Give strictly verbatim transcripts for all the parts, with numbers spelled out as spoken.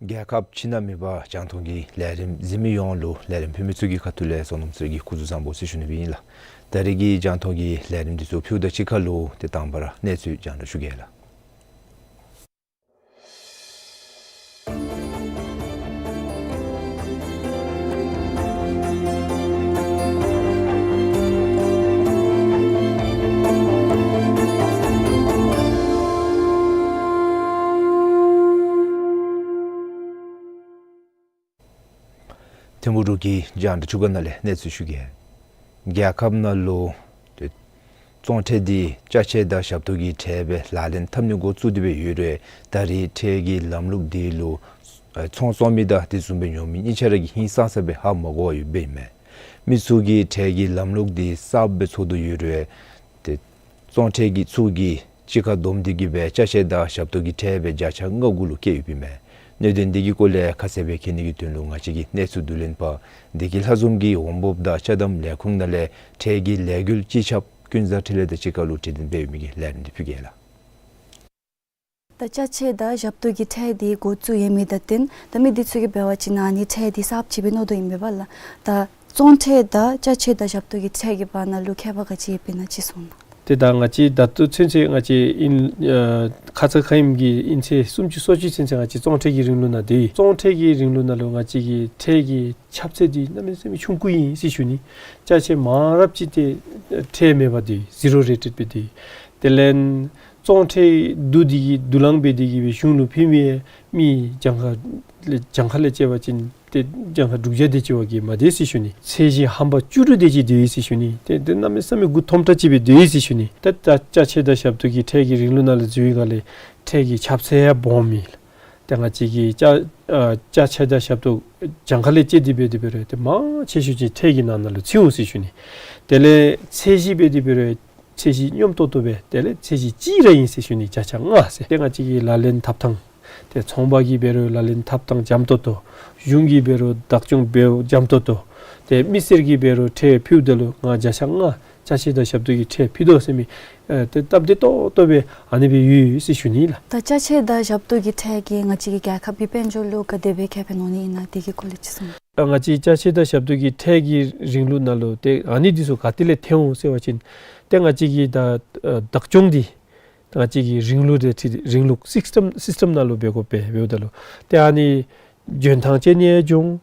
རྒྱལ་ཁབ་ཕྱི་ནང་མེད་པར་རྒྱང་མཐོང་གི་ལས་རིམ་གཟིགས་མི་ཡོངས་ལུ་ལས་རིམ་ཕུལ་མི་ཚུ་གི་ཁ་ཐུག་ལས་བསོད་ནམས་ཚེ་རིང་གིས་སྐུ་གཟུགས་བཟང་པོ་ཟེར་ཞུ་ནི་སྦེ་ཨིན་ལགས། ད་རེས་ཀྱི་རྒྱང་མཐོང་གི་ལས་རིམ་འདི་ཚུ་ཕུལཝ་ད་གཅིག་ཁར་ལུ་ཏེ་དང་པ་ར་གནས་ཚུལ་རྒྱང་བསྒྲགས་ཞུ་གེ་ལགས། ཐིམ་ཕུག་འབྲུག་གི་རྒྱང་བསྒྲགས་ཅུ་ག་ནང་ལས་གནས་ཚུལ་ཞུ་གེ། རྒྱལ་ཁབ་ནང་ལུ་ཏེ་བཙོང་ཁྲལ་འདི་ཅ་ཆས་དང་ཞབས་ཏོག་གི་ཁྲལ་སྦེ་ལག་ལེན་འཐབ་ནི་འགོ་བཙུགས་ཏེ་སྦེ་ཡོད་རུང་ད་རེས་ཁྲལ་གྱི་ལམ་ལུགས་འདི་ལུ་ཨ་ཚོང་བཙོང་མི་དང་དེ་བཟུམ་སྦེ་ཉོ་མི་གཉིས་ཆ་ར་གིས་ཧིང་སངས་ས་སྦེ་ཧ་མ་གོ་བར་ཡོདཔ་ཨིན་མས། མི་ཚུ་གིས་ཁྲལ་གྱི་ལམ་ལུགས་འདི་གསརཔ་སྦེ་ཚུགས་དོ་ཡོད་རུང་ཏེ་བཙོང་ཁྲལ་གྱི་ཚུ་གིས་གཅིག་ཁར་བསྡོམས་ཏེ་གིས་སྦེ་ཅ་ཆས་དང་ཞབས་ཏོག་གི་ཁྲལ་སྦེ་བརྒྱ་ཆ་ལྔ་དགུ་ལུ་བཀལ་ཡོདཔ་ཨིན་མས། གནད་དོན་འདི་གི་སྐོར་ལས་ཁ་གསལ་སྦེ་མཁྱེན་ནི་གི་དོན་ལུ་ང་བཅས་ཀྱི་གནས་ཚུལ་བསྡུ་ལེན་པ་བདེ་སྐྱིད་ལྷ་འཛོམས་ཀྱིས་འོང་འབབ་དང་ཅ་དམ་ལས་ཁུངས་ནང་ལས་ཁྲལ་གྱི་ལས་འགུལ་སྤྱི་ཁྱབ་ཀུན་བཟང་འཕྲིན་ལས་དང་གཅིག་ཁར་ལུ་གྲོས་བསྟུན་འབད་ཡོད་མི་གི་ལས་རིམ་འདི་ཕུལ་གེ་ལགས། ད་ཅ་ཆས་དང་ཞབས་ཏོག་གི་ཁྲལ་འདི་འགོ་བཙུགས་ཡོད་མི་དང་བསྟུན་ད་མི་འདི་ཚུ་གིས་འབད་བ་ཅིན་ཨ་ནི་ཁྲལ་འདི་གསརཔ་ཅིག་སྦེ་མནོ་དོ་ཨིན་པས་ལགས། ད་བཙོང་ཁྲལ་དང་ཅ་ཆས་དང་ཞབས་ཏོག་གི་ཁྲལ་གྱི་བར་ན་ལུ་ཁྱད་པར་ག་ཅི་ཡོདཔ་ཨིན་ན་ཅིག་གསུང་གནང་། ཏེ་ད་ང་བཅས་ད་ལྟོ་ཚུན་ཚོད་ང་བཅས་ཨིན་ཨ་ཁ་ཙ་ཁ་ཉིནམ་གྱི་ཨིན་ཚེས་སུམ་ཅུ་སོ་གཅིག་ཚུན་ཚོད་ང་བཅས་བཙོང་ཁྲལ་གྱི་རིང་ལུགས་ནང་སྡོད་ཡི། བཙོང་ཁྲལ་གྱི་རིང་ལུགས་ནང་ལུ་ང་བཅས་ཀྱི་ཁྲལ་གྱི་ཁྱབ་ཚད་འདི་གནམ་མེད་ས་མེད་ཆུང་ཀུ་ཨིན་ཟེར་ཞུ་ནི། ཅ་ཆས་མང་རབས་ཅིག་ཏེ་ཁྲལ་མེད་པར་སྡོད་ཡི། ཟི་རོ་རེ་ཊེཌ་སྦེ་སྡོད་ཡི། དེ་ལས་བཙོང་ཁྲལ་བསྡུ་སྟེ་གིས་བསྡུ་ལེན་འབད་དེ་གིས་སྦེ་གཞུང་ལུ་ཕུལ་མི་མི་གྱངས་ཁ་ལས་གྱངས་ཁ་ལས་བཅད་པ་ཅིན་ཏེ་གྱངས་ཁ་དྲུག་བརྒྱ་དེ་ཅིག་བ་གིས་མ་སྡོད་ཟེར་ཞུ་ནི། ཚད་གཞི་ཧམ་པ་བཅུ་དྲུག་དེ་ཅིག་སྡོད་ཡི་ཟེར་ཞུ་ནི། ཏེ་ཏེ་གནམ་མེད་ས་མེད་མགུ་འཐོམ་དྲགས་ཅིག་སྦེ་སྡོད་ཡི་ཟེར་ཞུ་ནི། ཏེ་ད་ཅ་ཆས་དང་ཞབས་ཏོག་གི་ཁྲལ་གྱི་རིང་ལུགས་ནང་ལུ་འཛུལ་བའི་སྒང་ལས་ཁྲལ་གྱི་ཁྱབ་ཚད་ཡང་སྦོམ་ཨིན། ཏེ་ང་བཅས་ཀྱི་ཅ་ཨ་ཅ་ཆས་དང་ཞབས་ཏོག་གྱངས་ཁ་ལས་བཅད་དེ་འབད་དེ་འབད་རུང་ཏེ་མང་ཆེ་ཤོས་ཅིག་ཁྲལ་གྱི་ནང་ན་ལུ་ཚུད་འོང་ཟེར་ཞུ་ནི། དེ་ལས་ཚད་གཞི་འབད་དེ་འབད་རུང་ཚད་གཞི་སྙོམས་ཏོག་ཏོ་སྦེ་དེ་ལས་ཚད་གཞི་གཅིག་ར་ཨིན་ཟེར་ཞུ་ནི། བརྒྱ་ཆ་ལྔ་ཟེར། ཏེ་ང་བཅས་ཀྱི་ལག་ལེན་འཐབ་ཐངས་ཏེ་ཚོང་པ་གིས་འབད་རུང་ལག་ལེན་འཐབ་ཐངས་འཇམ་ཏོག་ཏོ། གཞུང་གིས་འབད་རུང་བདག་སྐྱོང་འབདཝ་འཇམ་ཏོག་ཏོ། ཏེ་མི་སེར་གྱིས་འབད་རུང་ཁྲལ་ཕུལཝ་ད་ལུ་ང་བརྒྱ་ཆ་ལྔ་ཅ་ཆས་དང་ཞབས་ཏོག་གི་ཁྲལ་ཕུལ་དོ་ཟེར་མི་ཨེ་ཏེ་སྟབས་བདེ་ཏོག་ཏོ་སྦེ་ཨ་ནི་སྦེ་ཡོད་ཟེར་ཞུ་ནི་ལགས། ད་ཅ་ཆས་དང་ཞབས་ཏོག་གི་ཁྲལ་གྱིས་ང་བཅས་ཀྱི་རྒྱལ་ཁབ་ཀྱི་དཔལ་འབྱོར་ལུ་ག་དེ་སྦེ་ཁེ་ཕན་འོང་ནི་ཨིན་ན་དེ་གི་སྐོར་ལས་ཅིག་གསུང་། ང་བཅས་ཅ་ཆས་དང་ཞབས་ཏོག་གི་ཁྲལ་གྱི་རིང་ལུགས་ནང་ལུ་ཏེ་ཨ་ནི་འདི་ཚུ་ག་ཏེ་ལས་ཐོན་འོང་ཟེར་བ་ཅིན་ཏེ་ང་བཅས་ཀྱི་ད་ཨ་བདག་སྐྱོང་འདི་ང་བཅས་ཀྱི་རིང་ལུགས་དེ་ཁྲིད་རིང་ལུགས་སིསི་ཊམ་སིསི་ཊམ་ནང་ལུ་འབད་དགོ་པས། འབདཝ་ད་ལུ་ཏེ་ཨ་ནི་འཇོན་ཐང་ཅན་ཡང་འབྱུང་།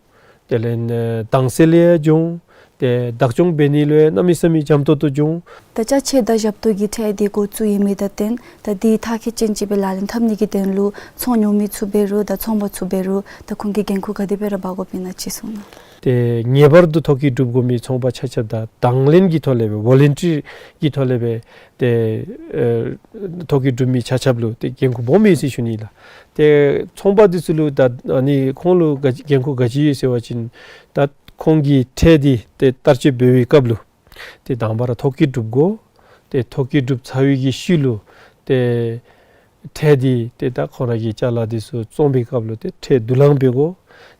དེ་ལས་ཨ་དྭངས་གསལ་ཡང་འབྱུང་། ཏེ་བདག་སྐྱོང་འབད་ནི་ལུ་ཡང་གནམ་མེད་ས་མེད་འཇམ་ཏོག་ཏོ་འབྱུང་། ད་ཅ་ཆས་དང་ཞབས་ཏོག་གི་ཁྲལ་འདི་འགོ་བཙུགས་ཡོད་མི་དང་བསྟུན་ད་འདི་མཐར་འཁྱོལ་ཅན་ཅིག་སྦེ་ལག་ལེན་འཐབ་ནི་གི་དོན་ལུ་ཚོང་ཉོ་མི་ཚུ་འབད་རུང་ད་ཚོང་པ་ཚུ་འབད་རུང་ད་ཁོང་གིས་འགན་ཁུར་ག་དེ་སྦེ་ར་འབག་དགོཔ་ཨིན་ན་ཅིག་གསུང་གནང་། ཏེ་ངེས་པར་དུ་ཐོ་བཀོད་གྲུབ་དགོ་མི་ཚོང་པ་ཆ་ཁྱབ་དང་དང་ལེན་གྱི་ཐོག་ལས་སྦེ་ཝོ་ལན་ཊི་རི་གི་ཐོག་ལས་སྦེ་ཏེ་ཨེ་ཐོ་བཀོད་གྲུབ་མི་ཆ་ཁྱབ་ལུ་ཏེ་འགན་ཁུར་སྦོམ་ཨིན་ཟེར་ཞུ་ནི་ལགས། ཏེ་ཚོང་པ་འདི་ཚུ་ལུ་ད་ཨ་ནི་ཁོང་ལུ་ག་འགན་ཁུར་ག་ཅི་ཡོད་ཟེར་བ་ཅིན་ད་ཁོང་གི་ཁྲལ་འདི་ཏེ་བསྟར་སྤྱོད་འབད་བའི་སྐབས་ལུ་ཏེ་དང་པ་ར་ཐོ་བཀོད་གྲུབ་དགོ། ཏེ་ཐོ་བཀོད་གྲུབ་ཚར་བའི་གི་ཤུལ་ལུ་ ཏེ་ཁྲལ་འདི་ཏེ་ད་ཁོང་ར་གི་ཅ་ལ་འདི་ཚུ་བཙོང་པའི་སྐབས་ལུ་ཏེ་ཁྲལ་བསྡུ་ལེན་འབད་དགོ།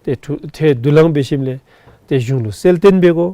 ཏེ་ཁྲུ་ཁྲལ་བསྡུ་ལེན་འབད་ཞིནམ་ལས་ཏེ་གཞུང་ལུ་གསལ་སྟོན་འབད་དགོ།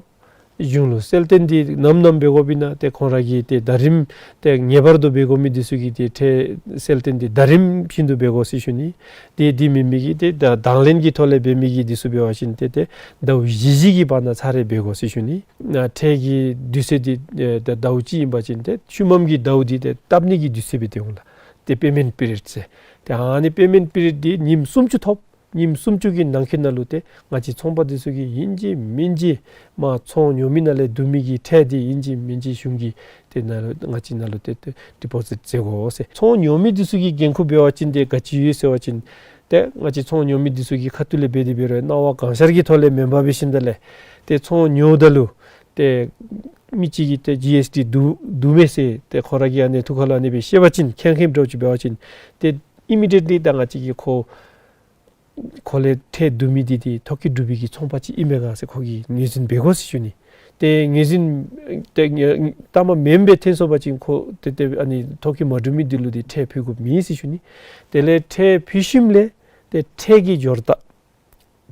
གཞུང་ལུ་གསལ་སྟོན་འདི་ནམ་ནམ་འབད་དགོཔ་ཨིན་ན་ཏེ་ཁོང་ར་གིས་ཏེ་ཟླ་རིམ་ཏེ་ངེས་པར་དུ་འབད་དགོ་མི་འདི་ཚུ་གི་ཏེ་ཁྲལ་གསལ་སྟོན་འདི་ཟླ་རིམ་བཞིན་དུ་འབད་དགོ་ཟེར་ཞུ་ནི། ཏེ་འདི་མེན་མི་གི་ཏེ་ད་དང་ལེན་གྱི་ཐོག་ལས་འབད་མི་གི་འདི་ཚུ་འབད་བ་ཅིན་ཏེ་ཏེ་ཟླཝ་བཞི་བཞི་གི་བར་ན་ཚར་རེ་འབད་དགོ་ཟེར་ཞུ་ནི། ཨ་ཁྲལ་གྱི་དུས་ཚོད་འདི་ཨེ་ད་ཟླཝ་གཅིག་ཨིན་པ་ཅིན་ཏེ་ཤུལ་མམ་གྱི་ཟླཝ་འདི་ཏེ་བཏབ་ནི་གི་དུས་ཚོད་འབད་དེ་འོང་ལགས། ཏེ་པེ་མེནཊ་པི་རིཌ་ཟེར། ཏེ་ཨ་ནི་པེ་མེནཊ་པི་རིཌ་འདི་ཉིནམ་སུམ་ཅུ་ཐོབ། ཉིནམ་སུམ་ཅུ་གི་ནང་འཁོད་ནང་ལུ་ཏེ་ང་བཅས་ཚོང་པ་འདི་ཚུ་གིས་ཨིན་ཅི་མིན་ཅི་མར་ཚོང་ཉོ་མི་ནང་ལས་བསྡུ་མི་གི་ཁྲལ་འདི་ཨིན་ཅི་མིན་ཅི་གཞུང་གིས་ཏེ་ནང་ལུ་ང་བཅས་ནང་ལུ་ཏེ་ཏེ་ཌི་པོ་ཟིཊ་མཛད་དགོ་ཟེར། ཚོང་ཉོ་མི་འདི་ཚུ་གི་འགན་ཁུར་འབད་བ་ཅིན་ཏེ་ག་ཅི་ཡོད་ཟེར་བ་ཅིན་ཏེ་ང་བཅས་ཚོང་ཉོ་མི་འདི་ཚུ་གི་ཁ་ཐུག་ལས་འབད་དེ་འབད་རུང་གནང་བ་གང་ཤར་གྱི་ཐོག་ལས་མེན་པར་འབད་ཞིནམ་ལས་ཏེ་ཚོང་ཉོཝ་ད་ལུ་ཏེ་མི་གཅིག་གིས་ཏེ་ཇི་ཨེསི་ཊི་བསྡུ་བསྡུ་མས་ཟེར་ཏེ་ཁོ་ར་གི་ཨ་ནི་ཐུགས་ཁར་ལུ་ཨ་ནི་སྦེ་བཤད་པ་ཅིན་ཁེངས་ཁེངས་འདྲཝ་ཅིག་འབད་བ་ཅིན་ཏེ་ཨི་མི་ཌི་ཡེཊ་ལི་ད་ང་བཅས་ཀྱིས་ཁོ་ཁོ་ལས་ཁྲལ་བསྡུ་མི་འདི་ཏེ་ཐོ་བཀོད་གྲུབ་པའི་གི་ཚོང་པ་ཅིག་ཨིན་མས་ག་ཟེར་ཁོ་གིས་ངོས་འཛིན་འབད་དགོ་ཟེར་ཞུ་ནི། ཏེ་ངོས་འཛིན་ཏེ་ངོས་གཏང་མ་མེན་པར་ཐོན་སོང་པ་ཅིན་ཁོ་ཏེ་ཏེ་ཨ་ནི་ཐོ་བཀོད་མ་གྲུབ་མི་འདི་ལུ་ཏེ་ཁྲལ་ཕུལ་དགོཔ་མེད་ཟེར་ཞུ་ནི། དེ་ལས་ཁྲལ་ཕུལ་ཞིནམ་ལས་ཏེ་ཁྲལ་གྱི་སྦྱོར་རྟགས་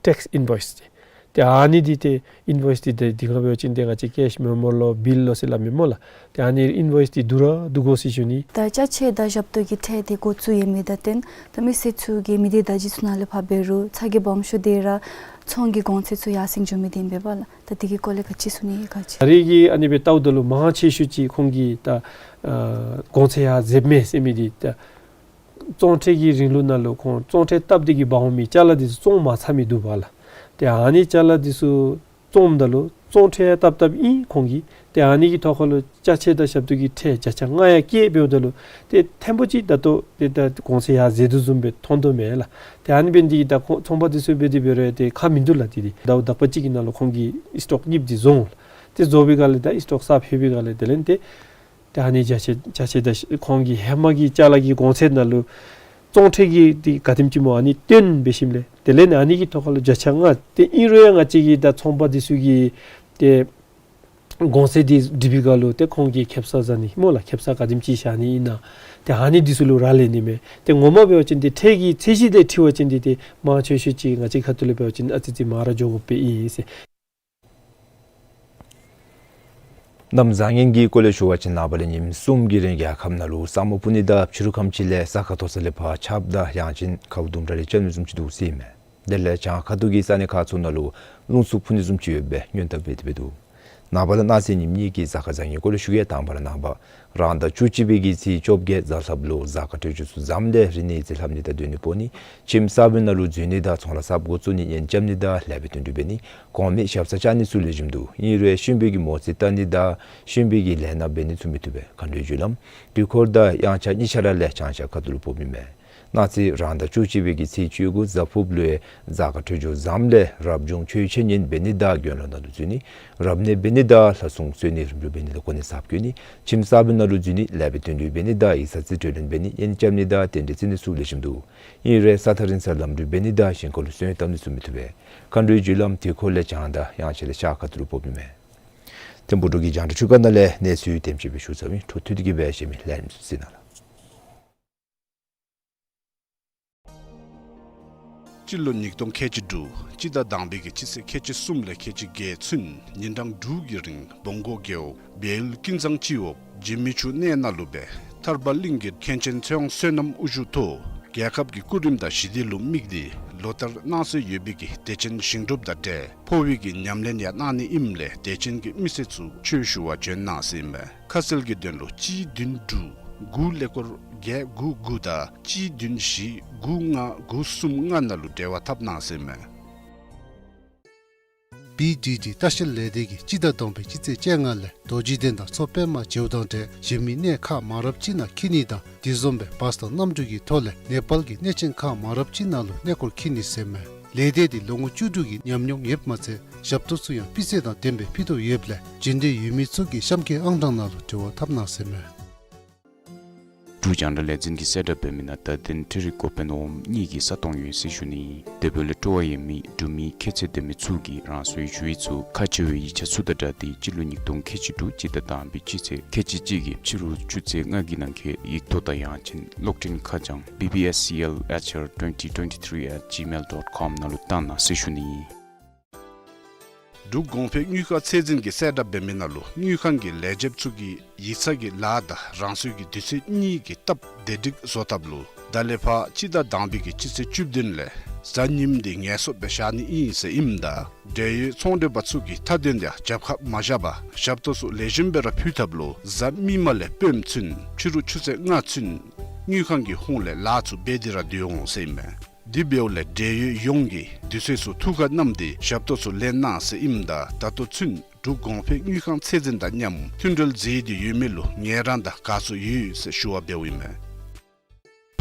ཊེགསི་ཨིན་བོའིསི་ཏེ་ཏེ་ཨ་ནི་འདི་ཏེ་ཨིན་བོའིསི་འདི་ཏེ་འདི་ག་འབད་བ་ཅིན་ཏེ་ང་བཅས་ཀེཤ་མེ་མོ་ལོ་བིལ་ལོ་ཟེར་སླབ་མི་སྨོ་ལགས། ཏེ་ཨ་ནི་ཨིན་བོའིསི་འདི་བསྡུ་ར་བསྡུ་དགོ་ཟེར་ཞུ་ནི། ད་ཅ་ཆས་དང་ཞབས་ཏོག་གི་ཁྲལ་འདི་འགོ་བཙུགས་ཡོད་མི་དང་བསྟུན་ད་མི་སེར་ཚུ་གིས་མི་སྡེ་བརྡ་བརྒྱུད་ཚུ་ནང་ལས་ཕར་འབད་རུང་ཚ་གྱང་སྦོམ་ཤོས་འདི་ར་ཚོང་གི་གོང་ཚད་ཚུ་ཡར་སེང་འགྱོ་མི་འདི་ཨིན་པས་ལགས། ད་འདི་གི་སྐོར་ལས་ག་ཅི་གསུང་ནི་ཡོད་ག་ཅི། ད་རེས་ཀྱི་ཨ་ནི་སྦེ་ལྟཝ་ད་ལུ་མང་ཆེ་ཤོས་ཅིག་ཁོང་གིས་ད་ཨ་གོང་ཚད་ཡར་འཛེགས་མས་ཟེར་མི་འདི་ད་བཙོང་ཁྲལ་གྱི་རིང་ལུགས་ནང་ལུ་ཁོང་བཙོང་ཁྲལ་བཏབ་སྟེ་གིས་འབག་འོང་མི་ཅ་ལ་འདི་ཚུ་བཙོང་མ་ཚར་མི་འདུག་པ་ལགས། ཏེ་ཨ་ནི་ཅ་ལ་འདི་ཚུ་བཙོངམ་ད་ལུ་བཙོང་ཁྲལ་བཏབ་བཏབ་ཨིན་ཁོང་གིས། ཏེ་ཨ་ནི་གི་ཐོག་ཁར་ལུ་ཅ་ཆས་དང་ཞབས་ཏོག་གི་ཁྲལ་བརྒྱ་ཆ་ལྔ་ཡང་བཀལ་འབདཝ་ད་ལུ་ཏེ་ཐེངས་པོ་ཅིག་ད་ལྟོ་ཏེ་ད་གོང་ཚད་ཡར་འཛེགས་དོ་བཟུམ་སྦེ་མཐོང་དོ་མས་ལགས། ཏེ་ཨ་ནི་འབད་ནི་འདི་གིས་ད་ཁོང་ཚོང་པ་འདི་ཚུ་འབད་དེ་འབད་རུང་ཏེ་ཁག་མིན་འདུག་ལགས། ཏེ་འདི་ཟླཝ་དག་པ་ཅིག་གི་ནང་ལུ་ཁོང་གི་སི་ཊོག་གཉིསཔ་འདི་རྫོགས་འོང་ལགས། ཏེ་རྫོགས་པའི་སྒང་ལས་ད་སི་ཊོག་གསརཔ་ལྷོད་པའི་སྒང་ལས་དེ་ལས་ཏེ་ཏེ་ཨ་ནི་ཅ་ཆས་ཅ་ཆས་དང་ཁོང་གི་ཧེ་མ་གི་ཅ་ལ་གི་གོང་ཚད་ནང་ལུ་བཙོང་ཁྲལ་གྱི་ཏེ་ག་དེམ་ཅིག་སྨོ་ཨ་ནི་བཏོན་འབད་ཞིནམ་ལས་དེ་ལས་ཨ་ནི་གི་ཐོག་ཁར་ལུ་བརྒྱ་ཆ་ལྔ་ཏེ་ཨིན་རུང་ཡང་ང་བཅས་ཀྱི་ད་ཚོང་པ་འདི་ཚུ་གི་ཏེ་གོང་ཚད་འདི་སྒྲིག་པའི་སྒང་ལུ་ཏེ་ཁོང་གིས་ཁེ་སང་བཟའ་ནི་སྨོ་ལགས། ཁེ་སང་ག་དེམ་ཅིག་བཞག་ནི་ཨིན་ན། ཏེ་ཨ་ནི་འདི་ཚུ་ལུ་རག་ལས་ནི་མས། ཏེ་ངོ་མ་འབད་བ་ཅིན་ཏེ་ཁྲལ་གྱི་ཚད་གཞི་དེ་འཁྲིལ་བ་ཅིན་འདི་ཏེ་མང་ཆེ་ཤོས་ཅིག་ང་བཅས་ཁ་ཐུག་ལས་འབད་བ་ཅིན་ཨ་ཙི་ཙི་མང་ར་འགྱོ་དགོཔ་སྦེ་ཨིན་ཟེར། གནམ་བཟང་ངན་གྱི་སྐོར་ལས་ཞུ་བ་ཅིན་ནངས་པ་ལས་ཉིནམ་གསུམ་གྱི་རིང་རྒྱལ་ཁབ་ནང་ལུ་ས་སྨུག་སྤུབ་ནི་དང་ཕྱི་རུ་ཁམས་ཅིག་ལས་ས་ཁ་མཐོ་ས་ལས་ཕར་ཆརཔ་དང་ཡང་ཅིན་ཁཝ་ལྡུམ་ར་རེ་རྐྱབ་ནི་བཟུམ་ཅིག་འདུག་ཟེར་ཨིན་མས། དེ་ལས་བྱང་ཁ་ཐུག་གི་ས་གནས་ཁག་ཚུ་ནང་ལུ་རླུང་འཚུབ་འཕུ་ནི་བཟུམ་ཅིག་ཡོད་པའི་སྔོན་བརྡ་འབད་དེ་འབད་འདུག། ནངས་པ་དང་གནངས་ཚེ་ཉིནམ་གཉིས་ཀྱི་གཟའ་སྐར་བཟང་ངན་སྐོར་ལས་ཞུ་གེ། དང་པ་ར་ནངས་པ་རང་ཟླ་བཅུ་གཅིག་པའི་གི་ཚེས་བཅོ་བརྒྱད་གཟའ་ལྷགཔ་ལུ་གཟའ་སྐར་འཕྲོད་སྦྱོར་ཚུ་བཟངམ་ལས་རིག་གནས་ཡིག་རྩིས་ལྷབ་ནི་དང་སྡོད་གནས་སྤོ་ནི། ཁྱིམ་གསརཔ་ནང་ལུ་འཛུལ་ནི་དང་ཚོང་ལཱ་གསརཔ་འགོ་བཙུགས་ནི། གཉེན་རྐྱབ་ནི་དང་ལེགས་པའི་དོན་སྒྲུབ་འབད་ནི། གོང་མའི་ཞབས་སར་བཅར་ནི་ཚུ་ལེགས་ཤོམ་འདུག། ཨིན་རུང་གཤིན་པོའི་གི་མོ་རྩིས་བལྟ་ནི་དང་གཤིན་པོའི་གི་ལས་སྣ་འབད་ནི་ཚུ་མི་བཏུབ་པས། མཁའ་འགྲོའི་རྒྱུ་ལམ་དུས་འཁོར་དང་དབྱངས་འཆར་གཉིས་ཆ་ར་ལས་བྱང་ཤར་ཁ་ཐུག་ལུ་ཕོགཔ་ཨིན་མས། གནངས་ཚེ་རང་ཟླ་བཅུ་གཅིག་པའི་གི་ཚེས་བཅུ་དགུ་གཟའ་ཕུརཔ་ལུ་གཟའ་སྐར་འཕྲོད་སྦྱོར་བཟངམ་ལས་རབ་བྱུང་ཆོས་འཆད་ཉན་འབད་ནི་དང་དགེ་སློང་ནང་ལུ་འཛུལ་ནི། རབ་གནས་འབད་ནི་དང་ལྷ་སྲུང་གསོལ་ནི་རིམ་གྲོ་འབད་ནི་དང་གོ་གནས་གསརཔ་བསྐོ་ནི། ཁྱིམ་གསརཔ་ནང་ལུ་འཛུལ་ནི། ལེགས་པའི་དོན་སྒྲུབ་འབད་ནི་དང་ཡིག་ཚང་རྩིས་སྤྲོད་ལེན་འབད་ནི། གཉེན་རྐྱབ་ནི་དང་རྟེན་འབྲེལ་བརྩི་ནི་ཚུ་ལེགས་ཤོམ་འདུག། ཨིན་རུང་ས་ཐག་རིང་སར་ལམ་འགྲུལ་འབད་ནི་དང་ཞིང་ཁ་ལུ་སོན་བཏབ་ནི་ཚུ་མི་བཏུབ་པས། མཁའ་འགྲོའི་རྒྱུ་ལམ་དུས་འཁོར་ལས་བྱང་དང་དབྱངས་འཆར་ལས་ཤར་ཁ་ཐུག་ལུ་ཕོགཔ་ཨིན་མས། ཐིམ་ཕུག་འབྲུག་གི་རྒྱང་བསྒྲགས་ཁྲི་ཀ་ནང་ལས་གནས་ཚུལ་དེམ་ཅིག་སྦེ་ཞུ་ཚརཝ་ཨིན། འཕྲོ་མཐུད་དེ་གི་སྦེ་གཞན་མི་ལན་གསན་གནང་ལགས། སྤྱི་ལོ་ཉིས་སྟོང་ཁལ་གཅིག་དྲུག་སྤྱི་ཟླ་དང་པའི་གི་སྤྱི་ཚེས་ཁལ་གཅིག་གསུམ་ལས་ཁལ་གཅིག་བརྒྱད་ཚུན་ཉིན་གྲངས་དྲུག་གི་རིང་བོང་གོ་རྒེད་འོག་བལ་ཀུན་བཟང་སྤྱི་འོག་འཇིགས་མེད་ཆུ་གནས་ནང་ལུ་སྦེ་ཐར་པ་གླིང་གི་མཁན་ཆེན་ཚེ་དབང་བསོད་ནམས་དབུ་བཞུགས་ཐོག་རྒྱལ་ཁབ་ཀྱི་སྐུ་རིམ་དང་ཞི་བདེ་ལུ་དམིགས་ཏེ་ལོ་ལྟར་གནང་སྲོལ་ཡོད་པའི་གི་དད་ཅན་ཞིང་སྒྲུབ་དང་འབྲེལ་འཕོ་བའི་གི་ཉམས་ལེན་ཡང་གནང་ནི་ཨིནམ་ལས་དད་ཅན་གྱི་མི་སེར་ཚུ་ཆོས་ཞུ་བར་བྱོན་གནང་ཟེར་ཨིན་མས། ཁ་གསལ་གྱི་དོན་ལུ་གཅིག་བདུན་དྲུག་དགུ་ཀླད་ཀོར་བརྒྱད་དགུ་དགུ་དང་གཅིག་བདུན་བཞི་དགུ་ལྔ་དགུ་གསུམ་ལྔ་ནང་ལུ་འབྲེལ་བ་འཐབ་གནང་ཟེར་ཨིན་མས། བི་ཌི་ཌི་ལྟ་བཤལ་ལས་སྡེ་གིས་སྤྱི་ཟླ་དང་པའི་སྤྱི་ཚེས་བཅོ་ལྔ་ལས་རྡོ་རྗེ་གདན་དང་མཚོ་པདྨ་བྱེའུ་དང་འབྲེལ་གཞན་མི་གནས་ཁག་མང་རབས་ཅིག་ནང་འཁྱིད་ནི་དང་དེ་བཟུམ་སྦེ་བཱས་དང་གནམ་གྲུ་གི་ཐོག་ལས་ནེ་པཱལ་གྱི་གནས་ཆེན་ཁག་མང་རབས་ཅིག་ནང་ལུ་གནས་སྐོར་འཁྱིད་ནི་ཟེར་ཨིན་མས། ལས་སྡེ་འདི་ལོ་ངོ་བཅུ་དྲུག་གི་ཉམས་མྱོང་ཡོདཔ་མ་ཚད་ཞབས་ཏོག་ཚུ་ཡང་སྤུས་ཚད་དང་ལྡནམ་སྦེ་ཕུལ་དོ་ཡོདཔ་ལས་རྒྱུན་གཏན་ཡོད་མི་ཚུ་གིས་གཤམ་གྱི་ཨང་གྲངས་ནང་ལུ་འབྲེལ་བ་འཐབ་གནང་ཟེར་ཨིན་མས། འབྲུག་རྒྱང་བསྒྲགས་ལས་འཛིན་གྱི་གསལ་བསྒྲགས་འབད་མི་ནང་བརྡ་དོན་འཕྲུལ་རིག་འགོ་དཔོན་འོགམ་གཉིས་ཀྱི་ས་སྟོང་ཡོད་ཟེར་ཞུ་ནི། དེ་འབདཝ་ལས་སྤྲོ་བ་ཡོད་མི་འབྲུག་མི་ཁྱད་ཚད་ལྡན་མི་ཚུ་གིས་རང་སོའི་ཞུ་ཡིག་ཚུ་ཁ་ཕྱེ་བའི་ཡིག་ཆ་ཚུ་དང་སྦྲགས་ཏེ་སྤྱི་ལོ་ཉིས་སྟོང་ཁལ་གཅིག་དྲུག་སྤྱི་ཟླ་དང་པའི་སྤྱི་ཚེས་ཁལ་གཅིག་གཅིག་གི་ཕྱི་རུ་ཆུ་ཚོད་ལྔ་གི་ནང་འཁོད་ཡིག་ཐོག་དང་ཡང་ཅིན་གློག་འཕྲིན་ཁ་བྱང་B B S C L H R twenty twenty-three at gmail dot com ནང་ལུ་བཏང་གནང་ཟེར་ཞུ་ནི། འབྲུག་གོང་འཕེལ་དངུལ་ཁང་ཚད་འཛིན་གྱི་གསལ་བསྒྲགས་འབད་མི་ནང་ལུ་དངུལ་ཁང་གི་ལས་བྱེདཔ་ཚུ་གིས་ཡིག་ཚང་གི་ལཱ་དང་རང་སོའི་གི་དུས་ཚོད་གཉིས་ཀྱི་སྟབས་བདེ་སྒྲིག་བཟོ་ཐབས་ལུ་ད་ལས་ཕར་སྤྱི་ཟླ་དང་པའི་གི་སྤྱི་ཚེས་བཅུ་བདུན་ལས་གཟའ་ཉིམ་འདི་ངལ་གསོ་སྦེ་བཞག་ནི་ཨིན་ཟེར་ཨིནམ་ད་འབྲེལ་ཡོད་ཚོང་མགྲོན་པ་ཚུ་གིས་མཐའ་དོན་དུ་ཡང་རྒྱབ་ཁ་མ་བཞག་པར་ཞབས་ཏོག་ཚུ་ལེགས་ཤོམ་སྦེ་ར་ཕུལ་ཐབས་ལུ་གཟའ་མིག་དམར་ལས་སྤེནམ་ཚུན་ཕྱི་རུ་ཆུ་ཚོད་ལྔ་ཚུན་དངུལ་ཁང་གི་ཧོངས་ལས་ལཱ་ཚུ་འབད་དེ་ར་སྡོད་འོང་ཟེར་ཨིན་མས། དེ་འབདཝ་ལས་འབྲེལ་ཡོད་ཡོངས་ཀྱིས་དུས་ཚོད་ཚུ་ཐུགས་ཁར་བསྣམས་ཏེ་ཞབས་ཏོག་ཚུ་ལེན་གནང་ཟེར་ཨིནམ་ད་ད་ལྟོ་ཚུན་འབྲུག་གོང་འཕེལ་དངུལ་ཁང་ཚད་འཛིན་དང་མཉམ་མཐུན་འབྲེལ་མཛད་དེ་ཡོད་མི་ལུ་ངལ་རངས་དང་དགའ་ཚོར་ཡོད་ཟེར་ཞུ་བ་འབདཝ་ཨིན་མས།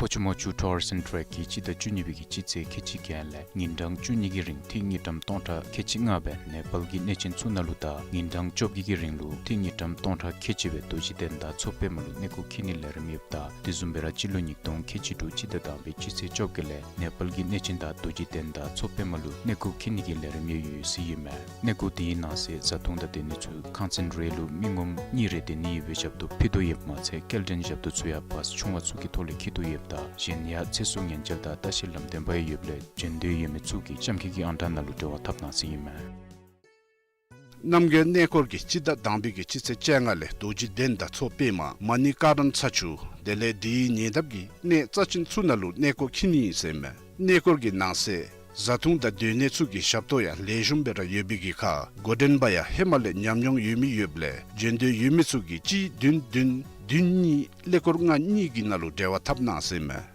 ཕོ་ཆུ་མོ་ཆུ་ཊུ་རི་ཛིམ་ཊེག་གིས་སྤྱི་ཟླ་བཅུ་གཉིས་པའི་གི་སྤྱི་ཚེས་ཁལ་གཅིག་བརྒྱད་ལས་ཉིན་གྲངས་བཅུ་གཉིས་ཀྱི་རིང་ཏི་རུ་དངུལ་ཀྲམ་སྟོང་ཕྲག་ཁལ་གཅིག་ལྔ་སྦེ་ནེ་པཱལ་གྱི་གནས་ཆེན་ཚུ་ནང་ལུ་དང་ཉིན་གྲངས་བཅོ་བརྒྱད་ཀྱི་རིང་ལུ་ཏི་རུ་དངུལ་ཀྲམ་སྟོང་ཕྲག་ཁལ་གཅིག་སྦེ་རྡོ་རྗེ་གདན་དང་མཚོ་པདྨ་ལུ་གནས་སྐོར་འཁྱིད་ནིའི་ལས་རིམ་ཡོདཔ་ད་དེ་བཟུམ་སྦེ་ར་སྤྱི་ལོ་ཉིས་སྟོང་ཁལ་གཅིག་དྲུག་སྤྱི་ཟླ་དང་པའི་སྤྱི་ཚེས་བཅོ་བརྒྱད་ལས་ནེ་པཱལ་གྱི་གནས་ཆེན་དང་རྡོ་རྗེ་གདན་དང་མཚོ་པདྨ་ལུ་གནས་སྐོར་འཁྱིད་ནི་གི་ལས་རིམ་ཡང་ཡོད་ཟེར་ཨིན་མས། གནས་སྐོར་དེའི་ནང་གསེས་བཟའ་འཐུང་དང་སྡོད་ནི་ཚུ་ཁང་ཚན་རེ་ལུ་མི་ངོམ་གཉིས་རེ་སྡོད་ནི་ཡོད་པའི་ཞབས་ཏོག་ཕུལ་དོ་ཡོདཔ་མ་ཚད་སྐྱེལ་འདྲེན་ཞབས་ཏོག་ཚུ་ཡང་བཱས་ཆུང་བ་ཚུ་གི་ཐོག་ལས་འཁྱིད་དོ་ཡོདཔ་ད་གཞན་ཡང་ཚེ་སྲོག་ཉེན་བཅོལ་དང་ལྟ་བཤལ་ལམ་སྟོན་པ་ཡང་ཡོདཔ་ལས་བྱོན་འདོད་ཡོད་མི་ཚུ་གིས་གཤམ་འཁོད་ཀྱི་ཨང་གྲངས་ནང་ལུ་འབྲེལ་བ་འཐབ་གནང་ཟེར་ཨིན་མས། རྣམ་རྒྱལ་གནས་སྐོར་གྱིས་སྤྱི་ཟླ་དང་པའི་གི་སྤྱི་ཚེས་བཅོ་ལྔ་ལས་རྡོ་རྗེ་གདན་དང་མཚོ་པདྨ་མ་ཎི་ཀ་རན་ཚ་ཆུ་དེ་ལས་དེའི་ཉེ་འདབས་ཀྱི་གནས་རྩ་ཆེན་ཚུ་ནང་ལུ་གནས་སྐོར་འཁྱིད་ནི་ཨིན་ཟེར་ཨིན་མས། གནས་སྐོར་གྱི་ནང་གསེས་བཟའ་འཐུང་དང་སྡོད་གནས་ཚུ་གི་ཞབས་ཏོག་ཡང་ལེགས་ཤོམ་སྦེ་ར་ཡོད་པའི་གི་ཁར་འགོ་འདྲེན་པ་ཡང་ཧེ་མ་ལས་ཉམས་མྱོང་ཡོད་མི་ཡོདཔ་ལས་བྱོན་འདོད་ཡོད་མི་ཚུ་གིས་གཅིག་བདུན་བདུན་བདུན་གཉིས་ཀླད་ཀོར་ལྔ་གཉིས་ཀྱི་ནང་ལུ་འབྲེལ་བ་འཐབ་གནང་ཟེར་ཨིན་མས།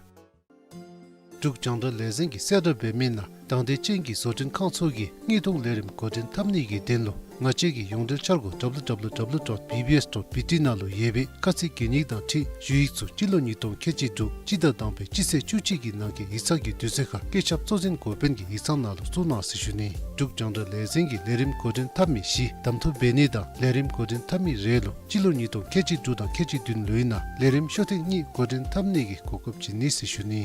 འབྲུག་རྒྱང་བསྒྲགས་ལས་འཛིན་གྱི་གསལ་བསྒྲགས་འབད་མི་ནང་དང་འདོད་ཅན་གྱི་བཟོ་སྐྲུན་ཁང་ཚུ་གིས་དངུལ་གཏོང་ལས་རིམ་འགོ་འདྲེན་འཐབ་ནི་གི་དོན་ལུ་ང་བཅས་ཀྱི་ཡོངས་འབྲེལ་འཆར་སྒོ་W W W dot B B S dot B T ནང་ལུ་ཡོད་པའི་ཁ་ཚིག་གན་ཡིག་དང་འཁྲིལ་ཞུ་ཡིག་ཚུ་སྤྱི་ལོ་ཉིས་སྟོང་ཁལ་གཅིག་དྲུག་སྤྱི་ཟླ་དང་པའི་སྤྱི་ཚེས་བཅུ་གཅིག་གི་ནང་འཁོད་ཡིག་ཚང་གི་དུས་ཚོད་ཁར་བཀོད་ཁྱབ་གཙོ་འཛིན་འགོ་དཔོན་གྱི་ཡིག་ཚང་ནང་ལུ་བཙུགས་གནང་ཟེར་ཞུ་ནི། འབྲུག་རྒྱང་བསྒྲགས་ལས་འཛིན་གྱིས་ལས་རིམ་འགོ་འདྲེན་འཐབ་མི་བཞི་གདམ་འཐུ་འབད་ནི་དང་ལས་རིམ་འགོ་འདྲེན་འཐབ་མི་རེ་ལུ་སྤྱི་ལོ་ཉིས་སྟོང་ཁལ་གཅིག་དྲུག་དང་ཁལ་གཅིག་བདུན་ལོའི་ནང་ལས་རིམ་ཤོག་ཐེངས་གཉིས་འགོ་འདྲེན་འཐབ་ནི་གི་གོ་སྐབས་བྱིན་ནི་ཟེར་ཞུ་ནི།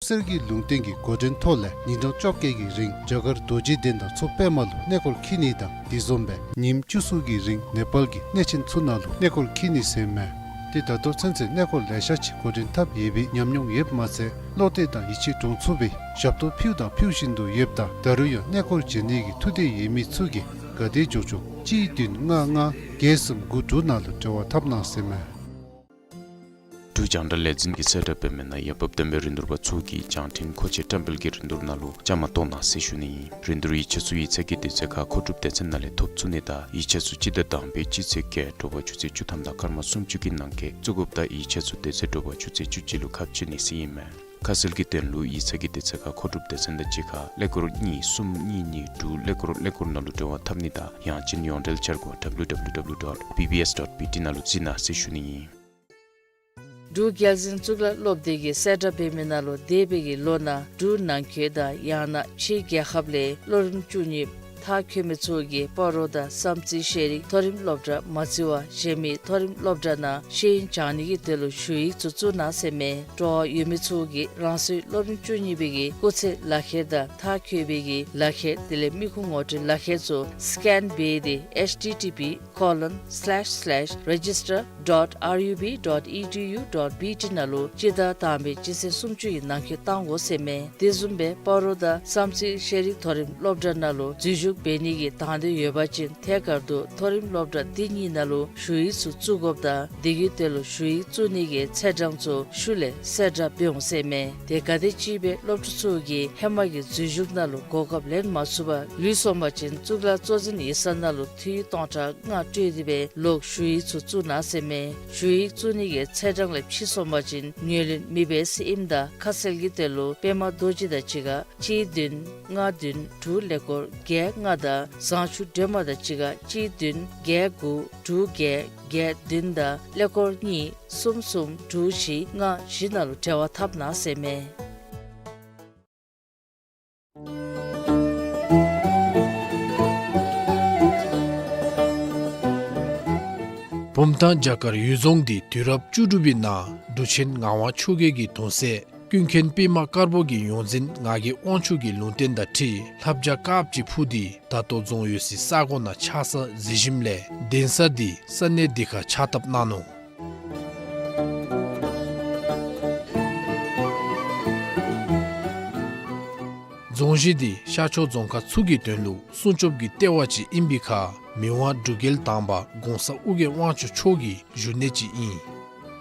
གསེར་གྱི་ལུང་བསྟན་གྱི་འགོ་འདྲེན་ཐོག་ལས་ཉིན་གྲངས་བཅོ་བརྒྱད་ཀྱི་རིང་རྒྱ་གར་རྡོ་རྗེ་གདན་དང་མཚོ་པདྨ་ལུ་གནས་སྐོར་འཁྱིད་ནི་དང་དེ་བཟུམ་སྦེ་ཉིནམ་བཅུ་གསུམ་གྱི་རིང་ནེ་པཱལ་གྱི་གནས་ཆེན་ཚུ་ནང་ལུ་གནས་སྐོར་འཁྱིད་ནི་ཟེར་ཨིན་མས། ཏེ་ད་ལྟོ་ཚུན་ཚོད་གནས་སྐོར་ལེ་ཤ་ཅིག་འགོ་འདྲེན་འཐབ་ཡོད་པའི་ཉམས་མྱོང་ཡོདཔ་མ་ཚད་བློ་གཏད་དང་ཡིད་ཆེས་འདྲོངས་ཚུགས་པའི་ཞབས་ཏོག་ཕུལ་དང་ཕུལ་བཞིན་དུ་ཡོདཔ་ད་ད་རུང་ཡང་གནས་སྐོར་བྱོན་ནི་གི་ཐུགས་འདོད་ཡོད་མི་ཚུ་གིས་ག་དེ་མགྱོགས་མགྱོགས་གཅིག་བདུན་ལྔ་ལྔ་བརྒྱད་གསུམ་དགུ་དྲུག་ནང་ལུ་འབྲེལ་བ་འཐབ་གནང་ཟེར་ཨིན་མས། འབྲུག་རྒྱང་བསྒྲགས་ལས་འཛིན་གྱི་གསལ་བསྒྲགས་འབད་མི་ནང་འོས་འབབ་ལྡན་པའི་རིན་བསྡུར་པ་ཚུ་གིས་བྱང་ཁྲིམས་མཁོ་ཆས་བཀྲམ་སྤེལ་གྱི་རིན་བསྡུར་ནང་ལུ་བཅའ་མར་གཏོགས་གནང་ཟེར་ཞུ་ནི་ཨིན། རིན་བསྡུར་ཡིག་ཆ་ཚུ་ཡིག་ཚང་གི་དུས་ཚོད་ཁར་མཁོ་སྒྲུབ་སྡེ་ཚན་ནང་ལས་ཐོབ་ཚུགས་ནི་དང་ཡིག་ཆ་ཚུ་སྤྱི་ཟླ་དང་པའི་སྤྱི་ཚེས་བརྒྱད་དྲོ་པ་ཆུ་ཚོད་བཅུ་ཐམ་དང་སྐར་མ་སུམ་ཅུ་གི་ནང་འཁོད་བཙུགས་དགོཔ་ད་ཡིག་ཆ་ཚུ་དེ་ཚེ་དྲོ་པ་ཆུ་ཚོད་བཅུ་གཅིག་ལུ་ཁ་ཕྱེ་ནི་ཟེར་ཨིན་མས། ཁ་གསལ་གྱི་དོན་ལུ་ཡིག་ཚང་གི་དུས་ཚོད་ཁར་མཁོ་སྒྲུབ་སྡེ་ཚན་དང་གཅིག་ཁར་ཀླད་ཀོར་གཉིས་གསུམ་གཉིས་གཉིས་དྲུག་ཀླད་ཀོར་ཀླད་ཀོར་ནང་ལུ་འབྲེལ་བ་འཐབ་ནི་དང་ཡང་ཅིན་ཡོངས་འབྲེལ་འཆར་སྒོ་W W W dot B B S dot B T ནང་ལུ་གཟིགས་གནང་ཟེར་ཞུ་ནི་ཨིན། འབྲུག་རྒྱལ་འཛིན་གཙུག་ལག་སློབ་སྡེ་གི་གསལ་བསྒྲགས་འབད་མི་ནང་ལུ་འདས་པའི་གི་ལོ་ནང་འབྲུག་ནང་འཁོད་དང་ཡང་ན་ཕྱིའི་རྒྱལ་ཁབ་ལས་སློབ་རིམ་བཅུ་གཉིས་མཐར་འཁྱོལ་མི་ཚུ་གིས་སྤ་རོ་དང་བསམ་རྩེ་ཤེས་རིག་མཐོ་རིམ་སློབ་གྲྭ་མ་བརྩི་བར་གཞན་མི་མཐོ་རིམ་སློབ་གྲྭ་ནང་ཤེས་ཡོན་སྦྱང་ནི་གི་དོན་ལུ་ཞུ་ཡིག་ཚུ་བཙུགས་གནང་ཟེར་ཨིན་མས། སྤྲོ་བ་ཡོད་མི་ཚུ་གིས་རང་སོའི་སློབ་རིམ་བཅུ་གཉིས་པའི་གི་སྐུགས་ཚད་ལག་ཁྱེར་དང་མཐར་འཁྱོལ་བའི་གི་ལག་ཁྱེར་དེ་ལས་མི་ཁུངས་ངོ་སྤྲོད་ལག་ཁྱེར་ཚུ་སི་ཀེན་འབད་དེ་H T T P colon slash slash register dot R U B dot E D U dot B T ནང་ལུ་སྤྱི་ཟླ་དང་པའི་སྤྱི་ཚེས་སུམ་ཅུ་ཡི་ནང་འཁོད་གཏང་དགོ་ཟེར་ཨིན་མས། དེ་བཟུམ་སྦེ་སྤ་རོ་དང་བསམ་རྩེ་ཤེས་རིག་མཐོ་རིམ་སློབ་གྲྭ་ནང་ལུ་འཛུལ་ཞུགས་འབད་ནི་གི་དང་འདོད་ཡོད་པ་ཅིན་ཐད་ཀར་དུ་མཐོ་རིམ་སློབ་གྲྭ་འདི་གཉིས་ནང་ལུ་ཞུ་ཡིག་ཚུ་བཙུགས་དགོཔ་དང་དེ་གི་དོན་ལུ་ཞུ་ཡིག་བཙུགས་ནི་གི་ཚེས་གྲངས་ཚུ་ཤུལ་ལས་གསལ་བསྒྲགས་འབད་འོང་ཟེར་ཨིན་མས། དེ་ག་དེམ་ཅིག་སྦེ་སློབ་ཕྲུག་ཚུ་གིས་ཧེ་མ་གི་འཛུལ་ཞུགས་ནང་ལུ་གོ་སྐབས་ལེན་མ་ཚུགས་པར་ལུས་སོང་པ་ཅིན་གཙུག་ལག་གཙོ་འཛིན་ཡིག་ཚང་ནང་ལུ་འཐུས་སྟོང་ཕྲག་ལྔ་སྤྲོད་དེ་སྦེ་ལོག་ཞུ་ཡིག་ཚུ་བཙུགས་གནང་ཟེར་ཨིན་མས། ཞུ་ཡིག་བཙུགས་ནི་གི་ཚེས་གྲངས་ལས་ཕྱི་སོང་པ་ཅིན་ངོས་ལེན་མི་འབད་ཟེར་ཨིནམ་ད་ཁ་གསལ་གྱི་དོན་ལུ་པདྨ་རྡོ་རྗེ་དང་གཅིག་ཁར་གཅིག་བདུན་ལྔ་བདུན་དྲུག་ཀླད་ཀོར་བརྒྱད་ལྔ་དང་བཟང་ཕྱུག་སྒྲོལ་མ་དང་གཅིག་ཁར་གཅིག་བདུན་བརྒྱད་དགུ་དྲུག་བརྒྱད་བརྒྱད་བདུན་དང་ཀླད་ཀོར་གཉིས་གསུམ་གསུམ་དྲུག་བཞི་ལྔ་བཞི་ནང་ལུ་འབྲེལ་བ་འཐབ་གནང་ཟེར་ཨིན་མས། བུམ་ ད་རྒྱ་གར་ཡུལ་རྫོང་འདི་དུས་རབས་བཅུ་དྲུག་པའི་ནང་འབྲུག་ཆེན་ངག་དབང་ཆོས་རྒྱལ་གྱི་གདུང་སྲས་ཀུན་མཁྱེན་པདྨ་དཀར་པོ་གི་ཡོངས་འཛིན་ངག་གི་དབང་ཕྱུག་གི་ལུང་བསྟན་དང་འཁྲིལ་ལྷ་བྱ་དཀརཔོ་ཅིག་འཕུར་ཏེ་ད་ལྟོ་རྫོང་ཡོད་སའི་ས་གོ་ནང་ཆགས་ས་གཟིགས་ཞིནམ་ལས་གདན་ས་འདི་ས་གནས་འདི་ཁར་ཕྱག་བཏབ་གནང་ནུག། རྫོང་གཞི་འདི་ཤར་ཕྱོགས་རྫོང་ཁག་ཚུ་གི་དོན་ལུ་སྲུང་སྐྱོབ་ཀྱི་ལྟེ་བ་ཅིག་ཨིན་པའི་ཁར་མི་དབང་འབྲུག་རྒྱལ་དང་པ་གོང་ས་ཨོ་རྒྱན་དབང་ཕྱུག་མཆོག་གི་བཞུགས་གནས་ཅིག་ཨིན།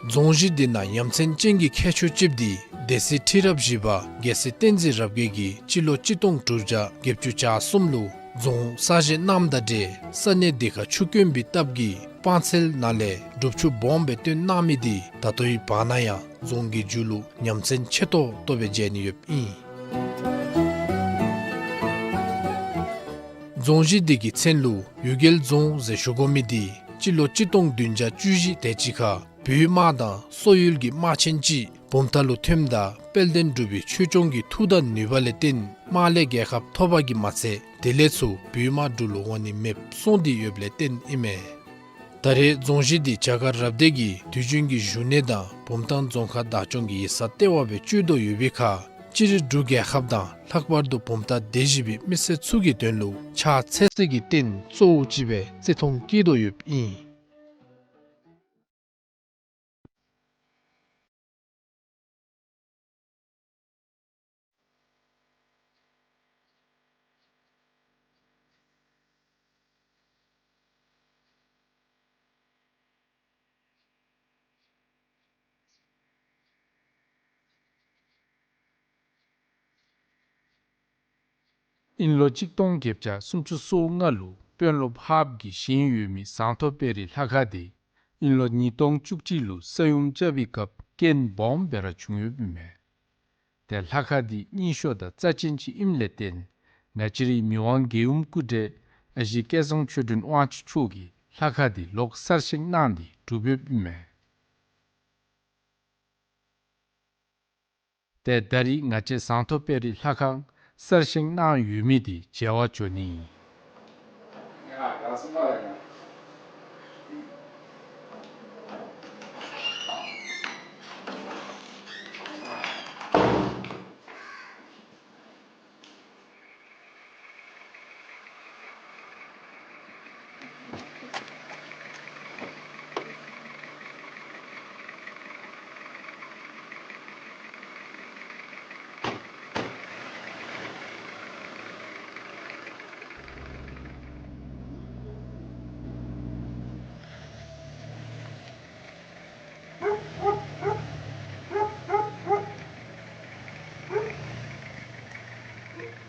རྫོང་གཞི་འདི་ནང་ཡ་མཚན་ཅན་གྱི་ཁྱད་ཆོས་ཅིག་འདི་སྡེ་སྲིད་ཁྲི་རབས་བཞི་པ་རྒྱལ་སྲས་བསྟན་འཛིན་རབ་རྒྱས་ཀྱིས་སྤྱི་ལོ་གཅིག་སྟོང་དྲུག་བརྒྱ་བརྒྱད་ཅུ་གྱ་གསུམ་ལུ་རྫོང་གསར་བཞེངས་གནངམ་དང་འབྲེལ་ས་གནས་འདི་ཁར་ཆུ་དཀོན་པའི་སྟབས་ཀྱིས་སྤང་ཚལ་ནང་ལས་སྒྲུབ་ཆུ་སྦོམ་སྦེ་བཏོན་གནང་མི་འདི་ད་ལྟོའི་བར་ན་ཡང་རྫོང་གི་མཇུག་ལུ་ཉམས་ཚན་ཆེ་ཏོག་ཏོ་སྦེ་མཇལ་ནི་ཡོདཔ་ཨིན། རྫོང་གཞི་འདི་གི་མཚན་ལུ་གཡུལ་རྒྱལ་རྫོང་ཟེར་ཞུ་དགོ་མི་འདི་སྤྱི་ལོ་གཅིག་སྟོང་བདུན་བརྒྱ་བཅུ་བཞི་དེ་ཅིག་ཁར་བོད་དམག་དང་སོག་ཡུལ་གྱི་དམག་ཆེན་ཅིག་བུམ་ཐང་ལུ་ཐོནམ་ད་དཔལ་ལྡན་འབྲུག་པའི་ཆོས་སྐྱོང་གི་མཐུ་དང་ནུས་པ་ལས་བརྟེན་དམག་ལས་རྒྱལ་ཁ་ཐོབ་པ་གིས་མ་ཚད་དེ་ལས་ཚུར་བོད་དམག་འབྲུག་ལུ་འོང་ནི་མེདཔ་སོང་སྟེ་ཡོདཔ་ལས་བརྟེན་ཨིན་མས། ད་རེས་རྫོང་གཞི་འདི་རྒྱ་གར་རབ་སྡེ་གི་དུས་རྒྱུན་གྱི་བཞུགས་གནས་དང་བུམ་ཐང་རྫོང་ཁག་བདག་སྐྱོང་གི་ཡིག་ཚང་ལྟེ་བ་སྦེ་སྤྱོད་དོ་ཡོད་པའི་ཁར་སྤྱིར་འབྲུག་རྒྱལ་ཁབ་དང་ལྷག་པར་དུ་བུམ་ཐང་སྡེ་བཞི་པའི་མི་སེར་ཚུ་གི་དོན་ལུ་ཕྱག་འཚལ་སའི་རྟེན་གཙོ་བོ་ཅིག་སྦེ་བརྩི་མཐོང་བསྐྱེད་དོ་ཡོདཔ་ཨིན། ཨིན་ལོ་གཅིག་སྟོང་བརྒྱད་བརྒྱ་སུམ་ཅུ་སོ་ལྔ་ལུ་དཔོན་སློབ་ཧཱཔ་གིས་བཞེངས་ཡོད་མི་ཟངས་མཐོ་དཔལ་རི་ལྷ་ཁང་འདི་ཨིན་ལོ་ཉིས་སྟོང་བཅུ་གཅིག་ལུ་ས་ཡོམ་རྐྱབ་པའི་སྐབས་རྐྱེན་སྦོམ་སྦེ་ར་བྱུང་ཡོདཔ་ཨིན་མས། ཏེ་ལྷ་ཁང་འདི་རྙིང་ཤོས་དང་རྩ་ཅན་ཅིག་ཨིནམ་ལས་བརྟེན་ང་བཅས་རའི་མི་དབང་རྒྱལ་ཡུམ་སྐུ་བགྲེས་ཨ་ཞེ་སྐལ་བཟང་ཆོས་སྒྲོན་དབང་ཕྱུག་མཆོག་གིས་ལྷ་ཁང་འདི་ལོག་གསར་བཞེངས་གནང་སྟེ་གྲུབ་ཡོདཔ་ཨིན་མས། ཏེ་ད་རིས་ང་བཅས་ཟངས་མཐོ་དཔལ་རི་ལྷ་ཁང་གསར་བཞེངས་གནང་ཡོད་མི་འདི་མཇལ་བར་འགྱོ་ནི་ཨིན།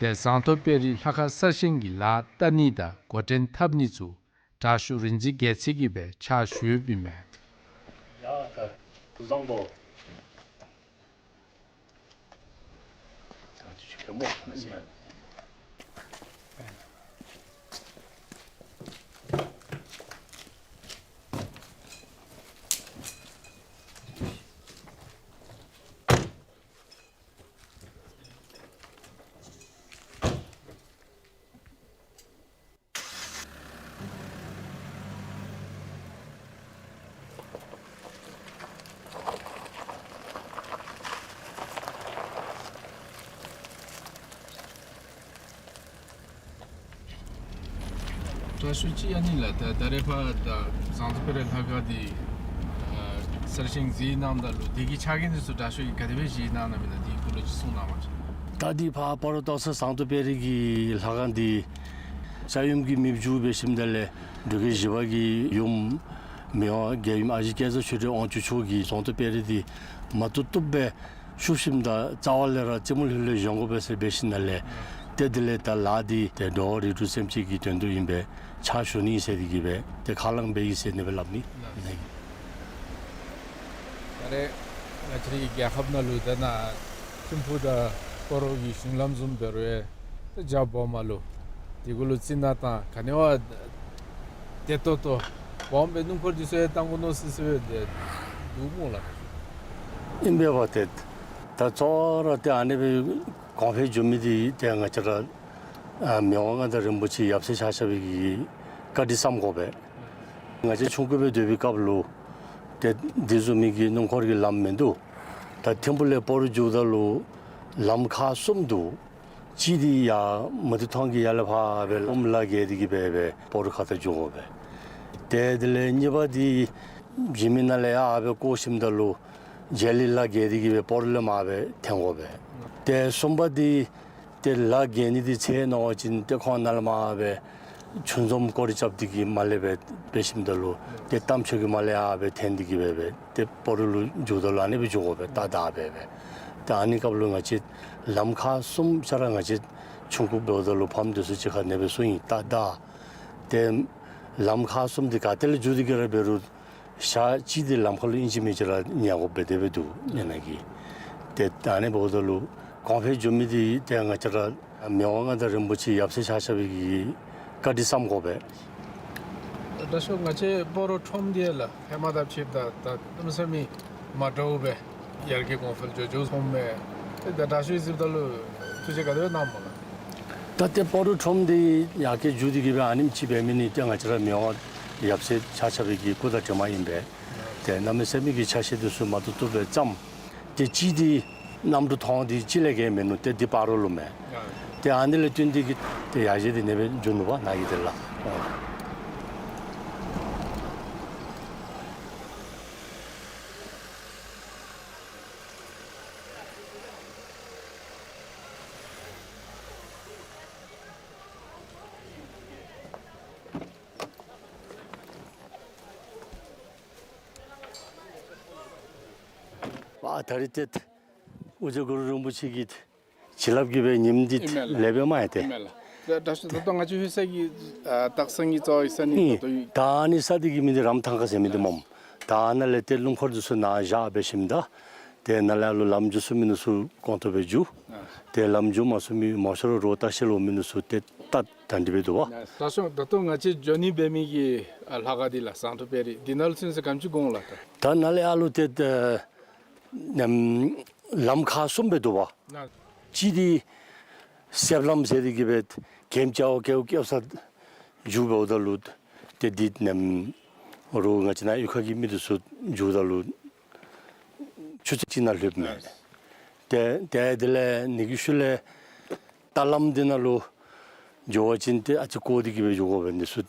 ཏེ་ཟངས་མཐོ་དཔལ་རི་ལྷ་ཁང་གསར་བཞེངས་ཀྱི་ལཱ་བསྟར་ནི་དང་འགོ་འདྲེན་འཐབ་ནི་ཚུ་དྲག་ཤོས་རིག་འཛིན་རྒྱལ་མཚན་གྱིས་སྦེ་ཕྱག་ཞུ་ཡོདཔ་ཨིན་མས། ཡ་ད་དུ་བཟང་པོ། དྲག་ཤོས་ཅིག་ཨ་ནི་ལགས། ད་ད་རེས་ཕར་ད་ཟངས་མཐོ་དཔལ་རི་ལྷ་ཁང་འདི་ཨ་གསར་བཞེངས་མཛད་གནངམ་ད་ལུ་དེ་གི་ཆ་རྐྱེན་འདི་ཚུ་དྲག་ཤོས་ཀྱིས་ག་དེ་སྦེ་བཞེས་གནང་གནངམ་ཨིན་ན་དེའི་སྐོར་ལུ་ཅིག་གསུང་གནང་བ་ཅིན། ད་འདི་ཕར་སྤ་རོ་སྟག་ཚང་ཟངས་མཐོ་དཔལ་རི་གི་ལྷ་ཁང་འདི་ས་ཡོམ་གྱིས་མེདཔ་བཅུག་འབད་ཞིནམ་ད་ལས་འབྲུག་རྒྱལ་བཞི་པ་གི་ཡུམ་མི་དབང་རྒྱལ་ཡུམ་ཨ་ཞེ་སྐལ་བཟང་ཆོས་སྒྲོན་དབང་ཕྱུག་མཆོག་གིས་ཟངས་མཐོ་དཔལ་རི་འདི་མ་བཏུབ་བཏུབ་སྦེ་བཤུབ་ཞིནམ་ད་རྩ་བ་ལས་ར་རྩེ་མོ་ལྷོད་ལྷོད་བཞེངས་དགོ་པས་ཟེར་འབད་ཞིནམ་ལས། ཏེ་དེ་ལས་ད་ལཱ་འདི་ཏེ་འགྲོ་བ་རིགས་དྲུག་སེམས་ཅན་གྱི་དོན་དུ་ཨིན་པས། ཕྱག་ཞུ་ནི་ཟེར་དེ་གིས་སྦེ་ཏེ་ཁས་བླངས་འབད་ཡི་ཟེར་ཨ་ནི་སྦེ་སླབ་ནི་ཨིན། ད་རེས་ང་བཅས་རའི་རྒྱལ་ཁབ་ནང་ལུ་ད་ནཱ་ཐིམ་ཕུག་དང་སྤ་རོ་གི་གཞུང་ལམ་བཟུམ་འབད་རུང་ཡང་ད་རྒྱ་སྦོམ་མ་ལུ་དེ་གུ་ལུ་རྩི་ནག་དང་ག་ནི་བ་བདེ་ཏོག་ཏོ་སྦོམ་སྦེ་སྣུམ་འཁོར་འདི་ཚུ་ཡང་བཏང་དགོ་མནོ་སི་སི་སྦེ་འདུག་སྨོ་ལགས། ཨིན་པས་པ། ཏེ་ད་གཙོ་བོ་ར་ཏེ་ཨ་ནི་སྦེ་གོང་འཕེལ་འགྱོ་མི་འདི་ཏེ་ང་བཅས་ར་ཨ་མི་དབང་མངའ་བདག་རིན་པོ་ཆེ་ཡབ་སྲས་ཆ་ཁྱབ་ཀྱི་བཀའ་དྲིན་བསམ་དགོ་པས། ང་བཅས་ཆུང་ཀུ་སྦེ་སྡོད་པའི་སྐབས་ལུ་ཏེ་འདི་བཟུམ་མའི་གི་སྣུམ་འཁོར་གྱི་ལམ་མིན་འདུག། ད་ཐིམ་ཕུག་ལས་སྤ་རོ་འགྱོཝ་ད་ལུ་ལམ་ཁག་གསུམ་འདུག། གཅིག་འདི་ཡར་མུ་ཏིག་ཐང་གི་ཡར་ལས་ཕར་སྦེ་ཨོམ་ལ་བརྒལ་ཏེ་གི་སྦེ་སྦེ་སྤ་རོ་ཁ་ཐུག་འགྱོ་དགོ་པས། ཏེ་དེ་ལས་གཉིས་པ་འདི་འཇིགས་མེད་ནང་ལས་ཡར་སྦེ་བསྐོར་ཞིནམ་ད་ལུ་རྗེ་ལི་ལ་བརྒལ་ཏེ་གི་སྦེ་སྤ་རོ་ལས་མར་སྦེ་འཐོན་དགོ་པས། ཏེ་གསུམ་པ་འདི་ཏེ་ལ་བརྒལ་ནི་འདི་ཚར་ནུག་པ་ཅིན་ཏེ་ཁོང་ནཱ་ལས་མར་སྦེ་ཆུ་འཛོམས་སྐོར་ར་རྐྱབ་སྟེ་གི་མར་ལས་སྦེ་འབད་ཞིནམ་ད་ལུ་ཏེ་རྟ་མཆོག་གི་མར་ལས་ཡར་སྦེ་འཐོན་ཏེ་གི་སྦེ་སྦེ་ཏེ་སྤ་རོ་ལུ་འགྱོཝ་ད་ལུ་ཨ་ནི་སྦེ་འགྱོ་དགོ་པས། ཏ་ད་སྦེ་སྦེ། ཏེ་ཨ་ནི་སྐབས་ལུ་ང་བཅས་ལམ་ཁག་གསུམ་ཆ་ར་ང་བཅས་ཆུང་ཀུ་འབདཝ་ད་ལུ་ཕམ་འདི་ཚུ་གཅིག་ཁར་ཨ་ནི་སྦེ་གསུངས་ཡི། ཏ་ད་ཏེ་ལམ་ཁག་གསུམ་འདི་ག་ཏེ་ལས་འགྱོ་སྟེ་གི་ར་འབད་རུང་ཞག་གཅིག་འདི་ལམ་ཁ་ལུ་ཨིན་ཅི་མིན་ཅི་ར་ཉལ་དགོཔ་སྦེ་དེ་སྦེ་འདུག་ཨ་ནི་གི། ཏེ་ད་ཨ་ནི་འབདཝ་ད་ལུ་གོང་འཕེལ་འགྱོ་མི་འདི་ཏེ་ང་བཅས་ར་མི་དབང་མངའ་བདག་རིན་པོ་ཆེ་ཡབ་སྲས་ཆ་ཁྱབ་ཀྱི་བཀའ་དྲིན་བསམ་དགོ་པས། དྲག་ཤོས་ང་བཅས་སྤ་རོ་ཁྲོམ་འདི་ལགས་ཧེ་མ་དང་ཕྱདཔ་ད་ད་གནམ་མེད་ས་མེད་མ་འདྲཝ་སྦེ་ཡར་རྒྱས་གོང་འཕེལ་འགྱོ་འགྱོཝ་སོངམ་མས། ཏེ་ད་དྲག་ཤོས་གཟིགསཔ་ད་ལུ་ཐུགས་རྗེ་ག་དེ་སྦེ་གནངམ་སྨོ་ལགས། ད་ཏེ་སྤ་རོ་ཁྲོམ་འདི་ཡར་རྒྱས་འགྱོ་སྟེ་གི་སྦེ་ཨ་ནེམ་ཅིག་འབད་མི་འདི་ཏེ་ང་བཅས་ར་མི་དབང་ཡབ་སྲས་ཆ་ཁྱབ་ཀྱི་སྐུ་དྲིན་ཨིན་པས། ཏེ་གནམ་མེད་ས་མེད་ཀྱི་ཆ་ཤས་འདི་ཚུ་མ་བཏུབ་བཏུབ་སྦེ་བརྩམས། ཏེ་གཅིག་འདི་གནམ་གྲུ་ཐོག་འདི་གཅིག་ལས་བརྒལ་མིན་ནུག། ཏེ་འདི་སྤ་རོ་ལུ་མས། ཏེ་ཨ་ནི་ལས་བརྟེན་ཏེ་གི་ཏེ་ཡར་རྒྱས་འདི་ཨ་ནི་སྦེ་འགྱོ་ནུག་པ་ནཱ་གི་དེ་ལགས། ཨ་ད་རིས་ཏེ་ཨོ་རྒྱན་གུ་རུ་རིན་པོ་ཆེ་གི་བྱིན་རླབས་ཀྱིས་སྦེ་ཉིནམ་འདི་ཨིན་མས་ལགས། ལེགས་པས་མས་ཏེ། ཨིན་མས་ལགས། ད་ད་ད་ལྟོ་ང་བཅས་ལྷོད་ས་གི་ཨ་སྟག་ཚང་གི་རྩ་བའི་ས་ནི་ཨིན། ད་ལྟོ་ཨིན། ད་ཨ་ནི་ས་འདི་གི་མིང་འདི་རམ་ཐང་ཁ་ཟེར་མི་འདི་སྨོ། ད་ཨ་ནཱ་ལས་ཏེ་སྣུམ་འཁོར་འདི་ཚུ་ནཱ་བཞག་འབད་ཞིནམ་ད་ཏེ་ནཱ་ལས་ཨ་ལུ་ལམ་འགྱོ་ཚུགས་མི་འདི་ཚུ་གོང་ཏོག་སྦེ་འགྱོ། ཏེ་ལམ་འགྱོ་མ་ཚུགས་མི་མང་ཤོས་ར་རོགས་ལྟ་བཤལ་འོང་མི་འདི་ཚུ་ཏེ་ད་ད་འདི་སྦེ་འདུག་པ། ད་ཤོང་ད་ལྟོ་ང་བཅས་འགྱོ་ནི་འབད་མི་གི་ཨ་ལྷ་ཁང་འདི་ལགས་ཟངས་མདོག་དཔལ་རི་འདི་ནང་ལུ་ཚུན་ཚོད་ག་དེམ་ཅིག་འགོར་འོང་ལགས། ད་ད་ནཱ་ལས་ཨ་ལུ་ཏེ་ད་ནམ་ལམ་ཁག་གསུམ་སྦེ་འདུག་པ། ལགས། གཅིག་འདི་གསེབ་ལམ་ཟེར་ཏེ་གི་སྦེ་གེམ་ཅ་བ་ཀེའུ་ཀེའུ་ས་འགྱོ་འབདཝ་ད་ལུ་ཏེ་འདི་ནམ་རོགས་ང་བཅས་ནཱ་གཡུས་ཁ་གི་མི་འདི་ཚུ་འགྱོཝ་ད་ལུ་ཆུ་ཚོད་གཅིག་ནང་ལྷོདཔ་མས། ལགས། ཏེ་ཏེ་དེ་ལས་ནི་གི་ཤུལ་ལས་རྟ་ལམ་འདི་ནང་ལུ་འགྱོ་བ་ཅིན་ཏེ་ཨ་ཙི་སྐོར་ཏེ་གི་སྦེ་འགྱོ་དགོ་པས། འདི་ཚུ་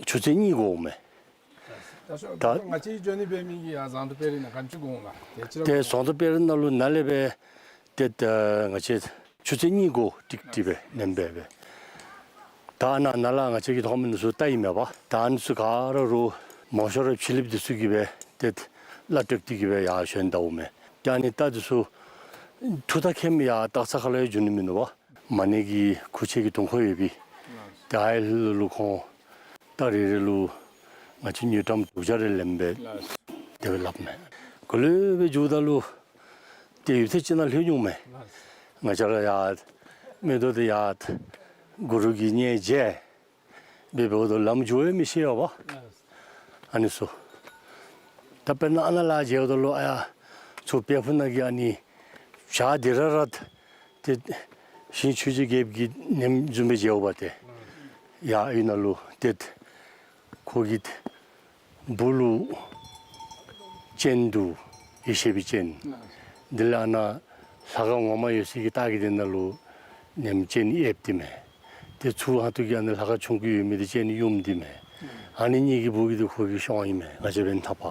ཆུ་ཚོད་གཉིས་འགོརཝ་མས། ད་ད་ང་བཅས་འགྱོ་ནི་འབད་མི་གི་ཡར་ཟངས་མདོག་དཔལ་རི་ནང་ག་དེམ་ཅིག་འགོར་འོང་ལགས། ཏེ་ཟངས་མདོག་དཔལ་རི་ནང་ལུ་ནཱ་ལས་སྦེ་ཏེ་ད་ང་བཅས་ཆུ་ཚོད་གཉིས་འགོར་ཏིག་ཏིག་སྦེ་ནེམ་སྦེ་སྦེ། ད་ནཱ་ནཱ་ལས་ང་བཅས་ཀྱིས་མཐོང་མི་འདི་ཚུ་རྟ་ཨིན་མས་པ། ད་ཨ་ནི་ཚུ་ག་ར་རོགས་མང་ཤོས་ར་ཕྱི་གླིངཔ་འདི་ཚུ་གིས་སྦེ་ཏེ་གླ་སྤྲོད་དེ་གི་སྦེ་ཡར་ཞོན་ད་འོང་མས། ཏེ་ཨ་ནི་རྟ་འདི་ཚུ་ཐུག་ད་ཁེམ་ཡར་སྟག་ཚང་ཁ་ལུ་ཡང་འགྱོ་ནི་མིན་ནུག་པ། མ་ཎི་གི་ཁུག་ཆེན་གྱི་དུང་ཁོ་ཡོད་པས། ཏེ་ཨའི་ལུ་ལུ་ཁོང་རྟ་རེ་རེ་ལུ་ང་བཅས་དངུལ་ཀྲམ་དྲུག་བརྒྱ་རེ་ལེནམ་སྦེ་དེ་སྦེ་སླབ་མས། ག་ལུ་སྦེ་འགྱོཝ་ད་ལུ་ཏེ་ཡུདཔ་ཐེངས་ཅིག་ནཱ་ལྷོད་འོང་མས། ང་བཅས་ར་ཡར་མིག་ཏོ་འདི་ཡར་གུ་རུ་གི་མཉེས་བྱས་སྦེ་འབདཝ་ད་ལམ་འགྱོ་ཡང་མི་ཤེས་པ། ཨ་ནི་ཚུ་ད་དཔེར་ན་ཨ་ནཱ་ལས་མཇལཝ་ད་ལུ་ཨ་ཡར་ཚུར་དཔལ་ཕུག་ནང་གི་ཨ་ནི་བྱག་འདི་ར་ར་ཏེ་ཞིང་ཆོས་རྗེ་རྒྱལཔོ་གི་ནེམ་བཟུམ་སྦེ་མཇལཝ་ཏེ་ཡར་ཨའི་ནང་ལུ་ཏེ་ཁོ་གི་སྦུག་ལུ་སྤྱན་འདུག། ཡེ་ཤེས་པའི་སྤྱན། དེ་ལས་ཨ་ནཱ་ལྷ་ཁང་ངོ་མ་ཡོད་ས་གི་ལྟག་གི་དེ་ནང་ལུ་ནེམ་སྤྱན་གཡསཔ་འདི་མས། ཏེ་ཚུར་ཧ་ཏུ་གི་ཨ་ནཱ་ལྷ་ཁང་ཆུང་ཀུ་ཡོད་མི་འདི་སྤྱན་གཡོནམ་འདི་མས། ཨ་ནི་གཉིས་ཀྱི་སྦུག་གི་འདི་ཁོ་གི་ཤོང་ཨིན་མས། ང་བཅས་འབདན་འཐདཔ།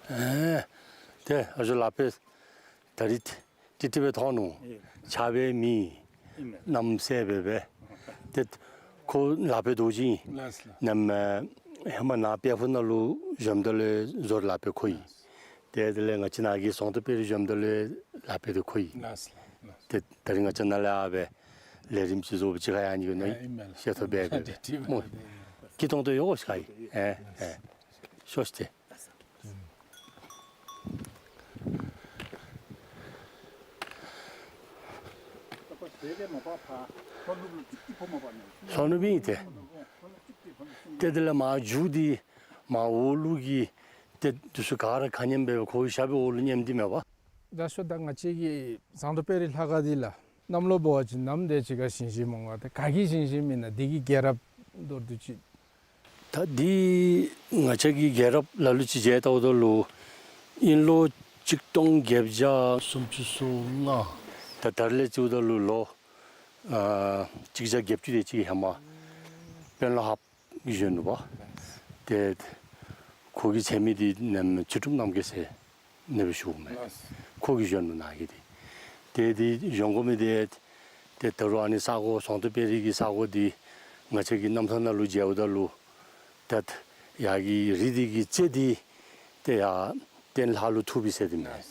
ཨེ་ཏེ་ཨ་ཇོ་ལག་པས་ད་རིས་ཏིག་ཏིག་སྦེ་མཐོང་ནུག། ཨེ་ཆརཔ་མེད། ཨིན་མས། གནམ་སེརཔོ་སྦེ་སྦེ། ཏེ་ཁོ་ལག་པའི་རྡོ་རྗེ་ཨིན། ལགས་ལགས། ནམ་ཧེ་མ་ནཱ་དཔལ་ཕུག་ནང་ལུ་བཞུགསཔ་ད་ལུ་བཟོ་ལག་པའི་ཁོ་ཨིན། ཏེ་དེ་ལས་ང་བཅས་ནཱ་གི་ཟངས་མདོག་དཔལ་རི་བཞུགསཔ་ད་ལུ་ལག་པའི་རྡོ་ཁོ་ཨིན། ལགས་ལགས། ཏེ་ད་རིས་ང་བཅས་ནཱ་ལས་ཨ་སྦེ་ལས་རིམ་ཅིག་བཟོ་བ་ཅིག་ཁར་ཡང་ནི་གོ་ནི་ཨིན་མས་ལགས། ཤེས་ཐོབ་སྦེ་སྦེ་ཏེ་ཏེ་སྨོ། ཏེ་སྐྱིད་ཏོང་ཏོ་ཡོད་ཤག་ཨིན། ཨེ་ཨེ་ཤོག་ཤིག་ཏེ། ལྷོ་ནུབ་ཨིན་ཏེ། ཏེ་དེ་ལས་མར་མཇུག་འདི་མར་འོག་ལུ་གི་ ཏེ་འདི་ཚུ་ག་ར་ཁ་ཉན་སྦེ་ཁོ་གི་ཞབས་པའི་འོག་ལུ་ཉནམ་འདི་མས་པ། ད་ཤོ་ད་ང་བཅས་ཀྱི་ཟངས་མདོག་དཔལ་རི་ལྷ་ཁང་འདི་ལགས་གནམ་ལོ་འབད་བ་ཅིན་ནམ་དེ་ཅིག་ཁར་བཞེངས་བཞེངསམ་འོང་ག། ཏེ་ག་གིས་བཞེངས་བཞེངསམ་ཨིན་ན། འདི་གི་རྒྱལ་རབས་མདོར་བསྡུས་ཅིག། ད་འདི་ང་བཅས་ཀྱི་རྒྱལ་རབས་ལ་ལུ་ཅིག་མཇལ་བལྟཝ་ད་ལུ་དབྱིན་ལོ་གཅིག་སྟོང་བརྒྱད་བརྒྱ་སུམ་ཅུ་སོ་ལྔ། ད་ད་རིས་ལས་བརྩིཝ་ད་ལུ་ལོ་ཨ་གཅིག་བརྒྱ་བརྒྱད་ཅུ་དེ་ཅིག་ཧེ་མ་དཔོན་སློབ་ཧཱཔ་གིས་བཞེངས་ནུག་པ། ཏེ་ཁོ་གི་ཚེ་མི་འདི་ནམ་ཚུལ་ཁྲིམས་རྣམ་རྒྱལ་ཟེར་ཨ་ནི་སྦེ་ཞུཝ་མས། ལགས། ཁོ་གིས་བཞེངས་ནུག་ནཱ་གི་འདི། ཏེ་འདི་བཞེངས་དགོ་མི་འདི་ཏེ་ད་རུང་ཨ་ནི་ས་གོ་ཟངས་མདོག་དཔལ་རི་གི་ས་གོ་འདི་ང་བཅས་ཀྱི་རྣམ་ཐར་ནང་ལུ་མཇལཝ་ད་ལུ་ཏེ་ཡར་གྱི་རི་འདི་གི་རྩེ་འདི་ཏེ་ཡར་སྟེང་ལྷ་ལུ་ཐུག་པས་ཟེར་འདི་མས།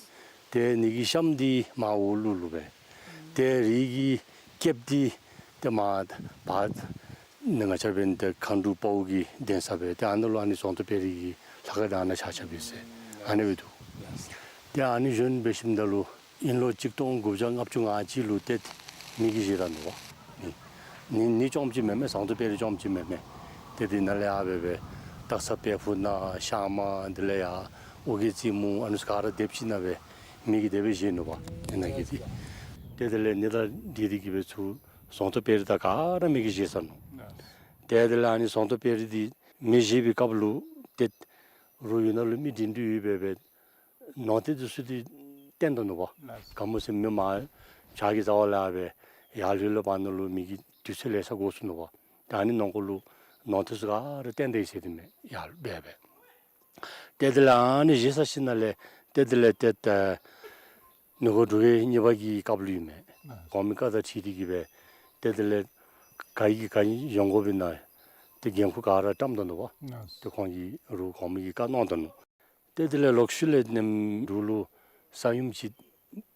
ཏེ་ཨ་ནི་གི་གཤམ་འདི་མར་འོག་ལུ་ལུ་སྦེ། ཏེ་རི་གི་རྐེདཔ་འདི་ཏེ་མར་བར་ནི་ང་བཅས་འབདན་ཏེ་མཁའ་འགྲོ་དཔའ་བོ་གི་གདན་ས་སྦེ་ཏེ་ཨ་ནཱ་ལུ་ཨ་ནི་ཟངས་མདོག་དཔལ་རི་གི་ལྷ་ཁང་དང་ཨ་ནཱ་ཆགས་ཆགསཔ་ཨིན་ཟེར་ཨ་ནི་སྦེ་འདུག། ཏེ་ཨ་ནི་བཞེངས་འབད་ཞིནམ་ད་ལུ་དབྱིན་ལོ་གཅིག་སྟོང་དགུ་བརྒྱ་ལྔ་བཅུ་ང་གཅིག་ལུ་ཏེ་མེ་གིས་བཞེས་ད་ནུག་པ། ནི་ནི་ནི་རྐྱངམ་ཅིག་མེན་མས། ཟངས་མདོག་དཔལ་རི་རྐྱངམ་ཅིག་མེན་མས། ཏེ་འདི་ནང་ལས་ཡར་སྦེ་སྦེ་སྟག་ཚང་དཔལ་ཕུག་ནང་ཤར་མ་འདི་ལས་ཡར་ཨོ་རྒྱན་རྩེ་མོ་ཨ་ནི་ཚུ་ག་ར་སྡེབ་ཅིག་ནང་སྦེ་མེ་གིས་དེ་སྦེ་བཞེས་ནུག་པ། ཨ་ནཱ་གི་འདི་ཏེ་དེ་ལས་ཨ་ནི་དང་འདི་འདི་གིས་སྦེ་ཚུར་ཟངས་མདོག་དཔལ་རི་དང་ག་ར་མེ་གིས་བཞེས་ཚར་ནུག། ཏེ་དེ་ལས་ཨ་ནི་ཟངས་མདོག་དཔལ་རི་འདི་མེ་བཞེས་པའི་སྐབས་ལུ་ཏེ་རོགས་ཡོད་ནང་ལུ་མི་སྒྲིང་སྒྲི་ཡོད་པས་སྦེ་ནོར་རྟེན་འདི་ཚུ་འདི་བཏོན་ད་ནུག་པ། ལགས། ག་མོ་ཟེར་མི་མར་བྱག་གི་རྩ་བ་ལས་སྦེ་ཡར་ལུ་ལུ་བར་ན་ལུ་མེ་གི་དུས་ཚོད་ལེ་ཤ་འགོར་སོ་ནུག་པ། ད་ཨ་ནི་ནང་འཁོད་ལུ་ནོར་རྟེན་ཚུ་ག་ར་བཏོན་ད་ཡི་ཟེར་འདི་མས། ཡར་སྦེ་སྦེ་ཏེ་དེ་ལས་ཨ་ནི་བཞེས་ཚར་ཞིནམ་ལས་ཏེ་དེ་ལས་ཏེ་ད་མི་འགོ་འབྲུག་རྒྱལ་གཉིས་པ་གི་སྐབས་ལུ་ཨིན་མས། ལགས། གོང་མའི་བཀའ་དང་འཁྲིལ་ཏེ་གིས་སྦེ་ཏེ་དེ་ལས་ག་གིས་ག་བཞེངས་དགོཔ་ཨིན་ན་ཏེ་འགན་ཁུར་ག་ར་བཀྲམ་ད་ནུག་པ། ལགས། ཏེ་ཁོང་གིས་རོགས་གོང་མ་གིས་བཀའ་གནང་ད་ནུག། ཏེ་དེ་ལས་ལོག་ཤུལ་ལས་ནེམ་འབྲུག་ལུ་ས་ཡོམ་ཅིག་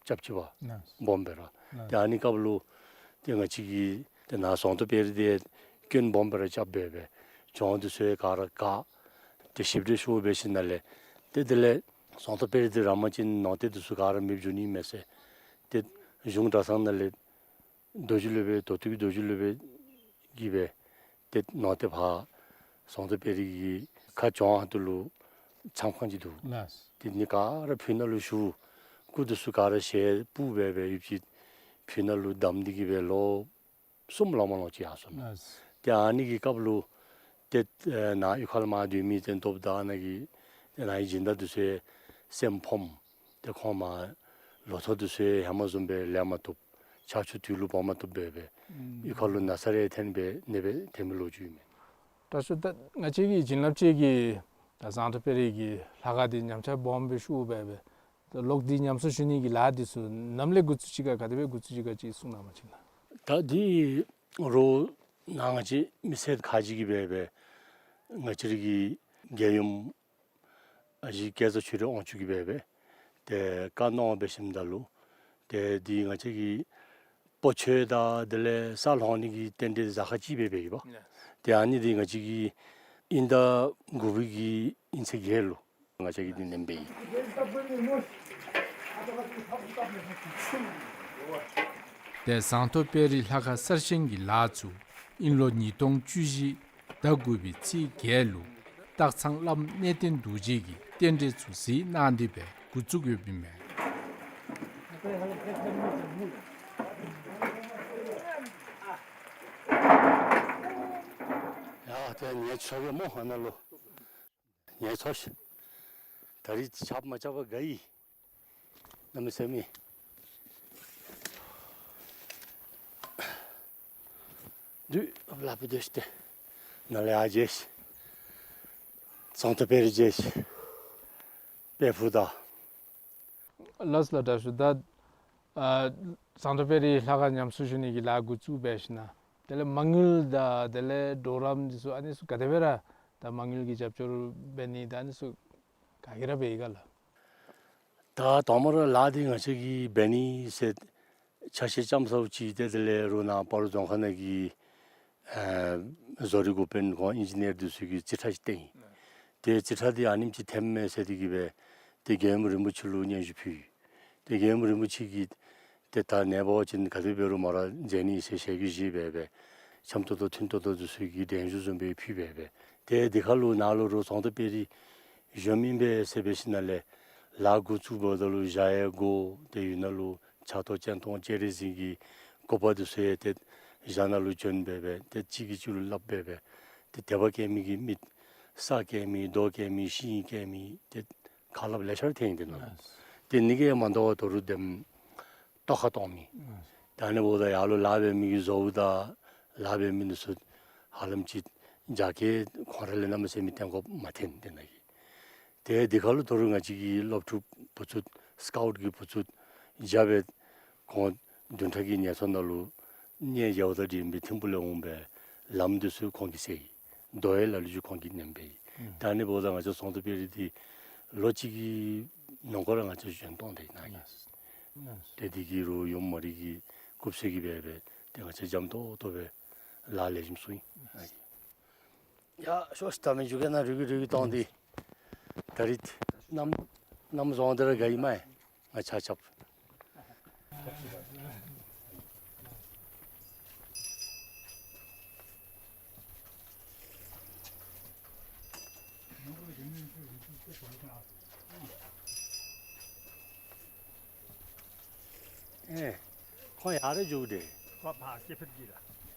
རྐྱབ་ཅི་པ། ལགས། སྦོམ་སྦེ་ར། ལགས། ཏེ་ཨ་ནི་སྐབས་ལུ་ཏེ་ང་བཅས་ཀྱི་ཏེ་ནཱ་ཟངས་མདོག་དཔལ་རི་འདི་སྐྱོན་སྦོམ་སྦེ་ར་རྐྱབ་སྦེ་སྦེ་གྱོང་འདི་ཚུ་ཡང་ག་ར་བཀག། ཏེ་ཞིབ་འགྲེལ་ཞུ་འབད་ཞིནམ་ལས་ཏེ་དེ་ལས་ཟངས་མདོག་དཔལ་རི་འདི་ར་མ་ཅིན་ནང་རྟེན་འདི་ཚུ་ག་ར་མེདཔ་འགྱོ་ནི་མས་ཟེར་ཏེ་གཞུང་གྲྭ་ཚང་ནང་ལས་རྡོ་རྗེ་སློབ་དཔོན་མདོ་སྟོད་ཀྱི་རྡོ་རྗེ་སློབ་དཔོན་གྱིས་སྦེ་ཏེ་ནང་རྟེན་ཕར་ཟངས་མདོག་དཔལ་རི་གི་ཁ་བྱང་ཁ་ཐུག་ལུ་མཚམས་ཁང་ཅིག་འདུག། ལགས། ཏེ་ཨ་ནི་ག་ར་ཕུ་ནང་ལུ་ཞུ། སྐུ་འདི་ཚུ་ག་ར་ཞལ་སྤུབས་སྦེ་སྦེ་ཡོདཔ་ཅིག་ཕུ་ནང་ལུ་བསྡམས་ཏེ་གིས་སྦེ་ལོ་གསུམ་ལང་མ་ལོང་ཅིག་ཡར་སོ་ནུག། ལགས། ཏེ་ཨ་ནི་གི་སྐབས་ལུ་ཏེ་ཨེ་ནཱ་གཡུས་ཁ་ལུ་མར་སྡོད་མི་ཏེ་སྟོབས་དང་ཨ་ནཱ་གི་ཏེ་ནཱ་གི་སྦྱིན་བདག་འདི་ཚུ་ཡང་སེམས་ཕམ། ཏེ་ཁོང་མར་ལོ་ཐོག་འདི་ཚུ་ཡང་ཧེ་མ་བཟུམ་སྦེ་ལེན་མ་བཏུབ། ཆར་ཆུ་དུས་ལུ་འབབ་མ་བཏུབ་སྦེ་སྦེ་ཨུམ་གཡུས་ཁ་ལུ་ན་ཚ་རེ་ཐོན་སྦེ་ཨ་ནི་སྦེ་ཐོན་མི་ལོ་རྒྱུས་ཨིན་མས། དྲག་ཤོས་ད་ང་བཅས་ཀྱི་བྱིན་རླབས་ཅན་གྱི་ད་ཟངས་མདོག་དཔལ་རི་གི་ལྷ་ཁང་འདི་ཉམས་ཆག་སྦོམ་སྦེ་ཤོར་སྦེ་སྦེ་ད་ལོག་སྟེ་ཉམས་གསོ་ཞུ་ནི་གི་ལཱ་འདི་ཚུ་ནམ་ལས་འགོ་བཙུགས་ཅི་ག་ག་དེ་སྦེ་འགོ་བཙུགས་ཅི་ག་ཅིག་གསུང་གནང་བ་ཅིན་ལགས། ད་འདི་རོགས་ནཱ་ང་བཅས་མི་སེར་ཁག་ཅིག་གིས་སྦེ་སྦེ་ང་བཅས་ར་གི་རྒྱལ་ཡུམ་ཨ་ཞེ་སྐལ་བཟང་ཆོས་སྒྲོན་དབང་ཕྱུག་གིས་སྦེ་སྦེ་ཏེ་བཀའ་གནང་འབད་ཞིནམ་ད་ལུ་ཏེ་འདི་ང་བཅས་ཀྱི་སྤོ་ཆོས་དང་དེ་ལས་ས་སློང་ནི་གི་རྟེན་འབྲེལ་གཟའ་ཁང་ཅིག་སྦེ་འབད་ཡི་པ། ཡ། ཏེ་ཨ་ནི་འདི་ང་བཅས་ཀྱིས་དབྱིན་ཟླ་དགུ་པའི་གི་དབྱིན་ཚེས་བརྒྱད་ལུ་ང་བཅས་ཀྱིས་འདི་ནེམ་འབད་ཡི། ཏེ་ཟངས་མདོག་དཔལ་རི་ལྷ་ཁང་གསར་བཞེངས་ཀྱི་ལཱ་ཚུ་དབྱིན་ལོ་ཉིས་སྟོང་བཅུ་བཞི་ཟླ་དགུ་པའི་ཚེས་བརྒྱད་ལུ་སྟག་ཚང་བླམ་གནས་བརྟན་རྡོ་རྗེ་གིས་རྟེན་འབྲེལ་ཚུ་གཟིགས་གནང་སྟེ་སྦེ་འགོ་བཙུགས་ཡོདཔ་ཨིན་མས། ཡ་ཏེ་ངལ་འཚོ་གེ་སྨོ་ཨ་ནཱ་ལུ། ངལ་འཚོ་ཤིག། ད་རིས་ཆརཔ་མ་རྐྱབ་པར་དགའ་ཡི། གནམ་མེད་ས་མེད། དུས་ལ་བུ་སྡོད་ཤིག་ཏེ། ནཱ་ལས་ཡར་མཇལ་ཤིག། ཟངས་མདོག་དཔལ་རི་མཇལ་ཤིག། དཔལ་ཕུག་དང་། ལགས་སོ་ལགས། དྲག་ཤོས་ད་ཨ་ཟངས་མདོག་དཔལ་རི་ལྷ་ཁང་ཉམས་གསོ་ཞུ་ནི་གི་ལཱ་འགོ་བཙུགས་འབད་ཞིནམ་དེ་ལས་མ་དངུལ་དང་དེ་ལས་གྲོགས་རམ་འདི་ཚུ་ཨ་ནི་ཚུ་ག་དེ་སྦེ་ར་ད་མ་དངུལ་གྱི་རྒྱབ་སྐྱོར་འབད་ནི་དང་ཨ་ནི་ཚུ་ག་གིས་ར་འབད་ཡི་ག་ལགས། ད་དང་པ་ར་ལཱ་འདི་ང་བཅས་ཀྱིས་འབད་ནི་ཟེར་ཆ་ཤས་རྐྱབ་ཚརཝ་ཅིག་ཏེ་དེ་ལས་རོགས་ནཱ་སྤ་རོ་རྫོང་ཁག་ནང་གི་ཨ་བཟོ་རིག་འགོ་དཔོན་ཁོང་ཨིན་ཇི་ནི་ཡར་འདི་ཚུ་གིས་རྩིས་ཁྲ་ཅིག་བཏོན་ཡི། ཏེ་རྩིས་ཁྲ་འདི་ཨ་ནེམ་ཅིག་ཐོནམ་མས་ཟེར་ཏེ་གིས་སྦེ་ཏེ་རྒྱལ་ཡུམ་རིན་པོ་ཆེ་ལུ་སྙན་ཞུ་ཕུལ་ཡི། ཏེ་རྒྱལ་ཡུམ་རིན་པོ་ཆེ་གིས་ཏེ་ད་ནངས་པ་ཅིན་ག་དེ་འབད་རུང་མོ་ར་མཛད་ནི་ཟེར་ཞལ་གྱིས་བཞེས་སྦེ་སྦེ་འཆམ་ཏོག་ཏོ་མཐུན་ཏོག་ཏོ་འདི་ཚུ་གི་གདན་ཞུ་བཟུམ་སྦེ་ཕུལ་སྦེ་སྦེ། ཏེ་འདི་ཁར་ལུ་ནཱ་ལུ་རོགས་ཟངས་མདོག་དཔལ་རི་ གཞོནམ་ཨིན་པས་ཟེར་འབད་ཞིནམ་ལས་ལཱ་འགོ་བཙུགས་འབདཝ་ད་ལུ་ཞག་ཡང་འགོར། ཏེ་ཡུལ་ནང་ལུ་ཕྱག་ཐོག་སྤྱན་སྟོང་སྤྱན་རས་གཟིགས་ཀྱི་སྐུ་པར་འདི་ཚུ་ཡང་ཏེ་ཞག་ནང་ལུ་བྱོན་སྦེ་སྦེ་ཏེ་གཅིག་གིས་གཅིག་ལུ་སླབ་སྦེ་སྦེ་ཏེ་དད་པ་སྐྱེ་མི་གི་མི་ས་སྐྱེ་མི་རྡོ་སྐྱེ་མི་ཤིང་སྐྱེ་མི་ཏེ་ཁ་སླབ་ལེ་ཤ་ར་ཐོན་ཡི་དེ་ནང་ལུ། ལགས། ཏེ་ཨ་ནི་གིས་མ་དོ་བར་ད་རུང་དེམ་ལྟོ་ཁ་གཏོང་མི། ལགས། ད་ཨ་ནི་འབདཝ་ད་ཡར་ལུ་ལཱ་འབད་མི་གི་བཟོ་བོ་དང་ལཱ་འབད་མི་འདི་ཚུ་ཧ་ལམ་ཅིག་རྒྱ་སྐྱེད་ཁོང་ར་ལས་གནམ་མེད་ས་མེད་བརྟན་དགོཔ་མ་ཐོན་དེ་ནང་གི། ཏེ་དེ་ཁར་ལུ་ད་རུང་ང་བཅས་ཀྱི་སློབ་ཕྲུག་བུ་ཚུ་སི་ཀའུཊ་གི་བུ་ཚུ་རྐྱབ་སྦེ་ཁོང་བདུན་ཕྲག་གི་ཉེན་ཚང་ནང་ལུ་གནས་མཇལཝ་དང་འབྲེལ་སྦེ་ཐིམ་ཕུ་ལས་འོང་སྦེ་ལམ་འདི་ཚུ་ཁོང་གིས་བསལ་ཡི། རྡོ་ཡང་ལ་ལུ་ཅིག་ཁོང་གིས་མནན་པས། ཨུམ། ད་ཨ་ནི་འབདཝ་ད་ང་བཅས་ཟོང་ཐོ་དཔལ་རི་འདི་ལོ་གཅིག་གི་ནང་འཁོད་ར་ང་བཅས་བཞེངས་གཏང་སྟེ་ནཱ་གི། ལགས། ལགས། ཏེ་འདི་གི་རུང་ཡུམ་མ་རི་གི་སྐུ་ཚེ་གི་སྦེ་སྦེ་ཏེ་ང་བཅས་འཇམ་ཏོང་ཏོ་སྦེ་ལཱ་ལེགས་ཤོམ་ཚུགས་ཡི། ཡ་ཤོག་ཤིག། ད་མི་འགྱོ་གེ་ན། རུལ་གི་རུལ་གི་གཏང་སྟེ། ད་རིས་གནམ་གནམ་བཟང་སྟེ་ར་དགའ་ཡི་མས། ང་ཆ་ཁྱབ། ཨེ། ཁོང་ཡར་ར་འགྱོ་དེས། ཁོ་ཕར་སྐྱེ་འཕེལ་གྱི་ལ་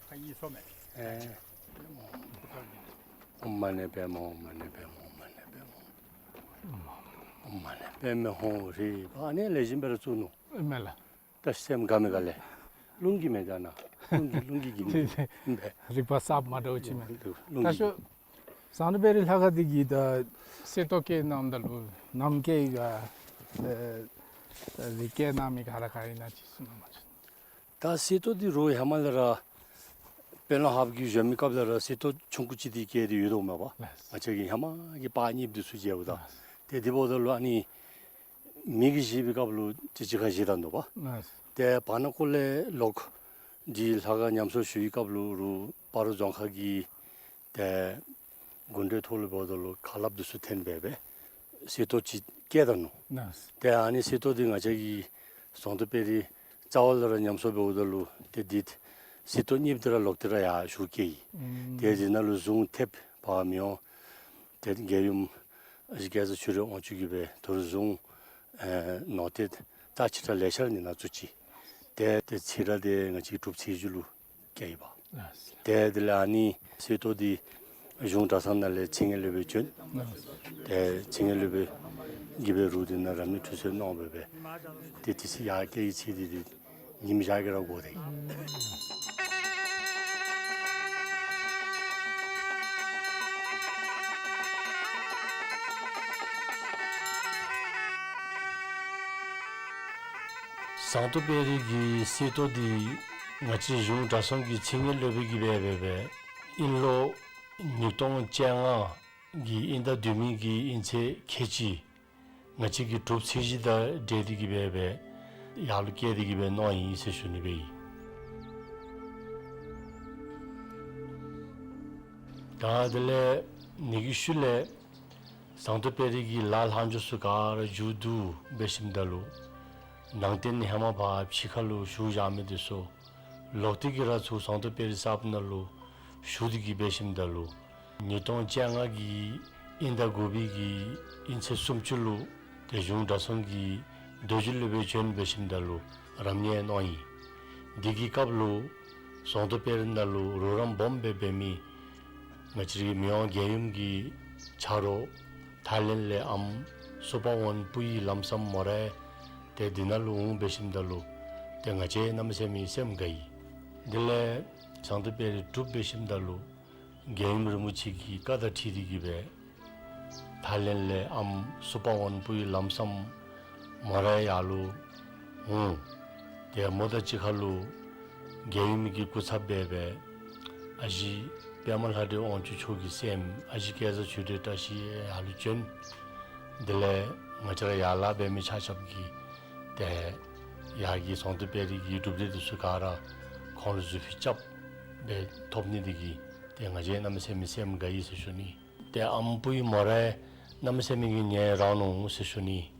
ཁ་གཡེང་སོང་མས། ཨེ། ཨོཾ་མ་ཎི་པདྨེ་ཧཱུྃ། ཨོཾ་མ་ཎི་པདྨེ་ཧཱུྃ། ཨོཾ་མ་ཎི་པདྨེ་ཧཱུྃ། ཨོཾ་མ་ཎི་པདྨེ་ཧཱུྃ། རེད་པ། ཨ་ནི་ལེགས་ཤོམ་སྦེ་ར་བཙུགས་ནུག། ཨིན་མས་ལགས། ད་སེམས་དགའ་མི་དགའ་ལས། རླུང་གིས་མི་དགའ་ན། རླུང་གིས་རླུང་གིས་གིས་མི་དགའ། རིག་པ་གསརཔ་མ་འདྲཝ་ཅིག་མས། རླུང་ད་གིས་ཤོ་ཟངས་མདོག་དཔལ་རི་ལྷ་ཁང་འདི་གི་ད་གསེར་ཏོག་བཀལ་གནངམ་ད་ལུ་ནམ་བཀལ་ཡི་ག། ཨེ་ཨེ་རིག་བཀལ་གནང་མི་ག་ར་ག་ཨིན་ན་ཅིག་གསུང་གནང་བ་ཅིན། ད་གསེར་ཏོག་འདི་རུང་ཧེ་མ་ལས་ར་དཔོན་སློབ་ཧཱཔ་གི་གཞོན་མི་སྐབས་ལས་ར་གསེར་ཏོག་ཆུང་ཀུ་ཅིག་འདི་བཀལ་ཏེ་ཡོད་དོ་མས་པ། ལགས། ང་བཅས་ཀྱི་ཧེ་མ་གི་པར་རྙིངམ་འདི་ཚུ་མཇལཝ་ད། ལགས། ཏེ་འདི་འབདཝ་ད་ལུ་ཨ་ནི་མི་གིས་བཞེས་པའི་སྐབས་ལུ་ཅིག་ཅིག་ཁར་བཞེས་ད་ནུག་པ། ལགས། ཏེ་བར་ན་ཀོ་ལས་ལོག་འདི་ལྷ་ཁང་ཉམས་གསོ་ཞུ་བའི་སྐབས་ལུ་རུང་སྤ་རོ་རྫོང་ཁག་གི་ཏེ་དགོན་སྡེ་ཐོག་ལུ་འབདཝ་ད་ལུ་ཁ་སླབ་འདི་ཚུ་ཐོན་སྦེ་སྦེ་གསེར་ཏོག་ཅིག་བཀལ་ད་ནུག། ལགས། ཏེ་ཨ་ནི་གསེར་ཏོག་འདི་ང་བཅས་ཀྱི་ཟངས་མདོག་དཔལ་རི་རྩ་བ་ལས་ར་ཉམས་གསོ་འབདཝ་ད་ལུ་ཏེ་འདི་གསེར་ཏོག་རྙིངམ་འདི་ར་ལོག་སྟེ་ར་ཡར་ཞུ་བསྐྱལ་ཡི། ཨུམ། ཏེ་འདི་ནང་ལུ་གཟུངས་ཐེབས་པ་མི་འོང་། ཏེ་རྒྱལ་ཡུམ་ཨ་ཞེ་སྐལ་བཟང་ཆོས་སྒྲོན་དབང་ཕྱུག་གིས་སྦེ་ད་རུང་གཟུངས་ཨེ་ནོར་ཏེ་རྩ་ཆེ་དྲགས་ལེ་ཤ་ར་ནི་ནང་བཙུགས་ཅི། ཏེ་ཏེ་ཚེ་རབས་འདི་ང་བཅས་ཀྱི་གྲུབ་ཚེས་བཅུ་ལུ་བཀལ་ཡི་པ། ལགས། ཏེ་དེ་ལས་ཨ་ནི་གསེར་ཏོག་འདི་གཞུང་གྲྭ་ཚང་ནང་ལས་ཚེ་སྔོན་སློབ་དཔོན་བྱོན། ལགས། ཏེ་ཚེ་སྔོན་སློབ་དཔོན་གྱིས་སྦེ་རུང་འདི་ནང་རབ་གནས་ཁྲུས་གསོལ་གནང་སྦེ་སྦེ་ཏེ་དེ་ཚེ་ཡར་བཀལ་ཡི་ཚེ་འདི་འདི་ཉིནམ་བཞག་གི་ར་འགོར་ཏེ། ཟངས་མདོག་དཔལ་རི་གི་གསེར་ཏོག་འདི་ང་བཅས་གཞུང་གྲྭ་ཚང་གི་ཚེ་སྔོན་སློབ་དཔོན་གྱིས་སྦེ་སྦེ་སྦེ་དབྱིན་ལོ་ཉིས་སྟོང་བཅོ་ལྔ་གི་དབྱིན་ཟླ་བདུན་མའི་གི་དབྱིན་ཚེས་ཁལ་གཅིག་ང་བཅས་ཀྱི་གྲུབ་ཚེས་གཞི་དང་འབྲེལ་ཏེ་གིས་སྦེ་སྦེ་ཡར་ལུ་བཀལ་ཏེ་གིས་སྦེ་གནང་ཡི་ཟེར་ཞུ་ནི་སྦེ་ཨིན། ད་དེ་ལས་ཨ་ནི་གི་ཤུལ་ལས་ཟངས་མདོག་དཔལ་རི་གི་ལཱ་ལྷག་འཕྲོ་ཚུ་ག་ར་མཇུག་བསྡུ་འབད་ཞིནམ་ད་ལུ་ནང་རྟེན་ཧེ་མ་ཕར་ཕྱི་ཁ་ལུ་བཞུགས་བཞག་མི་འདི་ཚུ་ལོག་སྟེ་གིས་ར་ཚུར་ཟངས་མདོག་དཔལ་རི་གསརཔ་ནང་ལུ་བཞུགས་ཏེ་གིས་འབད་ཞིནམ་ད་ལུ་ཉིས་སྟོང་བཅོ་ལྔ་གི་དབྱིན་ཟླ་དགུ་པའི་གི་དབྱིན་ཚེས་སུམ་ཅུ་ལུ་ཏེ་གཞུང་གྲྭ་ཚང་གི་རྡོ་རྗེ་སློབ་དཔོན་བྱོན་འབད་ཞིནམ་ད་ལུ་རབ་གནས་གནང་ཡི། འདི་གི་སྐབས་ལུ་ཟངས་མདོག་དཔལ་རི་ནང་ལུ་རོགས་རམ་སྦོམ་སྦེ་འབད་མི་ང་བཅས་རའི་མི་དབང་རྒྱལ་ཡུམ་གྱི་ཆ་རོགས་ཐའི་ལེནཌ་ལས་ཨམ་སུ་པ་ཝོན་པུའི་ལམ་སམ་མོ་རའི་ཏེ་འདི་ནང་ལུ་འོང་འབད་ཞིནམ་ད་ལུ་ཏེ་ང་བཅས་གནམ་མེད་ས་མེད་སེམས་དགའ་ཡི། དེ་ལས་ཟངས་མདོག་དཔལ་རི་གྲུབ་འབད་ཞིནམ་ད་ལུ་རྒྱལ་ཡུམ་རིན་པོ་ཆེ་གི་བཀའ་དང་འཁྲིལ་ཏེ་གིས་སྦེ་ཐའི་ལེནཌ་ལས་ཨམ་སུ་པ་ཝོན་པུའི་ལམ་སམ་མོ་རའི་ཡར་ལུ་འོང་། ཏེ་མོ་དང་གཅིག་ཁར་ལུ་རྒྱལ་ཡུམ་གྱི་སྐུ་ཚབ་སྦེ་སྦེ་ཨ་ཞེ་པདྨ་ལྷ་འདྲེ་དབང་ཕྱུག་མཆོག་གི་སྲསམོ་ཨ་ཞེ་སྐལ་བཟང་ཆོས་སྒྲོན་བཀྲ་ཤིས་ཡར་ལུ་བྱོན། དེ་ལས་ང་བཅས་ར་ཡར་ལཱ་འབད་མི་ཆ་ཁྱབ་ཀྱིས་ཏེ་ཡར་གྱི་ཟངས་མདོག་དཔལ་རི་གི་གྲུབ་འབྲས་འདི་ཚུ་ག་ར་ཁོང་ལུ་གཟུགས་ཕུད་རྐྱབ་སྦེ་ཐོབ་ནི་འདི་གིས་ཏེ་ང་བཅས་གནམ་མེད་ས་མེད་སེམས་དགའ་ཡི་ཟེར་ཞུ་ནི། ཏེ་ཨམ་པུའི་མོ་རའི་གནམ་མེད་ས་མེད་ཀྱི་ཉེ་རང་ནུག་ཟེར་ཞུ་ནི།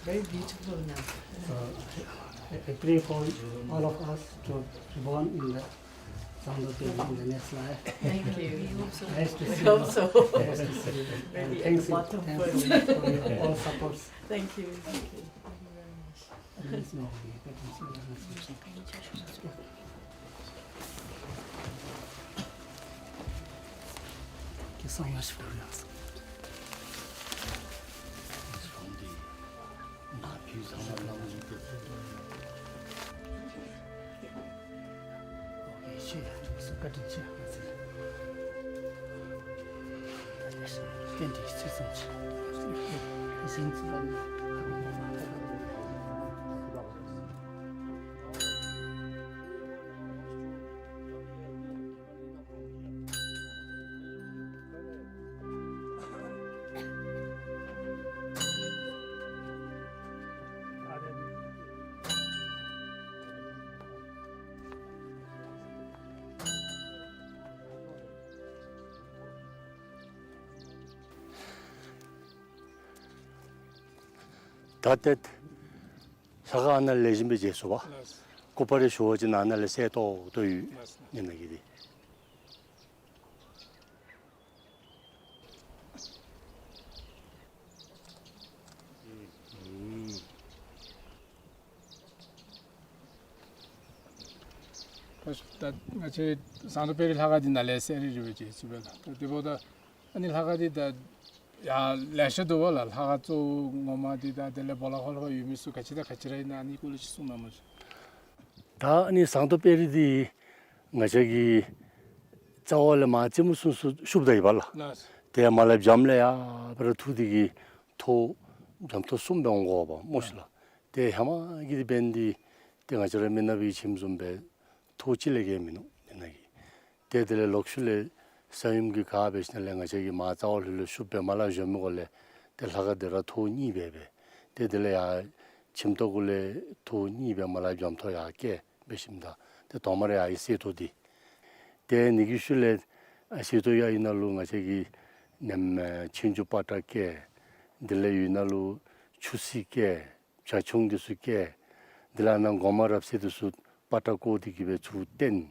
Very beautiful now. Uh, I pray for all of us to be born in the Sound of the Indian Islam. Thank you. We hope so. Nice to see you. We hope so. Nice to see you. And thanks, thanks so much for your all supports. Thank you. Thank you. Thank you very much. ད་ཏེ་ལྷ་ཁང་ནང་ལེགས་ཤོམ་སྦེ་མཇལ་ཚུགས་པས། ལགས། སྐུ་པར་ཞུ་བ་ཅིན་ནང་ན་ལས་གསལ་ཏོག་ཏོ་ཡོད། ལགས། ཨ་ནི་གི་དེ། ད་ང་བཅས་ཟངས་མདོག་དཔལ་རི་ལྷ་ཁང་འདི་ནང་ལས་གསལ་རི་རི་སྦེ་མཇལ་ཚུགས་པས་ལགས། ད་དེ་འབདཝ་ད་ཨ་ནི་ལྷ་ཁང་འདི་ད་ཡང་ལེ་ཤ་འདུག་པ་ལགས། ལྷ་ཁང་གཙོ་བོ་ངོ་མ་འདི་དང་དེ་ལས་སྦོ་ལོགས་ཁར་ལྷོད་ཡོད་མི་ཚུ་ག་ཅི་དང་ག་ཅི་ར་ཨིན་ན་ཨ་ནི་སྐོར་ལས་ཅིག་གསུང་གནང་མ་ཤིག། ད་ཨ་ནི་ཟངས་མདོག་དཔལ་རི་འདི་ང་བཅས་ཀྱི་རྩ་བ་ལས་མར་རྩེ་མོ་ཚུན་ཚོད་ཤུབ་ད་ཡོདཔ་ལགས། ལགས། ཏེ་མར་ལས་འཇམ་ལས་ཡར་སྦེ་ར་འཐུ་སྟེ་གི་ཐོག་འཇམ་ཐོག་གསུམ་སྦེ་འོང་དགོ་པས་སྨོ་ཤིག་ལགས། ཏེ་ཧེ་མ་གི་འདི་འབདན་འདི་ཏེ་ང་བཅས་ར་མི་ནག་པའི་ཁྱིམ་བཟུམ་སྦེ་ཐོག་གཅིག་ལས་བརྒལ་མིན་ནུག་ཨ་ནི་ནང་གི། ཏེ་དེ་ལས་ལོག་ཤུལ་ལས་ས་ཡོམ་གྱིས་ག་འབད་ཞིནམ་ལས་ང་བཅས་ཀྱི་མར་རྩ་བ་ལྷོད་ལྷོད་ཤུབ་སྦེ་མར་ལས་བཞོན་མི་གུ་ལས་ཏེ་ལྷ་ཁང་འདི་ར་ཐོག་གཉིས་སྦེ་སྦེ། ཏེ་དེ་ལས་ཡར་ཁྱིམ་ཐོག་གུ་ལས་ཐོག་གཉིས་སྦེ་མར་ལས་འཇམ་ཐོག་ཡར་བཀལ་འབད་ཞིནམ་ད་ཏེ་ཐོག་མར་ཡར་ཨ་ནི་གསེར་ཐོག་འདི། ཏེ་ཨ་ནི་གི་ཤུལ་ལས་ཨ་གསེར་ཐོག་ཡར་ཨིན་ན་ལུ་ང་བཅས་ཀྱི་ནེམ་ཆོས་རྒྱུགས་པ་ཏྲ་བཀལ། དེ་ལས་ཡར་ཨིན་ན་ལུ་ཆུ་སྲིན་བཀལ། བྱ་ཁྱུང་འདི་ཚུ་བཀལ། དེ་ལས་ཨ་ནཱ་སྒོ་མང་རབ་གསལ་འདི་ཚུ་པ་ཏྲ་བཀོ་སྟེ་གི་སྦེ་ཚུར་བཏོན།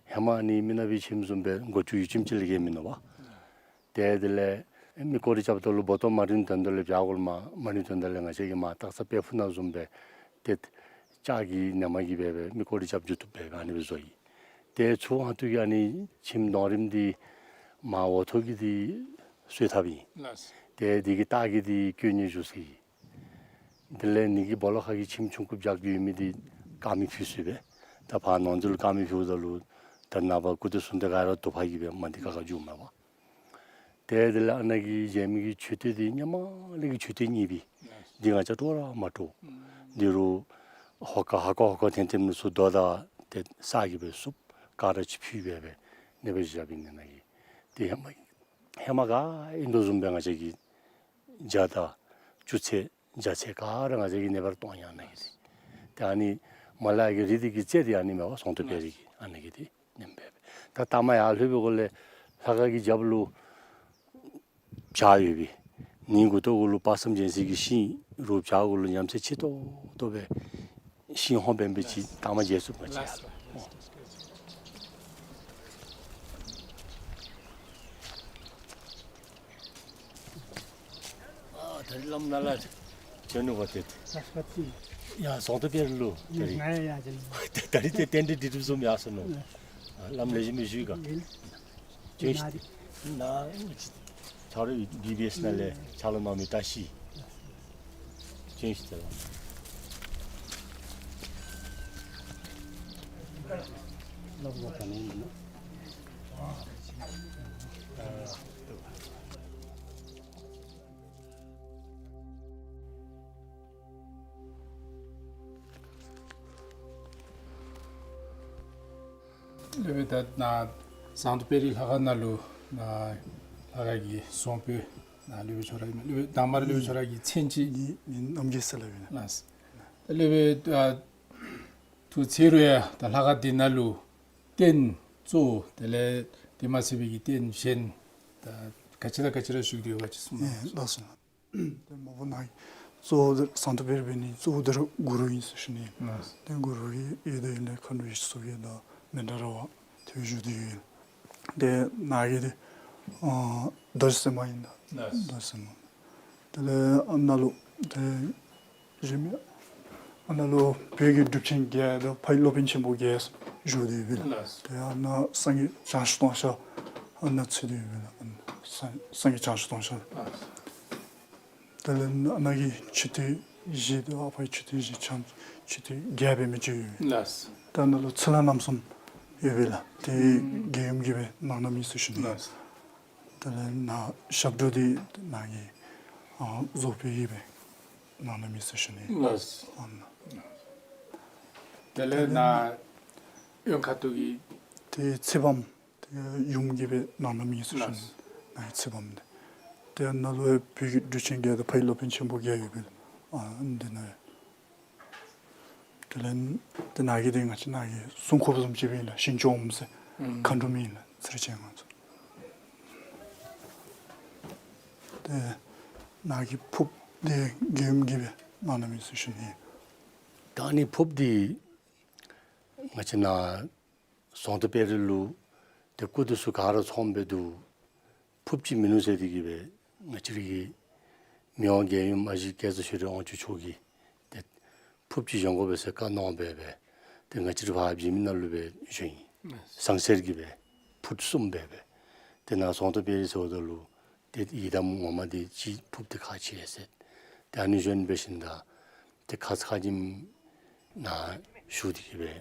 ཧེ་མ་ཨ་ནི་མི་ནག་པའི་ཁྱིམ་བཟུམ་སྦེ་སྒོ་ཅུང་ཡུད་ཙམ་ཅིག་ལས་བརྒལ་མིན་ནུག་པ། ཏེ་དེ་ལས་མི་སྐོར་ར་རྐྱབ་ད་ལུ་སྦོ་ཏོ་མ་རིམ་དོན་དག་ལས་བྱ་གོ་ལུ་མ་མ་རིམ་དོན་དག་ལས་ང་བཅས་ཀྱིས་མར་སྟག་ཚང་དཔལ་ཕུག་ནང་བཟུམ་སྦེ་ཏེ་ལྕགས་ཀྱི་ནེམ་གིས་སྦེ་སྦེ་མི་སྐོར་ར་རྐྱབ་འགྱོ་བཏུབ་སྦེ་ཨ་ནི་སྦེ་བཟོ་ཡི། ཏེ་ཚུར་ཨ་ཐུར་གྱི་ཨ་ནི་ཁྱིམ་གདོང་རིངམ་འདི་མར་འོག་ཐོག་གི་འདི་གསོལ་ཐབ་ཨིན། ལགས། ཏེ་འདི་གི་ལྟག་གི་འདི་དཀོན་གཉེར་བཞུགས་ས་ཨིན། དེ་ལས་ཨ་ནི་གི་སྦོ་ལོགས་ཁ་གི་ཁྱིམ་ཆུང་ཀུ་བརྒྱབ་ཡོད་མི་འདི་དཀར་མེ་ཕུལ་ས་སྦེ། ད་ཕར་ནང་འཛུལ་དཀར་མེ་ཕུལཝ་ད་ལུ་ད་ནངས་པ་སྐུ་ཚེ་བཟུང་སྟེ་ག་ར་དུ་ཕ་གི་སྦེ་མ་འདི་ཁ་ཁ་འགྱོཝ་མས་པ། ཏེ་དེ་ལས་ཨ་ནཱ་གི་མཇལ་མི་གི་མཆོད་རྟེན་འདི་ཧེ་མ་ལས་ཀྱི་མཆོད་རྟེན་རྙིང་པའི་འདི་ང་བཅས་སྤྲོ་ར་མ་སྤྲོ། འདི་རུ་ཧོ་ཀ་ཧ་ཀ་ཧོ་ཀ་འཐེན་འཐེན་མི་ཚུ་རྡོ་དང་ཏེ་སག་གིས་སྦེ་བསུབ་ཀ་ར་ཅིག་ཕུལ་སྦེ་སྦེ་ཨ་ནི་སྦེ་བཞགཔ་ཨིན་ནཱ་གི། ཏེ་ཧེ་མ་ཧེ་མ་ག་ཨིན་དོ་བཟུམ་སྦེ་ང་བཅས་ཀྱི་རྒྱ་དང་ཅུ་ཚད་རྒྱ་ཚད་ག་ར་ང་བཅས་ཀྱིས་ཨ་ནི་སྦེ་ར་གཏོགས་ཡི་ཨ་ནཱ་གི་འདི། ཏེ་ཨ་ནི་མར་ལས་ཀྱི་རི་འདི་གི་རྩེ་འདི་ཨ་ནི་མས་པ་ཟངས་མདོག་དཔལ་རི་གི་ཨ་ནཱ་གི་འདི་ཨ་ནེམ་སྦེ་སྦེ། ད་ལྟ་མར་ཡར་ལྷོད་པའི་གུ་ལས་ལྷ་ཁང་གི་རྒྱབ་ལུ་བྱག་ཡོད་པས། ཨ་ནི་མགུ་ཏོ་གུ་ལུ་དཔག་བསམ་རྒྱལ་མཚན་གྱི་ཤིང་རུ་བྱག་གུ་ལུ་ཉམས་སད་ཆེ་ཏོག་ཏོ་སྦེ་ཤིང་ཧོང་འབད་འབད་ཅིག་ལྟ་མ་མཇལ་ཚུགས་པ་ཅིག་ཡོད། ཨ་ད་རིས་བླམ་ནཱ་ལས་བྱོན་ནུག་པ་ཏེ། ཡ་ཟངས་མདོག་དཔལ་རི་ལུ་ད་རིས། ད་རིས་ཏེ་རྟེན་འབྲེལ་འགྲིག་འགྲིགཔ་བཟུམ་ཡར་སོང་ནུག། ཨ་བླམ་ལེགས་ཤོམ་སྦེ་བཞུགས་ག། བྱོན་ཤིག། ནཱ་ཆ་རོགས་བི་བི་ཨེསི་ནང་ལས་ཕྱག་ལཱ་གནང་མི་བཀྲ་ཤིས། བྱོན་ཤིག་ཏེ་ལགས། སློབ་དཔོན་ད་ནཱ་ཟངས་མདོག་དཔལ་རི་ལྷ་ཁང་ནང་ལུ་ནཱ་ལྷ་ཁང་གི་གསང་སྤོས་ནཱ་སློབ་དཔོན་ཁྱོད་ར་ཨིན་མས། སློབ་དཔོན་དང་པ་ར་སློབ་དཔོན་ཁྱོད་ར་གི་མཚན་ཅིག། ངེའི་མིང་རྣམ་རྒྱལ་ཟེར་སླབ་ཨིན། ལགས། ད་སློབ་དཔོན་ཨ་ཐུགས་ཚེ་རུ་ཡང་ད་ལྷ་ཁང་འདི་ནང་ལུ་རྟེན་གཙོ་བོ་དེ་ལས་དེ་མ་ཚད་པའི་གི་རྟེན་གཞན་ད་ག་ཅི་དང་ག་ཅི་ར་བཞུགས་ཏེ་ཡོད་ག་ཅིག་གསུང་གནང་། ལགས་སོ། ཏེ་མ་པ་ནཱ་གི་གཙོ་བོ་འདི་ཟངས་མདོག་དཔལ་རི་འབད་ནི་གཙོ་བོ་འདི་ར་གུ་རུ་ཨིན་ཟེར་ཞུ་ནི། ལགས། ཏེ་གུ་རུ་ཡོད་དོ་ཡོད་ལས་མཁའ་འགྲོ་ཡེ་ཤེས་མཚོ་རྒྱལ་དང་མཎྜལ་ར་བ། དེ་བཞུགས་ཏེ་ཡོད། ཏེ་ནཱ་གི་འདི་ཨ་རྡོ་རྗེ་སེམས་དཔའ་ཨིན་ད། ལགས། རྡོ་རྗེ་སེམས་དཔའ། དེ་ལས་ཨ་ནཱ་ལུ་ཏེ་གཞན་མི་ཨ་ནཱ་ལུ་བོད་ཀྱི་གྲུབ་ཆེན་བརྒྱད་དང་ཕ་ཡི་སློབ་དཔོན་ཆེན་པོ་བརྒྱད་བཞུགས་ཏེ་ཡོད་པས་ལགས། ལགས། ཏེ་ཨ་ནཱ་སངས་རྒྱས་བྱང་ཆུབ་ཏུང་ཤ་ཨ་ནཱ་ཚུད་དེ་ཡོད་པས་ལགས། ཨ་ནཱ་སངས་སངས་རྒྱས་བྱང་ཆུབ་ཏུང་ཤ། ལགས། དེ་ལས་ཨ་ནཱ་གི་མཆོད་རྟེན་བཞི་དང་ཨ་ཕ་གི་མཆོད་རྟེན་བཞི་ཆ་མཆོད་རྟེན་བརྒྱད་འབད་མི་ཅིག་ཡོད། ལགས། ཏེ་ཨ་ནཱ་ལུ་ཚུར་ལྷ་རྣམ་གསུམ་ཡོད་པས་ལགས། ཏེ་རྒྱལ་ཡུམ་གྱིས་སྦེ་གནང་གནངམ་ཨིན་ཟེར་ཞུ་ནི། ལགས། དེ་ལས་ནཱ་ཞབས་དྲུང་འདི་ནཱ་གི་ཨ་རྫོགས་པའི་གིས་སྦེ་གནང་གནངམ་ཨིན་ཟེར་ཞུ་ནི། ལགས། ཨ་ནཱ། དེ་ལས་ནཱ་གཡོན་ཁ་ཐུག་གི་ཏེ་ཚེ་བམ། ཏེ་ཡུམ་གྱིས་སྦེ་གནང་གནངམ་ཨིན་ཟེར་ཞུ་ནི། ལགས། ནཱ་གི་ཚེ་བམ་འདི། ཏེ་ནཱ་ལུ་བོད་ཀྱི་གྲུབ་ཆེན་བརྒྱད་དང་ཕ་ཡི་སློབ་དཔོན་ཆེན་པོ་བརྒྱད་ཡོད་པས་ལགས། ཨ་འདི་ནཱ། དེ་ལས་ཏེ་ནཱ་གི་འདི་ང་བཅས་ནཱ་གི་སྲུང་འཁོརཔ་བཟུམ་ཅིག་སྦེ་ཨིན་ལགས། ཞིང་སྐྱོང་ཟེར་ཨུམ་མཁའ་འགྲོམ་ཨིན་ལགས། ཚེ་རིང་ཅན་ང་ཚོ། ཏེ་ནཱ་གི་ཕོརཔ་འདི་རྒྱལ་ཡུམ་གྱིས་སྦེ་གནང་གནངམ་ཨིན་ཟེར་ཞུ་ནི། ད་ཨ་ནི་ཕོརཔ་འདི་ང་བཅས་ནཱ་ཟོང་དྷ་དཔལ་རི་ལུ་ཏེ་སྐུ་འདི་ཚུ་ག་ར་ཚངམ་སྦེ་འདུག། ཕོརཔ་ཅིག་མིན་ནུག་ཟེར་ཏེ་གིས་སྦེ་ང་བཅས་ར་གི་མི་དབང་རྒྱལ་ཡུམ་ཨ་ཞེ་སྐལ་བཟང་ཆོས་སྒྲོན་དབང་ཕྱུག་མཆོག་གིས་ཏེ་ཕོརཔ་ཅིག་བཞེངས་དགོ་པས་ཟེར་བཀའ་གནང་སྦེ་སྦེ་ཏེ་ང་བཅས་ར་ཕར་བྱེ་མི་ནང་ལུ་སྦེ་བཞེངས་ཡི། ལགས། ཟངས་གསེར་གྱི་སྦེ་ཕུཊ་གསུམ་སྦེ་སྦེ། ཏེ་ནཱ་ཟོང་དྷ་དཔལ་རི་ཟེརཝ་ད་ལུ་ཏེ་ཡི་དམ་ངོ་མ་འདི་ཅིག་ཕོརཔ་འདི་ཁག་ཆེ་ཟེར། ཏེ་ཨ་ནི་བཞེངས་འབད་ཞིནམ་ད་ཏེ་ཁ་ཙ་ཁ་ཉིནམ་ནཱ་བཞུགས་ཏེ་གིས་སྦེ་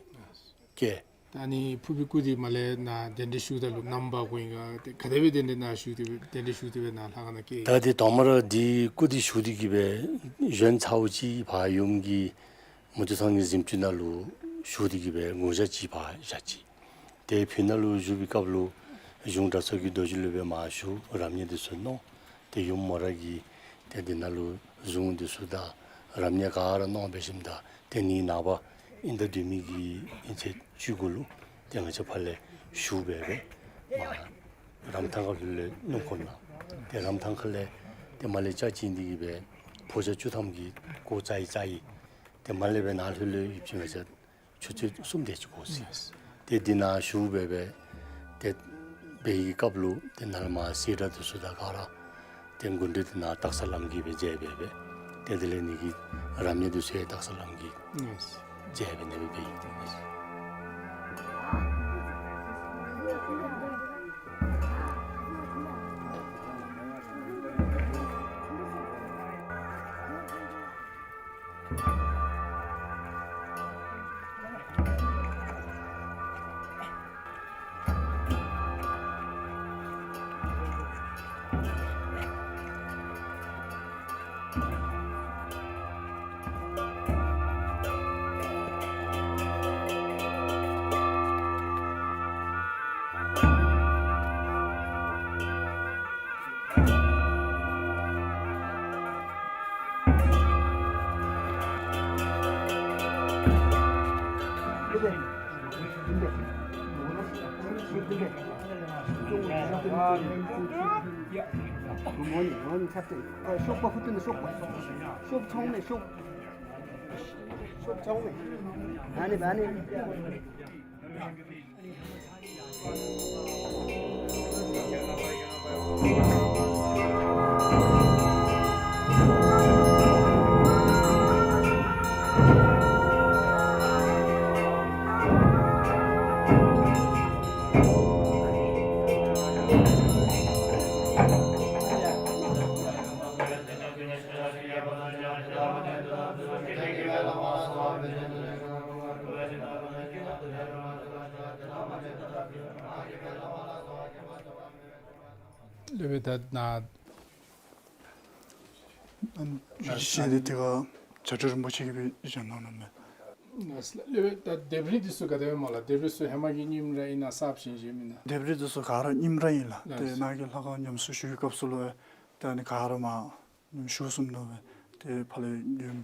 བསྐྱལ། ད་ཨ་ནི་ཕོར་བུའི་སྐུ་འདི་མར་ལས་ནཱ་གདན་འདྲེན་ཞུཝ་ད་ལུ་ནམ་འབག་དགོ་ཨིན་ག། ཏེ་ག་དེ་སྦེ་གདན་འདྲེན་ནཱ་ཞུ་སྟེ་སྦེ་གདན་འདྲེན་ཞུ་སྟེ་སྦེ་ནཱ་ལྷ་ཁང་ནང་བསྐྱལ། ད་ཏེ་དང་པ་ར་འདི་སྐུ་འདི་ཞུ་སྟེ་གིས་སྦེ་བཞེངས་ཚརཝ་ཅིག་ཕར་ཡུམ་གྱི་མུ་སྟེགས་ཚང་གི་གཟིམ་ཅུང་ནང་ལུ་ཞུ་སྟེ་གིས་སྦེ་དགུང་ཞག་ཅིག་ཕར་བཞག་ཅི། ཏེ་ཕུག་ནང་ལུ་བཞུགས་པའི་སྐབས་ལུ་གཞུང་གྲྭ་ཚང་གི་རྡོ་རྗེ་ལུ་སྦེ་མར་ཞུ་རབ་གནས་འདི་ཚུ་གནང་། ཏེ་ཡུམ་མོ་ར་གིས་ཏེ་འདི་ནང་ལུ་གཟུངས་འདི་ཚུ་དང་རབ་གནས་ག་ར་གནང་འབད་ཞིནམ་ད་ཏེ་ནི་ནངས་པ་ཨིན་ཟླ་བདུན་མའི་གི་ཨིན་ཚེས་བཅུ་དགུ་ལུ་ཏེ་ང་བཅས་ཕར་ལས་ཞུ་སྦེ་སྦེ་མར་རམ་ཐང་ཁ་ལུ་ལས་སྣུམ་འཁོར་ནང་ཏེ་རམ་ཐང་ཁ་ལས་ཏེ་མར་ལས་ལྕགས་བྱིན་ཏེ་གིས་སྦེ་ཕོ་རྒྱས་བཅུ་ཐམ་གྱིས་སྒོ་རྩ་ཡི་རྩ་ཡི། ཏེ་མར་ལས་སྦེ་ནཱ་ལྷོད་ལྷོད་ཡུདཔ་ཅིག་ང་བཅས་ཆུ་ཚོད་གསུམ་དེ་ཅིག་འགོར་ཅི། ཏེ་འདི་ནང་ཞུ་སྦེ་སྦེ་ཏེ་འབད་བའི་སྐབས་ལུ་ཏེ་ནཱ་ལས་མར་སེར་སྒྲེང་འདི་ཚུ་དང་ག་ར་ཏེ་མགུ་འདྲེན་འདི་ནཱ་སྟག་ཚང་བླམ་གིས་སྦེ་མཛད་སྦེ་སྦེ། ཏེ་དེ་ལས་ནི་གི་རབ་གནས་འདི་ཚུ་ཡང་སྟག་ཚང་བླམ་གིས་མཛད་སྦེ་ནི་སྦེ་འབད་ཡི། ཤོག་པ་ཕུ་ཏི་ནི་ཤོག་པ། ཤོག་ཚང་མས་ཤོག། ཤོག་ཚང་མས། ཨ་ནི་ཨ་ནི། སློབ་དཔོན་ད་ནཱ་ཨ་ནི་ཞལ་འདི་དེ་ཁར་བྱ་བྲལ་རིན་པོ་ཆེ་གིས་སྦེ་བཞེངས་གནང་ནུག་མས། སློབ་དཔོན་ད་ལྡེབས་རིས་འདི་ཚུ་ག་དེ་སྦེ་སྨོ་ལགས། ལྡེབས་རིས་ཚུ་ཧེ་མ་གི་རྙིངམ་ར་ཨིན་ན་གསརཔ་བཞེངས་བཞེངསམ་ཨིན་ན། ལྡེབས་རིས་འདི་ཚུ་ག་ར་རྙིངམ་ར་ཨིན་ལགས། ཏེ་ནཱ་གི་ལྷ་ཁང་ཉམས་གསོ་ཞུ་བའི་སྐབས་སུ་ལུ་ཏེ་ཨ་ནི་ག་ར་མར་ཉམས་གསོ་ཞུ་ཚུགས་ནུག་པས། ཏེ་ཕར་ལས་ཡུམ་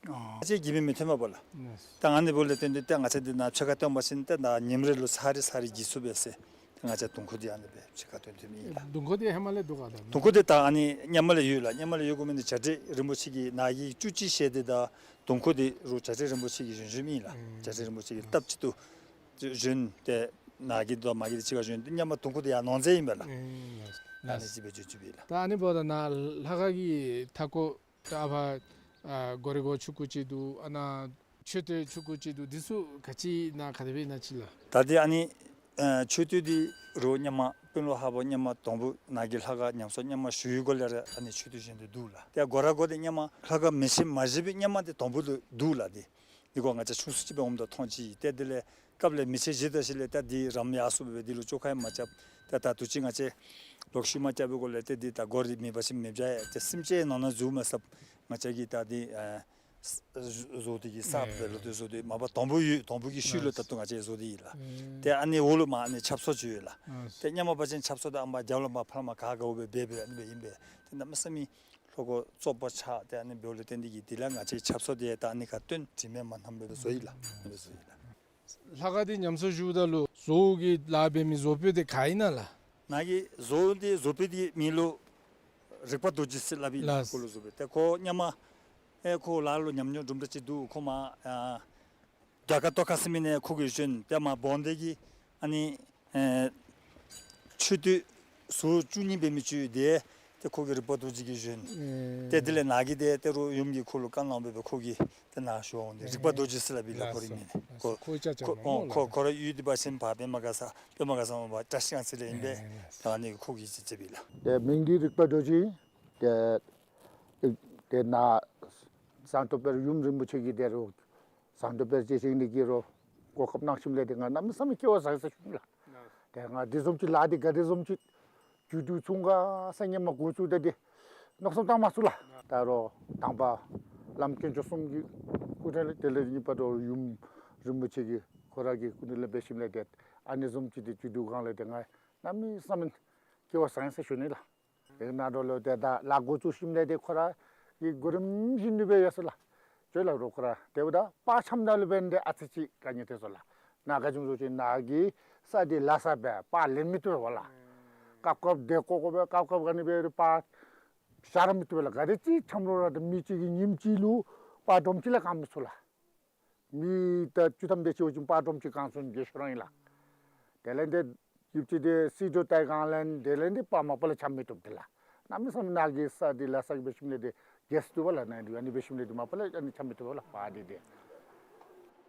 ཨ་ཅིག་གིས་མི་མི་ཐོན་པས་པ་ལགས། ལགས། ད་ཨ་ནི་འབདཝ་ལས་བརྟེན་ཏེ་ཏེ་ང་བཅས་འདི་ནཱ་ཕྱེད་ཀ་བཏོན་པ་ཅིན་ཏེ་ནཱ་ཉིནམ་རེ་ལུ་ཚར་རེ་ཚར་རེ་བགྱིད་ཚུགས་པས་ཟེར། ཏེ་ང་བཅས་དུང་འཁོར་འདི་ཨ་ནི་སྦེ་ཕྱེད་ཀ་བཏོན་བཏོནམ་ཨིན་ལགས། དུང་འཁོར་འདི་ཧེ་མ་ལས་འདུག་ག་ད། དུང་འཁོར་འདི་ད་ཨ་ནི་སྔོན་མ་ལས་ཡོད་ལགས། སྔོན་མ་ལས་ཡོད་དགོ་མི་འདི་བྱ་བྲལ་རིན་པོ་ཆེ་གིས་ནཱ་གི་བཅུ་གཅིག་ཞལ་འདི་དང་དུང་འཁོར་འདི་རུང་བྱ་བྲལ་རིན་པོ་ཆེ་གིས་བཞེངས་བཞེངསམ་ཨིན་ལགས། ཨུམ། བྱ་བྲལ་རིན་པོ་ཆེ་གིས་སྟབས་གཅིག་ཏུ་བཞེངས་ཏེ་ ནཱ་གི་དང་མ་གི་དེ་གཅིག་ཁར་བྱོན་ཏེ་མཉམ་པར་དུང་འཁོར་དེ་ཡར་ནང་འཛེགས་ཨིན་པས་ལགས། ཨེ་ལགས། ཨ་ནི་ཅིག་སྦེ་བྱོན་བྱོནམ་ཨིན་ལགས། ད་ཨ་ནི་འབདཝ་ད་ནཱ་ལྷ་ཁང་གི་མཐའ་སྐོར་ད་ཨ་ཕར་ཨ་སྒོ་རའི་སྒོ་ཆུང་ཀུ་ཅིག་འདུག། ཨ་ནཱ་མཆོད་རྟེན་ཆུང་ཀུ་ཅིག་འདུག། འདི་ཚུ་ག་ཅི་ཨིན་ན་ག་དེ་སྦེ་ཨིན་ན་ཅིག་ལགས། ད་འདི་ཨ་ནི་ཨ་མཆོད་རྟེན་འདི་རོགས་མཉམ་པ་དཔོན་སློབ་ཧ་པ་མཉམ་པ་དང་པོ་ནཱ་གི་ལྷ་ཁང་ཉམས་གསོ་མཉམ་པ་ཞུ་བའི་སྒོ་ལས་ར་ཨ་ནི་མཆོད་རྟེན་བཞེངས་ཏེ་འདུག་ལགས། ཏེ་སྒོ་ར་སྒོ་དེ་མཉམ་པ་ལྷ་ཁང་མེ་ཆེན་མ་བཞེངས་པའི་མཉམ་པ་དེ་དང་པོ་ལུ་འདུག་ལགས། དེ་འདི་ཁོ་ང་བཅས་ཆུང་སུ་ཅིག་སྦེ་འོངམ་ད་མཐོང་ཅི། ཏེ་དེ་ལས་སྐབས་ལས་མེ་ཆེན་བཞེངས་ད་ཞིནམ་ལས་ད་འདི་རམ་ཡར་སོང་སྦེ་འདི་ལུ་བཅོ་ཁ་ཡང་མ་རྐྱབ། ད་ད་དུས་ཅི་ང་བཅས་ལོག་ཤུལ་མ་རྐྱབ་པའི་སྒོ་ལས་ཏེ་འདི་ད་སྒོ་ར་མེད་པ་ཅིན་མེདཔ་བྱ་ཡི། ཏེ་སེམས་ཅན་ནང་ན་འཛུལ་མ་ཚུགསཔ་ང་བཅས་ཀྱིས་ད་འདི་ཨ་བཟོ་སྟེ་གི་གསརཔ་སྦེ་ལོག་སྟེ་བཟོ་སྟེ་མ་པ་དང་པོ་ཡོད་དང་པོ་གི་ཤུལ་ལུ་ད་ལྟོ་ང་བཅས་བཟོ་སྟེ་ཡོད་ལགས། ཏེ་ཨ་ནི་འོག་ལུ་མར་ཨ་ནི་ཆབ་གསང་ཅིག་ཡོད་ལགས། ཏེ་མཉམ་པ་འབད་བ་ཅིན་ཆབ་གསང་དེ་ཨ་མར་རྒྱབ་ལུ་མར་ཕར་མར་ག་ག་འོང་སྦེ་འབད་འབད་ཨ་ནི་སྦེ་ཨིན་པས། ཏེ་གནམ་མེད་ས་མེད་ལྷོ་སྒོ་བཙོག་པ་ཆགས། ཏེ་ཨ་ནི་འབདཝ་ལས་བརྟེན་ཏེ་གི་དེ་ལས་ང་བཅས་ཆབ་གསང་དེ་ད་ཨ་ནི་ཁར་བཏོན། དྲི་མེད་མ་ཐངས་སྦེ་བཟོ་ཡི་ལགས། ཨ་ནི་སྦེ་བཟོ་ཡི་ལགས། ལྷ་ཁང་འདི་ཉམས་གསོ་ཞུཝ་ད་ལུ་བཟོ་བོ་གི་ལཱ་འབད་མི་བཟོ་དཔོན་དེ་ག་ཨིན་ན་ལགས། ནཱ་གི་བཟོ་བོ་འདི་བཟོ་དཔོན་འདི་མིང་ལུ་རིག་པ་རྡོ་རྗེ་ཟེར་སླབ་ཨིན་ལགས། ལགས། ཁོ་ལུ་བཟོ་དཔོན་ཏེ་ཁོ་མཉམ་པ་ཨེ་ཁོ་ལཱ་ལུ་ཉམས་མྱོང་འདྲོག་འདྲོག་ཅིག་འདུག། ཁོ་མར་ཨ་རྒྱ་གར་ཏོག་ཁ་ཟེར་མི་ནང་ཁོ་གིས་བྱོན། ཏེ་མར་བོན་སྡེ་གི་ཨ་ནི་ཨེ་མཆོད་རྟེན་ཟུར་བཅུ་གཉིས་འབད་མི་ཅིག་ཡོད། ཏེ་ཏེ་ཁོ་གིས་རིག་པ་རྡོ་རྗེ་གིས་བྱོན། ཨེ་ཏེ་དེ་ལས་ནཱ་གི་ཏེ་ཏེ་རོགས་ཡུམ་གྱིས་ཁོ་ལུ་བཀའ་གནང་སྦེ་ཁོ་གིས་ཏེ་ནཱ་ཞུ་འོང་། ཏེ་རིག་པ་རྡོ་རྗེ་ཟེར་སླབ་ཨིན་ལགས། ཁོ་རའི་མིང་ཨ་ནི་ལགས། ཁོ་ཁོ་ཁོ་ཁོ་ཁོ་ར་ཡུལ་འདི་འབད་བ་ཅིན་ཕར་པདྨ་ག་ས་པདྨ་ག་ས་མ་པ་བཀྲ་ཤིས་སྒང་ཚུ་ལས་ཨིན་པས། ཨེ་ད་ཨ་ནི་ཁོ་གིས་ཅིག་ཅིག་སྦེ་ལགས། ཏེ་མིང་འདི་རིག་པ་རྡོ་རྗེ། ཏེ་ཏེ་ནཱ་ཟངས་མདོག་དཔལ་ཡུམ་རིན་པོ་ཆེ་གིས་ཏེ་རོགས་ཟངས་མདོག་དཔལ་རྗེ་བཞེངས་ནི་གི་རོགས་གོ་སྐབས་གནང་ཞིནམ་ལས་ཏེ་ང་གནམ་མེད་ས་མེད་སྐལ་བ་བཟང་ཡི་ཟེར་ཞུ་ནི་ལགས། ཏེ་ང་འདི་བཟུམ་ཅིག་ལཱ་འདི་ག་དེ་བཟུམ་ཅིག་རྒྱུ་དུས་ཚུན་ཁར་སེམས་ཉམས་མ་དགོ་ཚུགས་ཏེ་ཏེ་མནོ་བསམ་བཏང་མ་ཚུགས་ལགས། ད་རོགས་དང་པ་བླམ་དཀོན་མཆོག་གསུམ་གྱི་སྐུ་དྲིན་ལས་དེ་ལས་གཉིས་པ་རོགས་ཡུམ་རིན་པོ་ཆེ་གི་ཁོ་ར་གི་སྐུ་དྲིན་ལས་འབད་ཞིནམ་ལས་ཏེ་ཨ་ནི་བཟུམ་ཅིག་ཏེ་རྒྱུ་དུས་སྒང་ལས་ཏེ་ང་གནམ་མེད་ས་མེད་སྐལ་བ་བཟང་ཡི་ཟེར་ཞུ་ནི་ལགས། ཏེ་ནཱ་འགྱོ་ལོ་ཏེ་ད་ལཱ་འགོ་བཙུགས་ཞིནམ་ལས་ཏེ་ཁོ་ར་གིས་གོ་རིམ་བཞིན་དུ་སྦེ་ཡར་སོང་ལགས། ཅོག་ལགས་རོགས་ཁོ་ར་ཏེ་འབདཝ་ད་པར་འཆམ་ད་ལུ་འབད་ནི་འདི་ཨ་ཙི་ཅིག་དཀའ་ངལ་ཐོན་སོང་ལགས། ནཱ་ག་ཅི་སྨོ་ཟེར་བ་ཅིན་ནཱ་གི་ས་འདི་ལ་ས་སྦེ་པར་ལེན་མི་བཏུབ་པས་ལགས། སྐབས་སྐབས་དེ་ཀོ་ཀོ་སྦེ་སྐབས་སྐབས་ག་ནི་སྦེ་པར་བཞག་ར་མི་བཏུབ་པས་ལགས། ག་དེ་ཅིག་འཆམ་རུང་ར་ཏེ་མི་གཅིག་གིས་ཉིནམ་གཅིག་ལུ་པར་སྒྲོམ་གཅིག་ལས་གང་མི་ཚུགས་ལགས། མི་ད་བཅུ་ཐམ་དེ་ཅིག་འབད་བ་ཅིན་པར་སྒྲོམ་གཅིག་གང་ཚུགས་ནི་དེ་ཤོར་ར་ཨིན་ལགས། དེ་ལས་ཏེ་ཡུདཔ་ཅིག་ཏེ་སིལ་ཏོག་ཏེ་གང་ལེན་དེ་ལས་ཏེ་པར་མ་པ་ལས་འཆམ་མི་བཏུབ་དེ་ལགས། གནམ་མེད་ས་མེད་ནཱ་གི་ས་འདི་ལ་ས་གི་འབད་ཞིནམ་ལས་ཏེ་རྒྱས་སུ་བཏུབ་པས་ལགས། ནཱ་འདི་ཨ་ནི་འབད་ཞིནམ་ལས་ཏེ་མ་པ་ལས་ཨ་ནི་འཆམ་མི་བཏུབ་པས་ལགས་པར་འདི་ཏེ།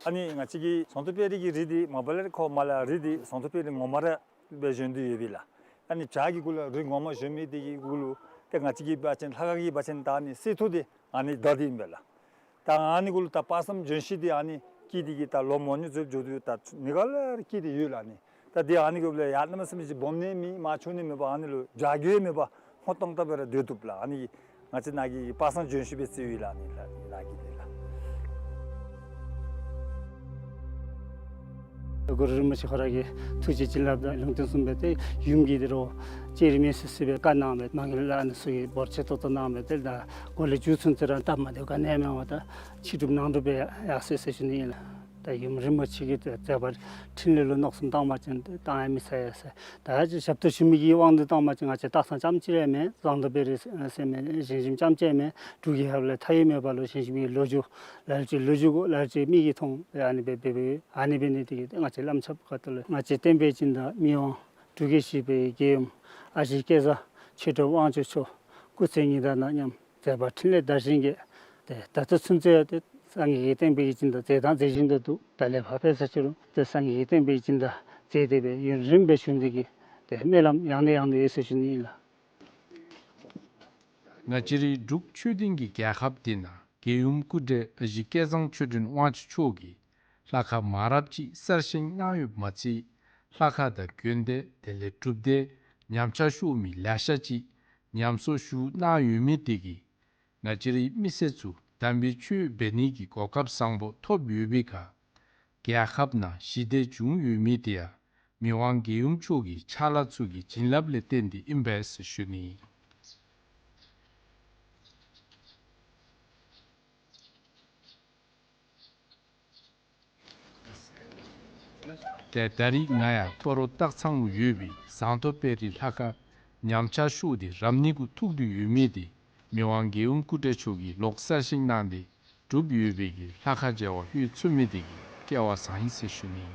ཨ་ནི་ང་བཅས་ཀྱི་ཟངས་མདོག་དཔལ་རི་གི་རི་འདི་མ་པ་ལས་ཁོ་མར་ལས་རི་འདི་ཟངས་མདོག་དཔལ་རི་ངོ་མ་ར་སྦེ་བཞེངས་ཏེ་ཡོད་པས་ལགས། ཨ་ནི་བྱག་གི་གུ་ལུ་རི་ངོ་མ་བཞེངས་མི་དེ་གི་གུ་ལུ་ཏེ་ང་བཅས་ཀྱི་འབད་བ་ཅིན་ལྷ་ཁང་གི་འབད་བ་ཅིན་ད་ཨ་ནི་གསེར་ཐུར་འདི་ཨ་ནི་བརྡབས་ཏེ་ཨིན་པས་ལགས། ད་ཨ་ནི་གུ་ལུ་ད་དཔག་བསམ་ལྗོན་ཤིང་འདི་ཨ་ནི་སྐྱེས་ཏེ་གི་ད་ལོ་མང་ཉུང་ཟེར་འགྱོ་དོ་ཡོད། ད་ནི་ག་ལས་སྐྱེས་ཏེ་ཡོད་ལགས། ཨ་ནི་ད་འདི་ཨ་ནི་གུ་ལུ་ཡར་གནམ་མེད་ས་མེད་ཅིག་སྦོམ་ནི་མེད། མར་ཆུང་ནི་མེད་པར་ཨ་ནི་ལུ་བྱ་རྒོད་མེད་པར་སྔོ་ཏོང་ཏོ་སྦེ་ར་སྡོད་བཏུབ་ལགས། ཨ་ནི་ང་བཅས་ནཱ་གི་དཔག་བསམ་ལྗོན་ཤིང་སྦེ་བརྩི་ཡི་ལགས། ཨ་ནི་ལགས་ནཱ་གི་འདི་ལགས། གུ་རུ་རིན་པོ་ཆེ་ཁོ་ར་གི་ཐུགས་རྗེ་བྱིན་རླབས་དང་ལུང་བསྟན་གསུངས་པའི་ཏེ་ཡུམ་གྱིས་ཏེ་རོགས་ཅིག་རིང་མེ་སི་སི་སྦེ་བཀའ་གནང་སྦེ་མ་གི་ལས་ཨ་ནི་ཚུ་གིས་འབོར་ཆེ་ཏོག་ཏོ་གནང་སྦེ་ཏེ་ད་གོ་ལེ་མཇུག་ཚུན་ཚོད་ར་སྟབས་མ་བདེཝ་ག་ནི་ཡང་མེད་པར་ད་ཕྱི་སྒྲུབ་ནང་སྒྲུབ་སྦེ་ཡར་སོ་ཡི་ཟེར་ཞུ་ནི་ཨིན་ལགས། ད་ཡུམ་རིན་པོ་ཆེ་གི་ཏེ་མཛད་པ་འཕྲིན་ལས་ལུ་མནོ་བསམ་བཏང་བ་ཅིན་ཏེ་བཏང་ཡང་མི་ཚར་ཡ་ཟེར། ད་ཅི་ཞབས་ཏོག་ཞུ་མི་གི་དབང་དུ་བཏང་བ་ཅིན་ང་བཅས་སྟག་ཚང་རྐྱངམ་གཅིག་ར་མེན། ཟངས་མདོག་དཔལ་རི་ཟེར་མི་བཞེངས་ཞིནམ་རྐྱངམ་གཅིག་མེན། འབྲུག་གི་ཧབ་ལས་མཐའ་ཡས་མེད་པ་ལུ་བཞེངས་ཞིནམ་གྱི་ལོ་རྒྱུས་ལ་ལུ་ཅིག་ལོ་རྒྱུས་གུ་ལ་ལུ་ཅིག་མིག་གིས་མཐོང་སྦེ་ཨ་ནི་སྦེ་འབད་འབདཝ་ཨིན། ཨ་ནི་འབད་ནི་དེ་གིས་ང་བཅས་བླམ་ཆོསཔ་ཁ་ཐུག་ལས་ང་བཅས་བསྟན་པའི་སྦྱིན་བདག་མི་དབང་འབྲུག་རྒྱལ་བཞི་པའི་རྒྱལ་ཡུམ་ཨ་ཞེ་སྐལ་བཟང་ཆོས་གྲགས་དབང་ཕྱུག་མཆོག་སྐུ་ཚེ་ཉི་ཟླ་དང་མཉམ་མཛད་པ་འཕྲིན་ལས་དར་ཞིང་རྒྱས། ཏེ་ད་ལྟོ་ཚུན་ཚོད་ཡང་ཏེ་སངས་རྒྱས་ཀྱི་བསྟན་པའི་སྦྱིན་བདག་མཛད་དང་མཛད་བཞིན་དུ་འདུག། ད་ལས་ཕར་འབད་ས་ཅི་རུང་ཏེ་སངས་རྒྱས་ཀྱི་བསྟན་པའི་སྦྱིན་བདག་མཛད་དེ་སྦེ་ཡུན་རིངམོ་སྦེ་བཞུགས་ནི་དེ་གིས་ཏེ་སྨོན་ལམ་ཡང་ནས་ཡང་དུ་ཡོད་ཟེར་ཞུ་ནི་ཨིན་ལགས། ང་བཅས་རའི་འབྲུག་ཆོས་ལྡན་གྱི་རྒྱལ་ཁབ་འདི་ནང་རྒྱལ་ཡུམ་སྐུ་བགྲེས་ཨ་ཞེ་སྐལ་བཟང་ཆོས་སྒྲོན་དབང་ཕྱུག་མཆོག་གིས་ལྷ་ཁང་མང་རབས་ཅིག་གསར་བཞེངས་གནང་ཡོདཔ་མ་ཚད་ལྷ་ཁང་དང་དགོན་སྡེ་དེ་ལས་སྒྲུབ་སྡེ་ཉམས་ཆག་ཤོར་མི་ལེ་ཤ་ཅིག་ཉམས་གསོ་ཞུ་གནང་ཡོད་མི་དེ་གིས་ང་བཅས་རའི་མི་སེར་ཚུ་དམ་པའི་ཆོས་འབད་ནི་གི་གོ་སྐབས་བཟང་པོ་ཐོབ་ཡོད་པའི་ཁར་རྒྱལ་ཁབ་ནང་ཞི་བདེ་བྱུང་ཡོད་མི་དེ་ཡང་མི་དབང་རྒྱལ་ཡུམ་མཆོག་གི་ཕྱག་ལཱ་ཚུ་གི་བྱིན་རླབས་ལས་བརྟེན་ཏེ་ཨིན་པས་ཟེར་ཞུ་ནི། ཏེ་ད་རིས་ང་ཡང་སྤ་རོ་སྟག་ཚང་ལུ་ཡོད་པའི་ཟངས་མདོག་དཔལ་རི་ལྷ་ཁང་ཉམས་ཆག་ཤོར་ཏེ་རབ་གནས་གུ་ཐུག་སྟེ་ཡོད་མི་དེ་མི་དབང་རྒྱལ་ཡུམ་སྐུ་བགྲེས་མཆོག་གིས་ལོག་གསར་བཞེངས་གནང་སྟེ་སྒྲུབ་ཡོད་པའི་གི་ལྷ་ཁང་མཇལ་བར་ལྷོད་ཚུགས་མི་དེ་གིས་སྐལ་བ་བཟང་ཡི་ཟེར་ཞུ་ནི།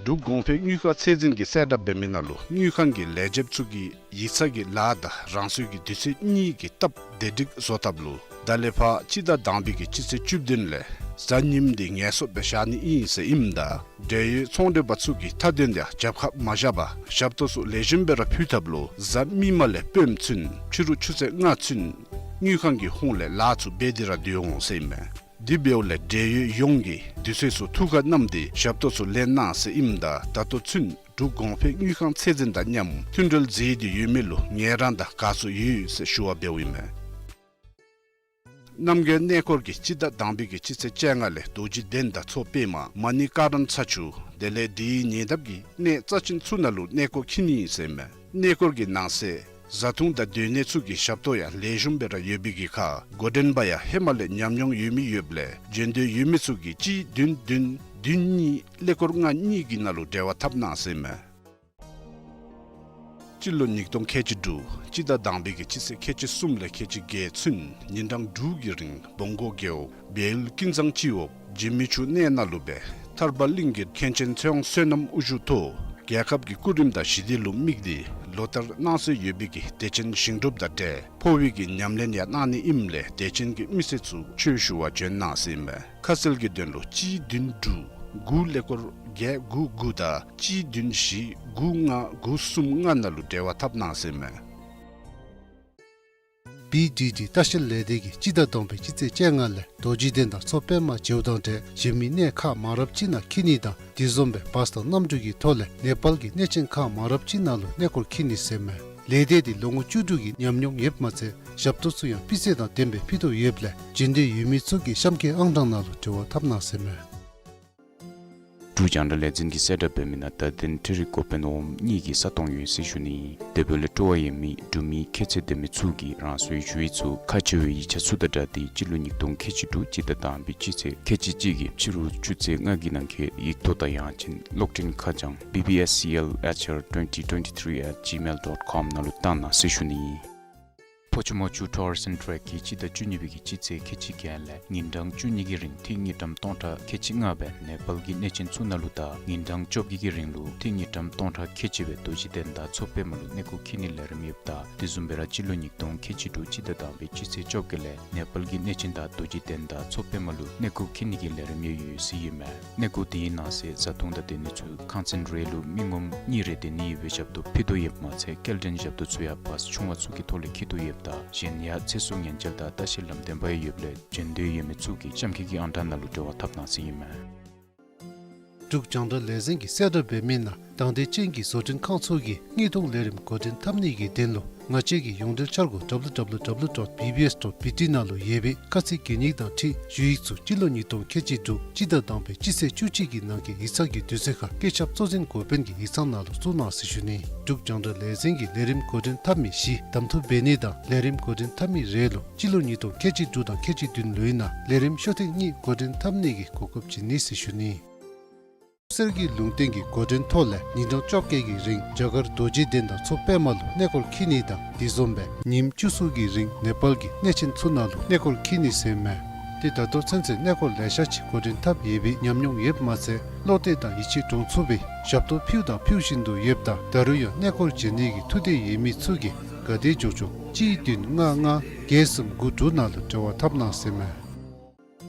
འབྲུག་གོང་འཕེལ་དངུལ་ཁང་ཚད་འཛིན་གྱིས་གསལ་བསྒྲགས་འབད་མི་ནང་ལུ་དངུལ་ཁང་གི་ལས་བྱེདཔ་ཚུ་གིས་ཡིག་ཚང་གི་ལཱ་དང་རང་སོའི་གི་དུས་ཚོད་གཉིས་ཀྱི་སྟབས་བདེ་སྒྲིག་བཟོ་ཐབས་ལུ་ད་ལས་ཕར་སྤྱི་ཟླ་དང་པའི་གི་སྤྱི་ཚེས་བཅུ་བདུན་ལས་གཟའ་ཉིམ་འདི་ངལ་གསོ་སྦེ་བཞག་ནི་ཨིན་ཟེར་ཨིནམ་ད་འབྲེལ་ཡོད་ཚོང་འབྲེལ་པ་ཚུ་གིས་མཐའ་དོན་འདི་ཡང་རྒྱབ་ཁར་མ་བཞག་པར་ཞབས་ཏོག་ཚུ་ལེགས་ཤོམ་སྦེ་ར་ཕུལ་ཐབས་ལུ་གཟའ་མིག་དམར་ལས་སྤོསམ་ཚུན་ཕྱི་རུ་ཆུ་ཚོད་ལྔ་ཚུན་དངུལ་ཁང་གི་ཧོངས་ལས་ལཱ་ཚུ་འབད་དེ་ར་སྡོད་འོང་ཟེར་ཨིན་མས། དེ་འབདཝ་ལས་འབྲེལ་ཡོད་ཡོངས་ཀྱིས་དུས་ཚོད་ཚུ་ཐུགས་ཁར་བསྣམས་ཏེ་ཞབས་ཏོག་ཚུ་ལེན་གནང་ཟེར་ཨིནམ་ད་ད་ལྟོ་ཚུན་འབྲུག་གོང་འཕེལ་དངུལ་ཁང་ཚད་འཛིན་དང་མཉམ་མཐུན་འབྲེལ་མཛད་དེ་ཡོད་མི་ལུ་ངལ་རངས་དང་དགའ་ཚོར་ཡོད་ཟེར་ཞུ་བ་འབདཝ་ཨིན་མས། རྣམ་རྒྱལ་གནས་སྐོར་གྱིས་སྤྱི་ཟླ་དང་པའི་གི་སྤྱི་ཚེས་བཅོ་ལྔ་ལས་རྡོ་རྗེ་གདན་དང་མཚོ་པདྨ་མ་ཎི་ཀ་རམ་ཚ་ཆུ་དེ་ལས་དེའི་ཉེ་འདབས་ཀྱི་གནས་རྩ་ཅན་ཚུ་ནང་ལུ་གནས་སྐོར་འཁྱིད་ནི་ཟེར་ཨིན་མས། གནས་སྐོར་གྱི་ནང་གསེས་བཟའ་འཐུང་དང་སྡོད་གནས་ཚུ་གི་ཞབས་ཏོག་ཡང་ལེགས་ཤོམ་སྦེ་ར་ཡོད་པའི་གི་ཁར་འགོ་འདྲེན་པ་ཡང་ཧེ་མ་ལས་ཉམས་མྱོང་ཡོད་མི་ཡོདཔ་ལས་འབྱོན་འདོད་ཡོད་མི་ཚུ་གིས་གཅིག་བདུན་བདུན་བདུན་གཉིས་ཀླད་ཀོར་ལྔ་གཉིས་ཀྱི་ནང་ལུ་འབྲེལ་བ་འཐབ་གནང་ཟེར་ཨིན་མས། སྤྱི་ལོ་ཉིས་སྟོང་ཁལ་གཅིག་དྲུག་སྤྱི་ཟླ་དང་པའི་གི་སྤྱི་ཚེས་ཁལ་གཅིག་གསུམ་ལས་ཁལ་གཅིག་བརྒྱད་ཚུན་ཉིན་གྲངས་དྲུག་གི་རིང་བོང་སྒོ་རྒེད་འོག་བལ་ཀུན་བཟང་སྤྱི་འོག་འཇིགས་མེད་ཆུ་གནས་ནང་ལུ་སྦེ་ཐར་པ་གླིང་གི་མཁན་ཆེན་ཚེ་དབང་བསོད་ནམས་དབུ་བཞུགས་ཐོག་རྒྱལ་ཁབ་ཀྱི་སྐུ་རིམ་དང་ཞི་བདེ་ལུ་དམིགས་ཏེ་ལོ་ལྟར་གནང་སྲོལ་ཡོད་པའི་གི་དད་ཅན་ཞིང་སྒྲུབ་དང་འབྲེལ་འཕོ་བའི་གི་ཉམས་ལེན་ཡང་གནང་ནི་ཨིནམ་ལས་དད་ཅན་གྱི་མི་སེར་ཚུ་ཆོས་ཞུ་བར་འབྱོན་གནང་ཟེར་ཨིན་མས། ཁ་གསལ་གྱི་དོན་ལུ་གཅིག་བདུན་དྲུག་དགུ་ཀླད་ཀོར་བརྒྱད་དགུ་དགུ་དང་གཅིག་བདུན་བཞི་དགུ་ལྔ་དགུ་གསུམ་ལྔ་ནང་ལུ་འབྲེལ་བ་འཐབ་གནང་ཟེར་ཨིན་མས། པི་ཌི་ཌི་ལྟ་བཤལ་ལས་སྡེ་གིས་སྤྱི་ཟླ་དང་པའི་སྤྱི་ཚེས་བཅོ་ལྔ་ལས་རྡོ་རྗེ་གདན་དང་མཚོ་པདྨ་མཇལཝ་དང་འབྲེལ་གཞན་མི་གནས་ཁག་མང་རབས་ཅིག་ནང་འཁྱིད་ནི་དང་དེ་བཟུམ་སྦེ་བཱས་དང་གནམ་གྲུ་གི་ཐོག་ལས་ནེ་པཱལ་གྱི་གནས་ཆེན་ཁག་མང་རབས་ཅིག་ནང་ལུ་གནས་སྐོར་འཁྱིད་ནི་ཟེར་ཨིན་མས། ལས་སྡེ་འདི་ལོ་ངོ་བཅུ་དྲུག་གི་ཉམས་མྱོང་ཡོདཔ་མ་ཚད་ཞབས་ཏོག་ཚུ་ཡང་སྤུས་ཚད་དང་ལྡནམ་སྦེ་ཕུལ་དོ་ཡོདཔ་ལས་འབྱོན་འདོད་ཡོད་མི་ཚུ་གིས་གཤམ་གྱི་ཨང་གྲངས་ནང་ལུ་འབྲེལ་བ་འཐབ་གནང་ཟེར་ཨིན་མས། འབྲུག་རྒྱང་བསྒྲགས་ལས་འཛིན་གྱིས་གསལ་བསྒྲགས་འབད་མི་ནང་བརྡ་དོན་འཕྲུལ་རིག་འགོ་དཔོན་འོགམ་གཉིས་ཀྱི་ས་སྟོང་ཡོད་ཟེར་ཞུ་ནི། དེ་འབདཝ་ལས་སྤྲོ་བ་ཡོད་མི་འབྲུག་མི་ཁྱད་ཚད་ལྡན་མི་ཚུ་གིས་རང་སོའི་ཞུ་ཡིག་ཚུ་ཁག་ཆེ་བའི་ཡིག་ཆ་ཚུ་དང་སྦྲགས་ཏེ་སྤྱི་ལོ་ཉིས་སྟོང་ཁལ་གཅིག་དྲུག་སྤྱི་ཟླ་དང་པའི་སྤྱི་ཚེས་ཁལ་གཅིག་གཅིག་གི་ཕྱི་རུ་ཆུ་ཚོད་ལྔ་གི་ནང་འཁོད་ཡིག་ཐོག་དང་ཡང་ཅིན་གློག་འཕྲིན་ཁ་བྱང་B B S C L H R twenty twenty-three at gmail dot com ནང་ལུ་བཏང་གནང་ཟེར་ཞུ་ནི། ཕོ་ཆུ་མོ་ཆུ་ཊུར་ཨེནཌ་ཊེཀ་གིས་སྤྱི་ཟླ་བཅུ་གཉིས་པའི་གི་སྤྱི་ཚེས་ཁལ་གཅིག་བརྒྱད་ལས་ཉིན་གྲངས་བཅུ་གཉིས་ཀྱི་རིང་ཏི་རུ་དངུལ་ཀྲམ་སྟོང་ཕྲག་ཁལ་གཅིག་ལྔ་སྦེ་ནེ་པཱལ་གྱི་གནས་ཆེན་ཚུ་ནང་ལུ་དང་ཉིན་གྲངས་བཅོ་བརྒྱད་ཀྱི་རིང་ལུ་ཏི་རུ་དངུལ་ཀྲམ་སྟོང་ཕྲག་ཁལ་གཅིག་སྦེ་རྡོ་རྗེ་གདན་དང་མཚོ་པདྨ་ལུ་གནས་སྐོར་འཁྱིད་ནིའི་ལས་རིམ་ཡོདཔ་ད་དེ་བཟུམ་སྦེ་ར་སྤྱི་ལོ་ཉིས་སྟོང་ཁལ་གཅིག་དྲུག་སྤྱི་ཟླ་དང་པའི་སྤྱི་ཚེས་བཅོ་བརྒྱད་ལས་ནེ་པཱལ་གྱི་གནས་ཆེན་དང་རྡོ་རྗེ་གདན་དང་མཚོ་པདྨ་ལུ་གནས་སྐོར་འཁྱིད་ནི་གི་ལས་རིམ་ཡང་ཡོད་ཟེར་ཨིན་མས། གནས་སྐོར་དེའི་ནང་གསེས་བཟའ་འཐུང་དང་སྡོད་གནས་ཚུ་ཁང་ཚན་རེ་ལུ་མི་ངོམ་གཉིས་རེ་སྡོད་ནི་ཡོད་པའི་ཞབས་ཏོག་ཕུལ་དོ་ཡོདཔ་མ་ཚད་སྐྱེལ་འདྲེན་ཞབས་ཏོག་ཚུ་ཡང་བཱས་ཆུང་བ་ཚུ་གི་ཐོག་ལས་འཁྱིད་དོ་ཡོདཔ་ད་གཞན་ཡང་ཚེ་སྲོག་ཉེན་བཅོལ་དང་ལྟ་བཤལ་ལམ་སྟོན་པ་ཡང་ཡོདཔ་ལས་འབྱོན་འདོད་ཡོད་མི་ཚུ་གིས་གཤམ་འཁོད་ཀྱི་ཨང་གྲངས་ནང་ལུ་འབྲེལ་བ་འཐབ་གནང་ཟེར་ཨིན་མས། འབྲུག་རྒྱང་བསྒྲགས་ལས་འཛིན་གྱིས་གསལ་བསྒྲགས་འབད་མི་ནང་དང་འདོད་ཅན་གྱི་བཟོ་སྐྲུན་ཁང་ཚུ་གིས་དངོས་བསྡོམས་ལས་རིམ་འགོ་འདྲེན་འཐབ་ནི་གི་དོན་ལུ་ང་བཅས་ཀྱི་ཡོངས་འབྲེལ་འཆར་སྒོ་W W W dot B B S dot B T ནང་ལུ་ཡོད་པའི་ཁ་ཚིག་གན་ཡིག་དང་འཁྲིལ་ཞུ་ཡིག་ཚུ་སྤྱི་ལོ་ཉིས་སྟོང་ཁལ་གཅིག་དྲུག་སྤྱི་ཟླ་དང་པའི་སྤྱི་ཚེས་བཅུ་གཅིག་གི་ནང་འཁོད་ཡིག་ཚང་གི་དུས་ཚོད་ཁར་སྐུ་ཞབས་གཙོ་འཛིན་འགོ་དཔོན་གྱི་ཡིག་ཚང་ནང་ལུ་བཙུགས་གནང་ཟེར་ཞུ་ནི། འབྲུག་རྒྱང་བསྒྲགས་ལས་འཛིན་གྱིས་ལས་རིམ་འགོ་འདྲེན་འཐབ་མི་བཞི་གདམ་འཐུ་འབད་ནི་དང་ལས་རིམ་འགོ་འདྲེན་འཐབ་མི་རེ་ལུ་སྤྱི་ལོ་ཉིས་སྟོང་ཁལ་གཅིག་དྲུག་དང་ཁལ་གཅིག་བདུན་ལོའི་ནང་ལས་རིམ་ཤོག་ཐེངས་གཉིས་འགོ་འདྲེན་འཐབ་ནི་གི་གོ་སྐབས་བྱིན་ནི་ཟེར་ཞུ་ནི། གསེར་གྱི་ལུང་བསྟན་གྱི་འགོ་འདྲེན་ཐོག་ལས་ཉིན་གྲངས་བཅོ་བརྒྱད་ཀྱི་རིང་རྒྱ་གར་རྡོ་རྗེ་གདན་དང་མཚོ་པདྨ་ལུ་གནས་སྐོར་འཁྱིད་ནི་དང་དེ་བཟུམ་སྦེ་ཉིནམ་བཅུ་གསུམ་གྱི་རིང་ནེ་པཱལ་གྱི་གནས་ཆེན་ཚུ་ནང་ལུ་གནས་སྐོར་འཁྱིད་ནི་ཟེར་མས། ཏེ་ད་ལྟོ་ཚུན་ཚོད་གནས་སྐོར་ལེ་ཤ་ཅིག་འགོ་འདྲེན་འཐབ་ཡོད་པའི་ཉམས་མྱོང་ཡོདཔ་མ་ཚད་བློ་གཏད་དང་ཡིད་ཆེས་འདྲོངས་ཚུགས་པའི་ཞབས་ཏོག་ཕུལཝ་དང་ཕུལ་བཞིན་དུ་ཡོདཔ་ད་ད་རུང་ཡང་གནས་སྐོར་འབྱོན་ནི་གི་ཐུགས་འདོད་ཡོད་མི་ཚུ་གིས་ག་དེ་མགྱོགས་མགྱོགས་གཅིག་བདུན་ལྔ་ལྔ་བརྒྱད་གསུམ་དགུ་དྲུག་ནང་ལུ་འབྲེལ་བ་འཐབ་གནང་ཟེར་མས།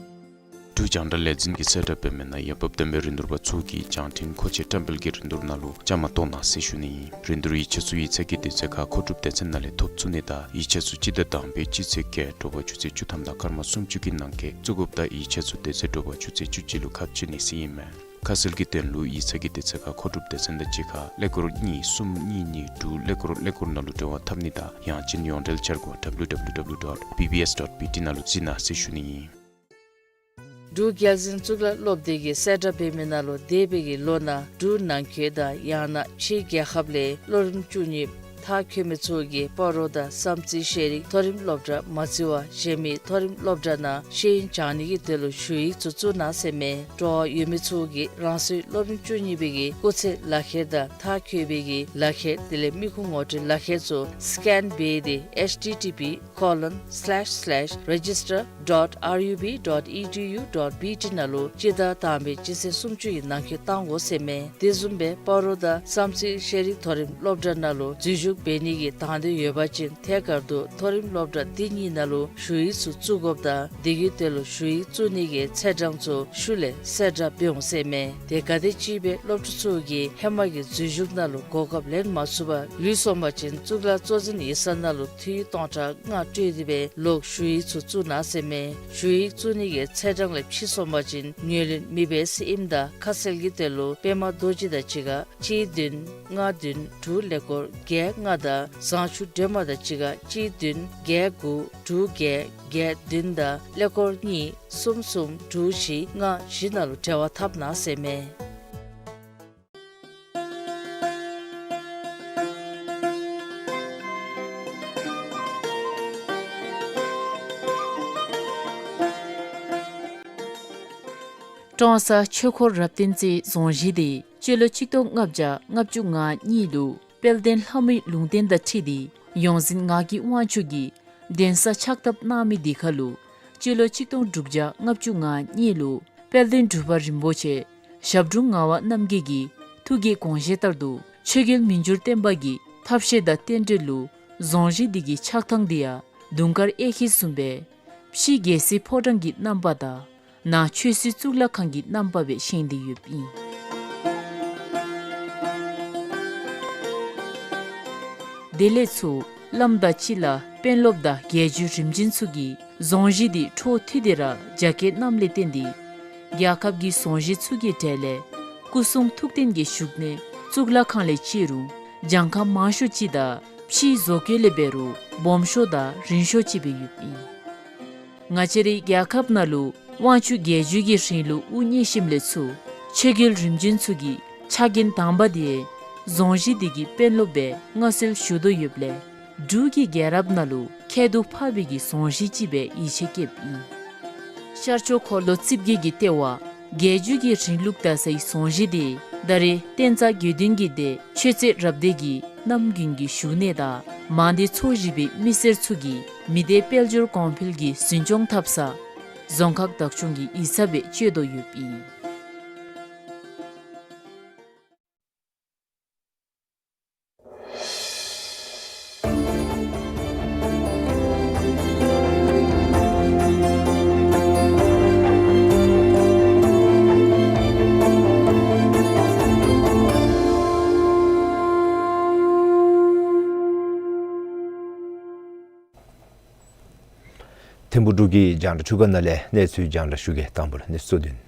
འབྲུག་རྒྱང་བསྒྲགས་ལས་འཛིན་གྱིས་གསལ་བསྒྲགས་འབད་མི་ནང་འོས་འབབ་ལྡན་པའི་རིན་བསྡུར་པ་ཚུ་གིས་བྱང་འཕྲིན་མཁོ་ཆས་བཀྲམ་སྤེལ་གྱི་རིན་བསྡུར་ནང་ལུ་བཅའ་མར་གཏོགས་གནང་ཟེར་ཞུ་ནི་ཨིན། རིན་བསྡུར་ཡིག་ཆ་ཚུ་ཡིག་ཚང་གི་དུས་ཚོད་ཁར་མཁོ་སྒྲུབ་སྡེ་ཚན་ནང་ལས་ཐོབ་ཚུགས་ནི་དང་ཡིག་ཆ་ཚུ་སྤྱི་ཟླ་དང་པའི་སྤྱི་ཚེས་བརྒྱད་དྲོ་པ་ཆུ་ཚོད་བཅུ་ཐམ་དང་སྐར་མ་སུམ་ཅུ་གི་ནང་འཁོད་བཙུགས་དགོཔ་ད་ཡིག་ཆ་ཚུ་དེ་ཚེ་དྲོ་པ་ཆུ་ཚོད་བཅུ་གཅིག་ལུ་ཁ་ཕྱེ་ནི་ཟེར་ཨིན་མས། ཁ་གསལ་གྱི་དོན་ལུ་ཡིག་ཚང་གི་དུས་ཚོད་ཁར་མཁོ་སྒྲུབ་སྡེ་ཚན་དང་གཅིག་ཁར་ཀླད་ཀོར་གཉིས་གསུམ་གཉིས་གཉིས་དྲུག་ཀླད་ཀོར་ཀླད་ཀོར་ནང་ལུ་འབྲེལ་བ་འཐབ་ནི་དང་ཡང་ཅིན་ཡོངས་འབྲེལ་འཆར་སྒོ་W W W dot B B S dot B T ནང་ལུ་གཟིགས་གནང་ཟེར་ཞུ་ནི་ཨིན། འབྲུག་རྒྱལ་འཛིན་གཙུག་ལག་སློབ་སྡེ་གིས་གསལ་བསྒྲགས་འབད་མི་ནང་ལུ་འདས་པའི་གི་ལོ་ནང་འབྲུག་ནང་འཁོད་དང་ཡང་ན་ཕྱིའི་རྒྱལ་ཁབ་ལས་སློབ་རིམ་བཅུ་གཉིས་ མཐར་འཁྱོལ་མི་ཚུ་གིས་སྤ་རོ་དང་བསམ་རྩེ་ཤེས་རིག་མཐོ་རིམ་སློབ་གྲྭ་མ་བརྩི་བར་གཞན་མི་མཐོ་རིམ་སློབ་གྲྭ་ནང་ཤེས་ཡོན་སྦྱང་ནི་གི་དོན་ལུ་ཞུ་ཡིག་ཚུ་བཙུགས་གནང་ཟེར་མས། སྤྲོ་བ་ཡོད་མི་ཚུ་གིས་རང་སོའི་སློབ་རིམ་བཅུ་གཉིས་པའི་གི་སྐུགས་ཚད་ལག་ཁྱེར་དང་མཐར་འཁྱོལ་བའི་གི་ལག་ཁྱེར་དེ་ལས་མི་ཁུངས་ངོ་སྤྲོད་ལག་ཁྱེར་ཚུ་སི་ཀེན་འབད་དེ་ཨེཆ་ཊི་ཊི་པི་ཀོ་ལོན་སི་ལེཤ་སི་ལེཤ་རེ་ཇིས་ཊར་ཌོཊ་ཨར་ཡུ་བི་ཌོཊ་ཨི་ཌི་ཡུ་ཌོཊ་བི་ཊི་ནང་ལུ་སྤྱི་ཟླ་དང་པའི་སྤྱི་ཚེས་སུམ་ཅུ་ཡི་ནང་འཁོད་བཏང་དགོ་ཟེར་མས། དེ་བཟུམ་སྦེ་སྤ་རོ་དང་བསམ་རྩེ་ཤེས་རིག་མཐོ་རིམ་སློབ་གྲྭ་ནང་ལུ་འཛུལ་ཞུགས་འབད་ནི་གི་དང་འདོད་ཡོད་པ་ཅིན་ཐད་ཀར་དུ་མཐོ་རིམ་སློབ་གྲྭ་འདི་གཉིས་ནང་ལུ་ཞུ་ཡིག་ཚུ་བཙུགས་དགོཔ་དང་དེ་གི་དོན་ལུ་ཞུ་ཡིག་བཙུགས་ནི་གི་ཚེས་གྲངས་ཚུ་ཤུལ་ལས་གསལ་བསྒྲགས་འབད་འོང་ཟེར་མས། དེ་ག་དེམ་ཅིག་སྦེ་སློབ་ཕྲུག་ཚུ་གིས་ཧེ་མ་གི་འཛུལ་ཞུགས་ནང་ལུ་གོ་སྐབས་ལེན་མ་ཚུགས་པར་ལུས་སོང་པ་ཅིན་གཙུག་ལག་གཙོ་འཛིན་ཡིག་ཚང་ནང་ལུ་འཐུས་སྟོང་ཕྲག་ལྔ་སྤྲོད་དེ་སྦེ་ལོག་ཞུ་ཡིག་ཚུ་བཙུགས་གནང་ཟེར་མས། ཞུ་ཡིག་བཙུགས་ནི་གི་ཚེས་གྲངས་ལས་ཕྱི་སོང་པ་ཅིན་ངོས་ལེན་མི་འབད་ཟེར་ཨིནམ་ད་ཁ་གསལ་གྱི་དོན་ལུ་པདྨ་རྡོ་རྗེ་དང་གཅིག་ཁར་གཅིག་བདུན་ལྔ་བདུན་དྲུག་ཀླད་ཀོར་བརྒྱད་ལྔ་དང་བཟང་ཕྱུག་སྒྲོལ་མ་དང་གཅིག་ཁར་གཅིག་བདུན་བརྒྱད་དགུ་དྲུག་བརྒྱད་བརྒྱད་བདུན་དང་ཀླད་ཀོར་གཉིས་གསུམ་གསུམ་དྲུག་བཞི་ལྔ་བཞི་ནང་ལུ་འབྲེལ་བ་འཐབ་གནང་ཟེར་མས། ཀྲོང་གསར་ཆོས་འཁོར་རབ་བརྟན་རྩེ་རྫོང་གཞིས་དེ་སྤྱི་ལོ་གཅིག་སྟོང་ལྔ་བརྒྱ་ལྔ་བཅུ་ང་གཉིས་ལུ་དཔལ་ལྡན་ལྷ་མོའི་ལུང་བསྟན་དང་འཁྲིལ་ཏེ་ཡོངས་འཛིན་ངག་གི་དབང་ཕྱུག་གིས་གདན་ས་ཕྱག་བཏབ་གནང་མི་དེ་ཁར་ལུ་སྤྱི་ལོ་གཅིག་སྟོང་དྲུག་བརྒྱ་ལྔ་བཅུ་ང་གཉིས་ལུ་དཔལ་ལྡན་འབྲུག་པ་རིན་པོ་ཆེ་ཞབས་དྲུང་ངག་དབང་རྣམ་རྒྱལ་གྱི་ཐུགས་ཀྱི་དགོངས་བཞེད་ལྟར་དུ་ཆོས་རྒྱལ་མི་འགྱུར་བརྟན་པ་གི་ཐབས་ཤེས་དང་རྟེན་འབྲེལ་ལུ་རྫོང་གཞིས་འདི་གི་ཆགས་ཐངས་འདི་ཡང་དུང་དཀར་གཡས་འཁྱིལ་བཟུམ་སྦེ་ཕྱི་རྒྱལ་སྲིད་ཕོ་བྲང་གི་རྣམ་པ་དང་ནང་ཆོས་སྲིད་གཙུག་ལག་ཁང་གི་རྣམ་པ་སྦེ་བཞེངས་ཏེ་ཡོདཔ་ཨིན། དེ་ལས་ཚུར་བླམ་དང་སྤྱི་བླ་དཔོན་སློབ་དང་རྒྱལ་བརྒྱུད་རིམ་བྱོན་ཚུ་གིས་རྫོང་གཞིས་འདི་འཕྲོ་མཐུད་དེ་ར་རྒྱ་བསྐྱེད་གནངམ་ལས་བརྟེན་ཏེ་རྒྱལ་ཁབ་ཀྱི་རྫོང་གཞིས་ཚུ་གི་གྲས་ལས་སྐུ་གསུང་ཐུགས་རྟེན་གྱི་བཞུགས་གནས་གཙུག་ལག་ཁང་ལས་བརྩི་རུང་གྱངས་ཁ་མང་ཤོས་ཅིག་དང་ཕྱིའི་བཟོ་བཀོད་ལས་འབད་རུང་སྦོམ་ཤོས་དང་རིང་ཤོས་ཅིག་སྦེ་ཡོདཔ་ཨིན། ང་བཅས་རའི་རྒྱལ་ཁབ་ནང་ལུ་དབང་ཕྱུག་རྒྱལ་བརྒྱུད་ཀྱི་རིང་ལུགས་དབུ་བརྙེས་ཞིནམ་ལས་ཚུར་ཆོས་རྒྱལ་རིམ་བྱོན་ཚུ་གི་ཕྱག་འགན་དང་པ་དེ་རྫོང་གཞིས་འདི་གི་དཔོན་སློབ་སྦེ་མངའ་གསོལ་ཞུ་དོ་ཡོདཔ་ལས་འབྲུག་གི་རྒྱལ་རབས་ནང་ལུ་ཁྱད་དུ་འཕགས་པའི་གི་རྫོང་གཞིས་ཅིག་སྦེ་ཡིད་ཆེས་བསྐྱེདཔ་ཨིན། ཤར་ཕྱོགས་འཁོར་ལོ་རྩིབས་བརྒྱད་ཀྱི་ལྟེ་བ་རྒྱལ་བརྒྱུད་ཀྱི་རིང་ལུགས་དར་སའི་རྫོང་གཞིས་འདི་ད་རེས་བསྟན་རྩ་དགེ་འདུན་གྱི་སྡེ་ཆོས་རྩེ་རབ་སྡེ་གི་རྣམ་རྒྱུན་གྱི་བཞུགས་གནས་དང་མང་སྡེ་ཚོ་བཞི་པའི་མི་སེར་ཚུ་གིས་མི་སྡེ་དཔལ་འབྱོར་གོང་འཕེལ་གྱི་འཛིན་སྐྱོང་འཐབ་ས་རྫོང་ཁག་བདག་སྐྱོང་གི་ཡིག་ཚང་སྦེ་སྤྱོད་དོ་ཡོདཔ་ཨིན། ཐིམ་ཕུག་འབྲུག་གི་རྒྱང་བསྒྲགས་ཁྲུས་ཁང་ནང་ལས་གནས་ཚུལ་རྒྱང་བསྒྲགས་ཞུ་གེ། དང་པོར་གནས་ཚུལ་བསྡུ་ནི།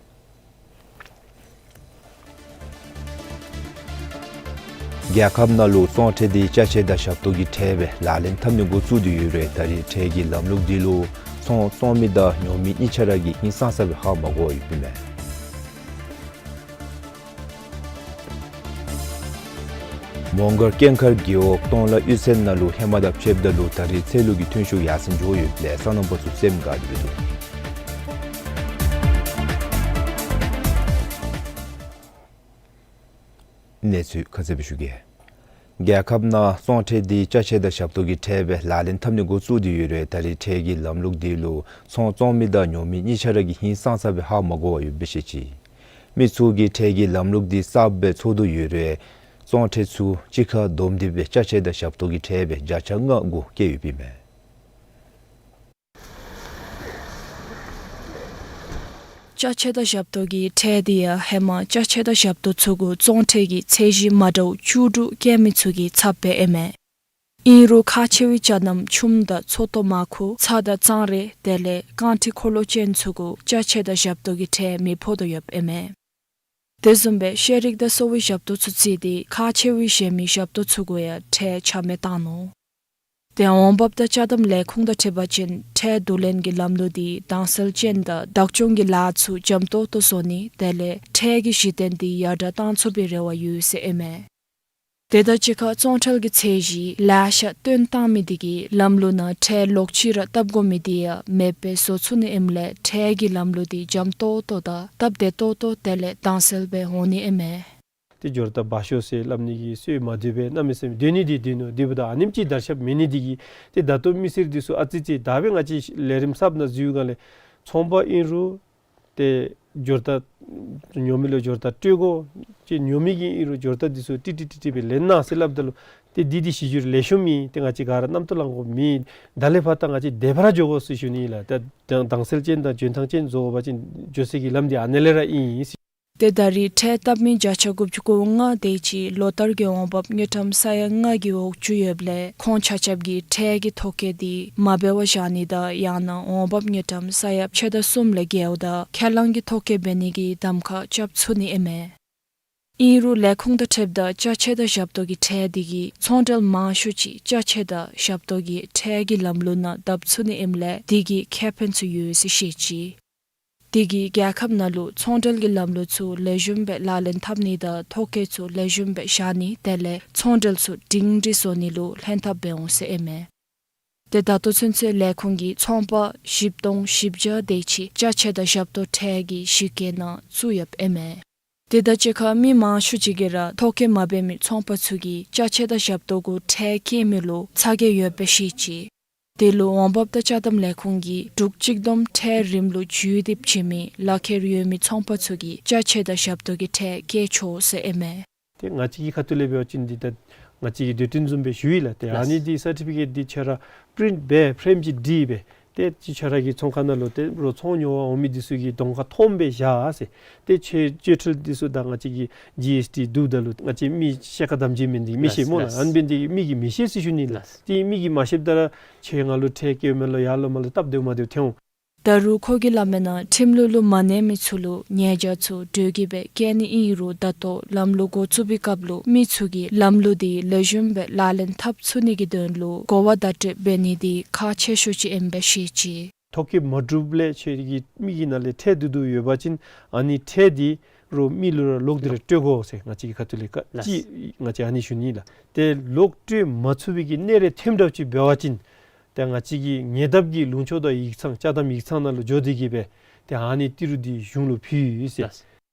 རྒྱལ་ཁབ་ནང་ལུ་བཙོང་ཁྲལ་འདི་ཅ་ཆས་དང་ཞབས་ཏོག་གི་ཁྲལ་སྦེ་ལག་ལེན་འཐབ་ནི་འགོ་བཙུགས་ཏེ་ཡོད་རུང་ད་རེས་ཁྲལ་གྱི་ལམ་ལུགས་འདི་ལུ་ཚོང་བཙོང་མི་དང་ཉོ་མི་གཉིས་ཆ་ར་གིས་ཧིང་སངས་ས་སྦེ་ཧ་མ་གོ་བར་ཡོདཔ་ཨིན་མས། མོང་སྒར་ཀེང་མཁར་རྒེད་འོག་སྟོང་ལ་གཡུས་ཚན་ནང་ལུ་ཧེ་མ་དང་ཕྱདཔ་ད་ལུ་ད་རེས་ཚལ་ལུ་གི་ཐོན་ཤུགས་ཡར་སེང་འགྱོ་ཡོདཔ་ལས་སོ་ནམ་པ་ཚུ་སེམས་དགའ་སྟེ་འདུག། གནས་ཚུལ་ཁ་གསལ་སྦེ་ཞུ་གེ། རྒྱལ་ཁབ་ནང་བཙོང་ཁྲལ་འདི་ཅ་ཆས་དང་ཞབས་ཏོག་གི་ཁྲལ་སྦེ་ལག་ལེན་འཐབ་ནི་འགོ་བཙུགས་ཏེ་ཡོད་རུང་ད་རེས་ཁྲལ་གྱི་ལམ་ལུགས་འདི་ལུ་ཚོང་བཙོང་མི་དང་ཉོ་མི་གཉིས་ཆ་ར་གིས་ཧིང་སངས་ས་སྦེ་ཧ་མ་གོ་བར་ཡོདཔ་སྦེ་བཤད་ཅི། མི་ཚུ་གིས་ཁྲལ་གྱི་ལམ་ལུགས་འདི་གསརཔ་སྦེ་ཚོར་དོ་ཡོད་རུང་བཙོང་ཁྲལ་ཚུ་གཅིག་ཁར་བསྡོམས་ཏེ་སྦེ་ཅ་ཆས་དང་ཞབས་ཏོག་གི་ཁྲལ་སྦེ་བརྒྱ་ཆ་ལྔ་གུ་བཀལ་ཡོདཔ་ཨིན་མས། ཅ་ཆས་དང་ཞབས་ཏོག་གི་ཁྲལ་འདི་ཡང་ཧེ་མ་ཅ་ཆས་དང་ཞབས་ཏོག་ཚུ་གུ་བཙོང་ཁྲལ་གྱི་ཚད་གཞི་མ་འདྲཝ་བཅུ་དྲུག་བཀལ་མི་ཚུ་གི་ཚབ་སྦེ་ཨིན་མས། ཨིན་རུང་ཁག་ཆེ་བའི་ཅ་རྣམ་ཆུམ་དང་ཚོད་ལྟོ་མར་ཁུ་ཚྭ་དང་གཙང་རས་དེ་ལས་རྐང་ཁྲི་འཁོར་ལོ་ཅན་ཚུ་གུ་ཅ་ཆས་དང་ཞབས་ཏོག་གི་ཁྲལ་མི་ཕོག་དོ་ཡོདཔ་ཨིན་མས། དེ་བཟུམ་སྦེ་ཤེས་རིག་དང་གསོ་བའི་ཞབས་ཏོག་ཚུ་བརྩིས་ཏེ་ཁག་ཆེ་བའི་གཞན་མི་ཞབས་ཏོག་ཚུ་གུ་ཡང་ཁྲལ་ཆ་མེད་བཏང་ནུག། ཏེ་འོང་འབབ་དང་ཅ་དམ་ལས་ཁུངས་དང་འཁྲིལ་བ་ཅིན་ཁྲལ་བསྡུ་ལེན་གྱི་ལམ་ལུགས་འདི་དྭངས་གསལ་ཅན་དང་བདག་སྐྱོང་གི་ལཱ་ཚུ་འཇམ་ཏོག་ཏོ་བཟོ་ནི་དེ་ལས་ཁྲལ་གྱི་གཞི་རྟེན་འདི་ཡར་དྲག་བཏང་ཚུགས་པའི་རེ་བ་ཡོད་ཟེར་ཨིན་མས། དེ་དང་གཅིག་ཁར་ཚོང་འབྲེལ་གྱི་ཚད་གཞི་ལེ་ཤ་བཏོན་བཏང་མི་དེ་གིས་ལམ་ལུགས་ནང་ཁྲལ་ལོག་ཅི་ར་བཏབ་དགོ་མི་དེ་ཡང་མེདཔ་སྦེ་བཟོ་ཚུགས་ནི་ཨིནམ་ལས་ཁྲལ་གྱི་ལམ་ལུགས་དེ་འཇམ་ཏོག་ཏོ་དང་སྟབས་བདེ་ཏོག་ཏོ་དེ་ལས་དྭངས་གསལ་སྦེ་འོང་ནི་ཨིན་མས། ཏེ་འབྱོར་ཐོབ་བ་ཤོ་ཟེར་སླབ་ནི་གི་སྲོལ་མ་འདུག་པས། གནམ་མེད་ས་མེད་སྡོད་ནི་འདི་སྡོད་ནུག། དེ་འབདཝ་ད་ཨ་ནེམ་ཅིག་དར་ཁྱབ་མེད་ནི་འདི་གིས་ཏེ་ད་ལྟོ་མི་སེར་འདི་ཚུ་ཨ་ཙི་ཅིག་ད་སྦེ་ང་བཅས་ལས་རིམ་གསརཔ་ནང་འཛུལ་སྒང་ལས་ཚོང་པ་ཨིན་རུང་ཏེ་འབྱོར་ཐོབ་ཉོ་མི་ལུ་འབྱོར་ཐོབ་སྤྲོད་དགོ། ཅིག་ཉོ་མི་གིས་ཨིན་རུང་འབྱོར་ཐོབ་འདི་ཚུ་ཏིག་ཏིག་ཏིག་ཏིག་སྦེ་ལེན་གནང་ཟེར་སླབ་ད་ལུ་ཏེ་འདི་འདི་གཞི་འགྱུར་ལེགས་ཤོམ་ཨིན། ཏེ་ང་བཅས་ག་ར་རྣམ་རྟོག་ལང་དགོཔ་མེད། ད་ལས་ཕར་ད་ང་བཅས་བདེ་བར་འགྱོ་དགོ་ཟེར་ཞུ་ནི་ལགས། ད་དྭངས་གསལ་ཅན་དང་འཇོན་ཐང་ཅན་བཟོ་དགོ་པ་ཅིན་འགྱོ་སའི་གི་ལམ་འདི་ཨ་ནཱ་ལས་ར་ཨིན། ཏེ་ད་རེས་ཁྲལ་བཏབ་མི་བརྒྱ་ཆ་དགུ་བཅུ་གོ་ལྔ་དེ་ཅིག་ལོ་ལྟར་གྱི་འོང་འབབ་དངུལ་ཀྲམ་ས་ཡ་ལྔ་གི་འོག་ཅུ་ཡོདཔ་ལས་ཁོང་ཆ་ཁྱབ་ཀྱིས་ཁྲལ་གྱི་ཐོ་བཀོད་དེ་མ་འབད་བར་བཞག་ནི་དང་ཡང་ན་འོང་འབབ་དངུལ་ཀྲམ་ས་ཡ་ཕྱེད་དང་གསུམ་ལས་བརྒལཝ་ད་ཁས་བླངས་ཀྱི་ཐོ་བཀོད་འབད་ནི་གི་གདམ་ཁ་རྐྱབ་ཚུགས་ནི་ཨིན་མས། ཨིན་རུང་ལས་ཁུངས་དང་འཁྲིལཝ་ད་ཅ་ཆས་དང་ཞབས་ཏོག་གི་ཁྲལ་དེ་གིས་ཚོང་འབྲེལ་མང་ཤོས་ཅིག་ཅ་ཆས་དང་ཞབས་ཏོག་གི་ཁྲལ་གྱི་ལམ་ལུགས་ནང་བརྡབ་ཚུགས་ནི་ཨིནམ་ལས་དེ་གིས་ཁེ་ཕན་ཚུ་ཡོད་ཟེར་བཤད་ཅི། དེ་གིས་རྒྱལ་ཁབ་ནང་ལུ་ཚོང་འབྲེལ་གྱི་ལམ་ལུགས་ཚུ་ལེགས་ཤོམ་སྦེ་ལག་ལེན་འཐབ་ནི་དང་ཐོ་བཀོད་ཚུ་ལེགས་ཤོམ་སྦེ་བཞག་ནི་དེ་ལས་ཚོང་འབྲེལ་ཚུ་སྒྲིང་སྒྲི་བཟོ་ནི་ལུ་ལྷན་ཐབས་འབད་འོང་ཟེར་ཨིན་མས། ཏེ་ད་ལྟོ་ཚུན་ཚོད་ལས་ཁུངས་ཀྱིས་ཚོང་པ་བཞི་སྟོང་བཞི་བརྒྱ་དེ་ཅིག་ཅ་ཆས་དང་ཞབས་ཏོག་ཁྲལ་གྱི་གཞི་བཀོད་ནང་བཙུགས་ཡོདཔ་ཨིན་མས། དེ་དང་གཅིག་ཁར་མི་མང་ཤོས་ཅིག་གིས་ར་ཐོ་བཀོད་མ་འབད་མི་ཚོང་པ་ཚུ་གིས་ཅ་ཆས་དང་ཞབས་ཏོག་གུ་ཁྲལ་བཀལ་མི་ལུ་ཚ་གྱང་ཡོདཔ་སྦེ་བཤད་ཅི། དེ་ལུ་འོང་འབབ་དང་ཅ་དམ་ལས་ཁུངས་ཀྱིས་འབྲུག་གཅིག་བསྡོམས་ཁྲལ་རིམ་ལུ་འཇུས་ཏེ་བྱིན་མི་ལག་ཁྱེར་ཡོད་མི་ཚོང་པ་ཚུ་གིས་ཅ་ཆས་དང་ཞབས་ཏོག་གི་ཁྲལ་བཀལ་ཆོག་ཟེར་ཨིན་མས། ཏེ་ང་བཅས་ཀྱི་ཁ་ཐུག་ལས་འབད་བ་ཅིན་འདི་ད་ང་བཅས་ཀྱིས་སྡོད་ཁྲིམས་བཟུམ་སྦེ་ཞུ་ཡི་ལགས། ཏེ་ལགས། ཨ་ནི་འདི་སར་ཊི་ཕི་ཀེཊ་འདི་ཁྱོད་ར་པི་རིནཊ་འབད་ཕྲེམ་ཅིག་བྲིས་སྦེ་ཏེ་ཅིག་ཁྱོད་ར་གི་ཚོང་ཁང་ནང་ལུ་ཏེ་རོགས་ཚོང་ཉོ་བར་འོང་མི་འདི་ཚུ་གི་གདོང་ཁར་མཐོངམ་སྦེ་བཞག་ཟེར། ཏེ་ཁྱོད་བཅོལ་ཁྲལ་འདི་ཚུ་དང་ང་བཅས་ཀྱི་ཇི་ཨེསི་ཊི་བསྡུཝ་ད་ལུ་ང་བཅས་མི་ཤེལ་ཁ་དམ་བཅའ་མི་འདི་མི་ཤེས་སྨོ་ལགས། ལགས། ཨ་ནི་འབད་ནི་འདི་གིས་མི་གིས་མི་ཤེས་ཟེར་ཞུ་ནི་ལགས། ལགས། ཏེ་མི་གིས་མ་ཤེསཔ་ད་ར་ཁྱོད་ང་ལུ་ཁྲལ་བཀལཝ་མས་ལོ་ཡར་ལོ་མར་ལོ་སྟབས་བདེཝ་མ་བདེཝ་ཐོན་འོང་། ད་རུང་ཁོ་གིས་སླབ་མིའི་ནང་ཁྲིམས་ལུགས་ལུ་མ་གནས་མི་ཚུ་ལུ་ཉེས་བྱ་ཚུ་གྲོས་ཀྱིས་སྦེ་བཀལ་ནི་ཨིན་རུང་ད་ལྟོ་ལམ་ལུགས་འགོ་བཙུགས་པའི་སྐབས་ལུ་མི་ཚུ་གིས་ལམ་ལུགས་དེ་ལེགས་ཤོམ་སྦེ་ལག་ལེན་འཐབ་ཚུགས་ནི་གི་དོན་ལུ་གོ་བ་བརྡ་སྤྲོད་འབད་ནི་དེ་ཁག་ཆེ་ཤོས་ཅིག་ཨིནམ་སྦེ་བཤད་ཅི། ཐོ་བཀོད་མ་གྲུབ་ལས་ཁྱོད་ཀྱི་མི་གི་ནང་ལས་ཁྲལ་བསྡུ་བསྡུཝ་ཡོད་པ་ཅིན་ཨ་ནི་ཁྲལ་དེ་རོགས་མི་ལུ་ར་ལོག་སྟེ་ར་སྤྲོད་དགོ་ཟེར་ང་བཅས་ཀྱི་ཁ་ཐུག་ལས་ལགས། ཅིག་ང་བཅས་ཨ་ནི་ཞུ་ནི་ལགས། ཏེ་ལོག་སྤྲོད་མ་ཚུགས་པའི་གི་གནས་རེ་ཐོནམ་འདྲཝ་ཅིག་འབད་བ་ཅིན་ཏེ་ང་བཅས་ཀྱིས་ཉེ་འདབས་ཀྱི་ལུང་ཕྱོགས་དང་ཡིག་ཚང་ཅ་དམ་ཡིག་ཚང་ནང་ལུ་འགྱོ་སྟེ་གིས་སྦེ་ཏེ་ཨ་ནི་ཏི་རུ་འདི་གཞུང་ལུ་ཕུལ་ཡི་ཟེར། ལགས།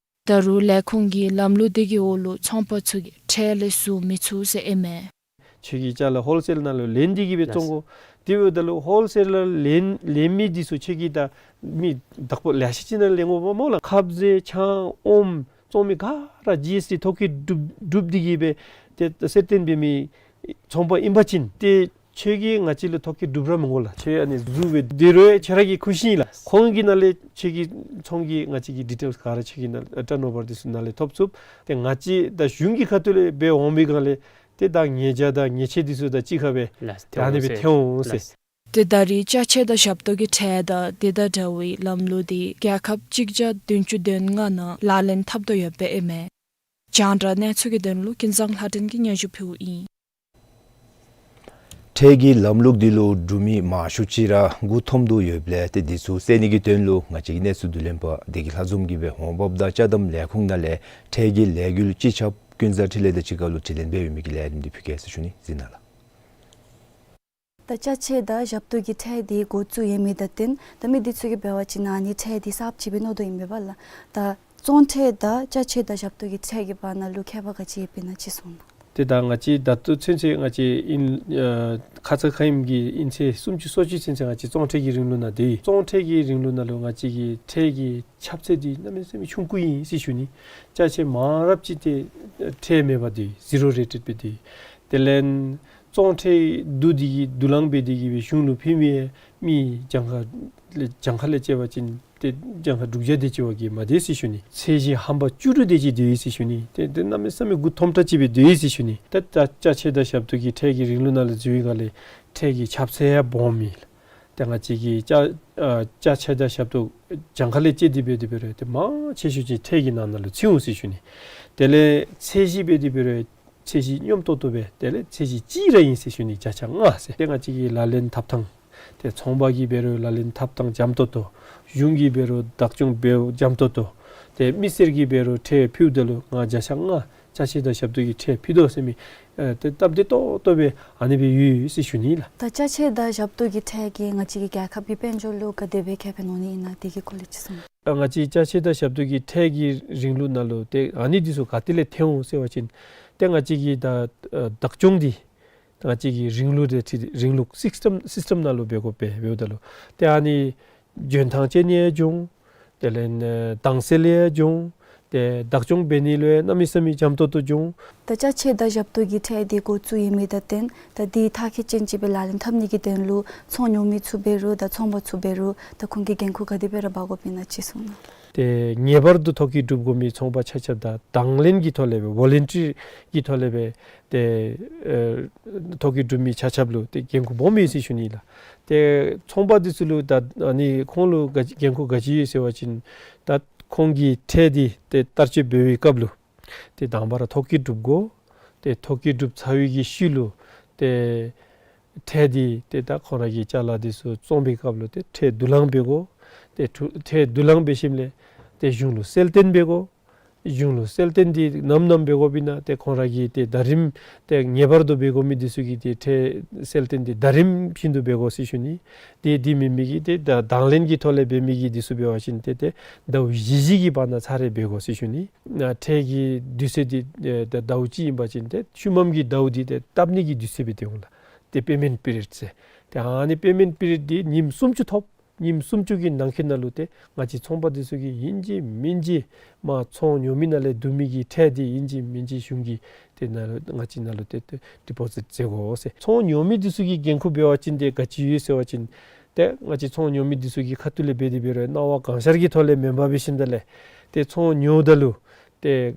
ད་རུང་ལས་ཁུངས་ཀྱི་ལམ་ལུགས་དེ་གི་འོག་ལུ་ཚོང་པ་ཚུ་གིས་ཁྲལ་ལས་ཟུར་མི་ཚུགས་ཟེར་ཨིན་མས། ཁྱོད་ཀྱིས་ཅ་ལ་ཧོལ་སེལ་ནང་ལུ་ལེན་ཏེ་གིས་སྦེ་བཙོང་དགོ། ལགས། དེ་འབདཝ་ད་ལུ་ཧོལ་སེལ་ནང་ལེན་ལེན་མི་འདི་ཚུ་ཁྱོད་ཀྱིས་ད་མི་བདག་པོ་ལེ་ཤ་ཅིག་ནང་ལེན་དགོཔ་སྨོ་ལགས། ཁབ་ཟས་ཆང་ཨོམ་བཙོང་མི་ག་ར་ཇི་ཨེསི་ཊི་ཐོ་བཀོད་གྲུབ་གྲུབ་སྟེ་གིས་སྦེ་ཏེ་གསལ་སྟོན་འབད་མི་ཚོང་པ་ཨིན་པ་ཅིན་ཏེ་ཁྱོད་ཀྱིས་ང་བཅས་ལུ་ཐོ་བཀོད་གྲུབ་ར་མི་དགོ་ལགས། ཁྱོད་ཨ་ནི་ཟུར་སྦེ་སྡོད་རུང་ཁྱོད་ར་གི་ཁུ་བྱུག་ཨིན་ལགས། ཁོང་གི་ནང་ལས་ཁྱོད་ཀྱི་ཚོང་གི་ང་བཅས་ཀྱི་ཌི་ཊེལསི་ག་ར་ཁྱོད་ཀྱི་ནང་ཊརན་ཨོ་བར་འདི་ཚུ་ནང་ལས་ཐོབ་ཚུགས། ཏེ་ང་བཅས་ད་གཞུང་གི་ཁ་ཐུག་ལས་འབད་འོང་པའི་སྒང་ལས་ཏེ་ད་ཉེས་བྱ་དང་ཉེས་ཆད་འདི་ཚུ་ད་གཅིག་ཁར་སྦེ་ལགས། ཏེ་ཨ་ནི་སྦེ་ཐོན་འོང་ཟེར། ལགས། ཏེ་ད་རེས་ཅ་ཆས་དང་ཞབས་ཏོག་གི་ཁྲལ་དང་དེ་དང་འདྲ་བའི་ལམ་ལུགས་དེ་རྒྱལ་ཁབ་གཅིག་བརྒྱ་བདུན་ཅུ་དོན་ལྔ་ནང་ལག་ལེན་འཐབ་དོ་ཡོདཔ་ཨིན་མས། རྒྱང་བསྒྲགས་གནས་ཚུལ་གྱི་དོན་ལུ་ཀུན་བཟང་ལྷ་སྒྲོན་གྱིས་སྙན་ཞུ་ཕུལཝ་ཨིན། ཁྲལ་གྱི་ལམ་ལུགས་འདི་ལུ་འབྲུག་མི་མང་ཤོས་ཅིག་ར་མགུ་འཐོམ་དོ་ཡོདཔ་ལས་ཏེ་འདི་ཚུ་སེལ་ནི་གི་དོན་ལུ་ང་བཅས་ཀྱི་གནས་ཚུལ་བསྡུ་ལེན་པ་བདེ་སྐྱིད་ལྷ་འཛོམས་ཀྱིས་སྦེ་འོང་འབབ་དང་ཅ་དམ་ལས་ཁུངས་ནང་ལས་ཁྲལ་གྱི་ལས་འགུལ་སྤྱི་ཁྱབ་ཀུན་བཟང་འཕྲིན་ལས་དང་གཅིག་ཁར་ལུ་དྲི་ལན་འབད་བའི་མི་གི་ལས་རིམ་འདི་ཕུལ་གེ་ཟེར་ཞུ་ནི། གཟིགས་གནང་ལགས། ད་ཅ་ཆས་དང་ཞབས་ཏོག་གི་ཁྲལ་འདི་འགོ་བཙུགས་ཡོད་མི་དང་བསྟུན་ད་མི་འདི་ཚུ་གིས་འབད་བ་ཅིན་ཨ་ནི་ཁྲལ་འདི་གསརཔ་ཅིག་སྦེ་མནོ་དོ་ཨིན་པས་ལགས། ད་བཙོང་ཁྲལ་དང་ཅ་ཆས་དང་ཞབས་ཏོག་གི་ཁྲལ་གྱི་བར་ན་ལུ་ཁྱད་པར་ག་ཅི་ཡོདཔ་ཨིན་ན་ཅིག་གསུང་གནང་། ཏེ་ད་ང་བཅས་ད་ལྟོ་ཚུན་ཚོད་ང་བཅས་ཨིན་ཨ་ཁ་ཙ་ཁ་ཉིནམ་གྱི་ཨིན་ཚེས་སུམ་ཅུ་སོ་གཅིག་ཚུན་ཚོད་ང་བཅས་བཙོང་ཁྲལ་གྱི་རིང་ལུགས་ནང་སྡོད་ཡི། བཙོང་ཁྲལ་གྱི་རིང་ལུགས་ནང་ལུ་ང་བཅས་ཀྱི་ཁྲལ་གྱི་ཁྱབ་ཚད་འདི་གནམ་མེད་ས་མེད་ཆུང་ཀུ་ཨིན་ཟེར་ཞུ་ནི། ཅ་ཆས་མང་རབས་ཅིག་ཏེ་ཁྲལ་མེདཔ་སྦེ་སྡོད་ཡི། ཟི་རོ་རེ་ཊེཌ་སྦེ་སྡོད་ཡི། དེ་ལས་བཙོང་ཁྲལ་བསྡུ་སྟེ་གིས་བསྡུ་ལེན་འབད་དེ་གིས་སྦེ་གཞུང་ལུ་ཕུལ་མི་མི་གྱངས་ཁ་ལས་གྱངས་ཁ་ལས་བཅད་པ་ཅིན་ཏེ་གྱངས་ཁ་དྲུག་བརྒྱ་དེ་ཅིག་བ་གིས་མ་དེ་ཟེར་ཞུ་ནི། ཚད་གཞི་ཧམ་པ་བཅུ་དྲུག་དེ་ཅིག་སྡོད་ཡི་ཟེར་ཞུ་ནི། ཏེ་ཏེ་གནམ་མེད་ས་མེད་མགུ་འཐོམ་དྲགས་ཅིག་སྦེ་སྡོད་ཡི་ཟེར་ཞུ་ནི། ཏེ་ད་ཅ་ཆས་དང་ཞབས་ཏོག་གི་ཁྲལ་གྱི་རིང་ལུགས་ནང་ལུ་འཛུལ་བའི་སྒང་ལས་ཁྲལ་གྱི་ཁྱབ་ཚད་ཡང་སྦོམ་ཨིན། ཏེ་ང་བཅས་ཀྱི་ཅ་ཨ་ཅ་ཆས་དང་ཞབས་ཏོག་གྱངས་ཁ་ལས་བཅད་དེ་འབད་དེ་འབད་རུང་ཏེ་མང་ཆེ་ཤོས་ཅིག་ཁྲལ་གྱི་ནང་ན་ལུ་ཚུད་འོང་ཟེར་ཞུ་ནི། དེ་ལས་ཚད་གཞི་འབད་དེ་འབད་རུང་ཚད་གཞི་སྙོམས་ཏོག་ཏོ་སྦེ་དེ་ལས་ཚད་གཞི་གཅིག་ར་ཨིན་ཟེར་ཞུ་ནི། བརྒྱ་ཆ་ལྔ་ཟེར། ཏེ་ང་བཅས་ཀྱི་ལག་ལེན་འཐབ་ཐངས་ཏེ་ཚོང་པ་གིས་འབད་རུང་ལག་ལེན་འཐབ་ཐངས་འཇམ་ཏོག་ཏོ། གཞུང་གིས་འབད་རུང་བདག་སྐྱོང་འབདཝ་འཇམ་ཏོག་ཏོ། ཏེ་མི་སེར་གྱིས་འབད་རུང་ཁྲལ་ཕུལཝ་ད་ལུ་ང་བརྒྱ་ཆ་ལྔ་བརྒྱ་ ཅ་ཆས་དང་ཞབས་ཏོག་གི་ཁྲལ་ཕུལ་དོ་ཟེར་མི་ཨ་ཏེ་སྟབས་བདེ་ཏོག་ཏོ་སྦེ་ཨ་ནི་སྦེ་ཡོད་ཡོད་ཟེར་ཞུ་ནི་ལགས། ད་ཅ་ཆས་དང་ཞབས་ཏོག་གི་ཁྲལ་གྱིས་ང་བཅས་ཀྱི་རྒྱལ་ཁབ་ཀྱི་དཔལ་འབྱོར་ལུ་ག་དེ་སྦེ་ཁེ་ཕན་འོང་ནི་ཨིན་ན་དེ་གི་སྐོར་ལས་ཅིག་གསུང་། ད་ང་བཅས་ཅ་ཆས་དང་ཞབས་ཏོག་གི་ཁྲལ་གྱི་རིང་ལུགས་ནང་ལུ་ཏེ་ཨ་ནི་འདི་ཚུ་ག་ཏེ་ལས་ཐོན་འོང་ཟེར་བ་ཅིན་ཏེ་ང་བཅས་ཀྱི་ད་ཨ་བདག་སྐྱོང་འདི་ང་བཅས་ཀྱི་རིང་ལུགས་དེ་ཁྲིད་རིང་ལུགས་སིསི་ཊམ་སིསི་ཊམ་ནང་ལུ་འབད་དགོ་པས། འབདཝ་ད་ལུ་ཏེ་ཨ་ནི་འཇོན་ཐང་ཅན་ཡང་འབྱུང་། དེ་ལས་ཨ་དྭངས་གསལ་ཡང་འབྱུང་། ཏེ་བདག་སྐྱོང་འབད་ནི་ལུ་ཡང་གནམ་མེད་ས་མེད་འཇམ་ཏོང་ཏོ་འབྱུང་། ད་ཅ་ཆས་དང་ཞབས་ཏོག་གི་ཁྲལ་འདི་འགོ་བཙུགས་ཡོད་མི་དང་བརྟེན་ད་འདི་མཐར་འཁྱོལ་ཅན་ཅིག་སྦེ་ལག་ལེན་འཐབ་ནི་གི་དོན་ལུ་ཚོང་ཉོ་མི་ཚུ་འབད་རུང་ད་ཚོང་པ་ཚུ་འབད་རུང་ད་ཁོང་གིས་འགན་ཁུར་ག་དེ་སྦེ་ར་འབག་དགོཔ་ཨིན་ན་ཅིག་གསུང་གནང་། ཏེ་ངེས་པར་དུ་ཐོ་བཀོད་གྲུབ་དགོ་མི་ཚོང་པ་ཆ་ཁྱབ་དང་དང་ལེན་གྱི་ཐོག་ལས་སྦེ་ཝོ་ལན་ཊི་རི་གི་ཐོག་ལས་སྦེ་ཏེ་ཨེ་ཐོ་བཀོད་གྲུབ་མི་ཆ་ཁྱབ་ལུ་ཏེ་འགན་ཁུར་སྦོམ་ཡོད་ཟེར་ཞུ་ནི་ལགས། ཏེ་ཚོང་པ་འདི་ཚུ་ལུ་ད་ཨ་ནི་ཁོང་ལུ་ག་ཅི་འགན་ཁུར་ག་ཅི་ཡོད་ཟེར་བ་ཅིན་ད་ཁོང་གི་ཁྲལ་འདི་ཏེ་བསྟར་སྤྱོད་འབད་བའི་སྐབས་ལུ་ཏེ་དང་པ་ར་ཐོ་བཀོད་གྲུབ་དགོ། ཏེ་ཐོ་བཀོད་གྲུབ་ཚར་བའི་གི་ཤུལ་ལུ་ཏེ་ཁྲལ་འདི་ཏེ་ད་ཁོང་ར་གི་ཅ་ལ་འདི་ཚུ་བཙོང་པའི་སྐབས་ལུ་ཏེ་ཁྲལ་བསྡུ་ལེན་འབད་དགོ། ཏེ་ཁྲུ་ཁྲལ་བསྡུ་ལེན་འབད་ཞིནམ་ལས་ཏེ་གཞུང་ལུ་གསལ་སྟོན་འབད་དགོ། གཞུང་ལུ་གསལ་སྟོན་འདི་ནམ་ནམ་འབད་དགོཔ་ཨིན་ན་ཏེ་ཁོང་ར་གིས་ཏེ་ཟླ་རིམ་ཏེ་ངེས་པར་དུ་འབད་དགོ་མི་འདི་ཚུ་གི་ཏེ་ཁྲལ་གསལ་སྟོན་འདི་ཟླ་རིམ་བཞིན་དུ་འབད་དགོ་ཟེར་ཞུ་ནི། ཏེ་འདི་མེན་མི་གི་ཏེ་ད་དང་ལེན་གྱི་ཐོག་ལས་འབད་མི་གི་འདི་ཚུ་འབད་བ་ཅིན་ཏེ་ཏེ་ཟླཝ་བཞི་བཞི་གི་བར་ན་ཚར་རེ་འབད་དགོ་ཟེར་ཞུ་ནི། ཨ་ཁྲལ་གྱི་དུས་ཚོད་འདི་ཨེ་ད་ཟླཝ་གཅིག་ཨིན་པ་ཅིན་ཏེ་ཤུལ་མམ་གྱི་ཟླཝ་འདི་ཏེ་བཏབ་ནི་གི་དུས་ཚོད་སྦེ་ཏེ་འོང་ལགས། ཏེ་པེ་མེནཊ་པི་རི་ཡོཌ་ཟེར། ཏེ་ཨ་ནི་པེ་མེནཊ་པི་རི་ཡོཌ་འདི་ཉིནམ་སུམ་ཅུ་ཐོབ། ཉིནམ་སུམ་ཅུ་གི་ནང་འཁོད་ནང་ལུ་ཏེ་ང་བཅས་ཚོང་པ་འདི་ཚུ་གིས་ཨིན་ཅི་མིན་ཅི་མར་ཚོང་ཉོ་མི་ནང་ལས་བསྡུ་མི་གི་ཁྲལ་འདི་ཨིན་ཅི་མིན་ཅི་གཞུང་གི་ཏེ་ནང་ལུ་ང་བཅས་ནང་ལུ་ཏེ་ཏེ་ཌི་པོ་ཟིཊ་མཛད་དགོ་ཟེར། ཚོང་ཉོ་མི་འདི་ཚུ་གི་འགན་ཁུར་འབད་བ་ཅིན་ཏེ་ག་ཅི་ཡོད་ཟེར་བ་ཅིན་ཏེ་ང་བཅས་ཚོང་ཉོ་མི་འདི་ཚུ་གི་ཁ་ཐུག་ལས་འབད་དེ་འབད་རུང་གནང་བ་གང་ཤར་གྱི་ཐོག་ལས་མེན་པར་འབད་ཞིནམ་ད་ལས་ཏེ་ཚོང་ཉོཝ་ད་ལུ་ཏེ་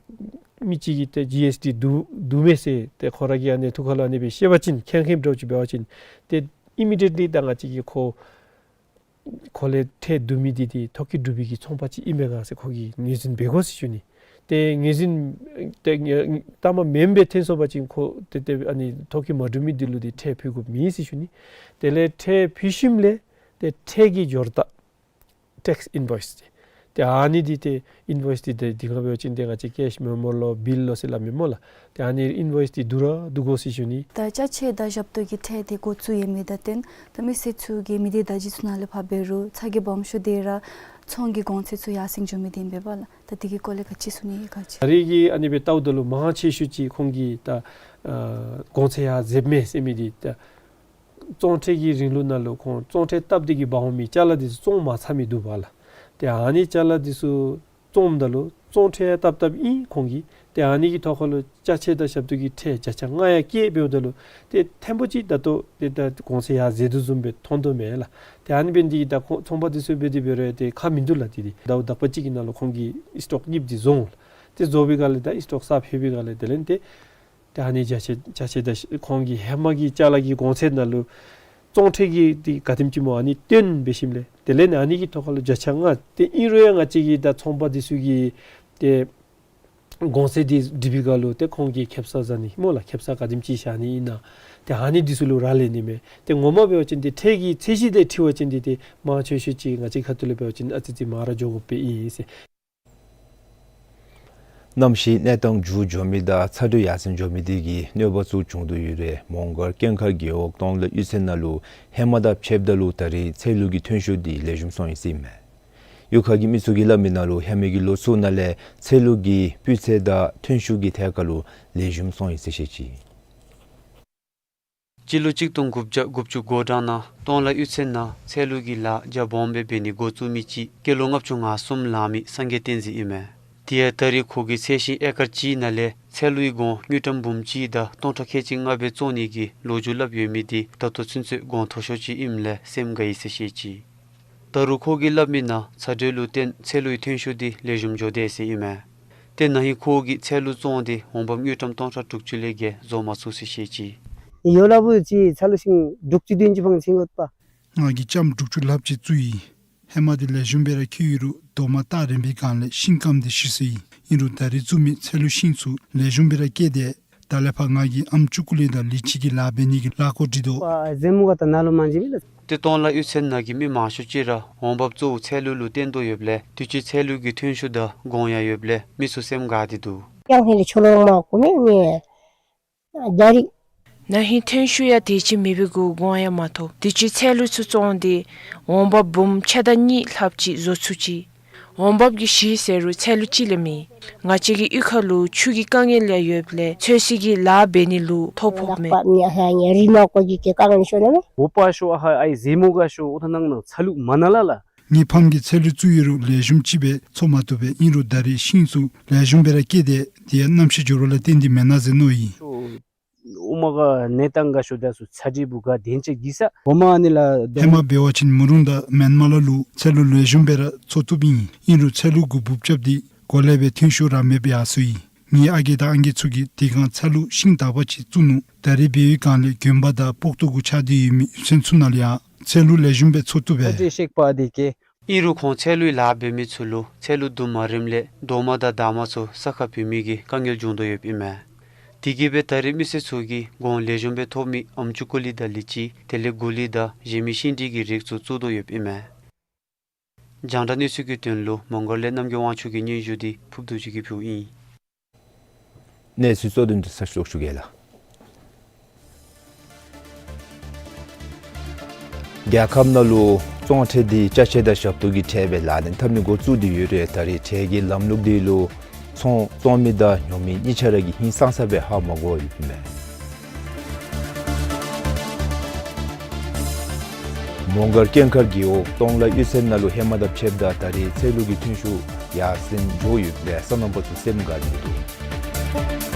མི་གཅིག་གིས་ཏེ་ཇི་ཨེསི་ཊི་བསྡུ་བསྡུ་མས་ཟེར་ཏེ་ཁོ་ར་གི་ཨ་ནི་ཐུགས་ཁ་ལུ་ཨ་ནི་སྦེ་བཤད་པ་ཅིན་མཁྱེན་མཁྱེནམ་འདྲཝ་ཅིག་འབད་བ་ཅིན་ཏེ་ཨི་མི་ཌི་ཡེཊ་ལི་ད་ང་བཅས་ཀྱིས་ཁོ་ཁོ་ལས་ཁྲལ་བསྡུ་མི་འདི་ཏེ་ཐོ་བཀོད་གྲུབ་པའི་གི་ཚོང་པ་ཅིག་ཨིན་པས་ག་ཟེར་ཁོ་གིས་ངོས་འཛིན་འབད་དགོ་ཟེར་ཞུ་ནི། ཏེ་ངོས་འཛིན་ཏེ་ངེ་ལྟ་མ་མེནམ་སྦེ་ཐོན་སོང་པ་ཅིན་ཁོ་ཏེ་ཏེ་ཨ་ནི་ཐོ་བཀོད་མ་གྲུབ་མི་འདི་ལུ་ཏེ་ཁྲལ་ཕུལ་དགོཔ་མེད་ཟེར་ཞུ་ནི། དེ་ལས་ཁྲལ་ཕུལ་ཞིནམ་ལས་ཏེ་ཁྲལ་གྱི་འབྱོར་རྟགས་ཊེགསི་ཨིན་བོའིསི་ཏེ་ཨ་ནི་འདི་ཏེ་ཨིན་བོའིསི་འདི་ཏེ་འདི་ཁར་འབད་བ་ཅིན་ཏེ་ང་བཅས་ཀེཤ་མེ་མོ་ལོ་བིལ་ལོ་ཟེར་སླབ་མས་སྨོ་ལགས། ཏེ་ཨ་ནི་ཨིན་བོའིསི་འདི་བསྡུ་ར་བསྡུ་དགོ་ཟེར་ཞུ་ནི། ད་ཅ་ཆས་དང་ཞབས་ཏོག་གི་ཁྲལ་འདི་འགོ་བཙུགས་ཡོད་མི་དང་བརྟེན་ད་མི་སེར་ཚུ་གིས་མི་སྡེ་བརྡ་བརྒྱུད་ཚུ་ནང་ལས་ཕར་འབད་རུང་ཚ་གྱང་སྦོམ་ཤོས་འདི་ར་ཚོང་གི་གོང་ཚད་ཚུ་ཡར་སེང་འགྱོ་མི་འདི་ཨིན་པས་ལགས། ད་འདི་གི་སྐོར་ལས་ག་ཅི་གསུང་ནི་ཡོད་ག་ཅི། ད་རེས་ཀྱི་ཨ་ནི་སྦེ་བལྟཝ་ད་ལུ་མང་ཆེ་ཤོས་ཅིག་ཁོང་གིས་ད་ཨ་གོང་ཚད་ཡར་འཛེགས་མས་ཟེར་མི་འདི་ད་བཙོང་ཁྲལ་གྱི་རིང་ལུགས་ནང་ལུ་ཁོང་བཙོང་ཁྲལ་བཏབ་སྟེ་གིས་འབག་འོང་མི་ཅ་ལ་འདི་ཚུ་བཙོང་མ་ཚར་མི་འདུག་པ་ལགས། ཏེ་ཨ་ནི་ཅ་ལ་འདི་ཚུ་བཙོངམ་ད་ལུ་བཙོང་ཁྲལ་བཏབ་བཏབ་ཨིན་ཁོང་གིས། ཏེ་ཨ་ནི་གི་ཐོག་ཁར་ལུ་ཅ་ཆས་དང་ཞབས་ཏོག་གི་ཁྲལ་བརྒྱ་ཆ་ལྔ་ཡང་བཀལ་འབདཝ་ད་ལུ་ཏེ་ཐེངས་པོ་ཅིག་ད་ལྟོ་ཏེ་ད་གོང་ཚད་ཡར་འཛེགས་དོ་བཟུམ་སྦེ་མཐོང་དོ་མས་ལགས། ཏེ་ཨ་ནི་འབད་ནི་འདི་གིས་ད་ཁོང་ཚོང་པ་འདི་ཚུ་འབད་དེ་འབད་རུང་ཏེ་ཁག་མིན་འདུག་ལགས། ཏེ་འདི་ཟླཝ་དག་པ་ཅིག་གི་ནང་ལུ་ཁོང་གིས་སི་ཊོག་གཉིས་འདི་བཟོ་འོང་ལགས། ཏེ་བཟོ་བའི་སྒང་ལས་ད་སི་ཊོག་གསརཔ་ལྷོད་པའི་སྒང་ལས་དེ་ལས་ཏེ་ཏེ་ཨ་ནི་བརྒྱ་ཆ་བརྒྱ་ཆ་ད་ཁོང་གི་ཧེ་མ་གི་ཅ་ལ་གི་གོང་ཚད་ནང་ལུ་བཙོང་ཁྲལ་གྱི་འདི་ག་དེམ་ཅིག་སྨོ་ཨ་ནི་བཏོན་འབད་ཞིནམ་ལས་དེ་ལས་ནི་ཨ་ནི་གི་ཐོག་ཁར་ལུ་བརྒྱ་ཆ་ལྔ་ཏེ་ཨིན་རུང་ཡང་ང་བཅས་ཀྱི་ད་ཚོང་པ་འདི་ཚུ་གིས་ཏེ་གོང་ཚད་འདི་སྒྲིག་པའི་སྒང་ལུ་ཏེ་ཁོང་གིས་ཁེ་སང་བཟའ་ནི་སྨོ་ལགས། ཁེ་སང་ག་དེམ་ཅིག་བཞག་ནི་ཨིན་ན་ཏེ་ཨ་ནི་འདི་ཚུ་ལུ་རག་ལས་ནི་མས། ཏེ་ངོ་མ་འབད་བ་ཅིན་ཏེ་ཁྲལ་གྱི་ཚད་གཞི་འདི་འཁྲིལ་བ་ཅིན་འདི་ཏེ་མང་ཆེ་ཤོས་ཅིག་ང་བཅས་ཁ་ཐུག་ལས་འབད་བ་ཅིན་ཨ་ཙི་ཙི་མང་ར་འགྱོ་དགོཔ་སྦེ་ཨིན་ཟེར། གནམ་གཤིས་གནས་སྟངས་འགྱུར་འགྱོ་མི་དང་ཚ་དྲོད་ཡར་སེང་འགྱོ་མི་འདི་གིས་གནོད་པ་ཚུ་འབྱུང་དོ་ཡོད་རུང་མོང་སྒར་ཀུན་དགའ་རྒེད་འོག་སྟོང་ལ་གཡུས་ཚན་ནང་ལུ་ཧེ་མ་དང་ཕྱདཔ་ད་ལུ་ད་རེས་ཚལ་ལུ་གི་ཐོན་ཤུགས་འདི་ལེགས་ཤོམ་སོང་ཡི་ཟེར་ཨིན་མས། གཡུས་ཁ་གི་མི་ཚུ་གིས་སླབ་མི་ནང་ལུ་ཧེ་མའི་གི་ལོ་ཚུ་ནང་ལས་ཚལ་ལུ་གི་སྤུས་ཚད་དང་ཐོན་ཤུགས་ཀྱི་ཐད་ཁར་ལུ་ལེགས་ཤོམ་སོང་ཡི་ཟེར་བཤད་ཅི། སྤྱི་ལོ་གཅིག་སྟོང་དགུ་བརྒྱ་དགུ་བཅུ་གོ་གྲངས་ནང་སྟོང་ལ་གཡུས་ཚན་ནང་ཚལ་ལུ་གི་ལཱ་རྒྱ་སྦོམ་སྦེ་འབད་ནི་འགོ་བཙུགས་མི་ཅིག་སྐྱེས་ལོ་ལྔ་བཅུ་ང་གསུམ་ལང་མི་སངས་རྒྱས་བསྟན་འཛིན་ཨིན་མས། དེ་ཡང་ད་རེས་ཁོ་གིས་ཚལ་ཤིང་ཨེ་ཀར་གཅིག་ནང་ལས་ཚལ་ལུའི་སྒོང་དངུལ་ཀྲམ་འབུམ་གཅིག་དང་སྟོང་ཕྲག་ཁལ་གཅིག་ལྔ་སྦེ་བཙོང་ནི་གི་ལོ་རྒྱུས་སླབ་ཡོད་མི་འདི་ད་ལྟོ་ཚུན་ཚོད་གོང་མཐོ་ཤོས་ཅིག་ཨིནམ་ལས་སེམས་དགའ་ཡི་ཟེར་བཤད་ཅི། ད་རུང་ཁོ་གིས་སླབ་མི་ནང་ཚ་དྲོད་ལུ་བརྟེན་ཚལ་ལུའི་ཐོན་ཤུགས་འདི་ལེགས་ཤོམ་འགྱོ་དེས་ཟེར་ཨིན་མས། ཏེ་ན་ཧིང་ཁོ་གིས་ཚལ་ལུ་བཙོང་སྟེ་འོང་འབབ་དངུལ་ཀྲམ་སྟོང་ཕྲག་དྲུག་ཅུ་ལས་བརྒལ་བཟོ་མ་ཚུགས་ཟེར་བཤད་ཅི། ཡོ་ལ་བུ་ཅིག་ཚལ་ལུ་ཤིང་དྲུག་ཅུ་བདུན་ཅུ་ཕང་ཅིག་ཡོད་པ། ང་གིས་ལྕངམ་དྲུག་ཅུ་ལྷགཔ་ཅིག་བཙུགས་ཡི། ཧེ་མ་འདི་ལེགས་ཤོམ་སྦེ་ར་ཁྱེར་ཡོད་རུང་རྡོག་མ་སྟག་རིམ་པའི་སྒང་ལས་ཤིང་སྐམ་སྟེ་ཤི་སོ་ཡི། ཨིན་རུང་ད་རེས་བཙུགས་མི་ཚལ་ལུ་ཤིང་ཚུ་ལེགས་ཤོམ་སྦེ་ར་སྐྱེས་ཏེ་ད་ལས་ཕར་ང་གིས་ཨམ་ཅུ་ཀུ་ལི་དང་ལི་ཅི་གི་ལཱ་འབད་ནི་གི་ལཱ་འགོ་འདྲེན་དོ། ཨ་ཟེ་མུ་ག་ད་ན་ལུ་མང་ཇི་མི་ལགས། ཏེ་སྟོང་ལ་གཡུས་ཚན་ནང་གི་མི་མང་ཤོས་ཅིག་ར་འོང་འབབ་གཙོ་བོ་ཚལ་ལུ་ལུ་བརྟེན་དོ་ཡོདཔ་ལས་དུས་ཅི་ཚལ་ལུ་གི་ཐོན་ཤུགས་དང་གོང་ཡང་ཡོདཔ་ལས་མི་ཚུ་སེམས་དགའ་སྟེ་འདུག། ཡང་ཧེ་ལས་ཆོ་ལོང་མ་གོ་མི་ནི་ད་རིས། ན་ཧིང་ཐོན་ཤུགས་ཡང་དེ་ཅིག་མེད་པའི་གུ་གོང་ཡང་མ་ཐོབ། དུས་ཅི་ཚལ་ལུ་ཚུ་བཙོང་སྟེ་འོང་འབབ་འབུམ་ཕྱེད་དང་གཉིས་ལྷགཔ་ཅིག་བཟོ་ཚུགས་ཅི། འོང་འབབ་ཀྱི་གཞི་ཟེར་རུང་ཚལ་ལུ་ཅིག་ལས་མེད། ང་བཅས་ཀྱི་གཡུས་ཁ་ལུ་ཆུ་གི་དཀའ་ངལ་ཡང་ཡོདཔ་ལས་ཚོད་བསྲེ་གི་ལཱ་འབད་ནི་ལུ་ཐོ་ཕོགཔ་མས། ལག་པ་ནི་ཨ་ཧ་ནི་རི་མ་ཀོ་གི་ཀེ་དཀའ་ངལ་ཤོར་ནི་མས། འོ་པ་ཤོ་ཨ་ཧ་ཨའི་ཟེ་མོ་ག་ཤོ་འོ་ཐ་ནང་ན་ཚ་ལུ་མ་ན་ལ་ལ། ངེའི་ཕམ་གྱིས་ཚལ་ལུ་བཙུགས་ཡོད་རུང་ལེགས་ཤོམ་ཅིག་སྦེ་འཚོ་མ་བཏུབ་པས། ཨིན་རུང་ད་རིས་ཤིང་ཚུ་ལེགས་ཤོམ་སྦེ་ར་སྐྱེས་ཏེ་དེ་ཡང་གནམ་གཤིས་འགྱུར་བ་ལས་བརྟེན་ཏེ་མེན་ན་ཟེར་མནོ་ཡི། ཨོ་མ་ག་ནེ་ཏང་ག་ཤོ་ད་སུ་ཚ་དྲི་བུ་ག་དེན་ཅེ་གི་ས་འོ་མ་ནི་ལ་ཧེ་མ་འབད་བ་ཅིན་མུ་རུང་དང་མེན་མ་ལ་ལུ་ཚལ་ལུ་ལེགས་ཤོམ་སྦེ་ར་འཚོ་བཏུབ་ཨིན། ཨིན་རུང་ཚལ་ལུ་གུ་འབུཔ་རྐྱབ་སྟེ་གོ་ལེ་སྦེ་ཐོན་ཤུགས་ར་མེདཔ་ཡར་སོ་ཡི། ངེའི་ཨ་རྒས་དང་ཨང་རྒས་ཚུ་གིས་དེ་སྒང་ཚལ་ལུ་ཤིང་དག་པ་ཅིག་བཙུགས་ནུག། ད་རིས་འབད་བའི་སྒང་ལས་དགོན་པ་དང་སྤོག་ཏོ་གུ་ཆགས་ཏེ་ཡོད་མི་ཡུལ་ཚན་ཚུ་ནང་ལུ་ཡང་ཚལ་ལུ་ལེགས་ཤོམ་སྦེ་འཚོ་བཏུབ་པས། ཨིན་རུང་ཁོང་ཚལ་ལུའི་ལཱ་འབད་མི་ཚུ་ལུ་ཚལ་ལུ་དུམ་མ་རིམ་ལས་རྡོག་མ་དང་འདབ་མ་ཚུ་ས་ཁར་བུད་མི་གི་དཀའ་ངལ་བྱུང་དོ་ཡོདཔ་ཨིན་མས། དེ་གིས་སྦེ་ད་རིས་མི་སེར་ཚུ་གིས་གོང་ལེགས་ཤོམ་སྦེ་ཐོབ་མི་ཨམ་ཅུ་ཀུ་ལི་དང་ལི་ཅི་དེ་ལས་གུ་ལི་དང་གཞན་མི་ཤིང་འབྲས་ཀྱི་རིགས་ཚུ་བཙུགས་དོ་ཡོདཔ་ཨིན་མས། རྒྱང་བསྒྲགས་གནས་ཚུལ་གྱི་དོན་ལུ་མོང་སྒར་ལས་རྣམ་རྒྱལ་དབང་ཕྱུག་གི་སྙན་ཞུ་འདི་ཕུབ་རྡོ་རྗེ་གིས་ཕུལཝ་ཨིན། གནས་ཚུལ་གཙོ་དོན་འདི་ཚར་ཞུ་གེ་ལགས། རྒྱལ་ཁབ་ནང་ལུ་བཙོང་ཁྲལ་འདི་ཅ་ཆས་དང་ཞབས་ཏོག་གི་ཁྲལ་སྦེ་ལག་ལེན་འཐབ་ནི་འགོ་བཙུགས་ཏེ་ཡོད་རུང་ད་རིས་ཁྲལ་གྱི་ལམ་ལུགས་འདི་ལུ་ཚོང་བཙོང་མི་དང་ཉོ་མི་གཉིས་ཆ་ར་གིས་ཧིང་སངས་ས་སྦེ་ཧ་མ་གོ་བར་ཡོདཔ་ཨིན་མས། མོང་སྒར་ཀེང་ཁར་རྒེད་འོག་སྟོང་ལ་གཡུས་ཚན་ནང་ལུ་ཧེ་མ་དང་ཕྱདཔ་ད་ད་རིས་ཚལ་ལུ་གི་ཐོན་ཤུགས་ཡར་སེང་འགྱོ་ཡོདཔ་ལས་སོ་ནམ་པ་ཚུ་སེམས་དགའ་སྟེ་འདུག།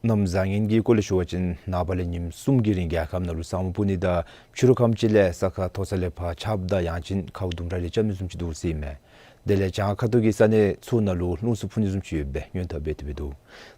གནམ་བཟང་ངན་གྱི་སྐོར་ལས་ཞུ་བ་ཅིན་ནངས་པ་ལས་ཉིནམ་གསུམ་གྱི་རིང་རྒྱལ་ཁབ་ནང་ལུ་ས་སྨུག་སྤུབ་ནི་དང་ཕྱི་རུ་ཁམས་ཅིག་ལས་ས་ཁ་མཐོ་ས་ལས་ཕར་ཆརཔ་དང་ཡང་ཅིན་ཁཝ་ལྡུམ་ར་རེ་རྐྱབ་ནི་བཟུམ་ཅིག་འདུག་ཟེར་ཨིན་མས། དེ་ལས་བྱང་ཁ་ཐུག་གི་ས་གནས་ཚུ་ནང་ལུ་རླུང་འཚུབ་འཕུ་ནི་བཟུམ་ཅིག་ཡོདཔ་སྦེ་སྔོན་དཔག་འབད་དེ་སྦེ་འདུག།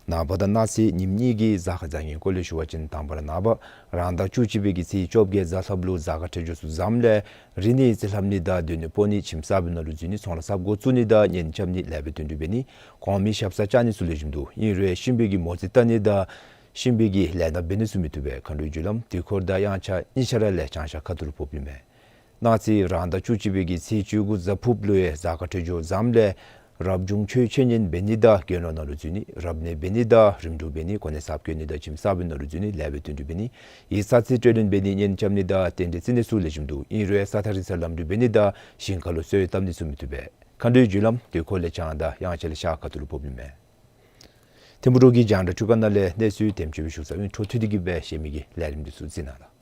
ནངས་པ་དང་གནངས་ཚེ་ཉིནམ་གཉིས་ཀྱི་གཟའ་སྐར་བཟང་ངན་སྐོར་ལས་ཞུ་བ་ཅིན་དང་པ་ར་ནངས་པ་རང་ཟླ་བཅུ་གཅིག་པའི་གི་ཚེས་བཅོ་བརྒྱད་གཟའ་ལྷགཔ་ལུ་གཟའ་སྐར་འཕྲོད་སྦྱོར་ཚུ་བཟངམ་ལས་རི་ནི་རྩི་ལྷབ་ནི་དང་སྡོད་གནས་སྤོ་ནི་ཁྱིམ་གསརཔ་ནང་ལུ་འཛུལ་ནི་ཚོང་ལཱ་གསརཔ་འགོ་བཙུགས་ནི་དང་གཉེན་རྐྱབ་ནི་ལེགས་པའི་དོན་འགྲུབ་འབད་ནི་གོང་མའི་ཞབས་སར་བཅར་ནི་ཚུ་ལེགས་ཤོམ་འདུག། ཨིན་རུང་གཤིན་པོའི་གི་མོ་རྩིས་བལྟ་ནི་དང་གཤིན་པོའི་གི་ལས་སྣ་འབད་ནི་ཚུ་མི་བཏུབ་པས། མཁའ་འགྲོའི་རྒྱུ་ལམ་དུས་འཁོར་དང་དབྱངས་འཆར་གཉིས་ཆ་ར་ལས་བྱང་ཤར་ཁ་ཐུག་ལུ་ཕོགཔ་ཨིན་མས། གནངས་ཚེ་རང་ཟླ་བཅུ་གཅིག་པའི་གི་ཚེས་བཅུ་དགུ་གཟའ་ཕུརཔ་ལུ་ཡང་གཟའ་སྐར་འཕྲོད་སྦྱོར་བཟངམ་ལས་རབ་བྱུང་ཆོས་འཆད་ཉན་འབད་ནི་དང་དགེ་སློང་ནང་ལུ་འཛུལ་ནི་རབ་གནས་འབད་ནི་དང་རིམ་གྲོ་འབད་ནི་གོ་གནས་གསརཔ་བསྐོ་ནི་དང་ཁྱིམ་གསརཔ་ནང་ལུ་འཛུལ་ནི་ལེགས་པའི་དོན་འགྲུབ་འབད་ནི་ཡིག་ཚང་རྩིས་སྤྲོད་ལེན་འབད་ནི་གཉེན་རྐྱབ་ནི་དང་རྟེན་འབྲེལ་བརྩི་ནི་ཚུ་ལེགས་ཤོམ་འདུག། ཨིན་རུང་ས་ཐག་རིང་སར་ལམ་འགྲུལ་འབད་ནི་དང་ཞིང་ཁ་ལུ་གསོལ་བ་བཏབ་ནི་ཚུ་མི་བཏུབ་པས། མཁའ་འགྲོའི་རྒྱུ་ལམ་དུས་འཁོར་ལས་བྱང་དང་དབྱངས་འཆར་ལས་ཤར་ཁ་ཐུག་ལུ་ཕོགཔ་ཨིན་མས། ཐིམ་ཕུ་རོགས་ཀྱི་རྒྱང་བསྒྲགས་འཕྲུལ་ཁང་ནང་ལས་གནས་ཚུལ་དེམ་ཅིག་སྦེ་ཞུ་ཚརཝ་ཨིན། འཕྲོ་མཐུད་དེ་གི་སྦེ་གཞན་མི་གི་ལས་རིམ་འདི་ཚུ་གཟིགས་གནང་ལགས།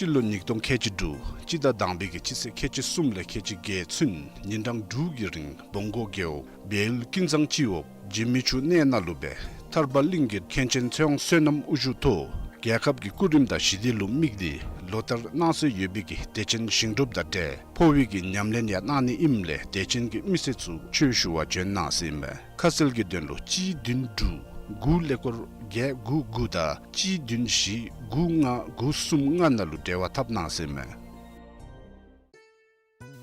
སྤྱི་ལོ་ཉིས་སྟོང་ཁལ་གཅིག་དྲུག་སྤྱི་ཟླ་དང་པའི་གི་སྤྱི་ཚེས་ཁལ་གཅིག་གསུམ་ལས་ཁལ་གཅིག་བརྒྱད་ཚུན་ཉིན་གྲངས་དྲུག་གི་རིང་བོང་སྒོ་རྒེད་འོག་བལ་ཀུན་བཟང་སྤྱི་འོག་འཇིགས་མེད་ཆུ་གནས་ནང་ལུ་སྦེ་ཐར་པ་གླིང་གི་མཁན་ཆེན་ཚེ་དབང་བསོད་ནམས་དབུ་བཞུགས་ཐོག་རྒྱལ་ཁབ་ཀྱི་སྐུ་རིམ་དང་ཞི་བདེ་ལུ་དམིགས་ཏེ་ལོ་ལྟར་གནང་སྲོལ་ཡོད་པའི་གི་དད་ཅན་ཞིང་སྒྲུབ་དང་འབྲེལ་འཕོ་བའི་གི་ཉམས་ལེན་ཡང་གནང་ནི་ཨིནམ་ལས་དད་ཅན་གྱི་མི་སེར་ཚུ་ཆོས་ཞུ་བར་བྱོན་གནང་ཟེར་ཨིན་མས། ཁ་གསལ་གྱི་དོན་ལུ་གཅིག་བདུན་དྲུག་དགུ་ཀླད་ཀོར་བརྒྱད་དགུ་དགུ་དང་གཅིག་བདུན་བཞི་དགུ་ལྔ་དགུ་གསུམ་ལྔ་ནང་ལུ་འབྲེལ་བ་འཐབ་གནང་ཟེར་ཨིན་མས།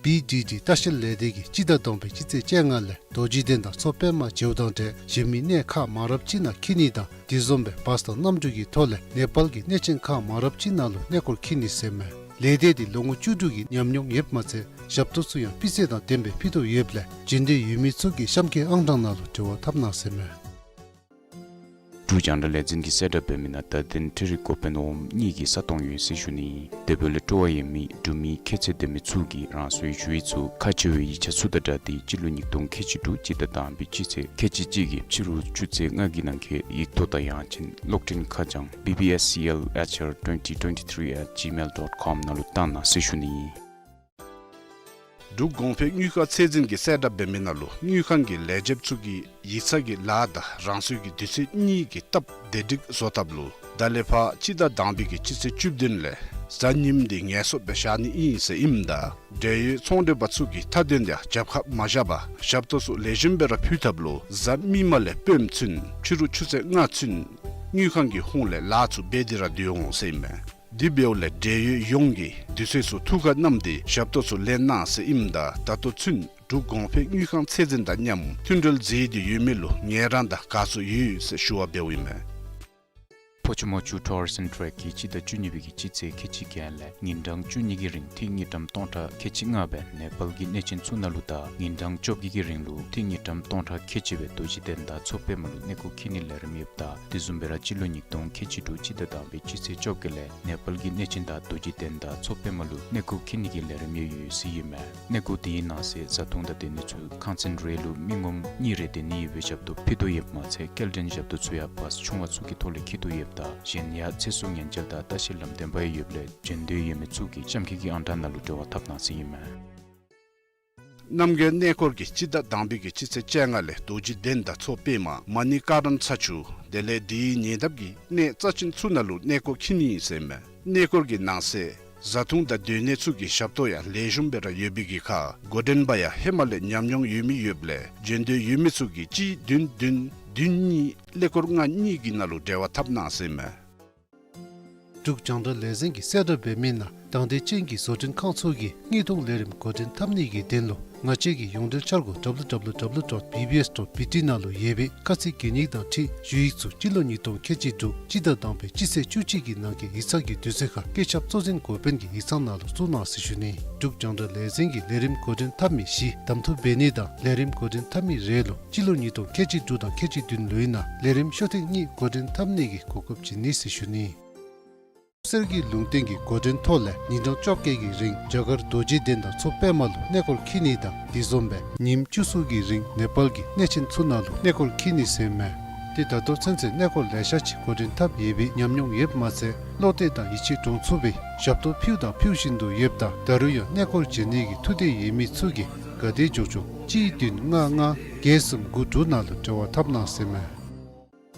པི་ཌི་ཌི་ལྟ་བཤལ་ལས་སྡེ་གིས་སྤྱི་ཟླ་དང་པའི་སྤྱི་ཚེས་བཅོ་ལྔ་ལས་རྡོ་རྗེ་གདན་དང་མཚོ་པདྨ་བྱེའུ་དང་འབྲེལ་གཞན་མི་གནས་ཁག་མང་རབས་ཅིག་ནང་འཁྱིད་ནི་དང་དེ་བཟུམ་སྦེ་བཱས་དང་གནམ་གྲུ་གི་ཐོག་ལས་ནེ་པཱལ་གྱི་གནས་ཆེན་ཁག་མང་རབས་ཅིག་ནང་ལུ་གནས་སྐོར་འཁྱིད་ནི་ཟེར་ཨིན་མས། ལས་སྡེ་འདི་ལོ་ངོ་བཅུ་དྲུག་གི་ཉམས་མྱོང་ཡོདཔ་མ་ཚད་ཞབས་ཏོག་ཚུ་ཡང་སྤུས་ཚད་དང་ལྡནམ་སྦེ་ཕུལ་དོ་ཡོདཔ་ལས་རྒྱུན་ལྡན་ཡོད་མི་ཚུ་གིས་གཤམ་གྱི་ཨང་གྲངས་ནང་ལུ་འབྲེལ་བ་འཐབ་གནང་ཟེར་ཨིན་མས། འབྲུག་རྒྱང་བསྒྲགས་ལས་འཛིན་གྱི་གསལ་བསྒྲགས་འབད་མི་ནང་བརྡ་དོན་འཕྲུལ་རིག་འགོ་དཔོན་འོགམ་གཉིས་ཀྱི་ས་སྟོང་ཡོད་ཟེར་ཞུ་ནི། དེ་འབདཝ་ལས་སྤྲོ་བ་ཡོད་མི་འབྲུག་མི་ཁྱད་ཚད་ལྡན་མི་ཚུ་གིས་རང་སོའི་ཞུ་ཡིག་ཚུ་ཁ་ཕྱེ་བའི་ཡིག་ཆ་ཚུ་དང་སྦྲགས་ཏེ་སྤྱི་ལོ་ཉིས་སྟོང་ཁལ་གཅིག་དྲུག་སྤྱི་ཟླ་དང་པའི་སྤྱི་ཚེས་ཁལ་གཅིག་གཅིག་གི་ཕྱི་རུ་ཆུ་ཚོད་ལྔ་གི་ནང་འཁོད་ཡིག་ཐོག་དང་ཡང་ཅིན་གློག་འཕྲིན་ཁ་བྱང་B B S C L H R twenty twenty-three at gmail dot com ནང་ལུ་བཏང་གནང་ཟེར་ཞུ་ནི། འབྲུག་གོང་འཕེལ་དངུལ་ཁང་ཚད་འཛིན་གྱི་གསལ་བསྒྲགས་འབད་མི་ནང་ལུ་དངུལ་ཁང་གི་ལས་བྱེདཔ་ཚུ་གིས་ཡིག་ཚང་གི་ལཱ་དང་རང་སོའི་གི་དུས་ཚོད་གཉིས་ཀྱི་སྟབས་བདེ་སྒྲིག་བཟོ་ཐབས་ལུ་ད་ལས་ཕར་སྤྱི་ཟླ་དང་པའི་གི་སྤྱི་ཚེས་བཅུ་བདུན་ལས་གཟའ་ཉིམ་འདི་ངལ་གསོ་སྦེ་བཞག་ནི་ཨིན་ཟེར་ཨིནམ་ད་འབྲེལ་ཡོད་ཚོང་མགྲོན་པ་ཚུ་གིས་མཐའ་དོན་ཡང་རྒྱབ་ཁ་མ་བཞག་པར་ཞབས་ཏོག་ཚུ་ལེགས་ཤོམ་སྦེ་ར་ཕུལ་ཐབས་ལུ་གཟའ་མིག་དམར་ལས་སྤེནམ་ཚུན་ཕྱི་རུ་ཆུ་ཚོད་ལྔ་ཚུན་དངུལ་ཁང་གི་ཧོངས་ལས་ལཱ་ཚུ་འབད་དེ་ར་སྡོད་འོང་ཟེར་ཨིན་མས། དེ་འབདཝ་ལས་འབྲེལ་ཡོད་ཡོངས་ཀྱིས་དུས་ཚོད་ཚུ་ཐུགས་ཁར་བསྣམས་ཏེ་ཞབས་ཏོག་ཚུ་ལེན་གནང་ཟེར་ཨིནམ་ད་ད་ལྟོ་ཚུན་འབྲུག་གོང་འཕེལ་དངུལ་ཁང་ཚད་འཛིན་དང་མཉམ་མཐུན་འབྲེལ་མཛད་དེ་ཡོད་མི་ལུ་ངལ་རངས་དང་དགའ་ཚོར་ཡོད་ཟེར་ཞུ་བ་འབདཝ་ཨིན་མས། ཕོ་ཆུ་མོ་ཆུ་ཊུ་རིསམ་ཊེརེཀ་གིས་སྤྱི་ཟླ་བཅུ་གཉིས་པའི་གི་སྤྱི་ཚེས་ཁལ་གཅིག་བརྒྱད་ལས་ཉིན་གྲངས་བཅུ་གཉིས་ཀྱི་རིང་ཐིག་དངུལ་ཀྲམ་སྟོང་ཕྲག་ཁལ་གཅིག་ལྔ་སྦེ་ནེ་པཱལ་གྱི་གནས་ཆེན་ཚུ་ནང་ལུ་དང་ཉིན་གྲངས་བཅོ་བརྒྱད་ཀྱི་རིང་ལུ་ཐིག་དངུལ་ཀྲམ་སྟོང་ཕྲག་ཁལ་གཅིག་སྦེ་རྡོ་རྗེ་གདན་དང་མཚོ་པདྨ་ལུ་གནས་སྐོར་འཁྱིད་ནིའི་ལས་རིམ་ཡོདཔ་ད་དེ་བཟུམ་སྦེ་ར་སྤྱི་ལོ་ཉིས་སྟོང་ཁལ་གཅིག་དྲུག་སྤྱི་ཟླ་དང་པའི་སྤྱི་ཚེས་བཅོ་བརྒྱད་ལས་ནེ་པཱལ་གྱི་གནས་ཆེན་དང་རྡོ་རྗེ་གདན་དང་མཚོ་པདྨ་ལུ་གནས་སྐོར་འཁྱིད་ནི་གི་ལས་རིམ་ཡང་ཡོད་ཟེར་ཨིན་མས། གནས་སྐོར་དེའི་ནང་གསེས་བཟའ་འཐུང་དང་སྡོད་གནས་ཚུ་ཁང་ཚན་རེ་ལུ་མི་ངོམ་གཉིས་རེ་སྡོད་ནི་ཡོད་པའི་ཞབས་ཏོག་ཕུལ་དོ་ཡོདཔ་མ་ཚད་སྐྱེལ་འདྲེན་ཞབས་ཏོག་ཚུ་ཡང་བཱས་ཆུང་བ་ཚུ་གི་ཐོག་ལས་འཁྱིད་དོ་ཡོདཔ་ད་གཞན་ཡང་ཚེ་སྲོག་ཉེན་བཅོལ་དང་ལྟ་བཤལ་ལམ་སྟོན་པ་ཡང་ཡོདཔ་ལས་བྱོན་འདོད་ཡོད་མི་ཚུ་གིས་གཤམ་འཁོད་ཀྱི་ཨང་གྲངས་ནང་ལུ་འབྲེལ་བ་འཐབ་གནང་ཟེར་ཨིན་མས། རྣམ་རྒྱལ་གནས་སྐོར་གྱིས་སྤྱི་ཟླ་དང་པའི་གི་སྤྱི་ཚེས་བཅོ་ལྔ་ལས་རྡོ་རྗེ་གདན་དང་མཚོ་པདྨ་མ་ཎི་ཀ་རམ་ཚ་ཆུ་དེ་ལས་དེའི་ཉེ་འདབས་ཀྱི་གནས་རྩ་ཆེན་ཚུ་ནང་ལུ་གནས་སྐོར་འཁྱིད་ནི་ཟེར་ཨིན་མས། གནས་སྐོར་གྱི་ནང་གསེས་བཟའ་འཐུང་དང་སྡོད་གནས་ཚུ་གི་ཞབས་ཏོག་ཡང་ལེགས་ཤོམ་སྦེ་ར་ཡོད་པའི་གི་ཁར་འགོ་འདྲེན་པ་ཡང་ཧེ་མ་ལས་ཉམས་མྱོང་ཡོད་མི་ཡོདཔ་ལས་བྱོན་འདོད་ཡོད་མི་ཚུ་གིས་གཅིག་བདུན་བདུན་བདུན་གཉིས་ཀླད་ཀོར་ལྔ་གཉིས་ཀྱི་ནང་ལུ་འབྲེལ་བ་འཐབ་གནང་ཟེར་ཨིན་མས། འབྲུག་རྒྱང་བསྒྲགས་ལས་འཛིན་གྱིས་གསལ་བསྒྲགས་འབད་མི་ནང་དང་འདོད་ཅན་གྱི་བཟོ་སྐྲུན་ཁང་ཚུ་གིས་དངུལ་གཏོང་ལས་རིམ་འགོ་འདྲེན་འཐབ་ནི་གི་དོན་ལུ་ང་བཅས་ཀྱི་ཡོངས་འབྲེལ་འཆར་སྒོ་W W W dot B B S dot B T ནང་ལུ་ཡོད་པའི་ཁ་ཚིག་གན་ཡིག་དང་འཁྲིལ་ཞུ་ཡིག་ཚུ་སྤྱི་ལོ་ཉིས་སྟོང་ཁལ་གཅིག་དྲུག་སྤྱི་ཟླ་དང་པའི་སྤྱི་ཚེས་བཅུ་གཅིག་གི་ནང་འཁོད་ཡིག་ཚང་གི་དུས་ཚོད་ཁར་བཀོད་ཁྱབ་གཙོ་འཛིན་འགོ་དཔོན་གྱི་ཡིག་ཚང་ནང་ལུ་བཙུགས་གནང་ཟེར་ཞུ་ནི། འབྲུག་རྒྱང་བསྒྲགས་ལས་འཛིན་གྱིས་ལས་རིམ་འགོ་འདྲེན་འཐབ་མི་བཞི་གདམ་འཐུ་འབད་ནི་དང་ལས་རིམ་འགོ་འདྲེན་འཐབ་མི་རེ་ལུ་སྤྱི་ལོ་ཉིས་སྟོང་ཁལ་གཅིག་དྲུག་དང་ཁལ་གཅིག་བདུན་ལོའི་ནང་ལས་རིམ་ཤོ་ཐེངས་གཉིས་འགོ་འདྲེན་འཐབ་ནི་གི་གོ་སྐབས་བྱིན་ནི་ཟེར་ཞུ་ནི། གསེར་གྱི་ལུང་བསྟན་གྱི་འགོ་འདྲེན་ཐོག་ལས་ཉིན་གྲངས་བཅོ་བརྒྱད་ཀྱི་རིང་རྒྱ་གར་རྡོ་རྗེ་གདན་དང་མཚོ་པདྨ་ལུ་གནས་སྐོར་འཁྱིད་ནི་དང་དེ་བཟུམ་སྦེ་ཉིནམ་བཅུ་གསུམ་གྱི་རིང་ནེ་པཱལ་གྱི་གནས་ཆེན་ཚུ་ནང་ལུ་གནས་སྐོར་འཁྱིད་ནི་ཟེར་ཨིན་མས། ཏེ་ད་ལྟོ་ཚུན་ཚོད་གནས་སྐོར་ལེ་ཤ་ཅིག་འགོ་འདྲེན་འཐབ་ཡོད་པའི་ཉམས་མྱོང་ཡོདཔ་མ་ཚད་བློ་གཏད་དང་ཡིད་ཆེས་འདྲོངས་ཚུགས་པའི་ཞབས་ཏོག་ཕུལ་དང་ཕུལ་བཞིན་དུ་ཡོདཔ་ད་ད་རུང་ཡང་གནས་སྐོར་བྱོན་ནི་གི་ཐུགས་འདོད་ཡོད་མི་ཚུ་གིས་ག་དེ་མགྱོགས་མགྱོགས་གཅིག་བདུན་ལྔ་ལྔ་བརྒྱད་གསུམ་དགུ་དྲུག་ནང་ལུ་འབྲེལ་བ་འཐབ་གནང་ཟེར་ཨིན་མས།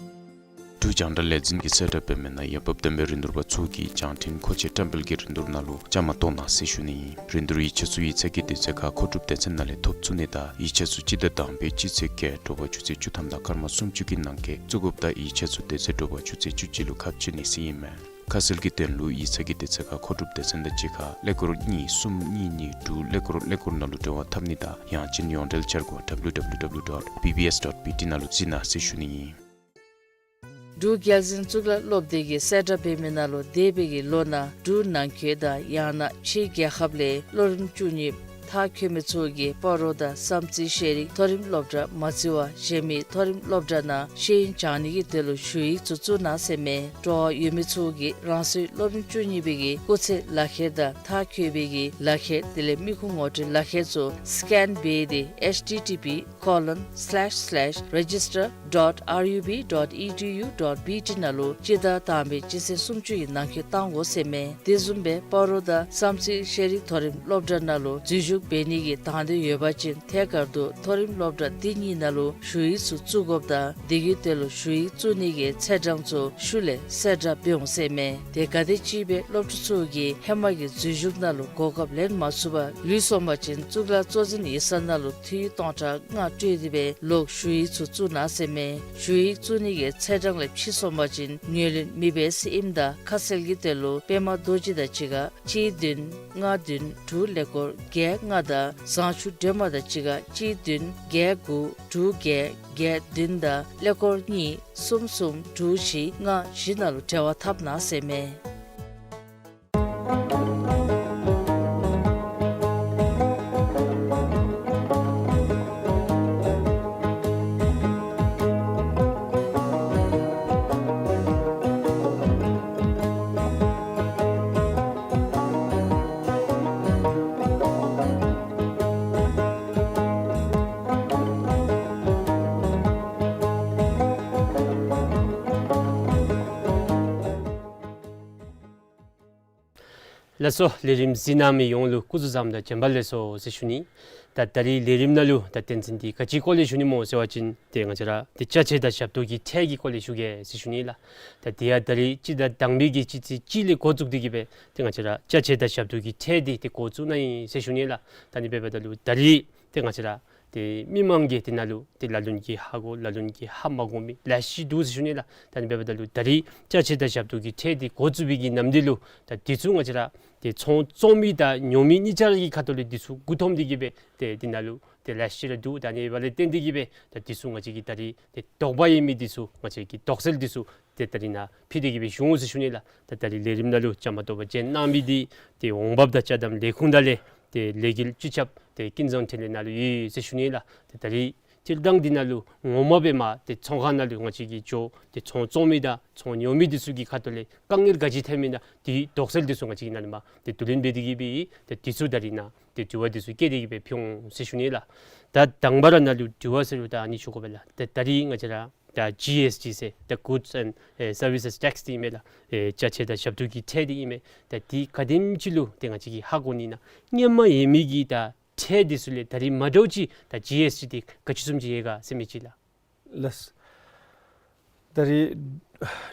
འབྲུག་རྒྱང་བསྒྲགས་ལས་འཛིན་གྱིས་གསལ་བསྒྲགས་འབད་མི་ནང་འོས་འབབ་ལྡན་པའི་རིན་བསྡུར་པ་ཚུ་གིས་བྱང་འཕྲིན་མཁོ་ཆས་བཀྲམ་སྤེལ་གྱི་རིན་བསྡུར་ནང་ལུ་བཅའ་མར་གཏོགས་གནང་ཟེར་ཞུ་ནི་ཨིན། རིན་བསྡུར་ཡིག་ཆ་ཚུ་ཡིག་ཚང་གི་དུས་ཚོད་ཁར་མཁོ་སྒྲུབ་སྡེ་ཚན་ནང་ལས་ཐོབ་ཚུགས་ནི་དང་ཡིག་ཆ་ཚུ་སྤྱི་ཟླ་དང་པའི་སྤྱི་ཚེས་བརྒྱད་དྲོ་པ་ཆུ་ཚོད་བཅུ་ཐམ་དང་སྐར་མ་སུམ་ཅུ་གི་ནང་འཁོད་བཙུགས་དགོཔ་དང་ཡིག་ཆ་ཚུ་དེ་ཚེ་དྲོ་པ་ཆུ་ཚོད་བཅུ་གཅིག་ལུ་ཁ་ཕྱེ་ནི་ཟེར་ཨིན་མས། ཁ་གསལ་གྱི་དོན་ལུ་ཡིག་ཚང་གི་དུས་ཚོད་ཁར་མཁོ་སྒྲུབ་སྡེ་ཚན་དང་གཅིག་ཁར་ཀླད་ཀོར་གཉིས་གསུམ་གཉིས་གཉིས་དྲུག་ཀླད་ཀོར་ཀླད་ཀོར་ནང་ལུ་འབྲེལ་བ་འཐབ་ནི་དང་ཡང་ཅིན་ཡོངས་འབྲེལ་འཆར་སྒོ་W W W dot B B S dot B T ནང་ལུ་གཟིགས་གནང་ཟེར་ཞུ་ནི་ཨིན། འབྲུག་རྒྱལ་འཛིན་གཙུག་ལག་སློབ་སྡེ་གིས་གསལ་བསྒྲགས་འབད་མི་ནང་ལུ་འདས་པའི་གི་ལོ་ནང་འབྲུག་ནང་འཁོད་དང་ཡང་ན་ཕྱིའི་རྒྱལ་ཁབ་ལས་སློབ་རིམ་བཅུ་གཉིས་མཐར་འཁྱོལ་མི་ཚུ་གིས་སྤ་རོ་དང་བསམ་རྩེ་ཤེས་རིག་མཐོ་རིམ་སློབ་གྲྭ་མ་བརྩི་བར་གཞན་མི་མཐོ་རིམ་སློབ་གྲྭ་ནང་ཤེས་ཡོན་སྦྱང་ནི་གི་དོན་ལུ་ཞུ་ཡིག་ཚུ་བཙུགས་གནང་ཟེར་ཨིན་མས། སྤྲོ་བ་ཡོད་མི་ཚུ་གིས་རང་སོའི་སློབ་རིམ་བཅུ་གཉིས་པའི་གི་སྐུགས་ཚད་ལག་ཁྱེར་དང་མཐར་འཁྱོལ་བའི་གི་ལག་ཁྱེར་དེ་ལས་མི་ཁུངས་ངོ་སྤྲོད་ལག་ཁྱེར་ཚུ་སི་ཀེན་འབད་དེ་H T T P colon slash slash register dot R U B dot E D U dot B T ནང་ལུ་སྤྱི་ཟླ་དང་པའི་སྤྱི་ཚེས་སུམ་ཅུ་ཡི་ནང་འཁོད་བཏང་དགོ་ཟེར་ཨིན་མས། དེ་བཟུམ་སྦེ་སྤ་རོ་དང་བསམ་རྩེ་ཤེས་རིག་མཐོ་རིམ་སློབ་གྲྭ་ནང་ལུ་འཛུལ་ཞུགས་འབད་ནི་གི་དང་འདོད་ཡོད་པ་ཅིན་ཐད་ཀར་དུ་མཐོ་རིམ་སློབ་གྲྭ་དེ་གཉིས་ནང་ལུ་ཞུ་ཡིག་ཚུ་བཙུགས་དགོཔ་དང་དེ་གི་དོན་ལུ་ཞུ་ཡིག་བཙུགས་ནི་གི་ཚེས་གྲངས་ཚུ་ཤུལ་ལས་གསལ་བསྒྲགས་འབད་འོང་ཟེར་ཨིན་མས། དེ་ག་དེམ་ཅིག་སྦེ་སློབ་ཕྲུག་ཚུ་གིས་ཧེ་མ་གི་འཛུལ་ཞུགས་ནང་ལུ་གོ་སྐབས་ལེན་མ་ཚུགས་པར་ལུས་སོང་པ་ཅིན་གཙུག་ལག་གཙོ་འཛིན་ཡིག་ཚང་ནང་ལུ་འཐུས་སྟོང་ཕྲག་ལྔ་སྤྲོད་དེ་སྦེ་ལོག་ཞུ་ཡིག་ཚུ་བཙུགས་གནང་ཟེར་ཨིན་མས། ཞུ་ཡིག་བཙུགས་ནི་གི་ཚེས་གྲངས་ལས་ཕྱི་སོང་པ་ཅིན་ངོས་ལེན་མི་འབད་ཟེར་ཨིནམ་ད་ཁ་གསལ་གྱི་དོན་ལུ་པདྨ་རྡོ་རྗེ་དང་གཅིག་ཁར་གཅིག་བདུན་ལྔ་བདུན་དྲུག་ཀླད་ཀོར་བརྒྱད་ལྔ་དང་བཟང་ཆུ་སྒྲོལ་མ་དང་གཅིག་ཁར་གཅིག་བདུན་བརྒྱད་དགུ་དྲུག་བརྒྱད་བརྒྱད་བདུན་དང་ཀླད་ཀོར་གཉིས་གསུམ་གསུམ་དྲུག་བཞི་ལྔ་བཞི་ནང་ལུ་འབྲེལ་བ་འཐབ་གནང་ཟེར་ཨིན་མས། ལགས་སོ། ལས་རིམ་གཟིགས་གནང་མི་ཡོངས་ལུ་སྐུ་གཟུགས་བཟང་དང་བྱོན་པ་ལེགས་སོ་ཟེར་ཞུ་ནི། ད་ད་རིས་ལས་རིམ་ནང་ལུ་ད་བསྟན་འཛིན་འདི་ག་ཅིའི་སྐོར་ལས་ཞུ་ནི་སྨོ་ཟེར་བ་ཅིན་ཏེ་ང་བཅས་ར་ཏེ་ཅ་ཆས་དང་ཞབས་ཏོག་གི་ཁྲལ་གྱི་སྐོར་ལས་ཞུ་གེ་ཟེར་ཞུ་ནི་ལགས། ད་དེ་ཡང་ད་རིས་སྤྱི་ཟླ་དང་པའི་གི་སྤྱི་ཚེས་གཅིག་ལས་འགོ་བཙུགས་ཏེ་གི་སྦེ་ཏེ་ང་བཅས་ར་ཅ་ཆས་དང་ཞབས་ཏོག་གི་ཁྲལ་འདི་ཏེ་འགོ་བཙུགས་ནི་ཨིན་ཟེར་ཞུ་ནི་ལགས། ད་ཨ་ནི་འབདཝ་ད་ལུ་ད་རིས་ཏེ་ང་བཅས་ར་ཏེ་མི་མང་གིས་དེ་ནང་ལུ་ཏེ་ལ་ལུ་གིས་ཧ་གོ་ལ་ལུ་གིས་ཧ་མ་གོ་མི་ལེ་ཤ་འདུག་ཟེར་ཞུ་ནི་ལགས། ད་ཨ་ནི་འབདཝ་ད་ལུ་ད་རིས་ཅ་ཆས་དང་ཞབས་ཏོག་གི་ཁྲལ་འདི་འགོ་བཙུགས་པའི་གི་ནམ་དུས་ལུ་ད་དུས་ཚོད་ང་བཅས་ར་ཏེ་ཚོང་བཙོང་མི་དང་ཉོ་མི་གཉིས་ཆ་ར་གི་ཁ་ཐུག་ལས་དུས་ཚོད་མགུ་འཐོམ་སྟེ་གི་སྦེ་ཏེ་དེ་ནང་ལུ་ཏེ་ལེ་ཤ་ར་འདུག། ད་ཨ་ནི་འབདཝ་ལས་བརྟེན་ཏེ་གི་སྦེ་ད་དུས་ཚོད་ང་བཅས་ཀྱིས་ད་རིས་ཏེ་དོགས་པ་ཡོད་མི་འདི་ཚུ་ང་བཅས་ཀྱིས་དོགས་སེལ་འདི་ཚུ་ཏེ་ད་རིས་ནཱ་ཕུལ་ཏེ་གི་སྦེ་ཞུ་འོང་ཟེར་ཞུ་ནི་ལགས། ད་ད་རིས་ལས་རིམ་ནང་ལུ་བཅའ་མར་གཏོགས་པར་བྱོན་གནང་མི་འདི་ཏེ་འོང་འབབ་དང་ཅ་དམ་ལས་ཁུངས་དང་ལས་ཏེ་ལས་འགུལ་སྤྱི་ཁྱབ་ཏེ་ཀུན་བཟང་འཕྲིན་ལས་ནང་ལུ་ཡོད་ཟེར་ཞུ་ནི་ལགས། ཏེ་ད་རིས་སྤྱིར་བཏང་འདི་ནང་ལུ་ངོ་མ་སྦེ་མར་ཏེ་ཚོང་ཁང་ནང་ལུ་ང་བཅས་ཀྱིས་འགྱོ་ཏེ་ཚོང་བཙོང་མི་དང་ཚོང་ཉོ་མི་འདི་ཚུ་གི་ཁ་ཐུག་ལས་དཀའ་ངལ་ག་ཅི་ཐོན་མི་ཨིན་ན་དེ་དོགས་སེལ་འདི་ཚུ་ང་བཅས་ཀྱིས་ནཱ་ལས་མར་ཏེ་བསྡུ་ལེན་འབད་དེ་གི་སྦེ་ཏེ་དུས་ཚོད་ད་རིས་ནཱ་ཏེ་དྲི་བ་འདི་ཚུ་བཀོད་དེ་གི་སྦེ་ཕུལ་འོང་ཟེར་ཞུ་ནི་ལགས། ད་དང་པ་ར་ནཱ་ལུ་དྲི་བ་ཟེར་རུང་ད་ཨ་ནི་ཞུ་དགོ་པས་ལགས། ད་ད་རིས་ང་བཅས་ར་ད་ཇི་ཨེསི་ཊི་ཟེར་ད་Goods and Services Tax འདི་ཨིན་མས་ལགས། ཨེ་ཅ་ཆས་དང་ཞབས་ཏོག་གི་ཁྲལ་འདི་ཨིན་མས། ད་འདི་ག་དེམ་ཅིག་ལུ་ཏེ་ང་བཅས་ཀྱིས་ཧ་གོ་ནི་ཨིན་ན། སྔོན་མ་ཡོད་མི་གི་ད་ཁྲལ་འདི་ཚུ་ལས་ད་རིས་མ་འདྲཝ་ཅིག་ད་ཇི་ཨེསི་ཊི་འདི་ག་ཅི་བཟུམ་ཅིག་ཡོད་ག་ཟེར་མི་ཅིག་ལགས། ལགས། ད་རིས་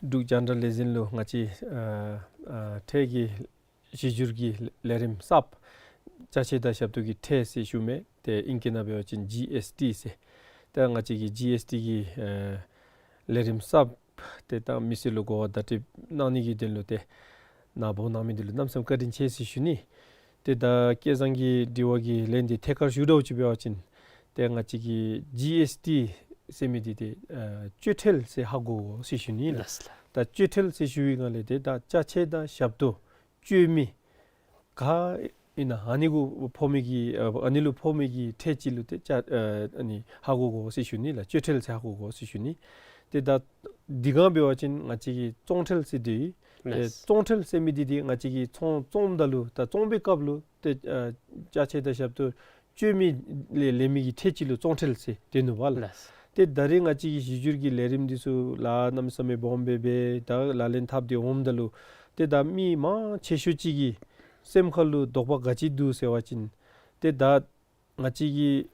འབྲུག་རྒྱང་བསྒྲགས་ལས་འཛིན་ལུ་ང་བཅས་ཨ་ཨ་ཁྲལ་གྱི་གཞི་འགྱུར་གྱི་ལས་རིམ་གསརཔ་ཅ་ཆས་དང་ཞབས་ཏོག་གི་ཁྲལ་ཟེར་ཞུ་མི་ཏེ་ཨིང་སྐད་ནང་འབད་བ་ཅིན་ཇི་ཨེསི་ཊི་ཟེར། ད་ང་བཅས་ཀྱི་ཇི་ཨེསི་ཊི་གི་ཨ་ལས་རིམ་གསརཔ་ཏེ་ད་མི་སེར་ལུ་གོ་བ་བརྡ་སྤྲོད་གནང་ནི་གི་དོན་ལུ་ཏེ་ནཱ་འབོ་གནང་མི་འདི་ལུ་གནམ་མེད་ས་མེད་བཀའ་དྲིན་ཆེ་ཟེར་ཞུ་ནི། ཏེ་ད་སྐལ་བཟང་གི་དྲི་བ་གི་ལན་འདི་ཐད་ཀར་ཞུ་དོ་ཅིག་འབད་བ་ཅིན་ཏེ་ང་བཅས་ཀྱི་ཇི་ཨེསི་ཊི་ཟེར་མི་འདི་ཏེ་ཨ་སྤྱོད་ཁྲལ་ཟེར་ཧ་གོ་དགོ་ཟེར་ཞུ་ནི་ལགས། ལགས་ལགས། ད་སྤྱོད་ཁྲལ་ཟེར་ཞུ་བའི་སྒང་ལས་ཏེ་ད་ཅ་ཆས་དང་ཞབས་ཏོག་སྤྱོད་མི་ག་ཨིན་ན་ཨ་ནི་གུ་ཕོག་མི་གི་ཨ་ཨ་ནི་ལུ་ཕོག་མི་གི་ཁྲལ་ཅིག་ལུ་ཏེ་ཅ་ཨ་ཨ་ནི་ཧ་གོ་དགོ་ཟེར་ཞུ་ནི་ལགས། སྤྱོད་ཁྲལ་ཟེར་ཧ་གོ་དགོ་ཟེར་ཞུ་ནི། ཏེ་ད་འདི་སྒང་འབད་བ་ཅིན་ང་བཅས་ཀྱིས་བཙོང་ཁྲལ་ཟེར་དེ་ཨིན། ལགས། ཨེ་བཙོང་ཁྲལ་ཟེར་མི་འདི་ཏེ་ང་བཅས་ཀྱིས་ཚོང་བཙོངམ་ད་ལུ་ད་བཙོང་པའི་སྐབས་ལུ་ཏེ་ཨ་ཅ་ཆས་དང་ཞབས་ཏོག་སྤྱོད་མི་ལས་ལེན་མི་གི་ཁྲལ་ཅིག་ལུ་བཙོང་ཁྲལ་ཟེར་དེ་ནུག་པ་ལགས། ལགས། ཏེ་ད་རིས་ང་བཅས་ཀྱི་གཞི་འགྱུར་གྱི་ལས་རིམ་འདི་ཚུ་ལཱ་གནམ་མེད་ས་མེད་སྦོམ་སྦེ་སྦེ་ད་ལག་ལེན་འཐབ་སྟེ་འོངམ་ད་ལུ་ཏེ་ད་མི་མང་ཆེ་ཤོས་ཅིག་གི་སེམས་ཁ་ལུ་དོགས་པ་ག་ཅི་འདུག་ཟེར་བ་ཅིན་ཏེ་ད་ང་བཅས་ཀྱི་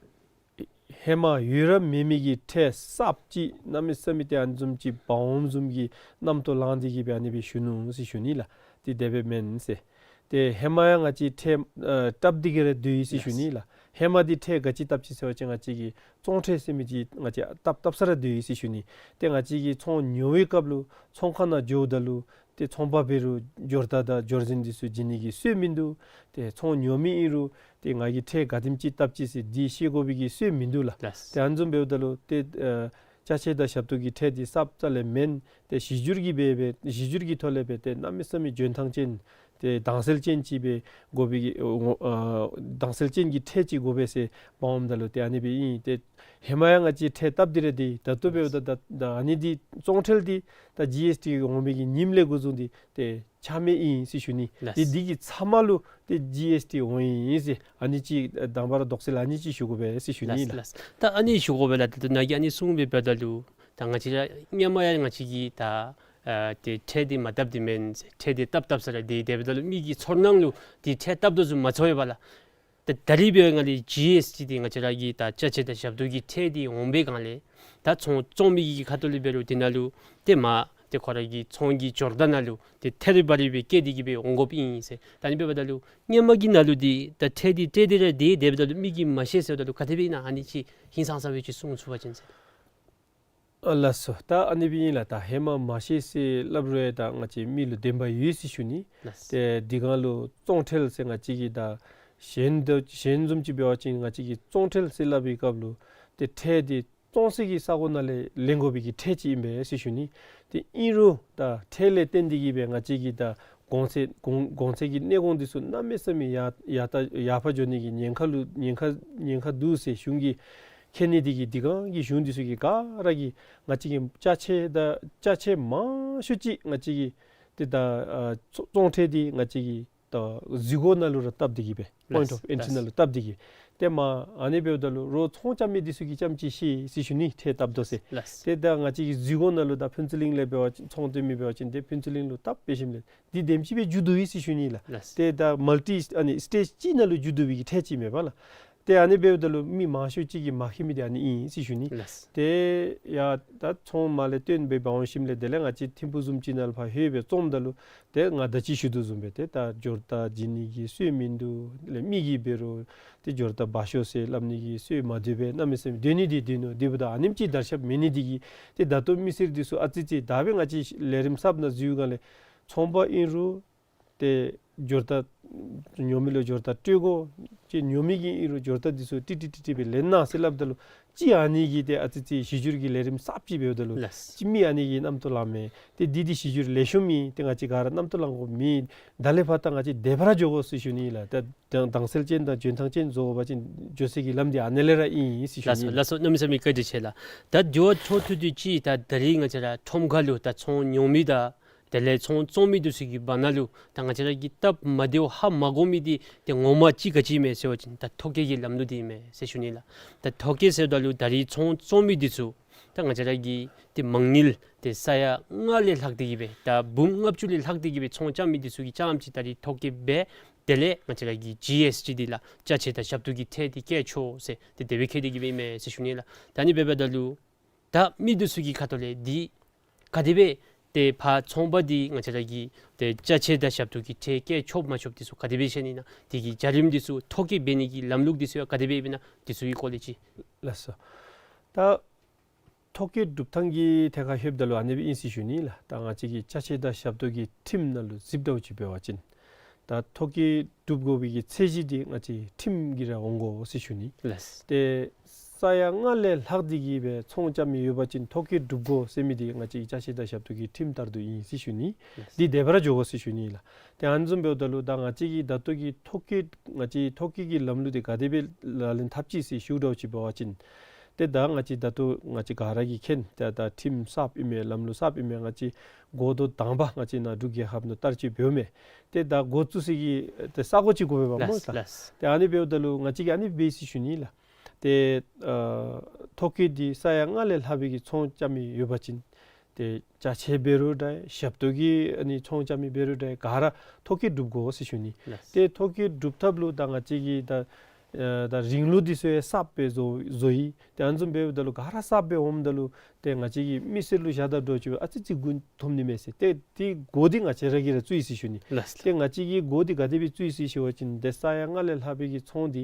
ཧེ་མ་ཡོད་ར་མེད་མི་གི་ཁྲལ་གསརཔ་ཅིག་གནམ་མེད་ས་མེད་ཏེ་ཨ་ནི་བཟུམ་ཅིག་འབག་འོངམ་བཟུམ་གྱི་རྣམ་རྟོག་ལངས་ཏེ་གི་སྦེ་ཨ་ནི་སྦེ་ཞུ་ནུག་ཟེར་ཞུ་ནི་ལགས། ཏེ་དེ་སྦེ་མེན་ཟེར། ཏེ་ཧེ་མ་ཡང་ང་བཅས་ཁྲལ་ཨ་བཏབ་སྟེ་གི་ར་སྡོད་ཡི་ཟེར་ཞུ་ནི་ལགས། ཧེ་མ་འདི་ཁྲལ་ག་ཅི་བཏབ་ཅི་ཟེར་བ་ཅིན་ང་བཅས་ཀྱིས་བཙོང་ཁྲལ་ཟེར་མི་ཅིག་ང་བཅས་བཏབ་བཏབ་ས་ར་སྡོད་ཡི་ཟེར་ཞུ་ནི། ཏེ་ང་བཅས་ཀྱིས་ཚོང་ཉོ་བའི་སྐབས་ལུ་ཚོང་ཁང་ནང་འགྱོཝ་ད་ལུ་ཏེ་ཚོང་པ་འབད་རུང་སྦྱོར་རྟགས་དང་སྦྱོར་འཛིན་འདི་ཚུ་བྱིན་ནི་གི་སྲོལ་མིན་འདུག། ཏེ་ཚོང་ཉོ་མི་ཨིན་རུང་ཏེ་ང་གིས་ཁྲལ་ག་དེམ་ཅིག་བཏབ་ཅི་ཟེར་འདི་ཤེས་དགོ་པའི་གི་སྲོལ་མིན་འདུག་ལགས། ལགས། ཏེ་ཨ་ནི་བཟུམ་འབདཝ་ད་ལུ་ཏེ་ཨ་ཅ་ཆས་དང་ཞབས་ཏོག་གི་ཁྲལ་འདི་གསརཔ་རྩ་ལས་མེན། ཏེ་གཞི་འགྱུར་གྱི་སྦེ་སྦེ་གཞི་འགྱུར་གྱི་ཐོག་ལས་སྦེ་ཏེ་གནམ་མེད་ས་མེད་འཇོན་ཐང་ཅན་ཏེ་དྭངས་གསལ་ཅན་ཅིག་སྦེ་དགོ་པའི་གི་ཨ་དྭངས་གསལ་ཅན་གྱི་ཁྲལ་ཅིག་དགོ་པས་ཟེར་འབག་འོངམ་ད་ལུ་ཏེ་ཨ་ནི་སྦེ་ཨིན། ཏེ་ཧེ་མ་ཡང་ང་བཅས་ཁྲལ་བཏབ་སྟེ་ར་སྡོད་ཡི། ད་ལྟོ་འབདཝ་ད་ད་ད་ཨ་ནི་འདི་བཙོང་ཁྲལ་འདི་ད་ཇི་ཨེསི་ཊི་འོང་མི་གི་ཉིནམ་ལས་འགོ་བཟུང་སྟེ་ཏེ་ཆ་མེད་ཨིན་ཟེར་ཞུ་ནི། ལགས། ཏེ་འདི་གི་ཚབ་མ་ལུ་ཏེ་ཇི་ཨེསི་ཊི་འོང་ཡི་ཟེར་ཨ་ནི་ཅིག་དང་པ་ར་དོགས་སེལ་ཨ་ནི་ཅིག་ཞུ་དགོ་པས་ཟེར་ཞུ་ནི། ལགས་ལགས། ད་ཨ་ནི་ཞུ་དགོ་པས་ལགས། ད་ནཱ་གིས་ཨ་ནི་གསུངས་པའི་བར་ན་ལུ་ད་ང་བཅས་ར་སྔོན་མ་ཡང་ང་བཅས་ཀྱིས་ད་ཨ་ཏེ་ཁྲལ་འདི་མ་བཏབ་སྟེ་མེན་ཟེར་ཁྲལ་འདི་བཏབ་བཏབ་ས་ར་སྡོད་སྡོདཔ་ད་ལུ་མི་གི་ཚོར་སྣང་ལུ་ཏེ་ཁྲལ་བཏབ་དོ་བཟུམ་མ་ཚོར་བས་པ་ལགས། ད་ད་རིས་འབདཝ་ད་ལུ་ཇི་ཨེསི་ཊི་འདི་ང་བཅས་ར་གི་ད་ཅ་ཆས་དང་ཞབས་ཏོག་གི་ཁྲལ་འདི་འོང་པའི་སྒང་ལས་ད་ཚོང་བཙོང་མི་གི་ཁ་ཐུག་ལས་འབད་རུང་དེ་ནང་ལུ་ཏེ་མར་ཏེ་ཁོ་ར་གི་ཚོང་གི་སྦྱོར་རྟགས་ནང་ལུ་ཏེ་ཐད་རི་བ་རི་སྦེ་བཀོད་དེ་གི་སྦེ་འོང་དགོཔ་ཨིན་ཟེར། ད་ཨ་ནི་འབདཝ་ད་ལུ་སྔོན་མ་གི་ནང་ལུ་འདི་ད་ཁྲལ་འདི་སྤྲོད་དེ་ར་སྡོད་སྡོདཔ་ད་ལུ་མི་གིས་མ་ཤེས་ཟེརཝ་ད་ལུ་ག་དེ་སྦེ་ཨིན་ན་ཨ་ནི་ཅིག་ཧིང་སངས་ས་སྦེ་ཅིག་གསུང་ཚུགས་པ་ཅིན་ཟེར། ཨ་ལགས་སོ། ད་ཨ་ནི་སྦེ་ཨིན་ལགས། ད་ཧེ་མ་མ་ཤེས་ཟེར་སླབ་རུང་ཡང་ད་ང་བཅས་མི་ལུ་བདེན་པ་ཡོད་ཟེར་ཞུ་ནི། ལགས། ཏེ་འདི་སྒང་ལུ་བཙོང་ཁྲལ་ཟེར་ང་བཅས་ཀྱིས་ད་གཞན་དང་གཞན་བཟུམ་ཅིག་འབད་བ་ཅིན་ང་བཅས་ཀྱིས་བཙོང་ཁྲལ་ཟེར་སླབ་པའི་སྐབས་ལུ་ཏེ་ཁྲལ་འདི་བཙོང་སའི་གི་ས་གོ་ནང་ལས་ལེན་དགོ་པའི་གི་ཁྲལ་ཅིག་ཨིན་པས་ཟེར་ཞུ་ནི། ཏེ་ཨིན་རུང་ད་ཁྲལ་ལས་བརྟེན་ཏེ་གི་སྦེ་ང་བཅས་ཀྱི་ད་གོང་ཚད་གོང་གོང་ཚད་ཀྱི་གནས་གོང་འདི་ཚུ་གནམ་མེད་ས་མེད་ཡར་ཡར་ད་ཡར་འཕར་འགྱོ་ནི་གི་ཉེན་ཁ་ལུ་ཉེན་ཁ་ཉེན་ཁ་འདུག་ཟེར་གཞུང་གིས་མཁྱེན་ནི་འདི་གིས་འདི་སྒང་གི་གཞུང་འདི་ཚུ་གིས་ག་ར་གིས་ང་བཅས་ཀྱི་ཅ་ཆས་ད་ཅ་ཆས་མང་ཤོས་ཅིག་ང་བཅས་ཀྱི་ཏེ་ད་ཨ་བཙོང་ཁྲལ་འདི་ང་བཅས་ཀྱི་ད་འཛུལ་སྒོ་ནང་ལུ་ར་བཏབ་སྟེ་གི་སྦེ། Point of entry ནང་ལུ་བཏབ་སྟེ་གི། ཏེ་མ་ཨ་ནི་འབདཝ་ད་ལུ་རོགས་ཚོང་རྐྱབ་མི་འདི་ཚུ་གིས་རྐྱངམ་ཅིག་ཤེས་ཟེར་ཞུ་ནི། ཁྲལ་བཏབ་དོ་ཟེར། ལགས། ཏེ་ད་ང་བཅས་ཀྱི་འཛུལ་སྒོ་ནང་ལུ་ད་ཕུན་ཚོགས་གླིང་ལས་འབད་བ་ཅིན་ཚོང་སྟོན་མི་འབད་བ་ཅིན་ཏེ་ཕུན་ཚོགས་གླིང་ལུ་བཏབ་སྦེ་ཞིནམ་ལས་འདི་དེམ་ཅིག་སྦེ་འགྱོ་དོ་ཡོད་ཟེར་ཞུ་ནི་ལགས། ལགས། ཏེ་ད་མལ་ཊི་ཨ་ནི་སི་ཊེཇ་གཅིག་ནང་ལུ་འགྱོ་དོ་བའི་གི་ཁྲལ་ཅིག་མེན་པ་ལགས། ཏེ་ཨ་ནི་འབདཝ་ད་ལུ་མི་མང་ཤོས་ཅིག་གིས་མ་ཤེས་མི་འདི་ཨ་ནི་ཨིན་ཟེར་ཞུ་ནི། ལགས། ཏེ་ཡ་ད་ཚོང་མ་ལས་བཏོན་སྦེ་འབག་འོང་ཞིནམ་ལས་དེ་ལས་ང་བཅས་ཐིམ་ཕུག་བཟུམ་ཅིག་ནང་ལུ་ཕར་ལྷོད་སྦེ་བཙོངམ་ད་ལུ་ཏེ་ང་ད་ཅི་ཞུ་དོ་བཟུམ་སྦེ་ཏེ་ད་འབྱོར་རྟགས་བྱིན་ནི་གི་སྲོལ་མིན་འདུག། དེ་ལས་མི་གིས་འབད་རུང་ཏེ་འབྱོར་རྟགས་འབག་ཤོག་ཟེར་སླབ་ནི་གི་སྲོལ་མ་བདེཝ་སྦེ་གནམ་མེད་ས་མེད་སྡོད་ནི་འདི་སྡོད་ནུག། དེ་འབདཝ་ད་ཨ་ནེམ་ཅིག་དར་ཁྱབ་མེད་ནི་འདི་གིས་ཏེ་ད་ལྟོ་མི་སེར་འདི་ཚུ་ཨ་ཙི་ཙི་ད་སྦེ་ང་བཅས་ལས་རིམ་གསརཔ་ནང་འཛུལ་སྒང་ལས་ཚོང་པ་ཨིན་རུང་ཏེ་འབྱོར་རྟགས་ཉོ་མི་ལུ་འབྱོར་རྟགས་སྤྲོད་དགོ། ཅིག་ཉོ་མི་གིས་ཨིན་རུང་འབྱོར་རྟགས་འདི་ཚུ་ཏིག་ཏིག་ཏིག་ཏིག་སྦེ་ལེན་གནང་ཟེར་སླབ་ད་ལུ་ཅིག་ཨ་ནི་གིས་ཏེ་ཨ་ཙི་ཙི་གཞི་འགྱུར་གྱི་ལས་རིམ་གསརཔ་ཅིག་འབདཝ་ད་ལུ་ལགས། ཅིག་མི་ཨ་ནི་གིས་རྣམ་རྟོག་ལང་མས། ཏེ་འདི་འདི་གཞི་འགྱུར་ལེགས་ཤོམ་ཨིན། ཏེ་ང་བཅས་ག་ར་རྣམ་རྟོག་ལང་དགོཔ་མེད། ད་ལས་ཕར་ད་ང་བཅས་བདེ་བར་འགྱོ་དགོ་ཟེར་ཞུ་ནི་ལགས། ད་དྭངས་གསལ་ཅན་དང་འཇོན་ཐང་ཅན་བཟོ་དགོ་པ་ཅིན་འགྱོ་སའི་གི་ལམ་འདི་ཨ་ནི་ལས་ར་ཨིན་ཟེར་ཞུ་ལགས་སོ། ནི། ལགས་སོ། གནམ་མེད་ས་མེད་བཀའ་དྲིན་ཆེ་ལགས། ད་དྲི་བ་འཕྲོ་མཐུད་དེ་ཅིག་ད་ད་རིས་ང་བཅས་ར་ཁྲོམ་ཁ་ལུ་ད་ཚོང་ཉོ་མི་དང་དེ་ལས་ཚོང་བཙོང་མི་འདི་ཚུ་གི་བར་ན་ལུ་ད་ང་བཅས་ར་གིས་སྟབས་མ་བདེཝ་ཧ་མ་གོ་མི་འདི་ཏེ་ངོ་མ་ཅིག་ག་ཅི་ཨིན་མས་ཟེར་བ་ཅིན་ད་ཐོ་བཀོད་ཀྱི་ལམ་ལུགས་འདི་ཨིན་མས་ཟེར་ཞུ་ནི་ལགས། ད་ཐོ་བཀོད་ཟེརཝ་ད་ལུ་ད་རིས་ཚོང་བཙོང་མི་འདི་ཚུ་ད་ང་བཅས་ར་གི་ཏེ་མང་ཉིལ་ཏེ་ས་ཡ་ལྔ་ལས་ལྷག་སྟེ་གི་སྦེ་ད་འབུམ་ལྔ་བཅུ་ལས་ལྷག་སྟེ་གི་སྦེ་ཚོང་རྐྱབ་མི་འདི་ཚུ་གིས་རྐྱངམ་ཅིག་ད་རིས་ཐོ་བཀོད་འབད། དེ་ལས་ང་བཅས་ར་གི་ཇི་ཨེསི་ཊི་འདི་ལགས་ཅ་ཆས་དང་ཞབས་ཏོག་གི་ཁྲལ་འདི་བཀལ་ཆོག་ཟེར་ཏེ་དེ་སྦེ་བཀལ་ཏེ་གི་སྦེ་ཨིན་མས་ཟེར་ཞུ་ནི་ལགས། ད་ཨ་ནི་འབདཝ་ད་ལུ་ད་མི་འདི་ཚུ་གི་ཁ་ཐུག་ལས་འདི་ག་དེ་སྦེ་ཏེ་ཕར་ཚོང་པ་འདི་ང་བཅས་ར་གི་ཏེ་ཅ་ཆས་དང་ཞབས་ཏོག་གི་ཁྲལ་བཀལ་ཆོག་མ་ཆོགཔ་འདི་ཚུ་ག་དེ་སྦེ་ཤེས་ནི་ཨིན་ན། དེ་གི་བྱ་རིམ་འདི་ཚུ་ཐོ་བཀོད་འབད་ནི་གི་ལམ་ལུགས་འདི་ཚུ་ཡང་ག་དེ་སྦེ་ཨིན་ན་འདི་ཚུ་གི་སྐོར་ལས་ཅིག། ལགས་སོ། ད་ཐོ་བཀོད་གྲུབ་ཐངས་ཀྱི་ཐད་ཁར་ལྷོདཔ་ད་ལུ་ཨ་ནི་སྦེ་ཨིན་ཟེར་ཞུ་ནི་ལགས། ད་ང་བཅས་ཀྱི་ཅ་ཆས་དང་ཞབས་ཏོག་གི་ཁྲིམས་ནང་ལུ་གཟིགསཔ་ད་ཅིག་འབད་བ་ཅིན་ད་ཐོ་བཀོད་གྲུབ་དགོ་པའི་གི་ཚད་གཞི་འདི་ང་བཅས་ཁྲིམས་ཀྱིས་ར་འོང་དགོ་ཟེར་ཞུ་ནི། ལགས། ཏེ་ས་ཡ་ལྔ་ལས་ལྷག་སྟེ་གི་སྦེ་ཚོང་རྐྱབ་མི་ཡོད་པ་ཅིན་ཐོ་བཀོད་གྲུབ་དགོ་ཟེར་མི་འདི་ང་བཅས་ཀྱི་ཅ་ཆས་དང་ཞབས་ཏོག་གི་ཁྲིམས་ལྟར་དུ་ཨིན་ཟེར་ཞུ་ནི། ལགས། འདི་བདེ་བར་འགྱོ་དགོ་ཟེར་ཞུ་ནི་ལགས། ཏེ་ཨ་ནི་བཟུམ་འབདཝ་ད་ལུ་ད་ང་བཅས་ཀྱི་ད་ལྟོ་གི་ཐོ་བཀོད་ང་བཅས་ཐོ་བཀོད་ཀྱི་ལམ་ལུགས་འདི་ག་དེ་སྦེ་ལག་ལེན་འཐབ་ཅི་ཟེར་ཞུཝ་ད་ཅིག་འབད་བ་ཅིན་ཏེ་ད་ང་བཅས་ད་ལྟོ་ང་བཅས་ག་ར་གིས་མཁྱེན། ད་ད་ཁྲིམས་གསརཔ་ཨིན་མས། ལམ་ལུགས་གསརཔ་ཨིན་མས། ང་བཅས་འགོ་ཐོག་དང་པ་ང་བཅས་ནཱ་འབྲུག་རྒྱལ་ཁབ་ནང་བསྟར་སྤྱོད་འབདཝ་མས། ཏེ་ད་འགོ་བཙུགས་སའི་གི་ཏེ་ས་གོ་ཅིག་དགོ་པས་པ་སྨོ། ལགས། ད་ལགས། ཏེ་ཨ་ནི་འབདཝ་ད་ལུ་ང་བཅས་ཀྱིས་ཨ་ནི་སྦེ་ཟེར་ཞུ་ནི་ལགས། ཏེ་ཨ་ཐོ་བཀོད་འདི་ས་ཡ་ལྔ་ལས་ལྷག་པའི་གི་ཚོང་རྐྱབ་མི་ཡོད་པ་ཅིན་ཏེ་ཅ་ཆས་འབད་རུང་འདྲ་ཞབས་ཏོག་གི་ཨ་ནི་ཚོང་རྐྱབ་མི་འབད་རུང་འདྲ་ག་ར་ཐོ་བཀོད་གྲུབ་དགོ་ཟེར་ཞུ་ནི། ལགས། ཏེ་ཐོ་བཀོད་གྲུབ་ཐབས་ལུ་ད་ང་བཅས་ཀྱིས་ད་ཨ་ད་རིང་ལུགས་འདི་ཚུ་ཡང་གསརཔ་སྦེ་བཟོ་བཟོ་ཡི། ཏེ་ཨ་ནི་བཟུམ་འབདཝ་ད་ལུ་ག་ར་གསརཔ་སྦེ་འོངམ་ད་ལུ་ཏེ་ང་བཅས་ཀྱིས་མི་སེར་ལུ་བཞག་ད་འདྲཝ་ཅིག་ཨ་ཙི་ཙི་མགུ་འཐོམ་ནི་མས་ཟེར། ཏེ་དེ་འགོ་འདི་ང་བཅས་ར་གིས་ར་བཙུགས་ཡི་ཟེར་ཞུ་ནི། ལགས། ཏེ་ང་བཅས་ཀྱིས་འགོ་འདི་ག་དེ་སྦེ་བཙུགས་ཡི་ཟེར་ཞུ་བ་ཅིན་ཏེ་ས་ཡ་ལྔ་ལས་ལྷག་པའི་གི་ཚོང་འདི་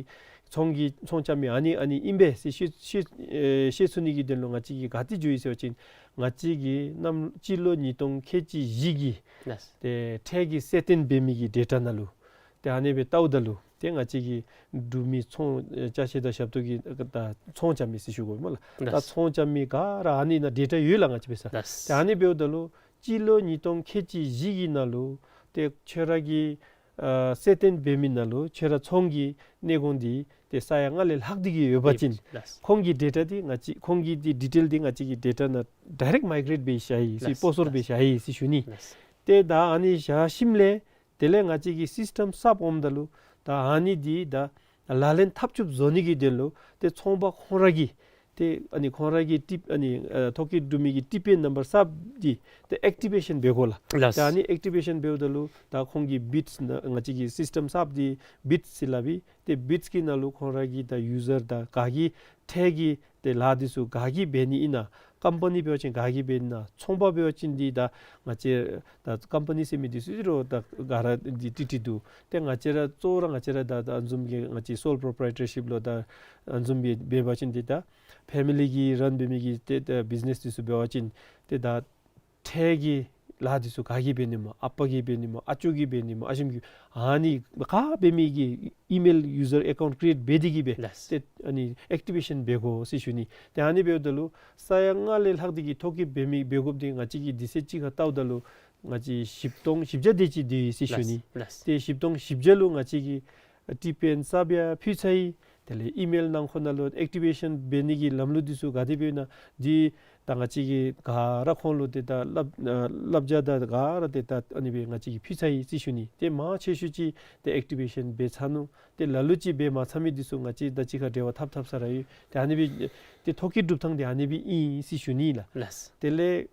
ཚོང་གི་ཚོང་རྐྱབ་མི་ཨ་ནི་ཨ་ནི་ཨིན་པས་ཟེར་ཤེས་ཤེས་ཨེ་ཤེས་ཚུགས་ནི་གི་དོན་ལུ་ང་བཅས་ཀྱིས་ག་ཏེ་འགྱོ་ཡི་ཟེར་བ་ཅིན་ང་བཅས་ཀྱིས་གནམ་སྤྱི་ལོ་ཉིས་སྟོང་ཁལ་གཅིག་བཞི་གི་ལགས། ཏེ་ཁྲལ་གྱི་གསལ་སྟོན་འབད་མི་གི་ཌེ་ཊ་ནང་ལུ་ཏེ་ཨ་ནི་སྦེ་བལྟཝ་ད་ལུ་ཏེ་ང་བཅས་ཀྱི་འབྲུག་མི་ཚོང་ཨེ་ཅ་ཆས་དང་ཞབས་ཏོག་གི་ཨེ་ད་ཚོང་རྐྱབ་མི་ཟེར་ཞུ་དགོ་སྨོ་ལགས། ད་ལགས། ཚོང་རྐྱབ་མི་ག་ར་ཨ་ནི་ནང་ཌེ་ཊ་ཡོད་ལགས་ང་བཅས་འབད་ས། ལགས། ཏེ་ཨ་ནི་འབདཝ་ད་ལུ་སྤྱི་ལོ་ཉིས་སྟོང་ཁལ་གཅིག་བཞི་གི་ནང་ལུ་ཏེ་ཁྱོད་ར་གི་ཨ་གསལ་སྟོན་འབད་མི་ནང་ལུ་ཁྱོད་ར་ཚོང་གི་གནས་གོང་འདི་ཏེ་ས་ཡ་ལྔ་ལས་ལྷག་སྟེ་གི་ཡོད་པ་ཅིན་ལགས། ཁོང་གི་ཌེ་ཊ་འདི་ང་བཅས་ཁོང་གི་འདི་ཌི་ཊེལ་འདི་ང་བཅས་ཀྱི་ཌེ་ཊ་ནང་ཌའི་རེཀཊ་མའི་གྲེཊ་འབད་བཞག་ཡི་ཟེར། ལགས། སྤོ་སོར་འབད་བཞག་ཡི་ཟེར་ཞུ་ནི། ལགས། ཏེ་ད་ཨ་ནི་བཞག་ཞིནམ་ལས་དེ་ལས་ང་བཅས་ཀྱི་སིསི་ཊམ་གསརཔ་འོངམ་ད་ལུ་ད་ཨ་ནི་འདི་ད་ལག་ལེན་འཐབ་ཆོགཔ་བཟོ་ནི་གི་དོན་ལུ་ཏེ་ཚོང་པ་ཁོང་ར་གིས་ཏེ་ཨ་ནི་ཁོང་ར་གི་ཊིཔ་ཨ་ནི་ཨ་ཐོ་བཀོད་གྲུབ་མི་གི་ཊི་པི་ཨེན་ནམ་བར་གསརཔ་འདི་ཏེ་ཨེག་ཊི་བེ་ཤཱན་འབད་དགོ་ལགས། ལགས། ད་ཨ་ནི་ཨེག་ཊི་བེ་ཤཱན་འབདཝ་ད་ལུ་ད་ཁོང་གི་བིཊས་ནང་ང་བཅས་ཀྱི་སིསི་ཊམ་གསརཔ་འདི་བིཊས་ཟེར་སླབ་ཨིན། ཏེ་བིཊས་ཀྱི་ནང་ལུ་ཁོང་ར་གི་ད་ཡུ་ཟར་དང་ག་གིས་ཁྲལ་གྱི་ཏེ་ལཱ་འདི་ཚུ་ག་གིས་འབད་ནི་ཨིན་ན། ཀམ་པ་ནི་འབད་བ་ཅིན་ག་གིས་འབད་ནི་ཨིན་ན། ཚོང་པ་འབད་བ་ཅིན་འདི་ད་ང་བཅས་ད་ཀམ་པ་ནི་ཟེར་མི་འདི་ཚུ་རོགས་ད་ག་ར་འདི་ཏིག་ཏིག་འདུག། ཏེ་ང་བཅས་ར་གཙོ་བོ་ར་ང་བཅས་ར་ད་ད་ཨ་ནི་བཟུམ་གྱི་ང་བཅས་སོལ་པོརོ་པ་རའི་ཊར་ཤིཔ་ལུ་ད་ཨ་ནི་བཟུམ་སྦེ་འབད་བ་ཅིན་འདི་ད་ཕེ་མི་ལི་གིས་རཱན་འབད་མི་གི་ཏེ་ད་བིཛི་ནེསི་འདི་ཚུ་འབད་བ་ཅིན་ཏེ་ད་ཁྲལ་གྱི་ལཱ་འདི་ཚུ་ག་གིས་འབད་ནི་སྨོ། ཨ་པ་གིས་འབད་ནི་སྨོ། ཨ་ཅོ་གིས་འབད་ནི་སྨོ། ཨ་ཞིམ་གྱིས་ཨ་ནི་ག་འབད་མི་གི་ཨི་མེལ་ཡུ་ཟར་ཨེ་ཀའུནཊ་ཀི་རི་ཨེཊ་འབད་དེ་གིས་སྦེ་ལགས། ཏེ་ཨ་ནི་ཨེག་ཊི་བེ་ཤཱན་འབད་དགོ་ཟེར་ཞུ་ནི། ཏེ་ཨ་ནི་འབདཝ་ད་ལུ་ས་ཡ་ལྔ་ལས་ལྷག་སྟེ་གི་ཐོ་བཀོད་འབད་མི་འབད་དགོཔ་འདི་ང་བཅས་ཀྱིས་དུས་ཚོད་ཅིག་ཁར་བལྟཝ་ད་ལུ་ང་བཅས་བཞི་སྟོང་བཞི་བརྒྱ་དེ་ཅིག་འདུག་ཟེར་ཞུ་ནི། ལགས། ལགས། ཏེ་བཞི་སྟོང་བཞི་བརྒྱ་ལུ་ང་བཅས་ཀྱིས་ཨ་ཊི་པི་ཨེན་གསརཔ་ཡང་ཕུལ་ཚར་ཡི། དེ་ལས་ཨི་མེལ་ནང་ཁོ་ན་ལུ་ཨེཀ་ཊི་བེ་ཤཱན་འབད་ནི་གི་ལམ་ལུགས་འདི་ཚུ་ག་དེ་སྦེ་ཨིན་ན་འདི་ད་ང་བཅས་ཀྱིས་ག་ར་ཁོང་ལུ་ཏེ་ད་བསླབ་ཨ་བསླབ་བྱ་དང་ག་ར་ཏེ་ད་ཨ་ནི་སྦེ་ང་བཅས་ཀྱིས་ཕུལ་ཚར་ཡི་ཟེར་ཞུ་ནི། ཏེ་མང་ཆེ་ཤོས་ཅིག་ཏེ་ཨེཀ་ཊི་བེ་ཤཱན་འབད་ཚར་ནུག། ཏེ་ལ་ལུ་ཅིག་འབད་མ་ཚར་མི་འདི་ཚུ་ང་བཅས་དང་གཅིག་ཁར་འབྲེལ་བ་འཐབ་འཐབ་ས་ར་ཡོད། ཏེ་ཨ་ནི་སྦེ་ཏེ་ཐོ་བཀོད་གྲུབ་ཐངས་འདི་ཨ་ནི་སྦེ་ཨིན་ཟེར་ཞུ་ནི་ལགས། ལགས། དེ་ལས་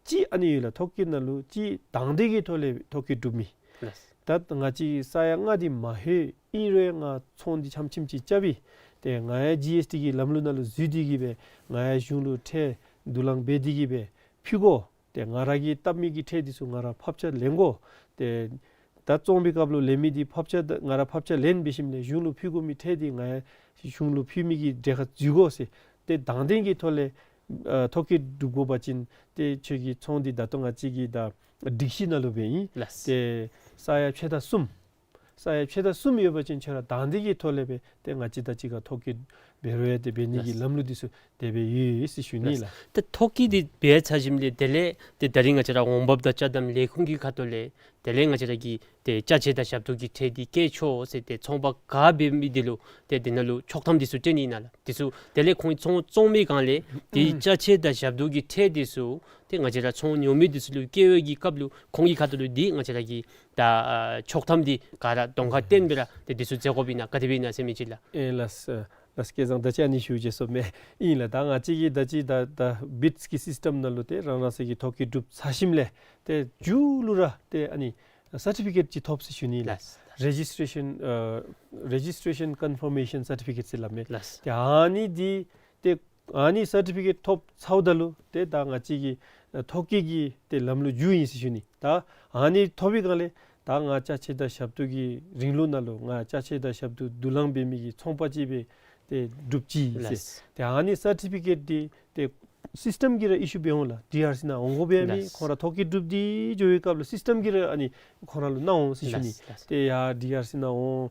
གཅིག་ཨ་ནི་ཡོད་ལགས། ཐོ་བཀོད་ནང་ལུ་གཅིག་དང་འདོད་ཀྱི་ཐོག་ལས་ཐོ་བཀོད་གྲུབ་མི། ལགས། ད་ང་བཅས་ས་ཡ་ལྔ་འདི་མ་ལྷོད་ཨིན་རུང་ང་ཚོང་འདི་ཆམ་ཆིམ་ཅིག་རྐྱབ་ཨིན། ཏེ་ང་ཡང་ཇི་ཨེསི་ཊི་གི་ལམ་ལུགས་ནང་ལུ་འཛུལ་ཏེ་གིས་སྦེ་ང་ཡང་གཞུང་ལུ་ཁྲལ་བསྡུ་ལེན་འབད་དེ་གིས་སྦེ་ཕུལ་དགོ། ཏེ་ང་ར་གིས་བཏབ་མི་གི་ཁྲལ་འདི་ཚུ་ང་ར་ཕབ་ཆ་ལེན་དགོ། ཏེ་ད་བཙོང་པའི་སྐབས་ལུ་ལེན་མི་འདི་ཕབ་ཆ་ད་ང་ར་ཕབ་ཆ་ལེན་འབད་ཞིནམ་ལས་གཞུང་ལུ་ཕུལ་དགོ་མི་ཁྲལ་འདི་ང་ཡང་གཞུང་ལུ་ཕུལ་མི་གི་གྲལ་ཁར་འཛུལ་དགོ་ཟེར། ཏེ་དང་འདོད་ཀྱི་ཐོག་ལས་ཨ་ཐོ་བཀོད་གྲུབ་དགོ་པ་ཅིན་ཏེ་ཁྱོད་ཀྱི་ཚོང་འདི་ད་ལྟོ་ང་བཅས་ཀྱི་ད་སྒྲིག་གཞི་ནང་ལུ་སྦེ་ཨིན། ལགས། ཏེ་ས་ཡ་ཕྱེད་དང་གསུམ། ས་ཡ་ཕྱེད་དང་གསུམ་ཡོད་པ་ཅིན་ཁྱོད་ར་དང་འདོད་ཀྱི་ཐོག་ལས་སྦེ་ཏེ་ང་བཅས་དང་གཅིག་ཁར་ཐོ་བཀོད་འབད་རུང་ཡང་ཏེ་འབད་ནི་གི་ལགས། ལམ་ལུགས་འདི་ཚུ་དེ་སྦེ་ཡོད་ཟེར་ཞུ་ནི་ལགས། ལགས། ཏེ་ཐོ་བཀོད་འདི་འབད་ཚར་ཞིནམ་ལས་དེ་ལས་ཏེ་ད་རིས་ང་བཅས་ར་འོང་འབབ་དང་ཅ་དམ་ལས་ཁུངས་ཀྱི་ཁ་ཐུག་ལས་དེ་ལས་ང་བཅས་ར་གི་ཏེ་ཅ་ཆས་དང་ཞབས་ཏོག་གི་ཁྲལ་འདི་བཀལ་ཆོག་ཟེར་ཏེ་ཚོང་པ་ག་འབད་མི་འདི་ལུ་ཏེ་འདི་ནང་ལུ་ཆོག་ཐམ་འདི་ཚུ་སྤྲོད་ནི་ཨིན་ན་ལགས། འདི་ཚུ་དེ་ལས་ཁོང་ཚོང་བཙོང་མི་སྒང་ལས་ཏེ་ཅ་ཆས་དང་ཞབས་ཏོག་གི་ཁྲལ་འདི་ཚུ་ཏེ་ང་བཅས་ར་ཚོང་ཉོ་མི་འདི་ཚུ་ལུ་བཀལ་བའི་གི་སྐབས་ལུ་ཁོང་གི་ཁ་ཐུག་ལུ་འདི་ང་བཅས་ར་གི་ད་ཨ་ཆོག་ཐམ་འདི་ག་ར་གདོང་ཁར་སྟོན་སྦེ་ར་ཏེ་འདི་ཚུ་མཛད་དགོཔ་ཨིན་ན་ག་དེ་སྦེ་ཨིན་ན་ཟེར་མི་ཅིག་ལགས། ཨེ་ལགས་སོ། ལགས་སོ། སྐལ་བཟང་ད་ཅི་ཨ་ནི་ཞུ་བྱས་སོ་མེན་ན་ལགས། ད་ང་བཅས་ཀྱི་ད་ཅི་ད་ད་བིཊསི་གི་སིསི་ཊེམ་ནང་ལུ་ཏེ་རང་རང་སོའི་གི་ཐོ་བཀོད་གྲུབ་ཚར་ཞིནམ་ལས་ཏེ་མཇུག་ལུ་ར་ཏེ་ཨ་ནི་སར་ཊི་ཕི་ཀེཊ་ཅིག་ཐོབ་ཟེར་ཞུ་ནི་ལགས། ལགས། རེ་ཇིསི་ཊེ་ཤཱན་ཨ་རེ་ཇིསི་ཊེ་ཤཱན་ཀོན་ཕར་མེ་ཤཱན་སར་ཊི་ཕི་ཀེཊ་ཟེར་སླབ་མས། ལགས། ཏེ་ཨ་ནི་འདི་ཏེ་ཨ་ནི་སར་ཊི་ཕི་ཀེཊ་ཐོབ་ཚརཝ་ད་ལུ་ཏེ་ད་ང་བཅས་ཀྱི་ཨ་ཐོ་བཀོད་ཀྱི་ཏེ་ལམ་ལུགས་མཇུག་ཨིན་ཟེར་ཞུ་ནི། ད་ཨ་ནི་ཐོབ་པའི་སྒང་ལས་ད་ང་ཅ་ཆས་དང་ཞབས་ཏོག་གི་རིང་ལུགས་ནང་ལུ་ང་ཅ་ཆས་དང་ཞབས་ཏོག་བསྡུ་ལེན་འབད་མི་གི་ཚོང་པ་ཅིག་སྦེ་ཏེ་གྲུབ་ཅི་ཟེར། ལགས། ཏེ་ཨ་ནི་སར་ཊི་ཕི་ཀེཊ་འདི་ཏེ་སིསི་ཊེམ་གྱིས་ར་ཨི་ཤུ་འབད་འོང་ལགས། ཌི་ཨར་སི་ནང་འོང་དགོ་པའི་མི། ལགས། ཁོང་ར་ཐོ་བཀོད་གྲུབ་སྟེ་འགྱོ་བའི་སྐབས་ལུ་སིསི་ཊེམ་གྱིས་ར་ཨ་ནི་ཁོང་ར་ལུ་གནང་འོང་ཟེར་ཞུ་ནི། ལགས། ལགས། ཏེ་ཡར་ཌི་ཨར་སི་ནང་འོང་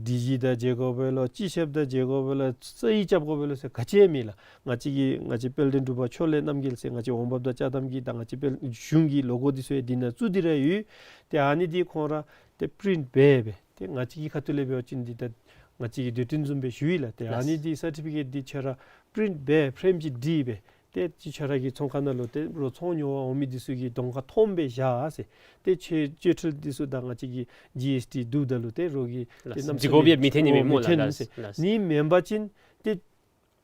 ཌི་ཇི་དང་མཇལ་དགོ་པས་ལོ་སྤྱི་ཁྱབ་དང་མཇལ་དགོ་པས་ལོ་རྩ་ཡིག་རྐྱབ་དགོ་པས་ལོ་ཟེར་ག་ཅི་ཡང་མེད་ལགས། ང་བཅས་ཀྱི་ང་བཅས་དཔལ་ལྡན་འབྲུག་པ་ཕྱོགས་ལས་རྣམ་རྒྱལ་ཟེར་ང་བཅས་འོང་འབབ་དང་ཅ་དམ་གྱི་ད་ང་བཅས་དཔལ་གཞུང་གི་ལོ་གོ་འདི་ཚུ་ཡང་འདི་ནང་བཙུགས་ཏེ་ར་ཡོད། ཏེ་ཨ་ནི་འདི་ཁོང་ར་ཏེ་པི་རིནཊ་འབད་འབད་ཏེ་ང་བཅས་ཀྱི་ཁ་ཐུག་ལས་འབད་བ་ཅིན་འདི་ད་ང་བཅས་ཀྱིས་དུས་བསྟུན་བཟུམ་སྦེ་ཞུ་ཡི་ལགས། ཏེ་ཨ་ནི་ལགས། འདི་སར་ཊི་ཕི་ཀེཊ་འདི་ཁྱོད་ར་པི་རིནཊ་འབད་ཕེརེམ་ཅིག་བྲིས་འབད་ཏེ་ཅིག་ཁྱོད་ར་གི་ཚོང་ཁང་ནང་ལུ་ཏེ་རོགས་ཚོང་ཉོ་བར་འོང་མི་འདི་ཚུ་གི་གདོང་ཁར་མཐོངམ་སྦེ་བཞག་ཟེར། ཏེ་ཁྱོད་སྤྱོད་ཁྲལ་འདི་ཚུ་ད་ང་བཅས་ཀྱི་ཇི་ཨེསི་ཊི་བསྡུཝ་ད་ལུ་ཏེ་རོགས་ཀྱིས་ཏེ་ལགས། གནམ་མེད་ས་མེད་འཛིན་དགོཔ་ཡང་མི་འཐོན་ནི་མས་སྨོ་ལགས། མི་འཐོན་ཟེར། ལགས། ལགས། ནི་མེན་པ་ཅིན་ཏེ་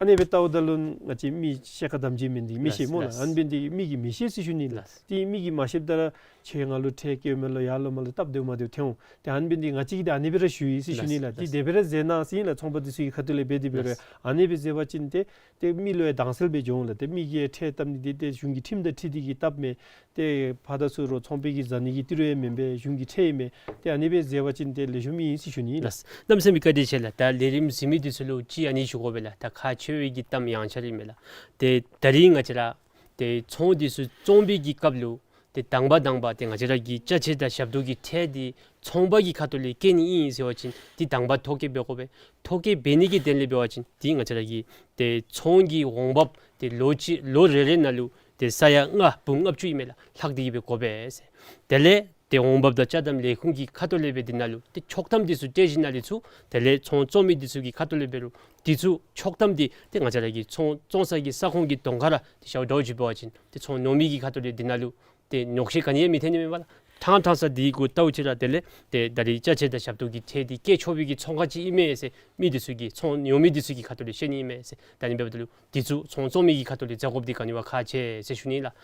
ཨ་ནི་སྦེ་བལྟཝ་ད་ལུ་ང་བཅས་མི་ཤེས་ཁ་དམ་བཅའ་མེན་འདི་མི་ཤེས་སྨོ་ལགས། ལགས། ཨ་ནི་འབད་ནི་འདི་མི་གིས་མི་ཤེས་ཟེར་ཞུ་ནི་ལགས། ལགས། ཏེ་མི་གིས་མ་ཤེསཔ་ད་ར་ཁྱོད་ང་ལུ་ཁྲལ་བཀལཝ་མས་ལོ་ཡར་ལོ་མར་ལོ་སྟབས་བདེཝ་མ་བདེཝ་ཐོན་འོང་། ཏེ་ཨ་ནི་འབད་ནི་འདི་ང་བཅས་ཀྱིས་ཏེ་ཨ་ནི་སྦེ་ར་ཞུ་ཡི་ཟེར་ཞུ་ནི་ལགས། ལགས། ཏེ་ལགས། དེ་སྦེ་ར་མཛད་གནང་ཟེར་ལགས། ཚོང་པ་འདི་ཚུ་གི་ཁ་ཐུག་ལས་འབད་དེ་འབད་རུང་། ལགས། ཨ་ནི་སྦེ་མཛད་པ་ཅིན་ཏེ་ཏེ་མི་ལུ་ཡང་དྭངས་གསལ་སྦེ་འགྱོ་འོང་ལགས། ཏེ་མི་གིས་ཁྲལ་བཏབ་ནི་འདི་ཏེ་གཞུང་གི་ཁྲིམས་དང་འཁྲིལ་ཏེ་གིས་བཏབ་མས། ཏེ་ཕར་དང་ཚུར་རོགས་ཚོང་པའི་གི་བཟའ་ནི་གི་ཏི་རུ་ཡང་མེན་པས། གཞུང་གི་ཁྲལ་ཨིན་མས། ཏེ་ཨ་ནི་སྦེ་མཛད་པ་ཅིན་ཏེ་ལེགས་ཤོམ་ཨིན་ཟེར་ཞུ་ནི་ལགས། ལགས། གནམ་མེད་ས་མེད་བཀའ་དྲིན་ཆེ་ལགས། ད་ལས་རིམ་གཟིགས་མི་འདི་ཚུ་ལུ་ཅིག་ཨ་ནི་ཞུ་དགོ་པས་ལགས། ད་ཁག་ཆེ་བའི་གི་གཏམ་ཡང་ཆ་ར་ཨིན་མས་ལགས། ཏེ་ད་རིས་ང་བཅས་ར་ཏེ་ཚོང་འདི་ཚུ་བཙོང་པའི་གི་སྐབས་ལུ་ཏེ་དང་པ་དང་པ་ཏེ་ང་བཅས་ར་གི་ཅ་ཆས་དང་ཞབས་ཏོག་གི་ཁྲལ་འདི་ཚོང་པ་གི་ཁ་ཐུག་ལས་བཀལ་ནི་ཨིན་ཟེར་བ་ཅིན་ཏེ་དང་པ་ཐོ་བཀོད་འབད་དགོ་པས། ཐོ་བཀོད་འབད་ནི་གི་དོན་ལས་འབད་བ་ཅིན་ཏེ་ང་བཅས་ར་གི་ཏེ་ཚོང་གི་འོང་འབབ་ཏེ་ལོ་གཅིག་ལོ་རེ་རེ་ནང་ལུ་ཏེ་ས་ཡ་ལྔ་འབུམ་ལྔ་བཅུ་ཨིན་མས་ལགས། ལྷག་སྟེ་གིས་སྦེ་དགོ་པས་ཟེར། དེ་ལས་ཏེ་འོང་འབབ་དང་ཅ་དམ་ལས་ཁུངས་ཀྱི་ཁ་ཐུག་ལས་སྦེ་འདི་ནང་ལུ་ཏེ་ཆོག་ཐམ་འདི་ཚུ་སྤྲོད་ཞིནམ་ལས་ཚུར་དེ་ལས་ཚོང་བཙོང་མི་འདི་ཚུ་གི་ཁ་ཐུག་ལས་འབད་རུང་འདི་ཚུ་ཆོག་ཐམ་འདི་ཏེ་ང་བཅས་ར་གི་ཚོང་བཙོང་ས་གི་ས་ཁོངས་ཀྱི་གདོང་ཁར་ར་ཏེ་ཤརཝ་འདྲཝ་ཅིག་འབད་བ་ཅིན་ཏེ་ཚོང་ཉོ་མི་གི་ཁ་ཐུག་ལས་འདི་ནང་ལུ་ཏེ་ཉོགས་བཤད་ག་ནི་ཡང་མི་འཐོན་ནི་མས་པ་ལགས། ཐང་ཐང་ས་འདི་གུ་བལྟཝ་ཅིག་ར་དེ་ལས་ཏེ་ད་རིས་ཅ་ཆས་དང་ཞབས་ཏོག་གི་ཁྲལ་འདི་བཀལ་ཆོག་པའི་གི་ཚོང་ཁང་ཅིག་ཨིན་མས་ཟེར་མི་འདི་ཚུ་གིས་ཚོང་ཉོ་མི་འདི་ཚུ་གི་ཁ་ཐུག་ལས་བཤད་ནི་ཨིན་མས་ཟེར། ད་ཨ་ནི་འབདཝ་ད་ལུ་འདི་ཚུ་ཚོང་བཙོང་མི་གི་ཁ་ཐུག་ལས་མཛད་དགོཔ་འདི་ག་ནི་བ་ཁག་ཆེ་ཟེར་ཞུ་ནི་ལགས།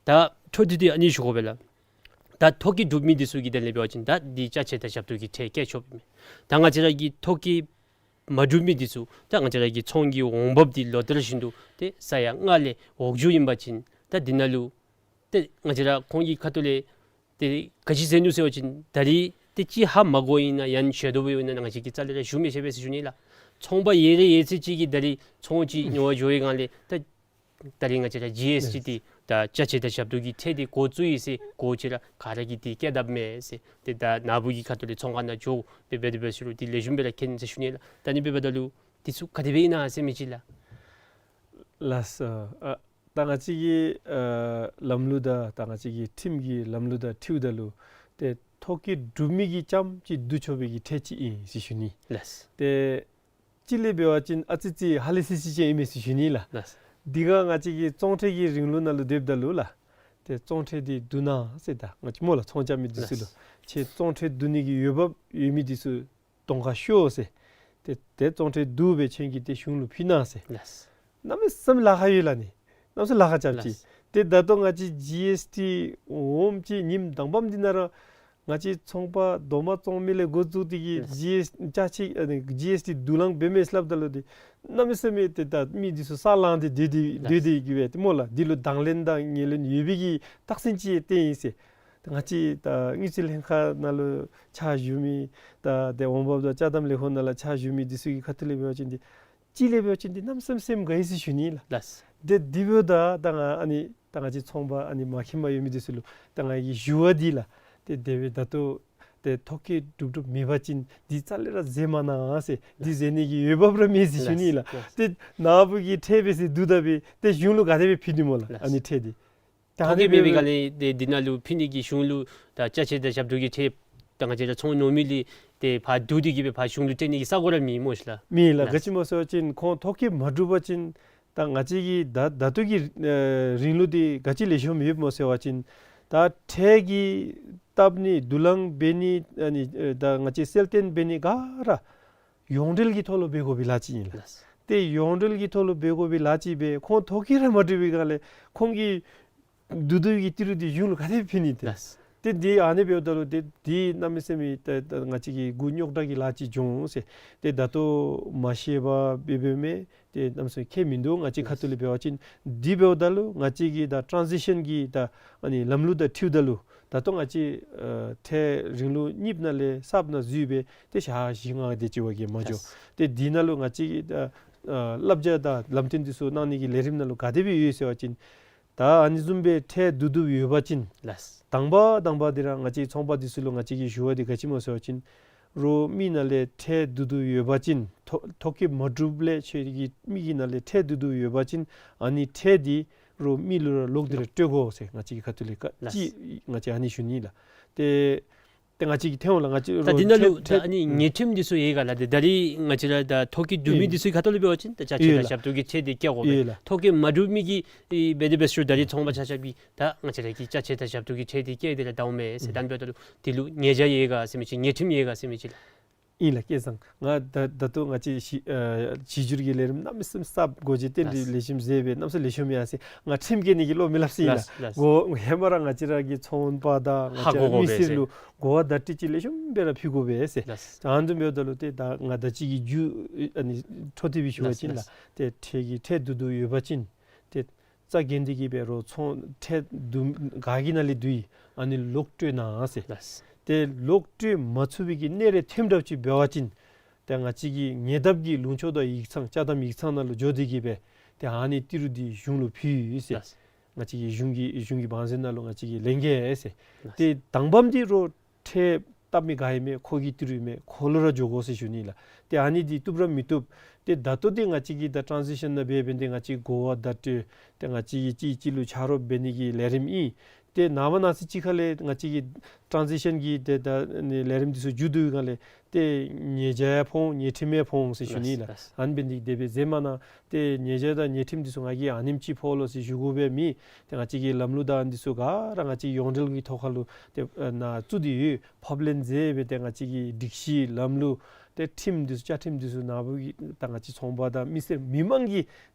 ད་འཕྲོ་མཐུད་དེ་ཨ་ནི་ཞུ་དགོ་པས་ལགས། ད་ཐོ་བཀོད་གྲུབ་མི་འདི་ཚུ་གི་དོན་ལས་འབད་བ་ཅིན་ད་འདི་ཅ་ཆས་དང་ཞབས་ཏོག་གི་ཁྲལ་བཀལ་ཆོགཔ་ཨིན་མས། ད་ང་བཅས་ར་གི་ཐོ་བཀོད་མ་གྲུབ་མི་འདི་ཚུ་ད་ང་བཅས་ར་གི་ཚོང་གི་འོང་འབབ་འདི་ལོ་ལྟར་བཞིན་དུ་ཏེ་ས་ཡ་ལྔ་ལས་འོག་འགྱོ་ཨིན་པ་ཅིན་ད་འདི་ནང་ལུ་ཏེ་ང་བཅས་ར་ཁོང་གི་ཁ་ཐུག་ལས་ཏེ་ག་ཅི་ཟེར་ནུག་ཟེར་བ་ཅིན་ད་རིས་ཏེ་ཅིག་ཧ་མ་གོ་ཨིན་ན་ཡང་ཞུ་དོ་བཟུམ་ཨིན་ན་ང་བཅས་ཀྱིས་རྩ་ལས་ར་ཞུ་མི་ཤེས་པས་ཟེར་ཞུ་ནི་ལགས། ཚོང་པ་ཡོད་རེ་ཡོད་ཚད་ཅིག་གིས་ད་རིས་ཚོང་ཅིག་ཉོ་བར་འགྱོ་བའི་སྒང་ལས་ད་ད་རིས་ང་བཅས་ར་ཇི་ཨེསི་ཊི་འདི་ད་ཅ་ཆས་དང་ཞབས་ཏོག་གི་ཁྲལ་འདི་འགོ་བཙུགས་ཡི་ཟེར་གོ་ཅི་ར་ག་ར་གིས་འདི་བཀལ་དཔ་མས་ཟེར། ཏེ་ད་ནཱ་བུ་གི་ཁ་ཐུག་ལས་ཚོང་ཁང་ནང་འགྱོ་འབད་འབད་འབད་ཞུ་རུང་འདི་ལེགས་ཤོམ་སྦེ་ར་མཁྱེན་ཟེར་ཞུ་ནི་ལགས། ད་ཨ་ནི་འབདཝ་ད་ལུ་འདི་ཚུ་ག་དེ་སྦེ་ཨིན་ན་ཟེར་མི་ཅིག་ལགས། ལགས་སོ། ཨ་ད་ང་བཅས་ཀྱི་ཨ་ལམ་ལུགས་དང་ད་ང་བཅས་ཀྱི་ཁྲིམས་ཀྱི་ལམ་ལུགས་དང་འཁྲིལཝ་ད་ལུ་ཏེ་ཐོ་བཀོད་གྲུབ་མི་གིས་རྐྱངམ་ཅིག་བསྡུ་ཆོག་པའི་གི་ཁྲལ་ཅིག་ཨིན་ཟེར་ཞུ་ནི། ལགས། ཏེ་ གཅིག་ལས་འབད་བ་ཅིན་ཨ་ཙི་ཙི་ཧ་ལས་སི་སི་ཅིག་ཨིན་མས་ཟེར་ཞུ་ནི་ལགས། ལགས། དེ་སྒང་ང་བཅས་ཀྱི་ཚོང་ཁྲལ་གྱི་རིང་ལུགས་ནང་ལུ་སྡོདཔ་ད་ལུ་ལགས། ཏེ་ཚོང་ཁྲལ་འདི་བསྡུ་གནང་ཟེར། ད་ང་བཅས་སྨོ་ལགས། ཚོང་རྐྱབ་མི་འདི་ཚུ་ལུ། ལགས། ཁྱེད་ཚོང་ཁྲལ་བསྡུ་ནི་གི་འོས་འབབ་ཡོད་མི་འདི་ཚུ་གདོང་ཁར་ཤོག་ཟེར། ཏེ་ཏེ་ཚོང་ཁྲལ་བསྡུ་སྦེ་ཁྱེད་ཀྱིས་ཏེ་གཞུང་ལུ་ཕུལ་གནང་ཟེར། ལགས། གནམ་མེད་ས་མེད་ལཱ་ཁག་ཡོད་ལགས་ནི། གནམ་མེད་ས་མེད་ལཱ་ཁག་རྐྱབ་ཅི། ལགས། ཏེ་ད་ལྟོ་ང་བཅས་ཇི་ཨེསི་ཊི་འོངམ་ཅིག་ཉིནམ་དང་པམ་འདི་ནང་ར་ང་བཅས་ཚོང་པ་རྡོག་མ་བཙོང་མི་ལས་འགོ་བཙུགས་ཏེ་གིས། ལགས། ཇི་ཨེསི་ཊི་ཅ་ཆས་ཨ་ནི་ཇི་ཨེསི་ཊི་བསྡུ་ལེན་འབད་མས་ཟེར་སླབ་ད་ལུ་ཏེ་གནམ་མེད་ས་མེད་ཏེ་ད་མི་འདི་ཚུ་ས་ལངས་ཏེ་སྡོད་དེ། ལགས། སྡོད་དེ་གི་སྦེ་ཏེ་སྨོ་ལགས། འདི་ལུ་དང་ལེན་དང་ངོས་ལེན་ཡོད་པའི་གི་རྟགས་མཚན་ཅིག་སྟོན་ཡི་ཟེར། ད་ང་བཅས་ད་དངུལ་རྩིས་ལྷན་ཁག་ནང་ལུ་ཕྱག་ཞུ་མི་ད་ཏེ་འོང་འབབ་དང་ཅ་དམ་ལས་ཁུངས་ནང་ལུ་ཕྱག་ཞུ་མི་འདི་ཚུ་གི་ཁ་ཐུག་ལས་འབད་བ་ཅིན་ཏེ་གཅིག་ལས་འབད་བ་ཅིན་ཏེ་གནམ་མེད་ས་མེད་སེམས་དགའ་ཡི་ཟེར་ཞུ་ནི་ལགས། ལགས། ཏེ་དེ་འབདཝ་ད་ད་ང་ཨ་ནི་ད་ང་བཅས་ཚོང་པ་ཨ་ནི་མ་མཁྱེན་པ་ཡོད་མི་འདི་ཚུ་ལུ་ད་ང་གི་ཞུ་བ་འདི་ལགས། ཏེ་དེ་སྦེ་ད་ལྟོ་ཏེ་ཐོ་བཀོད་གྲུབ་གྲུབ་མེད་པ་ཅིན་འདི་རྩ་ལས་ར་མཛད་མ་གནང་ཟེར། འདི་མཛད་ནི་གི་འོས་འབབ་ར་མེད་ཟེར་ཞུ་ནི་ལགས། ལགས། ཏེ་ནཱ་བུ་གི་ཁྲལ་འབད་ཟེར་བསྡུ་ད་སྦེ་ཏེ་གཞུང་ལུ་ག་དེ་སྦེ་ཕུལ་ནི་སྨོ་ལགས། ལགས། ཨ་ནི་ཁྲལ་འདི། ད་ཐོ་ཨ་ནི་བཀོད་མེད་པའི་སྦེ་སྒང་ལས་ཏེ་འདི་ནང་ལུ་ཕུལ་ནི་གི་གཞུང་ལུ་ད་ཅ་ཆས་དང་ཞབས་ཏོག་གི་ཁྲལ་ད་ང་བཅས་ར་ཚོང་ནོར་མི་ལས་ཏེ་ཕར་བསྡུ་སྟེ་གི་སྦེ་ཕར་གཞུང་ལུ་སྤྲོད་ནི་གི་ས་གོ་ར་མེད་སྨོ་ཤིག་ལགས། མེད་ལགས། ལགས། ག་ཅི་སྨོ་ཟེར་བ་ཅིན་ཁོང་ཐོ་བཀོད་མ་གྲུབ་པ་ཅིན་ད་ང་བཅས་ཀྱིས་ད་ད་ལྟོ་གི་ཨེ་རིང་ལུགས་འདི་ག་ཅི་ལེགས་ཤོམ་ཡོདཔ་སྨོ་ཟེར་བ་ཅིན་ད་ཁྲལ་གྱི་བཏབ་ནི་བསྡུ་ལེན་འབད་ནི་ཨ་ནི་ཨེ་ད་ང་བཅས་གསལ་སྟོན་འབད་ནི་ག་ར་ཡོངས་འབྲེལ་གྱི་ཐོག་ལུ་འབད་དགོ་པའི་ལཱ་ཅིག་ཨིན་ལགས། ལགས། ཏེ་ཡོངས་འབྲེལ་གྱི་ཐོག་ལུ་འབད་དགོ་པའི་ལཱ་ཅིག་སྦེ་ཁོང་ཐོ་བཀོད་ར་མ་གྲུབ་པའི་སྒང་ལས་ཁོང་གིས་བསྡུ་བསྡུ་བའི་གི་ཏི་རུ་འདི་གཞུང་ལུ་ག་དེ་ཕུལ་ནི་ཏེ། ལགས། ཏེ་འདི་ཨ་ནི་འབདཝ་ད་ལུ་ཏེ་འདི་གནམ་མེད་ས་མེད་ཏེ་ད་ང་བཅས་ཀྱི་མགུ་རྙོག་དྲགས་ཀྱི་ལཱ་ཅིག་འགྱོ་འོང་ཟེར། ཏེ་ད་ལྟོ་མ་ཤེས་པར་འབད་འབདཝ་མས། ཏེ་གནམ་མེད་ས་མེད་ཁྱད་མིན་འདུག། ང་བཅས་ཁ་ཐུག་ལས་འབད་བ་ཅིན་འདི་འབདཝ་ད་ལུ་ང་བཅས་ཀྱི་ད་ཊཱན་ཟི་ཤཱན་གྱི་ད་ཨ་ནི་ལམ་ལུགས་དང་འཁྲིལཝ་ད་ལུ་ད་ལྟོ་ང་བཅས་ཨ་ཁྲལ་རིང་ལུགས་གཉིསཔ་ནང་ལས་གསརཔ་ནང་འཛུལ་སྦེ་ཏེ་ཞག་བཞི་ལྔ་དེ་ཅིག་བ་གིས་མ་འགྱོ། ལགས། ཏེ་འདི་ནང་ལུ་ང་བཅས་ཀྱི་ད་ཨ་བསླབ་བྱ་དང་ལམ་སྟོན་འདི་ཚུ་གནང་ནི་གི་ལས་རིམ་ནང་ལུ་ག་དེ་སྦེ་ཡོད་ཟེར་བ་ཅིན་ད་ཨ་ནི་བཟུམ་སྦེ་ཁྲལ་བསྡུ་བསྡུཝ་ཡོད་པ་ཅིན། ལགས། དང་པ་དང་པ་འདི་ར་ང་བཅས་ཚོང་པ་འདི་ཚུ་ལུ་ང་བཅས་ཀྱིས་ཞུ་བ་འདི་ག་ཅི་སྨོ་ཟེར་བ་ཅིན་རོགས་མི་ནང་ལས་ཁྲལ་བསྡུ་བསྡུཝ་ཡོད་པ་ཅིན་ཐོ་ཐོ་བཀོད་མ་གྲུབ་ལས་ཁྱོད་ཀྱི་མི་གི་ནང་ལས་ཁྲལ་བསྡུ་བསྡུཝ་ཡོད་པ་ཅིན་ཨ་ནི་ཁྲལ་འདི་རོགས་མི་ལུ་ར་ལོག་སྟེ་ར་སྤྲོད་དགོ་ཟེར་ང་བཅས་ཀྱི་ཁ་ཐུག་ལས་ཀ་ལགས། ཅིག་ང་བཅས་ཨ་ནི་ཞུ་ནི་ལགས། ཏེ་ཏེ་ང་བཅས་ཀྱིས་ཐོན་འོང་ལགས། ང་བཅས་ད་འདི་ནང་ལུ་ད་ཨ་ནི་ཉེས་ཁྲིམས་འདི་ཚུ་ཡོད་ག་ལགས། ཏེ་ད་རིས་ང་བཅས་ར་ད་ཐོ་བཀོད་གྲུབ་མི་འདི་ཚུ་གི་ཁ་ཐུག་ལས་འབད་བ་ཅིན་ད་ཅ་ཆས་དང་ཞབས་ཏོག་གི་ཁྲལ་འདི་བཀལ་དགོ་པས། ཡོད་ལགས། ཐོ་བཀོད་མ་གྲུབ་མི་གིས་ཨེ་འབད་དེ་འབད་ཞུ་ད་རིས་ཚོང་པ་ཆ་ཁྱབ་ཀྱིས་ད་ང་བཅས་ར་གི་ཅ་ཆས་དང་ཞབས་ཏོག་གི་ཁྲལ་འདི་བཀལ་ཏེ་ར་བཏང་འོང་མས་ཟེར། ད་འབདཝ་ད་ལུ་དེ་ལུ་ཉེས་བྱ་ཡོད་ག་ཟེར་མི་ཅིག་ཉེས་ཁྲིམས་ཡོད་ག་ཟེར་མི་ཅིག་ལགས། ཨིན་ལགས་སྐལ་བཟང་། ང་ད་ད་ལྟོ་ང་བཅས་གཞི་ཨ་གཞི་འགྱུར་གྱི་ལས་རིམ་གནམ་མེད་ས་མེད་གསརཔ་སྒོ་འབྱེད་རྟེན་འབྲེལ་ལེགས་ཤོམ་མཛད་སྦེ་གནམ་མེད་ས་མེད་ལེགས་ཤོམ་ཡར་སོང་། ང་ཁྲིམས་བཀལ་ནི་གི་བློ་མི་སླབ་ཟེར་ཨིན་ལགས། ལགས། ལགས། གོ་ཧེ་མ་ར་ང་བཅས་ར་གི་ཚོང་པ་དང་ང་ཧ་བཅས་གོ་དགོ་མི་པས་སེར་ཟེར། ལུ་གོ་བ་བརྡ་སྤྲོད་ཅིག་ལེགས་ཤོམ་སྦེ་ར་ཕུལ་དགོ་པས་ཟེར། ལགས། ད་ཨ་ནི་འབདཝ་ད་ལུ་ཏེ་ད་ང་ད་ཅི་གི་རྒྱུ་ཨ་ནི་འཕྲོ་མཐུད་སྦེ་ཞུ་བ་ཅིན་ལགས། ལགས། ཏེ་ཁྲལ་གྱི་ཁྲལ་བསྡུ་བསྡུཝ་ཡོད་པ་ཅིན་ཏེ་རྩ་འགེངས་ཏེ་གིས་འབད་རོགས་ཚོང་ཁྲལ་བསྡུ་ག་གི་ནང་ལས་བསྡུ་ཡི་ཨ་ནི་ལོག་སྤྲོད་གནང་ཟེར། ལགས། ཏེ་ལོག་སྤྲོད་མ་ཚུགས་པའི་གི་གནས་རེ་ཐོནམ་འདྲཝ་ཅིག་འབད་བ་ཅིན་ཏེ་ང་བཅས་ཀྱི་ཉེ་འདབས་ཀྱི་ལུང་ཕྱོགས་དང་ཡིག་ཚང་ཅ་དམ་ཡིག་ཚང་ནང་ལུ་འགྱོ་སྟེ་གིས་འབད་ཏེ་ཨ་ནི་ཏི་རུ་འདི་གཞུང་ལུ་ཕུལ་ཟེར། ལགས། ང་བཅས་ཀྱི་གཞུང་གི་གཞུང་གི་བང་མཛོད་ནང་ལུ་ང་བཅས་ཀྱིས་ལེན་གེ་ཟེར། ལགས། ཏེ་དང་པམ་འདི་རོགས་ཁྲལ་བཏབ་མི་ག་ཨིན་མས་ཁོ་གི་ཏི་རུ་ཨིན་མས། ཁོ་ལུ་ར་འགྱོ་དགོ་ཟེར་ཞུ་ནི་ལགས། ཏེ་ཨ་ནི་འདི་བཏུབ་ར་མི་བཏུབ། ཏེ་ད་ལྟོ་འདི་ང་བཅས་ཀྱིས་ད་ཊཱན་ཟི་ཤཱན་ནང་འབད་འབད་དེ་ང་བཅས་གོ་བ་བརྡ་སྤྲོད་ཏེ་ང་བཅས་ཀྱིས་གཅིག་གཅིག་ལུ་ཆ་རོགས་འབད་ནི་གི་ལས་རིམ་ཨིན། ཏེ་ནངས་པ་གནངས་ཚེ་ཅིག་ཁ་ལས་ང་བཅས་ཀྱི་ཊཱན་ཟི་ཤཱན་གྱི་ཏེ་ད་ཨ་ནི་ལས་རིམ་འདི་ཚུ་མཇུག་བསྡུ་བའི་སྒང་ལས་ཏེ་ཉེས་བྱ་ཡང་ཕོག་འོང་ཉེས་ཁྲིམས་ཡང་ཕོག་འོང་ཟེར་ཞུ་ནི་ལགས། ལགས། ཨ་ནི་འབད་ནི་དེ་སྦེ་མཛད་མ་གནང་། ཏེ་ཉེས་བྱ་དང་ཉེས་ཁྲིམས་འདི་ཚུ་ང་གིས་ཨ་ནེམ་ཅིག་ཕོག་ལོ་ཟེར་ཞུ་དགོ་པའི་མེད། ཏེ་ང་བཅས་ཀྱི་ལམ་ལུགས་དང་འདི་ཚུ་ག་ར་ང་བཅས་ཡོངས་འབྲེལ་གྱི་ཐོག་ཁ་ལུ་ཏེ་ཨ་ནཱ་བཙུགས་ཏེ་ཡོད། ཕབ་ལེན་མཛད་སྦེ་ཏེ་ང་བཅས་ཀྱི་སྒྲིག་གཞི་ལམ་ལུགས་ཏེ་ཁྲིམས་འདི་ཚུ་བཅའ་ཁྲིམས་འདི་ཚུ་ནཱ་བུ་གི་ད་ང་བཅས་ཚོང་པ་དང་མི་སེར་མི་མང་གི་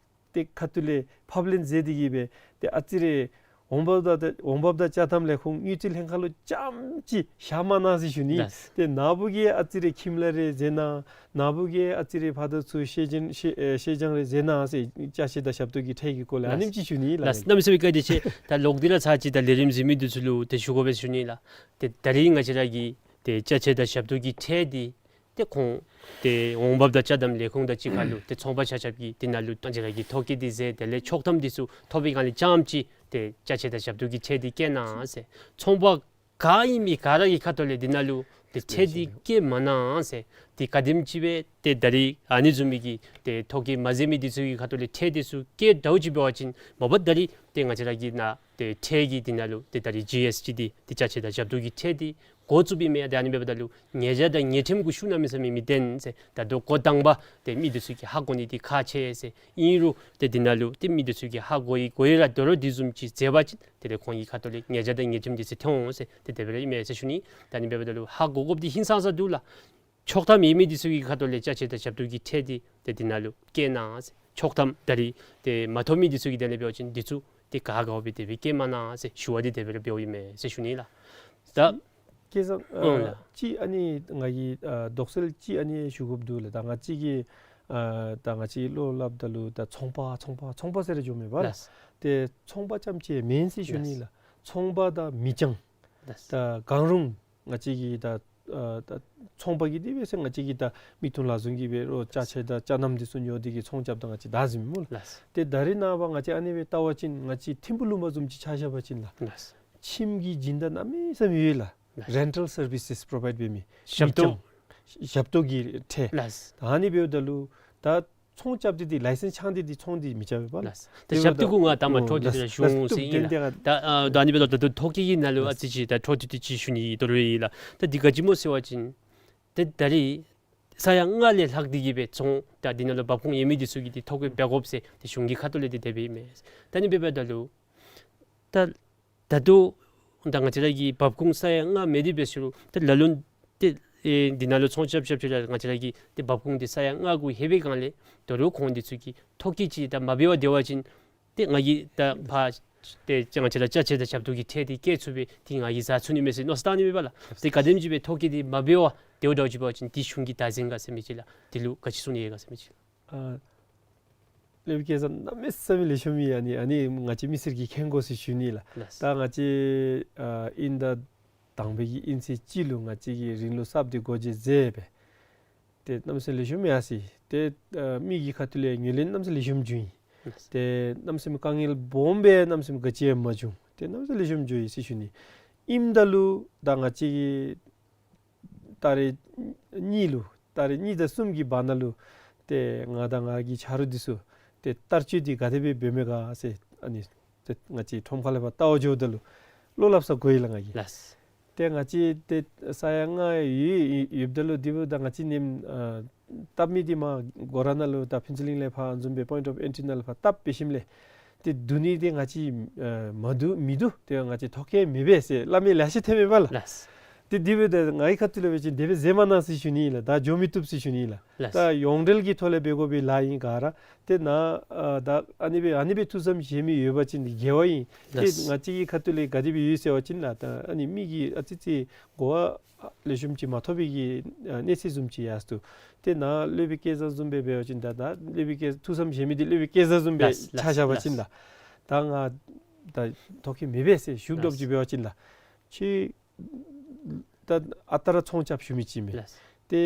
ཏེ་ཁ་ཐུག་ལས་ཕབ་ལེན་མཛད་དེ་གིས་སྦེ་ཏེ་ཨ་ཙི་རེ་འོང་འབབ་དང་འོང་འབབ་དང་ཅ་དམ་ལས་ཁུངས་དངུལ་རྩིས་ལྷན་ཁག་ལུ་རྐྱངམ་ཅིག་བཞག་མ་གནང་ཟེར་ཞུ་ནི། ལགས། ཏེ་ནཱ་བུ་གིས་ཨ་ཙི་རེ་ཁྱིམ་ལཱ་རེ་མཛད་གནང་། ནཱ་བུ་གིས་ཨ་ཙི་རེ་ཕར་དང་ཚུར་ཤེས་ཅན་ཤེས་ཨེ་ཤེས་སྦྱང་རེ་མཛད་གནང་ཟེར་ཅ་ཆས་དང་ཞབས་ཏོག་གི་ཁྲལ་གྱི་སྐོར་ལས་ཨ་ནེམ་ཅིག་ཞུ་ནི་ལགས། ལགས། གནམ་མེད་ས་མེད་བཀའ་དྲིན་ཆེ། ད་ལོག་སྟེ་ར་ཚར་ཅིག་ད་ལས་རིམ་གཟིགས་མི་འདི་ཚུ་ལུ་ཏེ་ཞུ་དགོ་པས་ཞུ་ནི་ལགས། ཏེ་ད་རིས་ང་བཅས་ར་གི་ཏེ་ཅ་ཆས་དང་ཞབས་ཏོག་གི་ཁྲལ་འདི་ཏེ་ཁོང་ཏེ་འོང་འབབ་དང་ཅ་དམ་ལས་ཁུངས་དང་གཅིག་ཁར་ལུ་ཏེ་ཚོང་པ་ཆ་ཁྱབ་ཀྱིས་དེ་ནང་ལུ་ང་བཅས་ར་གི་ཐོ་བཀོད་འདི་མཛད། དེ་ལས་ཆོག་ཐམ་འདི་ཚུ་ཐོབ་པའི་སྒང་ལས་རྐྱངམ་ཅིག་ཏེ་ཅ་ཆས་དང་ཞབས་ཏོག་གི་ཁྲལ་འདི་བཀལ་གནང་ཟེར། ཚོང་པ་ག་ཨིན་མི་ག་ར་གི་ཁ་ཐུག་ལས་དེ་ནང་ལུ་ཏེ་ཁྲལ་འདི་བཀལ་མ་གནང་ཟེར། ཏེ་ག་དེམ་ཅིག་སྦེ་ཏེ་ད་རིས་ཨ་ནི་བཟུམ་མའི་གི་ཏེ་ཐོ་བཀོད་མ་མཛད་མི་འདི་ཚུ་གི་ཁ་ཐུག་ལས་ཁྲལ་འདི་ཚུ་བཀལ་དོ་ཅིག་འབད་བ་ཅིན་མ་པ་ད་རིས་ཏེ་ང་བཅས་ར་གི་ནཱ་ཏེ་ཁྲལ་གྱི་འདི་ནང་ལུ་ཏེ་ད་རིས་ཇི་ཨེསི་ཊི་འདི་ཏེ་ཅ་ཆས་དང་ཞབས་ཏོག་གི་ཁྲལ་འདི་འགོ་བཙུགསཔ་ཨིན་མས། ཏེ་ཨ་ནི་འབདཝ་ད་ལུ་ཉེས་བྱ་དང་ཉེས་ཁྲིམས་གུ་ཤུགས་གནམ་མེད་ས་མེད་མི་བརྟེན་ཟེར། ད་ལྟོ་འགོ་དང་པ་ཏེ་མི་འདི་ཚུ་གིས་ཧ་གོ་ནི་འདི་ཁག་ཆེ་ཟེར། ཨིན་རུང་ཏེ་འདི་ནང་ལུ་ཏེ་མི་འདི་ཚུ་གིས་ཧ་གོ་ཡི་གོ་ཡི་ར་དོ་རུང་དེ་བཟུམ་ཅིག་མཛད་པ་ཅིན་དེ་ལས་ཁོང་གི་ཁ་ཐུག་ལས་ཉེས་བྱ་དང་ཉེས་ཁྲིམས་འདི་ཚུ་ཐོན་འོང་ཟེར་ཏེ་དེ་སྦེ་ར་ཨིན་མས་ཟེར་ཞུ་ནི། ད་ཨ་ནི་འབདཝ་ད་ལུ་ཧ་གོ་དགོཔ་འདི་ཧིང་སངས་ས་འདུག་ལགས། ཆོག་ཐམ་ཡོད་མི་འདི་ཚུ་གི་ཁ་ཐུག་ལས་ཅ་ཆས་དང་ཞབས་ཏོག་གི་ཁྲལ་འདི་ཏེ་འདི་ནང་ལུ་བཀལ་གནང་ཟེར། ཆོག་ཐམ་ད་རིས་ཏེ་མ་ཐོབ་མི་འདི་ཚུ་གི་དོན་ལས་འབད་བ་ཅིན་འདི་ཚུ་ཏེ་ག་དགའཝ་སྦེ་དེ་སྦེ་བཀལ་མ་གནང་ཟེར་ཞུ་བ་འདི་དེ་སྦེ་ར་འབདཝ་ཨིན་མས་ཟེར་ཞུ་ནི་ལགས། ད་སྐལ་བཟང་ཨ་ཨོ་ལགས། ཅིག་ཨ་ནི་ང་གིས་ཨ་དོགས་སེལ་ཅིག་ཨ་ནི་ཞུ་དགོཔ་འདུག་ལགས། ད་ང་བཅས་ཀྱིས་ཨ་ད་ང་བཅས་བློ་སླབ་ད་ལུ་ད་ཚོང་པ་ཚོང་པ་ཚོང་པ་ཟེར་ར་འགྱོཝ་མས་པ་ལགས། ལགས། ཏེ་ཚོང་པ་རྐྱངམ་ཅིག་མེན་ཟེར་ཞུ་ནི་ལགས། ལགས། ཚོང་པ་དང་མི་རྐྱང་ལགས། ད་གང་རུང་ང་བཅས་ཀྱིས་ད་ཨ་ད་ཚོང་པ་གིས་དེ་སྦེ་ཟེར་ང་བཅས་ཀྱིས་ད་མིག་ཏོ་ལག་བཟུང་གིས་སྦེ་རོགས་ཅ་ཆས་དང་ཅ་སྣམ་འདི་ཚུ་ཉོ་སྟེ་གིས་ཚོང་རྐྱབ་ད་ང་བཅས་བདའ་ཟུན་མས་སྨོ་ལགས། ལགས། ཏེ་ད་རིས་ནངས་པ་ང་བཅས་ཨ་ནི་སྦེ་བལྟ་བ་ཅིན་ང་བཅས་ཐིམ་ཕུག་ལུང་པ་བཟུམ་ཅིག་ཆ་བཞག་པ་ཅིན་ལགས། ལགས། ཁྱིམ་གྱི་སྦྱིན་བདག་གནམ་མེད་ས་མེད་ཡོད་ལགས། ལགས། རེན་ཊལ་སར་བིསེས་པོརོ་བའིཌ་འབད་མི་ཞབས་ཏོག་མི་རྐྱང་ཞབས་ཏོག་གི་ཁྲལ། ལགས། ད་ཨ་ནི་འབདཝ་ད་ལུ་ད་ཚོང་རྐྱབ་སྟེ་འདི་ལའི་སེནསི་འཆང་སྟེ་འདི་ཚོང་འདི་མི་རྐྱབ་པས་པ་ལགས། ལགས། ད་ཞབས་ཏོག་གུ་ང་ད་མ་འཕྲོ་མཐུད་དེ་ཞུ་འོང་ཟེར་ཨིན་ལགས། ད་ཨ་ད་ཨ་ནི་འབདཝ་ད་ད་ལྟོ་ཐོ་བཀོད་ཀྱི་ནང་ལུ་ཨ་ཙི་ཅིག་ད་འཕྲོ་མཐུད་དེ་ཅིག་ཞུ་ནི་ཡོད་དོ་རུང་ཨིན་ལགས། ད་འདི་ག་ཅི་སྨོ་ཟེར་བ་ཅིན་ཏེ་ད་རིས་ས་ཡ་ལྔ་ལས་ལྷག་སྟེ་གིས་སྦེ་ཚོང་ད་འདི་ནང་ལུ་འབབ་ཁུངས་ཡོད་མི་འདི་ཚུ་གིས་འདི་ཐོ་བཀོད་འབད་དགོཔ་ཟེར་ཏེ་གཞུང་གི་ཁ་ཐུག་ལས་འདི་དེ་སྦེ་ཨིན་མས། ད་ཨ་ནི་འབདཝ་ད་ལུ་ད་ད་ལྟོ་ད་ང་བཅས་ར་གི་འབབ་ཁུངས་ས་ཡ་ལྔ་མེད་དེ་འབད་ཟེར་རུང་ད་ལ་ལུ་ཏེ་ཨེ་འདི་ནང་ལུ་ཚོང་རྐྱབ་རྐྱབ་ཅི་ར་ང་བཅས་ར་གི་ཏེ་འབབ་ཁུངས་འདི་ས་ཡ་ལྔ་གུ་ལྷོད་པའི་སྒང་ལས་དོ་རུང་ཁོང་འདི་ཚུ་གིས་ཐོ་བཀོད་ཅིག་ད་མ་འབད་བར་སྡོད་པ་ཅིན་ཏེ་ང་གིས་ད་ཕར་ཏེ་ང་བཅས་ར་ཅ་ཆས་དང་ཞབས་ཏོག་གི་ཁྲལ་འདི་བཀལ་ཚུགས་པས། ཏེ་ང་གིས་བཟའ་ཚུགས་ནི་མས་ཟེར་མནོ་བསམ་བཏང་ནི་མས་པ་ལགས། ཏེ་ག་དེམ་ཅིག་སྦེ་ཐོ་བཀོད་འདི་མ་འབད་བར་སྡོད་སྡོདཔ་ཅིག་འབད་བ་ཅིན་ཏེ་གཞུང་གིས་བདག་འཛིན་ག་ཟེར་མི་ཅིག་ལགས། འདི་ལུ་ག་ཅི་གསུང་ནི་ཡོད་ག་ཟེར་མི་ཅིག་ལགས། ཨ་སློབ་དཔོན་སྐལ་བཟང་གནམ་མེད་ས་མེད་ལེགས་ཤོམ་ཨིན། ཨ་ནི་ཨ་ནི་ང་བཅས་མི་སེར་གྱིས་མཁྱེན་དགོ་ཟེར་ཞུ་ནི་ལགས། ལགས། ད་ང་བཅས་ཨ་དབྱིན་ཟླ་དང་པའི་གི་དབྱིན་ཚེས་གཅིག་ལུ་ང་བཅས་ཀྱིས་རིང་ལུགས་གསརཔ་འདི་སྒོ་འབྱེད་མཛད་པས། ཏེ་གནམ་མེད་ས་མེད་ལེགས་ཤོམ་ཡར་སོ་ཡི། ཏེ་ཨ་མི་གི་ཁ་ཐུག་ལས་ངོས་ལེན་གནམ་མེད་ས་མེད་ལེགས་ཤོམ་བྱུང་ཡི། ལགས། ཏེ་གནམ་མེད་ས་མེད་དཀའ་ངལ་སྦོམ་སྦེ་གནམ་མེད་ས་མེད་ག་ཅི་ཡང་མ་བྱུང་། ཏེ་གནམ་མེད་ས་མེད་ལེགས་ཤོམ་བྱུང་ཡི་ཟེར་ཞུ་ནི། ཨིནམ་ད་ལུ་ད་ང་བཅས་ཀྱིས་ཏ་རིག་གཉིས་ལུ་ཏ་རིག་གཉིས་དང་གསུམ་གྱི་བར་ན་ལུ་ཏེ་ང་དང་ང་གི་ཆ་རོགས་འདི་ཚུ་ཏེ་བསྟར་སྤྱོད་འདི་ག་དེ་སྦེ་འབད་མི་ག་ཟེར་ཨ་ནི་ཏེ་ང་བཅས་ཁྲོམ་ཁ་ལས་ཕར་བལྟ་བར་འགྱོཝ་ད་ལུ་བློ་སླབ་ས་དགོ་ཡི་ལགས་ང་གིས། ལགས། ཏེ་ང་བཅས་ཏེ་ས་ཡ་ལྔ་ཡོད་ཡོདཔ་ད་ལུ་དེ་འབདཝ་ད་ང་བཅས་ནེམ་ཨ་བཏབ་མི་འདི་མར་སྒོ་ར་ནང་ལུ་ད་ཕུན་ཚོགས་གླིང་ལས་ཕར་ཨ་ནི་བཟུམ་སྦེ་པོའིནཊ་ཨོཕ་ཨེན་ཊི་ནང་ལས་ཕར་བཏབ་འབད་ཞིནམ་ལས་ཏེ་བསྡུ་ནི་འདི་ང་བཅས་ཨ་མ་བསྡུ་མི་བསྡུ་ཏེ་ང་བཅས་ཐོ་བཀོད་མེད་པས་ཟེར་སླབ་མི་ལེ་ཤ་ཐོན་མས་པ་ལགས། ལགས། ཏེ་དེ་འབདཝ་ད་ངེའི་ཁ་ཐུག་ལས་འབད་བ་ཅིན་དེ་སྦེ་མཛད་མ་གནང་ཟེར་ཞུ་ནི་ལགས། ད་འགྱོ་མི་བཏུབ་ཟེར་ཞུ་ནི་ལགས། ལགས། ད་ཡོངས་འབྲེལ་གྱི་ཐོག་ལས་འབད་དགོ་པའི་ལཱ་ཨིན་ག་ར། ཏེ་ནཱ་ཨ་ད་ཨ་ནི་སྦེ་ཨ་ནི་སྦེ་ཐུགས་བསམ་བཞེས་མི་ཡོད་པ་ཅིན་འདི་དགེ་བ་ཨིན། ཏེ་ལགས། ང་བཅས་ཀྱི་ཁ་ཐུག་ལས་ག་དེ་སྦེ་ཡོད་ཟེར་བ་ཅིན་ལགས་ད་ཨ་ནི་མི་གིས་ཨ་ཙི་ཙི་གོ་བ་ལེགས་ཤོམ་ཅིག་མ་ཐོབ་པའི་གི་ཨ་གནས་ཚུལ་བཟུམ་ཅིག་ཡར་སོ་ཡི། ཏེ་ནཱ་སློབ་དཔོན་སྐལ་བཟང་བཟུམ་སྦེ་འབད་བ་ཅིན་ད་ད་སློབ་དཔོན་སྐལ་ཐུགས་བསམ་བཞེས་མི་འདི་སློབ་དཔོན་སྐལ་བཟང་བཟུམ་སྦེ་ལགས། ཆ་བཞག་པ་ཅིན་ལགས། ད་ང་ད་ཐོ་བཀོད་མེད་པས་ཟེར་ཞུ་དོ་ཅིག་འབད་བ་ཅིན་ལགས། ཁྱོད་ད་ཨ་རྟག་ར་ཚོང་རྐྱབ་ཞུ་མི་ཅིག་མས། ལགས། ཏེ་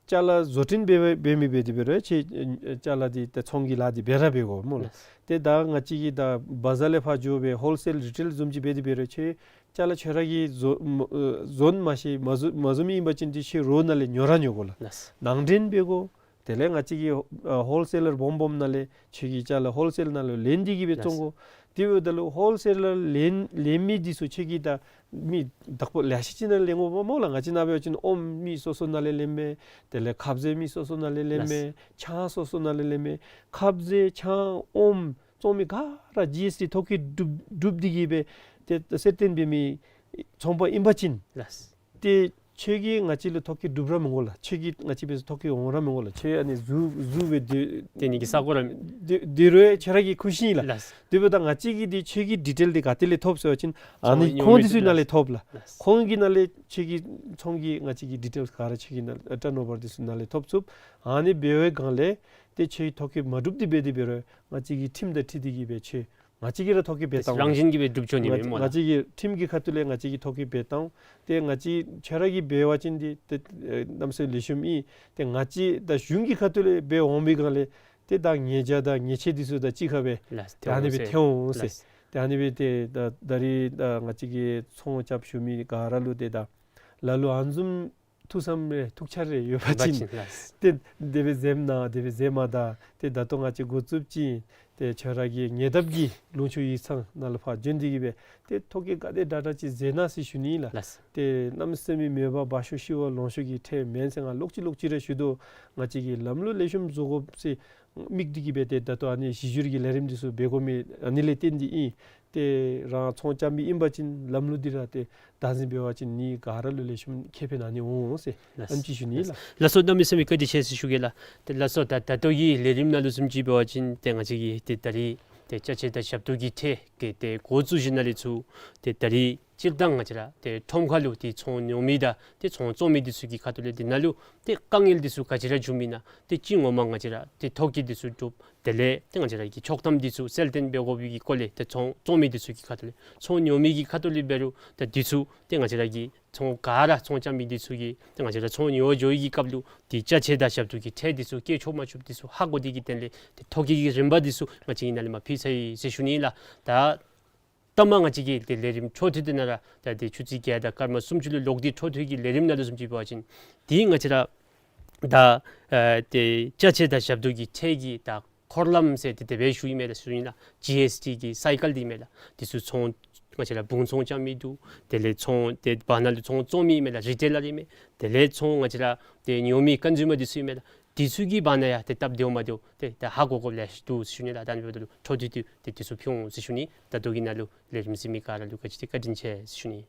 ཅ་ལ་བཟོ་སྐྲུན་འབད་འབད་མི་འབད་དེ་འབད་རུང་ཁྱོད་ཨ་ཅ་ལ་འདི་ད་ཚོང་གི་ལཱ་འདི་འབད་ར་འབད་དགོ་སྨོ་ལགས། ལགས། ཏེ་ད་ང་བཅས་ཀྱིས་ད་བ་ཛར་ལས་ཕར་འགྱོ་སྦེ་ཧོལ་སེལ་རི་ཊེལ་བཟུམ་ཅིག་འབད་དེ་འབད་རུང་ཁྱོད་ཅ་ལ་ཁྱོད་ར་གིས་བཟོ་ཨ་བཟོ་མ་ཤེས་མ་བཟོ་མ་བཟོ་མི་ཨིན་པ་ཅིན་འདི་ཁྱོད་རོགས་ནང་ལས་ཉོ་ར་ཉོ་དགོ་ལགས། ལགས། ནང་འདྲེན་འབད་དགོ། དེ་ལས་ང་བཅས་ཀྱི་ཨ་ཧོལ་སེ་ལར་སྦོམ་སྦོམ་ནང་ལས་ཁྱོད་ཀྱིས་ཅ་ལ་ཧོལ་སེལ་ནང་ལུ་ལེན་ཏེ་གིས་སྦེ་བཙོང་དགོ། དེ་འབདཝ་ད་ལུ་ཧོལ་སེ་ལར་ལེན་ལེན་མི་འདི་ཚུ་ཁྱོད་ཀྱིས་ད་མི་བདག་པོ་ལེ་ཤ་ཅིག་ནང་ལེན་དགོ་སྨོ་ལགས། ང་བཅས་ནཱ་འབད་བ་ཅིན་ཨོམ་མི་སོ་སོ་ནང་ལས་ལེནམ་མས། དེ་ལས་ཁབ་ཟས་མི་སོ་སོ་ནང་ལས་ལེནམ་མས། ཆང་སོ་སོ་ནང་ལས་ལེནམ་མས། ཁབ་ཟས་ཆང་ཨོམ་བཙོང་མི་ག་ར་ཇི་ཨེསི་ཊི་ཐོ་བཀོད་གྲུབ་གྲུབ་སྟེ་གིས་སྦེ་ཏེ་གསལ་སྟོན་འབད་མི་ཚོང་པ་ཨིན་པ་ཅིན་ལགས། ཏེ་ཁྱོད་ཀྱིས་ང་བཅས་ལུ་ཐོ་བཀོད་གྲུབ་ར་མི་དགོ་ལགས། ཁྱོད་ཀྱིས་ང་བཅས་འབད་སར་ཐོ་བཀོད་འོང་ར་མི་དགོ་ལགས། ཁྱོད་ཨ་ནི་ཟུར་ཟུར་སྦེ་སྡོད་སྡོད་ནི་གི་ས་གོ་ར་སྡོད་སྡོད་རུང་ཁྱོད་ར་གི་ཁུ་བྱུག་ཨིན་ལགས། ལགས། དེ་འབདཝ་ད་ང་བཅས་ཀྱིས་འདི་ཁྱོད་ཀྱི་ཌི་ཊེལ་འདི་ག་ཏེ་ལས་ཐོབ་ཟེར་བ་ཅིན་ཨ་ནི་ཚོང་ཁོང་འདི་ཚུ་ནང་ལས་ཐོབ་ལགས། ལགས། ཁོང་གི་ནང་ལས་ཁྱོད་ཀྱི་ཚོང་གི་ང་བཅས་ཀྱི་ཌི་ཊེལ་ག་ར་ཁྱོད་ཀྱི་ནང་ཨ་ཊར་ནོ་བར་འདི་ཚུ་ནང་ལས་ཐོབ་ཚུགས། ཨ་ནི་འབད་བའི་སྒང་ལས་ཏེ་ཁྱོད་ཐོ་བཀོད་མ་གྲུབ་སྟེ་འབད་དེ་འབད་རུང་ང་བཅས་ཀྱི་ཁྲིམས་དང་འཁྲིལ་ཏེ་གིས་སྦེ་ཁྱོད་ང་བཅས་ཀྱིས་ར་ཐོ་བཀོད་འབད་བཏང་། རང་བཞིན་གྱིས་སྦེ་གྲུབ་འགྱོ་ནི་མས་སྨོ་ལགས། ང་བཅས་ཀྱི་ཁྲིམས་ཀྱི་ཁ་ཐུག་ལས་ང་བཅས་ཀྱིས་ཐོ་བཀོད་འབད་བཏང་། ཏེ་ང་བཅས་ཁྱོད་ར་གིས་འབད་བ་ཅིན་འདི་ཏེ་ཨེ་གནམ་མེད་ས་མེད་ལེགས་ཤོམ་ཨིན། ཏེ་ང་བཅས་ད་གཞུང་གི་ཁ་ཐུག་ལས་འབད་འོང་པའི་སྒང་ལས་ཏེ་ད་ཉེས་བྱ་དང་ཉེས་ཆད་འདི་ཚུ་ད་གཅིག་ཁར་སྦེ་ལགས། ད་ཨ་ནི་སྦེ་ཐོན་འོང་ཟེར། ལགས། ད་ཨ་ནི་སྦེ་ཏེ་ད་ད་རིས་ད་ང་བཅས་ཀྱི་ཚོང་རྐྱབ་ཞུ་མི་ག་ར་ལུ་ཏེ་ད་ལ་ལུ་ཨ་ནི་བཟུམ་ ཐུགས་བསམ་རེ་ཐུགས་འཆར་རེ་ཡོད་པ་ཅིན། ཡོད་པ་ཅིན་ལགས། ཏེ་དེ་སྦེ་མཛདཔ་ཨིན་ན་དེ་སྦེ་མཛད་མ་ད་ཏེ་ད་ལྟོ་ང་བཅས་འགོ་བཙུགས་ཅི། ཏེ་ཁྱོད་ར་གི་ཉེ་འདབས་ཀྱི་ལུང་ཕྱོགས་ཡིག་ཚང་ནང་ལུ་ཕར་བྱོན་ཏེ་གིས་སྦེ་ཏེ་ཐོ་བཀོད་ག་དེ་དྲག་དྲག་ཅིག་མཛད་གནང་ཟེར་ཞུ་ནི་ལགས། ལགས། ཏེ་གནམ་མེད་ས་མེད་མོས་པ་འབག་ཤོག་ཤི་བ་ལོང་ཤོག་གི་ཁྲལ་མེན་ཟེར་ང་ལོག་ཅི་ལོག་ཅི་ར་ཞུ་དོ། ང་བཅས་ཀྱིས་ལམ་ལུགས་ལེགས་ཤོམ་བཟོ་དགོ་ཟེར་དམིགས་ཏེ་གིས་སྦེ་ཏེ་ད་ལྟོ་ཨ་ནི་གཞི་བསྒྱུར་གྱི་ལས་རིམ་འདི་ཚུ་འབད་དགོ་མི་ཨ་ནི་ལས་བརྟེན་ཏེ་ཨིན། ཏེ་རང་ཚོང་རྐྱབ་མི་ཨིན་པ་ཅིན་ལམ་ལུགས་འདི་ར་ཏེ་བདག་འཛིན་འབད་བ་ཅིན་ནི་ག་ར་ལུ་ལེགས་ཤོམ་ཁེ་ཕན་ཨ་ནི་འོང་ཟེར། ལགས། ཨ་ནི་ཅིག་ཞུ་ནི་ལགས། ལགས་སོ། གནམ་མེད་ས་མེད་བཀའ་དྲིན་ཆེ་ཟེར་ཞུ་གེ་ལགས། ཏེ་ལགས་སོ། ད་ད་ལྟོ་གི་ལས་རིམ་ནང་ལུ་བཟུམ་ཅིག་འབད་བ་ཅིན་ཏེ་ང་བཅས་ཀྱིས་ཏེ་ད་རིས་ཏེ་ཅ་ཆས་དང་ཞབས་ཏོག་གི་ཁྲལ་གྱི་ཏེ་འགོ་བཙུགས་ཞིནམ་ལས་ཚུར་ཏེ་ད་རིས་སྤྱིར་བཏང་ང་བཅས་ར་ཏེ་ཁྲོམ་ཁ་ལུ་ཏེ་ཚོང་ཉོ་མི་དང་ཏེ་ཚོང་བཙོང་མི་འདི་ཚུ་གི་ཁ་ཐུག་ལས་འདི་ནང་ལུ་ཏེ་དཀའ་ངལ་འདི་ཚུ་ག་ཅི་ར་བྱུང་མི་ཨིན་ན། ཏེ་ཅིག་ངོ་མ་ང་བཅས་ར་ཏེ་ཐོ་བཀོད་འདི་ཚུ་སྒྲུབ། དེ་ལས་ཏེ་ང་བཅས་ར་གི་ཆོག་ཐམ་འདི་ཚུ་གསལ་སྟོན་འབད་དགོ་པའི་གི་སྐོར་ལས་ཏེ་ཚོང་བཙོང་མི་འདི་ཚུ་གི་ཁ་ཐུག་ལས་ཚོང་ཉོ་མི་གི་ཁ་ཐུག་ལས་འབད་རུང་ཏེ་འདི་ཚུ་ཏེ་ང་བཅས་ར་གི་ཚོང་ག་ར་ཚོང་རྐྱབ་མི་འདི་ཚུ་གིས་ཏེ་ང་བཅས་ར་ཚོང་ཉོ་བར་འགྱོ་བའི་གི་སྐབས་ལུ་ཏེ་ཅ་ཆས་དང་ཞབས་ཏོག་གི་ཁྲལ་འདི་ཚུ་བཀལ་ཆོག་མ་ཆོགཔ་འདི་ཚུ་ཧ་གོ་སྟེ་གི་དེ་ལས་ཏེ་ཐོ་བཀོད་ཀྱི་རིམ་པ་འདི་ཚུ་ང་བཅས་ཀྱིས་ནཱ་ལས་མར་ཕུལ་ཚར་ཡི་ཟེར་ཞུ་ནི་ལགས། ད་ལྟ་མ་ང་བཅས་ཀྱི་ཏེ་ལས་རིམ་འཕྲོ་མཐུད་དེ་ནང་ར་ད་ཏེ་ཆུ་ཚོད་བརྒྱད་དང་སྐར་མ་སུམ་ཅུ་ལུ་ལོག་སྟེ་འཕྲོ་མཐུད་ཀྱི་ལས་རིམ་ནང་ལུ་བཟུམ་ཅིག་འབད་བ་ཅིན་ཏེ་ང་བཅས་ར་ད་ཨ་ཏེ་ཅ་ཆས་དང་ཞབས་ཏོག་གི་ཁྲལ་གྱི་ད་འཁོར་ལམ་ཟེར་ཏེ་དེ་སྦེ་ཞུ་ཡི་མས་ལགས། ཞུ་ཡི་ལགས། ཇི་ཨེསི་ཊི་གི་སའི་ཀལ་འདི་མས་ལགས། འདི་ཚུ་ཚོང་ང་བཅས་ར་བུང་ཚོང་རྐྱབ་མི་འདུག། དེ་ལས་ཚོང་ཏེ་བར་ན་ལུ་ཚོང་བཙོང་མི་མས་ལགས། རི་ཊེ་ལར་ཨིན་མས། དེ་ལས་ཚོང་ང་བཅས་ར་ཏེ་ཉོ་མི་ཀོན་ཟུ་མར་འདི་ཚུ་ཨིན་མས་ལགས། འདི་ཚུ་གི་བར་ན་ཡང་ཏེ་སྟབས་བདེཝ་མ་བདེཝ་ཏེ་ད་ཧ་གོ་དགོཔ་ལེ་ཤ་འདུག་ཟེར་ཞུ་ནི་ལགས། ད་ཨ་ནི་འབདཝ་ད་ལུ་འཕྲོ་མཐུད་དེ་ཏེ་འདི་ཚུ་ཕུལ་འོང་ཟེར་ཞུ་ནི། ད་ལྟོ་གི་ནང་ལུ་ལས་རིམ་གཟིགས་མི་ག་ར་ལུ་ག་ཅི་ཏེ་བཀའ་དྲིན་ཆེ་ཟེར་ཞུ་ནི།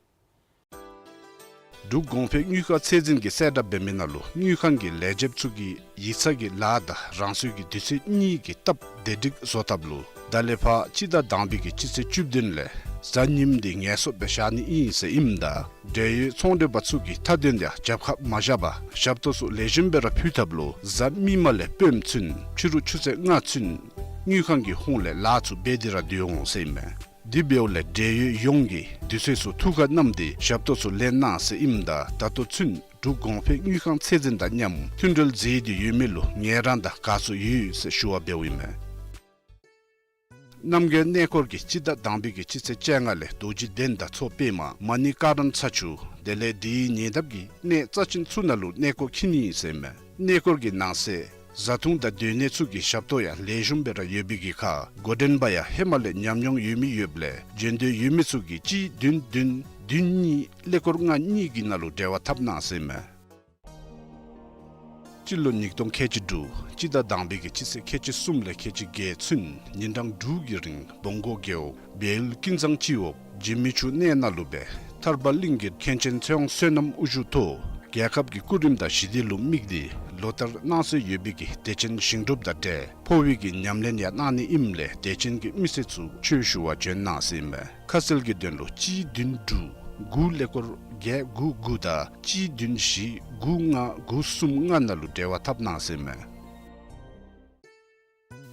འབྲུག་གོང་འཕེལ་དངུལ་ཁང་ཚད་འཛིན་གྱིས་གསལ་བསྒྲགས་འབད་མི་ནང་ལུ་དངུལ་ཁང་གི་ལས་བྱེདཔ་ཚུ་གིས་ཡིག་ཚང་གི་ལཱ་དང་རང་སོའི་གི་དུས་ཚོད་གཉིས་ཀྱི་སྟབས་བདེ་སྒྲིག་བཟོ་ཐབས་ལུ་ད་ལས་ཕར་སྤྱི་ཟླ་དང་པའི་གི་སྤྱི་ཚེས་བཅུ་བདུན་ལས་གཟའ་ཉིམ་འདི་ངལ་གསོ་སྦེ་བཞག་ནི་ཨིན་ཟེར་ཨིནམ་ད་འབྲེལ་ཡོད་ཚོང་འབྲེལ་པ་ཚུ་གིས་མཐའ་དོན་ཡང་རྒྱབ་ཁར་མ་བཞག་པར་ཞབས་ཏོག་ཚུ་ལེགས་ཤོམ་སྦེ་ར་ཕུལ་ཐབས་ལུ་གཟའ་མིག་དམར་ལས་སྤེནམ་ཚུན་ཕྱི་རུ་ཆུ་ཚོད་ལྔ་ཚུན་དངུལ་ཁང་གི་ཧོངས་ལས་ལཱ་ཚུ་འབད་དེ་ར་སྡོད་འོང་ཟེར་ཨིན་མས། དེ་འབདཝ་ལས་འབྲེལ་ཡོད་ཡོངས་ཀྱིས་དུས་ཚོད་ཚུ་ཐུགས་ཁར་བསྣམས་ཏེ་ཞབས་ཏོག་ཚུ་ལེན་གནང་ཟེར་ཨིནམ་ད་ད་ལྟོ་ཚུན་འབྲུག་གོང་འཕེལ་དངུལ་ཁང་ཚད་འཛིན་དང་མཉམ་མཐུན་འབྲེལ་མཛད་དེ་ཡོད་མི་ལུ་ངལ་རངས་དང་དགའ་ཚོར་ཡོད་ཟེར་ཞུ་བ་འབདཝ་ཨིན་མས། རྣམ་རྒྱལ་གནས་སྐོར་གྱིས་སྤྱི་ཟླ་དང་པའི་གི་སྤྱི་ཚེས་བཅོ་ལྔ་ལས་རྡོ་རྗེ་གདན་དང་མཚོ་པདྨ་མ་ཎི་ཀ་རམ་ཚ་ཆུ་དེ་ལས་དེའི་ཉེ་འདབས་ཀྱི་གནས་རྩ་ཆེན་ཚུ་ནང་ལུ་གནས་སྐོར་འཁྱིད་ནི་ཟེར་ཨིན་མས། གནས་སྐོར་གྱི་ནང་གསེས་བཟའ་འཐུང་དང་སྡོད་གནས་ཚུ་གི་ཞབས་ཏོག་ཡང་ལེགས་ཤོམ་སྦེ་ར་ཡོད་པའི་གི་ཁར་འགོ་འདྲེན་པ་ཡང་ཧེ་མ་ལས་ཉམས་མྱོང་ཡོད་མི་ཡོདཔ་ལས་འབྱོན་འདོད་ཡོད་མི་ཚུ་གིས་གཅིག་བདུན་བདུན་བདུན་གཉིས་ཀླད་ཀོར་ལྔ་གཉིས་ཀྱི་ནང་ལུ་འབྲེལ་བ་འཐབ་གནང་ཟེར་ཨིན་མས། སྤྱི་ལོ་ཉིས་སྟོང་ཁལ་གཅིག་དྲུག་སྤྱི་ཟླ་དང་པའི་གི་སྤྱི་ཚེས་ཁལ་གཅིག་གསུམ་ལས་ཁལ་གཅིག་བརྒྱད་ཚུན་ཉིན་གྲངས་དྲུག་གི་རིང་བོང་སྒོ་རྒེད་འོག་བལ་ཡུལ་ཀུན་བཟང་སྤྱི་འོག་འཇིགས་མེད་ཆུ་གནས་ནང་ལུ་སྦེ་ཐར་པ་གླིང་གི་མཁན་ཆེན་ཚེ་དབང་བསོད་ནམས་དབུ་བཞུགས་ཐོག་རྒྱལ་ཁབ་ཀྱི་སྐུ་རིམ་དང་ཞི་བདེ་ལུ་དམིགས་ཏེ་ལོ་ལྟར་གནང་སྲོལ་ཡོད་པའི་གི་དད་ཅན་ཞིང་སྒྲུབ་དང་འབྲེལ་འཕོ་བའི་གི་ཉམས་ལེན་ཡང་གནང་ནི་ཨིནམ་ལས་དད་ཅན་གྱི་མི་སེར་ཚུ་ཆོས་ཞུ་བར་བྱོན་གནང་ཟེར་ཨིན་མས། ཁ་གསལ་གྱི་དོན་ལུ་གཅིག་བདུན་དྲུག་དགུ་ཀླད་ཀོར་བརྒྱད་དགུ་དགུ་དང་གཅིག་བདུན་བཞི་དགུ་ལྔ་དགུ་གསུམ་ལྔ་ནང་ལུ་འབྲེལ་བ་འཐབ་གནང་ཟེར་ཨིན་མས།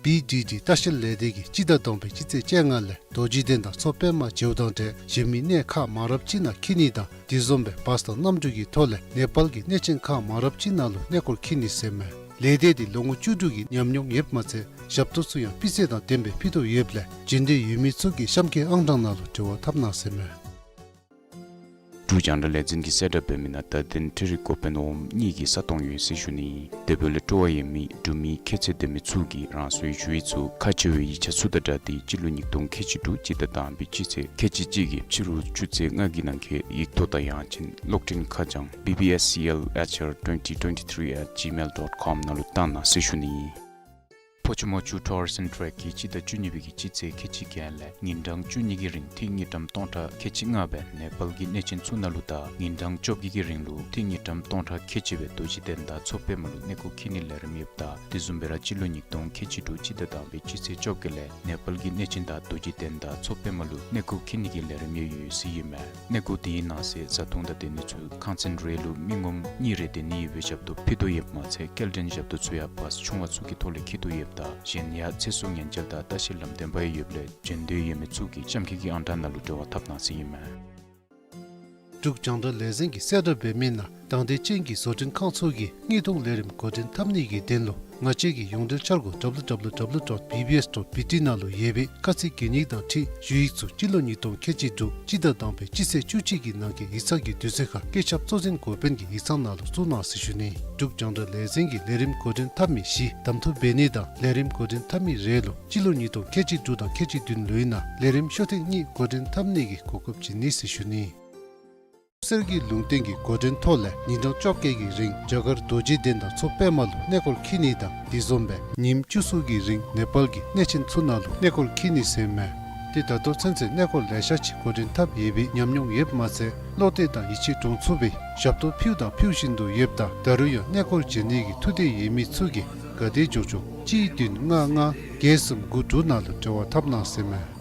བི་ཌི་ཌི་ལྟ་བཤལ་ལས་སྡེ་གིས་སྤྱི་ཟླ་དང་པའི་སྤྱི་ཚེས་བཅོ་ལྔ་ལས་རྡོ་རྗེ་གདན་དང་མཚོ་པདྨ་མཇལཝ་དང་འབྲེལ་གཞན་མི་གནས་ཁག་མང་རབས་ཅིག་ནང་འཁྱིད་ནི་དང་དེ་བཟུམ་སྦེ་བཱས་དང་གནམ་གྲུ་གི་ཐོག་ལས་ནེ་པཱལ་གྱི་གནས་ཆེན་ཁག་མང་རབས་ཅིག་ནང་ལུ་གནས་སྐོར་འཁྱིད་ནི་ཟེར་ཨིན་མས། ལས་སྡེ་འདི་ལོ་ངོ་བཅུ་དྲུག་གི་ཉམས་མྱོང་ཡོདཔ་མ་ཚད་ཞབས་ཏོག་ཚུ་ཡང་སྤུས་ཚད་དང་ལྡནམ་སྦེ་ཕུལ་དོ་ཡོདཔ་ལས་འབྱོན་འདོད་ཡོད་མི་ཚུ་གིས་གཤམ་འཁོད་ཨང་གྲངས་ནང་ལུ་འབྲེལ་བ་འཐབ་གནང་ཟེར་ཨིན་མས། འབྲུག་རྒྱང་བསྒྲགས་ལས་འཛིན་གྱིས་གསལ་བསྒྲགས་འབད་མི་ནང་བརྡ་དོན་འཕྲུལ་རིག་འགོ་དཔོན་འོགམ་གཉིས་ཀྱི་ས་སྟོང་ཡོད་ཟེར་ཞུ་ནི། དེ་འབདཝ་ལས་སྤྲོ་བ་ཡོད་མི་འབྲུག་མི་ཁྱད་ཚད་ལྡན་མི་ཚུ་གིས་རང་སོའི་ཞུ་ཡིག་ཚུ་ཁག་ཆེ་བའི་ཡིག་ཆ་ཚུ་དང་སྦྲགས་ཏེ་སྤྱི་ལོ་ཉིས་སྟོང་ཁལ་གཅིག་དྲུག་སྤྱི་ཟླ་དང་པའི་སྤྱི་ཚེས་ཁལ་གཅིག་གཅིག་གི་ཕྱི་རུ་ཆུ་ཚོད་ལྔ་གི་ནང་འཁོད་ཡིག་ཐོག་དང་ཡང་ཅིན་གློག་འཕྲིན་ཁ་བྱང་B B S C L H R twenty twenty-three at gmail dot com ནང་ལུ་བཏང་གནང་ཟེར་ཞུ་ནི། ཕོ་ཆུ་མོ་ཆུ་ཊུ་རིསམ་ཊེག་གིས་སྤྱི་ཟླ་བཅུ་གཉིས་པའི་གི་སྤྱི་ཚེས་ཁལ་གཅིག་བརྒྱད་ལས་ཉིན་གྲངས་བཅུ་གཉིས་ཀྱི་རིང་ཐིག་དངུལ་ཀྲམ་སྟོང་ཕྲག་ཁལ་གཅིག་ལྔ་སྦེ་ནེ་པཱལ་གྱི་གནས་ཆེན་ཚུ་ནང་ལུ་དང་ཉིན་གྲངས་བཅོ་བརྒྱད་ཀྱི་རིང་ལུ་ཐིག་དངུལ་ཀྲམ་སྟོང་ཕྲག་ཁལ་གཅིག་སྦེ་རྡོ་རྗེ་གདན་དང་མཚོ་པདྨ་ལུ་གནས་སྐོར་འཁྱིད་ནིའི་ལས་རིམ་ཡོདཔ་ད་དེ་བཟུམ་སྦེ་ར་སྤྱི་ལོ་ཉིས་སྟོང་ཁལ་གཅིག་དྲུག་སྤྱི་ཟླ་དང་པའི་སྤྱི་ཚེས་བཅོ་བརྒྱད་ལས་ནེ་པཱལ་གྱི་གནས་ཆེན་དང་རྡོ་རྗེ་གདན་དང་མཚོ་པདྨ་ལུ་གནས་སྐོར་འཁྱིད་ནི་གི་ལས་རིམ་ཡང་ཡོད་ཟེར་ཨིན་མས། གནས་སྐོར་དེའི་ནང་གསེས་བཟའ་འཐུང་དང་སྡོད་གནས་ཚུ་ཁང་ཚན་རེ་ལུ་མི་ངོམ་གཉིས་རེ་སྡོད་ནི་ཡོད་པའི་ཞབས་ཏོག་ཕུལ་དོ་ཡོདཔ་མ་ཚད་སྐྱེལ་འདྲེན་ཞབས་ཏོག་ཚུ་ཡང་བཱས་ཆུང་བ་ཚུ་གི་ཐོག་ལས་འཁྱིད་དོ་ཡོདཔ་ད་གཞན་ཡང་ཚེ་སྲོག་ཉེན་བཅོལ་དང་ལྟ་བཤལ་ལམ་སྟོན་པ་ཡང་ཡོདཔ་ལས་འབྱོན་འདོད་ཡོད་མི་ཚུ་གིས་གཤམ་འཁོད་ཀྱི་ཨང་གྲངས་ནང་ལུ་འབྲེལ་བ་འཐབ་གནང་ཟེར་ཨིན་མས། འབྲུག་རྒྱང་བསྒྲགས་ལས་འཛིན་གྱིས་གསལ་བསྒྲགས་འབད་མི་ནང་དང་འདོད་ཅན་གྱི་བཟོ་སྐྲུན་ཁང་ཚུ་གིས་དངུལ་གཏོང་ལས་རིམ་འགོ་འདྲེན་འཐབ་ནི་གི་དོན་ལུ་ ང་བཅས་ཀྱི་ཡོངས་འབྲེལ་འཆར་སྒོ་W W W dot B B S dot B T ནང་ལུ་ཡོད་པའི་ཁ་ཚིག་གན་ཡིག་དང་འཁྲིལ་ཞུ་ཡིག་ཚུ་སྤྱི་ལོ་ཉིས་སྟོང་ཁལ་གཅིག་དྲུག་སྤྱི་ཟླ་དང་པའི་སྤྱི་ཚེས་བཅུ་གཅིག་གི་ནང་འཁོད་ཡིག་ཚང་གི་དུས་ཚོད་ཁར་སྐུ་ཞབས་གཙོ་འཛིན་འགོ་དཔོན་གྱི་ཡིག་ཚང་ནང་ལུ་བཙུགས་གནང་ཟེར་ཞུ་ནི། འབྲུག་རྒྱང་བསྒྲགས་ལས་འཛིན་གྱིས་ལས་རིམ་འགོ་འདྲེན་འཐབ་མི་བཞི་གདམ་འཐུ་འབད་ནི་དང་ལས་རིམ་འགོ་འདྲེན་འཐབ་མི་རེ་ལུ་སྤྱི་ལོ་ཉིས་སྟོང་ཁལ་གཅིག་དྲུག་དང་ཁལ་གཅིག་བདུན་ལོའི་ནང་ལས་རིམ་ཤོག་ཐེངས་གཉིས་འགོ་འདྲེན་འཐབ་ནི་གི་གོ་སྐབས་བྱིན་ནི་ཟེར་ཞུ་ནི། གསེར་གྱི་ལུང་བསྟན་གྱི་འགོ་འདྲེན་ཐོག་ལས་ཉིན་གྲངས་བཅོ་བརྒྱད་ཀྱི་རིང་རྒྱ་གར་རྡོ་རྗེ་གདན་དང་མཚོ་པདྨ་ལུ་གནས་སྐོར་འཁྱིད་ནི་དང་དེ་བཟུམ་སྦེ་ཉིནམ་བཅུ་གསུམ་གྱི་རིང་ནེ་པཱལ་གྱི་གནས་ཆེན་ཚུ་ནང་ལུ་གནས་སྐོར་འཁྱིད་ནི་ཟེར་མས། ཏེ་ད་ལྟོ་ཚུན་ཚོད་གནས་སྐོར་ལེ་ཤ་ཅིག་འགོ་འདྲེན་འཐབ་ཡོད་པའི་ཉམས་མྱོང་ཡོདཔ་མ་ཚད་བློ་གཏད་དང་ཡིད་ཆེས་འདྲོངས་ཚུགས་པའི་ཞབས་ཏོག་ཕུལཝ་དང་ཕུལ་བཞིན་དུ་ཡོདཔ་ད་ད་རུང་ཡང་གནས་སྐོར་བྱོན་ནི་གི་ཐུགས་འདོད་ཡོད་མི་ཚུ་གིས་ག་དེ་མགྱོགས་མགྱོགས་གཅིག་བདུན་ལྔ་ལྔ་བརྒྱད་གསུམ་དགུ་དྲུག་ནང་ལུ་འབྲེལ་བ་འཐབ་གནང་ཟེར་མས།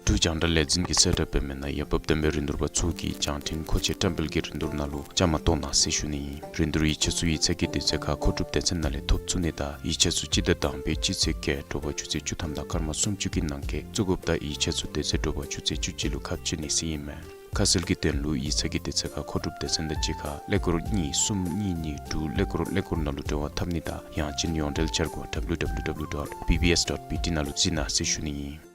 འབྲུག་རྒྱང་བསྒྲགས་ལས་འཛིན་གྱིས་གསལ་བསྒྲགས་འབད་མི་ནང་འོས་འབབ་ལྡན་པའི་རིན་བསྡུར་པ་ཚུ་གིས་རྒྱང་འཕྲིན་མཁོ་ཆས་བཀྲམ་སྤེལ་གྱི་རིན་བསྡུར་ནང་ལུ་བཅའ་མར་གཏོགས་གནང་ཟེར་ཞུ་ནི་ཨིན། རིན་བསྡུར་ཡིག་ཆ་ཚུ་ཡིག་ཚང་གི་དུས་ཚོད་ཁར་མཁོ་སྒྲུབ་སྡེ་ཚན་ནང་ལས་ཐོབ་ཚུགས་ནི་དང་ཡིག་ཆ་ཚུ་སྤྱི་ཟླ་དང་པའི་སྤྱི་ཚེས་བརྒྱད་དྲོ་པ་ཆུ་ཚོད་བཅུ་ཐམ་དང་སྐར་མ་སུམ་ཅུ་གི་ནང་འཁོད་བཙུགས་དགོཔ་ད་ཡིག་ཆ་ཚུ་དེ་ཚེ་དྲོ་པ་ཆུ་ཚོད་བཅུ་གཅིག་ལུ་ཁ་ཕྱེ་ནི་ཟེར་ཨིན་མས། ཁ་གསལ་གྱི་དོན་ལུ་ཡིག་ཚང་གི་དུས་ཚོད་ཁར་མཁོ་སྒྲུབ་སྡེ་ཚན་དང་གཅིག་ཁར་ཀླད་ཀོར་གཉིས་གསུམ་གཉིས་གཉིས་དྲུག་ཀླད་ཀོར་ཀླད་ཀོར་ནང་ལུ་འབྲེལ་བ་འཐབ་ནི་དང་ཡང་ཅིན་ཡོངས་འབྲེལ་འཆར་སྒོ་W W W dot B B S dot B T ནང་ལུ་གཟིགས་གནང་ཟེར་ཞུ་ནི་ཨིན།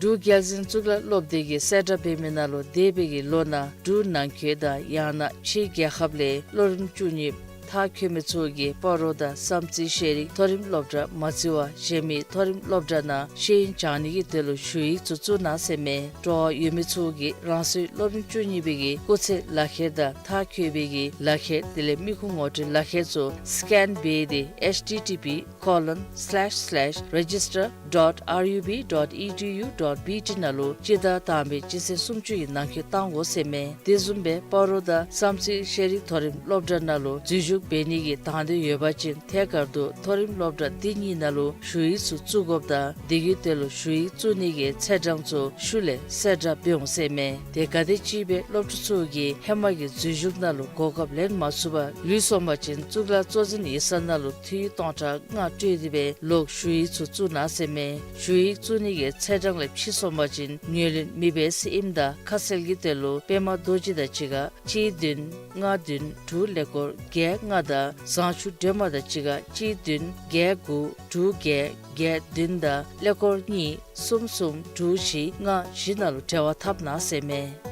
འབྲུག་རྒྱལ་འཛིན་གཙུག་ལག་སློབ་སྡེ་གིས་གསལ་བསྒྲགས་འབད་མི་ནང་ལུ་འདས་པའི་གི་ལོ་ནང་འབྲུག་ནང་འཁོད་དང་ཡང་ན་ཕྱིའི་རྒྱལ་ཁབ་ལས་སློབ་རིམ་བཅུ་གཉིས་མཐར་འཁྱོལ་མི་ཚུ་གིས་སྤ་རོ་དང་བསམ་རྩེ་ཤེས་རིག་མཐོ་རིམ་སློབ་གྲྭ་མ་བརྩི་བར་གཞན་མི་མཐོ་རིམ་སློབ་གྲྭ་ནང་ཤེས་ཡོན་སྦྱང་ནི་གི་དོན་ལུ་ཞུ་ཡིག་ཚུ་བཙུགས་གནང་ཟེར་མས། སྤྲོ་བ་ཡོད་མི་ཚུ་གིས་རང་སོའི་སློབ་རིམ་བཅུ་གཉིས་པའི་གི་སྐུགས་ཚད་ལག་ཁྱེར་དང་མཐར་འཁྱོལ་བའི་གི་ལག་ཁྱེར་དེ་ལས་མི་ཁུངས་ངོ་སྤྲོད་ལག་ཁྱེར་ཚུ་སི་ཀེན་འབད་དེ་H T T P colon slash slash register dot R U B dot E D U dot B T ནང་ལུ་སྤྱི་ཟླ་དང་པའི་སྤྱི་ཚེས་སུམ་ཅུ་ཡི་ནང་འཁོད་གཏང་དགོ་ཟེར་མས། དེ་བཟུམ་སྦེ་སྤ་རོ་དང་བསམ་རྩེ་ཤེས་རིག་མཐོ་རིམ་སློབ་གྲྭ་ནང་ལུ་འཛུལ་ཞུགས་འབད་ནི་གི་དང་འདོད་ཡོད་པ་ཅིན་ཐད་ཀར་དུ་མཐོ་རིམ་སློབ་གྲྭ་འདི་གཉིས་ནང་ལུ་ཞུ་ཡིག་ཚུ་བཙུགས་དགོཔ་དང་དེ་གི་དོན་ལུ་ཞུ་ཡིག་བཙུགས་ནི་གི་ཚེས་གྲངས་ཚུ་ཤུལ་ལས་གསལ་བསྒྲགས་འབད་འོང་ཟེར་མས། དེ་ག་དེམ་ཅིག་སྦེ་སློབ་ཕྲུག་ཚུ་གིས་ཧེ་མ་གི་འཛུལ་ཞུགས་ནང་ལུ་གོ་སྐབས་ལེན་མ་ཚུགས་པར་ལུས་སོང་པ་ཅིན་གཙུག་ལག་གཙོ་འཛིན་ཡིག་ཚང་ནང་ལུ་འཐུས་སྟོང་ཕྲག་ལྔ་སྤྲོད་དེ་སྦེ་ལོག་ཞུ་ཡིག་ཚུ་བཙུགས་གནང་ཟེར་མས། ཞུ་ཡིག་བཙུགས་ནི་གི་ཚེས་གྲངས་ལས་ཕྱི་སོང་པ་ཅིན་ངོས་ལེན་མི་འབད་ཟེར་ཨིནམ་ད་ཁ་གསལ་གྱི་དོན་ལུ་པདྨ་རྡོ་རྗེ་དང་གཅིག་ཁར་གཅིག་བདུན་ལྔ་བདུན་དྲུག་ཀླད་ཀོར་བརྒྱད་ལྔ་དང་བཟང་ཕྱུག་སྒྲོལ་མ་དང་གཅིག་ཁར་གཅིག་བདུན་བརྒྱད་དགུ་དྲུག་བརྒྱད་བརྒྱད་བདུན་དང་ཀླད་ཀོར་གཉིས་གསུམ་གསུམ་དྲུག་བཞི་ལྔ་བཞི་ནང་ལུ་འབྲེལ་བ་འཐབ་གནང་ཟེར་མས།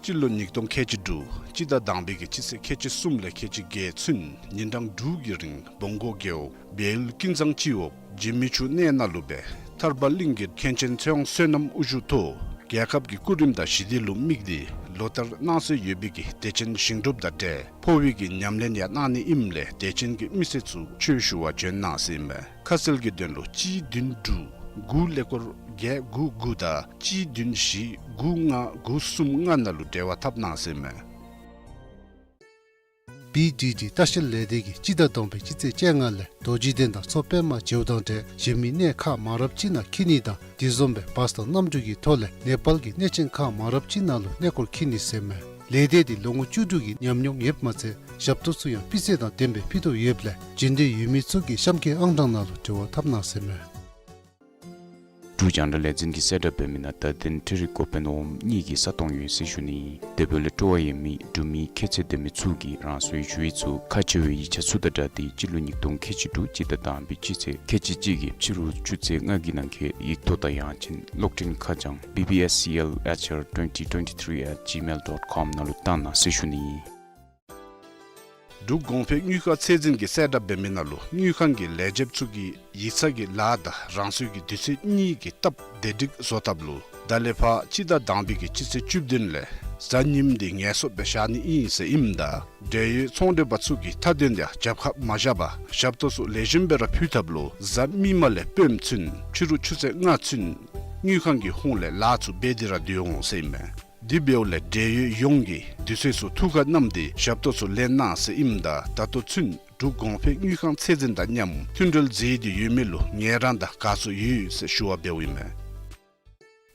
སྤྱི་ལོ་ཉིས་སྟོང་ཁལ་གཅིག་དྲུག་སྤྱི་ཟླ་དང་པའི་གི་སྤྱི་ཚེས་ཁལ་གཅིག་གསུམ་ལས་ཁལ་གཅིག་བརྒྱད་ཚུན་ཉིན་གྲངས་དྲུག་གི་རིང་བོང་སྒོ་རྒེད་འོག་བལ་ཡུལ་ཀུན་བཟང་སྤྱི་འོག་འཇིགས་མེད་ཆུ་གནས་ནང་ལུ་སྦེ་ཐར་པ་གླིང་གི་མཁན་ཆེན་ཚེ་དབང་བསོད་ནམས་དབུ་བཞུགས་ཐོག་རྒྱལ་ཁབ་ཀྱི་སྐུ་རིམ་དང་ཞི་བདེ་ལུ་དམིགས་ཏེ་ལོ་ལྟར་གནང་སྲོལ་ཡོད་པའི་གི་དད་ཅན་ཞིང་སྒྲུབ་དང་འབྲེལ་འཕོ་བའི་གི་ཉམས་ལེན་ཡང་གནང་ནི་ཨིནམ་ལས་དད་ཅན་གྱི་མི་སེར་ཚུ་ཆོས་ཞུ་བར་བྱོན་གནང་ཟེར་ཨིན་མས། ཁ་གསལ་གྱི་དོན་ལུ་གཅིག་བདུན་དྲུག་དགུ་ཀླད་ཀོར་བརྒྱད་དགུ་དགུ་དང་གཅིག་བདུན་བཞི་དགུ་ལྔ་དགུ་གསུམ་ལྔ་ནང་ལུ་འབྲེལ་བ་འཐབ་གནང་ཟེར་ཨིན་མས། བི་ཌི་ཌི་ལྟ་བཤལ་ལས་སྡེ་གིས་སྤྱི་ཟླ་དང་པའི་སྤྱི་ཚེས་བཅོ་ལྔ་ལས་རྡོ་རྗེ་གདན་དང་མཚོ་པདྨ་མཇལཝ་དང་འབྲེལ་གཞན་མི་གནས་ཁག་མང་རབས་ཅིག་ནང་འཁྱིད་ནི་དང་དེ་བཟུམ་སྦེ་བཱས་དང་གནམ་གྲུ་གི་ཐོག་ལས་ནེ་པཱལ་གྱི་གནས་ཆེན་ཁག་མང་རབས་ཅིག་ནང་ལུ་གནས་སྐོར་འཁྱིད་ནི་ཟེར་ཨིན་མས། ལས་སྡེ་འདི་ལོ་ངོ་བཅུ་དྲུག་གི་ཉམས་མྱོང་ཡོདཔ་མ་ཚད་ཞབས་ཏོག་ཚུ་ཡང་སྤུས་ཚད་དང་ལྡན་པའི་ཕུལ་དོ་ཡོདཔ་ལས་འབྱོན་འདོད་ཡོད་མི་ཚུ་གིས་གཤམ་འཁོད་ཨང་གྲངས་ནང་ལུ་འབྲེལ་བ་འཐབ་གནང་ཟེར་ཨིན་མས། འབྲུག་རྒྱང་བསྒྲགས་ལས་འཛིན་གྱིས་གསལ་བསྒྲགས་འབད་མི་ནང་བརྡ་དོན་འཕྲུལ་རིག་འགོ་དཔོན་འོགམ་གཉིས་ཀྱི་ས་སྟོང་ཡོད་ཟེར་ཞུ་ནི། དེ་འབདཝ་ལས་སྤྲོ་བ་ཡོད་མི་འབྲུག་མི་ཁྱད་ཚད་ལྡན་མི་ཚུ་གིས་རང་སོའི་ཞུ་ཡིག་ཚུ་ཁག་ཆེ་བའི་ཡིག་ཆ་ཚུ་དང་སྦྲགས་ཏེ་སྤྱི་ལོ་ཉིས་སྟོང་ཁལ་གཅིག་དྲུག་སྤྱི་ཟླ་དང་པའི་སྤྱི་ཚེས་ཁལ་གཅིག་གཅིག་གི་ཕྱི་རུ་ཆུ་ཚོད་ལྔ་གི་ནང་འཁོད་ཡིག་ཐོག་དང་ཡང་ཅིན་གློག་འཕྲིན་ཁ་བྱང་B B S C L H R twenty twenty-three at gmail dot com ནང་ལུ་བཏང་གནང་ཟེར་ཞུ་ནི་ཨིན། འབྲུག་གོང་འཕེལ་དངུལ་ཁང་ཚད་འཛིན་གྱིས་གསལ་བསྒྲགས་འབད་མི་ནང་ལུ་དངུལ་ཁང་གི་ལས་བྱེདཔ་ཚུ་གིས་ཡིག་ཚང་གི་ལཱ་དང་རང་སོའི་གི་དུས་ཚོད་གཉིས་ཀྱི་སྟབས་བདེ་སྒྲིག་བཟོ་ཐབས་ལུ་ད་ལས་ཕར་སྤྱི་ཟླ་དང་པའི་གི་སྤྱི་ཚེས་བཅུ་བདུན་ལས་གཟའ་ཉིམ་འདི་ངལ་གསོ་སྦེ་བཞག་ནི་ཨིན་ཟེར་ཨིནམ་ད་འབྲེལ་ཡོད་ཚོང་འབྲེལ་པ་ཚུ་གིས་མཐའ་དོན་འདི་རྒྱབ་ཁར་མ་བཞག་པར་ཞབས་ཏོག་ཚུ་ལེགས་ཤོམ་སྦེ་ར་ཕུལ་ཐབས་ལུ་གཟའ་མིག་དམར་ལས་སྤོནམ་ཚུན་ཕྱི་རུ་ཆུ་ཚོད་ལྔ་ཚུན་དངུལ་ཁང་གི་ཧོངས་ལས་ལཱ་ཚུ་འབད་དེ་ར་སྡོད་འོང་ཟེར་ཨིན་མས། དེ་འབདཝ་ལས་འབྲེལ་ཡོད་ཡོངས་ཀྱིས་དུས་ཚོད་ཚུ་ཐུགས་ཁར་བསྣམས་ཏེ་ཞབས་ཏོག་ཚུ་ལེན་གནང་ཟེར་ཨིནམ་ད་ད་ལྟོ་ཚུན་འབྲུག་གོང་འཕེལ་དངུལ་ཁང་ཚད་འཛིན་དང་མཉམ་མཐུད་འབྲེལ་མཛད་དེ་ཡོད་མི་ལུ་ངལ་རངས་དང་དགའ་ཚོར་ཡོད་ཟེར་ཞུ་བ་འབདཝ་ཨིན་མས།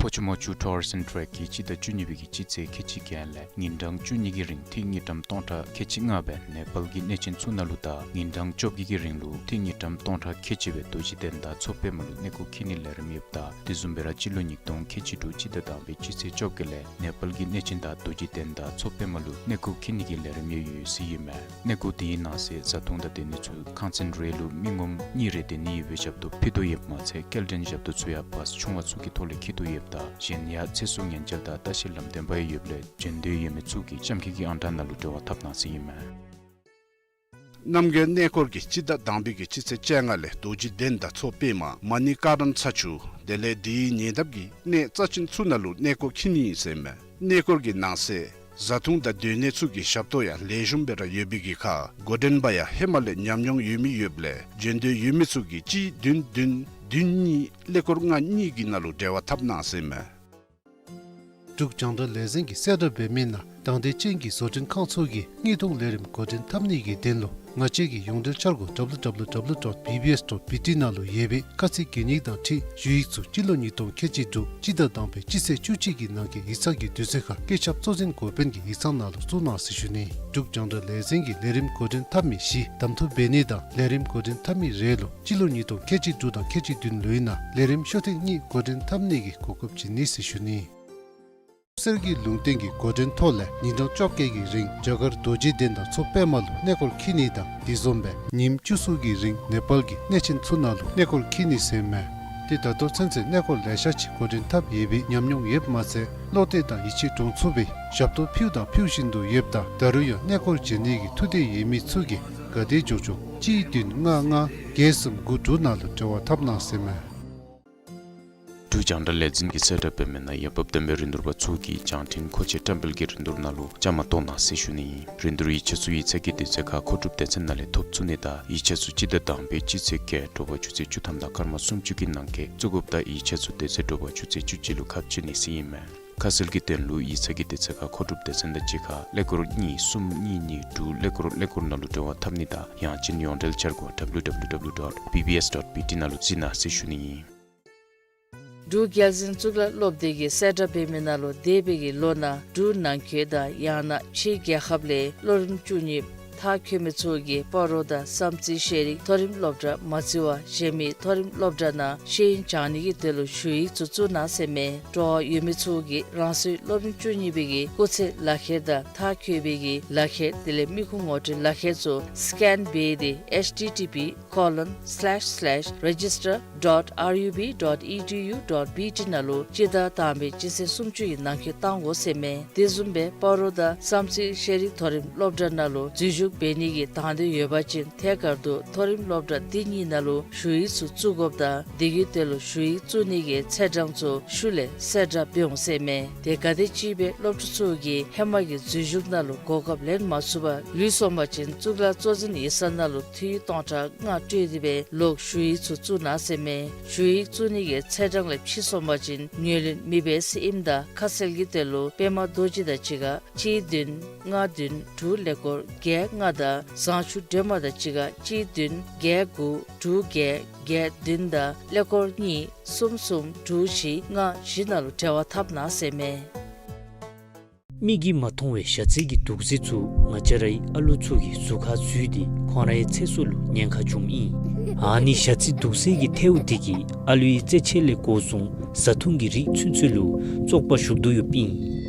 ཨོ་ཆུ་མོ་ཆུ་ཊུ་རི་ཛིམ་ཊེ་རེཀ་གིས་སྤྱི་ཟླ་བཅུ་གཉིས་པའི་གི་སྤྱི་ཚེས་ཁལ་གཅིག་བརྒྱད་ལས་ཉིན་གྲངས་བཅུ་གཉིས་ཀྱི་རིང་ཏི་རུ་དངུལ་ཀྲམ་སྟོང་ཕྲག་ཁལ་གཅིག་ལྔ་སྦེ་ནེ་པཱལ་གྱི་གནས་ཆེན་ཚུ་ནང་ལུ་དང་ཉིན་གྲངས་བཅོ་བརྒྱད་ཀྱི་རིང་ལུ་ཏི་རུ་དངུལ་ཀྲམ་སྟོང་ཕྲག་ཁལ་གཅིག་སྦེ་རྡོ་རྗེ་གདན་དང་མཚོ་པདྨ་ལུ་གནས་སྐོར་འཁྱིད་ནིའི་ལས་རིམ་ཡོདཔ་ད། དེ་བཟུམ་སྦེ་ར་སྤྱི་ལོ་ཉིས་སྟོང་ཁལ་གཅིག་དྲུག་སྤྱི་ཟླ་དང་པའི་སྤྱི་ཚེས་བཅོ་བརྒྱད་ལས་ནེ་པཱལ་གྱི་གནས་ཆེན་དང་རྡོ་རྗེ་གདན་དང་མཚོ་པདྨ་ལུ་གནས་སྐོར་འཁྱིད་ནི་གི་ལས་རིམ་ཡང་ཡོད་ཟེར་ཨིན་མས། གནས་སྐོར་དེའི་ནང་གསེས་བཟའ་འཐུང་དང་སྡོད་ནི་ཚུ་ཁང་ཚན་རེ་ལུ་མི་ངོམ་གཉིས་རེ་སྡོད་ནི་ཡོད་པའི་ཞབས་ཏོག་ཕུལ་དོ་ཡོདཔ་མ་ཚད་སྐྱེལ་འདྲེན་ཞབས་ཏོག་ཚུ་ཡང་བཱས་ཆུང་བ་ཚུ་གི་ཐོག་ལས་འཁྱིད་དོ་ཡོདཔ་ད། གཞན་ཡང་ཚེ་སྲོག་ཉེན་བཅོལ་དང་ལྟ་བཤལ་ལམ་སྟོན་པ་ཡང་ཡོདཔ་ལས་བྱོན་འདོད་ཡོད་མི་ཚུ་གིས་གཤམ་འཁོད་ཀྱི་ཨང་གྲངས་ནང་ལུ་འབྲེལ་བ་འཐབ་གནང་ཟེར་ཨིན་མས། རྣམ་རྒྱལ་གནས་སྐོར་གྱིས་སྤྱི་ཟླ་དང་པའི་གི་སྤྱི་ཚེས་བཅོ་ལྔ་ལས་རྡོ་རྗེ་གདན་དང་མཚོ་པདྨ་མ་ཎི་ཀ་རན་ཚ་ཆུ་དེ་ལས་དེའི་ཉེ་འདབས་ཀྱི་གནས་རྩ་ཆེན་ཚུ་ནང་ལུ་གནས་སྐོར་འཁྱིད་ནི་ཨིན་ཟེར་ཨིན་མས། གནས་སྐོར་གྱི་ནང་གསེས་བཟའ་འཐུང་དང་སྡོད་གནས་ཚུ་གི་ཞབས་ཏོག་ཡང་ལེགས་ཤོམ་སྦེ་ར་ཡོད་པའི་གི་ཁར་འགོ་འདྲེན་པ་ཡང་ཧེ་མ་ལས་ཉམས་མྱོང་ཡོད་མི་ཡོདཔ་ལས་བྱོན་འདོད་ཡོད་མི་ཚུ་གིས་གཅིག་བདུན་བདུན་བདུན་གཉིས་ཀླད་ཀོར་ལྔ་གཉིས་ཀྱི་ནང་ལུ་འབྲེལ་བ་འཐབ་གནང་ཟེར་ཨིན་མས། འབྲུག་རྒྱང་བསྒྲགས་ལས་འཛིན་གྱིས་གསལ་བསྒྲགས་འབད་མི་ནང་དང་འདོད་ཅན་གྱི་བཟོ་སྐྲུན་ཁང་ཚུ་གིས་དངོས་བྱུང་ལས་རིམ་འགོ་འདྲེན་འཐབ་ནི་གི་དོན་ལུ་ང་བཅས་ཀྱི་ཡོངས་འབྲེལ་འཆར་སྒོ་ཌབ་ལུ་ཌབ་ལུ་ཌབ་ལུ་ཌོཊ་བི་བི་ཨེསི་ཌོཊ་བི་ཊི་ནང་ལུ་ཡོད་པའི་དཀའ་ཚེགས་གྱོད་ནི་དང་འཁྲིལ་ཞུ་ཡིག་ཚུ་སྤྱི་ལོ་ཉིས་སྟོང་ཁལ་གཅིག་དྲུག་སྤྱི་ཟླ་དང་པའི་སྤྱི་ཚེས་བཅུ་གཅིག་གི་ནང་འཁོད་ཡིག་ཚང་གི་དུས་ཚོད་ཁར་བཀོད་ཁྱབ་གཙོ་འཛིན་འགོ་དཔོན་གྱི་ཡིག་ཚང་ནང་ལུ་བཙུགས་གནང་ཟེར་ཞུ་ནི། འབྲུག་རྒྱང་བསྒྲགས་ལས་འཛིན་གྱིས་ལས་རིམ་འགོ་འདྲེན་འཐབ་མི་བཞི་གདམ་འཐུ་འབད་ནི་དང་ལས་རིམ་འགོ་འདྲེན་འཐབ་མི་རེ་ལུ་སྤྱི་ལོ་ཉིས་སྟོང་ཁལ་གཅིག་དྲུག་དང་ཁལ་གཅིག་བདུན་ལོའི་ནང་ལས་རིམ་ཤོག་ཐེངས་གཉིས་འགོ་འདྲེན་འཐབ་ནི་གི་གོ་སྐབས་བྱིན་ནི་ཟེར་ཞུ་ནི། གསེར་གྱི་ལུང་བསྟན་གྱི་འགོ་འདྲེན་ཐོག་ལས་ཉིན་གྲངས་བཅོ་བརྒྱད་ཀྱི་རིང་རྒྱ་གར་རྡོ་རྗེ་གདན་དང་མཚོ་པདྨ་ལུ་གནས་སྐོར་འཁྱིད་ནི་དང་དེ་བཟུམ་སྦེ་ཉིནམ་བཅུ་གསུམ་གྱི་རིང་ནེ་པཱལ་གྱི་གནས་ཆེན་ཚུ་ནང་ལུ་གནས་སྐོར་འཁྱིད་ནི་ཟེར་མས། ཏེ་ད་ལྟོ་ཚུན་ཚོད་གནས་སྐོར་ལེ་ཤ་ཅིག་འགོ་འདྲེན་འཐབ་ཡོད་པའི་ཉམས་མྱོང་ཡོདཔ་མ་ཚད་བློ་གཏད་དང་ཡིད་ཆེས་འདྲོངས་ཚུགས་པའི་ཞབས་ཏོག་ཕུལ་དང་ཕུལ་བཞིན་དུ་ཡོདཔ་ད་ད་རུང་ཡང་གནས་སྐོར་བྱོན་ནི་གི་ཐུགས་འདོད་ཡོད་མི་ཚུ་གིས་ག་དེ་མགྱོགས་མགྱོགས་གཅིག་བདུན་ལྔ་ལྔ་བརྒྱད་གསུམ་དགུ་དྲུག་ནང་ལུ་འབྲེལ་བ་འཐབ་གནང་ཟེར་མས། འབྲུག་རྒྱང་བསྒྲགས་ལས་འཛིན་གྱིས་གསལ་བསྒྲགས་འབད་མི་ནང་ཡོན་འབབ་ལྡན་པའི་རིན་བསྡུར་པ་ཚུ་གིས་བྱང་འཕྲིན་མཁོ་ཆས་བཀྲམ་སྤེལ་གྱི་རིན་བསྡུར་ནང་ལུ་བཅའ་མར་གཏོགས་གནང་ཟེར་ཞུ་ནི་ཨིན། རིན་བསྡུར་ཡིག་ཆ་ཚུ་ཡིག་ཚང་གི་དུས་ཚོད་ཁར་མཁོ་སྒྲུབ་སྡེ་ཚན་ནང་ལས་ཐོབ་ཚུགས་ནི་དང་ཡིག་ཆ་ཚུ་སྤྱི་ཟླ་དང་པའི་སྤྱི་ཚེས་བརྒྱད་དྲོ་པ་ཆུ་ཚོད་བཅུ་ཐམ་དང་སྐར་མ་སུམ་ཅུ་གི་ནང་འཁོད་བཙུགས་དགོཔ་དང་ཡིག་ཆ་ཚུ་དེ་ཚེ་དྲོ་པ་ཆུ་ཚོད་བཅུ་གཅིག་ལུ་ཁ་ཕྱེ་ནི་ཟེར་ཨིན་མས། ཁ་གསལ་གྱི་དོན་ལུ་ཡིག་ཚང་གི་དུས་ཚོད་ཁར་མཁོ་སྒྲུབ་སྡེ་ཚན་དང་གཅིག་ཁར་ཀླད་ཀོར་གཉིས་གསུམ་གཉིས་གཉིས་དྲུག་ཀླད་ཀོར་ཀླད་ཀོར་ནང་ལུ་འབྲེལ་བ་འཐབ་ནི་དང་ཡང་ཅིན་ཡོངས་འབྲེལ་འཆར་སྒོ་ཌབ་ལུ་ཌབ་ལུ་ཌབ་ལུ་ཌོཊ་བི་བི་ཨེསི་ཌོཊ་བི་ཊི་ནང་ལུ་གཟིགས་གནང་ཟེར་ཞུ་ནི་ཨིན། འབྲུག་རྒྱལ་བཙུན་གཙུག་ལག་སློབ་སྡེ་གིས་གསལ་བསྒྲགས་འབད་མི་ནང་ལུ་འདས་པའི་གི་ལོ་ནང་འབྲུག་ནང་འཁོད་དང་ཡང་ན་ཕྱིའི་རྒྱལ་ཁབ་ལས་སློབ་རིམ་བཅུ་གཉིས་མཐར་འཁྱོལ་མི་ཚུ་གིས་སྤ་རོ་དང་བསམ་རྩེ་ཤེས་རིག་མཐོ་རིམ་སློབ་གྲྭ་མ་བརྩི་བར་གཞན་མི་མཐོ་རིམ་སློབ་གྲྭ་ནང་ཤེས་ཡོན་སྦྱང་ནི་གི་དོན་ལུ་ཞུ་ཡིག་ཚུ་བཙུགས་གནང་ཟེར་མས། སྤྲོ་བ་ཡོད་མི་ཚུ་གིས་རང་སོའི་སློབ་རིམ་བཅུ་གཉིས་པའི་གི་སྐུགས་ཚད་ལག་ཁྱེར་དང་མཐར་འཁྱོལ་བའི་གི་ལག་ཁྱེར་དེ་ལས་མི་ཁུངས་ངོ་སྤྲོད་ལག་ཁྱེར་ཚུ་སི་ཀེན་འབད་དེ་ཨེཆ་ཊི་ཊི་པི་ཀོ་ལོན་སི་ལེཤ་སི་ལེཤ་རེ་ཇིས་ཊར་ཌོཊ་ཨར་ཡུ་བི་ཌོཊ་ཨི་ཌི་ཡུ་ཌོཊ་བི་ཊི་ནང་ལུ་སྤྱི་ཟླ་དང་པའི་སྤྱི་ཚེས་སུམ་ཅུ་གི་ནང་འཁོད་གཏང་དགོ་ཟེར་མས། དེ་བཟུམ་སྦེ་སྤ་རོ་དང་བསམ་རྩེ་ཤེས་རིག་མཐོ་རིམ་སློབ་གྲྭ་ནང་ལུ་འཛུལ་ཞུགས་འབད་ནི་གི་དང་འདོད་ཡོད་པ་ཅིན་ཐད་ཀར་དུ་མཐོ་རིམ་སློབ་གྲྭ་འདི་གཉིས་ནང་ལུ་ཞུ་ཡིག་ཚུ་བཙུགས་དགོཔ་དང་དེ་གི་དོན་ལུ་ཞུ་ཡིག་བཙུགས་ནི་གི་ཚེས་གྲངས་ཚུ་ཤུལ་ལས་གསལ་བསྒྲགས་འབད་འོང་ཟེར་མས། དེ་ག་དེམ་ཅིག་སྦེ་སློབ་ཕྲུག་ཚུ་གིས་ཧེ་མ་གི་འཛུལ་ཞུགས་ནང་ལུ་གོ་སྐབས་ལེན་མ་ཚུགས་པར་ལུས་སོང་པ་ཅིན་གཙུག་ལག་གཙོ་འཛིན་ཡིག་ཚང་ནང་ལུ་འཐུས་སྟོང་ཕྲག་ལྔ་སྤྲོད་དེ་སྦེ་ལོག་ཞུ་ཡིག་ཚུ་བཙུགས་གནང་ཟེར་མས། ཞུ་ཡིག་བཙུགས་ནི་གི་ཚེས་གྲངས་ལས་ཕྱི་སོང་པ་ཅིན་ངོས་ལེན་མི་འབད་ཟེར་ཨིནམ་ད་ཁ་གསལ་གྱི་དོན་ལུ་པདྨ་རྡོ་རྗེ་དང་གཅིག་ཁར་གཅིག་བདུན་ལྔ་བདུན་དྲུག་ཀླད་ཀོར་བརྒྱད་ལྔ་དང་བཟང་ཕྱུག་སྒྲོལ་མ་དང་གཅིག་ཁར་གཅིག་བདུན་བརྒྱད་དགུ་དྲུག་བརྒྱད་བརྒྱད་བདུན་དང་ཀླད་ཀོར་གཉིས་གསུམ་གསུམ་དྲུག་བཞི་ལྔ་བཞི་ནང་ལུ་འབྲེལ་བ་འཐབ་གནང་ཟེར་མས། མིག་གིས་མ་མཐོང་བའི་ཞ་རྩི་གི་དུག་རྫས་ཚུ་ང་བཅས་རའི་ཨ་ལུ་ཚུ་གི་གཟུགས་ཁར་འཛུལ་ཏེ་ཁོང་རའི་ཚེ་སྲོག་ལུ་ཉེན་ཁ་བྱུངམ་ཨིན། ཨ་ནི་ཞ་རྩི་དུག་རྫས་ཀྱི་ཐལཝ་དེ་གིས་ཨ་ལུའི་རྩེད་ཆས་ལས་འགོ་བཟུང་བཟའ་འཐུང་གི་རིགས་ཚུན་ཚོད་ལུ་བཙོག་པ་ཞུགས་དོ་ཡོདཔ་ཨིན།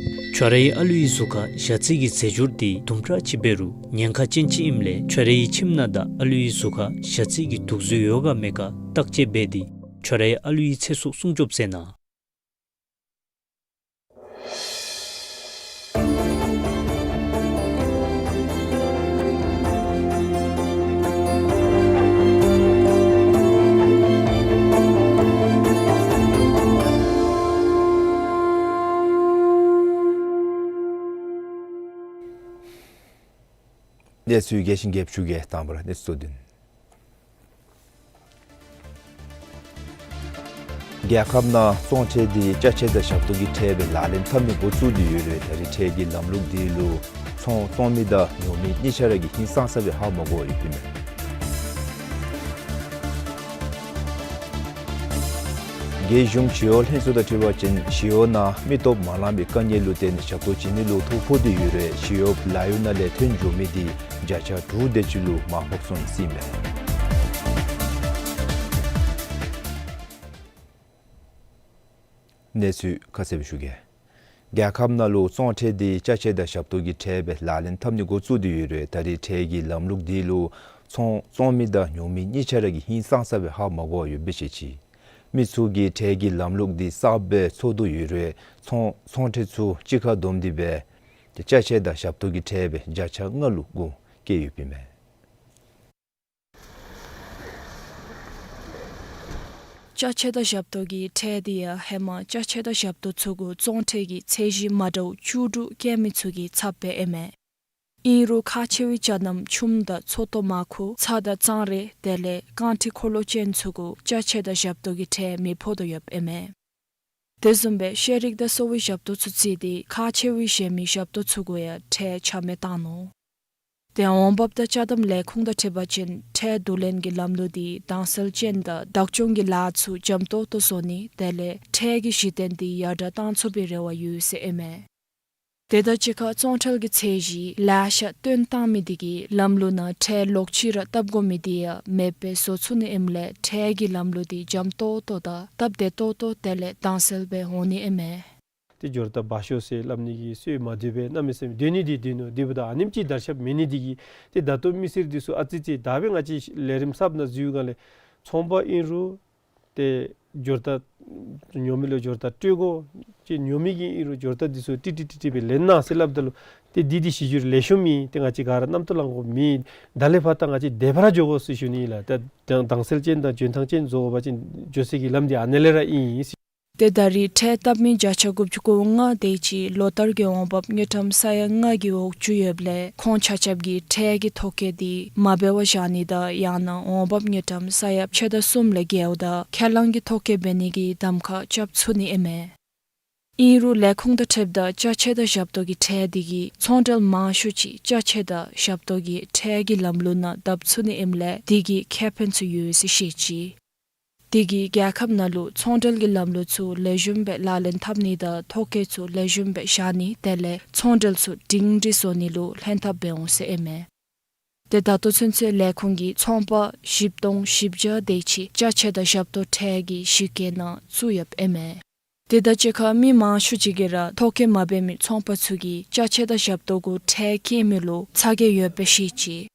ཁྱོད་རའི་ཨ་ལུའི་གཟུགས་ཁར་ཞ་རྩི་གི་རྫས་སྦྱོར་དེ་དུམ་གྲ་ཅིག་འབད་རུང་ཉེན་ཁ་ཅན་ཅིག་ཨིནམ་ལས་ཁྱོད་རའི་ཁྱིམ་ནང་དང་ཨ་ལུའི་གཟུགས་ཁར་ཞ་རྩི་གི་དུག་རྫས་ཡོད་ག་མེད་ག་བརྟག་དཔྱད་འབད་དེ་ཁྱོད་རའི་ཨ་ལུའི་ཚེ་སྲོག་སྲུང་སྐྱོབ་མཛད་གནང་། གནས་ཚུལ་རྒྱས་ཤིང་རྒྱས་པ་ཞུ་གེ། དང་པ་ར་གནས་ཚུལ་གཙོ་དོན། རྒྱལ་ཁབ་ནང་ཚོང་ཁྲལ་དེ་ཅ་ཆས་དང་ཞབས་ཏོག་གི་ཁྲལ་སྦེ་ལག་ལེན་འཐབ་ནི་འགོ་བཙུགས་ཏེ་ཡོད་རུང་ད་རེས་ཁྲལ་གྱི་ལམ་ལུགས་དེ་ལུ་ཚོང་བཙོང་མི་དང་ཉོ་མི་གཉིས་ཆ་ར་གིས་ཧིང་སངས་ས་སྦེ་ཧ་མ་གོ་བར་ཡོདཔ་ཨིན་མས། རྒྱལ་གཞུང་ཞི་གཡོག་ལྷན་ཚོགས་དང་འཁྲིལ་བ་ཅིན་ཞི་གཡོག་ནང་མི་སྟོབས་མ་ལང་པའི་དཀའ་ངལ་ལུ་བརྟེན་ཞབས་ཏོག་བྱིན་ནི་ལུ་ཐོ་ཕོག་སྟེ་ཡོད་རུང་ཞི་གཡོག་ལཱ་གཡོག་ནང་ལས་ཐོན་འགྱོ་མི་དེ་བརྒྱ་ཆ་དྲུག་དེ་ཅིག་ལུ་མར་ཕབ་སོང་ཟེར་ཨིན་མས། གནས་ཚུལ་ཁ་གསལ་ཞུ་གེ། རྒྱལ་ཁབ་ནང་ལུ་བཙོང་ཁྲལ་དེ་ཅ་ཆས་དང་ཞབས་ཏོག་གི་ཁྲལ་སྦེ་ལག་ལེན་འཐབ་ནི་འགོ་བཙུགས་ཏེ་ཡོད་རུང་ད་རེས་ཁྲལ་གྱི་ལམ་ལུགས་དེ་ལུ་ཚོང་བཙོང་མི་དང་ཉོ་མི་གཉིས་ཆ་ར་གིས་ཧིང་སངས་ས་སྦེ་ཧ་མ་གོ་བར་ཡོདཔ་སྦེ་བཤད་ཅི། མི་ཚུ་གིས་ཁྲལ་གྱི་ལམ་ལུགས་དེ་གསརཔ་སྦེ་ཚོར་དོ་ཡོད་རུང་ཚོང་ཚོང་ཁྲལ་ཚུ་གཅིག་ཁར་བསྡོམས་ཏེ་སྦེ་ཏེ་ཅ་ཆས་དང་ཞབས་ཏོག་གི་ཁྲལ་སྦེ་བརྒྱ་ཆ་ལྔ་ལུ་གོ་བཀལ་ཡོདཔ་ཨིན་མས། ཅ་ཆས་དང་ཞབས་ཏོག་གི་ཁྲལ་དེ་ཡང་ཧེ་མ་ཅ་ཆས་དང་ཞབས་ཏོག་ཚུ་གུ་བཙོང་ཁྲལ་གྱི་ཚད་གཞི་མ་འདྲཝ་བཅུ་དྲུག་བཀལ་མི་ཚུ་གི་ཚབ་སྦེ་ཨིན་མས། ཨིན་རུང་ཁག་ཆེ་བའི་ཅ་དམ་ཆུམ་དང་ཚོད་ལྟོ་མར་ཁུ་ཚྭ་དང་གཙང་རས་དེ་ལས་རྐང་ཁྲི་འཁོར་ལོ་ཅན་ཚུ་གུ་ཅ་ཆས་དང་ཞབས་ཏོག་གི་ཁྲལ་མི་ཕོག་དོ་ཡོདཔ་ཨིན་མས། དེ་བཟུམ་སྦེ་ཤེས་རིག་དང་གསོ་བའི་ཞབས་ཏོག་ཚུ་བརྩིས་ཏེ་ཁག་ཆེ་བའི་གཞན་མི་ཞབས་ཏོག་ཚུ་གུ་ཡང་ཁྲལ་ཆ་མེད་བཏང་ནུག། ཏེ་འོང་འབབ་དང་ཅ་དམ་ལས་ཁུངས་དང་འཁྲིལ་བ་ཅིན་ཁྲལ་བསྡུ་ལེན་གྱི་ལམ་ལུགས་དེ་དྭངས་གསལ་ཅན་དང་བདག་སྐྱོང་གི་ལཱ་ཚུ་འཇམ་ཏོག་ཏོ་བཟོ་ནི་དེ་ལས་ཁྲལ་གྱི་གཞི་རྟེན་དེ་ཡར་དྲག་བཏང་ཚུགས་པའི་རེ་བ་ཡོད་ཟེར་ཨིན་མས། དེ་དང་གཅིག་ཁར་བཙོང་ཁྲལ་གྱི་ཚད་གཞི་ལེ་ཤ་བཏོན་བཏང་མི་དེ་གིས་ལམ་ལུགས་ནང་ཁྲལ་ལོག་ཅི་ར་བཏབ་དགོ་མི་དེ་ཡང་མེདཔ་སྦེ་བཟོ་ཚུགས་ནི་ཨིནམ་ལས་ཁྲལ་གྱི་ལམ་ལུགས་དེ་འཇམ་ཏོག་ཏོ་དང་སྟབས་བདེ་ཏོག་ཏོ་དེ་ལས་དྭངས་གསལ་སྦེ་འོང་ནི་ཨིན་མས། ཏེ་འབྱོར་ཐོབ་བ་ཤོ་ཟེར་སླབ་ནི་གི་སྲོལ་མ་བསྡུ་བར་གནམ་མེད་ས་མེད་སྡོད་ནི་དེ་སྡོད་ནུག། དེ་འབདཝ་ད་ཨ་ནེམ་ཅིག་དར་ཁྱབ་མེད་ནི་དེ་གིས་ཏེ་ད་ལྟོ་མི་སེར་འདི་ཚུ་ཨ་ཙི་ཅིག་ད་སྦེ་ང་བཅས་ལས་རིམ་གསརཔ་ནང་འཛུལ་སྒང་ལས་ཚོང་པ་ཨིན་རུང་ཏེ་འབྱོར་ཐོབ་ཉོ་མི་ལུ་འབྱོར་ཐོབ་སྤྲོད་དགོ། ཅིག་ཉོ་མི་གིས་ཨིན་རུང་འབྱོར་ཐོབ་འདི་ཚུ་ཏིག་ཏིག་ཏིག་ཏིག་སྦེ་ལེན་གནང་ཟེར་སླབ་ད་ལུ་ཏེ་འདི་འདི་གཞི་འགྱུར་ལེགས་ཤོམ་ཨིན། ཏེ་ང་བཅས་ག་ར་རྣམ་རྟོག་ལང་དགོཔ་མེད། ད་ལས་ཕར་ད་ང་བཅས་བདེ་བར་འགྱོ་དགོ་ཟེར་ཞུ་ནི་ལགས། ད་དྭངས་གསལ་ཅན་དང་འཇོན་ཐང་ཅན་བཟོ་བ་ཅིན་འགྱོ་སའི་གི་ལམ་འདི་ཨ་ནི་ལས་ར་ཨིན། ཏེ་ད་རེས་ཁྲལ་བཏབ་མི་བརྒྱ་ཆ་དགུ་བཅུ་གོ་ལྔ་དེ་ཅིག་ལོ་ལྟར་གྱི་འོང་འབབ་དངུལ་ཀྲམ་ས་ཡ་ལྔ་གི་འོག་བཅུག་ཡོདཔ་ལས་ཁོང་ཆ་ཁྱབ་ཀྱིས་ཁྲལ་གྱི་ཐོ་བཀོད་དེ་མ་འབད་བར་བཞག་ནི་དང་ཡང་ན་འོང་འབབ་དངུལ་ཀྲམ་ས་ཡ་ཕྱེད་དང་གསུམ་ལས་བརྒལཝ་ད་ཁས་བླངས་ཀྱི་ཐོ་བཀོད་འབད་ནི་གི་གདམ་ཁ་རྐྱབ་ཚུགས་ནི་ཨིན་མས། ཨིན་རུང་ལས་ཁུངས་དང་འཁྲིལཝ་ད་ཅ་ཆས་དང་ཞབས་ཏོག་གི་ཁྲལ་དེ་གིས་ཚོང་འབྲེལ་མང་ཤོས་ཅིག་ཅ་ཆས་དང་ཞབས་ཏོག་གི་ཁྲལ་གྱི་ལམ་ལུགས་ནང་བརྡབ་ཚུགས་ནི་ཨིནམ་ལས་དེ་གིས་ཁེ་ཕན་ཚུ་ཡོད་ཟེར་བཤད་ཅི། དེ་གིས་རྒྱལ་ཁབ་ནང་ལུ་ཚོང་འབྲེལ་གྱི་ལམ་ལུགས་ཚུ་ལེགས་ཤོམ་སྦེ་ལག་ལེན་འཐབ་ནི་དང་ཐོ་བཀོད་ཚུ་ལེགས་ཤོམ་སྦེ་བཞག་ནི་དེ་ལས་ཚོང་འབྲེལ་ཚུ་སྒྲིང་སྒྲི་བཟོ་ནི་ལུ་ལྷན་ཐབས་འབད་འོང་ཟེར་ཨིན་མས། ཏེ་ད་ལྟོ་ཚུན་ཚོད་ལས་ཁུངས་ཀྱིས་ཚོང་པ་བཞི་སྟོང་བཞི་བརྒྱ་དེ་ཅིག་ཅ་ཆས་དང་ཞབས་ཏོག་ཁྲལ་གྱི་གཞི་རྐྱེན་ནང་བཙུགས་ཡོདཔ་ཨིན་མས། དེ་དང་གཅིག་ཁར་མི་མང་ཤོས་ཅིག་གིས་ར་ཐོ་བཀོད་མ་འབད་མི་ཚོང་པ་ཚུ་གིས་ཅ་ཆས་དང་ཞབས་ཏོག་གུ་ཁྲལ་བཀལ་མི་ལུ་ཚ་གྱང་ཡོདཔ་སྦེ་བཤད་ཅི།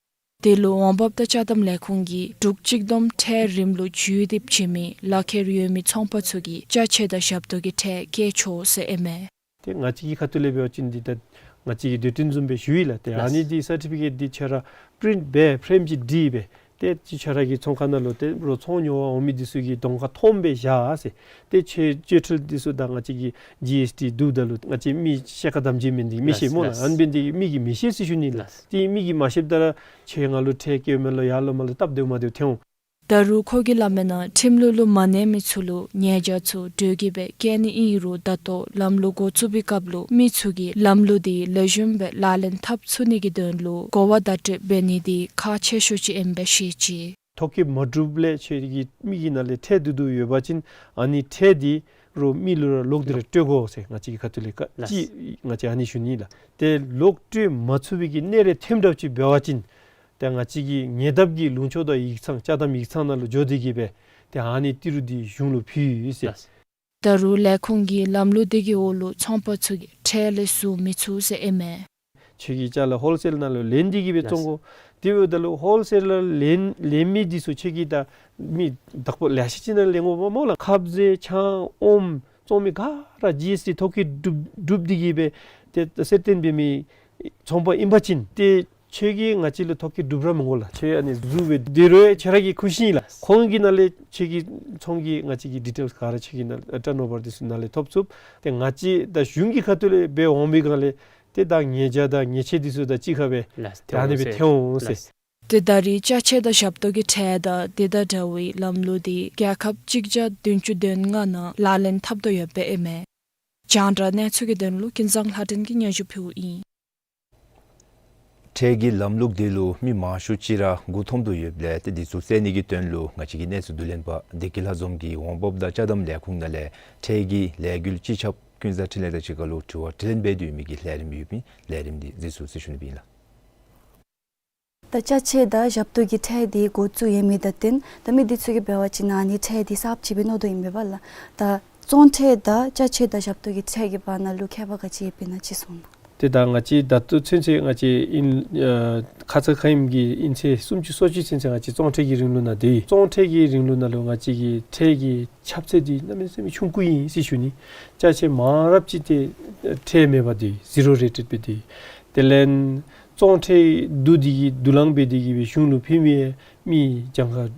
དེ་ལུ་འོང་འབབ་དང་ཅ་དམ་ལས་ཁུངས་ཀྱིས་འབྲུག་གཅིག་བསྡོམས་ཁྲལ་རིམ་ལུ་འཇུས་ཏེ་བྱིན་མི་ལག་ཁྱེར་ཡོད་མི་ཚོང་པ་ཚུ་གིས་ཅ་ཆས་དང་ཞབས་ཏོག་གི་ཁྲལ་བཀལ་ཆོག་ཟེར་ཨིན་མས། ཏེ་ང་བཅས་ཀྱི་ཁ་ཐུག་ལས་འབད་བ་ཅིན་འདི་ད་ང་བཅས་ཀྱིས་སྡོད་ཁྲིམས་བཟུམ་སྦེ་ཞུ་ཡི་ལགས། ཏེ་ལགས། ཨ་ནི་འདི་སར་ཊི་ཕི་ཀེཊ་འདི་ཁྱོད་ར་པི་རིནཊ་འབད་ཕྲེམ་ཅིག་བྲིས་སྦེ་ཏེ་ཅིག་ཁྱོད་ར་གི་ཚོང་ཁང་ནང་ལུ་ཏེ་རོགས་ཚོང་ཉོ་བར་འོང་མི་འདི་ཚུ་གི་གདོང་ཁར་མཐོངམ་སྦེ་བཞག་ཟེར། ཏེ་ཁྱོད་བཅད་ཁྲལ་འདི་ཚུ་དང་ང་བཅས་ཀྱི་ཇི་ཨེསི་ཊི་བསྡུཝ་ད་ལུ་ང་བཅས་མི་ཤེལ་དཀར་དམ་འཛིན་མི་འདི་མི་ཤེས་སྨོ་ལགས། ལགས། ཨ་ནི་འབད་ནི་འདི་གིས་མི་གིས་མི་ཤེས་ཟེར་ཞུ་ནི་ལགས། ལགས། ཏེ་མི་གིས་མ་ཤེསཔ་ད་ར་ཁྱོད་ང་ལུ་ཁྲལ་བཀལཝ་མས་ལོ་ཡར་ལོ་མར་ལོ་སྟབས་བདེཝ་མ་བདེཝ་ཐོན་འོང་། ད་རུང་ཁོ་གི་སླབ་མི་ནང་ཁྲིམས་ལུགས་ལུ་མ་གནས་མི་ཚུ་ལུ་ཉེས་བྱ་ཚུ་གྲོས་ཀྱི་སྦེ་བཀལ་ནི་ཨིན་རུང་ད་ལྟོ་ལམ་ལུགས་འགོ་བཙུགས་པའི་སྐབས་ལུ་མི་ཚུ་གིས་ལམ་ལུགས་དེ་ལེགས་ཤོམ་སྦེ་ལག་ལེན་འཐབ་ཚུགས་ནི་གི་དོན་ལུ་གོ་བ་བརྡ་སྤྲོད་འབད་ནི་དེ་ཁག་ཆེ་ཤོས་ཅིག་ཨིནམ་སྦེ་བཤད་ཅི། ཐོ་བཀོད་མ་གྲུབ་ལས་ཁྱོད་ཀྱི་མི་གི་ནང་ལས་ཁྲལ་བསྡུ་བསྡུཝ་ཡོད་པ་ཅིན་ཨ་ནི་ཁྲལ་དེ་རོགས་མི་ལུ་ར་ལོག་སྟེ་ར་སྤྲོད་དགོ་ཟེར་ང་བཅས་ཀྱི་ཁ་ཐུག་ལས་ལགས། ཅིག་ང་བཅས་ཨ་ནི་ཞུ་ནི་ལགས། ཏེ་ལོག་སྤྲོད་མ་ཚུགས་པའི་གི་གནས་རེ་ཐོནམ་འདྲཝ་ཅིག་འབད་བ་ཅིན་ཏེ་ང་བཅས་ཀྱིས་ཉེ་འདབས་ཀྱི་ལུང་ཕྱོགས་དང་ཡིག་ཚང་ཅ་དམ་ཡིག་ཚང་ནང་ལུ་འགྱོ་སྟེ་གི་སྦེ་ཏེ་ཨ་ནི་ཏི་རུ་འདི་གཞུང་ལུ་ཕུལ་ཟེར། ལགས། ད་རུང་ལས་ཁུངས་ཀྱི་ལམ་ལུགས་དེ་གི་འོག་ལུ་ཚོང་པ་ཚུ་གིས་ཁྲལ་ལས་ཟུར་མི་ཚུགས་ཟེར་ཨིན་མས། ཁྱོད་ཀྱིས་ཅ་ལ་ཧོལ་སེལ་ནང་ལུ་ལེན་ཏེ་གི་སྦེ་བཙོང་དགོ། ལགས། དེ་འབདཝ་ད་ལུ་ཧོལ་སེལ་ནང་ལེན་ལེན་མི་འདི་ཚུ་ཁྱོད་ཀྱིས་ད་མི་བདག་པོ་ལེ་ཤ་ཅིག་ནང་ལེན་དགོཔ་སྨོ་ལགས། ཁབ་ཟས་ཆང་ཨོམ་བཙོང་མི་ག་ར་ཇི་ཨེསི་ཊི་ཐོ་བཀོད་གྲུབ་གྲུབ་སྟེ་གི་སྦེ་ཏེ་གསལ་སྟོན་འབད་མི་ཚོང་པ་ཨིན་པ་ཅིན་ཏེ་ཁྱོད་ཀྱིས་ང་བཅས་ལུ་ཐོ་བཀོད་གྲུབ་ར་མི་དགོ་ལགས། ཁྱོད་ཨ་ནི་ཟུར་སྦེ་སྡོད་རུང་ཁྱོད་ར་གི་ཁུ་བྱུག་ཨིན་ལགས། ཁོང་གི་ནང་ལས་ཁྱོད་ཀྱི་ཚོང་གི་ང་བཅས་ཀྱི་ཌི་ཊེལསི་ག་ར་ཁྱོད་ཀྱི་ནང་ཊརན་ཨོ་བར་འདི་ཚུ་ནང་ལས་ཐོབ་ཚུགས། ཏེ་ང་བཅས་ད་གཞུང་གི་ཁ་ཐུག་ལས་འབད་འོང་པའི་སྒང་ལས་ཏེ་ད་ཉེས་བྱ་དང་ཉེས་ཆད་འདི་ཚུ་དང་གཅིག་ཁར་སྦེ་ལགས། ད་ཨ་ནི་སྦེ་ཐོན་འོང་ཟེར། ལགས། ཏེ་ད་རེས་ཅ་ཆས་དང་ཞབས་ཏོག་གི་ཁྲལ་དང་དེ་དང་འདྲ་བའི་ལམ་ལུགས་དེ་རྒྱལ་ཁབ་གཅིག་བརྒྱ་བདུན་ཅུ་དོན་ལྔ་ནང་ལག་ལེན་འཐབ་དོ་ཡོདཔ་ཨིན་མས། རྒྱང་བསྒྲགས་གནས་ཚུལ་གྱི་དོན་ལུ་ཀུན་བཟང་ལྷ་སྒྲོན་གྱིས་སྙན་ཞུ་ཕུལཝ་ཨིན། ཁྲལ་གྱི་ལམ་ལུགས་འདི་ལུ་མི་མང་ཤོས་ཅིག་ར་མགུ་འཐོམ་དོ་ཡོདཔ་ལས་ཏེ་འདི་ཚུ་སེལ་ནི་གི་དོན་ལུ་ང་བཅས་ཀྱི་གནས་ཚུལ་བསྡུ་ལེན་པ་བདེ་སྐྱིད་ལྷ་འཛོམས་ཀྱིས་འོང་འབབ་དང་ཅ་དམ་ལས་ཁུངས་ནང་ལས་ཁྲལ་གྱི་ལས་འགུལ་སྤྱི་ཁྱབ་ཀུན་བཟང་འཕྲིན་ལས་དང་གཅིག་ཁར་ལུ་དྲི་བ་དྲིས་ལན་འབད་དེ་ཡོད་མི་གི་ལས་རིམ་ཡོདཔ་ཨིན། ལས་རིམ་འདི་གཟིགས་ཚུགས་ཟེར་ཞུ་ནི་སྦེ་ཨིན་ལགས། ད་ཅ་ཆས་དང་ཞབས་ཏོག་གི་ཁྲལ་འདི་འགོ་བཙུགས་ཡོད་མི་དང་བསྟུན་ད་མི་འདི་ཚུ་གིས་འབད་བ་ཅིན་ཨ་ནི་ཁྲལ་འདི་གསརཔ་ཅིག་སྦེ་མནོ་དོ་ཨིན་པས་ལགས། ད་བཙོང་ཁྲལ་དང་ཅ་ཆས་དང་ཞབས་ཏོག་གི་ཁྲལ་གྱི་བར་ན་ལུ་ཁྱད་པར་ག་ཅི་ཡོདཔ་ཨིན་ན་ཅིག་གསུང་གནང་། ཏེ་ད་ང་བཅས་ད་ལྟོ་ཚུན་ཚོད་ང་བཅས་ཨིན་ཨ་ཁ་ཙ་ཁ་ཉིནམ་གྱི་ཨིན་ཚེས་སུམ་ཅུ་སོ་གཅིག་ཚུན་ཚོད་ང་བཅས་བཙོང་ཁྲལ་གྱི་རིང་ལུགས་ནང་སྡོད་ཡི། བཙོང་ཁྲལ་གྱི་རིང་ལུགས་ནང་ལུ་ང་བཅས་ཀྱི་ཁྲལ་གྱི་ཁྱབ་ཚད་འདི་གནམ་མེད་ས་མེད་ཆུང་ཀུ་ཨིན་ཟེར་ཞུ་ནི། ཅ་ཆས་མང་རབས་ཅིག་ཏེ་ཁྲལ་མེད་པར་སྡོད་ཡི། ཟི་རོ་རེ་ཊེཌ་སྦེ་སྡོད་ཡི། དེ་ལས་བཙོང་ཁྲལ་བསྡུ་སྟེ་གི་བསྡུ་ལེན་འབད་དེ་གི་སྦེ་གཞུང་ལུ་ཕུལ་མི་མི་གྱངས་ཁ་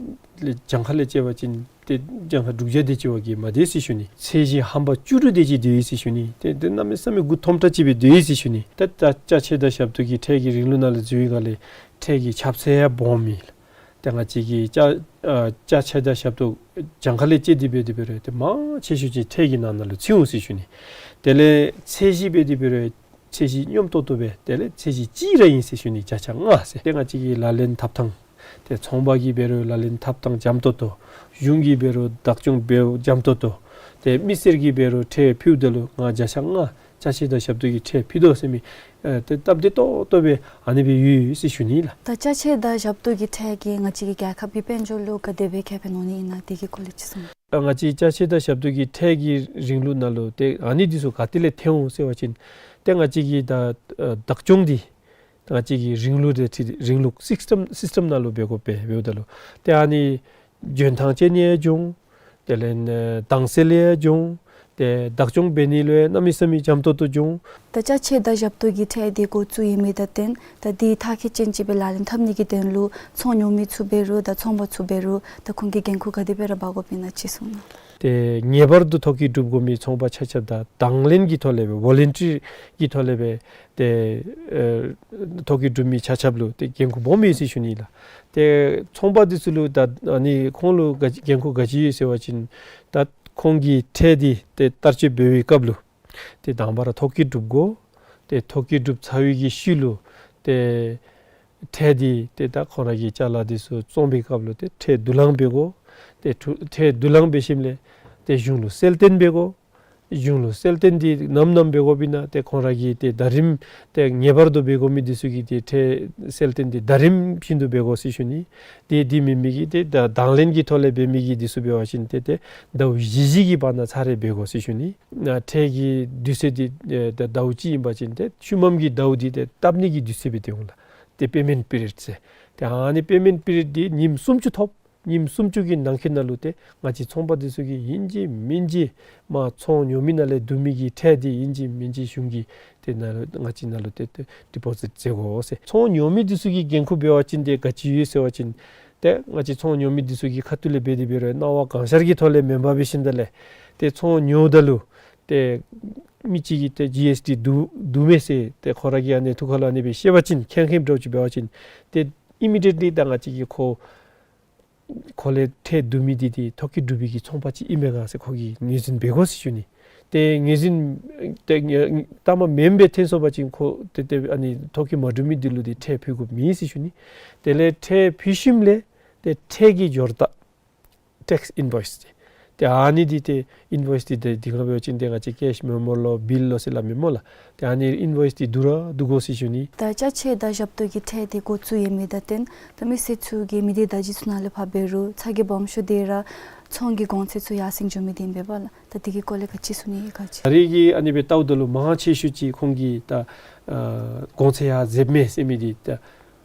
ལས་གྱངས་ཁ་ལས་བཅད་པ་ཅིན་ཏེ་གྱངས་ཁ་དྲུག་བརྒྱ་དེ་ཅིག་བ་གིས་མ་སྡོད་ཟེར་ཞུ་ནི། ཚད་གཞི་ཧམ་པ་བཅུ་དྲུག་དེ་ཅིག་སྡོད་ཡི་ཟེར་ཞུ་ནི། ཏེ་ཏེ་གནམ་མེད་ས་མེད་མགུ་འཐོམ་དྲགས་ཅིག་སྦེ་སྡོད་ཡི་ཟེར་ཞུ་ནི། ཏེ་ད་ཅ་ཆས་དང་ཞབས་ཏོག་གི་ཁྲལ་གྱི་རིང་ལུགས་ནང་ལུ་འཛུལ་བའི་སྒང་ལས་ཁྲལ་གྱི་ཁྱབ་ཚད་ཡང་སྦོམ་ཨིན། ཏེ་ང་བཅས་ཀྱི་ཅ་ཨ་ཅ་ཆས་དང་ཞབས་ཏོག་གྱངས་ཁ་ལས་བཅད་དེ་འབད་དེ་འབད་རུང་ཏེ་མང་ཆེ་ཤོས་ཅིག་ཁྲལ་གྱི་ནང་ན་ལུ་ཚུད་འོང་ཟེར་ཞུ་ནི། དེ་ལས་ཚད་གཞི་འབད་དེ་འབད་རུང་ཚད་གཞི་སྙོམས་ཏོག་ཏོ་སྦེ་དེ་ལས་ཚད་གཞི་གཅིག་ར་ཨིན་ཟེར་ཞུ་ནི། བརྒྱ་ཆ་ལྔ་ཟེར། ཏེ་ང་བཅས་ཀྱི་ལག་ལེན་ཐབས་ཐངས་ཏེ་ཚོང་པ་གིས་འབད་རུང་ལག་ལེན་ཐབས་ཐངས་འཇམ་ཏོག་ཏོ། གཞུང་གིས་འབད་རུང་བདག་སྐྱོང་འབདཝ་འཇམ་ཏོག་ཏོ། ཏེ་མི་སེར་གྱིས་འབད་རུང་ཁྲལ་ཕུལཝ་ད་ལུ་ང་བརྒྱ་ཆ་ལྔ་ཅ་ཆས་དང་ཞབས་ཏོག་གི་ཁྲལ་ཕུལ་དོ་ཟེར་མི་ཨེ་ཏེ་སྟབས་བདེ་ཏོག་ཏོ་སྦེ་ཨ་ནི་སྦེ་ཡོད་ཟེར་ཞུ་ནི་ལགས། ད་ཅ་ཆས་དང་ཞབས་ཏོག་གི་ཁྲལ་གྱིས་ང་བཅས་ཀྱི་རྒྱལ་ཁབ་ཀྱི་དཔལ་འབྱོར་ལུ་ག་དེ་སྦེ་ཁེ་ཕན་འོང་ནི་ཨིན་ན་དེ་གི་སྐོར་ལས་ཅིག་གསུང་། ང་བཅས་ཅ་ཆས་དང་ཞབས་ཏོག་གི་ཁྲལ་གྱི་རིང་ལུགས་ནང་ལུ་ཏེ་ཨ་ནི་འདི་ཚུ་ག་ཏེ་ལས་ཐོན་འོང་ཟེར་བ་ཅིན་ཏེ་ང་བཅས་ཀྱི་ད་ཨ་བདག་སྐྱོང་འདི་ང་བཅས་ཀྱི་རིང་ལུགས་དེ་ཁྲིད་རིང་ལུགས་སིསི་ཊམ་སིསི་ཊམ་ནང་ལུ་འབད་དགོ་པས། འབདཝ་ད་ལུ་ཏེ་ཨ་ནི་འཇོན་ཐང་ཅན་ཡང་འགྱོ་འོང་། དེ་ལས་ཨ་དྭངས་གསལ་ཡང་འགྱོ་འོང་། ཏེ་བདག་སྐྱོང་འབད་ནི་ལུ་ཡང་གནམ་མེད་ས་མེད་འཇམ་ཏོག་ཏོ་འགྱོ་འོང་། ད་ཅ་ཆས་དང་ཞབས་ཏོག་གི་ཁྲལ་འདི་འགོ་བཙུགས་ཡོད་མི་དང་བསྟུན་ད་འདི་མཐར་འཁྱོལ་ཅན་ཅིག་སྦེ་ལག་ལེན་འཐབ་ནི་གི་དོན་ལུ་ཚོང་ཉོ་མི་ཚུ་འབད་རུང་ད་ཚོང་པ་ཚུ་འབད་རུང་ད་ཁོང་གིས་འགན་ཁུར་ག་དེ་སྦེ་ར་འབག་དགོཔ་ཨིན་ན་ཅིག་གསུང་གནང་། ཏེ་ངེས་པར་དུ་ཐོ་བཀོད་གྲུབ་དགོ་མི་ཚོང་པ་ཆ་ཁྱབ་དང་དང་ལེན་གྱི་ཐོག་ལས་སྦེ་ཝོ་ལན་ཊི་རི་གི་ཐོག་ལས་སྦེ་ཏེ་ཨེ་ཐོ་བཀོད་གྲུབ་མི་ཆ་ཁྱབ་ལུ་ཏེ་འགན་ཁུར་སྦོམ་ཡོད་ཟེར་ཞུ་ནི་ལགས། ཏེ་ཚོང་པ་འདི་ཚུ་ལུ་ད་ཨ་ནི་ཁོང་ལུ་ག་ཅི་འགན་ཁུར་ག་ཅི་ཡོད་ཟེར་བ་ཅིན་ད་ཁོང་གི་ཁྲལ་འདི་ཏེ་བསྟར་སྤྱོད་འབད་བའི་སྐབས་ལུ་ཏེ་དང་པ་ར་ཐོ་བཀོད་གྲུབ་དགོ། ཏེ་ཐོ་བཀོད་གྲུབ་ཚར་བའི་གི་ཤུལ་ལུ་ཏེ་ཁྲལ་འདི་ཏེ་ད་ཁོང་ར་གི་ཅ་ལ་འདི་ཚུ་བཙོང་བའི་སྐབས་ལུ་ཏེ་ཁྲལ་བསྡུ་ལེན་འབད་དགོ། ཏེ་ཁྲུ་ཁྲལ་བསྡུ་ལེན་འབད་ཞིནམ་ལས་ཏེ་གཞུང་ལུ་གསལ་སྟོན་འབད་དགོ། གཞུང་ལུ་གསལ་སྟོན་འདི་ནམ་ནམ་འབད་དགོཔ་ཨིན་ན་ཏེ་ཁོང་ར་གིས་ཏེ་ཟླ་རིམ་ཏེ་ངེས་པར་དུ་འབད་དགོ་མི་འདི་ཚུ་གི་ཏེ་ཁྲལ་གསལ་སྟོན་འདི་ཟླ་རིམ་བཞིན་དུ་འབད་དགོ་ཟེར་ཞུ་ནི། ཏེ་འདི་མེན་མི་གི་ཏེ་ད་དང་ལེན་གྱི་ཐོག་ལས་འབད་མི་གི་འདི་ཚུ་འབད་བ་ཅིན་ཏེ་ཏེ་ཟླཝ་བཞི་བཞི་གི་བར་ན་ཚར་རེ་འབད་དགོ་ཟེར་ཞུ་ནི། ཨ་ཁྲལ་གྱི་དུས་ཚོད་འདི་ཨེ་ད་ཟླཝ་གཅིག་ཨིན་པ་ཅིན་ཏེ་ཤུལ་མམ་གྱི་ཟླཝ་འདི་ཏེ་བཏབ་ནི་གི་དུས་ཚོད་སྦེ་སྡོད་འོང་ལགས། ཏེ་པེ་མེནཊ་པི་རི་ཡོཌ་ཟེར། ཏེ་ཨ་ནི་པེ་མེནཊ་པི་རི་ཡོཌ་འདི་ཉིནམ་སུམ་ཅུ་ཐོབ། ཉིནམ་སུམ་ཅུ་གི་ནང་འཁོད་ནང་ལུ་ཏེ་ང་བཅས་ཚོང་པ་འདི་ཚུ་གིས་ཨིན་ཅི་མིན་ཅི་མ་ཚོང་ཉོ་མི་ནང་ལས་བསྡུ་མི་གི་ཁྲལ་འདི་ཨིན་ཅི་མིན་ཅི་གཞུང་གི་ཏེ་ནང་ལུ་ང་བཅས་ནང་ལུ་ཏེ་ཏེ་ཌི་པོ་ཟིཊ་མཛད་དགོ་ཟེར། ཚོང་ཉོ་མི་འདི་ཚུ་གི་འགན་ཁུར་འབད་བ་ཅིན་ཏེ་ག་ཅི་ཡོད་ཟེར་བ་ཅིན་ཏེ་ང་བཅས་ཚོང་ཉོ་མི་འདི་ཚུ་གི་ཁ་ཐུག་ལས་འབད་དེ་འབད་རུང་སྣང་བ་གང་ཤར་གྱི་ཐོག་ལས་མེན་པར་འབད་ཞིནམ་ད་ལས་ཏེ་ཚོང་ཉོཝ་ད་ལུ་ཏེ་མི་གཅིག་གིས་ཏེ་ཇི་ཨེསི་ཊི་བསྡུ་བསྡུ་མས་ཟེར་ཏེ་ཁོ་ར་གི་ཨ་ནི་ཐུགས་ཁ་ལུ་ཨ་ནི་སྦེ་བཤད་པ་ཅིན་མཁྱེན་མཁྱེནམ་འདྲཝ་ཅིག་འབད་བ་ཅིན་ཏེ་ཨི་མི་ཌི་ཡེཊ་ལི་ད་ང་བཅས་ཀྱིས་ཁོ་ཁོ་ལས་ཁྲལ་བསྡུ་མི་འདི་ཏེ་ཐོ་བཀོད་གྲུབ་པའི་གི་ཚོང་པ་ཅིག་ཨིན་མས་ག་ཟེར་ཁོ་གིས་ངོས་འཛིན་འབད་དགོ་ཟེར་ཞུ་ནི། ཏེ་ངོས་འཛིན་ཏེ་ངེ་ལྟ་མ་མེནམ་སྦེ་ཐོན་སོང་པ་ཅིན་ཁོ་ཏེ་ཏེ་ཨ་ནི་ཐོ་བཀོད་མ་གྲུབ་མི་འདི་ལུ་ཏེ་ཁྲལ་ཕུལ་དགོཔ་མེད་ཟེར་ཞུ་ནི། དེ་ལས་ཁྲལ་ཕུལ་ཞིནམ་ལས་ཏེ་ཁྲལ་གྱི་སྦྱོར་རྟགས་ཊེགསི་ཨིན་བོའིསི་ཏེ་ཏེ་ཨ་ནི་འདི་ཏེ་ཨིན་བོའིསི་འདི་ཏེ་འདི་ང་འབད་བ་ཅིན་ཏེ་ང་བཅས་ཀེཤ་མེ་མོ་ལོ་བིལ་ལོ་ཟེར་སླབ་མི་སྨོ་ལགས། ཏེ་ཨ་ནི་ཨིན་བོའིསི་འདི་བསྡུ་ར་བསྡུ་དགོ་ཟེར་ཞུ་ནི། ད་ཅ་ཆས་དང་ཞབས་ཏོག་གི་ཁྲལ་འདི་འགོ་བཙུགས་ཡོད་མི་དང་བསྟུན་ད་མི་སེར་ཚུ་གིས་མི་སྡེ་བརྡ་བརྒྱུད་ཚུ་ནང་ལས་ཕར་འབད་རུང་ཚ་གྱང་སྦོམ་ཤོས་འདི་ར་ཚོང་གི་གོང་ཚད་ཚུ་ཡར་སེང་འགྱོ་མི་འདི་ཨིན་པས་ལགས། ད་འདི་གི་སྐོར་ལས་ག་ཅི་གསུང་ནི་ཡོད་ག་ཅི། ད་རེས་ཀྱི་ཨ་ནི་སྦེ་བལྟཝ་ད་ལུ་མང་ཆེ་ཤོས་ཅིག་ཁོང་གིས་ད་ཨ་གོང་ཚད་ཡར་འཛེགསཔ་མས་ཟེར་མི་འདི་ད་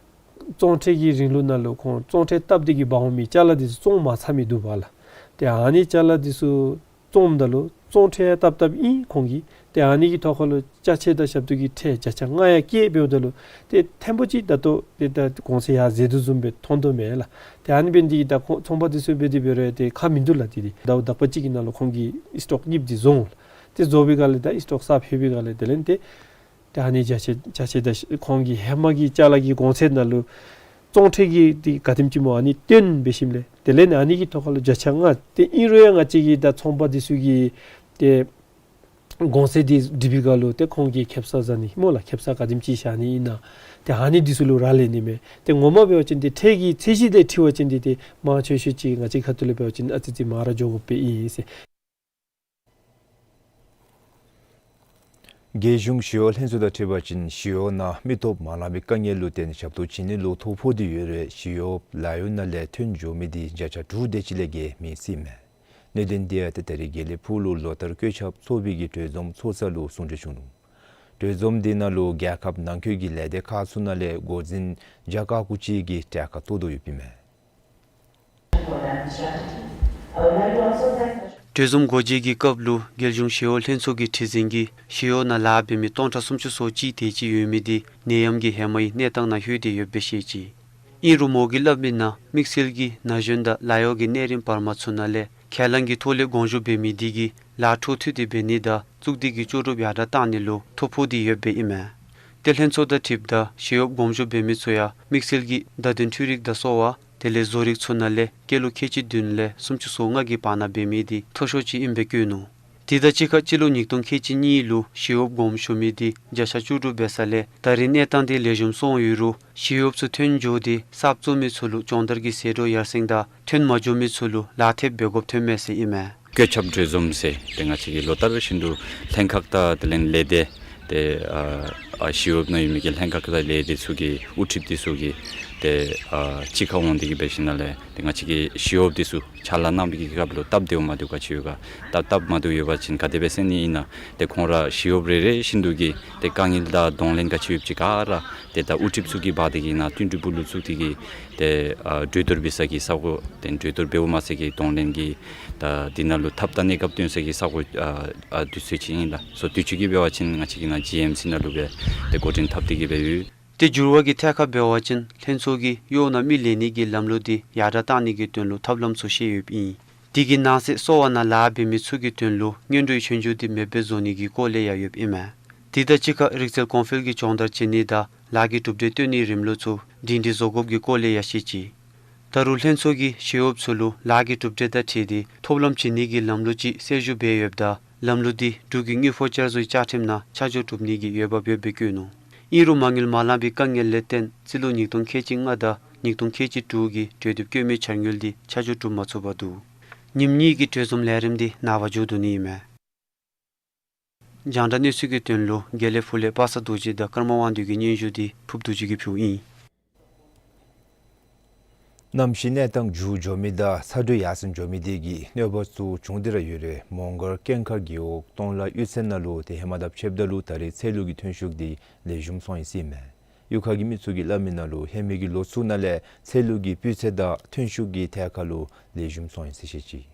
བཙོང་ཁྲལ་གྱི་རིང་ལུགས་ནང་ལུ་ཁོང་བཙོང་ཁྲལ་བཏབ་སྟེ་གི་འབག་འོང་མི་ཅ་ལ་འདི་ཚུ་བཙོང་མ་ཚར་མི་འདུག་པ་ལགས། ཏེ་ཨ་ནི་ཅ་ལ་འདི་ཚུ་བཙོངམ་ད་ལུ་བཙོང་ཁྲལ་བཏབ་བཏབ་ཨིན་ཁོང་གིས། ཏེ་ཨ་ནི་གི་ཐོག་ཁ་ལུ་ཅ་ཆས་དང་ཞབས་ཏོག་གི་ཁྲལ་བརྒྱ་ཆ་ལྔ་ཡང་བཀལ་འབདཝ་ད་ལུ་ཏེ་ཐེངས་པོ་ཅིག་ད་ལྟོ་ཏེ་ད་གོང་ཚད་ཡར་འཛེགས་དོ་བཟུམ་སྦེ་མཐོང་དོ་མས་ལགས། ཏེ་ཨ་ནི་འབད་ནི་འདི་གིས་ད་ཁོང་ཚོང་པ་འདི་ཚུ་འབད་དེ་འབད་རུང་ཏེ་ཁ་མིན་འདུག་ལགས། ཏེ་འདི་ཟླཝ་དག་པ་ཅིག་གི་ནང་ལུ་ཁོང་གིས་སི་ཊོག་གཉིསཔ་འདི་བཟོ་འོང་ལགས། ཏེ་བཟོ་བའི་སྒང་ལས་ད་སི་ཊོག་གསརཔ་ལྷོད་པའི་སྒང་ལས་དེ་ལས་ཏེ་ཏེ་ཨ་ནི་ཅ་ཆས་ཅ་ཆས་དང་ཁོང་གི་ཧེ་མ་གི་ཅ་ལ་གི་གོང་ཚད་ནང་ལུ་བཙོང་ཁྲལ་གྱི་ཏེ་ག་དེམ་ཅིག་སྨོ་ཨ་ནི་བཏོན་འབད་ཞིནམ་ལས་དེ་ལས་ནི་ཨ་ནི་གི་ཐོག་ཁ་ལུ་བརྒྱ་ཆ་ལྔ་ཏེ་ཨིན་རུང་ཡང་ང་བཅས་ཀྱི་ད་ཚོང་པ་འདི་ཚུ་གིས་ཏེ་གོང་ཚད་འདི་སྒྲིག་པའི་སྒང་ལུ་ཏེ་ཁོང་གིས་ཁེ་སང་བཟའ་ནི་སྨོ་ལགས། ཁེ་སང་ག་དེམ་ཅིག་བཞག་ནི་ཨིན་ན། ཏེ་ཨ་ནི་འདི་ཚུ་ལུ་རག་ལས་ནི་མས། ཏེ་ངོ་མ་འབད་བ་ཅིན་ཏེ་ཁྲལ་གྱི་ཚད་གཞི་དེ་འཁྲི་བ་ཅིན་ཏེ་ཏེ་མང་ཆེ་ཤོས་ཅིག་ང་བཅས་ཁ་ཐུག་ལས་འབད་བ་ཅིན་ཨ་ཙི་ཙི་མང་ར་འགྱོ་དགོཔ་སྦེ་ཨིན་ཟེར། རྒྱལ་གཞུང་ཞི་གཡོག་ལྷན་ཚོགས་དང་འཁྲིལ་བ་ཅིན་ཞི་གཡོག་ནང་མི་སྟོབས་མ་ལང་པའི་དཀའ་ངལ་ལུ་བརྟེན་ཞབས་ཏོག་བྱིན་ནི་ལུ་ཐོ་ཕོག་སྟེ་ཡོད་རུང་ཞི་གཡོག་ལཱ་གཡོག་ནང་ལས་ཐོན་འགྱོ་མི་དེ་བརྒྱ་ཆ་དྲུག་དེ་ཅིག་ལས་བརྒལ་མེད་ཟེར་ཨིན་མས། གནད་དོན་དེ་ཡང་ཏེ་ད་རིས་དགེ་ལེགས་ཕུག་ལུ་ལོ་ལྟར་བཀོད་ཁྱབ་ཚོགས་པའི་གི་གྲོས་འཛོམས་ཚོགས་ས་ལུ་གསུང་གྲོས་བྱུང་ནུག། གྲོས་འཛོམས་དེ་ནང་ལུ་རྒྱལ་ཁབ་ནང་འཁོད་ཀྱི་ལས་སྡེ་ཁག་ཚུ་ནང་ལས་འགོ་འཛིན་བརྒྱ་ཁ་ཁུ་ཅིག་གིས་གྲལ་ཁར་གཏོགས་དོ་ཡོདཔ་ཨིན་མས། གྲོས་འཛོམས་སྒོ་འབྱེད་ཀྱི་སྐབས་ལུ་རྒྱལ་གཞུང་ཞི་གཡོག་ལྷན་ཚོགས་ཀྱི་ཁྲི་འཛིན་གྱིས་ཞི་གཡོག་ནང་ལཱ་འབད་མི་སྟོང་ཕྲག་སུམ་ཅུ་སོ་གཅིག་དེ་ཅིག་ཡོད་མི་དེ་ནད་ཡམས་ཀྱིས་ཧེ་མའི་གནས་སྟངས་ནང་ལྷོད་དེ་ཡོདཔ་སྦེ་བཤད་ཅི། ཨིན་རུང་མོ་གིས་སླབ་མི་ནང་དམིགས་བསལ་གྱིས་ན་གཞོན་དང་ལཱ་གཡོག་གི་གནས་རིམ་བར་མ་ཚུ་ནང་ལས་ཁས་བླངས་ཀྱི་ཐོག་ལས་དགོངས་ཞུ་འབད་མི་དེ་གིས་ལཱ་འཕྲོ་མཐུད་དེ་འབད་ནི་དང་གཙུག་སྡེ་གི་ལྕོགས་གྲུབ་ཡར་དྲག་བཏང་ནི་ལུ་ཐོ་ཕོག་སྟེ་ཡོདཔ་སྦེ་ཨིན་མས། ཏེ་ལྷན་ཚོགས་དང་འཁྲིལཝ་ད་ཞི་གཡོགཔ་དགོངས་ཞུ་འབད་མི་ཚུ་ཡང་དམིགས་བསལ་གྱིས་བརྡ་དོན་འཕྲུལ་རིག་དང་གསོ་བ་དེ་ལས་བཟོ་རིག་ཚུ་ནང་ལས་སྐྱེས་ལོ་ཁལ་གཅིག་བདུན་ལས་སུམ་ཅུ་སོ་ལྔ་གི་བར་ན་འབད་མི་དེ་མཐོ་ཤོས་ཅིག་ཨིནམ་སྦེ་བཀོད་ནུག། དེ་དང་གཅིག་ཁར་སྤྱི་ལོ་ཉིས་སྟོང་ཁལ་གཅིག་གཉིས་ལུ་ཞི་གཡོགཔ་དགོངས་ཞུ་མི་དེ་བརྒྱ་ཆ་བཅུ་དྲུག་འབད་ས་ལས་ད་རེས་གནས་སྟངས་དེ་ལེགས་ཤོམ་སོང་ཡོད་རུང་ཞི་གཡོགཔ་ཚུ་ཐོན་འགྱོ་སྟེ་གསརཔ་བཙུགས་མི་ཚུ་ལུ་སྦྱོང་བརྡར་གྱི་ཟད་འགྲོ་ཡར་སེང་དང་ཐོན་མ་འགྱོ་མི་ཚུ་ལུ་ལག་དེབ་འབད་དགོཔ་ཐོན་མས་ཟེར་ཨིན་མས། བཀོད་ཁྱབ་གྲོས་འཛོམས་ཟེར་ཏེ་ང་བཅས་ཀྱིས་ལོ་ལྟར་བཞིན་དུ་ལྷན་ཁག་དང་དེ་ལས་ལས་སྡེ་ཏེ་ཨ་ཨ་ཞི་གཡོགཔ་ནང་ཡོད་མི་གི་ལྷན་ཁག་དང་ལས་སྡེ་ཚུ་གི་དབུ་ཁྲིདཔ་དེ་ཚུ་གིས་ཏེ་ཨ་གཅིག་ཁར་འོང་སྟེ་གིས་འབད་ཞིནམ་ལས་ཏེ་ང་བཅས་ཀྱི་ཞི་གཡོགཔ་དེ་ཚུ་ཕྱག་ལཱ་གནང་བའི་གི་སྐབས་ལུ་སྟབས་བདེཝ་མ་བདེཝ་ག་ཅི་ཡོད་ག། སྟབས་སྟབས་མ་བདེཝ་ཡོད་པ་ཅིན་ག་དེ་སྦེ་སེལ་ནི་ཨིན་ན། ཏེ་ཁོང་ར་ཞི་གཡོགཔ་རེ་རེ་བཞིན་དུ་གིས་ཏེ་དཀའ་ངལ་དང་གདོང་ལེན་ག་ཅི་ཡོདཔ་ཅིག་ག་ར་ཏེ་ད་དབུ་ཁྲིདཔ་ཚུ་གིས་འབག་སྟེ་གིས་ནཱ་བསྟུན་གྲོས་པུ་ལུ་བཙུགས་ཏེ་གིས་ཏེ་ཨ་གྲོས་བསྡུར་འབད་ས་གི་ས་གོ་ཏེ་གྲོས་བསྡུར་འབདཝ་མ་ཚད་ཀྱི་གདོང་ལེན་གྱི་ད་འདི་ནང་ལུ་ཐབས་དང་གནས་སྐབས་སྟོན་ས་གི་ས་གོ་ཨ་ཨ་དུས་ཚོད་ཅིག་ཨིན་ལགས། སོ་དུས་ཅི་གི་འབད་བ་ཅིན་ང་བཅས་ཀྱི་ནཱ་ཇི་ཨེམ་སི་ནང་ལུ་སྦེ་ཏེ་འགོ་འདྲེན་འཐབ་སྟེ་གིས་སྦེ་ཡོད། ཏེ་འགྱུར་བ་གི་ཐད་ཁར་འབད་བ་ཅིན་ལྷན་ཚོགས་ཀྱིས་གཡོག་ནང་མི་ལེན་ནི་གི་ལམ་ལུགས་འདི་ཡར་དྲག་བཏང་ནི་གི་དོན་ལུ་ཐབས་ལམ་ཚུ་བཤད་ཡོདཔ་ཨིན། དེ་གི་ནང་གསེས་གསོ་བ་ནང་ལཱ་འབད་མི་ཚུ་གི་དོན་ལུ་སྔོན་འགྲོའི་ཆོས་རྒྱུགས་འདི་མེདཔ་སྦེ་བཟོ་ནི་གི་སྐོར་ལས་ཡང་ཡོདཔ་ཨིན་མས། དེ་དང་གཅིག་ཁར་རིག་རྩལ་གོང་འཕེལ་གྱི་སྦྱོང་བརྡར་བྱིན་ནི་དང་ལཱ་གི་གྲུབ་འབྲས་སྟོན་ནིའི་རིམ་ལུགས་ཚུ་སྒྲིང་སྒྲི་བཟོ་དགོཔ་གི་སྐོར་ལས་ཡང་བཤད་ཅི། ད་རུང་ལྷན་ཚོགས་ཀྱིས་ཞི་གཡོགཔ་ཚུ་ལུ་ལཱ་གི་གྲུབ་འབྲས་དང་འཁྲིལ་ཏེ་ཐོབ་ལམ་བྱིན་ནི་གི་ལམ་ལུགས་ཅིག་གསལ་ཞུ་འབད་ཡོདཔ་ད་ལམ་ལུགས་འདི་འབྲུག་གི་དངུལ་ཕོགས་བསྐྱར་བཟོའི་བཅའ་ཁྲིམས་ནང་ཆ་འཇོག་གྲུབ་ནི་གི་འོས་འབབ་ཡོདཔ་སྦེ་བཀོད་ནུག། ཨིན་རུང་མ་དངུལ་མ་ལང་པའི་དཀའ་ངལ་ལས་བརྟེན་རྩིས་ལོ་ཉིས་སྟོང་ཁལ་གཅིག་ལྔ་དང་ཉིས་སྟོང་ཁལ་གཅིག་དྲུག་གི་གྲོས་འདེབས་བཀོད་མི་འཆར་དངུལ་འདི་ཆ་འཇོག་གྲུབ་མ་ཚུགས་པར་འདུག། ཉིནམ་གཉིས་ཀྱི་གྲོས་འཛོམས་ལས་རིམ་འདི་ནངས་པ་མཇུག་བསྡུ་ནི་ཨིན་མས། རྒྱང་བསྒྲགས་གནས་ཚུལ་གྱི་དོན་ལུ་དགེ་ལེགས་ཕུག་ལས་པ་སངས་རྡོ་རྗེ་དང་ཀརྨ་དབང་འདུས་ཀྱི་སྙན་ཞུ་འདི་ཕུབ་རྡོ་རྗེ་གིས་ཕུལཝ་ཨིན། གནམ་གཤིས་གནས་སྟངས་འགྱུར་འགྱོ་མི་དང་ཚ་དྲོད་ཡར་སེང་འགྱོ་མི་དེ་གིས་གནོད་པ་ཚུ་བྱུང་སྟེ་ར་ཡོད་རུང་མོང་སྒར་ཀེང་ཁ་རྒེད་འོག་སྟོང་ལ་གཡུས་ཚན་ནང་ལུ་ཏེ་ཧེ་མ་དང་ཕྱདཔ་ད་ལུ་ད་རེས་ཚལ་ལུ་གི་ཐོན་ཤུགས་འདི་ལེགས་ཤོམ་སོང་ཡི་ཟེར་ཨིན་མས། གཡུས་ཁ་གི་མི་ཚུ་གིས་སླབ་མི་ནང་ལུ་ཧེ་མའི་གི་ལོ་ཚུ་ནང་ལས་ཚལ་ལུ་གི་སྤུས་ཚད་དང་ཐོན་ཤུགས་ཀྱི་ཐད་ཁར་ལུ་ལེགས་ཤོམ་སོང་ཡི་ཟེར་བཤད་ཅི།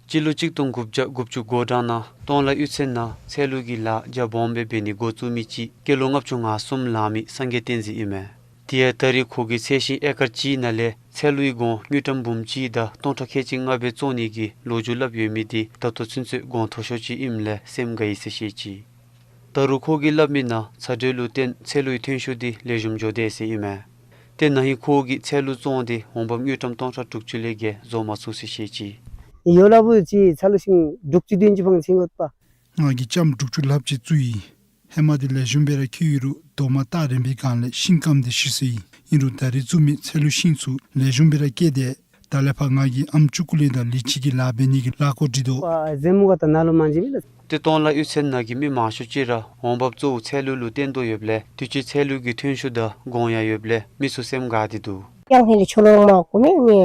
སྤྱི་ལོ་གཅིག་སྟོང་དགུ་བརྒྱ་དགུ་བཅུ་གོ་གྲངས་ནང་སྟོང་ལ་གཡུས་ཚན་ནང་ཚལ་ལུ་གི་ལཱ་རྒྱ་སྦོམ་སྦེ་འབད་ནི་འགོ་བཙུགས་མི་ཅིག་སྐྱེས་ལོ་ལྔ་བཅུ་ང་གསུམ་ལང་མི་སངས་རྒྱས་བསྟན་འཛིན་ཨིན་མས། དེ་ཡང་ད་རེས་ཁོ་གི་ཚལ་ཤིང་ཨེ་ཀར་གཅིག་ནང་ལས་ཚལ་ལུའི་སྒོང་དངུལ་ཀྲམ་འབུམ་གཅིག་དང་སྟོང་ཕྲག་ཁལ་གཅིག་ལྔ་སྦེ་བཙོང་ནི་གི་ལོ་རྒྱུས་སླབ་ཡོད་མི་འདི་ད་ལྟོ་ཚུན་ཚོད་སྒོང་མཐོ་ཤོས་ཅིག་ཨིནམ་ལས་སེམས་དགའ་ཡི་ཟེར་བཤད་ཅི། ད་རུང་ཁོ་གིས་སླབ་མི་ནང་ཚ་དྲོད་ལུ་བརྟེན་ཚལ་ལུའི་ཐོན་ཤུགས་འདི་ལེགས་ཤོམ་འགྱོ་དེས་ཟེར་ཨིན་མས། ཏེ་ན་ཧིང་ཁོ་གིས་ཚལ་ལུ་བཙོང་སྟེ་འོང་འབབ་དངུལ་ཀྲམ་སྟོང་ཕྲག་དྲུག་ཅུ་ལས་བརྒལ་བཟོ་མ་ཚུགས་ཟེར་བཤད་ཅི། ཡོ་ལ་བུ་ཅིག་ཚལ་ལུ་ཤིང་དྲུག་ཅུ་བདུན་ཅུ་ཕང་ཤིང་ཡོད་པ། ང་གིས་ལྕངམ་དྲུག་ཅུ་ལྷགཔ་ཅིག་བཙུགས་ཡི། ཧེ་མ་འདི་ལེགས་ཤོམ་སྦེ་ར་ཁྱབ་ཡོད་རུང་རྡོག་མ་སྟག་རིང་པོའི་སྒང་ལས་ཤིང་སྐམ་སྟེ་ཤི་སོ་ཡི། ཨིན་རུང་ད་རེས་བཙུགས་མི་ཚལ་ལུ་ཤིང་ཚུ་ལེགས་ཤོམ་སྦེ་ར་སྐྱེས་ཏེ་ད་ལས་ཕར་ང་གིས་ཨམ་ཅུ་ཀུ་ལི་དང་ལི་ཅི་གི་ལཱ་འབད་ནི་གི་གླ་འགོ་འདྲི་དོ། ཨ་ཟེ་མུ་ག་ད་ནཱ་ལུ་མང་ཇི་མི་ལགས། ཏེ་སྟོང་ལ་གཡུས་ཚན་ནང་གི་མི་མང་ཤོས་ཅིག་ར་འོང་འབབ་གཙོ་བོ་ཚལ་ལུ་ལུ་བརྟེན་དོ་ཡོདཔ་ལས་དུས་ཅི་ཚལ་ལུ་གི་ཐོན་ཤུགས་དང་སྒོང་ཡང་ཡོདཔ་ལས་མི་ཚུ་སེམས་དགའ་སྟེ་འདུག། ཡང་ཧེ་ལས་ཆོ་ལོང་མ་གོ་མི་ནི་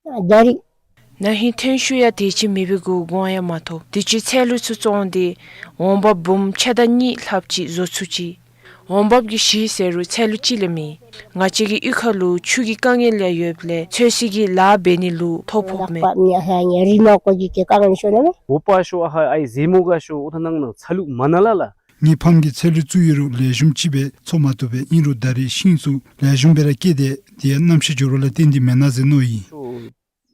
རྒྱ་རིགས། ན་ཧིང་ཐོན་ཤུགས་ཡང་དེ་ཅིག་མེད་པའི་གུ་སྒོང་ཡང་མ་ཐོབ། དུས་ཅི་ཚལ་ལུ་ཚུ་བཙོང་སྟེ་འོང་འབབ་འབུམ་ཕྱེད་དང་གཉིས་ལྷགཔ་ཅིག་བཟོ་ཚུགས་ཅི། འོང་འབབ་ཀྱི་གཞི་ཟེར་རུང་ཚལ་ལུ་ཅིག་ལས་མེད། ང་བཅས་ཀྱི་གཡུས་ཁ་ལུ་ཆུ་གི་དཀའ་ངལ་ཡང་ཡོདཔ་ལས་ཚོད་བསྲེ་གི་ལཱ་འབད་ནི་ལུ་ཐོ་ཕོགཔ་མས། ནག་པ་ནི་ཧ་ནི་རི་ནག་པ་གི་གི་དཀའ་ངལ་ཤོར་ན་མས། འོ་པ་ཤོ་ཨ་ཧ་ཨའི་ཟེ་མོ་ག་ཤོ་འོ་ཐ་ནང་ན་ཚ་ལུ་མ་ན་ལ་ལ། ངེའི་ཕམ་གྱིས་ཚལ་ལུ་བཙུགས་ཡོད་རུང་ལེགས་ཤོམ་ཅིག་སྦེ་འཚོ་མ་བཏུབ་པས། ཨིན་རུང་ད་རེས་ཤིང་ཚུ་ལེགས་ཤོམ་སྦེ་ར་སྐྱེས་ཏེ་དེ་ཡང་གནམ་གཤིས་འགྱུར་བ་ལས་བརྟེན་ཏེ་མེན་ན་ཟེར་མནོ་ཡི།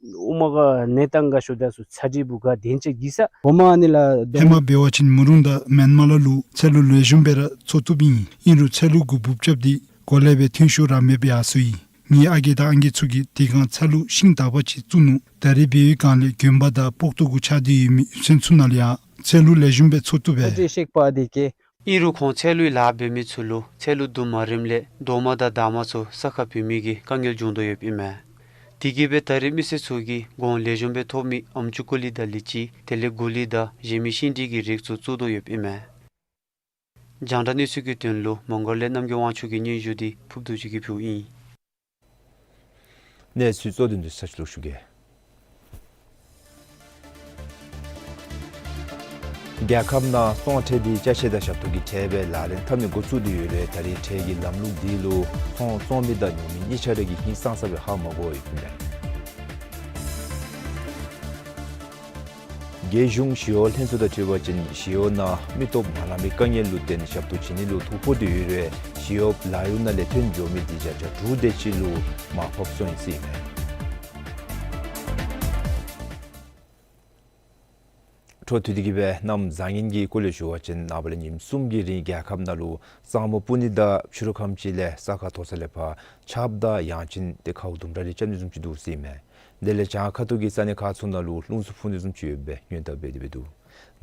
ཨོ་མ་ག་གནས་སྟངས་ག་ཤོ་ད་སུ་ཚ་དྲོད་བུ་ག་དེན་ཅ་གི་ས་འོ་མ་ནི་ལ་ཧེ་མ་འབད་བ་ཅིན་མུ་རུང་དང་མེན་མ་ལ་ལུ་ཚལ་ལུ་ལེགས་ཤོམ་སྦེ་ར་འཚོ་བཏུབ་ཨིན། ཨིན་རུང་ཚལ་ལུ་གུ་འབུབ་རྐྱབ་སྟེ་གོ་ལེ་སྦེ་ཐོན་ཤུགས་ར་མེདཔ་ཡར་སོ་ཡི། ངེའི་ཨ་རྒས་དང་ཨང་རྒས་ཚུ་གིས་དེ་སྒང་ཚལ་ལུ་ཤིང་དག་པ་ཅིག་བཙུགས་ནུག། ད་རེས་འབད་བའི་སྒང་ལས་དགོན་པ་དང་སྤོག་ཐུག་གུ་ཆགས་ཏེ་ཡོད་མི་གཡུས་ཚན་ཚུ་ནང་ལས་ཡང་ཚལ་ལུ་ལེགས་ཤོམ་སྦེ་འཚོ་བཏུབ་པས། ཨ་ཙི་ཤེག་པ་དེ་གི་ ཨིན་རུང་ཁོང་ཚལ་ལུའི་ལཱ་འབད་མི་ཚུ་ལུ་ཚལ་ལུ་དུམ་མ་རནམ་ལས་རྡོག་མ་དང་འདབ་མ་ཚུ་ས་ཁར་བུད་མི་གི་དཀའ་ངལ་བྱུང་དོ་ཡོདཔ་ཨིན་མས། དེ་གིས་སྦེ་ད་རེས་མི་སེར་ཚུ་གིས་གོང་ལེགས་ཤོམ་སྦེ་ཐོབ་མི་ཨམ་ཅུ་ཀུ་ལི་དང་ལི་ཅི་དེ་ལས་གུ་ལི་དང་གཞན་མི་ཤིང་འབྲས་ཀྱི་རིགས་ཚུ་བཙུགས་དོ་ཡོདཔ་ཨིན་མས། རྒྱང་བསྒྲགས་གནས་ཚུལ་གྱི་དོན་ལུ་མོང་སྒར་ལས་རྣམ་རྒྱལ་དབང་ཕྱུག་གི་སྙན་ཞུ་འདི་ཕུརབ་རྡོ་རྗེ་གིས་ཕུལཝ་ཨིན། གནས་ཚུལ་གཙོ་དོན་འདི་ཚུ་ཞུ་གེ། རྒྱལ་ཁབ་ནང་ཚོང་ཁྲལ་འདི་ཅ་ཆས་དང་ཞབས་ཏོག་གི་ཁྲལ་སྦེ་ལག་ལེན་འཐབ་ནི་འགོ་བཙུགས་ཏེ་ཡོད་རུང་ད་རེས་ཁྲལ་གྱི་ལམ་ལུགས་འདི་ལུ་ཚོང་བཙོང་མི་དང་ཉོ་མི་གཉིས་ཆ་ར་གིས་ཧིང་སངས་ས་སྦེ་ཧ་མ་གོ་བར་ཡོདཔ་ཨིན་མས། རྒྱལ་གཞུང་ཞི་གཡོག་ལྷན་ཚོགས་དང་འཁྲིལ་བ་ཅིན་ཞི་གཡོག་ནང་མི་སྟོབས་མ་ལང་པའི་དཀའ་ངལ་ལུ་བརྟེན་ཞབས་ཏོག་བྱིན་ནི་ལུ་ཐོ་ཕོག་སྟེ་ཡོད་རུང་ཞི་གཡོག་ལཱ་གཡོག་ནང་ལས་ཐོན་འགྱོ་མི་འདི་བརྒྱ་ཆ་དྲུག་དེ་ཅིག་ལུ་མར་ཕབ་སོང་ཡི་ཟེར་ཨིན་མས། འཕྲོ་མཐུད་དེ་གིས་སྦེ་གནམ་བཟང་ངན་གྱི་སྐོར་ལས་ཞུ་བ་ཅིན་ནངས་པ་ལས་ཉིནམ་གསུམ་གྱི་རིང་རྒྱལ་ཁབ་ནང་ལུ་གཙང་པོ་སྤུ་ནི་དང་ཕྱི་རུ་ཁམས་ཅིག་ལས་ས་ཁ་མཐོ་ས་ལས་ཕར་ཆརཔ་དང་ཡང་ཅིན་ཏེ་ཁཝ་དུམ་གྲ་རེ་རྐྱབ་ནི་བཟུམ་ཅིག་འདུག་ཟེར་ཨིན་མས། དེ་ལས་བྱང་ཁ་ཐུག་གི་ས་གནས་ཁག་ཚུ་ནང་ལུ་རླུང་འཚུབ་འཕུ་ནི་བཟུམ་ཅིག་ཡོད་པའི་སྔོན་བརྡ་འབད་དེ་སྦེ་འདུག།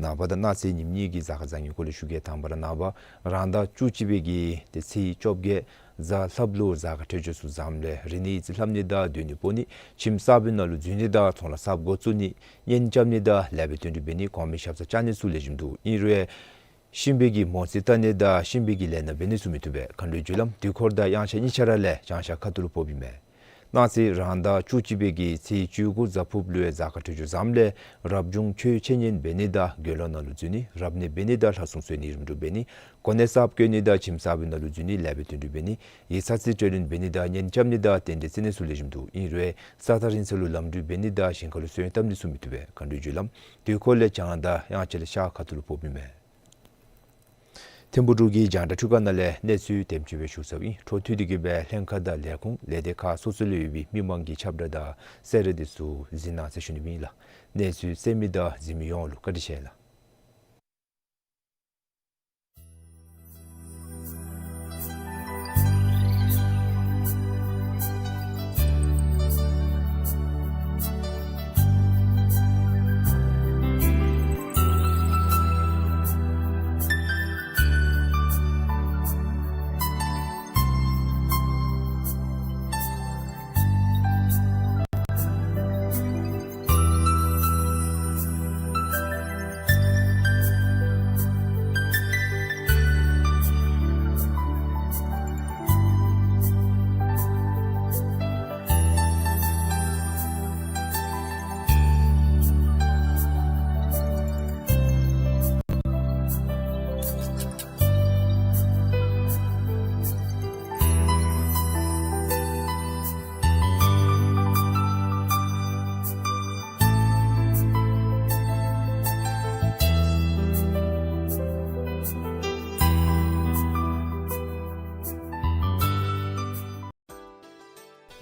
ནངས་པ་དང་གནངས་ཚེ་ཉིནམ་གཉིས་ཀྱི་གཟའ་སྐར་བཟང་ངན་སྐོར་ལས་ཞུ་གེ། དང་པ་ར་ནངས་པ་རང་ཟླ་བཅུ་གཅིག་པའི་གི་ཏེ་ཚེས་བཅོ་བརྒྱད་གཟའ་ལྷགཔ་ལུ་གཟའ་སྐར་འཕྲོད་སྦྱོར་ཚུ་བཟངམ་ལས་རིག་གནས་ཡིག་རྩིས་ལྷབ་ནི་དང་སྡོད་གནས་སྤོ་ནི་ཁྱིམ་གསརཔ་ནང་ལུ་འཛུལ་ནི་དང་ཚོང་ལཱ་གསརཔ་འགོ་བཙུགས་ནི་གཉེན་རྐྱབ་ནི་དང་ལེགས་པའི་དོན་འགྲུབ་འབད་ནི་གོང་མའི་ཞབས་སར་བཅར་ནི་ཚུ་ལེགས་ཤོམ་འདུག། ཨིན་རུང་ཤིང་པའི་གི་མོ་རྩིས་བལྟ་ནི་དང་ཤིང་པའི་གི་ལས་སྣ་འབད་ནི་ཚུ་མི་བཏུབ་པས། མཁའ་འགྲོའི་རྒྱུ་ལམ་དུས་འཁོར་དང་དབྱངས་འཆར་གཉིས་ཆ་ར་ལས་བྱང་ཤར་ཁ་ཐུག་ལུ་ཕོགཔ་ཨིན་མས། གནངས་ཚེ་རང་ཟླ་བཅུ་གཅིག་པའི་གི་ཚེས་བཅུ་དགུ་གཟའ་ཕུརཔ་ལུ་ཡང་གཟའ་སྐར་འཕྲོད་སྦྱོར་བཟངམ་ལས་རབ་བྱུང་ཆོས་འཆད་ཉན་འབད་ནི་དང་དགེ་སློང་ནང་ལུ་འཛུལ་ནི་རབ་གནས་འབད་ནི་དང་ལྷ་སྲུང་གསོལ་ནི་ཡུན་རིངམོ་འབད་ནི་གོ་གནས་གསརཔ་བསྐོ་ནི་དང་ཁྱིམ་གསརཔ་ནང་ལུ་འཛུལ་ནི་ལེགས་པའི་དོན་འགྲུབ་འབད་ནི་ཡིག་ཚང་རྩིས་སྤྲོད་ལེན་འབད་ནི་དང་གཉེན་རྐྱབ་ནི་དང་རྟེན་འབྲེལ་བརྩི་ནི་ཚུ་ལེགས་ཤོམ་འདུག། ཨིན་རུང་ས་ཐག་རིང་ས་ལུ་ལམ་འགྲུལ་འབད་ནི་དང་ཞིང་ཁ་ལུ་སོན་བཏབ་ནི་ཚུ་མི་བཏུབ་པས། མཁའ་འགྲོའི་རྒྱུ་ལམ་དུས་འཁོར་ལས་བྱང་དང་དབྱངས་འཆར་ལས་ཤར་ཁ་ཐུག་ལུ་ཕོགཔ་ཨིན་མས། ཐིམ་ཕུག་འབྲུག་གི་རྒྱང་བསྒྲགས་ཁྲུས་ཁང་ནང་ལས་གནས་ཚུལ་དེམ་ཅིག་སྦེ་ཞུ་ཚརཝ་ཨིན། འཕྲོ་མཐུད་དེ་གིས་སྦེ་ལྷན་ཁག་དང་ལས་ཁུངས་ལས་སྡེ་ཁག་སོ་སོ་ལུ་ཡོད་པའི་མི་མང་གི་ཁྱབ་བསྒྲགས་དང་གསལ་བསྒྲགས་འདི་ཚུ་གཟིགས་གནང་ཟེར་ཞུ་ནི་ཨིན་ལགས། གནས་ཚུལ་གསན་མི་དང་གཟིགས་མི་ཡོངས་ལུ་བཀའ་དྲིན་ཆེ་ལགས།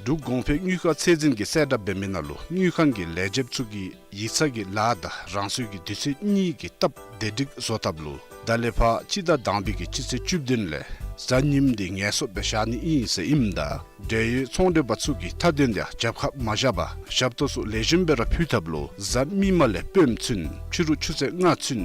འབྲུག་གོང་འཕེལ་དངུལ་ཁང་ཚད་འཛིན་གྱིས་གསལ་བསྒྲགས་འབད་མི་ནང་ལུ་དངུལ་ཁང་གི་ལས་བྱེདཔ་ཚུ་གིས་ཡིག་ཚང་གི་ལཱ་དང་རང་སོའི་གི་དུས་ཚོད་གཉིས་ཀྱི་སྟབས་བདེ་སྒྲིག་བཟོ་ཐབས་ལུ་ད་ལས་ཕར་སྤྱི་ཟླ་དང་པའི་གི་སྤྱི་ཚེས་བཅུ་བདུན་ལས་གཟའ་ཉིམ་འདི་ངལ་གསོ་སྦེ་བཞག་ནི་ཨིན་ཟེར་ཨིནམ་ད་འབྲེལ་ཡོད་ཚོང་འབྲེལ་པ་ཚུ་གིས་མཐའ་དོན་ཡང་རྒྱབ་ཁར་མ་བཞག་པར་ཞབས་ཏོག་ཚུ་ལེགས་ཤོམ་སྦེ་ར་ཕུལ་ཐབས་ལུ་གཟའ་མིག་དམར་ལས་སྤོནམ་ཚུན་ཕྱི་རུ་ཆུ་ཚོད་ལྔ་ཚུན་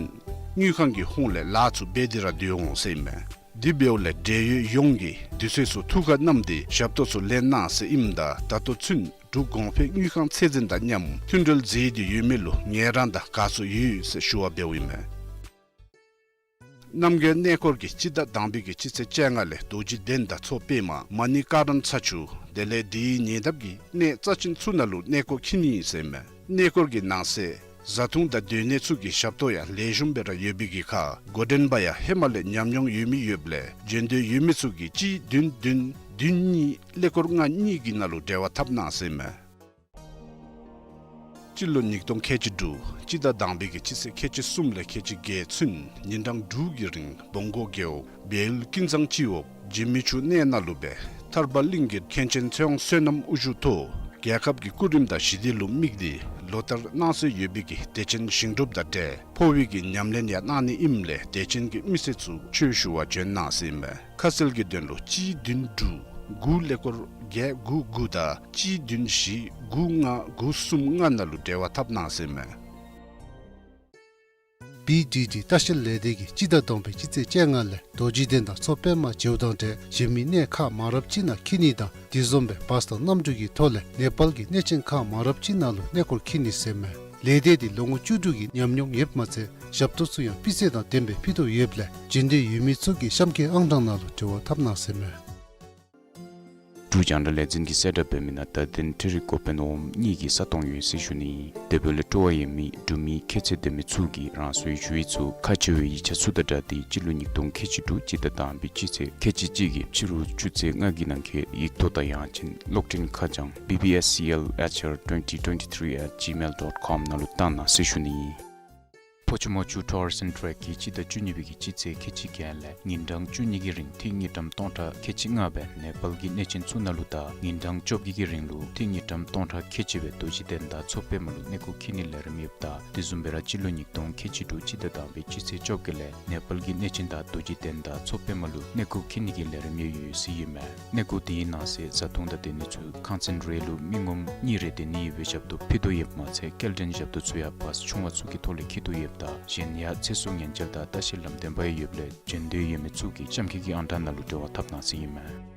དངུལ་ཁང་གི་ཧོངས་ལས་ལཱ་ཚུ་འབད་དེ་ར་སྡོད་འོང་ཟེར་ཨིན་མས། དེ་འབདཝ་ལས་འབྲེལ་ཡོད་ཡོངས་ཀྱིས་དུས་ཚོད་ཚུ་ཐུགས་ཁར་བསྣམས་ཏེ་ཞབས་ཏོག་ཚུ་ལེན་གནང་ཟེར་ཨིནམ་ད་ད་ལྟོ་ཚུན་འབྲུག་གོང་འཕེལ་དངུལ་ཁང་ཚད་འཛིན་དང་མཉམ་མཐུན་འབྲེལ་མཛད་དེ་ཡོད་མི་ལུ་ངལ་རངས་དང་དགའ་ཚོར་ཡོད་ཟེར་ཞུ་བ་འབདཝ་ཨིན་མས། རྣམ་རྒྱལ་གནས་སྐོར་གྱིས་སྤྱི་ཟླ་དང་པའི་གི་སྤྱི་ཚེས་བཅོ་ལྔ་ལས་རྡོ་རྗེ་གདན་དང་མཚོ་པདྨ་མ་ཎི་ཀ་རམ་ཚ་ཆུ་དེ་ལས་དེའི་ཉེ་འདབས་ཀྱི་གནས་རྩ་ཆེན་ཚུ་ནང་ལུ་གནས་སྐོར་འཁྱིད་ནི་ཨིན་ཟེར་ཨིན་མས། གནས་སྐོར་གྱི་ནང་གསེས་བཟའ་འཐུང་དང་སྡོད་གནས་ཚུ་གི་ཞབས་ཏོག་ཡང་ལེགས་ཤོམ་སྦེ་ར་ཡོད་པའི་གི་ཁར་འགོ་འདྲེན་པ་ཡང་ཧེ་མ་ལས་ཉམས་མྱོང་ཡོད་མི་ཡོདཔ་ལས་འབྱོན་འདོད་ཡོད་མི་ཚུ་གིས་གཅིག་བདུན་བདུན་བདུན་གཉིས་ཀླད་ཀོར་ལྔ་གཉིས་ཀྱི་ནང་ལུ་འབྲེལ་བ་འཐབ་གནང་ཟེར་ཨིན་མས། སྤྱི་ལོ་ཉིས་སྟོང་ཁལ་གཅིག་དྲུག་སྤྱི་ཟླ་དང་པའི་གི་སྤྱི་ཚེས་ཁལ་གཅིག་གསུམ་ལས་ཁལ་གཅིག་བརྒྱད་ཚུན་ཉིན་གྲངས་དྲུག་གི་རིང་བོང་གོ་རྒེད་འོག་བལ་ཡུལ་ཀུན་བཟང་སྤྱི་འོག་འཇིགས་མེད་ཆུ་གནས་ནང་ལུ་སྦེ་ཐར་པ་གླིང་གི་མཁན་ཆེན་ཚེ་དབང་བསོད་ནམས་དབུ་བཞུགས་ཐོག་རྒྱལ་ཁབ་ཀྱི་སྐུ་རིམ་དང་ཞི་བདེ་ལུ་དམིགས་ཏེ་ལོ་ལྟར་གནང་སྲོལ་ཡོད་པའི་གི་དད་ཅན་ཞིང་སྒྲུབ་དང་འབྲེལ་འཕོ་བའི་གི་ཉམས་ལེན་ཡང་གནང་ནི་ཨིནམ་ལས་དད་ཅན་གྱི་མི་སེར་ཚུ་ཆོས་ཞུ་བར་འབྱོན་གནང་ཟེར་ཨིན་མས། ཁ་གསལ་གྱི་དོན་ལུ་གཅིག་བདུན་དྲུག་དགུ་ཀླད་ཀོར་བརྒྱད་དགུ་དགུ་དང་གཅིག་བདུན་བཞི་དགུ་ལྔ་དགུ་གསུམ་ལྔ་ནང་ལུ་འབྲེལ་བ་འཐབ་གནང་ཟེར་ཨིན་མས། བི་ཌི་ཌི་ལྟ་བཤལ་ལས་སྡེ་གིས་སྤྱི་ཟླ་དང་པའི་སྤྱི་ཚེས་བཅོ་ལྔ་ལས་རྡོ་རྗེ་གདན་དང་མཚོ་པདྨ་བྱེའུ་དང་འབྲེལ་གཞན་མི་གནས་ཁག་མ་རབས་ཅིག་ནང་འཁྱིད་ནི་དང་དེ་བཟུམ་སྦེ་བཱས་དང་གནམ་གྲུ་གི་ཐོག་ལས་ནེ་པཱལ་གྱི་གནས་ཆེན་ཁག་མ་རབས་ཅིག་ནང་ལུ་གནས་སྐོར་འཁྱིད་ནི་ཟེར་མས། ལས་སྡེ་འདི་ལོ་ངོ་བཅུ་དྲུག་གི་ཉམས་མྱོང་ཡོདཔ་མ་ཚད་ཞབས་ཏོག་ཚུ་ཡང་སྤུས་ཚད་དང་ལྡནམ་སྦེ་ཕུལ་དོ་ཡོདཔ་ལས་འབྱོན་འདོད་ཡོད་མི་ཚུ་གིས་གཤམ་འཁོད་ཨང་གྲངས་ནང་ལུ་འབྲེལ་བ་འཐབ་གནང་ཟེར་མས། འབྲུག་རྒྱང་བསྒྲགས་ལས་འཛིན་གྱི་གསལ་བསྒྲགས་འབད་མི་ནང་བརྡ་དོན་འཕྲུལ་རིག་འགོ་དཔོན་འོགམ་གཉིས་ཀྱི་ས་སྟོང་ཡོད་ཟེར་ཞུ་ནི། དེ་འབདཝ་ལས་སྤྲོ་བ་ཡོད་མི་འབྲུག་མི་ཁྱད་ཚད་ལྡན་མི་ཚུ་གིས་རང་སོའི་ཞུ་ཡིག་ཚུ་ཁག་ཆེ་བའི་ཡིག་ཆ་ཚུ་དང་སྦྲགས་ཏེ་སྤྱི་ལོ་ཉིས་སྟོང་ཁལ་གཅིག་དྲུག་སྤྱི་ཟླ་དང་པའི་སྤྱི་ཚེས་ཁལ་གཅིག་གཅིག་གི་ཕྱི་རུ་ཆུ་ཚོད་ལྔ་གི་ནང་འཁོད་ཡིག་ཐོག་དང་ཡང་ཅིན་གློག་འཕྲིན་ཁ་བྱང་B B S C L H R twenty twenty-three at gmail dot com ནང་ལུ་བཏང་གནང་ཟེར་ཞུ་ནི། ཕོ་ཆུ་མོ་ཆུ་ཊུ་རིསམ་ཊེརེཀ་གིས་སྤྱི་ཟླ་བཅུ་གཉིས་པའི་གི་སྤྱི་ཚེས་ཁལ་གཅིག་བརྒྱད་ལས་ཉིན་གྲངས་བཅུ་གཉིས་ཀྱི་རིང་ཐིག་དངུལ་ཀྲམ་སྟོང་ཕྲག་ཁལ་གཅིག་ལྔ་སྦེ་ནེ་པཱལ་གྱི་གནས་ཆེན་ཚུ་ནང་ལུ་དང་ཉིན་གྲངས་བཅོ་བརྒྱད་ཀྱི་རིང་ལུ་ཐིག་དངུལ་ཀྲམ་སྟོང་ཕྲག་ཁལ་གཅིག་སྦེ་རྡོ་རྗེ་གདན་དང་མཚོ་པདྨ་ལུ་གནས་སྐོར་འཁྱིད་ནིའི་ལས་རིམ་ཡོདཔ་ད་དེ་བཟུམ་སྦེ་ར་སྤྱི་ལོ་ཉིས་སྟོང་ཁལ་གཅིག་དྲུག་སྤྱི་ཟླ་དང་པའི་སྤྱི་ཚེས་བཅོ་བརྒྱད་ལས་ནེ་པཱལ་གྱི་གནས་ཆེན་དང་རྡོ་རྗེ་གདན་དང་མཚོ་པདྨ་ལུ་གནས་སྐོར་འཁྱིད་ནི་གི་ལས་རིམ་ཡང་ཡོད་ཟེར་ཨིན་མས། གནས་སྐོར་དེའི་ནང་གསེས་བཟའ་འཐུང་དང་སྡོད་ནི་ཚུ་ཁང་ཚན་རེ་ལུ་མི་ངོམ་གཉིས་རེ་སྡོད་ནི་ཡོད་པའི་ཞབས་ཏོག་ཕུལ་དོ་ཡོདཔ་མ་ཚད་སྐྱེལ་འདྲེན་ཞབས་ཏོག་ཚུ་ཡང་བཱས་ཆུང་བ་ཚུ་གི་ཐོག་ལས་འཁྱིད་དོ་ཡོདཔ་ད་གཞན་ཡང་ཚེ་སྲོག་ཉེན་བཅོལ་དང་ལྟ་བཤལ་ལམ་སྟོན་པ་ཡང་ཡོདཔ་ལས་འབྱོན་འདོད་ཡོད་མི་ཚུ་གིས་གཤམ་འཁོད་ཀྱི་ཨང་གྲངས་ནང་ལུ་འབྲེལ་བ་འཐབ་གནང་ཟེར་ཨིན་མས།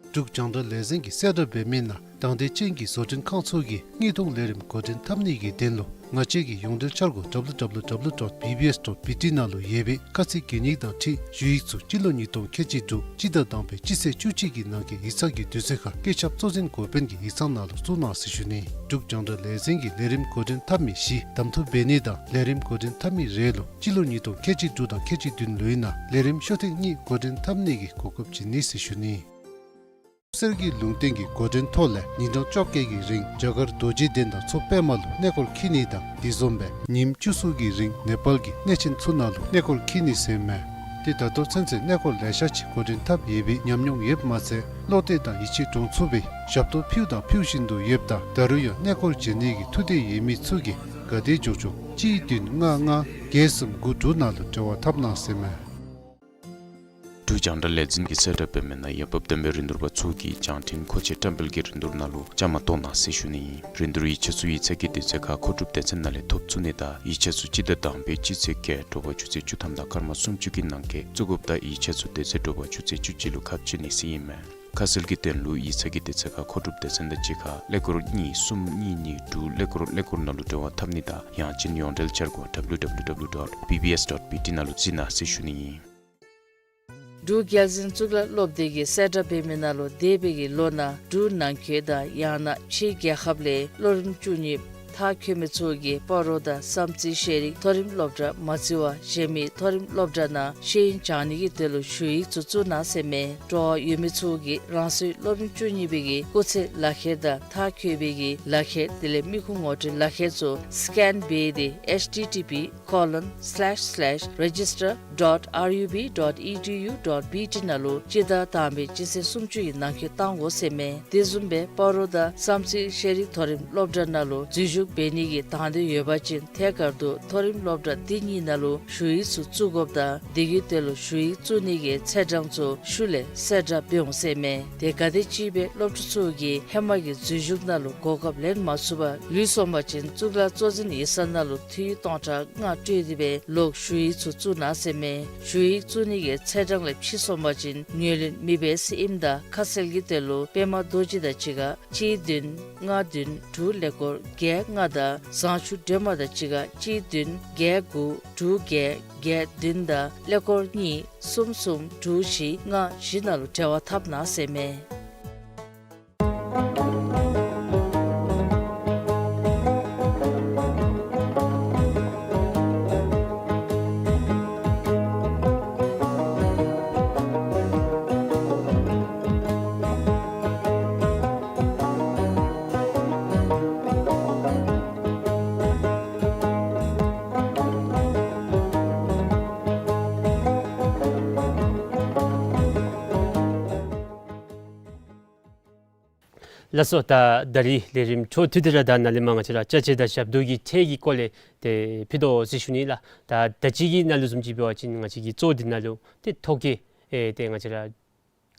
འབྲུག་རྒྱང་བསྒྲགས་ལས་འཛིན་གྱི་གསལ་བསྒྲགས་འབད་མི་ནང་དང་འདོད་ཅན་གྱི་བཟོ་སྐྲུན་ཁང་ཚུ་གིས་དངུལ་གཏོང་ལས་རིམ་འགོ་འདྲེན་འཐབ་ནི་གི་དོན་ལུ་ང་བཅས་ཀྱི་ཡོངས་འབྲེལ་འཆར་སྒོ་W W W dot B B S dot B T ནང་ལུ་ཡོད་པའི་ཁ་ཚིག་གན་ཡིག་དང་འཁྲིལ་ཞུ་ཡིག་ཚུ་སྤྱི་ལོ་ཉིས་སྟོང་ཁལ་གཅིག་དྲུག་སྤྱི་ཟླ་དང་པའི་སྤྱི་ཚེས་བཅུ་གཅིག་གི་ནང་འཁོད་ཡིག་ཚང་གི་དུས་ཚོད་ཁར་བཀོད་ཁྱབ་གཙོ་འཛིན་འགོ་དཔོན་གྱི་ཡིག་ཚང་ནང་ལུ་བཙུགས་གནང་ཟེར་ཞུ་ནི། འབྲུག་རྒྱང་བསྒྲགས་ལས་འཛིན་གྱིས་ལས་རིམ་འགོ་འདྲེན་འཐབ་མི་བཞི་གདམ་འཐུ་འབད་ནི་དང་ལས་རིམ་འགོ་འདྲེན་འཐབ་མི་རེ་ལུ་སྤྱི་ལོ་ཉིས་སྟོང་ཁལ་གཅིག་དྲུག་དང་ཁལ་གཅིག་བདུན་ལོའི་ནང་ལས་རིམ་ཤོ་ཐེངས་གཉིས་འགོ་འདྲེན་འཐབ་ནི་གི་གོ་སྐབས་བྱིན་ནི་ཟེར་ཞུ་ནི། གསེར་གྱི་ལུང་བསྟན་གྱི་འགོ་འདྲེན་ཐོག་ལས་ཉིན་གྲངས་བཅོ་བརྒྱད་ཀྱི་རིང་རྒྱ་གར་རྡོ་རྗེ་གདན་དང་མཚོ་པདྨ་ལུ་གནས་སྐོར་འཁྱིད་ནི་དང་དེ་བཟུམ་སྦེ་ཉིནམ་བཅུ་གསུམ་གྱི་རིང་ནེ་པཱལ་གྱི་གནས་ཆེན་ཚུ་ནང་ལུ་གནས་སྐོར་འཁྱིད་ནི་ཟེར་མས། ཏེ་ད་ལྟོ་ཚུན་ཚོད་གནས་སྐོར་ལེ་ཤ་ཅིག་འགོ་འདྲེན་འཐབ་ཡོད་པའི་ཉམས་མྱོང་ཡོདཔ་མ་ཚད་བློ་གཏད་དང་ཡིད་ཆེས་འདྲོངས་ཚུགས་པའི་ཞབས་ཏོག་ཕུལ་དང་ཕུལ་བཞིན་དུ་ཡོདཔ་ད་ད་རུང་ཡང་གནས་སྐོར་བྱོན་ནི་གི་ཐུགས་འདོད་ཡོད་མི་ཚུ་གིས་ག་དེ་མགྱོགས་མགྱོགས་གཅིག་བདུན་ལྔ་ལྔ་བརྒྱད་གསུམ་དགུ་དྲུག་ནང་ལུ་འབྲེལ་བ་འཐབ་གནང་ཟེར་མས། འབྲུག་རྒྱང་བསྒྲགས་ལས་འཛིན་གྱི་གསལ་བསྒྲགས་འབད་མི་ནང་འོས་འབབ་ལྡན་པའི་རིན་བསྡུར་པ་ཚུ་གིས་བྱང་འཕྲིན་མཁོ་ཆས་བཀྲམ་སྤེལ་གྱི་རིན་བསྡུར་ནང་ལུ་བཅའ་མར་གཏོགས་གནང་ཟེར་ཞུ་ནི་ཨིན། རིན་བསྡུར་ཡིག་ཆ་ཚུ་ཡིག་ཚང་གི་དུས་ཚོད་ཁར་མཁོ་སྒྲུབ་སྡེ་ཚན་ནང་ལས་ཐོབ་ཚུགས་ནི་དང་ཡིག་ཆ་ཚུ་སྤྱི་ཟླ་དང་པའི་སྤྱི་ཚེས་བརྒྱད་དྲོ་པ་ཆུ་ཚོད་བཅུ་ཐམ་དང་སྐར་མ་སུམ་ཅུ་གི་ནང་འཁོད་བཙུགས་དགོཔ་དང་ཡིག་ཆ་ཚུ་དེ་ཚེ་དྲོ་པ་ཆུ་ཚོད་བཅུ་གཅིག་ལུ་ཁ་ཕྱེ་ནི་ཟེར་ཨིན་མས། ཁ་གསལ་གྱི་དོན་ལུ་ཡིག་ཚང་གི་དུས་ཚོད་ཁར་མཁོ་སྒྲུབ་སྡེ་ཚན་དང་གཅིག་ཁར་ཀླད་ཀོར་གཉིས་གསུམ་གཉིས་གཉིས་དྲུག་ཀླད་ཀོར་ཀླད་ཀོར་ནང་ལུ་འབྲེལ་བ་འཐབ་ནི་དང་ཡང་ཅིན་ཡོངས་འབྲེལ་འཆར་སྒོ་W W W dot B B S dot B T ནང་ལུ་གཟིགས་གནང་ཟེར་ཞུ་ནི་ཨིན། འབྲུག་རྒྱལ་འཛིན་གཙུག་ལག་སློབ་སྡེ་གི་གསལ་བསྒྲགས་འབད་མི་ནང་ལུ་འདས་པའི་གི་ལོ་ནང་འབྲུག་ནང་འཁོད་དང་ཡང་ན་ཕྱིའི་རྒྱལ་ཁབ་ལས་སློབ་རིམ་བཅུ་གཉིས་མཐར་འཁྱོལ་མི་ཚུ་གིས་སྤ་རོ་དང་བསམ་རྩེ་ཤེས་རིག་མཐོ་རིམ་སློབ་གྲྭ་མ་བརྩི་བར་གཞན་མི་མཐོ་རིམ་སློབ་གྲྭ་ནང་ཤེས་ཡོན་སྦྱང་ནི་གི་དོན་ལུ་ཞུ་ཡིག་ཚུ་བཙུགས་གནང་ཟེར་མས། སྤྲོ་བ་ཡོད་མི་ཚུ་གིས་རང་སོའི་སློབ་རིམ་བཅུ་གཉིས་པའི་གི་སྐུགས་ཚད་ལག་ཁྱེར་དང་མཐར་འཁྱོལ་བའི་གི་ལག་ཁྱེར་དེ་ལས་མི་ཁུངས་ངོ་སྤྲོད་ལག་ཁྱེར་ཚུ་སི་ཀེན་འབད་དེ་H T T P colon slash slash register dot R U B dot E D U dot B T ནང་ལུ་སྤྱི་ཟླ་དང་པའི་སྤྱི་ཚེས་སུམ་ཅུ་ཡི་ནང་འཁོད་གཏང་དགོ་ཟེར་མས། དེ་བཟུམ་སྦེ་སྤ་རོ་དང་བསམ་རྩེ་ཤེས་རིག་མཐོ་རིམ་སློབ་གྲྭ་ནང་ལུ་འཛུལ་ཞུགས་འབད་ནི་གི་དང་འདོད་ཡོད་པ་ཅིན་ཐད་ཀར་དུ་མཐོ་རིམ་སློབ་གྲྭ་འདི་གཉིས་ནང་ལུ་ཞུ་ཡིག་ཚུ་བཙུགས་དགོཔ་དང་དེ་གི་དོན་ལུ་ཞུ་ཡིག་བཙུགས་ནི་གི་ཚེས་གྲངས་ཚུ་ཤུལ་ལས་གསལ་བསྒྲགས་འབད་འོང་ཟེར་མས། དེ་ག་དེམ་ཅིག་སྦེ་སློབ་ཕྲུག་ཚུ་གིས་ཧེ་མ་གི་འཛུལ་ཞུགས་ནང་ལུ་གོ་སྐབས་ལེན་མ་ཚུགས་པར་ལུས་སོང་པ་ཅིན་གཙུག་ལག་གཙོ་འཛིན་ཡིག་ཚང་ནང་ལུ་འཐུས་གཏོང་ཁྲལ་ལྔ་སྤྲོད་དེ་སྦེ་ལོག་ཞུ་ཡིག་ཚུ་བཙུགས་གནང་ཟེར་མས། ཞུ་ཡིག་བཙུགས་ནི་གི་ཚེས་གྲངས་ལས་ཕྱི་སོང་པ་ཅིན་ངོས་ལེན་མི་འབད་ཟེར་ཨིནམ་ད་ཁ་གསལ་གྱི་དོན་ལུ་པདྨ་རྡོ་རྗེ་དང་གཅིག་ཁར་གཅིག་བདུན་ལྔ་བདུན་དྲུག་ཀླད་ཀོར་བརྒྱད་ལྔ་དང་བཟང་ཕྱུག་སྒྲོལ་མ་དང་གཅིག་ཁར་གཅིག་བདུན་བརྒྱད་དགུ་དྲུག་བརྒྱད་བརྒྱད་བདུན་དང་ཀླད་ཀོར་གཉིས་གསུམ་གསུམ་དྲུག་བཞི་ལྔ་བཞི་ནང་ལུ་འབྲེལ་བ་འཐབ་གནང་ཟེར་མས། ལགས་སོ། ད་ད་རིས་ལས་རིམ་འཕྲོ་མཐུད་དེ་ར་ད་ནཱ་ལས་མར་ང་བཅས་ར་ཅ་ཆས་དང་ཞབས་ཏོག་གི་ཁྲལ་གྱི་སྐོར་ལས་ཏེ་ཕུལ་དོ་ཟེར་ཞུ་ནི་ལགས། ད་ད་ཅི་གི་ནང་ལུ་བཟུམ་ཅིག་འབད་བ་ཅིན་ང་བཅས་ཀྱི་གཙོ་འདི་ནང་ལུ་ཏེ་ཐོ་བཀོད་ཨེ་ཏེ་ང་བཅས་ར་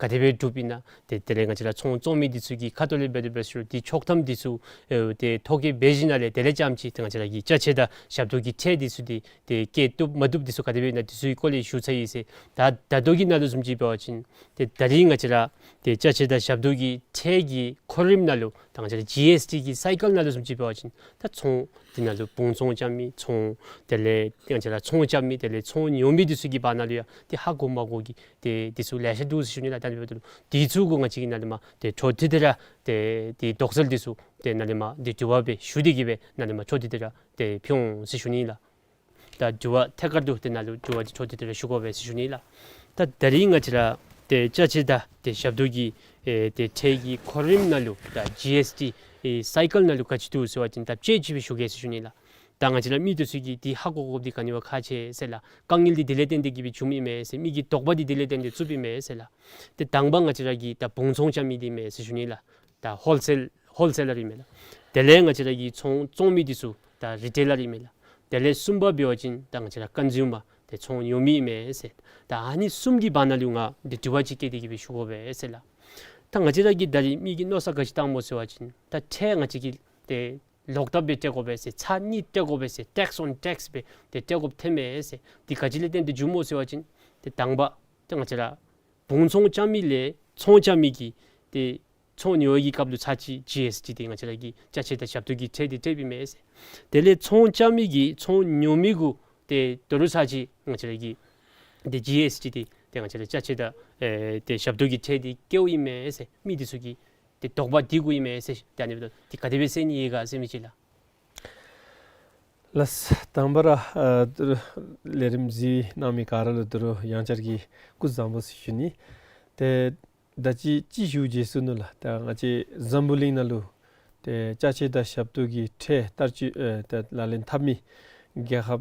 ག་དེ་སྦེ་གྲུབ་ཨིན་ན། ཏེ་དེ་ལས་ང་བཅས་ར་ཚོང་བཙོང་མི་འདི་ཚུ་གི་ཁ་ཐུག་ལས་འབད་དེ་འབད་ཟེར་རུང་ཏེ་ཆོག་ཐམ་འདི་ཚུ་ཨེ་ཏེ་ཐོ་བཀོད་འབད་ཞིནམ་ལས་དེ་ལས་རྐྱངམ་ཅིག་ཏེ་ང་བཅས་ར་གི་ཅ་ཆས་དང་ཞབས་ཏོག་གི་ཁྲལ་འདི་ཚུ་འདི་ཏེ་བཀལ་བཏུབ་མ་བཏུབ་འདི་ཚུ་ག་དེ་སྦེ་ཨིན་ན་འདི་ཚུ་གི་སྐོར་ལས་ཞུ་ཚར་ཡི་ཟེར། ད་ད་ལྟོ་གི་ནང་ལུ་བཟུམ་ཅིག་འབད་བ་ཅིན་ཏེ་ད་རིས་ང་བཅས་ར་ཏེ་ཅ་ཆས་དང་ཞབས་ཏོག་གི་ཁྲལ་གྱི་ཁོར་རིམ་ནང་ལུ་ད་ང་བཅས་ར་ཇི་ཨེསི་ཊི་གི་སའི་ཀལ་ནང་ལུ་བཟུམ་ཅིག་འབད་བ་ཅིན་ད་ཚོང་འདི་ནང་ལུ་བུང་ཚོང་རྐྱབ་མི་ཚོང་དེ་ལས་ང་བཅས་ར་ཚོང་རྐྱབ་མི་དེ་ལས་ཚོང་ཉོ་མི་འདི་ཚུ་གི་བར་ན་ལུ་ཡང་ཏེ་ཧ་གོ་མ་གོ་གི་ཏེ་འདི་ཚུ་ལེ་ཤ་འདུག་ཟེར་ཞུ་ནི་ལགས། ད་ཨ་ནི་འབདཝ་ད་ལུ་འདི་ཚུ་གུ་ང་བཅས་ཀྱིས་ནཱ་ལས་མར་ཏེ་འཕྲོ་མཐུད་དེ་ར་ཏེ་འདི་དོགས་སེལ་འདི་ཚུ་ཏེ་ནཱ་ལས་མར་ཏེ་དྲི་བ་སྦེ་ཞུ་སྟེ་གི་སྦེ་ནཱ་ལས་མར་འཕྲོ་མཐུད་དེ་ར་ཏེ་ཕུལ་འོང་ཟེར་ཞུ་ནི་ལགས། ད་དྲི་བ་ཐད་ཀར་དུ་ཏེ་ནཱ་ལུ་དྲི་བ་འདི་འཕྲོ་མཐུད་དེ་ར་ཞུ་དགོ་པས་ཟེར་ཞུ་ནི་ལགས། ད་ད་རིས་ང་བཅས་ར་ཏེ་ཅ་ཆས་དང་ཏེ་ཞབས་ཏོག་གི་ཨེ་ཏེ་ཁྲལ་གྱི་ཁོར་རིམ་ནང་ལུ་ད་ཇི་ཨེསི་ཊི་ཨེ་སའི་ཀལ་ནང་ལུ་ག་ཅི་འདུག་ཟེར་བ་ཅིན་ད་དཔྱེ་ཅིག་སྦེ་ཞུ་གེ་ཟེར་ཞུ་ནི་ལགས། ད་ང་བཅས་ར་མི་འདི་ཚུ་གིས་འདི་ཧ་གོ་དགོཔ་འདི་ག་ནི་བ་ཁག་ཆེ་ཟེར་ལགས། དཀའ་ངལ་འདི་དེ་ལས་བརྟེན་ཏེ་གི་སྦེ་བྱུངམ་ཨིན་མས་ཟེར། མི་གི་དོགས་པ་འདི་དེ་ལས་བརྟེན་ཏེ་བཙུགསཔ་ཨིན་མས་ཟེར་ལགས། ཏེ་དང་པ་ང་བཅས་ར་གི་ད་བུང་ཚོང་རྐྱབ་མི་འདི་ཨིན་མས་ཟེར་ཞུ་ནི་ལགས། ད་ཧོལ་སེལ་ཧོལ་སེ་ལར་ཨིན་མས་ལགས། དེ་ལས་ང་བཅས་ར་གི་ཚོང་བཙོང་མི་འདི་ཚུ་ད་རི་ཊེ་ལར་ཨིན་མས་ལགས། དེ་ལས་གསུམ་པ་འབད་བ་ཅིན་ད་ང་བཅས་ར་ཀོན་སིའུ་མར་ཏེ་ཚོང་ཉོ་མི་ཨིན་མས་ཟེར། ད་ཨ་ནི་གསུམ་གྱི་བར་ན་ལུ་ང་འདི་དྲི་བ་ཅིག་བཀོད་དེ་གི་སྦེ་ཞུ་དགོ་པས་ཟེར་ལགས། ད་ང་བཅས་ར་གིས་ད་རིས་མི་གིས་མནོ་བསམ་ག་ཅི་བཏངམ་སྨོ་ཟེར་བ་ཅིན་ད་ཁྲལ་ང་བཅས་ཀྱིས་ཏེ་ལོག་ལྟབ་སྦེ་སྤྲོད་དགོ་པས་ཟེར། ཚར་གཉིས་སྤྲོད་དགོ་པས་ཟེར། ཊེགསི་ཨོན་ཊེགསི་སྦེ་ཏེ་སྤྲོད་དགོཔ་ཐོནམ་མས་ཟེར། འདི་ག་ཅི་ལས་བརྟེན་ཏེ་བྱུངམ་སྨོ་ཟེར་བ་ཅིན་ཏེ་དང་པ་ཏེ་ང་བཅས་ར་བུང་ཚོང་རྐྱབ་མི་ལས་ཚོང་རྐྱབ་མི་གིས་ཏེ་ཚོང་ཉོ་བའི་སྐབས་ལུ་ཚར་གཅིག་ཇི་ཨེསི་ཊི་འདི་ང་བཅས་ར་གི་ཅ་ཆས་དང་ཞབས་ཏོག་གི་ཁྲལ་འདི་སྤྲོདཔ་ཨིན་མས་ཟེར། དེ་ལས་ཚོང་རྐྱབ་མི་གིས་ཚོང་ཉོ་མི་གུ་ཏེ་ད་རུང་ཚར་གཅིག་ང་བཅས་ར་གི་ཏེ་ཇི་ཨེསི་ཊི་འདི་ཏེ་ང་བཅས་ར་ཅ་ཆས་དང་ཨེ་ཏེ་ཞབས་ཏོག་གི་ཁྲལ་འདི་བཀལཝ་ཨིན་མས་ཟེར། མི་འདི་ཚུ་གི་ཏེ་དོགས་པ་འདི་གུ་ཨིན་མས་ཟེར། ཏེ་ཨ་ནི་འབདཝ་ད་ཏེ་ག་དེ་སྦེ་སེལ་ནི་ཡོད་ག་ཟེར་མི་ཅིག་ལགས། ལགས། དང་པ་ར་ཨ་ཏེ་ལས་རིམ་གཟིགས་གནང་མི་ག་ར་ལུ་ད་རུང་ཡང་བསྐྱར་གྱི་སྐུ་གཟུགས་བཟང་པོ་ཟེར་ཞུ་ནི། ཏེ་ད་ཅི་ཅིག་ཞུ་བརྗེད་སོ་ནུག་ལགས། ད་ང་བཅས་འཛམ་བུ་གླིང་ནང་ལུ་ཏེ་ཅ་ཆས་དང་ཞབས་ཏོག་གི་ཁྲལ་བསྟར་སྤྱོད་ཨེ་ཏེ་ལག་ལེན་འཐབ་མི་རྒྱལ་ཁབ་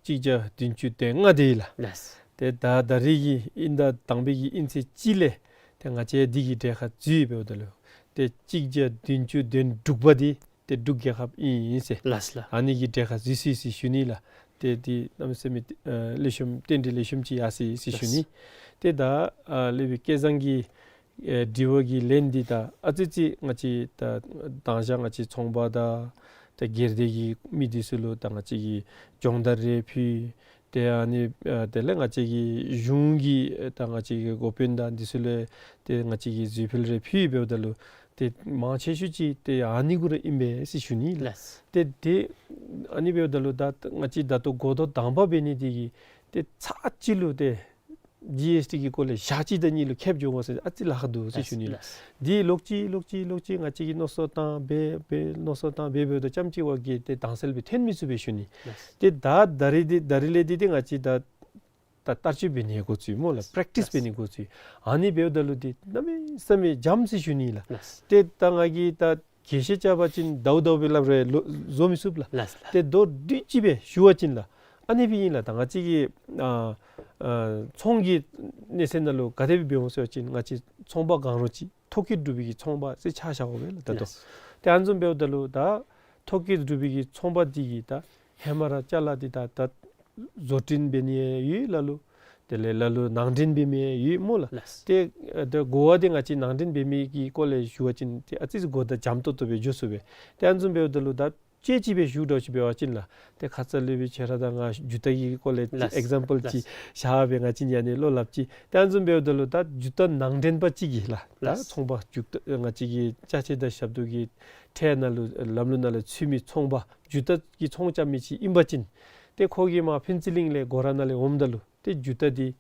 གཅིག་བརྒྱ་བདུན་ཅུ་དོན་ལྔ་དེ་ཨིན་ལགས། ལགས། ཏེ་ད་ད་རིས་ཀྱི་དབྱིན་ཟླ་དང་པའི་གི་དབྱིན་ཚེས་གཅིག་ལས་ཏེ་ང་བཅས་འདི་གི་གྲལ་ཁར་འཛུལ་འབདཝ་ད་ལུ་ཏེ་གཅིག་བརྒྱ་བདུན་ཅུ་དོན་དྲུག་པ་འདི་ཏེ་འབྲུག་རྒྱལ་ཁབ་ཨིན་ཟེར། ལགས་ལགས། ཨ་ནི་གི་གྲལ་ཁར་འཛུལ་སོ་ཡི་ཟེར་ཞུ་ནི་ལགས། ཏེ་འདི་གནམ་མེད་ས་མེད་ཨ་ལེགས་ཤོམ་རྟེན་འབྲེལ་ལེགས་ཤོམ་ཅིག་ཡར་སོ་ཡི་ཟེར་ཞུ་ནི། ལགས། ཏེ་ད་ཨ་ལས་སྦེ་སྐལ་བཟང་གི་ཨེ་དྲི་བ་གི་ལན་འདི་ད་ཨ་ཙི་ཙི་ང་བཅས་ད་དང་ཞག་ང་བཅས་ཚོང་པ་དང་ད་སྒེར་སྡེ་གི་མི་འདི་ཚུ་ལུ་ད་ང་བཅས་ཀྱིས་སྦྱོང་བརྡར་རེ་ཕུལ། ཏེ་ཨ་ནི་ཨ་དེ་ལས་ང་བཅས་ཀྱི་གཞུང་གི་ད་ང་བཅས་ཀྱི་འགོ་དཔོན་དང་འདི་ཚུ་ལུ་ཏེ་ང་བཅས་ཀྱིས་གཟིགས་འཕུལ་རེ་ཕུལ་འབདཝ་ད་ལུ་ཏེ་མང་ཆེ་ཤོས་ཅིག་ཏེ་ཨ་ནི་གུ་ར་ཨིན་པས་ཟེར་ཞུ་ནི་ལགས། ལགས། ཏེ་ཏེ་ཨ་ནི་འབདཝ་ད་ལུ་ད་ང་བཅས་ད་ལྟོ་འགོ་ཐོག་དང་པ་འབད་ནི་འདི་གིས་ཏེ་ཚར་གཅིག་ལུ་ཏེ་ཇི་ཨེསི་ཊི་གི་སྐོར་ལས་ཞག་གཅིག་དང་གཉིས་ལུ་ཁེབས་འགྱོ་དགོ་ཟེར་ཨ་ཙི་ལཱ་ཁག་འདུག་ཟེར་ཞུ་ནི། ལགས། འདི་ལོག་ཅི་ལོག་ཅི་ལོག་ཅི་ང་བཅས་ཀྱིས་མནོ་བསམ་བཏང་འབད་འབད་མནོ་བསམ་བཏང་འབད་འབདཝ་ད་ཙམ་ཅིག་བ་གིས་ཏེ་དྭངས་གསལ་སྦེ་ཐོན་མི་ཚུགས་པས་ཞུ་ནི། ལགས། ཏེ་ད་ད་རིས་འདི་ད་རིས་ལས་འདི་ཏེ་ང་བཅས་ད་ད་བསྟར་སྤྱོད་འབད་ནི་འགོ་བཙུགས་སྨོ་ལགས། པེརེཀ་ཊིསི། ལགས། འབད་ནི་འགོ་བཙུགས། ཨ་ནི་འབདཝ་ད་ལུ་འདི་གནམ་མེད་ས་མེད་འཇམ་ཟེར་ཞུ་ནི་ལགས། ལགས། ཏེ་ད་ང་གིས་ད་རྒྱས་བཤད་རྐྱབ་པ་ཅིན་ཟླཝ་ཟླཝ་སྦེ་སླབ་རུང་ལོ་བཟོ་མི་ཚུགས་ལགས། ལགས་ལགས། ཏེ་མདོར་བསྡུས་ཅིག་སྦེ་ཞུ་བ་ཅིན་ལགས། ཨ་ནི་སྦེ་ཨིན་ལགས། ད་ང་བཅས་ཀྱི་ཨ་ཨ་ཚོང་གི་གནས་ཚད་ནང་ལུ་ག་དེ་སྦེ་འབདཝ་ཟེར་བ་ཅིན་ང་བཅས་ཚོང་པ་གང་རུང་ཅིག་ཐོ་བཀོད་གྲུབ་པའི་གི་ཚོང་པ་ཟེར་ཆ་བཞག་དགོ་པས་ལགས་ད་ལྟོ། ལགས། ཏེ་ཨ་ནི་བཟུམ་འབདཝ་ད་ལུ་ད་ཐོ་བཀོད་གྲུབ་པའི་གི་ཚོང་པ་འདི་གིས་ད་ཧེ་མ་ར་ཅ་ལ་འདི་ད་ད་བཟོ་སྐྲུན་འབད་ནི་ཡོད་ལ་ལུ། དེ་ལས་ལ་ལུ་ནང་འདྲེན་འབད་མི་ཡོད་སྨོ་ལགས། ལགས། ཏེ་ཨ་ད་གོ་བ་འདི་ང་བཅས་ནང་འདྲེན་འབད་མི་གི་སྐོར་ལས་ཞུ་བ་ཅིན་ཏེ་ཨ་ཙི་ཙི་གོ་བརྡ་འཇམ་ཏོང་ཏོ་སྦེ་འགྱོ་ཚུགས་པས། ཏེ་ཨ་ནི་བཟུམ་འབདཝ་ད་ལུ་ད་དཔྱེ་ཅིག་སྦེ་ཞུ་དོ་ཅིག་འབད་བ་ཅིན་ལགས། ཏེ་ཁ་ཙ་ལས་སྦེ་ཁྱེད་ར་དང་ང་ཇུ་ཏ་གི་སྐོར་ལས་ལགས། ཨེག་ཛམ་པཱལ་ཅིག་ལགས། བཞག་སྦེ་ང་བཅས་ཨ་ནི་བློ་སླབ་ཅི། ཏེ་ཨ་ནི་བཟུམ་འབདཝ་ད་ལུ་ད་ཇུ་ཏ་ནང་འདྲེན་པ་ཅིག་གིས་ལགས། ད་ལགས། ཚོང་པ་ཇུ་ཏ་ང་བཅས་ཀྱི་ཅ་ཆས་དང་ཞབས་ཏོག་གི་ཁྲལ་ནང་ལུ་ལམ་ལུགས་ནང་ལུ་ཚུད་མི་ཚོང་པ་ཇུ་ཏ་གི་ཚོང་རྐྱབ་མི་ཅིག་ཨིན་པ་ཅིན་ཏེ་ཁོ་གིས་མར་ཕུན་ཚོགས་གླིང་ལས་སྒོ་ར་ནང་ལས་འོངམ་ད་ལུ་ཏེ་ཇུ་ཏ་འདི་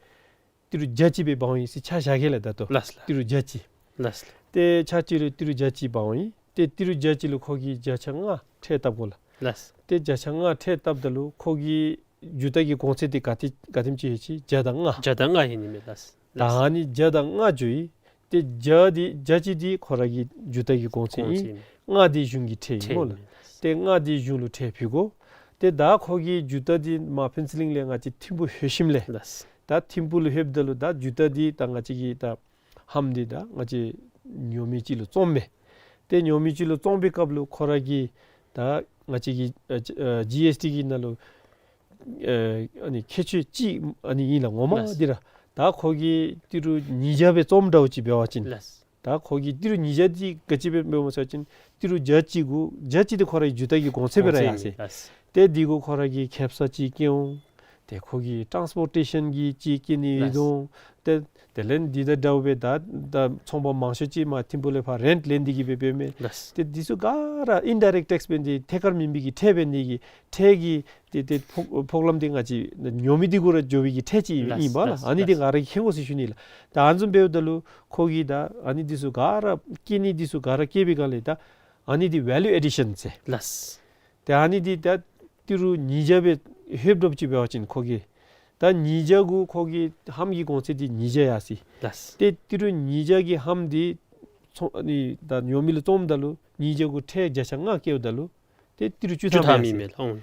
ཏི་རུ་བརྒྱ་ཅིག་སྦེ་འབག་འོང་ཡི་ཟེར་ཆ་བཞག་གེ་ལགས་ད་ལྟོ། ལགས་ལགས། ཏི་རུ་བརྒྱ་ཅིག། ལགས་ལགས། ཏེ་ཆ་གཅིག་ལུ་ཏི་རུ་བརྒྱ་ཅིག་འབག་འོང་ཡི། ཏེ་ཏི་རུ་བརྒྱ་ཅིག་ལུ་ཁོ་གིས་བརྒྱ་ཆ་ལྔ་ཁྲལ་བཏབ་དགོ་ལགས། ལགས། ཏེ་བརྒྱ་ཆ་ལྔ་ཁྲལ་བཏབ་ད་ལུ་ཁོ་གི་ཇུ་ཏ་གི་གོང་ཚད་འདི་ག་དེ་ག་དེམ་ཅིག་ཡོད་ཅི། བརྒྱ་དང་ལྔ། བརྒྱ་དང་ལྔ་ཨིན་ནི་མས་ལགས། ད་ཨ་ནི་བརྒྱ་དང་ལྔ་འགྱོ་ཡི། ཏེ་བརྒྱ་འདི་བརྒྱ་ཅིག་འདི་ཁོ་ར་གི་ཇུ་ཏ་གི་གོང་ཚད་ཨིན། གོང་ཚད་ཨིན། ལྔ་འདི་གཞུང་གི་ཁྲལ་ཨིན་སྨོ་ལགས། ཁྲལ་ཨིན། ཏེ་ལྔ་འདི་གཞུང་ལུ་ཁྲལ་ཕུལ་དགོ། ཏེ་ད་ཁོ་གིས་ཇུ་ཏ་འདི་མར་ཕུན་ཚོགས་གླིང་ལས་ང་བཅས་ཐིམ་ཕུ་ལྷོད་ཞིནམ་ལས། ལགས། ད་ཐིམ་ཕུ་ལུ་ལྷོདཔ་ད་ལུ་ད་ཇུ་ཏ་འདི་ད་ང་བཅས་ཀྱིས་ད་ལྷམ་འདི་ད་ང་བཅས་ཉོ་མི་ཅིག་ལུ་བཙོངམ་མས། ཏེ་ཉོ་མི་ཅིག་ལུ་བཙོང་པའི་སྐབས་ལུ་ཁོ་ར་གིས་ད་ང་བཅས་ཀྱི་ཨ་ཨ་ཇི་ཨེསི་ཊི་གི་ནང་ལུ་ཨ་ཨ་ནི་ཁྱད་ཆོས་ཅིག་ཨ་ནི་ཨིན་ལགས། ངོ་མ་ལགས། འདི་ར་ ད་ཁོ་གིས་ཏི་རུ་ཉིས་བརྒྱ་སྦེ་བཙོངམ་འདྲཝ་ཅིག་འབད་བ་ཅིན། ལགས། ད་ཁོ་གིས་ཏི་རུ་ཉིས་བརྒྱ་འདི་ག་ཅི་སྦེ་འབདཝ་སྨོ་ཟེར་བ་ཅིན་ཏི་རུ་བརྒྱ་གཅིག་གུ་བརྒྱ་གཅིག་འདི་ཁོ་རའི་རྒྱུ་དག་གི་གོང་ཚད་སྦེ་ར་ཡར་སོ་ཡི། ལགས། ཏེ་འདི་གུ་ཁོ་ར་གིས་ཁེབ་ས་ཅིག་བཀལ་འོང་། ཏེ་ཁོ་གིས་ཊཱནསི་པོར་ཊེ་ཤཱན་གྱི་ཅིག་བཀལ་ནི་ཡོད་དོ། ཏེ་དེ་ལས་འདི་དང་འདྲཝ་སྦེ་ད་ད་ཚོང་པ་མང་ཤོས་ཅིག་མར་ཐིམ་ཕུག་ལས་ཕར་རེནཊ་ལེན་ཏེ་གི་སྦེ་འབདཝ་མས། ལགས། ཏེ་འདི་ཚུ་ག་ར་ཨིན་ཌའི་རེཀཊ་ཊེགསི་འབད་ནི་འདི་ཐད་ཀར་མེན་པའི་གི་ཁྲལ་འབད་ནི་གི་ཁྲལ་གྱི་ཏེ་ཏེ་ཕོག་ཕོག་ལམ་འདི་ང་བཅས་ཉོ་མི་འདི་གུ་ར་འགྱོ་བའི་གི་ཁྲལ་ཅིག་ཨིན་པས་ལགས། ལགས། ཨ་ནི་འདི་ལགས། ང་ར་གིས་མཁྱེན་དགོ་ཟེར་ཞུ་ནི་ལགས། ད་ཨ་ནི་བཟུམ་འབདཝ་ད་ལུ་ཁོ་གིས་ད་ཨ་ནི་འདི་ཚུ་ག་ར་བཀལ་ནི་འདི་ཚུ་ག་ར་བཀལ་བའི་སྒང་ལས་ད་ཨ་ནི་འདི་ཝེ་ལུ་ཨེ་ཌི་ཤཱན་ཟེར། ལགས། ཏེ་ཨ་ནི་འདི་ད་ཏི་རུ་ཉིས་བརྒྱ་སྦེ་ལྷོདཔ་འདྲཝ་ཅིག་འབད་བ་ཅིན་ཁོ་གིས་ད་ཉིས་བརྒྱ་གུ་ཁོ་གི་ལྷམ་གྱི་གོང་ཚད་འདི་ཉིས་བརྒྱ་ཡར་སོ་ཡི། ལགས། ཏེ་ཏི་རུ་ཉིས་བརྒྱ་གི་ལྷམ་འདི་ཚོང་ཨ་ནི་ད་ཉོ་མི་ལུ་བཙོངམ་ད་ལུ་ཉིས་བརྒྱ་གུ་ཁྲལ་བརྒྱ་ཆ་ལྔ་བཀལཝ་ད་ལུ་ཏེ་ཏི་རུ་བཅུ་ཐམ་ཡར་སོ་ཡི། ཨོང་།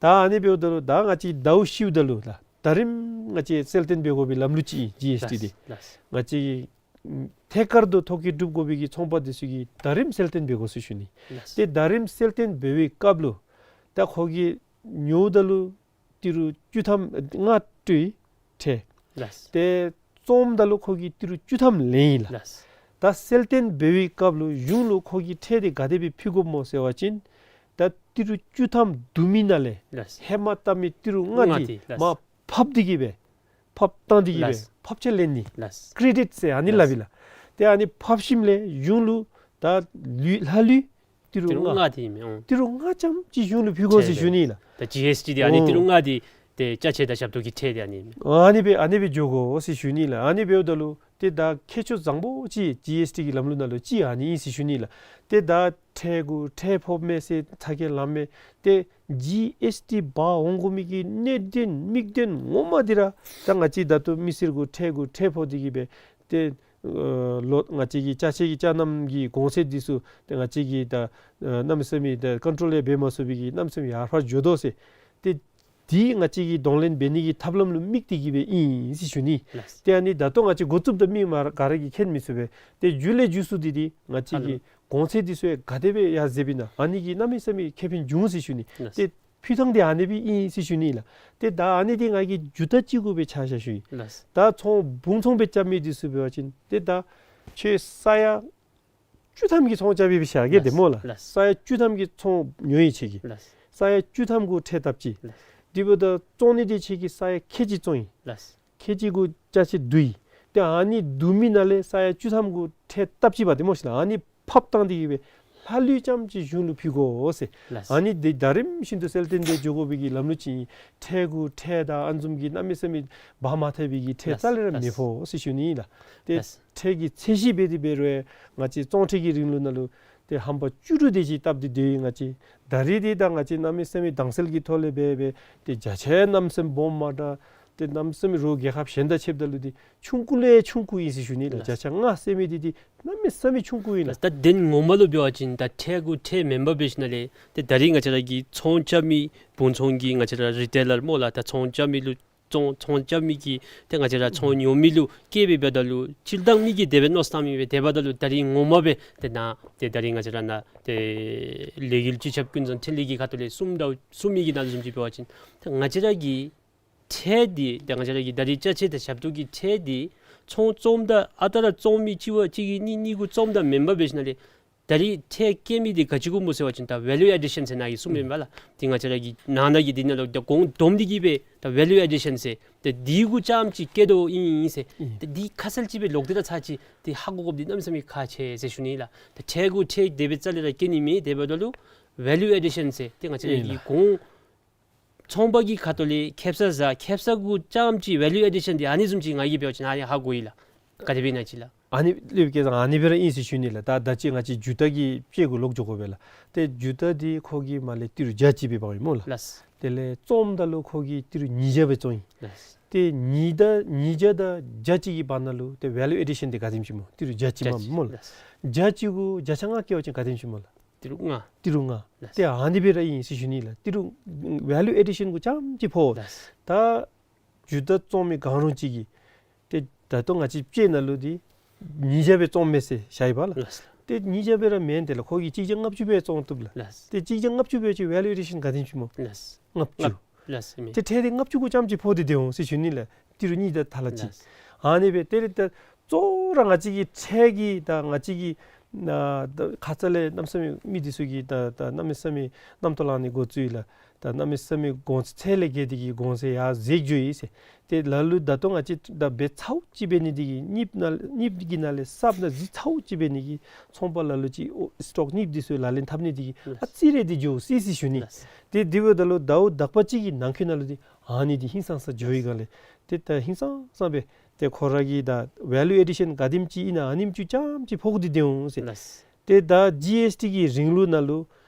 ད་ཨ་ནི་འབདཝ་ད་ལུ་ད་ང་བཅས་ཟླཝ་ཤིཝ་ད་ལུ་ད་ད་རིམ་ང་བཅས་གསལ་སྟོན་འབད་དགོ་པའི་ལམ་ལུགས་ཅིག་ཨིན་ཇི་ཨེསི་ཊི་འདི། ལགས། ང་བཅས་ཀྱི་ཐད་ཀར་དུ་ཐོ་བཀོད་གྲུབ་དགོ་པའི་གི་ཚོང་པ་འདི་ཚུ་གིས་ད་རིམ་གསལ་སྟོན་འབད་དགོ་ཟེར་ཞུ་ནི། ལགས། ཏེ་ད་རིམ་གསལ་སྟོན་འབད་བའི་སྐབས་ལུ་ད་ཁོ་གིས་ཉོཝ་ད་ལུ་ཏི་རུ་བཅུ་ཐམ་ལྔ་སྤྲོད་ཡི་ཁྲལ། ལགས། ཏེ་བཙོངམ་ད་ལུ་ཁོ་གིས་ཏི་རུ་བཅུ་ཐམ་ལེན་ཡི་ལགས། ལགས། ད་གསལ་སྟོན་འབད་བའི་སྐབས་ལུ་གཞུང་ལུ་ཁོ་གིས་ཁྲལ་འདི་ག་དེ་སྦེ་ཕུལ་དགོཔ་སྨོ་ཟེར་བ་ཅིན་ད་ཏི་རུ་བཅུ་ཐམ་བསྡུ་མི་ནང་ལས། ལགས། ཧེ་མ་བཏབ་མི་ཏི་རུ་ལྔ་ལྔ་འདི་འདི་ལགས། མར་ཕབ་སྟེ་གི་སྦེ་ཕབ་བཏང་སྟེ་གི་སྦེ། ལགས། ཕབ་ཆ་ལེན་ནི། ལགས། ཀེ་རེ་ཌིཊ་ཟེར་ཨ་ནི་ལགས། སླབ་ཨིན་ལགས། ཏེ་ཨ་ནི་ཕབ་ཞིནམ་ལས་གཞུང་ལུ་ད་ལུས་ལྷག་ལུས་ཏི་རུ་ཏི་རུ་ལྔ་ལྔ་འདི་ཨིན་མས། ཨོང་། ཏི་རུ་ལྔ་ཙམ་ཅིག་གཞུང་ལུ་ཕུལ་དགོ་ཟེར་ཁྲལ་ཞུ་ནི་ལགས། ད་ཇི་ཨེསི་ཊི་འདི་ཨ་ནི་ཨོང་། ཏི་རུ་ལྔ་འདི་ཏེ་ཅ་ཆས་དང་ཞབས་ཏོག་གི་ཁྲལ་འདི་ཨ་ནི་ཨིན་མས། ཨ་ནི་སྦེ་ཨ་ནི་སྦེ་འགྱོ་དགོ་ཟེར་ཞུ་ནི་ལགས། ཨ་ནི་འབདཝ་ད་ལུ་ཏེ་ད་ཁྱད་ཆོས་བཟང་པོ་ཅིག་ཇི་ཨེསི་ཊི་གི་ལམ་ལུགས་ནང་ལུ་ཅིག་ཨ་ནི་ཨིན་ཟེར་ཞུ་ནི་ལགས། ཏེ་ད་ཁྲལ་གུ་ཁྲལ་ཕོགཔ་མས་ཟེར་ཚ་གྱང་ལངམ་མས། ཏེ་ཇི་ཨེསི་ཊི་འབག་འོང་དགོ་མི་གི་གནད་དོན་དམིགས་དོན་ངོ་མ་འདི་ར་ད་ང་བཅས་ད་ལྟོ་མི་སེར་གུ་ཁྲལ་གུ་ཁྲལ་ཕོག་སྟེ་གི་སྦེ་ཏེ་ཨ་ལོ་ང་བཅས་ཀྱི་ཅ་ཆས་ཀྱི་ཅ་རྣམ་གྱི་གོང་ཚད་འདི་ཚུ་ཏེ་ང་བཅས་ཀྱིས་ད་ཨ་གནམ་མེད་ས་མེད་ད་ཀོན་ཊོལ་ཡང་འབད་མ་ཚུགས་པའི་གི་གནམ་མེད་ས་མེད་ཡར་འཕར་འགྱོ་དོ་ཟེར། ཏེ་འདི་ང་བཅས་ཀྱིས་གདོང་ལེན་འབད་ནི་གི་ཐབས་ལམ་ལུ་དམིགས་ཏེ་གི་སྦེ་ཨིན་ཟེར་ཞུ་ནི། ལགས། ཏེ་ཨ་ནི་ད་ལྟོ་ང་བཅས་འགོ་བཙུགསཔ་ད་མི་མ་ག་ར་གིས་མཁྱེན་མི་ཚུགས་པས། ཏེ་མཇུག་ལས་མཇུག་སུ་འདི་འདི་ང་བཅས་ཀྱི་གོང་ཚད་འདི་ཚུ་ཡང་ག་དེ་སྦེ་ཡར་འཛེགས་པས་ན་ཨ་ནི་གིས་གནམ་མེད་ས་མེད་ཁེ་ཕན་འབྱུང་ཟེར་ཞུ་ནི། ལགས། ཏེ་ཕུལ་ཐངས་འདི་ཨ་ནི་སྦེ་ཨིན་ཟེར་ཞུ་ནི་ལགས། ཏེ་ད་ཨ་ནི་འདི་ང་གིས་མཇུག་ད་ཅིག་གུ་སྦེ་ཆ་བཞག་ཞུ་ཡི། ལགས། ད་ཚོང་བུང་ཚོང་སྦེ་རྐྱབ་མི་འདི་ཚུ་འབད་བ་ཅིན་ཏེ་ད་ཁྱོད་ས་ཡ་བཅུ་ཐམ་གྱི་ཚོང་རྐྱབ་ཡི་སྦེ་བཞག་གེ། ལགས། ཏེ་སྨོ་ལགས། ལགས། ས་ཡ་བཅུ་ཐམ་གྱི་ཚོང་ཉོ་ཡི་ཁྱོད་ཀྱིས། ལགས། ས་ཡ་བཅུ་ཐམ་གུ་ཁྲལ་བཏབ་ཅི། ལགས། དེ་འབདཝ་ད་བཙོང་ནི་འདི་ཁྱོད་ཀྱིས་ས་ཡ་ཁལ་གཅིག་བཙོང་ཡི། ལགས། ཁལ་གཅིག་གུ་ཅ་ཆས་བསྡུ་ཡི། ཏེ་ཨ་ནི་བསྡུ་མི་ནང་ལས་ས་ཡ་བཅུ་ཐམ་གུ་ཁྲལ་བཏབ་ཅི་པ་ཏེ་སྨོ་ཤིག་ལགས། ཨ་ནི་ཕབ་བཏང་སྟེ་གི་སྦེ་ལྷག་ལུས་ཙམ་ཅིག་གཞུང་ལུ་ཕུལ་དགོ་ཟེར། ལགས། ཨ་ནི་འདི་ད་རིམ་བཞིན་དུ་གསལ་སྟོན་འབད་འགྱོ་དགོ་པའི་གི་ལམ་ལུགས་ཅིག་ཨིན། ཁྲལ་གུ་ཁྲལ་དང་ཨ་ནི་བཟུམ་གྱི་གནམ་མེད་ས་མེད་འབག་མ་ཐེག་པའི་གི་ཁྲལ་ལགས། རྩ་ལས་ར་མི་ལགས། ཕོག་ཟེར་ཞུ་ནི་ཨིན་ལགས། ཏེ་ལགས། ཁྲལ་གྱི་ཚད་གཞི་འབད་དེ་འབད་རུང་ང་བཅས་བཙོང་ཁྲལ་གྱི་རིང་ལུགས་ནང་ལུ་ཏེ་ཧམ་པ་བཅུ་དྲུག་དེ་ཅིག་བཏབ་སྟེ་སྡོད་ཡི་ང་བཅས། ད་རིས་འདི་ད་ང་བཅས་གནམ་མེད་ས་མེད་དྭངས་གསལ་གྱི་ཐོག་ལས་འབད་འབད་ཏེ་བརྒྱ་ཆ་གནམ་མེད་ས་མེད་སྦོམ་མ་དྲག། ཏེ་གནམ་མེད་ས་མེད་རོགས་རྒྱལ་ཁབ་གཞན་དང་ཕྱདཔ་ད་ལུ་འདི་ཆུང་ཀུ་ལས་ཆུང་ཀུ་ཨིན་ཟེར་ཞུ་ནི་ལགས། ལགས། བརྒྱ་ཆ་ལྔ་ཟེར་མི་འདི་འདི་གནམ་མེད་ས་མེད་ཆུང་ཀུ་ཨིན་ལགས། ད་དོན་ངོ་མ་ལུ་འབད་བ་ཅིན་ད་ཁྲལ་གུ་ཁྲལ་མེན་པར་འབད་ཞིནམ་ལས་ཏེ་ད་རིས་ང་བཅས་ར་གི་ཚོང་རྐྱབ་མི་བུང་ཚོང་གི་ང་བཅས་ར་རི་ཊེ་ལར་སྨོ་ལགས། ད་ཚོང་རྐྱབ་མི་ལུ་ཚོང་ཚོང་རྐྱབ་མི་གིས་ཏེ་ང་བཅས་ར་ཚོང་ཉོ་མི་ལུ་བཀལ་སྦེ་འབདཝ་ད་ལུ་སྤྱིར་བཏང་མི་གིས་དེ་སྦེ་མནོ་བསམ་བཏང་མི་སྦེ་དེ་འབདཝ་ད་ལུ་ད་རིས་ངོ་མ་སྦེ་ཏེ་ནཱ་ཏེ་ད་རིས་ང་བཅས་ར་ནཱ་ཏེ་ལས་འགུལ་སྤྱི་ཁྱབ་ཀུན་བཟང་འཕྲིན་ལས་ཀྱི་ཁ་ཐུག་ལས་གསུངམ་ད་གསུང་མི་གི་ནང་བཟུམ་ཅིག་འབད་བ་ཅིན་ཏེ་ང་བཅས་ར་གི་ཁྲལ་འདི་ཏེ་ང་བཅས་ར་གི་ད་རིས་ཅ་ཆས་དང་ཞབས་ཏོག་གི་ཁྲལ་འདི་ཚོང་བཙོངམ་ད་ཨ་རྟག་ར་བཙོང་མི་གཅིག་བ་གཅིག་གིས་གཉིས་གཉིས་གུ་བཙོངམ་ད་མེན་པར་འབད་ཞིནམ་ལས་ད་རིས་ཁྲལ་བཀལ་མི་འདི་ག་ཅི་གུ་སྨོ་ཟེར་བ་ཅིན་ད་ཝེ་ལུ་ཨེ་ཌི་ཤཱན་ཟེར་ནཱ་གིས་གསུངམ་ཨིན་པས་ལགས། ཏེ་ང་བཅས་ར་གི་ནང་ན་གི་འདི་ནང་ལུ་ད་གོང་བསྡོམས་ཏེ་གི་སྦེ་ད་ཝེ་ལུ་ཨེ་ཌི་ཤཱན་ཟེར་ཏེ་འདི་གུ་རྐྱངམ་ཅིག་བཀལ་དོ་ཨིན་ཟེར། ཨིན། ཏེ་འདི་ཁ་གསལ་ཅིག་སྦེ་ལོག་སྟེ་ར་ཚར་ཅིག་ཏེ་ཧ་གོ་དགོཔ་འདི་གནམ་མེད་ས་མེད་ཁག་ཆེ་ཟེར་ཞུ་ནི་ལགས། ད་ཁྲལ་གུ་ཁྲལ་དེ་སྦེ་རྩ་ལས་ར་བཀལ་ནི་མེད། དེ་འབདཝ་ད་ལུ་ཝེ་ལུ་ཨེ་ཌི་ཤཱན་ཟེར་ཏེ་ང་བཅས་ར་ཨིན་གྱི་ལགས། གོང་ཚོང་པ་གི་ཁ་ཐུག་ལས་ཁེབ་ས་ཟ་ཁེབ་ས་གུ་རྐྱངམ་ཅིག་ཝེ་ལུ་ཨེ་ཌི་ཤཱན་འདི་ཨ་ནི་བཟུམ་ཅིག་ང་གིས་འབད་བ་ཅིན་ཨ་ནི་ཧ་གོ་ཡི་ལགས། ག་དེ་སྦེ་ཨིན་ན་ཅིག་ལགས། ཨ་ནི་ལས་སྐལ་བཟང་ཨ་ནི་སྦེ་ར་ཨིན་ཟེར་ཞུ་ནི་ལགས། ད་ད་ཅི་ང་བཅས་མཇུག་མཐའ་གི་དཔྱད་གུ་ལོག་འགྱོ་དགོ་པས་ལགས། ཏེ་མཇུག་མཐའ་འདི་ཁོ་གིས་མར་ལས་ཏི་རུ་བརྒྱ་གཅིག་སྦེ་འབག་ཡི་སྨོ་ལགས། ལགས། དེ་ལས་བཙོངམ་ད་ལུ་ཁོ་གིས་ཏི་རུ་ཉིས་བརྒྱ་སྦེ་བཙོང་ཡི། ལགས། ཏེ་ཉིས་བརྒྱ་ཉིས་བརྒྱ་དང་བརྒྱ་གཅིག་གི་བར་ན་ལུ་ཏེ་ཝེ་ལུ་ཨེ་ཌི་ཤཱན་འདི་ག་དེམ་ཅིག་སྨོ། ཏི་རུ་བརྒྱ་གཅིག་མ་སྨོ་ལགས། ལགས། བརྒྱ་གཅིག་གུ་བརྒྱ་ཆ་ལྔ་བཀལ་བ་ཅིན་ག་དེམ་ཅིག་སྨོ་ལགས། ཏི་རུ་ལྔ། ཏི་རུ་ལྔ། ལགས། ཏེ་ཨ་ནི་སྦེ་ར་ཨིན་ཟེར་ཞུ་ནི་ལགས། ཏི་རུ་ཝེ་ལུ་ཨེ་ཌི་ཤཱན་གུ་རྐྱངམ་ཅིག་ཕོག། ལགས། ད་མཇུག་མཐའ་བཙོང་མི་གང་རུང་ཅིག་གིས་ཏེ་ད་ལྟོ་ང་བཅས་དཔྱད་ནང་ལུ་འདི་ཉིས་བརྒྱ་སྦེ་བཙོངམ་མས་ཟེར་བཞག་ཡི་པ་ལགས། ལགས། ཏེ་ཉིས་བརྒྱ་སྦེ་ར་མེན། དེ་ལས་ཁོ་གིས་གཅིག་བརྒྱ་ལྔ་བཅུ་སྦེ་བཙོང་བཏུབ་ལགས། ལགས། ཏེ་གཅིག་བརྒྱ་ལྔ་བཅུ་སྦེ་ཅིག་ཝེ་ལུ་ཨེ་ཌི་ཤཱན་ག་དེམ་ཅིག་སྨོ། ལགས། ལྔ་བཅུ། ལགས། ལགས་ཟེར་མི། ཏེ་ཁྲལ་འདི་ལྔ་བཅུ་གུ་རྐྱངམ་ཅིག་ཕོག་སྟེ་སྡོད་འོང་ཟེར་ཞུ་ནི་ལགས། ཏི་རུ་གཉིས་དང་ཐ་ལ་ ཨ་ནི་སྦེ་དེ་རེ་ད་གཙོ་བོ་ར་ང་བཅས་ཀྱི་ཁྲལ་གྱི་ད་ང་བཅས་ཀྱི་ཨ་ད་ཁ་ཙ་ལས་གནམ་མེད་ས་མེད་མི་འདི་ཚུ་གིས་ད་ད་གནམ་མེད་ས་མེད་རྣམ་རྟོག་ལང་ནི་འགོ་བཙུགས་ཡི་ལགས། ད་གནམ་མེད་ས་མེད་གོང་ཚད་ལས་བརྒལ་ཏེ་གིས་གོང་ཚད་ཡར་འཛེགས་འགྱོ་ཡི་ཟེར། ཏེ་ལ་ལུ་ད་ལྟོ་ང་བཅས་ད་འབད་ཚརཝ་ཅིག་འབད་ནི་འདི་གིས་གཉིསཔ་ནང་གཉིསཔ་གི་ནང་ལས་གསརཔ་ནང་འཛུལ་ཚརཝ་ཅིག་འབད་ནི་གིས་ཚོང་པ་ལ་ལུ་ཅིག་ཨོ་སི་ཊོཀ་གཉིསཔ་འདི་ཚུ་ལག་ལེན་འཐབ་ནི་འདི་གིས་ལགས། ཨ་ཙི་རེ་འདི་འགྱོ་སི་སི་ཞུ་ནི། ལགས། ཏེ་དེ་འབདཝ་ད་ལུ་ཟླཝ་དག་པ་ཅིག་གི་ནང་འཁོད་ནང་ལུ་འདི་ཨ་ནི་འདི་ཧིང་སངས་ས་འགྱོ་ཡི་ག་ལས། ཏེ་ད་ཧིང་སངས་ས་སྦེ་ཏེ་ཁོ་ར་གི་ད་ཝེ་ལུ་ཨེ་ཌི་ཤཱན་ག་དེམ་ཅིག་ཨིན་ན་ཨ་ནེམ་ཅིག་རྐྱངམ་ཅིག་ཕོག་སྟེ་སྡོད་འོང་ཟེར། ལགས། ཏེ་ད་ཇི་ཨེསི་ཊི་གི་རིང་ལུགས་ནང་ལུ་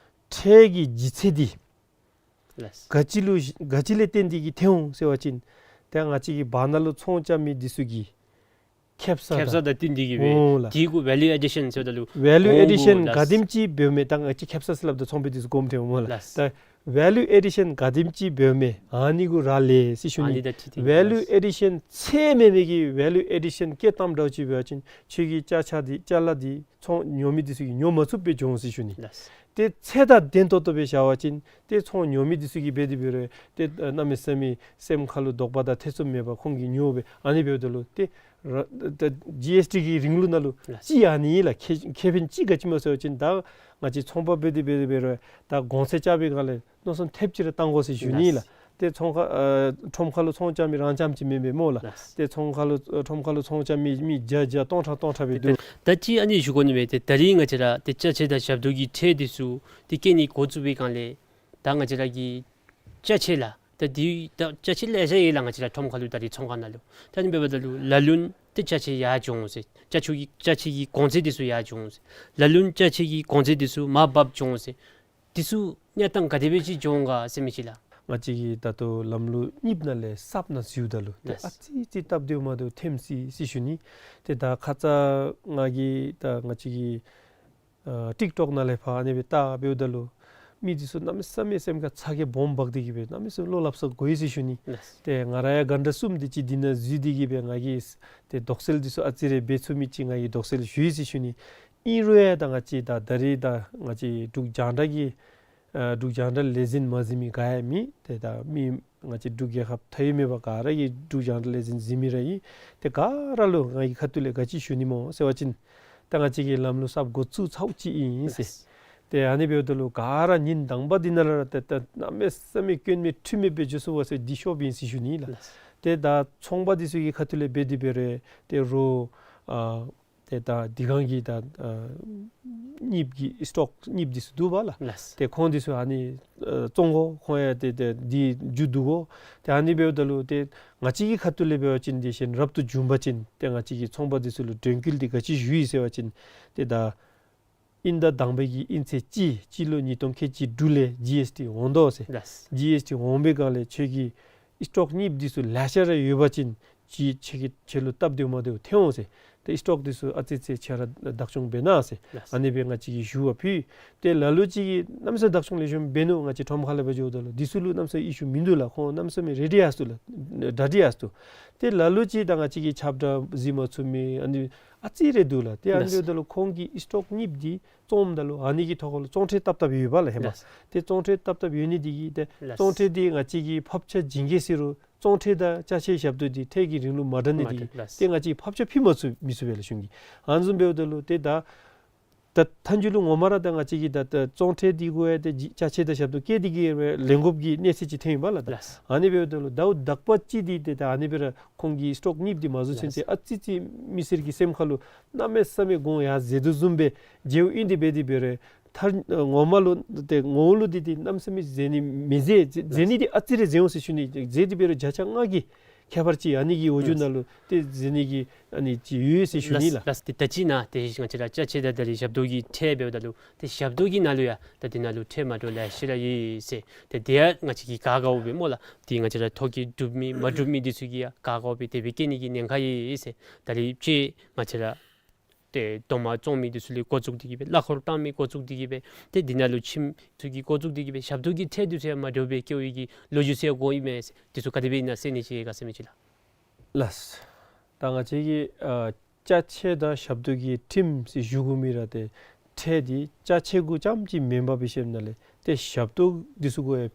ཁྲལ་གྱི་ལྗིད་ཚད་འདི་ལགས། ག་ཅི་ལུ་ག་ཅི་ལས་བརྟེན་ཏེ་གིས་ཐོན་འོང་ཟེར་བ་ཅིན་ཏེ་ང་བཅས་ཀྱི་བར་ན་ལུ་ཚོང་རྐྱབ་མི་འདི་ཚུ་གི་ཁེབ་ས་ཁེབ་ས་དང་དང་བསྟུན་ཏེ་གིས་འོང་ལགས། སྦེ་དེ་གུ་ཝེ་ལུ་ཨེ་ཌི་ཤཱན་ཟེརཝ་ད་ལུ་ཝེ་ལུ་ཨེ་ཌི་ཤཱན་གོང་འོང་ལགས། ག་དེམ་ཅིག་འབདཝ་མས། ད་ང་བཅས་ཁེབ་ས་ཟེར་སླབ་ད་ཚོང་པ་འདི་ཚུ་དགོངསམ་ཐོན་འོང་སྨོ་ལགས། ལགས། ད་ཝེ་ལུ་ཨེ་ཌི་ཤཱན་ག་དེམ་ཅིག་འབདཝ་མས་ཨ་ནི་གུ་རག་ལས་ཟེར་ཞུ་ནི། ཨ་ནི་ད་ཁྲིད་དེ་ཝེ་ལུ་ཨེ་ཌི་ཤཱན་ཚད་མེད་མི་གི་ཝེ་ལུ་ཨེ་ཌི་ཤཱན་སྐྱེད་བཏངམ་འདྲཝ་ཅིག་འབད་བ་ཅིན་ཁྱོད་ཀྱི་ཅ་ཆས་འདི་ཅ་ལ་འདི་ཚོང་ཉོ་མི་འདི་ཚུ་གིས་ཉོ་མ་ཚུགསཔ་སྦེ་འགྱོ་འོང་ཟེར་ཞུ་ནི། ལགས། ཏེ་ཚད་དང་ལྡན་ཏོག་ཏོ་སྦེ་བཞག་པ་ཅིན་ཏེ་ཚོང་ཉོ་མི་འདི་ཚུ་གིས་འབད་དེ་འབད་རུང་ཏེ་གནམ་མེད་ས་མེད་སེམས་ཁ་ལུ་དོགས་པ་དང་ཐེ་ཚོམ་མེད་པར་ཁོང་གིས་ཉོ་སྦེ་ཨ་ནི་འབདཝ་ད་ལུ་ཏེ་ར་ད་ཇི་ཨེསི་ཊི་གི་རིང་ལུགས་ནང་ལུ་ལགས། ཅིག་ཨ་ནི་ལགས། ཁེ་ཁེ་ཕན་ཅིག་ག་ཅི་སྨོ་ཟེར་བ་ཅིན་ད་ང་བཅས་ཚོང་པ་འབད་དེ་འབད་དེ་འབད་རུང་ད་གོང་ཚད་རྐྱབ་པའི་སྒང་ལས་མནོ་བསམ་ཐེབས་ཅིག་ར་བཏང་དགོ་ཟེར་ཞུ་ནི་ལགས། ལགས། ཏེ་ཚོང་ཁ་ཨ་ཁྲོམ་ཁ་ལུ་ཚོང་རྐྱབ་མི་རང་རྐྱངམ་ཅིག་མེན་པས་སྨོ་ལགས། ལགས། ཏེ་ཚོང་ཁ་ལུ་ཨ་ཁྲོམ་ཁ་ལུ་ཚོང་རྐྱབ་མི་མི་བརྒྱ་བརྒྱ་སྟོང་ཕྲག་སྟོང་ཕྲག་སྦེ་འདུག། ད་ཅི་ཨ་ནི་ཞུ་དགོ་ནི་མས། ཏེ་ད་རིས་ང་བཅས་ར་ཏེ་ཅ་ཆས་དང་ཞབས་ཏོག་གི་ཁྲལ་འདི་ཚུ་ཏེ་བཀལ་ནི་འགོ་བཙུགས་པའི་སྒང་ལས་ད་ང་བཅས་ར་གི་ཅ་ཆས་ལགས། ད་འདི་ད་ཅ་ཆས་ལེ་ཤ་ཡོད་ལགས། ང་བཅས་ར་ཁྲོམ་ཁ་ལུ་ད་རིས་ཚོང་ཁང་ནང་ལུ་ད་ཨ་ནི་འབདཝ་ད་ལུ་ལ་ལུ་ཏེ་ཅ་ཆས་ཡར་འགྱོ་འོང་ཟེར། ཅ་ཆས་ཀྱི་ཅ་ཆས་ཀྱི་གོང་ཚད་འདི་ཚུ་ཡར་འགྱོ་འོང་ཟེར། ལ་ལུ་ཅ་ཆས་ཀྱི་གོང་ཚད་འདི་ཚུ་མར་འབབ་འགྱོ་འོང་ཟེར། འདི་ཚུ་གནས་སྟངས་ག་དེ་སྦེ་ཅིག་འགྱོ་འོང་ག་ཟེར་མི་ཅིག་ལགས། ང་བཅས་ཀྱིས་ད་ལྟོ་ལམ་ལུགས་གཉིསཔ་ནང་ལས་གསརཔ་ནང་འཛུལཝ་ད་ལུ་ཏེ་ལགས། ཨ་ཙི་ཙི་སྟབས་བདེཝ་མ་བདེཝ་ཐོནམ་སི་སི་ཞུ་ནི། ཏེ་ད་ཁ་ཙ་ང་གིས་ད་ང་བཅས་ཀྱི་ཨ་ཊིག་ཊོཀ་ནང་ལས་ཕར་ཨ་ནི་སྦེ་བལྟ་འབདཝ་ད་ལུ་མི་འདི་ཚུ་གནམ་མེད་ས་མེད་སེམས་ཁར་ཚ་གྱང་སྦོམ་འབག་སྟེ་གིས་སྦེ་གནམ་མེད་ས་མེད་བློ་སླབ་ས་དགོ་ཡི་ཟེར་ཞུ་ནི། ལགས། ཏེ་ང་ར་ཡང་གྷན་ཊ་གསུམ་དེ་ཅིག་འདི་ནང་འཛུལ་ཏེ་གིས་སྦེ་ང་གིས་ཏེ་དོགས་སེལ་འདི་ཚུ་ཨ་ཙི་རེ་འབད་ཚུགས་མི་ཅིག་ང་གིས་དོགས་སེལ་ཞུ་ཡི་ཟེར་ཞུ་ནི། ཨིན་རུང་ཡང་ད་ང་བཅས་ད་ད་རིས་ད་ང་བཅས་འབྲུག་རྒྱང་བསྒྲགས་ཀྱི་ཨ་འབྲུག་རྒྱང་བསྒྲགས་ལས་འཛིན་མ་གཟིགས་མི་ག་ཡང་མེད། ཏེ་ད་མི་ང་བཅས་འབྲུག་རྒྱལ་ཁབ་མཐའ་དབུས་མེད་པར་ག་ར་གིས་འབྲུག་རྒྱང་བསྒྲགས་ལས་འཛིན་གཟིགས་མི་ར་ཨིན། ཏེ་ག་ར་ལུ་ང་གི་ཁ་ཐུག་ལས་ག་ཅི་ཞུ་ནི་སྨོ་ཟེར་བ་ཅིན་ད་ང་བཅས་ཀྱིས་ལམ་ལུགས་གསརཔ་འགོ་བཙུགས་ཚརཝ་ཅིག་ཨིན་ཟེར། ལགས། ཏེ་ཨ་ནི་འབདཝ་ད་ལུ་ག་ར་ཉིནམ་དང་པ་འདི་ནང་ལས་ར་ཏེ་ད་གནམ་མེད་ས་མེད་སྐྱོན་མེད་འཁྲུལ་མེད་སྦེ་འགྱོ་ཚུགས་པས་ཟེར་འདི་ཤོབ་ཨིན་ཟེར་ཞུ་ནི་ལགས། ལགས། ཏེ་ད་ཚོང་པ་འདི་ཚུ་གི་ཁ་ཐུག་ལས་འབད་དེ་འབད་རུང་ཏེ་རོགས་ཨ་ཏེ་ད་འདི་སྒང་གི་ད་ཨ་གཉིསཔ་གི་སི་ཊོཀ་གཉིསཔ་འདི་ཚུ་འདུག་པ་ལགས། ལགས། ཏེ་ཁོང་འདི་ཚུ་ཨ་ནི་ཨ་བཙོང་དགོ། ཁོང་ཡང་ཏེ་ཏེ་འདི་མཇུག་བསྡུ་དགོ། ཏེ་ཨ་ནི་འབདཝ་ད་ལུ་ཏེ་ང་བཅས་ཀྱི་ཁ་ཐུག་ལས་འབད་བ་ཅིན་འདི་གཞན་རབ་ཏུ་བྱུང་པ་ཅིན་ཏེ་ང་བཅས་ཀྱིས་ཚོང་པ་འདི་ཚུ་ལུ་དྲན་སྐུལ་འདི་ག་ཅི་ཞུ་ཡི་ཟེར་བ་ཅིན་ཏེ་ད་དབྱིན་ཟླ་དང་པའི་གི་དབྱིན་ཚེས་གཅིག་སྤྱི་ལོ་ཉིས་སྟོང་ཁལ་གཅིག་དྲུག་ལས་ཇི་ཨེསི་ཊི་འོང་དོ་ཟེར། ལགས། ཇི་ཨེསི་ཊི་འོང་པའི་སྒང་ལས་ཁྱོད་ཀྱི་སི་ཊོཀ་གཉིསཔ་འདི་ཚུ་ལེ་ཤ་ར་ཡོད་པ་ཅིན་ཅིག་ཁྱོད་ཀྱི་ཁྱོད་ལུ་སྟབས་བདེཝ་མ་བདེཝ་ཐོན་འོང་ཟེར། ཏེ་སི་ཊོཀ་འདི་ཚུ་ཨ་ཙི་ཙི་ཁྱོད་ར་བདག་སྐྱོང་འབད་གནང་ཟེར། ལགས། ཨ་ནི་སྦེ་ང་བཅས་ཀྱིས་ཞུ་བ་ཕུལ། ཏེ་ལ་ལུ་ཅིག་གིས་གནམ་མེད་ས་མེད་བདག་སྐྱོང་ལེགས་ཤོམ་འབད་ནུག། ང་བཅས་ཁྲོམ་ཁ་ལས་འབད་འགྱོཝ་ད་ལུ་འདི་ཚུ་ལུ་གནམ་མེད་ས་མེད་ཨི་ཤུ་མིན་འདུག་ལགས། ཁོང་གནམ་མེད་ས་མེད་རེ་ཌི་ཡར་སོང་ལགས། གྲ་སྒྲིག་ཡར་སོང་། ཏེ་ལ་ལུ་ཅིག་ད་ང་བཅས་ཀྱི་ཁྱབ་བསྒྲགས་གཟིགས་མ་ཚུགས་མི་ཨ་ནི་ཨ་ཙི་རེ་འདུག་ལགས། ཏེ་ཨ་ནི་ལགས། འབདཝ་ད་ལུ་ཁོང་གིས་སི་ཊོཀ་གཉིསཔ་འདི་བཙོངམ་ད་ལུ་ཨ་ནི་གི་ཐོག་ཁ་ལུ་བཙོང་ཁྲལ་བཏབ་བཏབ་ཡོད་པ་ལགས་ཧེ་མ། ལགས། ཏེ་བཙོང་ཁྲལ་བཏབ་བཏབ་ཡོད་ནི་འདི་གིས་ཏེ་ལགས། བཙོང་ཁྲལ་འདི་ང་བཅས་ཀྱིས་ཕབ་ཆ་བྱིན་གེ་ཟེར་རུང་བཙོང་ཁྲལ་དང་ཅ་ཆས་ཞབས་ཏོག་འདི་ཁྲལ་གྱི་རིང་ལུགས་མ་འདྲ་ནི་མ་འདི་འདྲ་གིས་ལགས། ཏེ་ང་བཅས་ཕབ་ཆ་ཕུལ་མ་ཚུགས་མི་ཚུགས་པས་ལགས་གཞུང་གིས། ཨ་ནི་བཟུམ་འབདཝ་ད་ལུ་ཏེ་ད་ད་མཐའ་མཇུག་ལུ་ངོ་མ་ར་ད་ང་བཅས་ཀྱིས་ད་ད་བཙོང་ཁྲལ་འདི་གུ་ཡང་ཏེ་ཅ་ཆས་དང་ཞབས་ཏོག་བཀལ་ཏེ་གིས་ལེན་དགོཔ་གི་གནས་ཚད་ཅིག་ཐོན་ཡོདཔ་ལགས། ད་ལགས། ཨ་ནི་འབདཝ་ད་ལུ་ཟླཝ་དག་པ་ཅིག་འདི་ཏེ་ད་ཨ་ནི་སྦེ་ར་ཁོང་གིས་སི་ཊོཀ་གཉིསཔ་འདི་མ་བཟོ་ཚུན་ཚོད་ལགས། ཨ་ཙི་ཙི་མི་སེར་གྱི་སེམས་ཁ་ལུ་གནམ་མེད་ས་མེད་གོང་ཡར་འཛེགས་དོ་བཟུམ་སྦེ་འགྱོཝ་ཨིན། དེ་འབད་དེ་འབད་རུང་མཐར་ངོ་མ་ལུ་ཏེ་ངོ་བོ་ལུ་འདི་ཏེ་གནམ་མེད་ས་མེད་འཛེགས་ནི་མི་འཛེགས། འཛེགས་ནི་འདི་ཨ་ཙི་རེ་འཛེགས་འོང་ཟེར་ཞུ་ནི། འཛེགས་དེ་འབད་རུང་བརྒྱ་ཆ་ལྔ་གི་ཁྱད་པར་ཅིག་ཨ་ནི་གི་འོག་འཇུག་ནང་ལུ་ཏེ་འཛེགས་ནི་གི་ཨ་ནི་ཅིག་ཡོད་ཟེར་ཞུ་ནི་ལགས། ལགས། ལགས། ཏེ་ད་ཅི་ནཱ་ཏེ་ང་བཅས་ར་ཅ་ཆས་དང་ད་རིས་ཞབས་ཏོག་གི་ཁྲལ་འབདཝ་ད་ལུ་ཏེ་ཞབས་ཏོག་གི་ནང་ལུ་ཡང་ད་འདི་ནང་ལུ་ཁྲལ་མ་འདྲཝ་ལེ་ཤ་ར་ཡོད་ཟེར། ཏེ་དེ་ཡང་ང་བཅས་ཀྱིས་ག་དགའཝ་སྦེ་སྨོ་ལགས། ཏེ་ང་བཅས་ར་ཐོ་བཀོད་གྲུབ་མི་མ་གྲུབ་མི་འདི་ཚུ་གིས་ཡང་ག་དགའཝ་སྦེ་དེ་སྦེ་བཀལ་ནི་གི་ཉེན་ཁ་ཡོད་ཟེར། ད་རིས་ཅིག་ང་བཅས་ར་ཏེ་རྡོག་མ་བཙོང་མི་འདི་ཚུ་ལས་འགོ་བཙུགས་ཏེ་གིས་སྦེ་གླ་འཁོར་བཏང་མི་འགོ་བཙུགས་ཏེ་གིས་སྦེ་ཏེ་འདི་ནང་ལུ་ཁྱིམ་ཚུ་གི་འགོ་བཙུགས་ཏེ་གིས་སྦེ་ཞབས་ཏོག་གི་ཁྲལ་འདི་ཚུ་ཡང་མ་འདྲཝ་སྦེ་བཀལ་བའི་གི་ལོ་རྒྱུས་ཚུ་ཡང་གོཝ་ཨིན་མས་ཟེར། འདི་ཚུ་ག་དེ་སྦེ་ཨིན་ན་གསན་ནི་ཅིག་ག་གསན་མི་ཅིག་ལགས། ལགས། ད་ང་བཅས་ཀྱི་ཨ་ཅ་ཆས་དང་ཞབས་ཏོག་གི་ཁྲིམས་ཟེར་ཞུ་དགོ་མི་ར་ཏེ་ ཁྲལ་འདི་ཅ་ཆས་གུ་རྐྱངམ་ཅིག་མེན་པར་འབད་ཞིནམ་ལས་ཏེ་ཞབས་ཏོག་འདི་ཚུ་གུ་ཡང་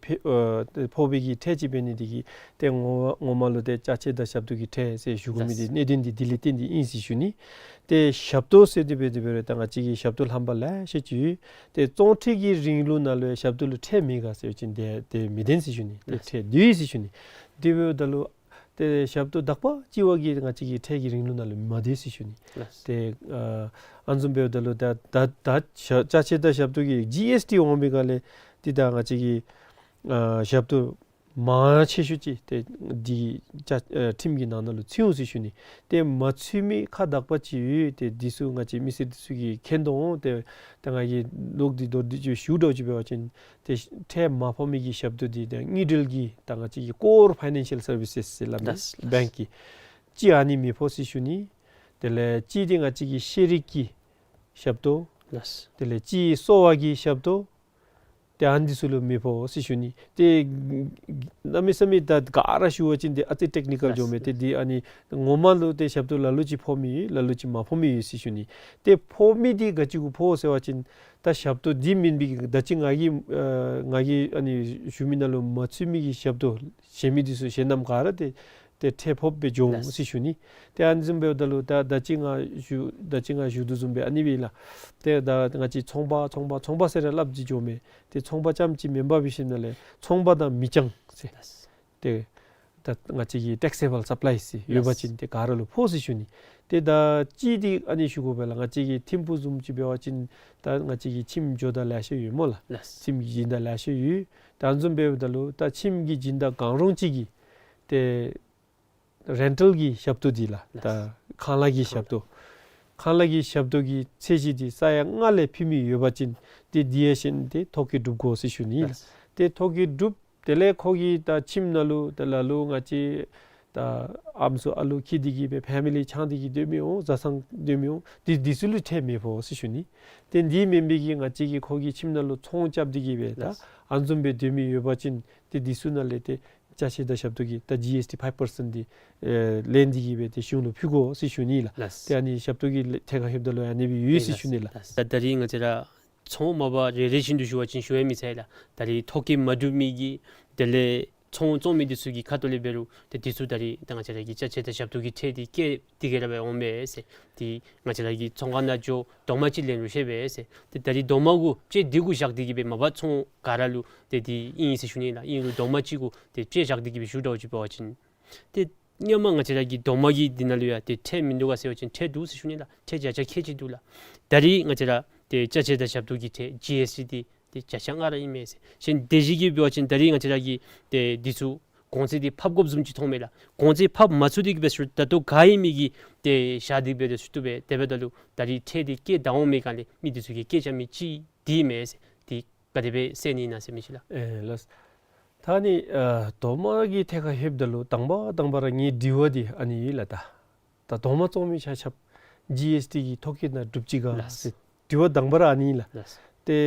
ཕོག་པའི་གི་ཁྲལ་ཅིག་འབད་ནི་འདི་གིས་ཏེ་ངོ་ངོ་མ་ལུ་ཏེ་ཅ་ཆས་དང་ཞབས་ཏོག་གི་ཁྲལ་ཟེར་ཞུ་དགོ་མི་འདི་གནད་དོན་འདི་དེ་ལས་བརྟེན་ཏེ་ཨིན་ཟེར་ཞུ་ནི། ཏེ་ཞབས་ཏོག་ཟེར་དེ་སྦེ་དེ་སྦེ་ར་ད་ང་བཅས་ཀྱི་ཞབས་ཏོག་ལྷམ་པ་ལེ་ཤ་ཅིག་ཡོད། ཏེ་བཙོང་ཁྲལ་གྱི་རིང་ལུགས་ནང་ལུ་ཡང་ཞབས་ཏོག་ལུ་ཁྲལ་མེད་ག་ཟེར་བ་ཅིན་ཏེ་ཏེ་མི་བདེན་ཟེར་ཞུ་ནི། ཏེ་ཁྲལ་འདུས་ཟེར་ཞུ་ནི། དེ་འབདཝ་ད་ལུ་ཏེ་ཞབས་ཏོག་དག་པ་ཅིག་བ་གིས་ང་བཅས་ཀྱི་ཁྲལ་གྱི་རིང་ལུགས་ནང་ལུ་མ་འདུས་ཟེར་ཞུ་ནི། ཏེ་ཨ་ཨ་ནི་བཟུམ་འབདཝ་ད་ལུ་ད་ད་ད་ཅ་ཆས་དང་ཞབས་ཏོག་གི་ཇི་ཨེསི་ཊི་འོང་པའི་སྒང་ལས་ཏེ་ད་ང་བཅས་ཀྱི་ཨ་ཞབས་ཏོག་མང་ཆེ་ཤོས་ཅིག་ཏེ་འདི་ཅ་ཨ་ཁྲིམས་ཀྱི་ནང་ན་ལུ་ཚུད་འོང་ཟེར་ཞུ་ནི། ཏེ་མ་ཚུད་མི་ཁག་དག་པ་ཅིག་ཡོད། ཏེ་འདི་ཚུ་ང་བཅས་མི་སེར་འདི་ཚུ་གིས་མཁྱེན་དོ་འོང་། ཏེ་ད་ང་གིས་ལོག་སྟེ་མདོར་བསྡུས་ཅིག་ཞུ་དོ་ཅིག་འབད་བ་ཅིན་ཏེ་ཁྲལ་མ་ཕོག་མི་གི་ཞབས་ཏོག་འདི་ཏེ་དངུལ་འབྲེལ་གྱི་ད་ང་བཅས་ཀྱི་ཀོར་ཕའི་ནན་ཤལ་སར་བི་སེས་ཟེར་སླབ་མི་བེངཀ་གི་ཅིག་ཨ་ནི་མི་ཕོག་ཟེར་ཞུ་ནི། དེ་ལས་ཅིག་འདི་ང་བཅས་ཀྱི་ཤེས་རིག་གི་ཞབས་ཏོག། དེ་ལས་ཅིག་གསོ་བ་གི་ཞབས་ཏོག། ཏེ་ཨ་ནི་འདི་ཚུ་ལུ་མི་ཕོག་ཟེར་ཞུ་ནི། ཏེ་གནམ་མེད་ས་མེད་ད་ག་ར་ཞུ་བ་ཅིན་ཏེ་ཨ་ཙི་ཊེཀ་ནི་ཀཱལ་འགྱོཝ་མས། ཏེ་འདི་ཨ་ནི་ངོ་མ་ལུ་ཏེ་ཞབས་ཏོག་ལ་ལུ་ཅིག་ཕོག་མི་ཡོད། ལ་ལུ་ཅིག་མ་ཕོག་མི་ཡོད་ཟེར་ཞུ་ནི། ཏེ་ཕོག་མི་འདི་ག་ཅི་གུ་ཕོག་ཟེར་བ་ཅིན་ད་ཞབས་ཏོག་འདི་མེན་པའི་གི་ད་ཅི་ང་གིས་ཨ་ང་གིས་ཨ་ནི་ཞུ་མི་ནང་ལུ་མ་ཚུད་མི་གི་ཞབས་ཏོག་གཞན་མི་འདི་ཚུ་གཞན་རྣམས་ག་ར་ཏེ་ཏེ་ཁྲལ་ཕོགཔ་སྦེ་འགྱོ་འོང་ཟེར་ཞུ་ནི། ཏེ་ཨ་ནི་བཟུམ་འབདཝ་ད་ལུ་ད་ད་ཅི་ང་ཞུ་ད་ཅི་ང་ཞུ་དོ་བཟུམ་སྦེ་ཨ་ནི་སྦེ་ལགས། ཏེ་ད་ང་བཅས་ཚོང་པ་ཚོང་པ་ཚོང་པ་ཟེར་ར་སླབ་ཅི་འགྱོཝ་མས། ཏེ་ཚོང་པ་རྐྱངམ་ཅིག་མེན་པར་འབད་ཞིནམ་ལས་ཚོང་པ་དང་མི་རྐྱང་ཟེར། ཏེ་ད་ང་བཅས་ཀྱི་ཊེག་སི་ཨེ་བཱལ་སབ་ལའི་ཟེར་ཡོད་པ་ཅིན་ཏེ་ག་ར་ལུ་ཕོག་ཟེར་ཞུ་ནི། ཏེ་ད་ཅིག་འདི་ཨ་ནི་ཞུ་དགོ་པས་ལགས། ང་བཅས་ཀྱི་ཐིམ་ཕུག་བཟུམ་ཅིག་འབད་བ་ཅིན་ད་ང་བཅས་ཀྱི་ཁྱིམ་ཇོ་བདག་ལེ་ཤ་ཡོད་སྨོ་ལགས། ཁྱིམ་གྱི་སྦྱིན་བདག་ལེ་ཤ་ཡོད། ད་ཨ་ནི་བཟུམ་འབདཝ་ད་ལུ་ད་ཁྱིམ་གྱི་སྦྱིན་བདག་གང་རུང་ཅིག་གིས་ཏེ་རེན་ཊལ་གྱི་ཞབས་ཏོག་འདི་ལགས། ད་ཁང་གླ་གི་ཞབས་ཏོག། ཁང་གླ་གི་ཞབས་ཏོག་གི་ཚད་གཞི་འདི་ས་ཡ་ལྔ་ལས་ཕུལ་མི་ཡོད་པ་ཅིན་ཏེ་འདི་ཡང་ཞིནམ་ཏེ་ཐོ་བཀོད་གྲུབ་དགོ་ཟེར་ཞུ་ནི་ལགས། ཏེ་ཐོ་བཀོད་གྲུབ། དེ་ལས་ཁོ་གིས་ད་ཁྱིམ་ནང་ལུ་ད་ལ་ལུ་ང་བཅས་ད་ཨམ་སྲུ་ཨ་ལུ་འཁྱིད་དེ་གིས་སྦེ་ཕེ་མི་ལི་ཚང་སྟེ་གིས་སྡོད་མི་འོང་། བཟའ་ཚང་སྡོད་མི་འོང་། འདི་འདི་ཚུ་ལུ་ཁྲལ་མི་ཕོག་ཟེར་ཞུ་ནི། ཏེ་འདི་མེན་པའི་གི་ང་བཅས་ཀྱིས་ཁོ་གི་ཁྱིམ་ནང་ལུ་ཚོང་རྐྱབ་སྟེ་གིས་སྦེ་ད་ཨ་ནི་བཟུམ་སྦེ་སྡོད་མི་ཡོད་པ་ཅིན་ཏེ་འདི་ཚུ་ནང་ལས་ཏེ་ཅ་ཆས་དང་ཞབས་ཏོག་གི་ད་ཇི་ཨེསི་ཊི་ཕའིབ་པར་སེནཊ་འདི་ཨེ་ལེན་ཏེ་གིས་སྦེ་ཏེ་གཞུང་ལུ་ཕུལ་དགོ་ཟེར་ཞུ་ནི་ལགས། ཏེ་ཨ་ནི་ཞབས་ཏོག་གི་ཐད་ཁར་ལྷོདཔ་ད་ལུ་ཨ་ནི་སྦེ་ཡོད་ཟེར་ཞུ་ནི་ལགས། ད་ད་རིས་ང་བཅས་ར་ཚོང་མ་པ་རེ་རེ་བཞིན་དུ་ཞུ་བ་ཅིན་ཞུ་ཡང་མི་ཚར་ལགས། ད་རིས་ཐོ་བཀོད་མ་གྲུབ་མི་གི་དེ་ལས་ཚོང་བཙོང་མི་འདི་ཚུ་གི་ཁ་ཐུག་ལས་འབད་རུང་ཏེ་འདི་ཚུ་ད་རིས་ད་ང་བཅས་ར་གི་ཅ་ཆས་དང་ཞབས་ཏོག་གི་ཁྲལ་འདི་བཀལ་ཏེ་གིས་ར་སྦེ་འོང་པས་ཟེར། ཏེ་ང་བཅས་ར་གི་ཚོང་ཁང་ནང་འགྱོ་རྡོག་མ་ཅིག་ལེན་རུང་ཤེས་པས་ཟེར། ཏེ་ད་རིས་རྡོག་མ་གུ་ཅིག་འདི་གུ་བཞག་སྟེ་གིས་སྦེ་མ་པ་ཚོང་ག་ར་ལུ་ཏེ་འདི་ཨིན་ཟེར་ཞུ་ནི་ལགས། ཨིན་རུང་རྡོག་མ་ཅིག་གུ་ཏེ་ཅིག་བཞག་སྟེ་གིས་སྦེ་ཞུ་དོ་ཅིག་འབད་བ་ཅིན་ཏེ་སྔོན་མ་ང་བཅས་ར་གི་རྡོག་མ་གི་འདི་ནང་ལུ་ཡང་ཏེ་ཁྲལ་མིན་འདུག་ག་ཟེར་བ་ཅིན་ཁྲལ་འདུག་ཟེར་ཞུ་ནི་ལགས། ཁྲལ་བརྒྱ་ཆ་ཁལ་གཅིག་འདུག་ལགས། ད་རིས་ང་བཅས་ར་ཏེ་ཅ་ཆས་དང་ཞབས་ཏོག་གི་ཁྲལ་ཇི་ཨེསི་ཊི་འདི་ཏེ་བརྒྱ་ཆ་ལྔ་ར་ཨིན་མས་ཟེར། གཞན་དེ་བཞིན་གྱི་འབད་བ་ཅིན་ད་རིས་ང་བཅས་ར་གིས་ཏེ་འདི་ཚུ་གོང་ཚད་འདི་ཕབ་དགོཔ་བཟུམ་ཅིག་མཐོངམ་མས་ལགས། གོང་ཚད་ཕབ་མ་ཚུགས་ཏེ་གིས་སྦེ་ཞུ་ད་ལྟོ་ག་ཨིན་མི་གི་ཏེ་བཞག་སྟེ་སྦེ་ཏེ་ཞུ་བཏུབ་པས། དེ་འབདཝ་ད་ལུ་ད་རིས་ཁྲལ་འདི་བཀལ་ད་འོང་མི་སྒང་ལས་མི་འདི་ཚུ་གིས་བཀལ་བཞག་མི་ཅིག་འདི་མས་ཟེར། ཏེ་ག་དེ་སྦེ་སེལ་ནི་ཨིན་ན་ཟེར་མི་ཅིག་ལགས། ཨེ་ལགས། ད་ཨ་ནི་ཨ་རྡོག་མ་གི་ཐད་ཁར་ལྷོདཔ་ད་ལུ་དང་པ་དང་པ་ར་ངེའི་དྲི་བ་འདི་ཨ་ནི་ཨིན་ལགས། ད་ད་རྡོག་མ་བཙོང་མི་ཆ་ཁྱབ་ཇི་ཨེསི་ཊི་གི་ཐོ་བཀོད་ནང་གྲུབ་ཅི་ག་ཟེར་དྲི་བ་དང་པ་ར་ཨ་ནི་ཨིན་ལགས། ཏེ་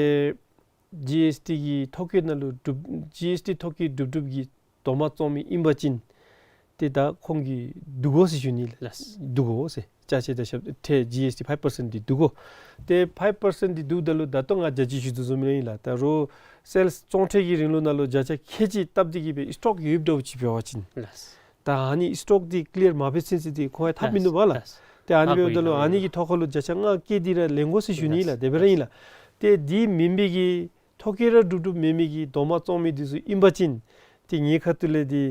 ཇི་ཨེསི་ཊི་གི་ཐོ་བཀོད་ནང་ལུ་གྲུབ་ཇི་ཨེསི་ཊི་ཐོ་བཀོད་གྲུབ་གྲུབ་ཀྱི་རྡོག་མ་བཙོང་མི་ཨིན་པ་ཅིན་ཏེ་ད་ཁོང་གིས་བསྡུ་དགོ་ཟེར་ཞུ་ནི་ལགས། བསྡུ་དགོ་ཟེར། ཅ་ཆས་དང་ཞབས་ཁྲལ་ཇི་ཨེསི་ཊི་ཕའིབ་པར་སེནཊ་འདི་བསྡུ་དགོ། ཏེ་ཕའིབ་པར་སེནཊ་འདི་བསྡུཝ་ད་ལུ་ད་ལྟོ་ང་ད་ཅི་ཞུ་དོ་བཟུམ་ཨིན་ལགས། ད་རུང་སེལསི་བཙོང་ཁྲལ་གྱི་རིང་ལུགས་ནང་ལུ་བརྒྱ་ཆ་ཁལ་གཅིག་བཏབ་སྟེ་གིས་སྦེ་སི་ཊོག་ཡོདཔ་འདྲཝ་ཅིག་འབད་བ་ཅིན་ད་ཨ་ནི་སི་ཊོག་འདི་ཀི་ལི་ཡར་མ་འབད་ཚུན་ཚོད་འདི་ཁོང་ཡང་ཐབས་མིན་འདུག་པ་ལགས། ཏེ་ཨ་ནི་འབདཝ་ད་ལུ་ཨ་ནི་གི་ཐོག་ཁར་ལུ་བརྒྱ་ཆ་ལྔ་བཀལ་ཏེ་ར་ལེན་དགོ་ཟེར་ཞུ་ནི་ལགས། དེ་སྦེ་ར་ཨིན་ལགས། ཏེ་འདི་མེན་པའི་གི་ཐོ་བཀོད་ར་གྲུབ་གྲུབ་མེད་མི་གི་རྡོག་མ་བཙོང་མི་འདི་ཚུ་ཨིན་པ་ཅིན་ཏེ་ངེའི་ཁ་ཐུག་ལས་འདི་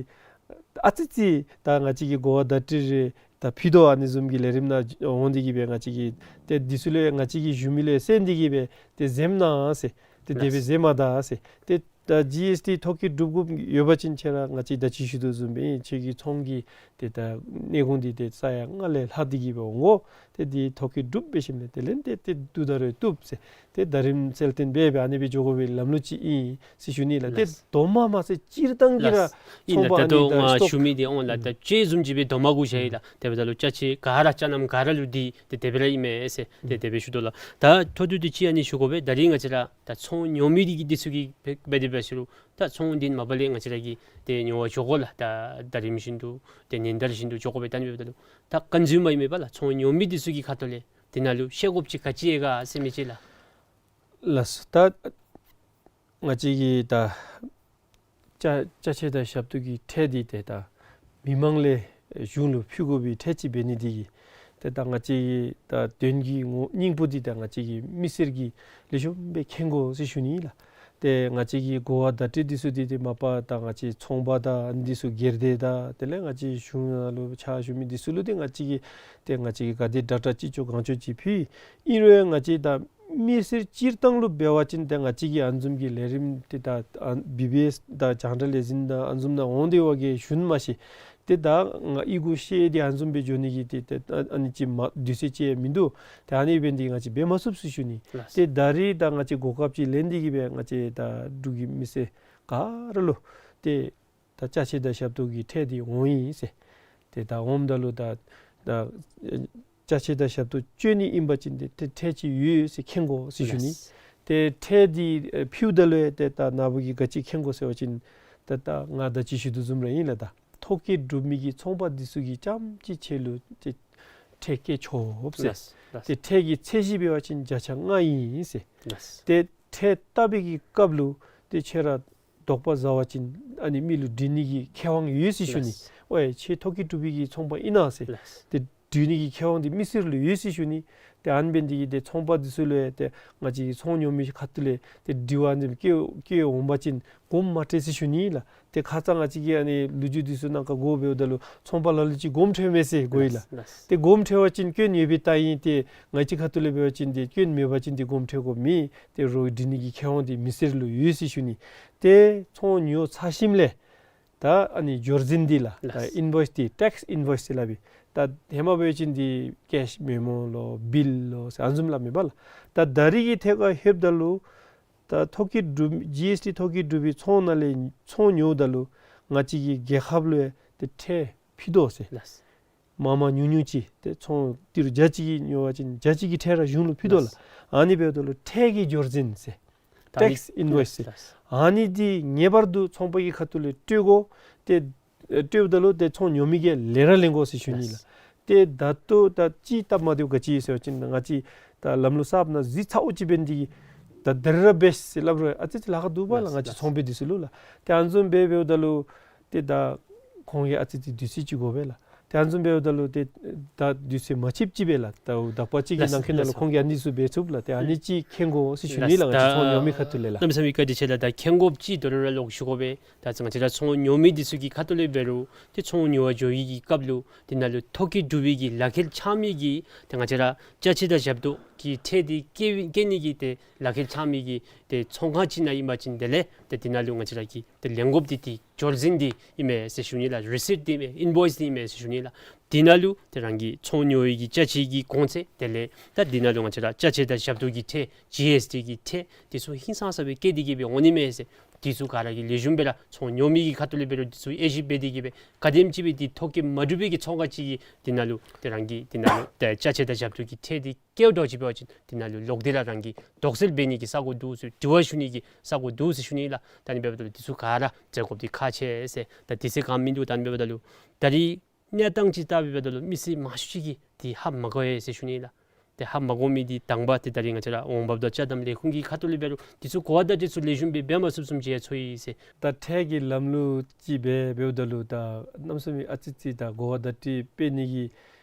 ཨ་ཙི་ཙི་ད་ང་བཅས་ཀྱི་གོ་བ་བརྡ་སྤྲོད་རེ་ད་ཕུལ་དོ། ཨ་ནི་བཟུམ་གྱི་ལས་རིམ་ནང་འོང་སྟེ་གིས་སྦེ་ང་བཅས་ཀྱིས་ཏེ་འདི་ཚུ་ལུ་ང་བཅས་ཀྱིས་ཞུ་མི་ལུ་གསན་ཏེ་གིས་སྦེ་ཏེ་གཟིམ་གནང་ཟེར། ཏེ་དེ་སྦེ་གཟིམ་མ་ད་ཟེར། ཏེ་ད་ཇི་ཨེསི་ཊི་ཐོ་བཀོད་གྲུབ་དགོཔ་ཡོད་པ་ཅིན་ཁྱེད་ར་ང་བཅས་ད་ཅི་ཞུ་དོ་བཟུམ་སྦེ་ཁྱེད་ཀྱི་ཚོང་གི་ཏེ་ད་གནས་ཁུངས་འདི་ཏེ་ས་ཡ་ལྔ་ལས་ལྷག་སྟེ་གིས་སྦེ་འོང་དགོ། ཏེ་འདི་ཐོ་བཀོད་གྲུབ་འབད་ཞིནམ་ལས་དེ་ལས་ཏེ་ཏེ་བསྡུ་ད་རུང་བཏུབ་ཟེར། ཏེ་ད་རིམ་གསལ་སྟོན་འབད་སྦེ་ཨ་ནི་སྦེ་འགྱོ་དགོ་པའི་ལམ་ལུགས་ཅིག་ཨིན་ཟེར་ཞུ་ནི་ལགས། ཏེ་ལགས། རྡོག་མ་མ་ཚད་སྤྱིར་བཏང་གི་ར་ལགས། ཨིན་ཚོང་པ་ལགས། ད་ཨ་ནི་ལྟོ་ད་ང་སི་ཊོག་ཞུ་མི་འདི་འོང་ལགས། ཨུམ་ད་ཅི་བཟུམ་ཅིག་སྦེ་རྡོག་མ་གུ་བཞག་ཡི་ལགས། དེ་འབདཝ་ད་ལུ་ཅ་ཆས་ག་ར་ཅ་རྣམས་ག་ར་ལུ་འདི་ཏེ་དེ་སྦེ་ར་ཨིན་མས་ཟེར་ཏེ་དེ་སྦེ་ཞུ་དོ་ལགས། ད་མཐོ་བསྡུས་ཏེ་ཅིག་ཨ་ནི་ཞུ་དགོ་པས། ད་རིས་ང་བཅས་ར་ད་ཚོང་ཉོ་མི་འདི་གིས་འདི་ཚུ་གིས་འབད་འབད་དེ་འབད་ཞུ་རུང་ད་ཚོང་འདི་མ་པ་ལས་ང་བཅས་ར་གིས་ཏེ་ཉོ་བར་འགྱོ་དགོ་ལགས། ད་ད་རིམ་བཞིན་དུ་ཏེ་ཉིན་ལྟར་བཞིན་དུ་འགྱོ་དགོ་པས། ད་ཨ་ནི་འབདཝ་ད་ལུ་ད་ཀོན་སིའུ་མར་ཨིན་མས་པ་ལགས། ཚོང་ཉོ་མི་འདི་ཚུ་གི་ཁ་ཐུག་ལས་དེ་ནང་ལུ་ཤེས་དགོཔ་ཅིག་ག་ཅི་ཡོད་ག་ཟེར་མི་ཅིག་ལགས། ལགས། ད་ང་བཅས་ཀྱི་ད་ཅ་ཅ་ཆས་དང་ཞབས་ཏོག་གི་ཁྲལ་འདི་ཏེ་ད་མི་མང་ལས་གཞུང་ལུ་ཕུལ་དགོ་པའི་ཁྲལ་ཅིག་འབད་ནི་འདི་གིས་ཏེ་ད་ང་བཅས་ཀྱི་ད་དོན་གྱི་ངོ་སྙིང་པོ་འདི་ད་ང་བཅས་ཀྱི་མི་སེར་གྱིས་ལེགས་ཤོམ་སྦེ་མཁྱེན་དགོ་ཟེར་ཞུ་ནི་ལགས། ཏེ་ང་བཅས་ཀྱི་གོ་བ་བརྡ་སྤྲོད་འདི་ཚུ་འདི་ཏེ་མ་པ་ད་ང་བཅས་ཚོང་པ་དང་འདི་ཚུ་སྒེར་སྡེ་དང་དེ་ལས་ང་བཅས་གཞུང་ནང་ལུ་ཕྱག་ཞུ་མི་འདི་ཚུ་ལུ་ཏེ་ང་བཅས་ཀྱིས་ཏེ་ང་བཅས་ཀྱིས་ག་དེ་དྲག་དྲག་ཅིག་ཆོག་གང་ཆོག་ཅིག་ཕུལ། ཨིན་རུང་ང་བཅས་ད་མི་སེར་སྤྱིར་བཏང་ལུ་འབད་བ་ཅིན་ཏེ་ང་བཅས་ཀྱིས་ཨ་ནི་བཟུམ་གྱི་ལས་རིམ་འདི་ད་ཨ་བི་བི་ཨེསི་དང་རྒྱང་བསྒྲགས་ལས་འཛིན་དང་ཨ་ནི་བཟུམ་ནང་འོང་སྟེ་བ་གི་ཞུ་ནི་མ་གཞི་ཏེ་ད་ང་ཨི་གུ་ཤེས་ཏེ་ཨ་ནི་བཟུམ་སྦེ་འགྱོ་ནི་གི་ཏེ་ཏེ་ཨ་ཨ་ནི་ཅིག་མ་དུས་ཚོད་ཅིག་མིན་འདུག། ཏེ་ཨ་ནི་འབད་ནི་འདི་གིས་ང་བཅས་འབད་མ་ཚུགས་ཟེར་ཞུ་ནི། ལགས། ཏེ་ད་རིས་ད་ང་བཅས་གོ་སྐབས་ཅིག་ལེན་ཏེ་གིས་སྦེ་ང་བཅས་ད་འབྲུག་གི་མི་སེར་ག་ར་ལུ་ཏེ་ད་ཅ་ཆས་དང་ཞབས་ཏོག་གི་ཁྲལ་འདི་འོང་ཡི་ཟེར། ཏེ་ད་འོངམ་ད་ལུ་ད་ད་ཅ་ཆས་དང་ཞབས་ཏོག་སྤྱོད་ནི་ཨིན་པ་ཅིན་ཏེ་ཏེ་ཁྲལ་ཅིག་ཡོད་ཟེར་མཁྱེན་དགོ་ཟེར་ཞུ་ནི། ལགས། ཏེ་ཁྲལ་འདི་ཨེ་ཕུལཝ་ད་ལུ་ཡང་ཏེ་ད་ནཱ་བུ་གིས་ག་ཅི་མཁྱེན་དགོ་ཟེར་བ་ཅིན་ད་ད་ང་ད་ཅི་ཞུ་དོ་བཟུམ་ར་ཨིན་ལགས། ད་ཐོ་བཀོད་གྲུབ་མི་གི་ཚོང་པ་འདི་ཚུ་གིས་རྐྱངམ་ཅིག་ཁྱོད་ལུ་ཏེ་ཁྲལ་བཀལ་ཆོག་ཟེར། ལགས། ལགས། ཏེ་ཁྲལ་གྱི་ཚད་གཞི་འབད་བ་ཅིན་བརྒྱ་ཆ་ལྔ་ཨིན་ཟེར། ལགས། ཏེ་ཁྲལ་བཏབ་པའི་གི་སྐབས་ལུ་ཏེ་ཁྱོད་ར་དོགས་པ་ཟ་བ་ཅིན་ཨ་ནི་མི་ལུ་འདྲི་ནི་གི་ཁེ་དབང་ཡོད་ཟེར་ཞུ་ནི། ལགས། ཨོ་ཡ་ཁྱོད་ཐོ་བཀོད་གྲུབ་པའི་གི་ཚོང་པ་ཨིན་ན་ཟེར། ལགས། ཏེ་འདྲི་ནི་གི་ཁེ་དབང་འདི་མི་སེར་ལུ་ཡོད་ཟེར་ཞུ་ནི། ཏེ་ཨ་ནི་འབད་ནི་འདི་གིས་ཏེ་ཚོང་པ་འདི་ཚུ་ལུ་ཡང་ཏེ་ང་བཅས་ཀྱི་ཚོང་ཉོ་མི་ཁ་ཐུག་ལས་ཏེ་དྲི་བ་འདི་བཀོད་བཀོད་འོང་པ་ཅིན་དགོངསམ་མ་ཁྲེལ་ཟེར་ཞུ་ནི་ལགས། ཏེ་ཁ་ཙ་ང་བཅས་ཀྱི་ཨ་ནི་ལོ་རྒྱུས་འདི་ཚུ་ནང་ཁར་གོཝ་འབདཝ་ད་ལུ་ཚོང་པ་ལ་ལུ་ཅིག་དགོངསམ་ཁྲེལཝ་མས་ཟེར་གོ་ཡི་ལགས། ལགས། ལགས། ཏེ་དགོངསམ་ཁྲེལ་བ་ཅིན་སྐྱོན་ཡོད་པའི་རྟགས་ཨིན། ཏེ་ང་བཅས་ཁ་ཐུག་ལས་འབད་བ་ཅིན་ཏེ་སྐྱོན་མེད་པ་ཅིན་ཏེ་དགོངསམ་ཁྲེལ་དགོཔ་མེད། ཏེ་རོགས་འདྲི་ནི་གི་ཁེ་དབང་འདི་མི་སེར་ལུ་ཡོད་ཟེར་ཞུ་ནི། ཏེ་ཚོང་ཉོ་ཚར་ཞིནམ་ལས་ད་ཨ་ནི་འབྱོར་འཛིན་འདི་ལགས། ད་ལགས། ཨིན་བོའིསི་འདི་ཊེགསི་ཨིན་བོའིསི་ཟེར་སླབ་ཨིན། ད་ཧེ་མ་འབད་བ་ཅིན་འདི་ཀེཤ་མེ་མོ་ལོ་བིལ་ལོ་ཟེར་ཨ་ནི་བཟུམ་སླབ་མས་པ་ལགས། ད་ད་རིས་ཀྱི་ཐད་ཁར་ལྷོདཔ་ད་ལུ་ད་ཐོ་བཀོད་གྲུབ་ཇི་ཨེསི་ཊི་ཐོ་བཀོད་གྲུབ་པའི་ཚོང་ནང་ལས་ཚོང་ཉོཝ་ད་ལུ་ང་བཅས་ཀྱི་རྒྱལ་ཁབ་ལུ་ཡང་ཏེ་ཁྲལ་ཕུད་དོ་ཟེར། ལགས། མང་མང་ཉུང་ཉུང་ཅིག་ཏེ་ཚོང་ཏི་རུ་བརྒྱ་གཅིག་གི་ཉོ་བ་ཅིན་བརྒྱ་གཅིག་གི་ཁྲལ་ར་གཞུང་ལུ་ཕུད་དོ་ལགས། ལགས། ཨ་ནི་འབདཝ་ད་ལུ་ཁྲལ་གྱི་འབྱོར་འཛིན་ཟེར། ད་ཨ་ནི་ཊེགསི་ཨིན་བོའིསི་ཟེར། ལགས། ཨ་ནི་འདི་ངེས་པར་དུ་ཚོང་པ་གི་ཁ་ཐུག་ལས་སྤྲོད་དགོ། ཏེ་ཨེ་སྤྲོདཔ་ད་ལུ་ཏེ་ཚོང་ཉོ་མི་གིས་ལེན་ར་ལེན་དགོ་ཟེར་ཞུ་ནི་ལགས། ལགས། ཏེ་ད་ལྟོ་ད་ཅི་སྟབས་མ་བདེཝ་ག་ཅི་ཟེར་བ་ཅིན་ང་བཅས་ད་ལམ་ལུགས་གསརཔ་ནང་གཟིགས་ཚརཝ་ཅིག་འབད་ནི་འདི་གིས་ད་ད་རིས་ར་འབད་ཟེར་སླབ་རུང་ཨ་ཙི་ཙི་ལཱ་ཁག་འདུག་པ་ལགས། ལགས། ང་བཅས་ལགས། ཚོང་པ་འདི་ཚུ་ལུ་ལགས། ཏེ་ཨ་ནི་བཟུམ་སྦེ་འབདཝ་ད་ལུ་ཏེ་ད་ཁོང་གིས་ཨ་ཙི་ཙི་དུས་ཚོད་ཅིག་དགོ་པས་ལགས། ཏེ་ཨ་ནི་བཟུམ་འབདཝ་ད་ལུ་ཏེ་ད་དུས་ཚོད་མ་ཆིབ་ཅིག་སྦེ་ལགས། ད་དག་པ་ཅིག་གི་ལགས། ནང་འཁོད་ནང་ལུ་ལགས། ཁོང་གིས་ཨ་ནི་ཚུ་འབད་ཚུགས་ལགས། ཏེ་ཨ་ནི་ཅིག་མཁྱེན་དགོ་ཟེར་ཞུ་ནི་ལགས། ལགས། ང་བཅས་ཚོང་ཉོ་མི་ཁ་ཐུག་ལས་ལགས། གནམ་མེད་ས་མེད་བཀའ་དྲིན་ཆེ་ལགས། ད་མཁྱེན་དགོཔ་ཅིག་དོ་རུང་ར་ལོག་ཞུ་དགོ་པས། ད་ང་བཅས་ར་ཚོང་ཉོ་མི་འདི་ཚུ་གི་ཁ་ཐུག་ལས་འབད་རུང་ཏེ་ཚོང་ཉོ་བར་འགྱོ་བའི་གི་སྐབས་ལུ་དེ་ནང་ལུ་ཐོ་བཀོད་གྲུབ་པའི་གི་ལག་ཁྱེར་འཆང་མི་གི་ཏེ་ང་བཅས་ར་ཅ་ཆས་དང་ཞབས་ཏོག་གི་ཁྲལ་འདི་བཀལ་བཀལ་ནི་གི་ཏེ་ལག་ཁྱེར་འཆང་མི་གི་ཏེ་ཚོང་ཁང་ཅིག་ནང་ཨིན་པ་ཅིན་དེ་ལས་ཏེ་དེ་ནང་ལུ་ང་བཅས་ར་གི་ཏེ་ལེན་དགོཔ་འདི་ཏེ་འབྱོར་འཛིན་འདི་ཨིན་མས་ཟེར་ཞུ་ནི་ལགས། རི་སིཊ་འདི་ཨིན་མས། ཨིན་བོའིསི་འདི་ཨིན་མས་ཟེར་ཞུ་ནི་ལགས། དེ་ནང་ལུ་ཏེ་རང་གི་ཚོང་ཉོ་བའི་གི་ཅ་ཆས་ཀྱི་གོང་ཚད་དེ་ལས་ད་དེ་ནང་ལུ་ང་བཅས་ར་ཅ་ཆས་དང་ཞབས་ཏོག་གི་ཁྲལ་ཇི་ཨེསི་ཊི་གི་ཁྲལ་འདི་ཚུ་ཧིང་སངས་ས་སྦེ་བཀལ་ཏེ་གིས་སྦེ་འོང་ནི་མས་ཟེར། འདི་ཚུ་ག་ར་གིས་ལེགས་ཤོམ་སྦེ་ར་ཚོང་ཉོ་མི་གི་ཁ་ཐུག་ལས་འབད་རུང་འདི་ཚུ་དབྱེ་ཞིབ་འབད་དེ་གིས་སྦེ་ག་དེམ་ཅིག་སྦེ་འདི་ཐོ་བཀོད་མ་གྲུབ་པའི་གི་ཚོང་ཁང་ཅིག་གིས་དེ་ནང་ལུ་ཏེ་རང་གི་དེ་ནང་ལུ་ཏེ་ཅ་ཆས་དང་ཞབས་ཏོག་གི་ཁྲལ་འདི་བཀལཝ་འདྲཝ་ཅིག་འབད་བ་ཅིན་དེ་ནང་ལུ་ལོག་སྟེ་ར་རང་གི་དོགས་སེལ་འབད་ནི་གི་ས་གོ་འདུག་ཟེར། དྲི་བ་ཞུ་ནི་གི་ས་གོ་འདུག་ཟེར་ཞུ་ནི་ལགས། ད་ཨ་ནི་འབདཝ་ད་ལུ་འདི་ཚུ་ག་ར་མཛད་དགོཔ་འདི་ཁག་ཆེ་ཟེར། ད་དུས་ཚོད་གང་མིན་འདུག། ད་ཨ་ནི་འབདཝ་ད་ལུ་ད་རིས་གནས་སྟངས་ཅིག་བལྟ་བའི་འབདཝ་ད་ལུ་མི་སེར་མང་ཤོས་ཅིག་གིས་འདི་ཧ་མ་གོ་བས་ཟེར་ཞུ་ནི་ལགས། ཏེ་ཧ་མ་གོ་མི་འདི་དང་པ་ཏེ་ད་རིས་ང་བཅས་ར་འོང་འབབ་དང་ཅ་དམ་ལས་ཁུངས་ཀྱི་ཁ་ཐུག་ལས་འབད་རུང་འདི་ཚུ་གོ་བ་བརྡ་སྤྲོད་ཚུ་ལེགས་ཤོམ་སྦེ་འབད་མ་ཚུགསཔ་བཟུམ་ཅིག་ཡང་ཚོར་ཡི་ཟེར། ད་ཁྲལ་གྱི་ལམ་ལུགས་ཅིག་སྦེ་འབདཝ་ད་ལུ་ད་གནམ་མེད་ས་མེད་ཨ་ཙི་ཅིག་ད་གོ་བ་བརྡ་སྤྲོད་འབད་ནི་གི་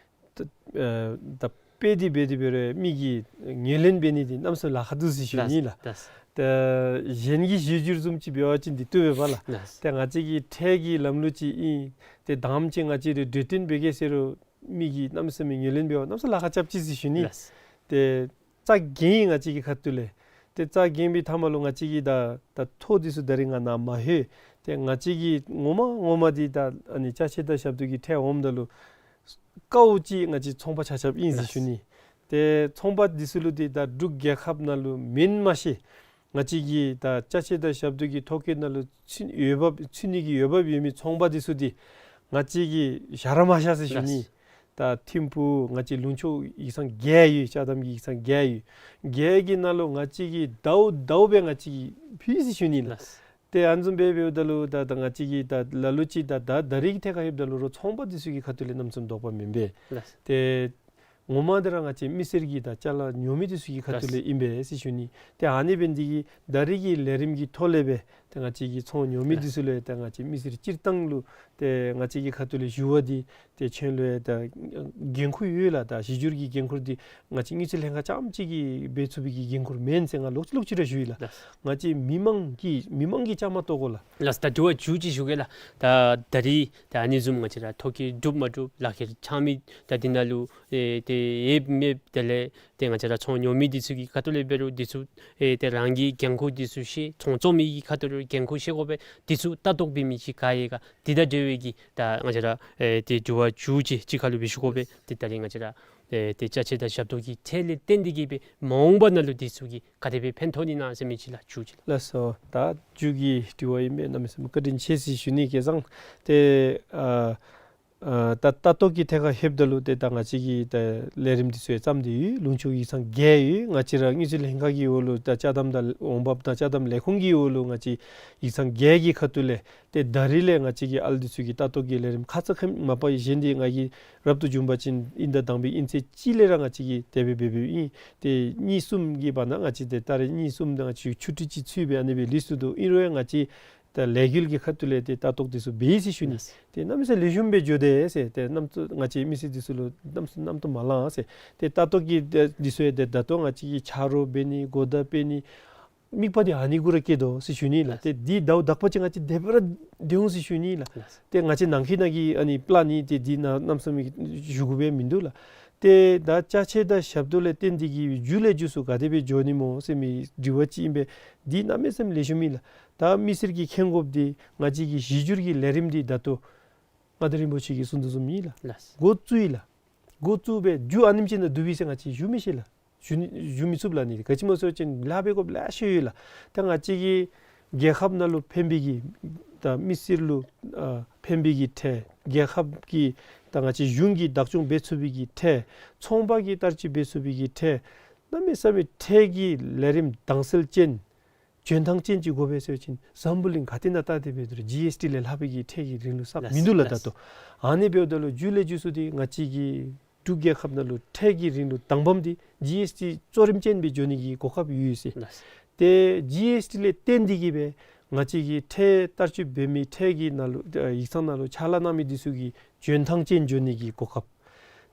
ད་ཨེ་ད་དཔེ་འདི་འབད་དེ་འབད་རུང་མི་གིས་ངོས་ལེན་འབད་ནི་འདི་གནམ་མེད་ས་མེད་ལཱ་ཁག་འདུག་ཟེར་ཞུ་ནི་ལགས། ལགས། ད་གཞན་གྱིས་ཞུ་རྒྱུ་བཟུམ་ཅིག་འབད་བ་ཅིན་འདི་བཏུབ་པས་པ་ལགས། ལགས། ད་ང་བཅས་ཀྱི་ཁྲལ་གྱི་ལམ་ལུགས་ཅིག་ཨིན། ཏེ་དང་པ་ཅིག་ང་བཅས་ར་གྲོས་བསྟུན་འབད་གེ་ཟེར་རུང་མི་གིས་གནམ་མེད་ས་མེད་ངོས་ལེན་འབད་བ་གནམ་མེད་ས་མེད་ལཱ་ཁག་རྐྱབ་ཅི་ཟེར་ཞུ་ནི། ལགས། ཏེ་རྩ་འགེངས་ཡི་ང་བཅས་ཀྱི་ཁ་ཐུག་ལས། ཏེ་རྩ་འགེངས་པའི་མཐའ་མ་ལུ་ང་བཅས་ཀྱིས་ད་ད་ཐོ་འདི་ཚུ་ད་རིས་ང་ནཱ་མ་ལྷོད། ཏེ་ང་བཅས་ཀྱིས་ངོ་མ་ངོ་མ་འདི་ད་ཨ་ནི་ཅ་ཆས་དང་ཞབས་ཏོག་གི་ཁྲལ་འོངམ་ད་ལུ་དཀའཝ་ཅིག་ང་བཅས་ཚོང་པ་ཆ་ཁྱབ་ཨིན་ཟེར་ཞུ་ནི། ཏེ་ཚོང་པ་འདི་ཚུ་ལུ་འདི་ད་འབྲུག་རྒྱལ་ཁབ་ནང་ལུ་མེན་མ་ཤེས། ང་བཅས་ཀྱི་ད་ཅ་ཆས་དང་ཞབས་ཏོག་གི་ཐོ་བཀོད་ནང་ལུ་ཚུད་འོས་འབབ་ཚུད་ནི་གི་འོས་འབབ་ཡོད་མི་ཚོང་པ་འདི་ཚུ་འདི་ང་བཅས་ཀྱིས་བཞག་ར་མ་བཞག་ཟེར་ཞུ་ནི། ལགས། ད་ཐིམ་ཕུག་ང་བཅས་ལུང་ཕྱོགས་ཡིག་ཚང་བརྒྱད་ཡོད། ཅ་དམ་གྱི་ཡིག་ཚང་བརྒྱད་ཡོད། བརྒྱད་ཀྱི་ནང་ལུ་ང་བཅས་ཀྱིས་ཟླཝ་ཟླཝ་སྦེ་ང་བཅས་ཀྱིས་ཕུལ་ཟེར་ཞུ་ནི་ལགས། ལགས། ཏེ་ཨ་ནི་བཟུམ་སྦེ་འབདཝ་ད་ལུ་ད་ད་ང་བཅས་ཀྱིས་ད་ལ་ལུ་ཅིག་ད་ད་ད་རིས་ཀྱི་ཐད་ཁར་ལྷོདཔ་ད་ལུ་རོགས་ཚོང་པ་འདི་ཚུ་གི་ཁ་ཐུག་ལས་གནམ་མེད་ས་མེད་དོགས་པ་མེན་པས། ལགས། ཏེ་ ངོ་མ་འདི་ར་ང་བཅས་མི་སེར་གྱི་ད་ཅ་ལ་ཉོ་མི་འདི་ཚུ་གི་ཁ་ཐུག་ལས་ཨིན་པས་ཟེར་ཞུ་ནི། ཏེ་ཨ་ནི་འབད་ནི་འདི་གིས་ད་རེས་ཀྱི་ལས་རིམ་གྱི་ཐོག་ལས་སྦེ་ཏེ་ང་བཅས་ཀྱི་ཚོང་ཉོ་མི་འདི་ཚུ་ལུ་ཏེ་ང་བཅས་མི་སེར་སྤྱིར་བཏང་ལུ་ཏེ་ང་བཅས་ཀྱི་ཁ་ཐུག་ལས་ཞུ་བ་འདི་ཏེ་ཁྱོད་ལུ་ཡང་ད་འགན་ཁུར་ཡོད་ལགས། ད་གཞི་འགྱུར་གྱི་འགན་ཁུར་འདི་ང་བཅས་དངུལ་རྩིས་ལྷན་ཁག་རྐྱངམ་གཅིག་གིས་འབད་ཚུགས་པའི་གི་འགན་ཁུར་མེན་ཟེར་ང་ལོག་ཅི་ལོག་ཅི་ར་ཞུ་ཡི་ལགས། ལགས། ང་བཅས་མི་མང་གི་མི་མང་གིས་བཅའ་མར་གཏོགས་དགོ་ལགས། ལགས། ད་དྲི་བ་མཇུག་ཅིག་ཞུ་གེ་ལགས། ད་ད་རིས་ད་ཨ་ནི་བཟུམ་ང་བཅས་ར་ཐོ་བཀོད་གྲུབ་མ་གྲུབ་ལག་ཁྱེར་འཆང་མི་ད་འདི་ནང་ལུ་ཨེ་ཏེ་ཡོདཔ་མེདཔ་དེ་ལས་ཏེ་ང་བཅས་ར་ཚོང་ཉོ་མི་འདི་ཚུ་གི་ཁ་ཐུག་ལས་འབད་རུང་འདི་ཚུ་ཨེ་ཏེ་རང་གི་འགན་ཁུར་འདི་ཚུ་ཤེས། ཚོང་བཙོང་མི་གི་ཁ་ཐུག་ལས་འགན་ཁུར་ཤེས་དགོ་པས། འདི་ཚུ་ལྟ་རྟོག་འབད་མི་ཅིག་ག་ཡོད་ག་འདི་དང་འབྲེལ་བའི་གི་ད་ང་བཅས་ར་ཨེ་ཏེ་དྲི་བ་མཇུག་ཅིག་གཅིག་ཁ་ལུ་སྦེ་ཞུ་དགོ་པས། ཏེ་ད་རིས་ང་བཅས་ར་ཨེ་ཏེ་ཅ་ཆས་དང་ཞབས་ཏོག་གི་ཁྲལ་ལས་བརྟེན་ཏེ་གིས་སྦེ་མ་འོངས་པ་ནང་ལུ་འདི་ཚུ་གིས་ག་དེ་སྦེ་ཕན་ཐོགས་ནི་ན་ཟེར་མི་ཅིག་ལགས། མཇུག་ཅིག་ལགས། ལགས་སོ། ད་མཇུག་གི་དྲི་བ་ཨིན་པས། གནམ་མེད་ས་མེད་བཀའ་དྲིན་ཆེ་ཟེར་ཞུ་ནི། བྱས་ཙང་ཏེ་ཨ་ཨ་ད་ལྟ་རྟོག་གི་ཐད་ཁར་ལྷོདཔ་ད་ལུ་ཏེ་ད་ང་བཅས་ཀྱི་ད་ལས་རིམ་འདི་ཚུ་ཡང་བརྩམས་ཏེ་ཡོད། ལུང་ཕྱོགས་ཡིག་ཚང་བརྒྱད་ཡོད། ང་བཅས་ར་དངུལ་རྩིས་ལྷན་ཁག་གི་འོག་ལུ་ད་ཅ་དམ་དང་འོང་འབབ་དང་ཅ་དམ་ལས་ཁུངས་ཀྱི་འོག་ལུ་ང་བཅས་ཡིག་ཚང་བརྒྱད་ཀྱི་ཁ་ཐུག་ལས་ཏེ་ད་རིས་ལས་ང་བཅས་ཀྱི་ཨ་ལུ་འདི་ཚུ་གིས་ལྟ་རྟོག་གི་ལས་རིམ་ཁ་ཙ་ཁ་ཉིནམ་མ་པ་གཞན་འདི་ང་གིས་རབ་ཏུ་བྱུང་པ་ཅིན་དབྱིན་ཟླ་དང་པའི་དབྱིན་ཚེས་གཅིག་ལས་ར་ང་བཅས་ཀྱིས་དེ་སྦེ་འབད་འབདཝ་ཨིན། ཏེ་གཉིས་གསུམ་གྱི་བར་ན་ང་བཅས་ཏེ་ད་རེས་གཉིས་གསུམ་དང་ང་བཅས་ཆུ་ཊི་ཅིག་ཚུད་སྦེ་ཨ་ནི་སྦེ་ལུས་སོ་ནུག། ཨིན་རུང་ཡང་ང་བཅས་ད་ལས་འགུལ་གྱི་ཁ་ཐུག་ལས་ཏེ་ལྟ་རྟོག་འདི་ཚུ་འབད་ཡི་ཟེར་ཞུ་ནི། ལགས། ཏེ་གནམ་མེད་ས་མེད་ལེགས་ཤོམ་སྦེ་འགྱོ་དེས་ཟེར། ཏེ་གནམ་ཚུ་ང་བཅས་མི་སེར་འདི་ཚུ་ལུ་གནམ་མེད་ས་མེད་གནམ་དུ་མ་ལང་ཟེར། ཏེ་ལྟ་རྟོག་གི་འདི་ཚུ་ཡང་ཏེ་ད་ལྟོ་ང་བཅས་ཀྱིས་ཆ་རོགས་འབད་ནི་གོ་བརྡ་སྤེལ་ནི་དམིགས་པ་འདི་ཨ་ནི་གུ་ར་བསྐྱེད་དོ་ཟེར་ཞུ་ནི་ལགས། ལགས། ཏེ་འདི་ཟླཝ་དག་པ་ཅིན་ང་བཅས་དེ་སྦེ་ར་སྡོད་འོང་ཟེར་ཞུ་ནི་ལགས། ལགས། ཏེ་ང་བཅས་ནང་འཁོད་ནང་གི་ཨ་ནི་པ་ལཱན་ནི་ཏེ་འདི་ནང་གནམ་མེད་ས་མེད་ཞུ་དགོ་པའི་མིན་འདུག་ལགས། ཏེ་ད་ཅ་ཆས་དང་ཞབས་ཏོག་ལས་བརྟེན་ཏེ་གིས་མཇུག་ལས་མཇུག་སུ་ག་དེ་སྦེ་འགྱོ་ནི་སྨོ་ཟེར་མི་དྲི་བ་ཅིག་ཨིན་པས། འདི་གནམ་མེད་ས་མེད་ལེགས་ཤོམ་ཨིན་ལགས། ད་མི་སེར་གྱིས་མཁྱེན་དགོཔ་འདི་ང་བཅས་ཀྱི་གཞི་འགྱུར་གྱི་ལས་རིམ་འདི་ད་ལྟོ་མངའ་བདག་རིན་པོ་ཆེ་གིས་གསུངས་དོ་བཟུམ་ཨིན་ལགས། ལགས། འགོ་བཙུགས་ཡི་ལགས། འགོ་བཙུགས་སྦེ་མཇུག་ཨ་ནེམ་ཅིག་ནང་བསྡུ་བས་ཟེར་ང་བཅས་ཞུ་མི་ཤེས་ལགས། ཞུ་ནི་ཞུ་མི་ཚུགས་ལགས། ནི་ག་ཅི་སྨོ་ཟེར་བ་ཅིན་ལཱ་འབད་དགོཔ་ལེ་ཤ་ཡོད་ལགས། ད་ང་བཅས་ཀྱི་རྒྱལ་ཁབ་ནང་ལུ་ཕན་པའི་གི་ད་མི་སེར་ལུ་ཨ་ཕན་པའི་གི་ཁྲལ། རྒྱལ་ཁབ་ཀྱི་ད་ང་བཅས་གཞུང་གིས་བདག་སྐྱོང་འབད་ཚུགས་པའི་གི་ཁྲལ། ཚོང་པ་གིས་བསྟར་སྤྱོད་འབད་ཚུགས་པའི་གི་ཁྲལ། གནམ་མེད་ས་མེད་ཁྲལ་གྱི་ལས་རིམ་དྭངས་གསལ་ཅན་འཇོན་ཐང་ཅན་ཅིག་དགོ་པས་ཟེར་བ་ཅིན་འཛམ་བུ་གླིང་ག་ཏེ་ནང་བལྟ་སྟེ་འབད་རུང་ཇི་ཨེསི་ཊི་ལས་ལྷག་པའི་གི་ཁྲལ་གྱི་རིན་ལུགས་བསམ་ལགས། མིན་འདུག་ལགས། ལགས། ད་ལྟོ་ཨ་ནི་འབདཝ་ད་ལུ་མཇུག་ལས་མཇུག་སུ་འདི་ང་བཅས་ཀྱི་འབྲུག་རྒྱལ་ཁབ་ནང་ལུ་ཁྲལ་གྱི་རིན་ལུགས་དང་པམ་འདི་ཇི་ཨེསི་ཊི་གཙོ་རིམ་ཅན་སྦེ་འགྱོ་ནི་གི་གོ་སྐབས་ཡོད་ཟེར། ལགས། ཏེ་ཇི་ཨེསི་ཊི་ལས་བརྟེན་ཏེ་གིས་སྦེ་ང་བཅས་ཀྱི་ཁྲལ་བསྟར་སྤྱོད་འབད་མི་ཁྲལ་གྱི་ནང་ལུ་ཨ་ཡིག་ཚང་ནང་ལུ་ཕྱག་ལཱ་གནང་མི་འདི་ཚུ་གི་འཇོན་ཐང་ཅན་འགྱོ་ནི་གི་གོ་སྐབས།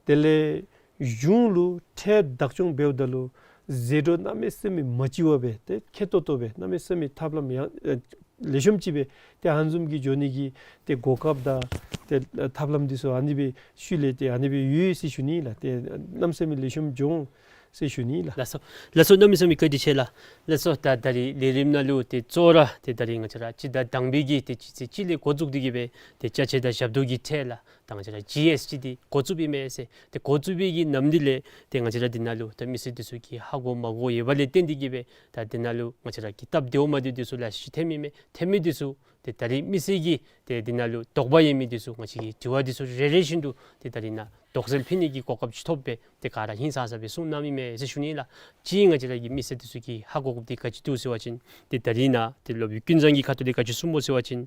དེ་ལས་གཞུང་ལུ་ཁྲལ་བདག་སྐྱོང་འབདཝ་ད་ལུ་ཟད་འགྲོ་གནམ་མེད་ས་མེད་མ་ལྕི་བ་སྦེ་ཏེ་ཁེ་ཏོག་ཏོ་སྦེ་གནམ་མེད་ས་མེད་ཐབས་ལམ་ཡང་ཨེ་ལེགས་ཤོམ་ཅིག་སྦེ་ཏེ་ཨ་ནི་བཟུམ་གྱི་འགྱོ་ནི་གི་ཏེ་གོ་སྐབས་དང་ཏེ་ཐབས་ལམ་འདི་ཚུ་ཨ་ནི་སྦེ་ཤུལ་ལས་ཏེ་ཨ་ནི་སྦེ་ཡོད་ཟེར་ཞུ་ནི་ལགས། ཏེ་གནམ་མེད་ས་མེད་ལེགས་ཤོམ་འགྱོ་འོང་ཟེར་ཞུ་ནི་ལགས། ལགས་སོ། ལགས་སོ། གནམ་མེད་ས་མེད་བཀའ་དྲིན་ཆེ་ལགས། ལགས་སོ། ད་ད་རིས་ལས་རིམ་ནང་ལུ་ཏེ་གཙོ་བོ་ར་ཏེ་ད་རིས་ང་བཅས་ར་སྤྱི་ཟླ་དང་པའི་གི་ཏེ་སྤྱི་ཚེས་གཅིག་ལས་འགོ་བཙུགས་ཏེ་གིས་སྦེ་ཏེ་ཅ་ཆས་དང་ཞབས་ཏོག་གི་ཁྲལ་ལགས། ད་ང་བཅས་ར་ཇི་ཨེསི་ཊི་འདི་འགོ་བཙུགས་པའི་མས་ཟེར། ཏེ་འགོ་བཙུགས་པའི་གི་ནམ་དུས་ལས་ཏེ་ང་བཅས་ར་འདི་ནང་ལུ་ད་མི་སེར་འདི་ཚུ་གིས་ཧ་གོ་མ་གོ་ཡོད་པ་ལས་བརྟེན་ཏེ་གིས་སྦེ་ད་འདི་ནང་ལུ་ང་བཅས་ར་གི་སྟབས་བདེཝ་མ་བདེཝ་འདི་ཚུ་ལེ་ཤ་ཅིག་ཐོན་མི་མས། ཐོན་མི་འདི་ཚུ་ཏེ་ད་རིས་མི་སེར་གྱིས་ཏེ་འདི་ནང་ལུ་དོགས་པ་ཡོད་མི་འདི་ཚུ་ང་བཅས་ཀྱིས་དྲི་བ་འདི་ཚུ་རེ་རེ་བཞིན་དུ་ཏེ་ད་རིས་ནཱ་དོགས་སེལ་ཕུལ་ནི་གི་གོ་སྐབས་ཅིག་ཐོབ་སྦེ་ཏེ་ག་ར་ཧིང་སངས་ས་སྦེ་གསུང་གནང་མི་མས་ཟེར་ཞུ་ནི་ལགས། གཅིག་ང་བཅས་ར་གི་མི་སེར་འདི་ཚུ་གིས་ཧ་གོ་དགོཔ་འདི་ག་ཅི་འདུག་ཟེར་བ་ཅིན་ཏེ་ད་རིས་ནཱ་ཏེ་སློབ་དཔོན་ཀུན་བཟང་གི་ཁ་ཐུག་ལས་ག་ཅི་གསུངས་སྨོ་ཟེར་བ་ཅིན་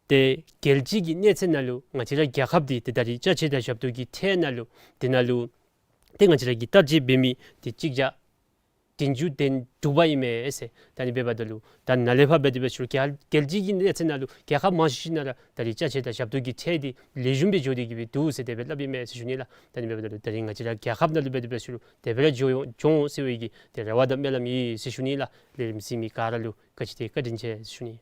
ཏེ་རྒྱལ་སྤྱི་གི་གནས་ཚད་ནང་ལུ་ང་བཅས་ར་རྒྱལ་ཁབ་འདི་ཏེ་ད་རིས་ཅ་ཆས་དང་ཞབས་ཏོག་གི་ཁྲལ་ནང་ལུ་འདི་ནང་ལུ་ཏེ་ང་བཅས་ར་གིས་བསྟར་སྤྱོད་འབད་མི་འདི་གཅིག་བརྒྱ་བདུན་ཅུ་དོན་དྲུག་པ་ཨིན་མས་ཟེར། ད་ཨ་ནི་འབདཝ་ད་ལུ་ད་ནཱ་ལས་ཕར་འབད་དེ་འབད་ཞུ་རུང་རྒྱལ་རྒྱལ་སྤྱི་གི་གནས་ཚད་ནང་ལུ་རྒྱལ་ཁབ་མང་ཤོས་ཅིག་ནང་ར་ད་རིས་ཅ་ཆས་དང་ཞབས་ཏོག་གི་ཁྲལ་འདི་ལེགས་ཤོམ་སྦེ་འགྱོ་སྟེ་གིས་སྦེ་འདུག་ཟེར་དེ་སྦེ་སླབ་ཨིན་མས་ཟེར་ཞུ་ནི་ལགས། ད་ཨ་ནི་འབདཝ་ད་ལུ་ད་རིས་ང་བཅས་ར་རྒྱལ་ཁབ་ནང་ལུ་འབད་དེ་འབད་ཞུ་རུང་དེ་སྦེ་ར་འགྱོ་འོང་འགྱོ་འོང་ཟེར་བའི་གི་ཏེ་རེ་བ་དང་སྨོན་ལམ་ཡོད་ཟེར་ཞུ་ནི་ལགས། ལས་རིམ་གཟིགས་མི་ག་ར་ལུ་ག་ཅི་ཏེ་བཀའ་དྲིན་ཆེ་ཟེར་ཞུ་ནི།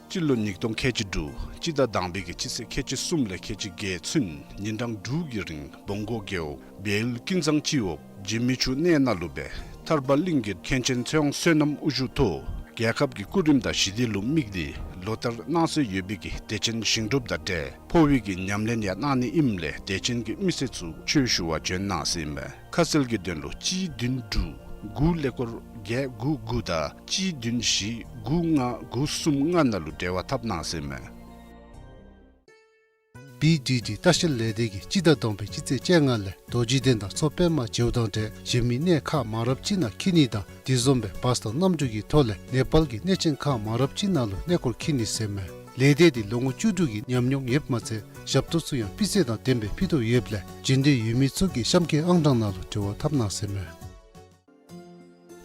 སྤྱི་ལོ་ཉིས་སྟོང་ཁལ་གཅིག་དྲུག་སྤྱི་ཟླ་དང་པའི་གི་སྤྱི་ཚེས་ཁལ་གཅིག་གསུམ་ལས་ཁལ་གཅིག་བརྒྱད་ཚུན་ཉིན་གྲངས་དྲུག་གི་རིང་སྦོང་སྒོར་རྒེད་འོག་སྦེལ་ཀུན་བཟང་སྤྱི་འོག་འཇིགས་མེད་ཆུ་གནས་ནང་ལུ་སྦེ་ཐར་པ་གླིང་གི་མཁན་ཆེན་ཚེ་དབང་བསོད་ནམས་དབུ་བཞུགས་ཐོག་རྒྱལ་ཁབ་ཀྱི་སྐུ་རིམ་དང་ཞི་བདེ་ལུ་དམིགས་ཏེ་ལོ་ལྟར་གནང་སྲོལ་ཡོད་པའི་གི་བདེ་ཆེན་ཞིང་སྒྲུབ་དང་འབྲེལ་འཕོ་བའི་གི་ཉམས་ལེན་ཡང་གནང་ནི་ཨིནམ་ལས་བདེ་ཆེན་གྱི་མི་སེར་ཚུ་ཆོས་ཞུ་བར་བྱོན་གནང་ཟེར་ཨིན་མས། ཁ་གསལ་གྱི་དོན་ལུ་གཅིག་བདུན་དྲུག་དགུ་ཀླད་ཀོར་བརྒྱད་དགུ་དགུ་དང་གཅིག་བདུན་བཞི་དགུ་ལྔ་དགུ་གསུམ་ལྔ་ནང་ལུ་འབྲེལ་བ་འཐབ་གནང་ཟེར་ཨིན་མས། བི་ཌི་ཌི་ལྟ་བཤལ་ལས་སྡེ་གིས་སྤྱི་ཟླ་དང་པའི་སྤྱི་ཚེས་བཅོ་ལྔ་ལས་རྡོ་རྗེ་གདན་དང་མཚོ་པདྨ་བྱེའུ་དང་འབྲེལ་གཞན་མི་གནས་ཁག་མང་རབས་ཅིག་ནང་འཁྱིད་ནི་དང་དེ་བཟུམ་སྦེ་བཱས་དང་གནམ་གྲུ་གི་ཐོག་ལས་ནེ་པཱལ་གྱི་གནས་ཆེན་ཁག་མང་རབས་ཅིག་ནང་ལུ་གནས་སྐོར་འཁྱིད་ནི་ཟེར་ཨིན་མས། ལས་སྡེ་འདི་ལོ་ངོ་བཅུ་དྲུག་གི་ཉམས་མྱོང་ཡོདཔ་མ་ཚད་ ཞབས་ཏོག་ཚུ་ཡང་སྤུས་ཚད་དང་ལྡནམ་སྦེ་ཕུལ་དོ་ཡོདཔ་ལས་འབྱོན་འདོད་ཡོད་མི་ཚུ་གིས་གཤམ་གྱི་ཨང་གྲངས་ནང་ལུ་འབྲེལ་བ་འཐབ་གནང་ཟེར་མས།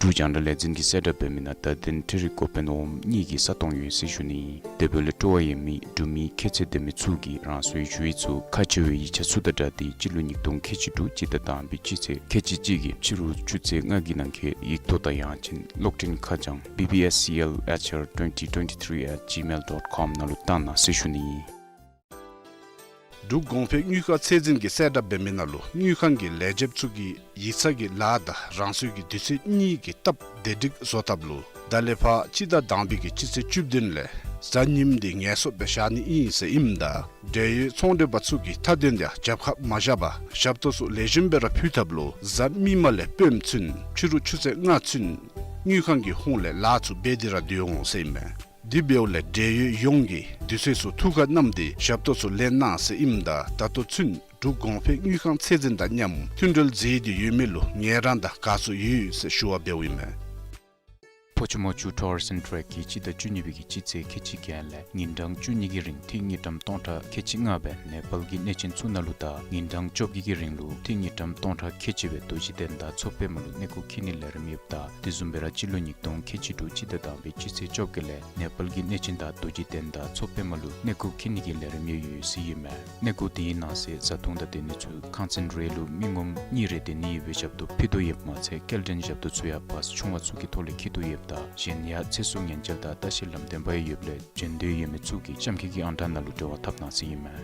འབྲུག་རྒྱང་བསྒྲགས་ལས་འཛིན་གྱིས་གསལ་བསྒྲགས་འབད་མི་ནང་བརྡ་དོན་འཕྲུལ་རིག་འགོ་དཔོན་འོགམ་གཉིས་ཀྱི་ས་སྟོང་ཡོད་ཟེར་ཞུ་ནི། དེ་འབདཝ་ལས་སྤྲོ་བ་ཡོད་མི་འབྲུག་མི་ཁྱད་ཚད་ལྡན་མི་ཚུ་གིས་རང་སོའི་ཞུ་ཡིག་ཚུ་ཁག་ཆེ་བའི་ཡིག་ཆ་ཚུ་དང་སྦྲགས་ཏེ་སྤྱི་ལོ་ཉིས་སྟོང་ཁལ་གཅིག་དྲུག་སྤྱི་ཟླ་དང་པའི་སྤྱི་ཚེས་ཁལ་གཅིག་གཅིག་གི་ཕྱི་རུ་ཆུ་ཚོད་ལྔ་གི་ནང་འཁོད་ཡིག་ཐོག་དང་ཡང་ཅིན་གློག་འཕྲིན་ཁ་བྱང་B B S C L H R twenty twenty-three at gmail dot com ནང་ལུ་བཏང་གནང་ཟེར་ཞུ་ནི། འབྲུག་གོང་འཕེལ་དངུལ་ཁང་ཚད་འཛིན་གྱིས་གསལ་བསྒྲགས་འབད་མི་ནང་ལུ་དངུལ་ཁང་གི་ལས་བྱེདཔ་ཚུ་གིས་ཡིག་ཚང་གི་ལཱ་དང་རང་སོའི་གི་དུས་ཚོད་གཉིས་ཀྱི་སྟབས་བདེ་སྒྲིག་བཟོ་ཐབས་ལུ་ད་ལས་ཕར་སྤྱི་ཟླ་དང་པའི་གི་སྤྱི་ཚེས་བཅུ་བདུན་ལས་གཟའ་ཉིམ་འདི་ངལ་གསོ་སྦེ་བཞག་ནི་ཨིན་ཟེར་ཨིནམ་ད་འབྲེལ་ཡོད་ཚོང་འབྲེལ་པ་ཚུ་གིས་མཐའ་དོན་ཡང་རྒྱབ་ཁར་མ་བཞག་པར་ཞབས་ཏོག་ཚུ་ལེགས་ཤོམ་སྦེ་ར་ཕུལ་ཐབས་ལུ་གཟའ་མིག་དམར་ལས་སྤོནམ་ཚུན་ཕྱི་རུ་ཆུ་ཚོད་ལྔ་ཚུན་དངུལ་ཁང་གི་ཧོངས་ལས་ལཱ་ཚུ་འབད་དེ་ར་སྡོད་འོང་ཟེར་ཨིན་མས། དེ་འབདཝ་ལས་འབྲེལ་ཡོད་ཡོངས་ཀྱིས་དུས་ཚོད་ཚུ་ཐུགས་ཁར་བསྣམས་ཏེ་ཞབས་ཏོག་ཚུ་ལེན་གནང་ཟེར་ཨིནམ་ད་ད་ལྟོ་ཚུན་འབྲུག་གོང་འཕེལ་དངུལ་ཁང་ཚད་འཛིན་དང་མཉམ་མཐུན་འབྲེལ་མཛད་དེ་ཡོད་མི་ལུ་ངལ་རངས་དང་དགའ་ཚོར་ཡོད་ཟེར་ཞུ་བ་འབདཝ་ཨིན་མས། ཕོ་ཆུ་མོ་ཆུ་Tours and Trek གིས་སྤྱི་ཟླ་བཅུ་གཉིས་པའི་གི་སྤྱི་ཚེས་ཁལ་གཅིག་བརྒྱད་ལས་ཉིན་གྲངས་བཅུ་གཉིས་ཀྱི་རིང་ཏི་རུ་དངུལ་ཀྲམ་སྟོང་ཕྲག་ཁལ་གཅིག་ལྔ་སྦེ་ནེ་པཱལ་གྱི་གནས་ཆེན་ཚུ་ནང་ལུ་དང་ཉིན་གྲངས་བཅོ་བརྒྱད་ཀྱི་རིང་ལུ་ཏི་རུ་དངུལ་ཀྲམ་སྟོང་ཕྲག་ཁལ་གཅིག་སྦེ་རྡོ་རྗེ་གདན་དང་མཚོ་པདྨ་ལུ་གནས་སྐོར་འཁྱིད་ནིའི་ལས་རིམ་ཡོདཔ་ད་དེ་བཟུམ་སྦེ་ར་སྤྱི་ལོ་ཉིས་སྟོང་ཁལ་གཅིག་དྲུག་སྤྱི་ཟླ་དང་པའི་སྤྱི་ཚེས་བཅོ་བརྒྱད་ལས་ནེ་པཱལ་གྱི་གནས་ཆེན་དང་རྡོ་རྗེ་གདན་དང་མཚོ་པདྨ་ལུ་གནས་སྐོར་འཁྱིད་ནི་གི་ལས་རིམ་ཡང་ཡོད་ཟེར་ཨིན་མས། གནས་སྐོར་དེའི་ནང་གསེས་བཟའ་འཐུང་དང་སྡོད་ནི་ཚུ་ཁང་ཚན་རེ་ལུ་མི་ངོམ་གཉིས་རེ་སྡོད་ནི་ཡོད་པའི་ཞབས་ཏོག་ཕུལ་དོ་ཡོདཔ་མ་ཚད་སྐྱེལ་འདྲེན་ཞབས་ཏོག་ཚུ་ཡང་བཱས་ཆུང་བ་ཚུ་གི་ཐོག་ལས་འཁྱིད་དོ་ཡོདཔ་ད་གཞན་ཡང་ཚེ་སྲོག་ཉེན་བཅོལ་དང་ལྟ་བཤལ་ལམ་སྟོན་པ་ཡང་ཡོདཔ་ལས་འབྱོན་འདོད་ཡོད་མི་ཚུ་གིས་གཤམ་འཁོད་ཀྱི་ཨང་གྲངས་ནང་ལུ་འབྲེལ་བ་འཐབ་གནང་ཟེར་ཨིན་མས།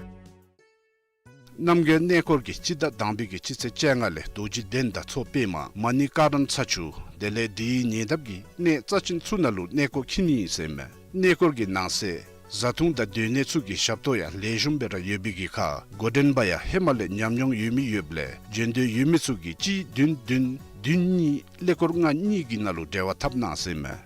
རྣམ་རྒྱལ་གནས་སྐོར་གྱིས་སྤྱི་ཟླ་དང་པའི་གི་སྤྱི་ཚེས་བཅོ་ལྔ་ལས་རྡོ་རྗེ་གདན་དང་མཚོ་པདྨ་མ་ཎི་ཀ་རན་ཚ་ཆུ་དེ་ལས་དེའི་ཉེ་འདབས་ཀྱི་གནས་རྩ་ཆེན་ཚུ་ནང་ལུ་གནས་སྐོར་འཁྱིད་ནི་ཨིན་ཟེར་ཨིན་མས། གནས་སྐོར་གྱི་ནང་གསེས་བཟའ་འཐུང་དང་སྡོད་གནས་ཚུ་གི་ཞབས་ཏོག་ཡང་ལེགས་ཤོམ་སྦེ་ར་ཡོད་པའི་གི་ཁར་འགོ་འདྲེན་པ་ཡང་ཧེ་མ་ལས་ཉམས་མྱོང་ཡོད་མི་ཡོདཔ་ལས་འབྱོན་འདོད་ཡོད་མི་ཚུ་གིས་གཅིག་བདུན་བདུན་བདུན་གཉིས་ཀླད་ཀོར་ལྔ་གཉིས་ཀྱི་ནང་ལུ་འབྲེལ་བ་འཐབ་གནང་ཟེར་ཨིན་མས།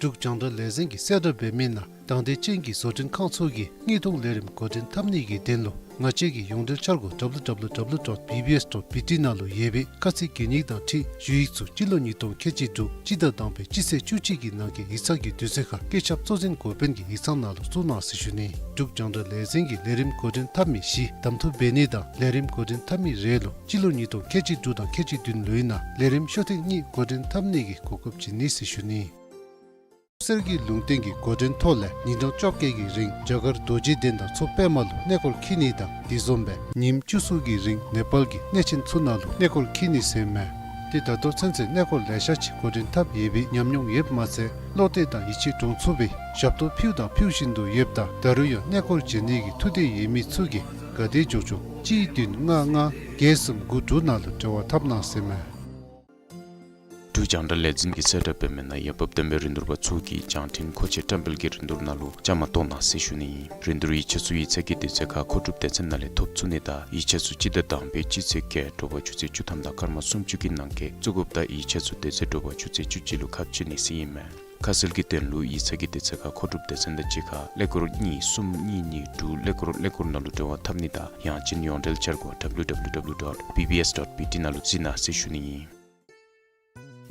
འབྲུག་རྒྱང་བསྒྲགས་ལས་འཛིན་གྱིས་གསལ་བསྒྲགས་འབད་མི་ནང་དང་འདོད་ཅན་གྱི་བཟོ་སྐྲུན་ཁང་ཚུ་གིས་དངོས་བདག་ལས་རིམ་འགོ་འདྲེན་འཐབ་ནི་གི་དོན་ལུ་ང་བཅས་ཀྱི་ཡོངས་འབྲེལ་འཆར་སྒོ་W W W dot B B S dot B T ནང་ལུ་ཡོད་པའི་ཁ་ཚིག་གན་ཡིག་དང་འཁྲིལ་ཞུ་ཡིག་ཚུ་སྤྱི་ལོ་ཉིས་སྟོང་ཁལ་གཅིག་དྲུག་སྤྱི་ཟླ་དང་པའི་སྤྱི་ཚེས་བཅུ་གཅིག་གི་ནང་འཁོད་ཡིག་ཚང་གི་དུས་ཚོད་ཁར་བཀོད་ཁྱབ་གཙོ་འཛིན་འགོ་དཔོན་གྱི་ཡིག་ཚང་ནང་ལུ་བཙུགས་གནང་ཟེར་ཞུ་ནི། འབྲུག་རྒྱང་བསྒྲགས་ལས་འཛིན་གྱིས་ལས་རིམ་འགོ་འདྲེན་འཐབ་མི་བཞི་གདམ་འཐུ་འབད་ནི་དང་ལས་རིམ་འགོ་འདྲེན་འཐབ་མི་རེ་ལུ་སྤྱི་ལོ་ཉིས་སྟོང་ཁལ་གཅིག་དྲུག་དང་ཁལ་གཅིག་བདུན་ལོའི་ནང་ལས་རིམ་ཤོག་ཐེངས་གཉིས་འགོ་འདྲེན་འཐབ་ནི་གི་གོ་སྐབས་བྱིན་ནི་ཟེར་ཞུ་ནི། གསེར་གྱི་ལུང་བསྟན་གྱི་འགོ་འདྲེན་ཐོག་ལས་ཉིན་གྲངས་བཅོ་བརྒྱད་ཀྱི་རིང་རྒྱ་གར་རྡོ་རྗེ་གདན་དང་མཚོ་པདྨ་ལུ་གནས་སྐོར་འཁྱིད་ནི་དང་དེ་བཟུམ་སྦེ་ཉིནམ་བཅུ་གསུམ་གྱི་རིང་ནེ་པཱལ་གྱི་གནས་ཆེན་ཚུ་ནང་ལུ་གནས་སྐོར་འཁྱིད་ནི་ཟེར་ཨིན་མས། ཏེ་ད་ལྟོ་ཚུན་ཚོད་གནས་སྐོར་ལེ་ཤ་ཅིག་འགོ་འདྲེན་འཐབ་ཡོད་པའི་ཉམས་མྱོང་ཡོདཔ་མ་ཚད་བློ་གཏད་དང་ཡིད་ཆེས་འདྲོངས་ཚུགས་པའི་ཞབས་ཏོག་ཕུལ་དང་ཕུལ་བཞིན་དུ་ཡོདཔ་ད་ད་རུང་ཡང་གནས་སྐོར་འབྱོན་ནི་གི་ཐུགས་འདོད་ཡོད་མི་ཚུ་གིས་ག་དེ་མགྱོགས་མགྱོགས་གཅིག་བདུན་ལྔ་ལྔ་བརྒྱད་གསུམ་དགུ་དྲུག་ནང་ལུ་འབྲེལ་བ་འཐབ་གནང་ཟེར་ཨིན་མས། འབྲུག་རྒྱང་བསྒྲགས་ལས་འཛིན་གྱིས་གསལ་བསྒྲགས་འབད་མི་ནང་ཡར་འབབ་བསྟན་པའི་རིན་བསྡུར་པ་ཚུ་གིས་བྱང་ཁྲིན་མཁོ་ཆས་བཀྲམ་སྤེལ་གྱི་རིན་བསྡུར་ནང་ལུ་བཅའ་མར་གཏོགས་གནང་ཟེར་ཞུ་ནི་ཨིན། རིན་བསྡུར་ཡིག་ཆ་ཚུ་ཡིག་ཚང་གི་དུས་ཚོད་ཁར་མཁོ་སྒྲུབ་སྡེ་ཚན་ནང་ལས་ཐོབ་ཚུགས་ནི་དང་ཡིག་ཆ་ཚུ་སྤྱི་ཟླ་དང་པའི་སྤྱི་ཚེས་བརྒྱད་དྲོ་པ་ཆུ་ཚོད་བཅུ་ཐམ་དང་སྐར་མ་སུམ་ཅུ་གི་ནང་འཁོད་བཙུགས་དགོཔ་ད་ཡིག་ཆ་ཚུ་དེ་ཚེ་དྲོ་པ་ཆུ་ཚོད་བཅུ་གཅིག་ལུ་ཁ་ཕྱེ་ནི་ཟེར་ཨིན་མས། ཁ་གསལ་གྱི་དོན་ལུ་ཡིག་ཚང་གི་དུས་ཚོད་ཁར་མཁོ་སྒྲུབ་སྡེ་ཚན་དང་གཅིག་ཁར་ཀླད་ཀོར་གཉིས་གསུམ་གཉིས་གཉིས་དྲུག་ཀླད་ཀོར་ཀླད་ཀོར་ནང་ལུ་འབྲེལ་བ་འཐབ་ནི་དང་ཡང་ཅིན་ཡོངས་འབྲེལ་འཆར་སྒོ་W W W dot B B S dot B T ནང་ལུ་གཟིགས་གནང་ཟེར་ཞུ་ནི་ཨིན།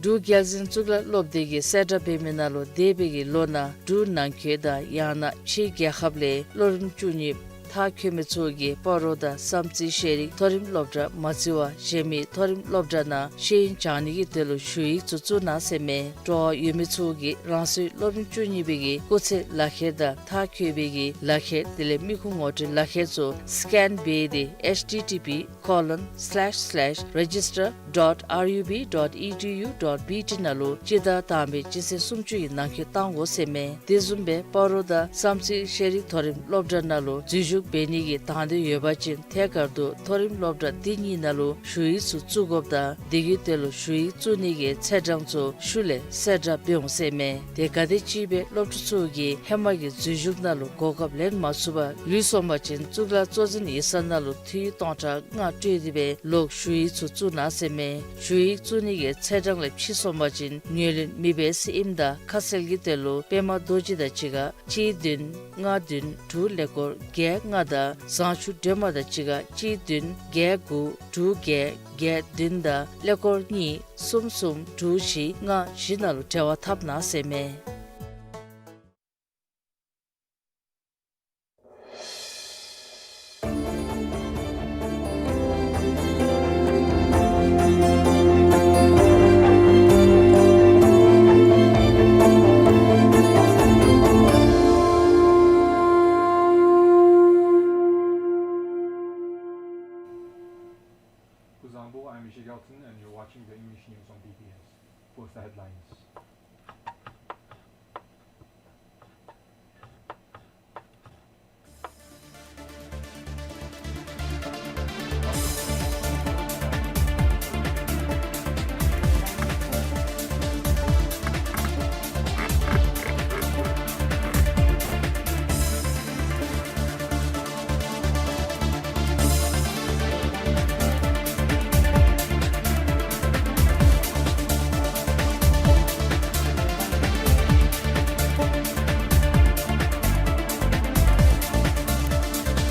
འབྲུག་རྒྱལ་འཛིན་གཙུག་ལག་སློབ་སྡེ་གིས་གསལ་བསྒྲགས་འབད་མི་ནང་ལུ་འདས་པའི་གི་ལོ་ནང་འབྲུག་ནང་འཁོད་དང་ཡང་ན་ཕྱིའི་རྒྱལ་ཁབ་ལས་སློབ་རིམ་བཅུ་གཉིས་མཐར་འཁྱོལ་མི་ཚུ་གིས་སྤ་རོ་དང་བསམ་རྩེ་ཤེས་རིག་མཐོ་རིམ་སློབ་གྲྭ་མ་བརྩི་བར་གཞན་མི་མཐོ་རིམ་སློབ་གྲྭ་ནང་ཤེས་ཡོན་སྦྱང་ནི་གི་དོན་ལུ་ཞུ་ཡིག་ཚུ་བཙུགས་གནང་ཟེར་མས། སྤྲོ་བ་ཡོད་མི་ཚུ་གིས་རང་སོའི་སློབ་རིམ་བཅུ་གཉིས་པའི་གི་སྐུགས་ཚད་ལག་ཁྱེར་དང་མཐར་འཁྱོལ་བའི་གི་ལག་ཁྱེར་དེ་ལས་མི་ཁུངས་ངོ་སྤྲོད་ལག་ཁྱེར་ཚུ་སི་ཀེན་འབད་དེ་H T T P colon slash slash register dot R U B dot E D U dot B T ནང་ལུ་སྤྱི་ཟླ་དང་པའི་སྤྱི་ཚེས་སུམ་ཅུ་ཡི་ནང་འཁོད་གཏང་དགོ་ཟེར་མས། དེ་བཟུམ་སྦེ་སྤ་རོ་དང་བསམ་རྩེ་ཤེས་རིག་མཐོ་རིམ་སློབ་གྲྭ་ནང་ལུ་འཛུལ་ཞུགས་འབད་ནི་གི་དང་འདོད་ཡོད་པ་ཅིན་ཐད་ཀར་དུ་མཐོ་རིམ་སློབ་གྲྭ་འདི་གཉིས་ནང་ལུ་ཞུ་ཡིག་ཚུ་བཙུགས་དགོཔ་དང་དེ་གི་དོན་ལུ་ཞུ་ཡིག་བཙུགས་ནི་གི་ཚེས་གྲངས་ཚུ་ཤུལ་ལས་གསལ་བསྒྲགས་འབད་འོང་ཟེར་མས། དེ་ག་དེམ་ཅིག་སྦེ་སློབ་ཕྲུག་ཚུ་གིས་ཧེ་མ་གི་འཛུལ་ཞུགས་ནང་ལུ་གོ་སྐབས་ལེན་མ་ཚུགས་པར་ལུས་སོང་པ་ཅིན་གཙུག་ལག་གཙོ་འཛིན་ཡིག་ཚང་ནང་ལུ་འཐུས་སྟོང་ཕྲག་ལྔ་སྤྲོད་དེ་སྦེ་ལོག་ཞུ་ཡིག་ཚུ་བཙུགས་གནང་ཟེར་མས། ཞུ་ཡིག་བཙུགས་ནི་གི་ཚེས་གྲངས་ལས་ཕྱི་སོང་པ་ཅིན་ངོས་ལེན་མི་འབད་ཟེར་ཨིནམ་ད་ཁ་གསལ་གྱི་དོན་ལུ་པདྨ་རྡོ་རྗེ་དང་གཅིག་ཁར་གཅིག་བདུན་ལྔ་བདུན་དྲུག་ཀླད་ཀོར་བརྒྱད་ལྔ་དང་བཟང་ཕྱུག་སྒྲོལ་མ་དང་གཅིག་ཁར་གཅིག་བདུན་བརྒྱད་དགུ་དྲུག་བརྒྱད་བརྒྱད་བདུན་དང་ཀླད་ཀོར་གཉིས་གསུམ་གསུམ་དྲུག་བཞི་ལྔ་བཞི་ནང་ལུ་འབྲེལ་བ་འཐབ་གནང་ཟེར་མས།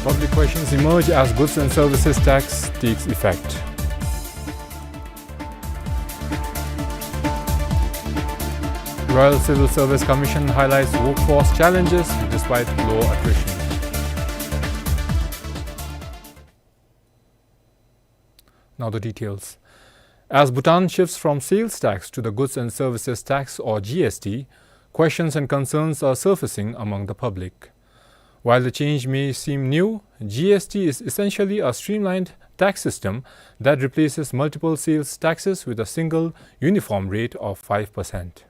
Public questions emerge as goods and services tax takes effect. Royal Civil Service Commission highlights workforce challenges despite low attrition. Now the details. As Bhutan shifts from sales tax to the goods and services tax, or G S T, questions and concerns are surfacing among the public. While the change may seem new, G S T is essentially a streamlined tax system that replaces multiple sales taxes with a single uniform rate of five percent.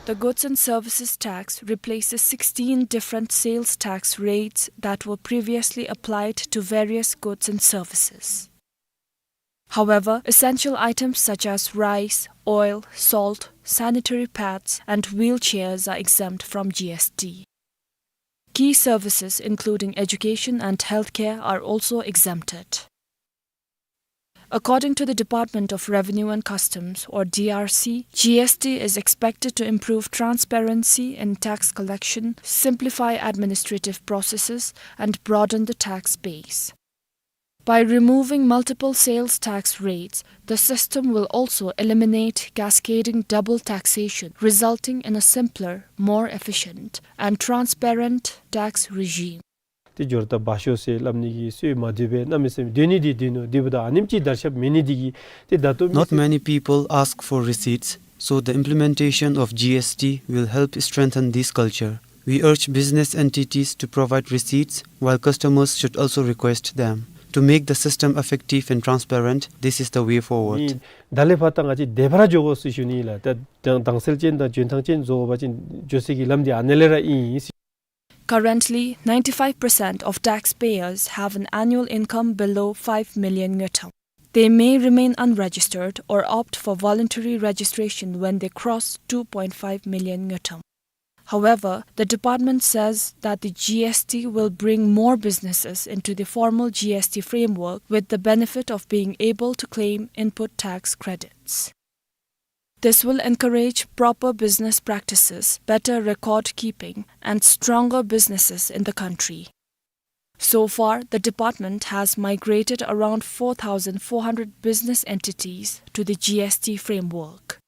The goods and services tax replaces sixteen different sales tax rates that were previously applied to various goods and services. However, essential items such as rice, oil, salt, sanitary pads, and wheelchairs are exempt from G S T. Key services, including education and healthcare, are also exempted. According to the Department of Revenue and Customs, or D R C, G S T is expected to improve transparency in tax collection, simplify administrative processes, and broaden the tax base. By removing multiple sales tax rates, the system will also eliminate cascading double taxation, resulting in a simpler, more efficient, and transparent tax regime. ཏེ་འབྱོར་ད་འབག་ཤོག་ཟེར་སླབ་ནི་གི་སྲོལ་མ་འདུག་པས། གནམ་མེད་ས་མེད་སྡོད་ནི་འདི་སྡོད་ནུག། དེ་འབདཝ་ད་ཨ་ནེམ་ཅིག་དར་ཁྱབ་མེད་ནི་འདི་གིས་ཏེ་ད་ལྟོ་མི་Not many people ask for receipts, so the implementation of G S T will help strengthen this culture. We urge business entities to provide receipts, while customers should also request them. To make the system effective and transparent, this is the way forward. ད་ལས་ཕར་ད་ང་བཅས་བདེ་བར་འགྱོ་དགོ་ཟེར་ཞུ་ནི་ལགས། ད་དྭངས་གསལ་ཅན་དང་འཇོན་ཐང་ཅན་བཟོ་དགོ་པ་ཅིན་འགྱོ་སའི་གི་ལམ་འདི་ཨ་ནི་ལས་ར་ཨིན་ཟེར། Currently, ninety-five percent of taxpayers have an annual income below five million ngultrum. They may remain unregistered or opt for voluntary registration when they cross two point five million ngultrum. However, the department says that the G S T will bring more businesses into the formal G S T framework with the benefit of being able to claim input tax credits. This will encourage proper business practices, better record keeping, and stronger businesses in the country. So far, the department has migrated around four thousand four hundred business entities to the G S T framework.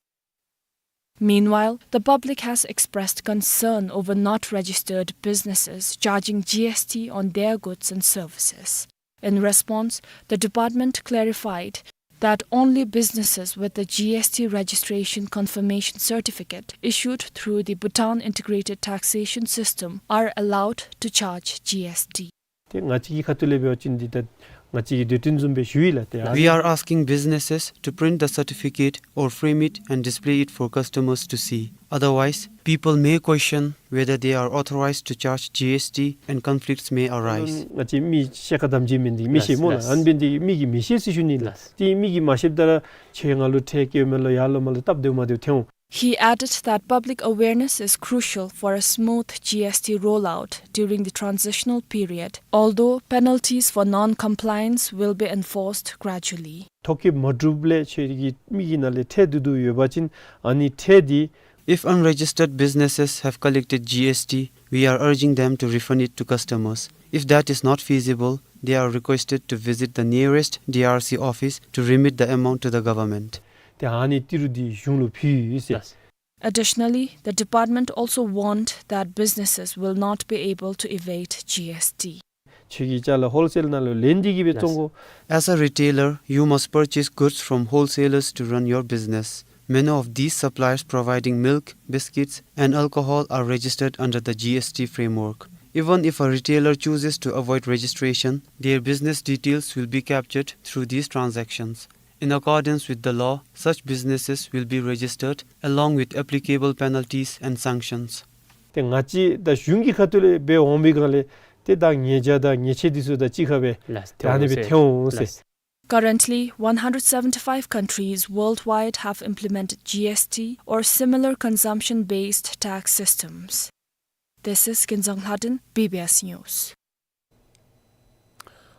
Meanwhile, the public has expressed concern over not registered businesses charging G S T on their goods and services. In response, the department clarified that only businesses with the G S T registration confirmation certificate issued through the Bhutan Integrated Taxation System are allowed to charge G S T. ཏེ་ང་བཅས་ཀྱི་ཁ་ཐུག་ལས་འབད་བ་ཅིན་འདི་ད་ང་བཅས་ཀྱི་འདོད་དོན་བཟུམ་སྦེ་ཞུ་ཡི་ལགས། ཏེ་ཨ་We are asking businesses to print the certificate or frame it and display it for customers to see. Otherwise, people may question whether they are authorized to charge G S T and conflicts may arise. ང་བཅས་མི་ཤེས་ཁ་དམ་བཅའ་མེན་འདི་མི་ཤེས་སྨོ་ལགས། ཨ་ནི་འབད་ནི་འདི་མི་གིས་མི་ཤེས་ཟེར་ཞུ་ནི་ལགས། ཏེ་མི་གིས་མ་ཤེསཔ་ད་ར་ཁྱོད་ང་ལུ་ཁྲལ་བཀལཝ་མས་ལོ་ཡར་ལོ་མར་ལོ་སྟབས་བདེཝ་མ་བདེཝ་ཐོན་འོང་། He added that public awareness is crucial for a smooth G S T rollout during the transitional period, although penalties for non-compliance will be enforced gradually. ཐོ་བཀོད་མ་གྲུབ་ལས་ཁྱོད་ཀྱི་མི་གི་ནང་ལས་ཁྲལ་བསྡུ་བསྡུཝ་ཡོད་པ་ཅིན་ཨ་ནི་ཁྲལ་འདི། If unregistered businesses have collected G S T, we are urging them to refund it to customers. If that is not feasible, they are requested to visit the nearest D R C office to remit the amount to the government. ཏེ་ཨ་ནི་ཏི་རུ་འདི་གཞུང་ལུ་ཕུལ་ཡི་ཟེར། Additionally, the department also warned that businesses will not be able to evade G S T. ཁྱོད་ཀྱིས་ཅ་ལ་ཧོལ་སེལ་ནང་ལུ་ལེན་ཏེ་གིས་སྦེ་བཙོང་དགོ། As a retailer, you must purchase goods from wholesalers to run your business. Many of these suppliers providing milk, biscuits, and alcohol are registered under the G S T framework. Even if a retailer chooses to avoid registration, their business details will be captured through these transactions. In accordance with the law, such businesses will be registered along with applicable penalties and sanctions. ཏེ་ང་བཅས་ད་གཞུང་གི་ཁ་ཐུག་ལས་འབད་འོང་པའི་སྒང་ལས་ཏེ་ད་ཉེས་བྱ་དང་ཉེས་ཆད་འདི་ཚུ་ད་གཅིག་ཁར་སྦེ་ལགས་ཏེ་ཨ་ནི་སྦེ་ཐལ་འོང་ཟེར། ལགས། Currently, one hundred seventy-five countries worldwide have implemented G S T or similar consumption-based tax systems. This is Kinzang Lhadon, B B S News.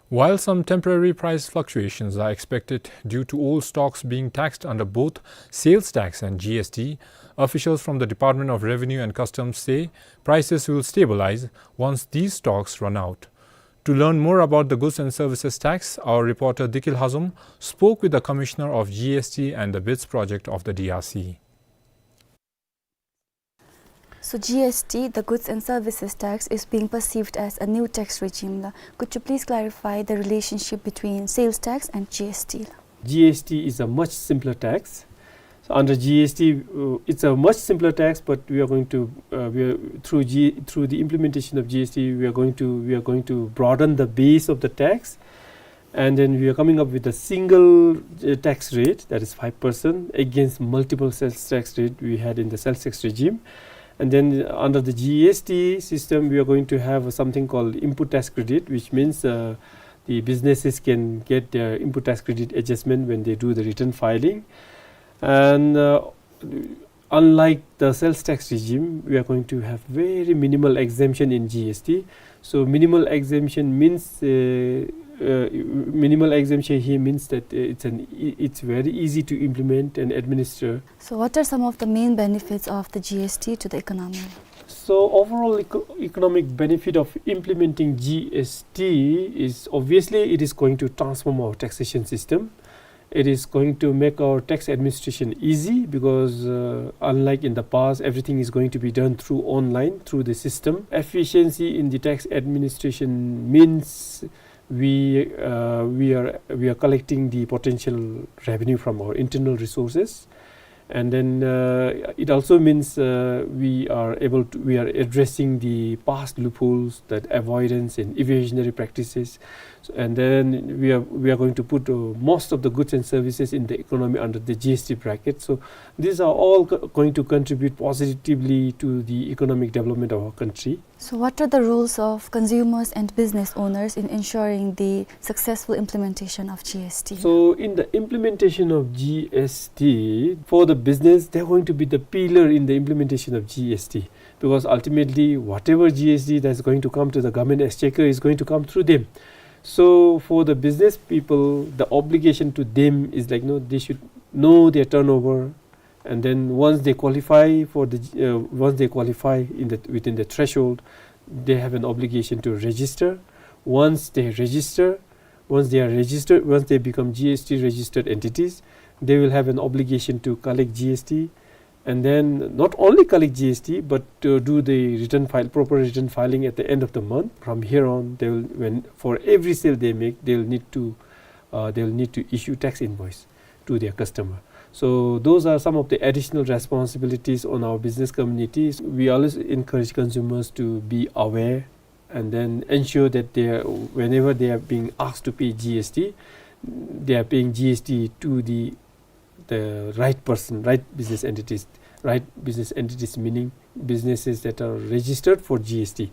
While some temporary price fluctuations are expected due to old stocks being taxed under both sales tax and G S T, officials from the Department of Revenue and Customs say prices will stabilize once these stocks run out. To learn more about the goods and services tax, our reporter Dikil Hazom spoke with the commissioner of G S T and the BIDS project of the D R C. So G S T, the goods and services tax, is being perceived as a new tax regime la. Could you please clarify the relationship between sales tax and G S T la? G S T is a much simpler tax. So under G S T, uh, it's a much simpler tax, but we are going to, uh, we are, through G, through the implementation of G S T, we are going to, we are going to broaden the base of the tax. And then we are coming up with a single, uh, tax rate, that is five percent, against multiple sales tax rate we had in the sales tax regime. And then under the G S T system, we are going to have something called input tax credit, which means, uh, the businesses can get their input tax credit adjustment when they do the return filing. And, uh, unlike the sales tax regime, we are going to have very minimal exemption in G S T. So minimal exemption means, uh, uh, minimal exemption here means that, uh, it's an e- it's very easy to implement and administer. So what are some of the main benefits of the G S T to the economy? So overall eco- economic benefit of implementing G S T is, obviously, it is going to transform our taxation system. It is going to make our tax administration easy because, uh, unlike in the past, everything is going to be done through online, through the system. Efficiency in the tax administration means we, uh, we are, we are collecting the potential revenue from our internal resources. And then, uh, it also means, uh, we are able to, we are addressing the past loopholes, that avoidance and evasionary practices. So, and then we are, we are going to put, uh, most of the goods and services in the economy under the G S T bracket. So these are all go- going to contribute positively to the economic development of our country. So what are the roles of consumers and business owners in ensuring the successful implementation of G S T? So in the implementation of G S T, for the business, they're going to be the pillar in the implementation of G S T, because ultimately whatever G S T that's going to come to the government exchequer is going to come through them. So for the business people, the obligation to them is like, you know, they should know their turnover, and then once they qualify for the, uh, once they qualify in the, within the threshold, they have an obligation to register. Once they register, once they are registered, once they become G S T registered entities, they will have an obligation to collect G S T, and then not only collect G S T, but to do the return file, proper return filing at the end of the month. From here on, they will, when, for every sale they make, they will need to, uh, they will need to issue tax invoice to their customer. So those are some of the additional responsibilities on our business communities. We always encourage consumers to be aware and then ensure that they are, whenever they are being asked to pay G S T, they are paying G S T to the, the right person, right business entities, right business entities meaning businesses that are registered for G S T.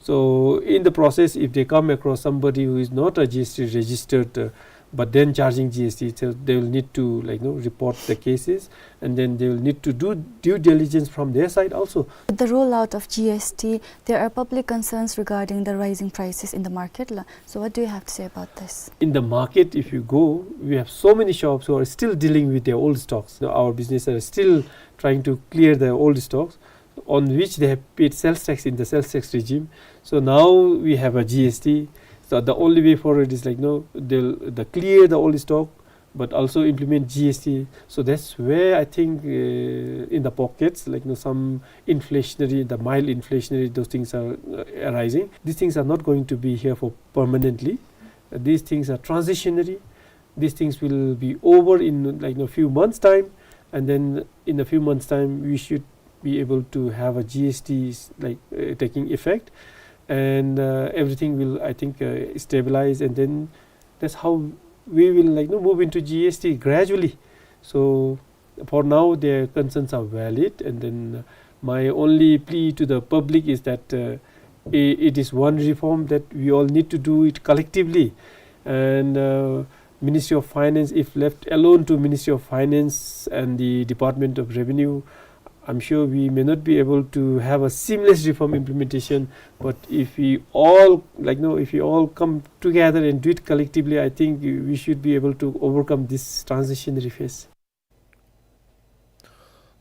So in the process, if they come across somebody who is not a G S T registered, uh, but then charging G S T, so they will need to, like, you know, report the cases, and then they will need to do due diligence from their side also. With the rollout of G S T, there are public concerns regarding the rising prices in the market la. So what do you have to say about this? In the market, if you go, we have so many shops who are still dealing with their old stocks. You know, our business are still trying to clear their old stocks on which they have paid sales tax in the sales tax regime. So now we have a G S T. So the only way forward is, like, you know, they'll, they clear the old stock, but also implement G S T. So that's where I think, uh, in the pockets, like, you know, some inflationary, the mild inflationary, those things are, uh, arising. These things are not going to be here for permanently. Uh, these things are transitionary. These things will be over in, like, in a few months' time, and then in a few months' time, we should be able to have a G S T s-, like, uh, taking effect, and, uh, everything will, I think, uh, stabilize, and then that's how We will, like, you know, move into G S T gradually. So for now, their concerns are valid. And then, uh, my only plea to the public is that, uh, i- it is one reform that we all need to do it collectively. And, uh, Ministry of Finance, if left alone to Ministry of Finance and the Department of Revenue, I'm sure we may not be able to have a seamless reform implementation, but if we all, like, you know, if we all come together and do it collectively, I think we should be able to overcome this transitionary phase.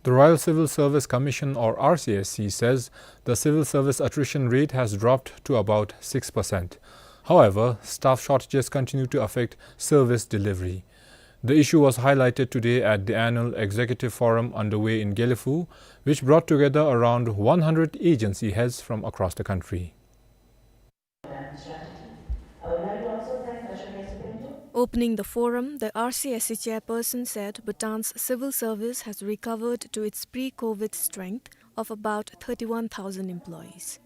The Royal Civil Service Commission, or R C S C, says the civil service attrition rate has dropped to about six percent. However, staff shortages continue to affect service delivery. The issue was highlighted today at the annual executive forum underway in Gelephu, which brought together around one hundred agency heads from across the country. Opening the forum, the R C S C chairperson said Bhutan's civil service has recovered to its pre-COVID strength of about thirty-one thousand employees.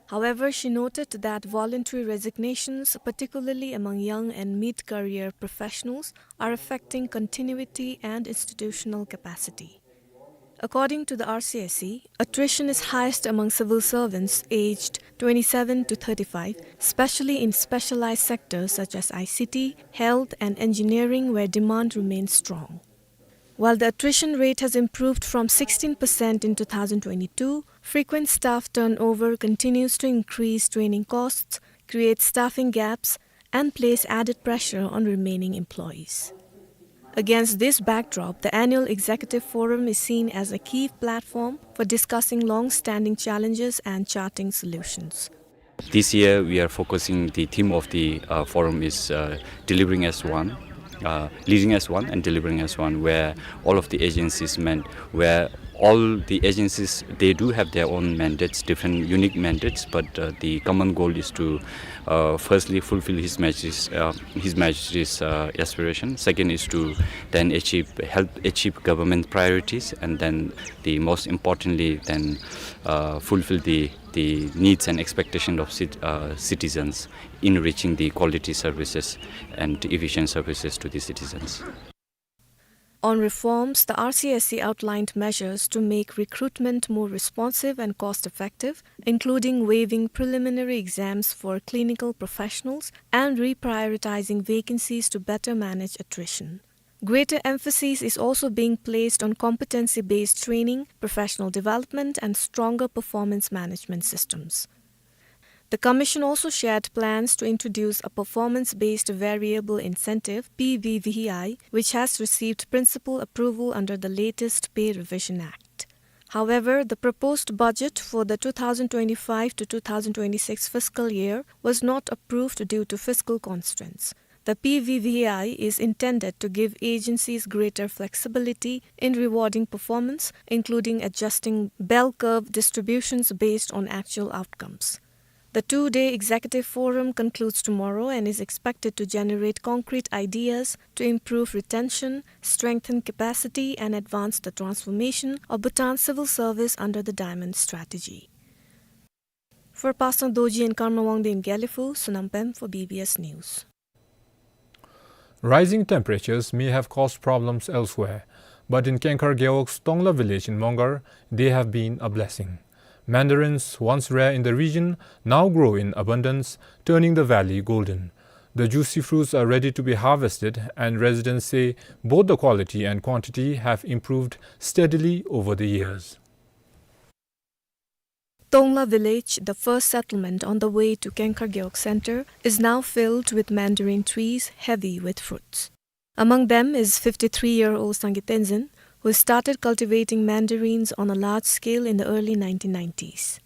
However, she noted that voluntary resignations, particularly among young and mid-career professionals, are affecting continuity and institutional capacity. According to the R C S C, attrition is highest among civil servants aged twenty-seven to thirty-five, especially in specialized sectors such as I C T, health, and engineering, where demand remains strong. While the attrition rate has improved from sixteen percent in two thousand twenty-two, frequent staff turnover continues to increase training costs, create staffing gaps, and place added pressure on remaining employees. Against this backdrop, the annual executive forum is seen as a key platform for discussing long-standing challenges and charting solutions. This year, we are focusing, the theme of the, uh, forum is, uh, delivering as one, uh, leading as one and delivering as one, where all of the agencies meant, where all the agencies, they do have their own mandates, different unique mandates, but, uh, the common goal is to, uh, firstly fulfill His Majesty's, uh, His Majesty's, uh, aspiration. Second is to then achieve, help achieve government priorities, and then the most importantly, then, uh, fulfill the, the needs and expectation of cit-, uh, citizens in reaching the quality services and efficient services to the citizens. On reforms, the R C S C outlined measures to make recruitment more responsive and cost-effective, including waiving preliminary exams for clinical professionals and reprioritizing vacancies to better manage attrition. Greater emphasis is also being placed on competency-based training, professional development, and stronger performance management systems. The Commission also shared plans to introduce a performance-based variable incentive, P V V I, which has received principal approval under the latest Pay Revision Act. However, the proposed budget for the two thousand twenty-five to two thousand twenty-six fiscal year was not approved due to fiscal constraints. The P V V I is intended to give agencies greater flexibility in rewarding performance, including adjusting bell curve distributions based on actual outcomes. The two-day executive forum concludes tomorrow and is expected to generate concrete ideas to improve retention, strengthen capacity, and advance the transformation of Bhutan civil service under the Diamond Strategy. For Pasang Dorji and Karma Wangdi in Gelephu, Sonam Pem for B B S News. Rising temperatures may have caused problems elsewhere, but in Kengkar Gewog's Tongla village in Mongar, they have been a blessing. Mandarins, once rare in the region, now grow in abundance, turning the valley golden. The juicy fruits are ready to be harvested, and residents say both the quality and quantity have improved steadily over the years. Tongla village, the first settlement on the way to Kengkar Gewog center, is now filled with mandarin trees heavy with fruits. Among them is fifty-three-year-old Sangay Tenzin, who started cultivating mandarins on a large scale in the early nineteen nineties.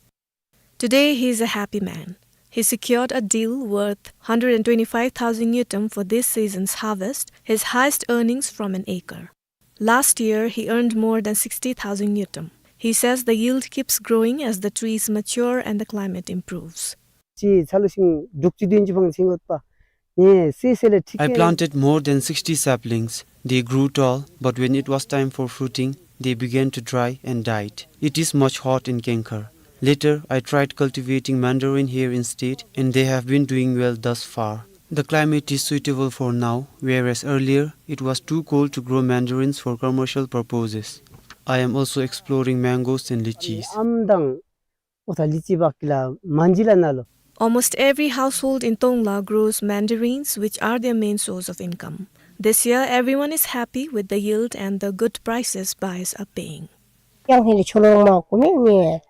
Today, he is a happy man. He secured a deal worth hundred and twenty-five thousand ngultrum for this season's harvest, his highest earnings from an acre. Last year, he earned more than sixty thousand ngultrum. He says the yield keeps growing as the trees mature and the climate improves. ཅིག་ཚ་ལུ་ཤིང་འབྲུག་ཅིག་བདུན་ཅིག་ཕང་ཅིག་ཡོད་པ། ངས་སི་སི་ལས་ཁྲིག་I ཁེ། Planted more than sixty saplings. They grew tall, but when it was time for fruiting, they began to dry and died. It is much hot in Kengkar. Later, I tried cultivating mandarin here instead, and they have been doing well thus far. The climate is suitable for now, whereas earlier it was too cold to grow mandarins for commercial purposes. I am also exploring mangoes and lychees. ཨམ་དང་ཨོ་ད་ལི་ཅི་བག་ལ་མན་ཇི་ལ་ན་ལོ། Almost every household in Tongla grows mandarins, which are their main source of income. This year, everyone is happy with the yield and the good prices buyers are paying. ཡང་ཧེ་ལེ་ཆོ་ལོང་མ་ཀུ་མེ་ནེ།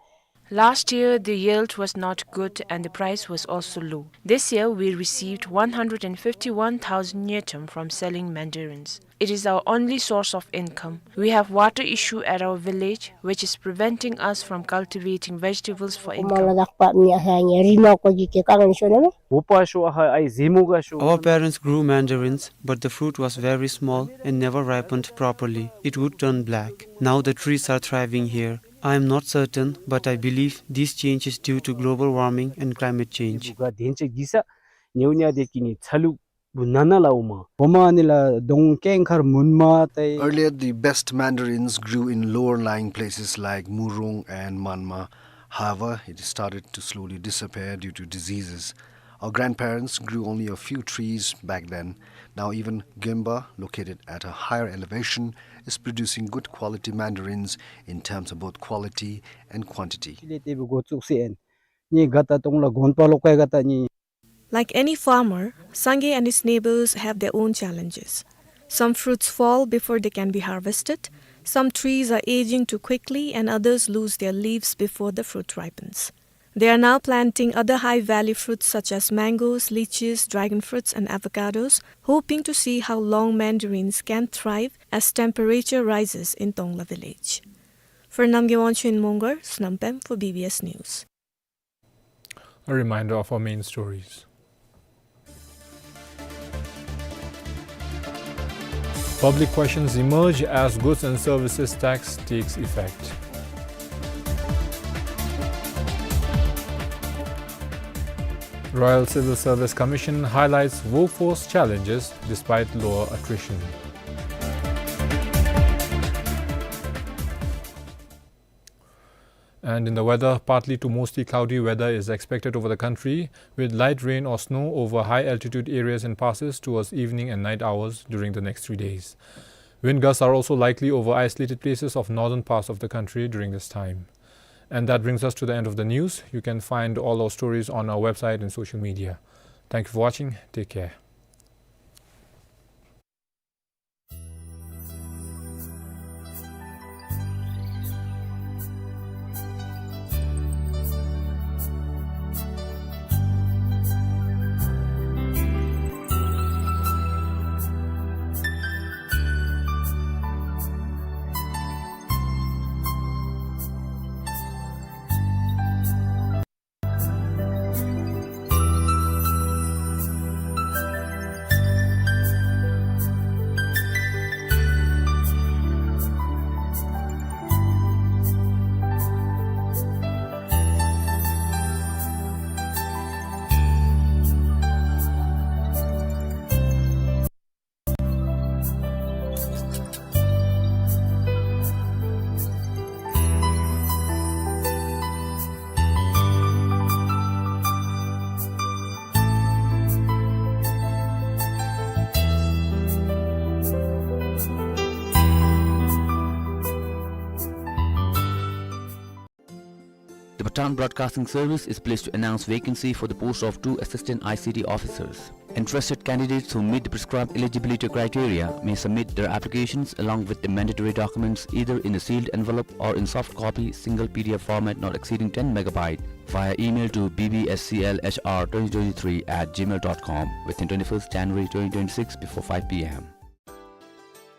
Last year, the yield was not good and the price was also low. This year, we received one hundred and fifty-one thousand ngultrum from selling mandarins. It is our only source of income. We have water issue at our village, which is preventing us from cultivating vegetables for income. ཨོ་མ་ལ་དག་པ་མི་ཨ་ཧ་ཉེ་རི་ནོ་ཀོ་ཇི་ཀེ་ཀ་ངན་ཤོ་ནེ་མེ། བོ་པ་ཤོ་ཨ་ཧ་ཨའི་ཟེ་མོ་ག་ཤོ། Our parents grew mandarins, but the fruit was very small and never ripened properly. It would turn black. Now the trees are thriving here. I am not certain, but I believe this change is due to global warming and climate change. བུ་ག་དེན་ཅེ་གི་ས་ཉེའུ་ཉ་དེ་ཀི་ནི་ཚ་ལུ་བུ་ན་ན་ལ་ཨོ་མ། བོ་མ་ནི་ལ་དོང་ཀེང་ཁར་མུན་མ་ཏེ། Earlier, the best mandarins grew in lower-lying places like Murung and Manma. However, it started to slowly disappear due to diseases. Our grandparents grew only a few trees back then. Now even Gemba, located at a higher elevation, is producing good quality mandarins in terms of both quality and quantity. ཅི་ལེ་ཏེ་བུ་གོ་ཙུགས་སེ་ཨན། ནི་ག་ཏ་དོང་ལ་གོན་པ་ལོ་ཀའི་ག་ཏ་ནི། Like any farmer, Sangay and his neighbors have their own challenges. Some fruits fall before they can be harvested, some trees are aging too quickly, and others lose their leaves before the fruit ripens. They are now planting other high-value fruits such as mangoes, lychees, dragon fruits, and avocados, hoping to see how long mandarins can thrive as temperature rises in Tongla village. For Namgay Wangchuk in Mongar, Snam Pem for B B S News. A reminder of our main stories. Public questions emerge as goods and services tax takes effect. Royal Civil Service Commission highlights workforce challenges despite lower attrition. And in the weather, partly to mostly cloudy weather is expected over the country, with light rain or snow over high-altitude areas and passes towards evening and night hours during the next three days. Wind gusts are also likely over isolated places of northern parts of the country during this time. And that brings us to the end of the news. You can find all our stories on our website and social media. Thank you for watching. Take care. The Bhutan Broadcasting Service is pleased to announce vacancy for the post of two assistant I C T officers. Interested candidates who meet the prescribed eligibility criteria may submit their applications along with the mandatory documents either in a sealed envelope or in soft copy, single P D F format not exceeding ten megabyte, via email to B B S C L H R twenty twenty-three at gmail dot com within twenty-first January twenty twenty-six before five P M.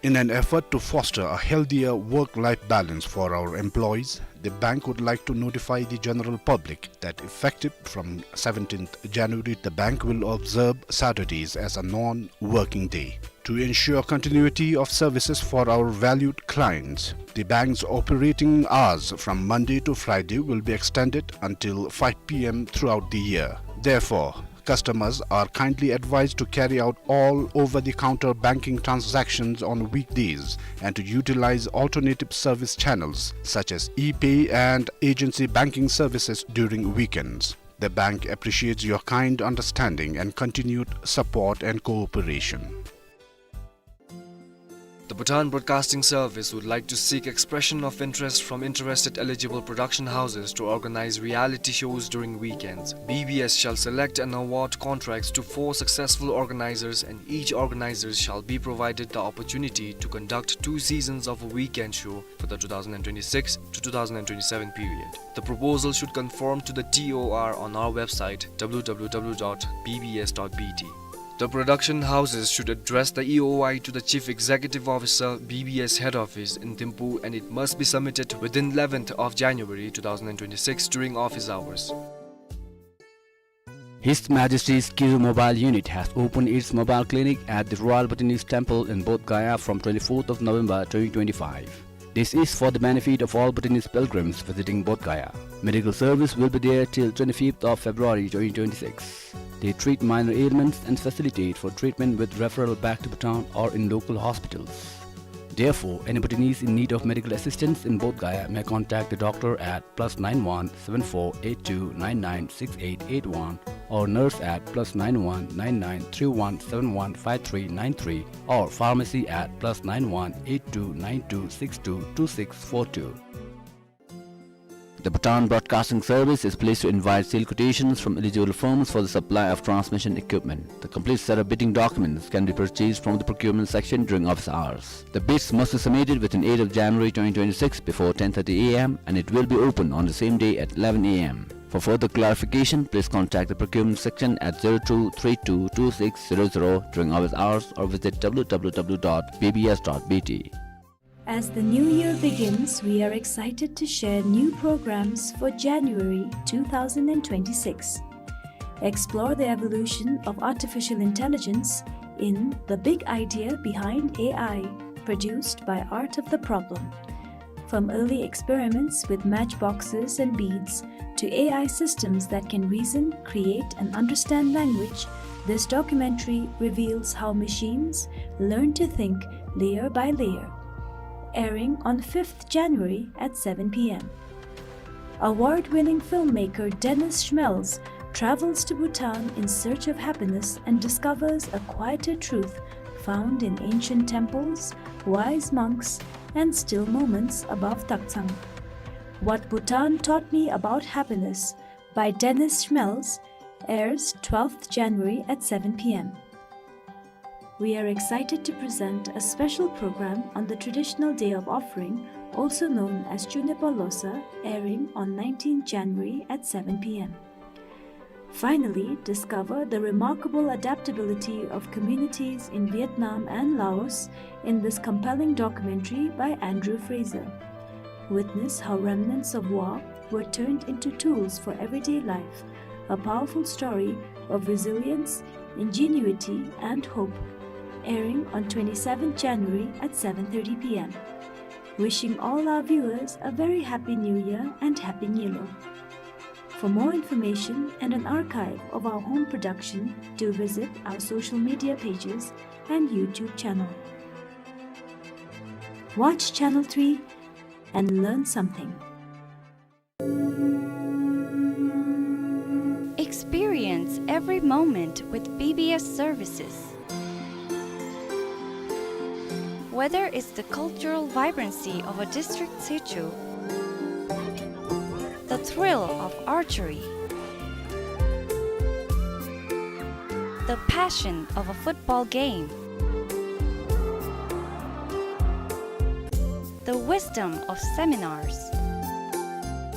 In an effort to foster a healthier work-life balance for our employees, the bank would like to notify the general public that effective from seventeenth January, the bank will observe Saturdays as a non-working day. To ensure continuity of services for our valued clients, the bank's operating hours from Monday to Friday will be extended until five P M throughout the year. Therefore, customers are kindly advised to carry out all over-the-counter banking transactions on weekdays and to utilize alternative service channels such as e-pay and agency banking services during weekends. The bank appreciates your kind understanding and continued support and cooperation. The Bhutan Broadcasting Service would like to seek expression of interest from interested eligible production houses to organize reality shows during weekends. B B S shall select and award contracts to four successful organizers, and each organizer shall be provided the opportunity to conduct two seasons of a weekend show for the two thousand twenty-six to two thousand twenty-seven period. The proposal should conform to the T O R on our website, w w w dot b b s dot b t. The production houses should address the E O I to the Chief Executive Officer, B B S Head Office in Thimphu, and it must be submitted within eleventh of January two thousand twenty-six during office hours. His Majesty's Kiru Mobile Unit has opened its mobile clinic at the Royal Bhutanese Temple in Bodh Gaya from twenty-fourth of November twenty twenty-five. This is for the benefit of all Bhutanese pilgrims visiting Bodh Gaya. Medical service will be there till twenty-fifth of February twenty twenty-six. They treat minor ailments and facilitate for treatment with referral back to Bhutan or in local hospitals. Therefore, any Bhutanese in need of medical assistance in Bodh Gaya may contact the doctor at plus nine one seven four eight two nine nine six eight eight one or nurse at plus nine one nine nine three one seven one five three nine three or pharmacy at plus nine one eight two nine two six two two six four two. The Bhutan Broadcasting Service is pleased to invite sale quotations from eligible firms for the supply of transmission equipment. The complete set of bidding documents can be purchased from the procurement section during office hours. The bids must be submitted within eighth of January twenty twenty-six before ten thirty a m and it will be open on the same day at eleven a m. For further clarification, please contact the procurement section at zero two three two two six zero zero during office hours or visit w w w dot b b s dot b t. As the new year begins, we are excited to share new programs for January two thousand twenty-six. Explore the evolution of artificial intelligence in The Big Idea Behind A I, produced by Art of the Problem. From early experiments with matchboxes and beads to A I systems that can reason, create, and understand language, this documentary reveals how machines learn to think layer by layer. Airing on fifth January at seven p m. Award-winning filmmaker Dennis Schmelz travels to Bhutan in search of happiness and discovers a quieter truth found in ancient temples, wise monks, and still moments above Taktsang. What Bhutan Taught Me About Happiness by Dennis Schmelz airs twelfth January at seven p m. We are excited to present a special program on the traditional day of offering, also known as Chunepa Losa, airing on nineteenth January at seven p m. Finally, discover the remarkable adaptability of communities in Vietnam and Laos in this compelling documentary by Andrew Fraser. Witness how remnants of war were turned into tools for everyday life, a powerful story of resilience, ingenuity, and hope. Airing on twenty-seventh January at seven thirty p m. Wishing all our viewers a very happy New Year and Happy Nyilo. For more information and an archive of our home production, do visit our social media pages and YouTube channel. Watch Channel three and learn something. Experience every moment with B B S services. Whether it's the cultural vibrancy of a district situ, the thrill of archery, the passion of a football game, the wisdom of seminars,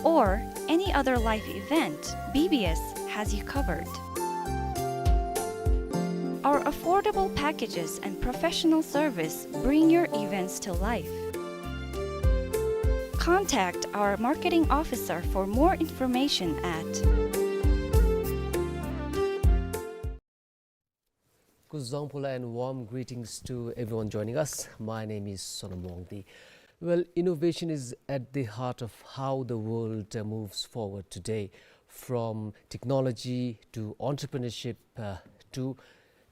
or any other life event, B B S has you covered. Our affordable packages and professional service bring your events to life. Contact our marketing officer for more information at Kuzuzangpo la and warm greetings to everyone joining us. My name is Sonam Wangdi. Well, innovation is at the heart of how the world, uh, moves forward today, from technology to entrepreneurship, uh, to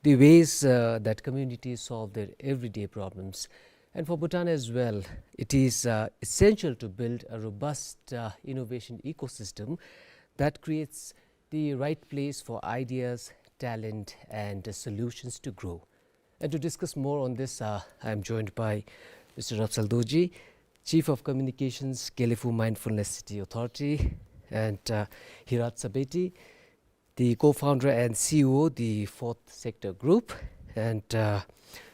the ways, uh, that communities solve their everyday problems. And for Bhutan as well, it is, uh, essential to build a robust, uh, innovation ecosystem that creates the right place for ideas, talent, and solutions to grow. And to discuss more on this, uh, I am joined by Mister Rapsal Dorji, Chief of Communications, Gelephu Mindfulness City Authority, and, uh, Hirat Sabeti, the co-founder and C E O, the Fourth Sector Group, and, uh,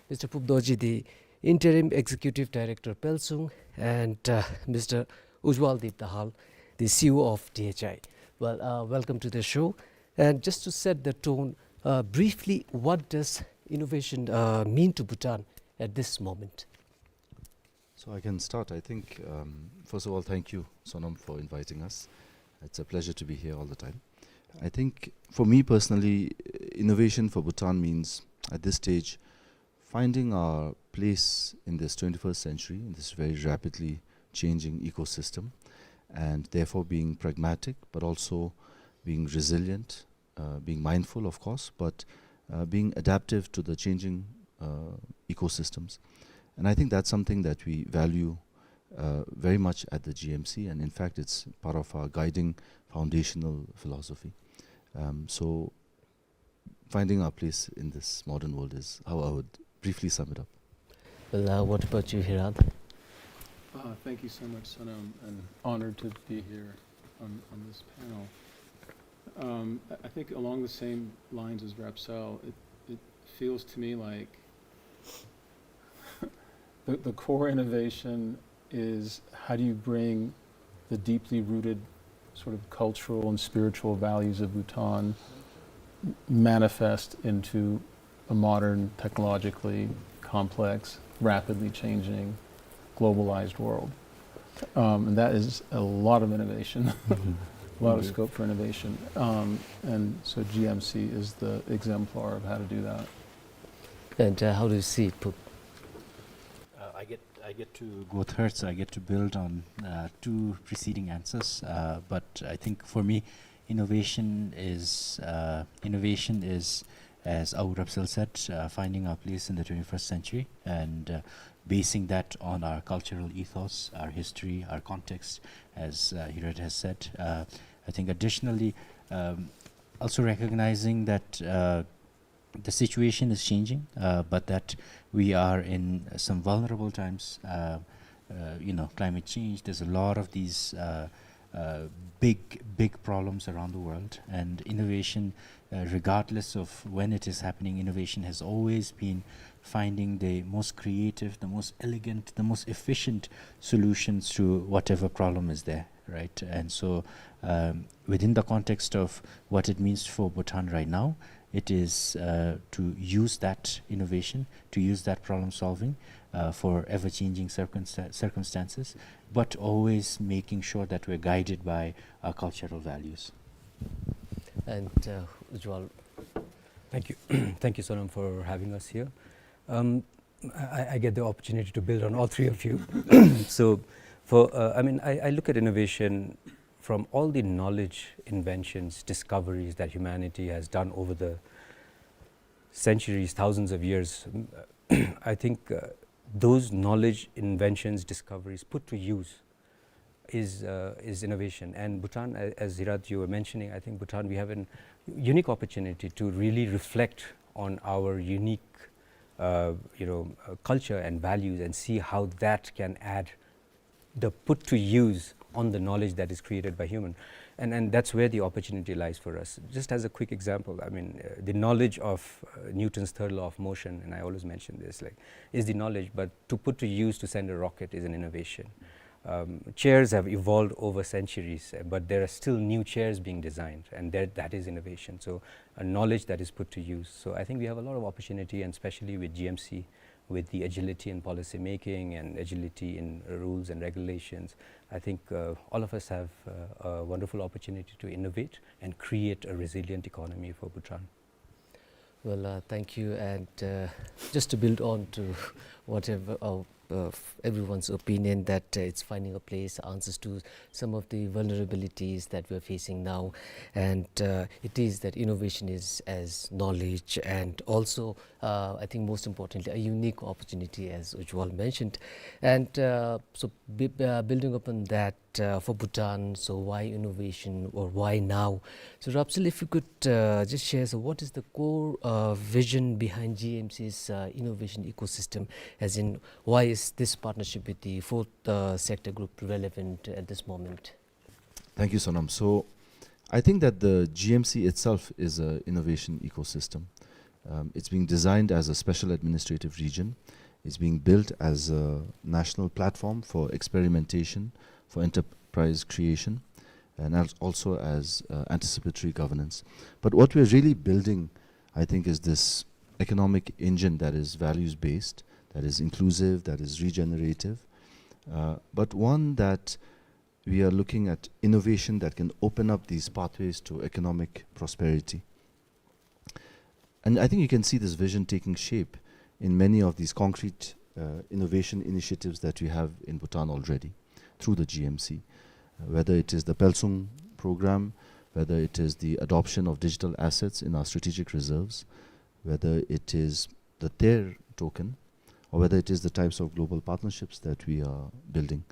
Mister Phup Dorji, the Interim Executive Director, Pelsung, and, uh, Mister Ujwal Deep Dahal, the C E O of D H I. Well, uh, welcome to the show. And just to set the tone, uh, briefly, what does innovation, uh, mean to Bhutan at this moment? So I can start. I think, um, first of all, thank you, Sonam, for inviting us. It's a pleasure to be here all the time. I think for me personally, innovation for Bhutan means, at this stage, finding our place in this twenty-first century, in this very rapidly changing ecosystem, and therefore being pragmatic, but also being resilient, uh, being mindful, of course, but, uh, being adaptive to the changing, uh, ecosystems. And I think that's something that we value, uh, very much at the G M C, and in fact, it's part of our guiding foundational philosophy. Um, so, finding our place in this modern world is how I would briefly sum it up. Well, uh, what about you, Hirat? Uh, thank you so much, Sonam, and honored to be here on, on this panel. Um, I, I think along the same lines as Rapsal, it, it feels to me like the, the core innovation is how do you bring the deeply rooted sort of cultural and spiritual values of Bhutan manifest into a modern, technologically complex, rapidly changing, globalized world. Um, and that is a lot of innovation, a lot of scope for innovation. Um, and so G M C is the exemplar of how to do that. And, uh, how do you see it, Phup? Uh, I get, I get to go third, so I get to build on, uh, two preceding answers. Uh, but I think for me, innovation is, uh, innovation is, as Abu Rapsal said, uh, finding our place in the twenty-first century and, uh, basing that on our cultural ethos, our history, our context, as, uh, Hirat has said. Uh, I think additionally, um, also recognizing that, uh, the situation is changing, uh, but that we are in some vulnerable times. Uh, uh, you know, climate change, there's a lot of these, uh, uh, big, big problems around the world, and innovation, uh, regardless of when it is happening, innovation has always been finding the most creative, the most elegant, the most efficient solutions to whatever problem is there, right? And so, um, within the context of what it means for Bhutan right now, it is, uh, to use that innovation, to use that problem solving, uh, for ever-changing circumsta-, circumstances, but always making sure that we're guided by our cultural values. And, uh, Ujwal. Thank you. Thank you, Sonam, for having us here. Um, I, I get the opportunity to build on all three of you. So, for, uh, I mean, I, I look at innovation from all the knowledge, inventions, discoveries that humanity has done over the centuries, thousands of years. I think, uh, those knowledge, inventions, discoveries put to use is, uh, is innovation. And Bhutan, a-, as Hirat, you were mentioning, I think Bhutan, we have a unique opportunity to really reflect on our unique, uh, you know, uh, culture and values and see how that can add the put to use on the knowledge that is created by human. And, and that's where the opportunity lies for us. Just as a quick example, I mean, uh, the knowledge of, uh, Newton's third law of motion, and I always mention this, like, is the knowledge, but to put to use to send a rocket is an innovation. Um, chairs have evolved over centuries, uh, but there are still new chairs being designed, and that, that is innovation. So, a knowledge that is put to use. So, I think we have a lot of opportunity, and especially with G M C, with the agility in policy making and agility in rules and regulations, I think, uh, all of us have, uh, a wonderful opportunity to innovate and create a resilient economy for Bhutan. Well, uh, thank you. And, uh, just to build on to whatever, uh, uh, f-, everyone's opinion that, uh, it's finding a place, answers to some of the vulnerabilities that we're facing now. And, uh, it is that innovation is as knowledge, and also, uh, I think most importantly, a unique opportunity, as Ujwal mentioned. And, uh, so, b-, uh, building upon that, uh, for Bhutan. So why innovation, or why now? So Rabsel, if you could, uh, just share, so what is the core, uh, vision behind G M C's, uh, innovation ecosystem? As in, why is this partnership with the fourth, uh, sector group relevant at this moment? Thank you, Sonam. So, I think that the G M C itself is a innovation ecosystem. Um, it's being designed as a special administrative region. It's being built as a national platform for experimentation, for enterprise creation, and als-, also as, uh, anticipatory governance. But what we're really building, I think, is this economic engine that is values-based, that is inclusive, that is regenerative, uh, but one that we are looking at innovation that can open up these pathways to economic prosperity. And I think you can see this vision taking shape in many of these concrete, uh, innovation initiatives that we have in Bhutan already through the G M C. Uh, whether it is the Pelsung program, whether it is the adoption of digital assets in our strategic reserves, whether it is the Ter token, or whether it is the types of global partnerships that we are building.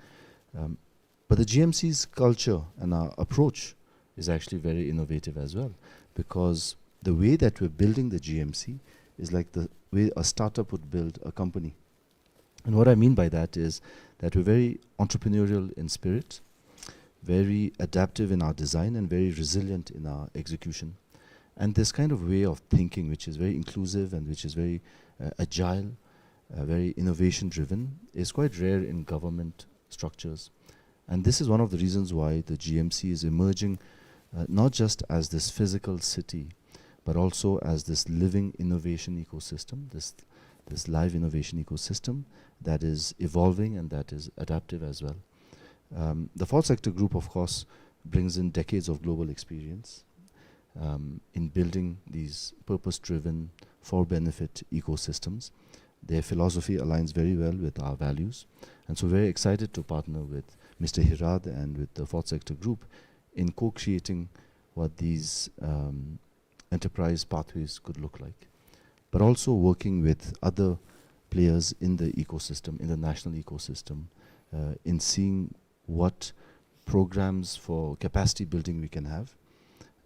Um, but the G M C's culture and our approach is actually very innovative as well, because the way that we're building the G M C is like the way a startup would build a company. And what I mean by that is that we're very entrepreneurial in spirit, very adaptive in our design, and very resilient in our execution. And this kind of way of thinking, which is very inclusive and which is very, uh, agile, uh, very innovation driven, is quite rare in government structures. And this is one of the reasons why the G M C is emerging, uh, not just as this physical city, but also as this living innovation ecosystem, this, this live innovation ecosystem that is evolving and that is adaptive as well. Um, the Fourth Sector Group, of course, brings in decades of global experience, um, in building these purpose-driven, for-benefit ecosystems. Their philosophy aligns very well with our values. And so we're excited to partner with Mister Hirad and with the Fourth Sector Group in co-creating what these, um, enterprise pathways could look like, but also working with other players in the ecosystem, in the national ecosystem, uh, in seeing what programs for capacity building we can have,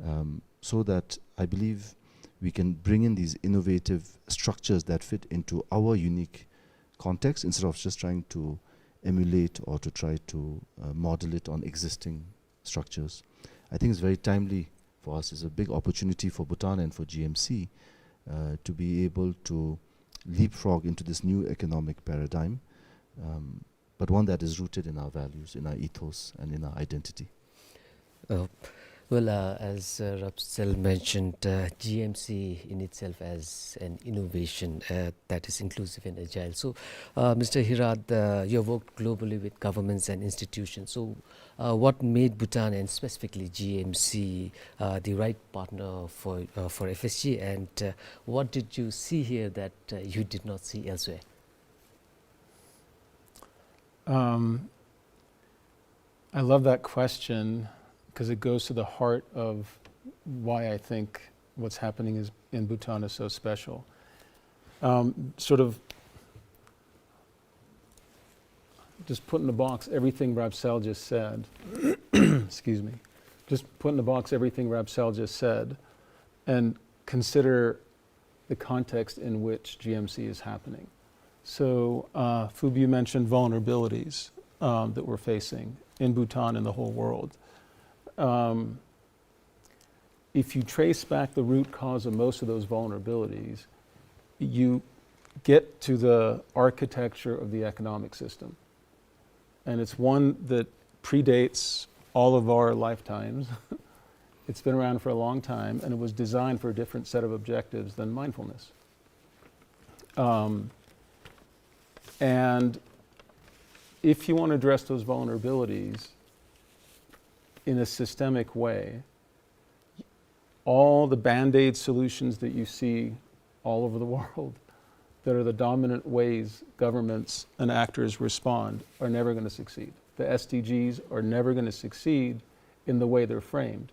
um, so that I believe we can bring in these innovative structures that fit into our unique context instead of just trying to emulate or to try to, uh, model it on existing structures. I think it's very timely for us. It's a big opportunity for Bhutan and for G M C, uh, to be able to leapfrog into this new economic paradigm, um, but one that is rooted in our values, in our ethos, and in our identity. Uh, well, uh, as, uh, Rabsel mentioned, uh, G M C in itself as an innovation, uh, that is inclusive and agile. So, uh, Mister Hirad, uh, you have worked globally with governments and institutions. So, uh, what made Bhutan and specifically G M C, uh, the right partner for, uh, for F S G, and, uh, what did you see here that, uh, you did not see elsewhere? Um, I love that question 'cause it goes to the heart of why I think what's happening is, in Bhutan is so special. Um, sort of just put in a box everything Rabsel just said. Excuse me. Just put in a box everything Rabsel just said and consider the context in which G M C is happening. So, uh, Phoebe, you mentioned vulnerabilities, um, that we're facing in Bhutan and the whole world. Um, if you trace back the root cause of most of those vulnerabilities, you get to the architecture of the economic system. And it's one that predates all of our lifetimes. It's been around for a long time, and it was designed for a different set of objectives than mindfulness. Um, and if you want to address those vulnerabilities in a systemic way, all the Band-Aid solutions that you see all over the world that are the dominant ways governments and actors respond are never gonna succeed. The S D Gs are never gonna succeed in the way they're framed,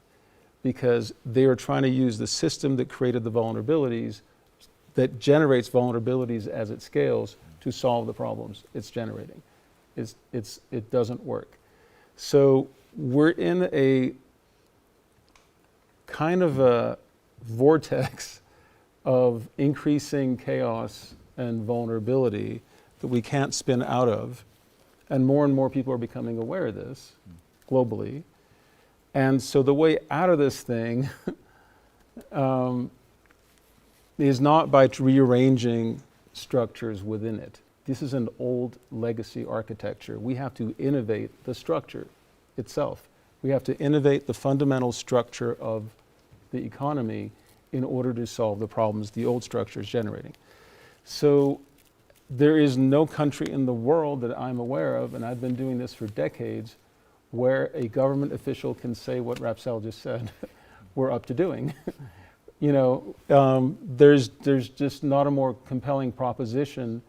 because they are trying to use the system that created the vulnerabilities, that generates vulnerabilities as it scales, to solve the problems it's generating. It's, it's, it doesn't work. So we're in a kind of a vortex of increasing chaos and vulnerability that we can't spin out of. And more and more people are becoming aware of this globally. And so the way out of this thing um, is not by rearranging structures within it. This is an old legacy architecture. We have to innovate the structure itself. We have to innovate the fundamental structure of the economy in order to solve the problems the old structure is generating. So there is no country in the world that I'm aware of, and I've been doing this for decades, where a government official can say what Rapsel just said we're up to doing. You know, um, there's, there's just not a more compelling proposition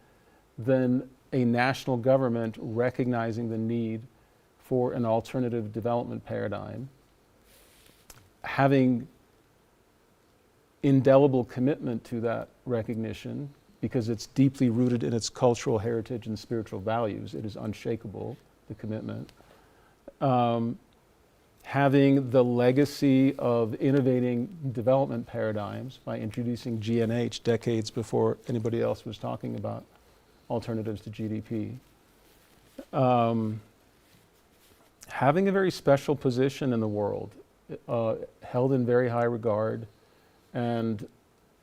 than a national government recognizing the need for an alternative development paradigm, having indelible commitment to that recognition because it's deeply rooted in its cultural heritage and spiritual values. It is unshakable, the commitment. Um, having the legacy of innovating development paradigms by introducing G N H decades before anybody else was talking about alternatives to G D P. Um, having a very special position in the world, uh, held in very high regard and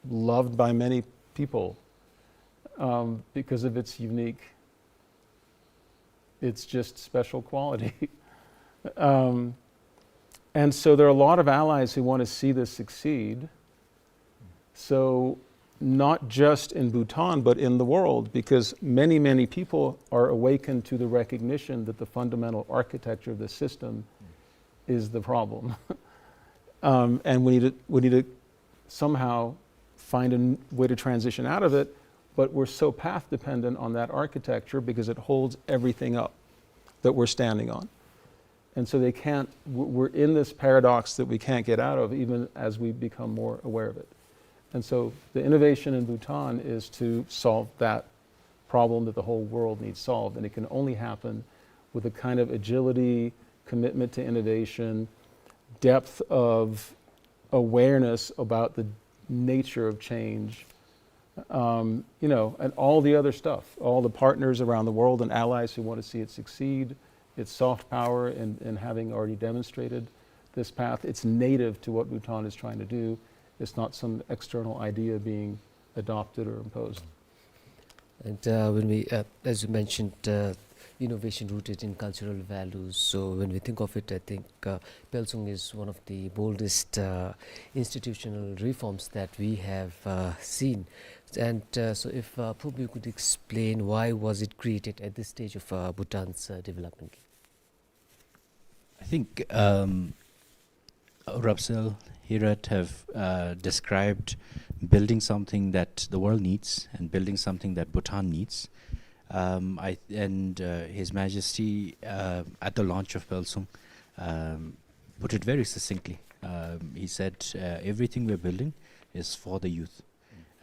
loved by many people, um, because of its unique, its just special quality. Um, and so there are a lot of allies who want to see this succeed. So not just in Bhutan, but in the world, because many, many people are awakened to the recognition that the fundamental architecture of the system is the problem. Um, and we need to, we need to somehow find a n-, way to transition out of it, but we're so path dependent on that architecture because it holds everything up that we're standing on. And so they can't, w-, we're in this paradox that we can't get out of even as we become more aware of it. And so the innovation in Bhutan is to solve that problem that the whole world needs solved. And it can only happen with a kind of agility, commitment to innovation, depth of awareness about the nature of change, um, you know, and all the other stuff, all the partners around the world and allies who want to see it succeed, its soft power in, in having already demonstrated this path. It's native to what Bhutan is trying to do. It's not some external idea being adopted or imposed. And, uh, when we, uh, as you mentioned, uh, innovation rooted in cultural values. So when we think of it, I think, uh, Pelsung is one of the boldest, uh, institutional reforms that we have, uh, seen. And, uh, so if, uh, Phub, you could explain why was it created at this stage of, uh, Bhutan's, uh, development? I think, um, Rapsel, Hirat have, uh, described building something that the world needs and building something that Bhutan needs. Um, I, and, uh, His Majesty, uh, at the launch of Pelsung, um, put it very succinctly. Um, he said, uh, "Everything we're building is for the youth."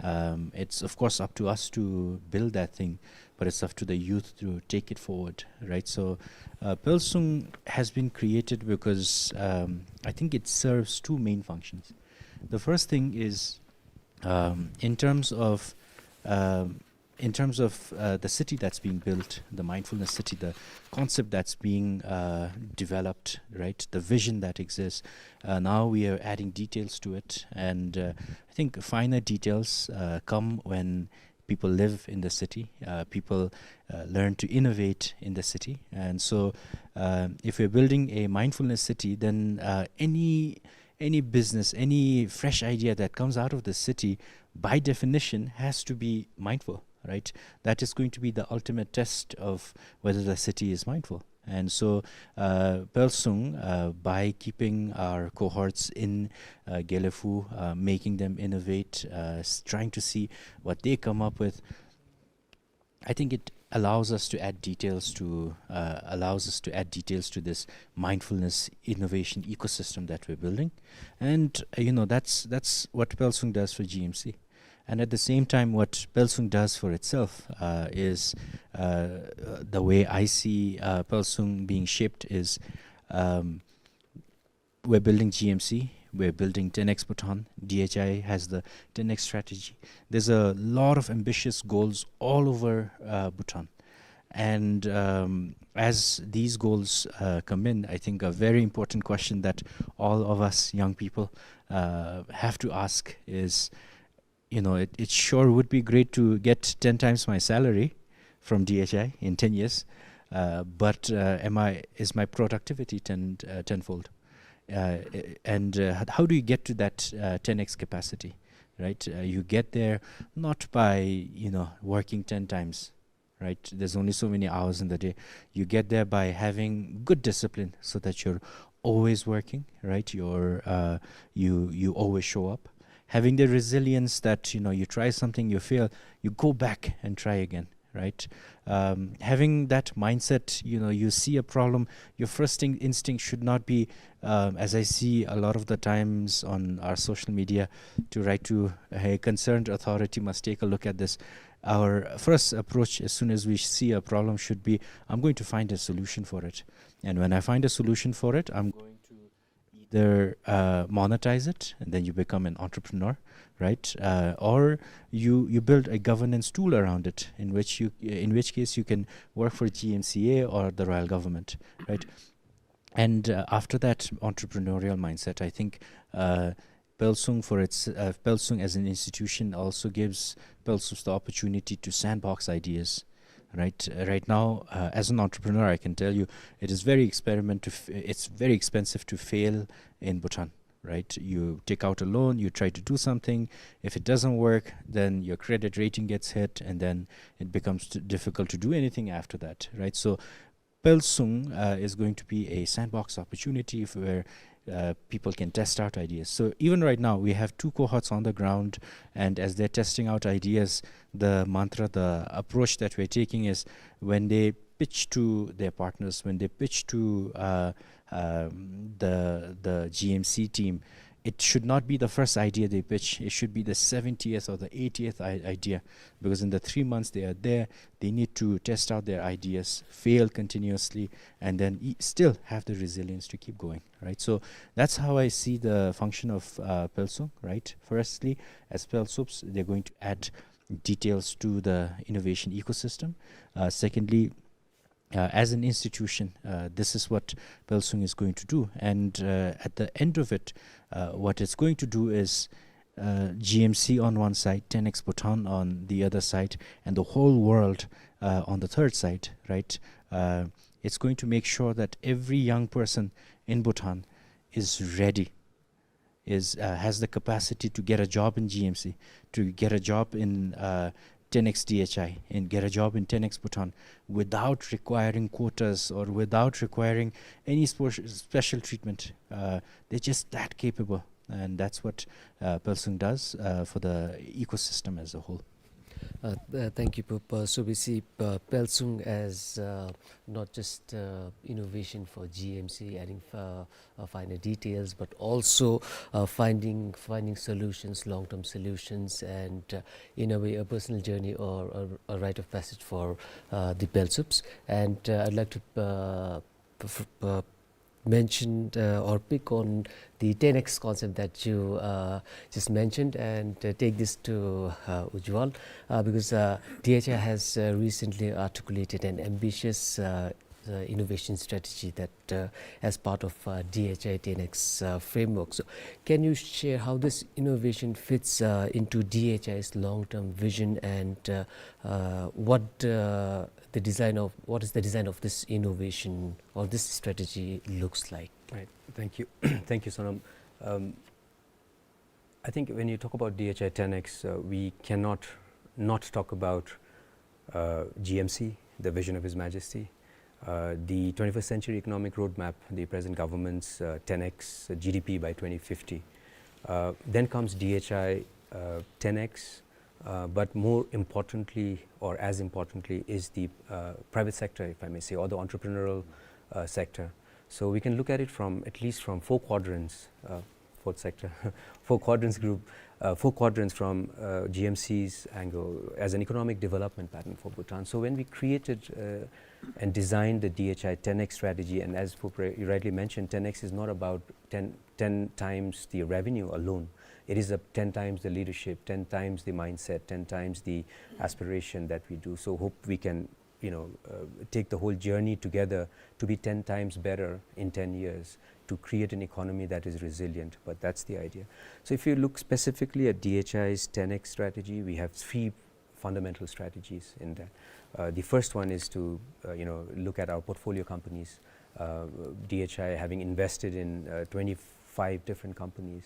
Um, it's of course up to us to build that thing, but it's up to the youth to take it forward, right? So, uh, Pelsung has been created because, um, I think it serves two main functions. The first thing is, um, in terms of, um, in terms of, uh, the city that's being built, the mindfulness city, the concept that's being, uh, developed, right? The vision that exists. Uh, now we are adding details to it, and, uh, I think finer details, uh, come when people live in the city, uh, people, uh, learn to innovate in the city. And so, uh, if we're building a mindfulness city, then, uh, any, any business, any fresh idea that comes out of the city, by definition, has to be mindful, right? That is going to be the ultimate test of whether the city is mindful. And so, uh, Pelsung, uh, by keeping our cohorts in, uh, Gelephu, uh, making them innovate, uh, s-, trying to see what they come up with, I think it allows us to add details to, uh, allows us to add details to this mindfulness innovation ecosystem that we're building. And, uh, you know, that's, that's what Pelsung does for G M C. And at the same time, what Pelsung does for itself, uh, is, uh, the way I see, uh, Pelsung being shaped is, um, we're building G M C, we're building ten X Bhutan, D H I has the ten X strategy. There's a lot of ambitious goals all over, uh, Bhutan. And, um, as these goals, uh, come in, I think a very important question that all of us young people, uh, have to ask is, you know, it, it sure would be great to get ten times my salary from D H I in ten years, uh, but, uh, am I, is my productivity ten, uh, tenfold? Uh, and, uh, h-, how do you get to that, uh, ten X capacity, right? Uh, you get there not by, you know, working ten times, right? There's only so many hours in the day. You get there by having good discipline so that you're always working, right? You're, uh, you, you always show up. Having the resilience that, you know, you try something, you fail, you go back and try again, right? Um, having that mindset, you know, you see a problem, your first in-, instinct should not be, um, as I see a lot of the times on our social media, to write to, "Hey, concerned authority must take a look at this." Our first approach as soon as we see a problem should be, "I'm going to find a solution for it. And when I find a solution for it, I'm going to either, uh, monetize it, and then you become an entrepreneur, right? Uh, or you, you build a governance tool around it, in which you, in which case you can work for G M C A or the royal government, right?" And, uh, after that entrepreneurial mindset, I think, uh, Pelsung for its, uh, Pelsung as an institution also gives Pelsups the opportunity to sandbox ideas, right? Uh, right now, uh, as an entrepreneur, I can tell you it is very experiment to f-, it's very expensive to fail in Bhutan, right? You take out a loan, you try to do something. If it doesn't work, then your credit rating gets hit, and then it becomes t-, difficult to do anything after that, right? So Pelsung, uh, is going to be a sandbox opportunity f-, where, uh, people can test out ideas. So even right now, we have two cohorts on the ground, and as they're testing out ideas, the mantra, the approach that we're taking is when they pitch to their partners, when they pitch to, uh, um, the, the G M C team, it should not be the first idea they pitch. It should be the seventieth or the eightieth i-, idea, because in the three months they are there, they need to test out their ideas, fail continuously, and then e-, still have the resilience to keep going, right? So that's how I see the function of, uh, Pelsung, right? Firstly, as Pelsups, they're going to add details to the innovation ecosystem. Uh, secondly, uh, as an institution, uh, this is what Pelsung is going to do. And, uh, at the end of it, uh, what it's going to do is, uh, G M C on one side, ten X Bhutan on the other side, and the whole world, uh, on the third side, right? Uh, it's going to make sure that every young person in Bhutan is ready, is, uh, has the capacity to get a job in G M C, to get a job in, uh, ten X D H I, and get a job in ten X Bhutan without requiring quotas or without requiring any spe-, special treatment. Uh, they're just that capable, and that's what, uh, Pelsung does, uh, for the ecosystem as a whole. Uh, th-, thank you, Pu-, Pu-, Subisi. Uh, Pelsung as, uh, not just, uh, innovation for G M C, adding, uh, uh, finer details, but also, uh, finding, finding solutions, long-term solutions, and, uh, in a way, a personal journey or a, a rite of passage for, uh, the Pelsups. And, uh, I'd like to, uh, p-, f-, uh, mention, uh, or pick on the ten X concept that you, uh, just mentioned, and, uh, take this to, uh, Ujwal, uh, because, uh, D H I has, uh, recently articulated an ambitious, uh, uh, innovation strategy that, uh, as part of, uh, D H I ten X, uh, framework. So, can you share how this innovation fits, uh, into D H I's long-term vision and, uh, uh, what, uh, the design of, what is the design of this innovation or this strategy looks like? Right. Thank you. Thank you, Sonam. Um, I think when you talk about D H I ten X, uh, we cannot not talk about, uh, G M C, the vision of His Majesty, uh, the twenty-first Century Economic Roadmap, the present government's, uh, ten X, uh, G D P by twenty fifty. Uh, then comes D H I, uh, ten X, uh, but more importantly, or as importantly, is the, uh, private sector, if I may say, or the entrepreneurial, uh, sector. So we can look at it from, at least from four quadrants, uh, fourth sector, four quadrants group, uh, four quadrants from uh, G M C's angle as an economic development pattern for Bhutan. So when we created uh, and designed the D H I ten X strategy, and as Phupre, you rightly mentioned, ten X is not about ten, ten times the revenue alone. It is a ten times the leadership, ten times the mindset, ten times the aspiration that we do. So hope we can, you know, uh, take the whole journey together to be ten times better in ten years, to create an economy that is resilient. But that's the idea. So if you look specifically at D H I's ten X strategy, we have three fundamental strategies in that. Uh, the first one is to, uh, you know, look at our portfolio companies. Uh, D H I having invested in uh, twenty-five different companies,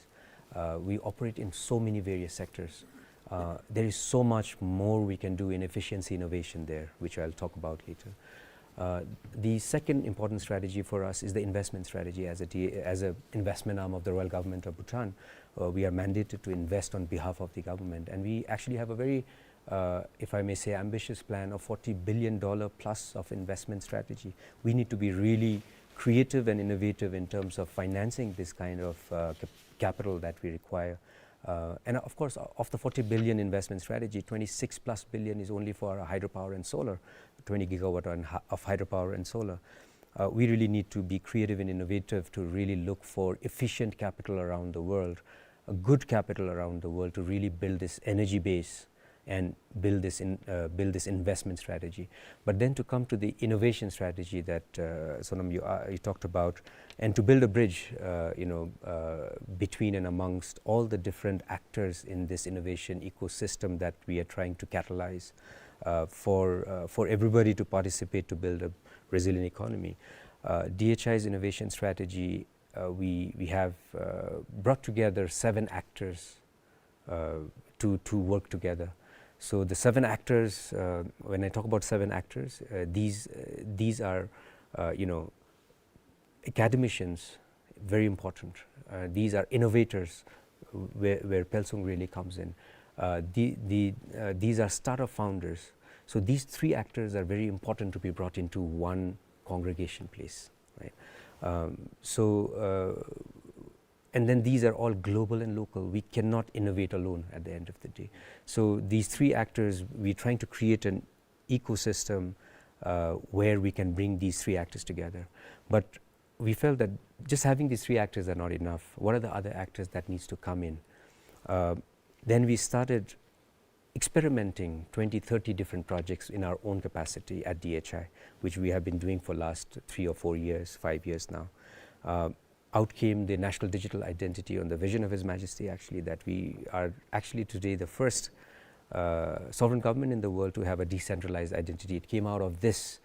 uh, we operate in so many various sectors. Uh, there is so much more we can do in efficiency innovation there, which I'll talk about later. Uh, the second important strategy for us is the investment strategy as a D-, as a investment arm of the Royal Government of Bhutan. Uh, we are mandated to invest on behalf of the government, and we actually have a very, uh, if I may say, ambitious plan of forty billion dollar plus of investment strategy. We need to be really creative and innovative in terms of financing this kind of uh, cap-, capital that we require. Uh, and of course, o-, of the forty billion investment strategy, twenty-six plus billion is only for hydropower and solar, twenty gigawatt on hy-, of hydropower and solar. Uh, we really need to be creative and innovative to really look for efficient capital around the world, a good capital around the world to really build this energy base and build this in, uh, build this investment strategy. But then to come to the innovation strategy that uh, Sonam, you, uh, you talked about, and to build a bridge, uh, you know, uh, between and amongst all the different actors in this innovation ecosystem that we are trying to catalyze uh, for uh, for everybody to participate to build a resilient economy. Uh, D H I's innovation strategy, uh, we we have uh, brought together seven actors uh, to to work together. So the seven actors, uh, when I talk about seven actors, uh, these uh, these are, uh, you know, academicians, very important. Uh, these are innovators, where, where Phelsung really comes in. Uh, the, the, uh, these are startup founders. So these three actors are very important to be brought into one congregation place, right? Um, so, uh, and then these are all global and local. We cannot innovate alone at the end of the day. So these three actors, we're trying to create an ecosystem uh, where we can bring these three actors together. But we felt that just having these three actors are not enough. What are the other actors that needs to come in? Uh, then we started experimenting twenty, thirty different projects in our own capacity at D H I, which we have been doing for last three or four years, five years now. Uh, out came the national digital identity on the vision of His Majesty, actually, that we are actually today the first uh, sovereign government in the world to have a decentralized identity. It came out of this,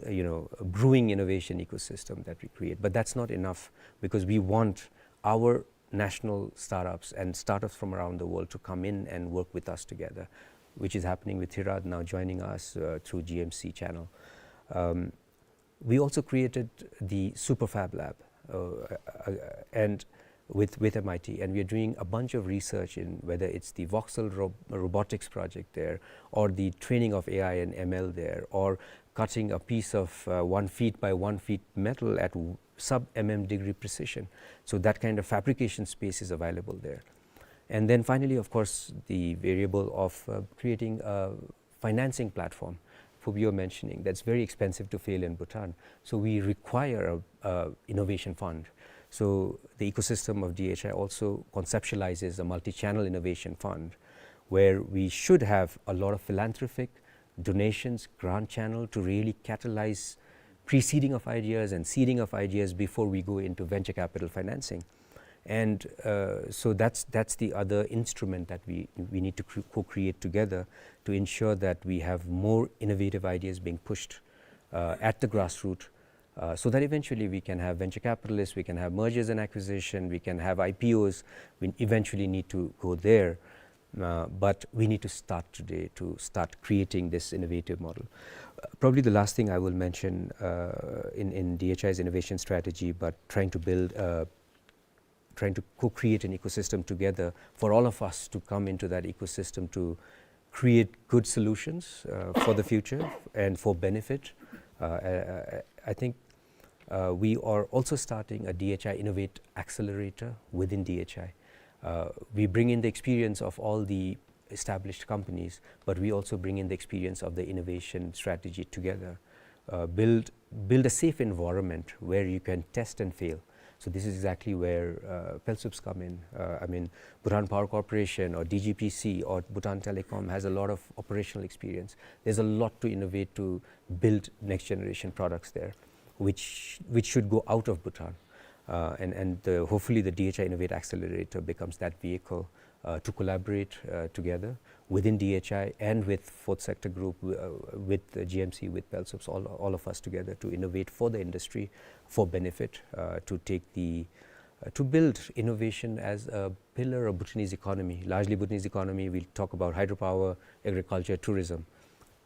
you know, brewing innovation ecosystem that we create. But that's not enough, because we want our national startups and startups from around the world to come in and work with us together, which is happening with Hirad now joining us uh, through G M C channel. Um, we also created the Superfab Lab, uh, uh, and with, with M I T, and we are doing a bunch of research in whether it's the voxel ro-, robotics project there, or the training of A I and M L there, or cutting a piece of uh, one feet by one feet metal at w-, sub M M degree precision. So that kind of fabrication space is available there. And then finally, of course, the variable of uh, creating a financing platform, Phubyo mentioning, that's very expensive to fail in Bhutan. So we require a, a innovation fund. So the ecosystem of D H I also conceptualizes a multi-channel innovation fund, where we should have a lot of philanthropic donations, grant channel to really catalyze pre-seeding of ideas and seeding of ideas before we go into venture capital financing. And uh, so that's, that's the other instrument that we, we need to cre-, co-create together to ensure that we have more innovative ideas being pushed uh, at the grassroots, uh, so that eventually we can have venture capitalists, we can have mergers and acquisition, we can have I P Os. We eventually need to go there. Uh, but we need to start today to start creating this innovative model. Uh, probably the last thing I will mention uh, in, in D H I's innovation strategy, but trying to build, uh, trying to co-create an ecosystem together for all of us to come into that ecosystem to create good solutions uh, for the future and for benefit. Uh, I, I- I think Uh, we are also starting a D H I Innovate Accelerator within D H I. Uh, we bring in the experience of all the established companies, but we also bring in the experience of the innovation strategy together. Uh, build, build a safe environment where you can test and fail. So this is exactly where, uh, PELSUPs come in. Uh, I mean, Bhutan Power Corporation or D G P C or Bhutan Telecom has a lot of operational experience. There's a lot to innovate to build next generation products there, which, which should go out of Bhutan. Uh, and, and the, hopefully the D H I Innovate Accelerator becomes that vehicle, uh, to collaborate, uh, together within D H I and with fourth sector group, uh, with the G M C, with PELSUPs, all, all of us together to innovate for the industry, for benefit, uh, to take the, uh, to build innovation as a pillar of Bhutanese economy. Largely Bhutanese economy, we talk about hydropower, agriculture, tourism.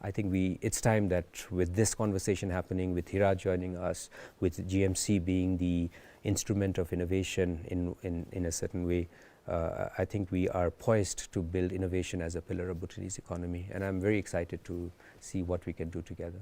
I think we, it's time that with this conversation happening, with Hira joining us, with G M C being the instrument of innovation in, in, in a certain way, uh, I think we are poised to build innovation as a pillar of Bhutanese economy, and I'm very excited to see what we can do together.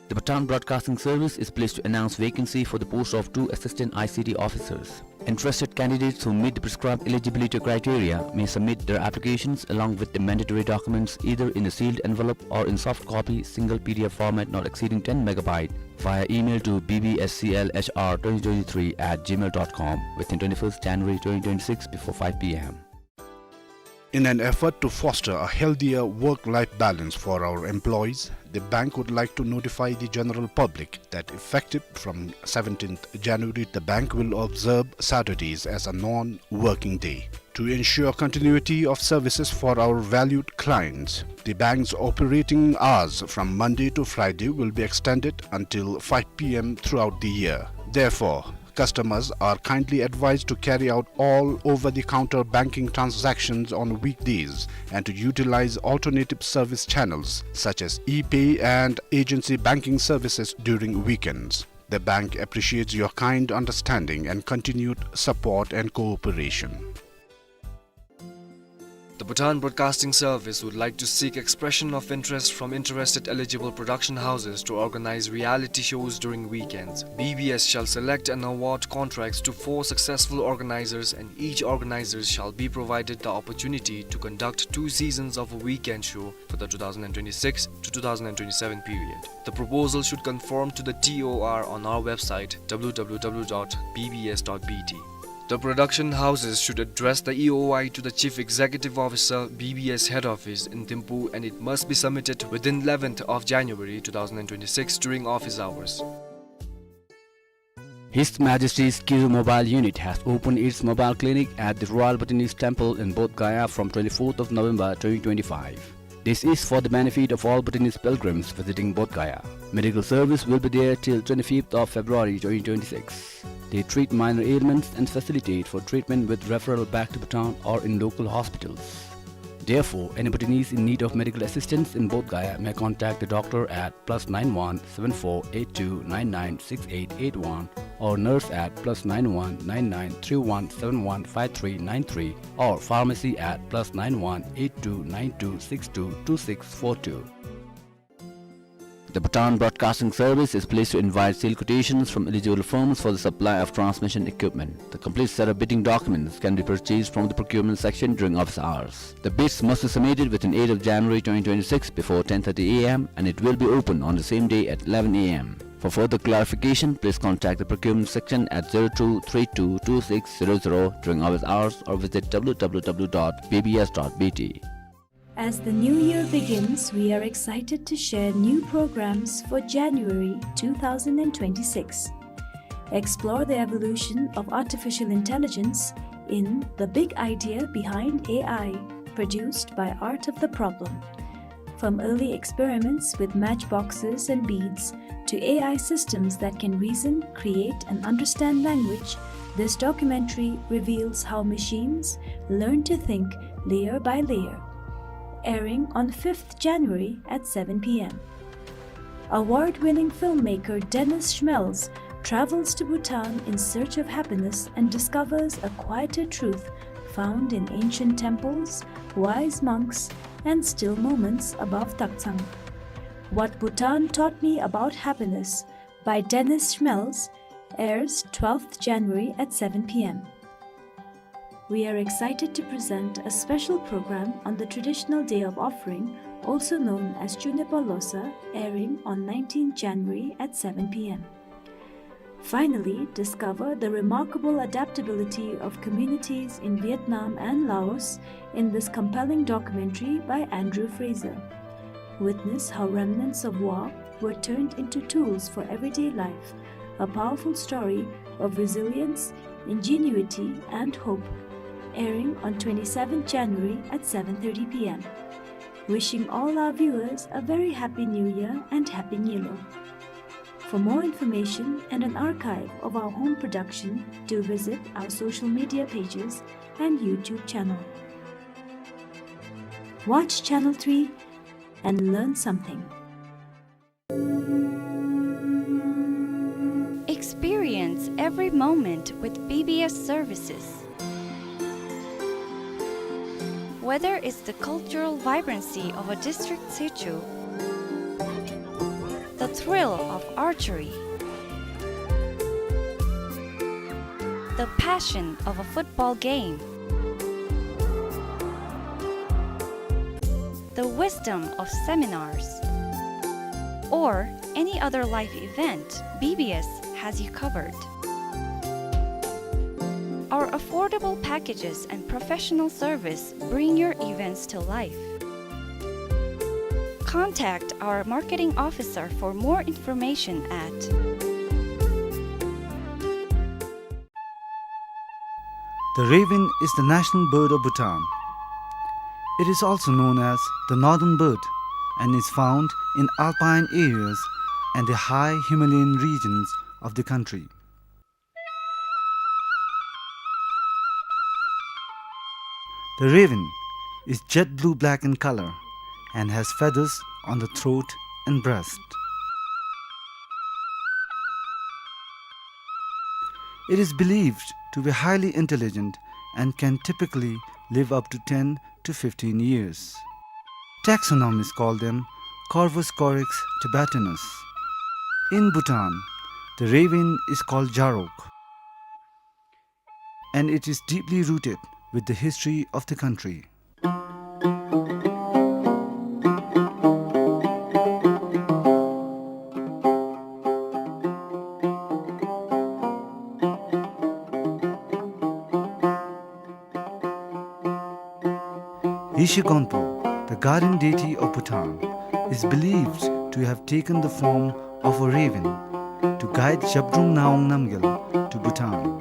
The Bhutan Broadcasting Service is pleased to announce vacancy for the post of two assistant I C T officers. Interested candidates who meet the prescribed eligibility criteria may submit their applications along with the mandatory documents either in a sealed envelope or in soft copy, single P D F format not exceeding ten megabyte, via email to B B S C L H R twenty twenty-three at gmail dot com within twenty-first January twenty twenty-six before five P M. In an effort to foster a healthier work-life balance for our employees, the bank would like to notify the general public that effective from seventeenth January, the bank will observe Saturdays as a non-working day. To ensure continuity of services for our valued clients, the bank's operating hours from Monday to Friday will be extended until five P M throughout the year. Therefore, customers are kindly advised to carry out all over-the-counter banking transactions on weekdays and to utilize alternative service channels such as e-pay and agency banking services during weekends. The bank appreciates your kind understanding and continued support and cooperation. The Bhutan Broadcasting Service would like to seek expression of interest from interested eligible production houses to organize reality shows during weekends. B B S shall select and award contracts to four successful organizers, and each organizer shall be provided the opportunity to conduct two seasons of a weekend show for the two thousand twenty-six to two thousand twenty-seven period. The proposal should conform to the T O R on our website, W W W dot B B S dot B T. The production houses should address the E O I to the Chief Executive Officer, B B S Head Office in Thimphu, and it must be submitted within eleventh of January two thousand twenty-six during office hours. His Majesty's Kizu Mobile Unit has opened its mobile clinic at the Royal Bhutanese Temple in Bodh Gaya from twenty-fourth of November twenty twenty-five. This is for the benefit of all Bhutanese pilgrims visiting Bodh Gaya. Medical service will be there till twenty-fifth of February twenty twenty-six. They treat minor ailments and facilitate for treatment with referral back to Bhutan or in local hospitals. Therefore, any Bhutanese in need of medical assistance in Bodh Gaya may contact the doctor at plus nine one seven four eight two nine nine six eight eight one or nurse at plus nine one nine nine three one seven one five three nine three or pharmacy at plus nine one eight two nine two six two two six four two. The Bhutan Broadcasting Service is pleased to invite sealed quotations from eligible firms for the supply of transmission equipment. The complete set of bidding documents can be purchased from the procurement section during office hours. The bids must be submitted within eighth of January twenty twenty-six before ten thirty A M, and it will be open on the same day at eleven A M. For further clarification, please contact the procurement section at zero two three two two six zero zero during office hours or visit W W W dot B B S dot B T. As the new year begins, we are excited to share new programs for January two thousand twenty-six. Explore the evolution of artificial intelligence in The Big Idea Behind A I, produced by Art of the Problem. From early experiments with matchboxes and beads to A I systems that can reason, create, and understand language, this documentary reveals how machines learn to think layer by layer. Airing on fifth January at seven P M. Award-winning filmmaker Dennis Schmelz travels to Bhutan in search of happiness and discovers a quieter truth found in ancient temples, wise monks, and Still Moments Above Taktsang. What Bhutan Taught Me About Happiness by Dennis Schmelz airs twelfth January at seven p.m. We are excited to present a special program on the traditional day of offering, also known as Chunepa Losa, airing on nineteenth January at seven p.m. Finally, discover the remarkable adaptability of communities in Vietnam and Laos in this compelling documentary by Andrew Fraser. Witness how remnants of war were turned into tools for everyday life, a powerful story of resilience, ingenuity, and hope. Airing on twenty-seventh January at seven thirty p.m. Wishing all our viewers a very happy New Year and Happy Nyilo. For more information and an archive of our home production, do visit our social media pages and YouTube channel. Watch Channel three and learn something. Experience every moment with B B S services. Whether it's the cultural vibrancy of a district situ, the thrill of archery, the passion of a football game, the wisdom of seminars, or any other life event, B B S has you covered. Our affordable packages and professional service bring your events to life. Contact our marketing officer for more information at The raven is the national bird of Bhutan. It is also known as the northern bird and is found in alpine areas and the high Himalayan regions of the country. The raven is jet blue-black in color and has feathers on the throat and breast. It is believed to be highly intelligent and can typically live up to ten to fifteen years. Taxonomists call them Corvus corax tibetanus. In Bhutan, the raven is called Jarok, and it is deeply rooted with the history of the country. Yeshe Gonpo, the guardian deity of Bhutan, is believed to have taken the form of a raven to guide Zhabdrung Ngawang Namgyal to Bhutan.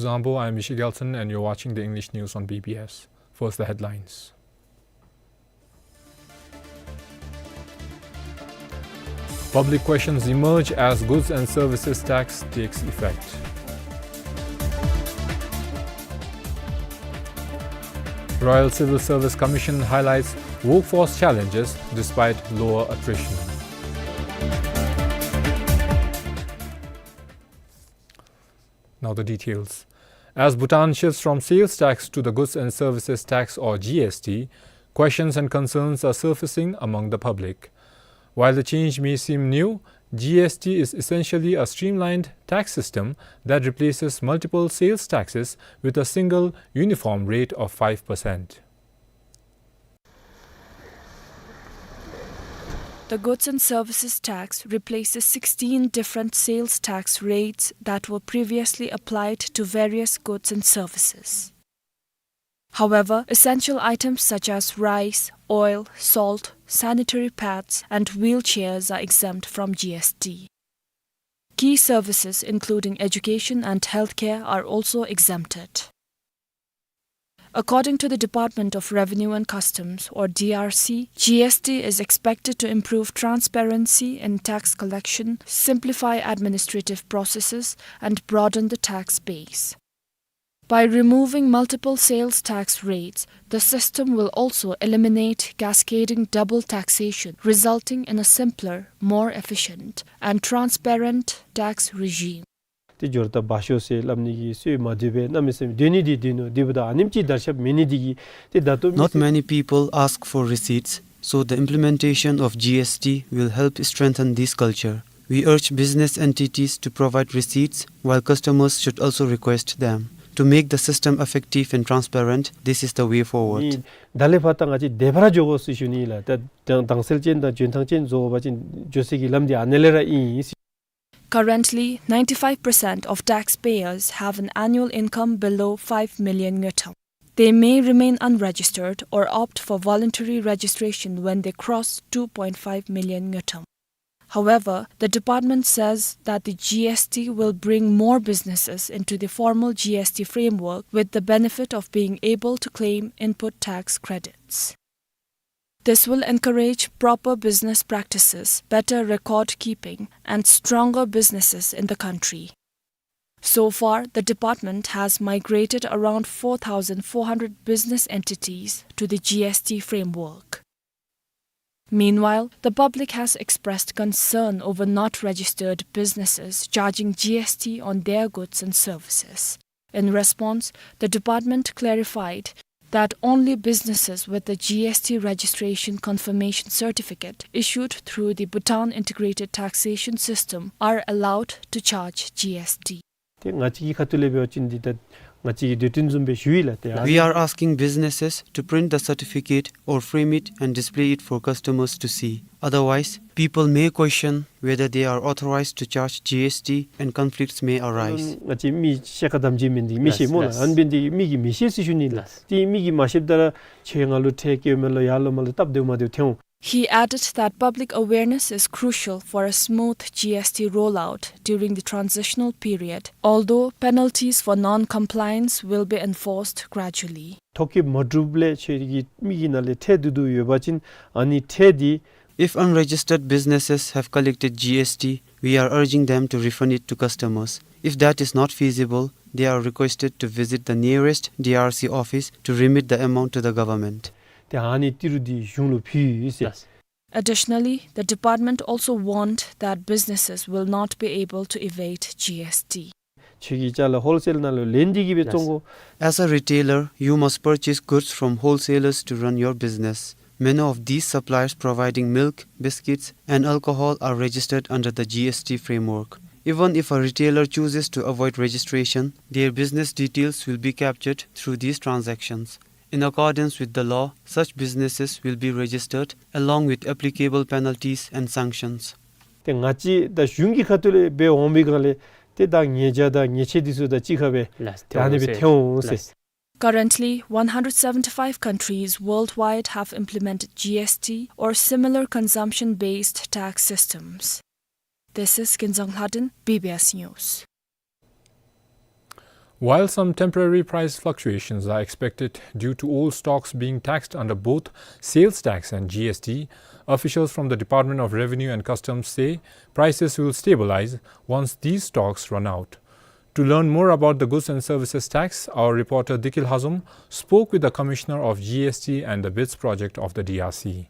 Zambo, I am Mishi Gelson, and you're watching the English news on B B S. First, the headlines. Public questions emerge as goods and services tax takes effect. Royal Civil Service Commission highlights workforce challenges despite lower attrition. Now the details. As Bhutan shifts from sales tax to the goods and services tax, or G S T, questions and concerns are surfacing among the public. While the change may seem new, G S T is essentially a streamlined tax system that replaces multiple sales taxes with a single uniform rate of five percent. The goods and services tax replaces sixteen different sales tax rates that were previously applied to various goods and services. However, essential items such as rice, oil, salt, sanitary pads, and wheelchairs are exempt from G S T. Key services including education and healthcare are also exempted. According to the Department of Revenue and Customs, or D R C, G S T is expected to improve transparency in tax collection, simplify administrative processes, and broaden the tax base. By removing multiple sales tax rates, the system will also eliminate cascading double taxation, resulting in a simpler, more efficient, and transparent tax regime. ཏེ་འབྱོར་དང་བ་ཤོ་ཟེར་སླབ་ནི་གི་སྲོལ་མ་འདུག་པས། གནམ་མེད་ས་མེད་སྡོད་ནི་འདི་སྡོད་ནུག། འདི་འབདཝ་ད་ཨ་ནེམ་ཅིག་དར་ཁྱབ་མེད་ནི་འདི་གིས་ཏེ་ད་ལྟོ་མི་Not སེར many people ask for receipts, so the implementation of G S T will help strengthen this culture. We urge business entities to provide receipts, while customers should also request them. To make the system effective and transparent, this is the way forward. ནི་ད་ལས་ཕར་ད་ང་བཅས་བདེ་བར་འགྱོ་དགོ་ཟེར་ཞུ་ནི་ལགས། ད་དང་དྭངས་གསལ་ཅན་དང་འཇོན་ཐང་ཅན་བཟོ་བ་ཅིན་འགྱོ་སའི་གི་ལམ་འདི་ཨ་ནཱ་ལས་ར་ཨིན། Currently, ninety-five percent of taxpayers have an annual income below five million ngultrum. They may remain unregistered or opt for voluntary registration when they cross two point five million ngultrum. However, the department says that the G S T will bring more businesses into the formal G S T framework with the benefit of being able to claim input tax credits. This will encourage proper business practices, better record keeping, and stronger businesses in the country. So far, the department has migrated around four thousand four hundred business entities to the G S T framework. Meanwhile, the public has expressed concern over not registered businesses charging G S T on their goods and services. In response, the department clarified that only businesses with a G S T registration confirmation certificate issued through the Bhutan Integrated Taxation System are allowed to charge G S T. ཏེ་ང་བཅས་ཀྱི་ཁ་ཐུག་ལས་འབད་བ་ཅིན་འདི་ད་ང་བཅས་ཀྱིས་འདོད་དོན་བཟུམ་སྦེ་ཞུ་ཡི་ལགས། ཏེ་ཨ་We are asking businesses to print the certificate or frame it and display it for customers to see. Otherwise, people may question whether they are authorized to charge G S T and conflicts may arise. ང་བཅས་མི་ཤེས་ཁ་དམ་བཅའ་མེན་འདི་མི་ཤེས་སྨོ་ལགས། ལགས། ཨ་ནི་འབད་ནི་འདི་གིས་མི་གིས་མི་ཤེས་ཟེར་ཞུ་ནི་ལགས། ལགས། ཏེ་མི་གིས་མ་ཤེསཔ་ད་ར་ཁྱོད་ང་ལུ་ཁྲལ་བཀལཝ་མས་ལོ་ཡར་ལོ་མར་ལོ་སྟབས་བདེཝ་མ་བདེཝ་ཐོན་འོང་། He added that public awareness is crucial for a smooth G S T rollout during the transitional period, although penalties for non-compliance will be enforced gradually. ཐོ་བཀོད་མ་གྲུབ་ལས་ཁྱོད་ཀྱིས་མི་གི་ནང་ལས་ཁྲལ་བསྡུ་བསྡུཝ་ཡོད་པ་ཅིན་ཨ་ནི་ཁྲལ་འདི If unregistered businesses have collected G S T, we are urging them to refund it to customers. If that is not feasible, they are requested to visit the nearest D R C office to remit the amount to the government. ཏེ་ཨ་ནི་ཏི་རུ་འདི་གཞུང་ལུ་ཕུལ་ཡི་ཟེར། Yes. Additionally, the department also warned that businesses will not be able to evade G S T. ཁྱོད་ཀྱིས་ཅ་ལ་ཧོལ་སེལ་ནང་ལུ་ལེན་ཏེ་གིས་སྦེ་བཙོང་དགོ། As a retailer, you must purchase goods from wholesalers to run your business. Many of these suppliers providing milk, biscuits, and alcohol are registered under the G S T framework. Even if a retailer chooses to avoid registration, their business details will be captured through these transactions. In accordance with the law, such businesses will be registered along with applicable penalties and sanctions. ཏེ་ང་བཅས་ད་གཞུང་གི་ཁ་ཐུག་ལས་འབད་འོང་པའི་སྒང་ལས་ཏེ་ད་ཉེས་བྱ་དང་ཉེས་ཆད་འདི་ཚུ་དང་གཅིག་ཁར་སྦེ་ལགས། ད་ཨ་ནི་སྦེ་ཐོན་འོང་ཟེར། ཐོན་འོང་ཟེར། ལགས། Currently, one hundred seventy-five countries worldwide have implemented G S T or similar consumption-based tax systems. This is Kinzang Lhadon, B B S News. While some temporary price fluctuations are expected due to old stocks being taxed under both sales tax and G S T, officials from the Department of Revenue and Customs say prices will stabilize once these stocks run out. To learn more about the goods and services tax, our reporter Dikil Hazom spoke with the Commissioner of G S T and the BIDS project of the D R C.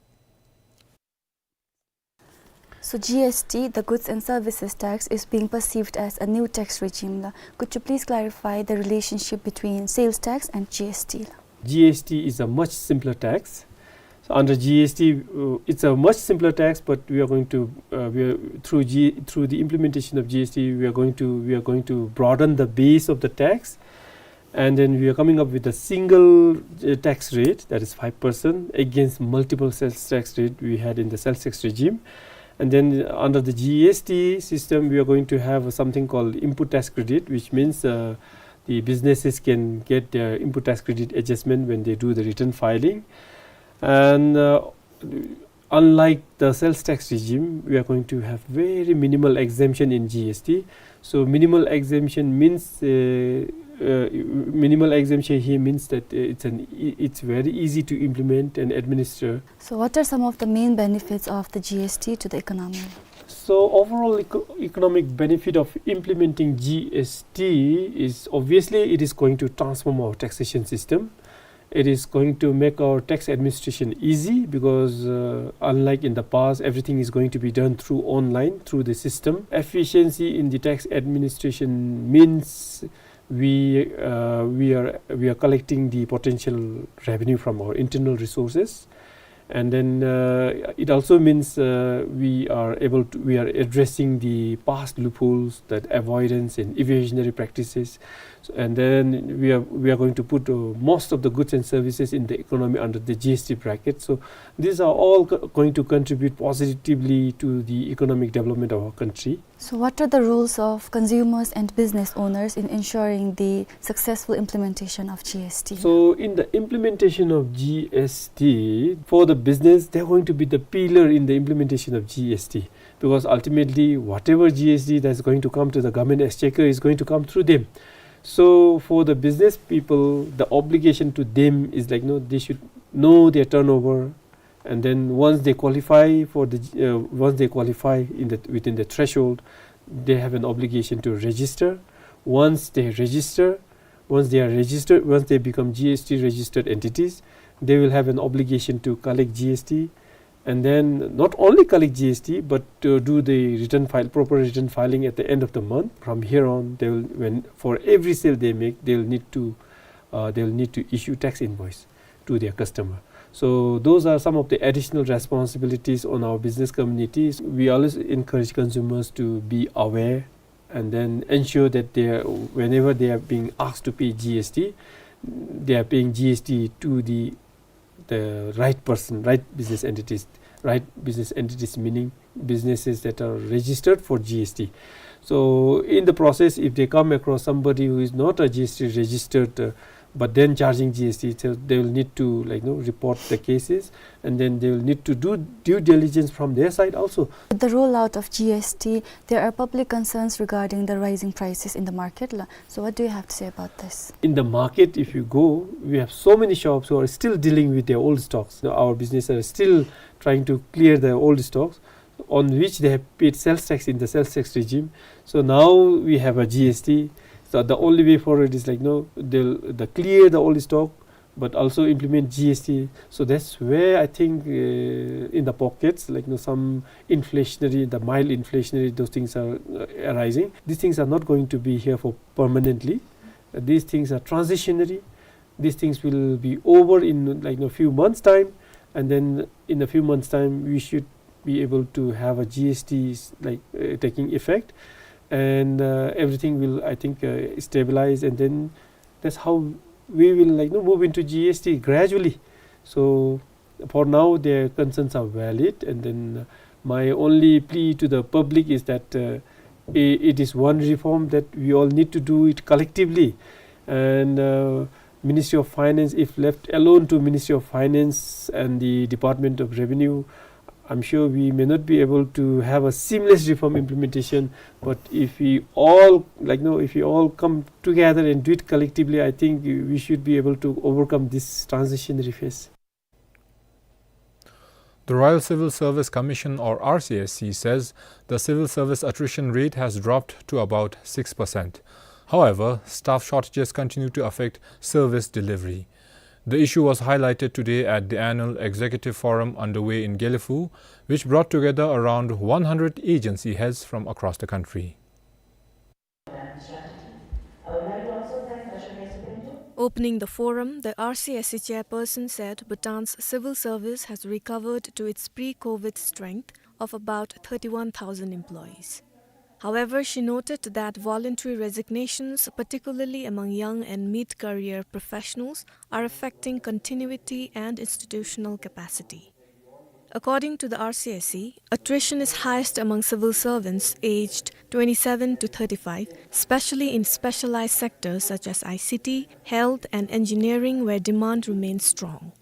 So G S T, the goods and services tax, is being perceived as a new tax regime la. Could you please clarify the relationship between sales tax and G S T la? G S T is a much simpler tax. So under G S T, uh, it's a much simpler tax, but we are going to, uh, we are, through G, through the implementation of G S T, we are going to, we are going to broaden the base of the tax, and then we are coming up with a single, uh, tax rate, that is five percent, against multiple sales tax rate we had in the sales tax regime. And then under the G S T system, we are going to have something called input tax credit, which means, uh, the businesses can get their input tax credit adjustment when they do the return filing. And, uh, unlike the sales tax regime, we are going to have very minimal exemption in G S T. So minimal exemption means, uh, uh, minimal exemption here means that, uh, it's an e- it's very easy to implement and administer. So what are some of the main benefits of the G S T to the economy? So overall eco- economic benefit of implementing G S T is, obviously, it is going to transform our taxation system. It is going to make our tax administration easy because, uh, unlike in the past, everything is going to be done through online, through the system. Efficiency in the tax administration means we, uh, we are, we are collecting the potential revenue from our internal resources. And then, uh, it also means, uh, we are able to, we are addressing the past loopholes, that avoidance and evasionary practices. So, and then we are, we are going to put, uh, most of the goods and services in the economy under the G S T bracket. So these are all co- going to contribute positively to the economic development of our country. So what are the roles of consumers and business owners in ensuring the successful implementation of G S T? So in the implementation of G S T, for the business, they're going to be the pillar in the implementation of G S T, because ultimately whatever G S T that's going to come to the government exchequer is going to come through them. So for the business people, the obligation to them is like, no, they should know their turnover, and then once they qualify for the, uh, once they qualify in the, within the threshold, they have an obligation to register. Once they register, once they are registered, once they become G S T registered entities, they will have an obligation to collect G S T, and then not only collect G S T, but to do the return file, proper return filing at the end of the month. From here on, they will, when, for every sale they make, they will need to, uh, they will need to issue tax invoice to their customer. So those are some of the additional responsibilities on our business communities. We always encourage consumers to be aware and then ensure that they are, whenever they are being asked to pay G S T, they are paying G S T to the, the right person, right business entities, right business entities meaning businesses that are registered for G S T. So in the process, if they come across somebody who is not a G S T registered, uh, but then charging G S T, so they will need to, like, you know, report the cases, and then they will need to do due diligence from their side also. With the rollout of G S T, there are public concerns regarding the rising prices in the market la. So what do you have to say about this? In the market, if you go, we have so many shops who are still dealing with their old stocks. You know, our business are still trying to clear their old stocks on which they have paid sales tax in the sales tax regime. So now we have a G S T. So the only way forward is, like, no, they'll, they clear the old stock, but also implement G S T. So that's where I think, uh, in the pockets, like, you know, some inflationary, the mild inflationary, those things are, uh, arising. These things are not going to be here for permanently. Uh, these things are transitionary. These things will be over in, like, you know, few months' time, and then in a few months' time, we should be able to have a G S T s-, like, uh, taking effect, and, uh, everything will, I think, uh, stabilize, and then that's how we will, like, you know, move into G S T gradually. So for now, their concerns are valid, and then, uh, my only plea to the public is that, uh, i- it is one reform that we all need to do it collectively, and, uh, Ministry of Finance, if left alone to Ministry of Finance and the Department of Revenue, I'm sure we may not be able to have a seamless reform implementation, but if we all, like, you know, if we all come together and do it collectively, I think we should be able to overcome this transitionary phase. The Royal Civil Service Commission, or R C S C, says the civil service attrition rate has dropped to about six percent. However, staff shortages continue to affect service delivery. The issue was highlighted today at the annual executive forum underway in Gelephu, which brought together around one hundred agency heads from across the country. Opening the forum, the R C S C chairperson said Bhutan's civil service has recovered to its pre-COVID strength of about thirty-one thousand employees. However, she noted that voluntary resignations, particularly among young and mid-career professionals, are affecting continuity and institutional capacity. According to the R C S C, attrition is highest among civil servants aged twenty-seven to thirty-five, especially in specialized sectors such as I C T, health, and engineering, where demand remains strong.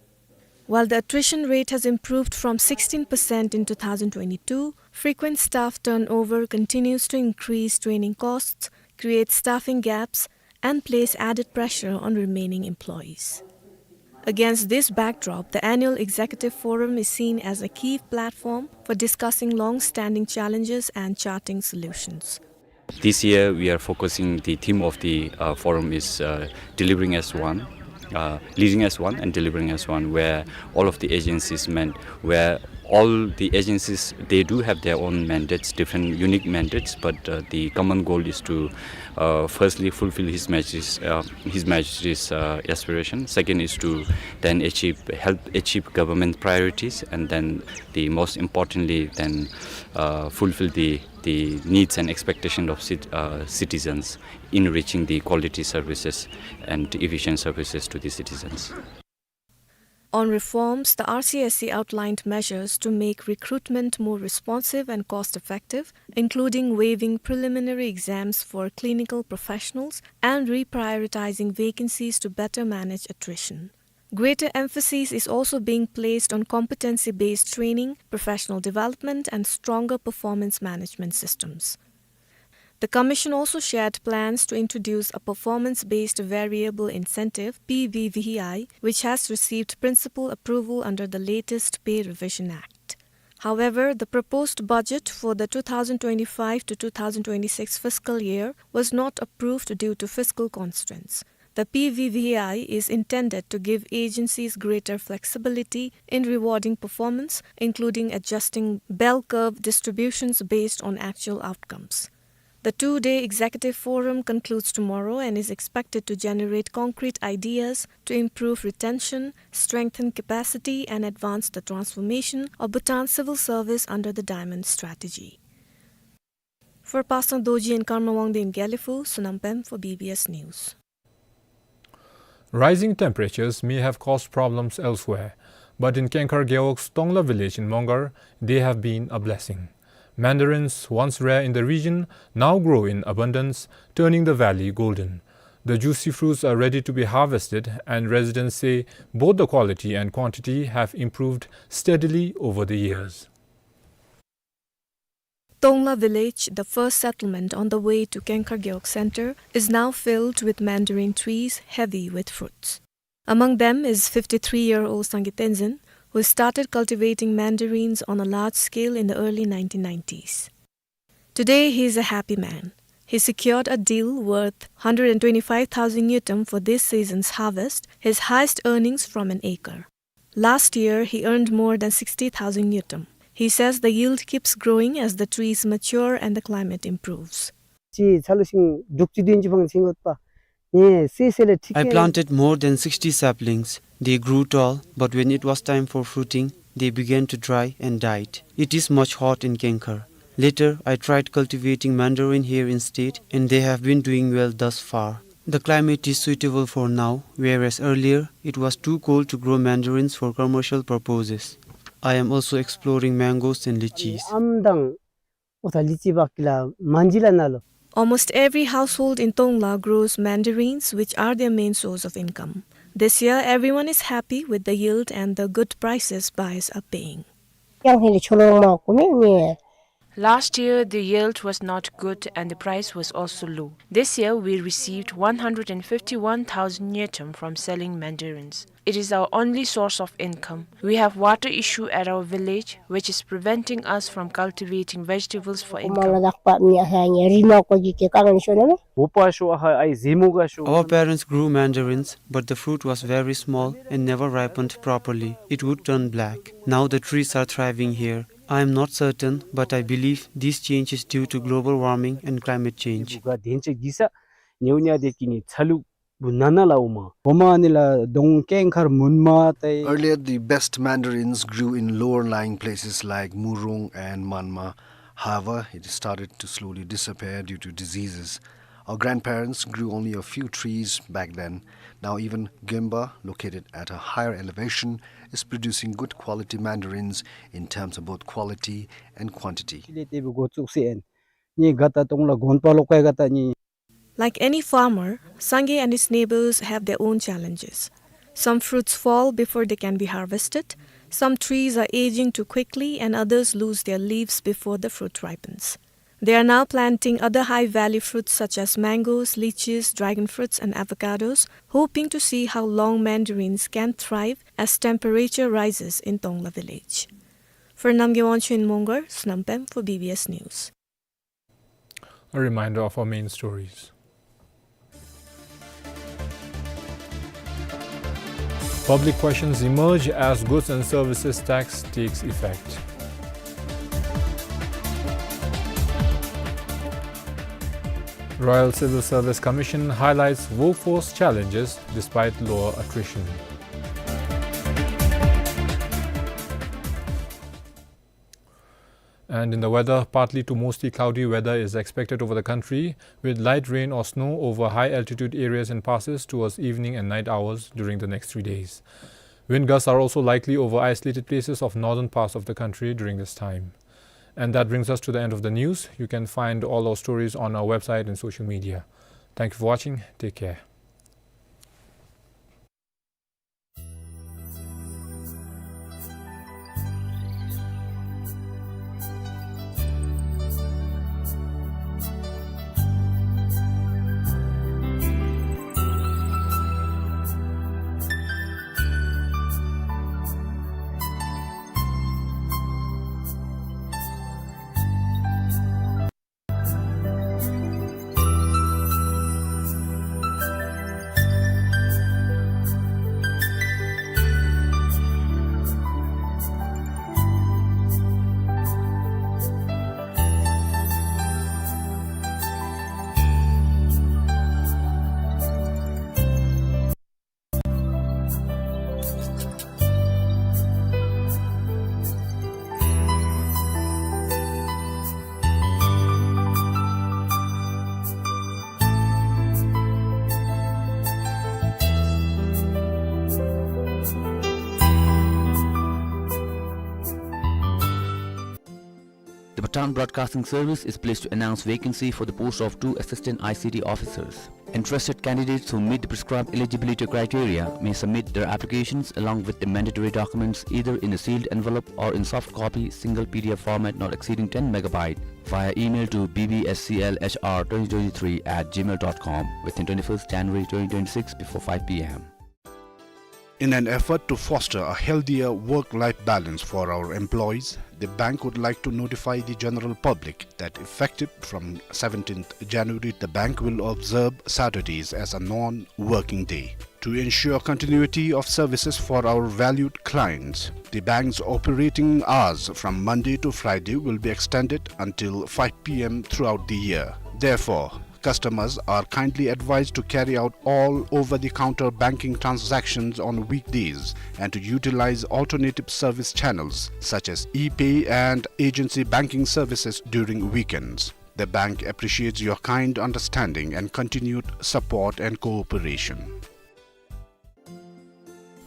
While the attrition rate has improved from sixteen percent in two thousand twenty-two, frequent staff turnover continues to increase training costs, create staffing gaps, and place added pressure on remaining employees. Against this backdrop, the annual executive forum is seen as a key platform for discussing long-standing challenges and charting solutions. This year, we are focusing, the theme of the, uh, forum is, uh, delivering as one, uh, leading as one and delivering as one, where all of the agencies meant, where all the agencies, they do have their own mandates, different unique mandates, but, uh, the common goal is to, uh, firstly fulfill His Majesty's, uh, His Majesty's, uh, aspiration. Second is to then achieve, help achieve government priorities, and then the most importantly, then, uh, fulfill the, the needs and expectation of cit-, uh, citizens in reaching the quality services and efficient services to the citizens. On reforms, the R C S C outlined measures to make recruitment more responsive and cost-effective, including waiving preliminary exams for clinical professionals and reprioritizing vacancies to better manage attrition. Greater emphasis is also being placed on competency-based training, professional development, and stronger performance management systems. The Commission also shared plans to introduce a performance-based variable incentive, P V V I, which has received principal approval under the latest Pay Revision Act. However, the proposed budget for the two thousand twenty-five to two thousand twenty-six fiscal year was not approved due to fiscal constraints. The P V V I is intended to give agencies greater flexibility in rewarding performance, including adjusting bell curve distributions based on actual outcomes. The two-day executive forum concludes tomorrow and is expected to generate concrete ideas to improve retention, strengthen capacity, and advance the transformation of Bhutan civil service under the Diamond Strategy. For Pasang Dorji and Karma Wangdi in Gelephu, Sonam Pem for B B S News. Rising temperatures may have caused problems elsewhere, but in Kengkhar Gewog's Tongla village in Mongar, they have been a blessing. Mandarins, once rare in the region, now grow in abundance, turning the valley golden. The juicy fruits are ready to be harvested, and residents say both the quality and quantity have improved steadily over the years. Tongla village, the first settlement on the way to Kengkhar Gewog Center, is now filled with mandarin trees heavy with fruits. Among them is fifty-three-year-old Sangay Tenzin, who started cultivating mandarins on a large scale in the early nineteen nineties. Today, he is a happy man. He secured a deal worth hundred and twenty-five thousand ngultrum for this season's harvest, his highest earnings from an acre. Last year, he earned more than sixty thousand ngultrum. He says the yield keeps growing as the trees mature and the climate improves. ཅིག་ཚ་ལུ་ཤིང་དྲུག་ཅུ་བདུན་ཅུ་ཕང་ཕྱིན་ཡོད་པ། ངས་བསད་བསད་ལས་ཁྲིག་I ཁེ། Planted more than sixty saplings. They grew tall, but when it was time for fruiting, they began to dry and died. It is much hot in Kengkhar. Later, I tried cultivating mandarin here instead, and they have been doing well thus far. The climate is suitable for now, whereas earlier it was too cold to grow mandarins for commercial purposes. I am also exploring mangoes and lychees. ཨམ་དང་འོ་ད་ལི་ཅི་བག་གི་ལ་མན་ཇི་ལ་ན་ལོ། Almost every household in Tongla grows mandarins, which are their main source of income. This year, everyone is happy with the yield and the good prices buyers are paying. ཡང་ཧེ་ལེ་ཆོ་ལོང་མ་ཀུ་མེ་ནི། Last year, the yield was not good and the price was also low. This year, we received one hundred and fifty-one thousand ngultrum from selling mandarins. It is our only source of income. We have water issue at our village, which is preventing us from cultivating vegetables for income. ཀོ་མ་ལ་དག་པ་མི་ཨ་ཧ་ནི་རི་མ་ཀོ་ཇི་ཀེ་ཀ་ངན་ཤོ་ན་མེ། བོ་པ་ཤོ་ཨ་ཧ་ཨའི་ཟེ་མོ་ག་ཤོ། Our parents grew mandarins, but the fruit was very small and never ripened properly. It would turn black. Now the trees are thriving here. I am not certain, but I believe this change is due to global warming and climate change. བུ་ག་དེན་ཅེ་གི་ས་ཉེའུ་ཉ་དེ་ཀི་ནི་ཚ་ལུ་བུ་ན་ན་ལ་འོ་མ། འོ་མ་ནི་ལ་དོང་ཀེང་ཁར་མུན་མ་ཏེ། Earlier, the best mandarins grew in lower-lying places like Murung and Manma. However, it started to slowly disappear due to diseases. Our grandparents grew only a few trees back then. Now even Gemba, located at a higher elevation, is producing good quality mandarins in terms of both quality and quantity. ཅི་ལེ་ཏེ་བུ་གོ་ཙུགས་སེ་ཨན། ནི་ག་ཏ་དོང་ལ་གོན་པ་ལོ་ཀའི་ག་ཏ་ནི། Like any farmer, Sangay and his neighbors have their own challenges. Some fruits fall before they can be harvested, some trees are aging too quickly, and others lose their leaves before the fruit ripens. They are now planting other high-value fruits such as mangoes, lychees, dragon fruits, and avocados, hoping to see how long mandarins can thrive as temperature rises in Tongla village. For Namgay Wangchuk in Mongar, Snampem for B B S News. A reminder of our main stories. Public questions emerge as goods and services tax takes effect. Royal Civil Service Commission highlights workforce challenges despite lower attrition. And in the weather, partly to mostly cloudy weather is expected over the country, with light rain or snow over high-altitude areas and passes towards evening and night hours during the next three days. Wind gusts are also likely over isolated places of northern parts of the country during this time. And that brings us to the end of the news. You can find all our stories on our website and social media. Thank you for watching. Take care. The Bhutan Broadcasting Service is pleased to announce vacancy for the post of two assistant I C T officers. Interested candidates who meet the prescribed eligibility criteria may submit their applications along with the mandatory documents either in a sealed envelope or in soft copy, single P D F format not exceeding ten megabyte, via email to B B S C L H R twenty twenty-three at gmail dot com within twenty-first January twenty twenty-six before five P M. In an effort to foster a healthier work-life balance for our employees, the bank would like to notify the general public that effective from seventeenth January, the bank will observe Saturdays as a non-working day. To ensure continuity of services for our valued clients, the bank's operating hours from Monday to Friday will be extended until five P M throughout the year. Therefore, customers are kindly advised to carry out all over-the-counter banking transactions on weekdays and to utilize alternative service channels such as e-pay and agency banking services during weekends. The bank appreciates your kind understanding and continued support and cooperation.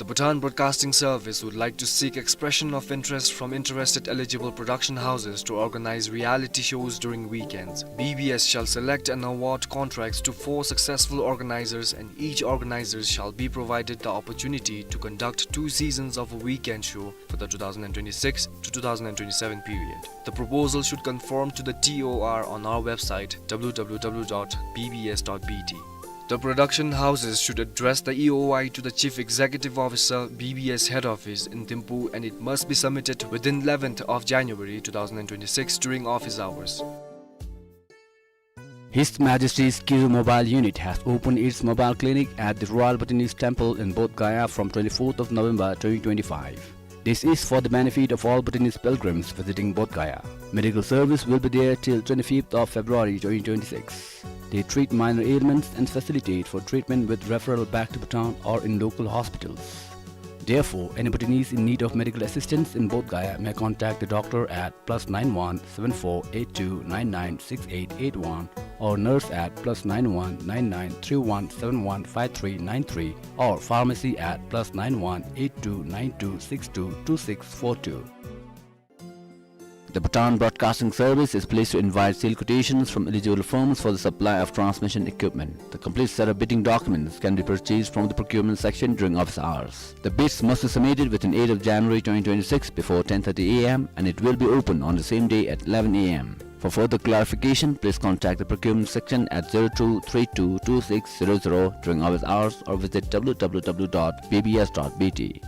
The Bhutan Broadcasting Service would like to seek expression of interest from interested eligible production houses to organize reality shows during weekends. B B S shall select and award contracts to four successful organizers, and each organizer shall be provided the opportunity to conduct two seasons of a weekend show for the two thousand twenty-six to two thousand twenty-seven period. The proposal should conform to the T O R on our website, W W W dot B B S dot B T. The production houses should address the E O I to the Chief Executive Officer, B B S Head Office in Thimphu, and it must be submitted within eleventh of January two thousand twenty-six during office hours. His Majesty's Kizu Mobile Unit has opened its mobile clinic at the Royal Bhutanese Temple in Bodh Gaya from twenty-fourth of November twenty twenty-five. This is for the benefit of all Bhutanese pilgrims visiting Bodh Gaya. Medical service will be there till twenty-fifth of February twenty twenty-six. They treat minor ailments and facilitate for treatment with referral back to Bhutan or in local hospitals. Therefore, any Bhutanese in need of medical assistance in Bodh Gaya may contact the doctor at plus nine one seven four eight two nine nine six eight eight one or nurse at plus nine one nine nine three one seven one five three nine three or pharmacy at plus nine one eight two nine two six two two six four two. The Bhutan Broadcasting Service is pleased to invite sale quotations from eligible firms for the supply of transmission equipment. The complete set of bidding documents can be purchased from the procurement section during office hours. The bids must be submitted within eighth of January twenty twenty-six before ten thirty A M, and it will be open on the same day at eleven A M. For further clarification, please contact the procurement section at zero two three two two six zero zero during office hours or visit W W W dot B B S dot B T.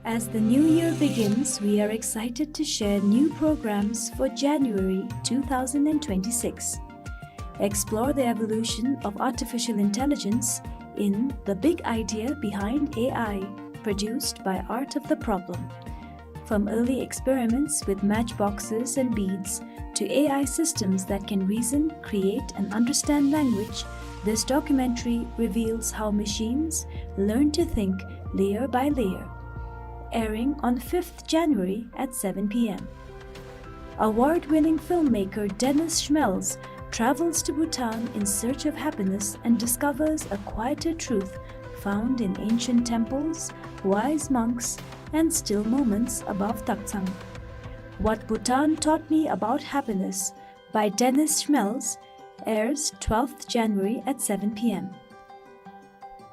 As the new year begins, we are excited to share new programs for January two thousand twenty-six. Explore the evolution of artificial intelligence in The Big Idea Behind A I, produced by Art of the Problem. From early experiments with matchboxes and beads to A I systems that can reason, create, and understand language, this documentary reveals how machines learn to think layer by layer. Airing on fifth January at seven P M. Award-winning filmmaker Dennis Schmelz travels to Bhutan in search of happiness and discovers a quieter truth found in ancient temples, wise monks, and still moments above Taktsang. What Bhutan Taught Me About Happiness by Dennis Schmelz airs twelfth January at seven P M.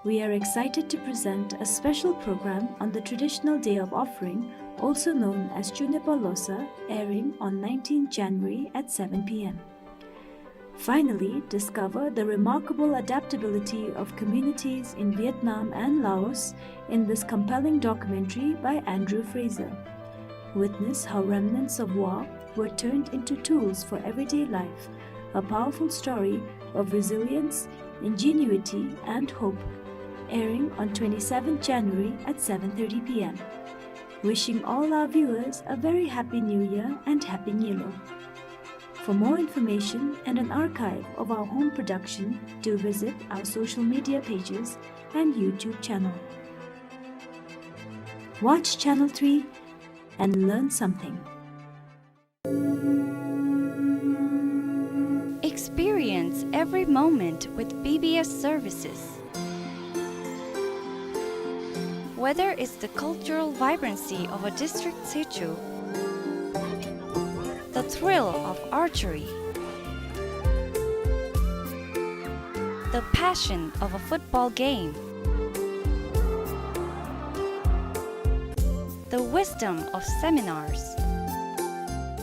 We are excited to present a special program on the traditional day of offering, also known as Chunepa Losa, airing on nineteenth January at seven P M. Finally, discover the remarkable adaptability of communities in Vietnam and Laos in this compelling documentary by Andrew Fraser. Witness how remnants of war were turned into tools for everyday life, a powerful story of resilience, ingenuity, and hope. Airing on twenty-seventh January at seven thirty P M. Wishing all our viewers a very happy New Year and Happy Nyilo. For more information and an archive of our home production, do visit our social media pages and YouTube channel. Watch Channel three and learn something. Experience every moment with B B S services. Whether it's the cultural vibrancy of a district situ, the thrill of archery, the passion of a football game, the wisdom of seminars,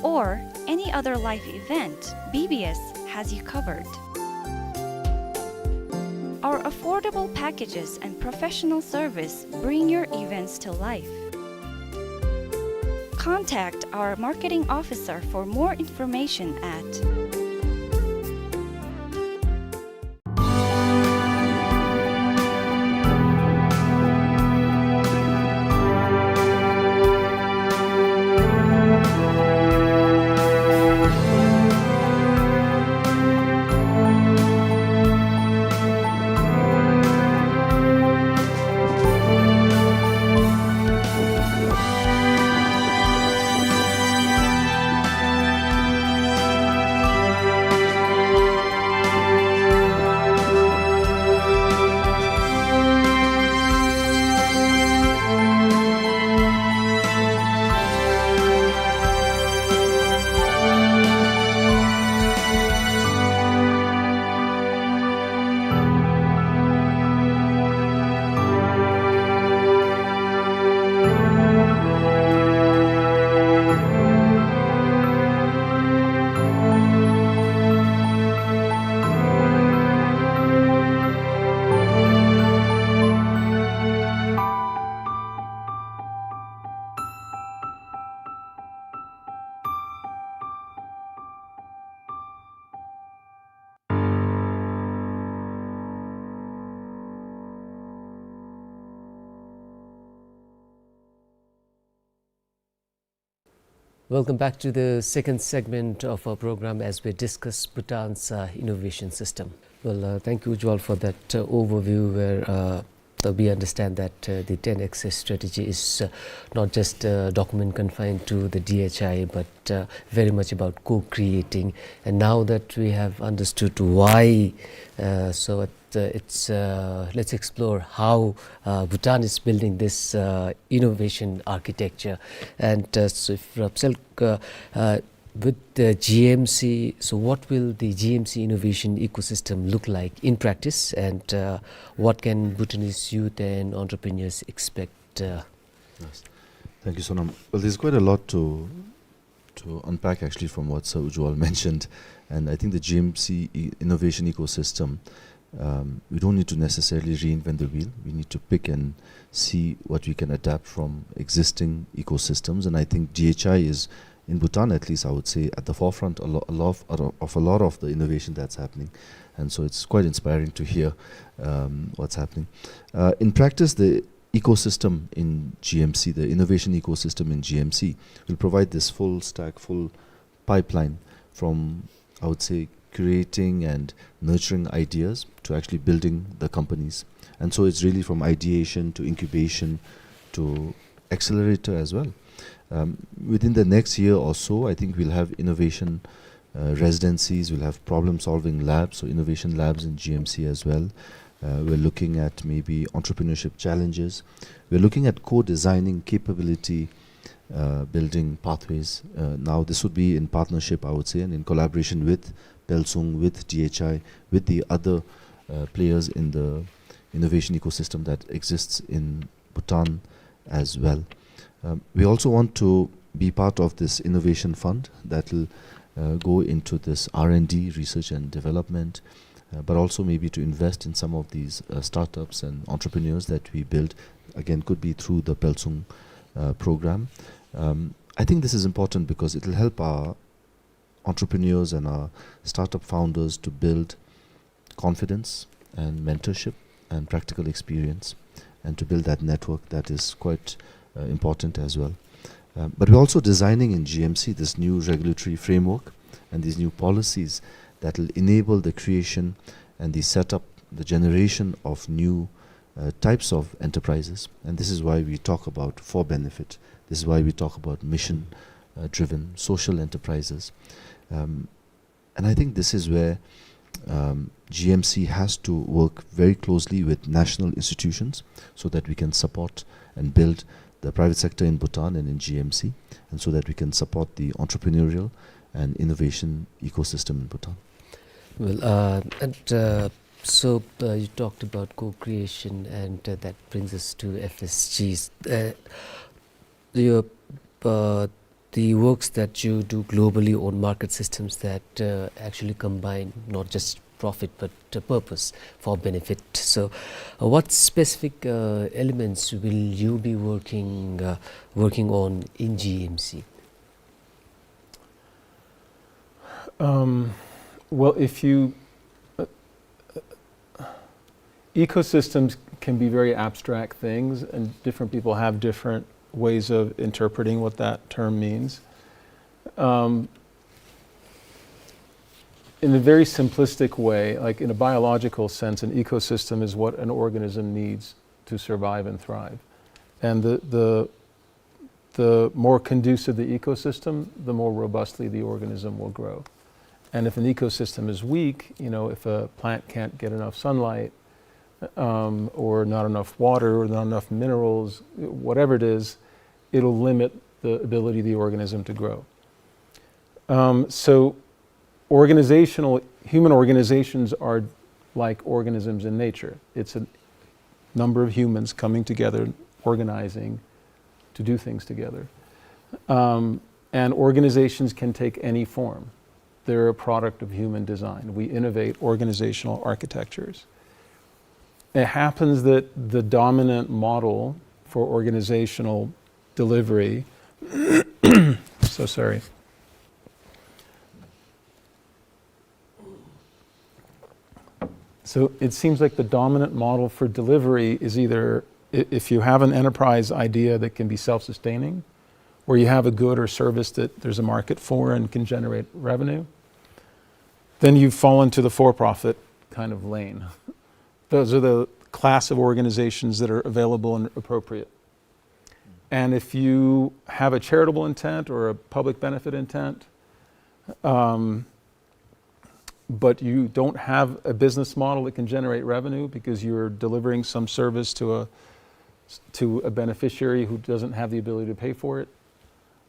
or any other life event, B B S has you covered. Our affordable packages and professional service bring your events to life. Contact our marketing officer for more information at Welcome back to the second segment of our program as we discuss Bhutan's uh, innovation system. Well, uh, thank you, Ujwal, for that uh, overview where uh, that we understand that uh, the ten X strategy is uh, not just a document confined to the D H I, but uh, very much about co-creating. And now that we have understood why, uh, so it, uh, it's uh, let's explore how uh, Bhutan is building this uh, innovation architecture. And uh, so, if Rapsel, uh, uh, with the G M C, so what will the G M C innovation ecosystem look like in practice, and uh, what can Bhutanese youth and entrepreneurs expect? Uh, Yes. Thank you, Sonam. Well, there's quite a lot to to unpack actually from what Sir Ujwal mentioned, and I think the G M C e- innovation ecosystem, um, we don't need to necessarily reinvent the wheel. We need to pick and see what we can adapt from existing ecosystems, and I think D H I is, in Bhutan at least, I would say, at the forefront a lo- a lot of, of a lot of the innovation that's happening, and so it's quite inspiring to hear um, what's happening. Uh, in practice, the ecosystem in G M C, the innovation ecosystem in G M C, will provide this full stack, full pipeline from, I would say, creating and nurturing ideas to actually building the companies. And so it's really from ideation to incubation to accelerator as well. Um, within the next year or so, I think we'll have innovation uh, residencies, we'll have problem solving labs, so innovation labs in G M C as well. Uh, we're looking at maybe entrepreneurship challenges. We're looking at co-designing capability uh, building pathways. Uh, now, this would be in partnership, I would say, and in collaboration with Pelsung, with D H I, with the other uh, players in the innovation ecosystem that exists in Bhutan as well. Um, we also want to be part of this innovation fund that will uh, go into this R and D, research and development, uh, but also maybe to invest in some of these uh, startups and entrepreneurs that we build. Again, could be through the Pelsung uh, program. Um, I think this is important because it will help our entrepreneurs and our startup founders to build confidence and mentorship and practical experience, and to build that network that is quite uh, important as well. Um, but we're also designing in G M C this new regulatory framework and these new policies that will enable the creation and the setup, the generation of new uh, types of enterprises. And this is why we talk about for benefit. This is why we talk about mission uh, driven social enterprises. Um, and I think this is where um, G M C has to work very closely with national institutions so that we can support and build the private sector in Bhutan and in G M C, and so that we can support the entrepreneurial and innovation ecosystem in Bhutan. Well, uh, and uh, so uh, you talked about co-creation, and uh, that brings us to F S Gs. Uh, your, uh, the works that you do globally on market systems that uh, actually combine not just profit but uh, purpose for benefit. So, uh, what specific uh, elements will you be working uh, working on in G M C? Um, well, if you uh, ecosystems can be very abstract things, and different people have different ways of interpreting what that term means. Um, in a very simplistic way, like in a biological sense, an ecosystem is what an organism needs to survive and thrive. And the, the, the more conducive the ecosystem, the more robustly the organism will grow. And if an ecosystem is weak, you know, if a plant can't get enough sunlight, um, or not enough water, or not enough minerals, whatever it is, it'll limit the ability of the organism to grow. Um, so organizational, human organizations are like organisms in nature. It's a number of humans coming together, organizing to do things together. Um, and organizations can take any form. They're a product of human design. We innovate organizational architectures. It happens that the dominant model for organizational delivery, so sorry. So it seems like the dominant model for delivery is either i- if you have an enterprise idea that can be self-sustaining, where you have a good or service that there's a market for and can generate revenue, then you fall into the for-profit kind of lane. Those are the class of organizations that are available and appropriate. And if you have a charitable intent or a public benefit intent, um, but you don't have a business model that can generate revenue because you're delivering some service to a, to a beneficiary who doesn't have the ability to pay for it,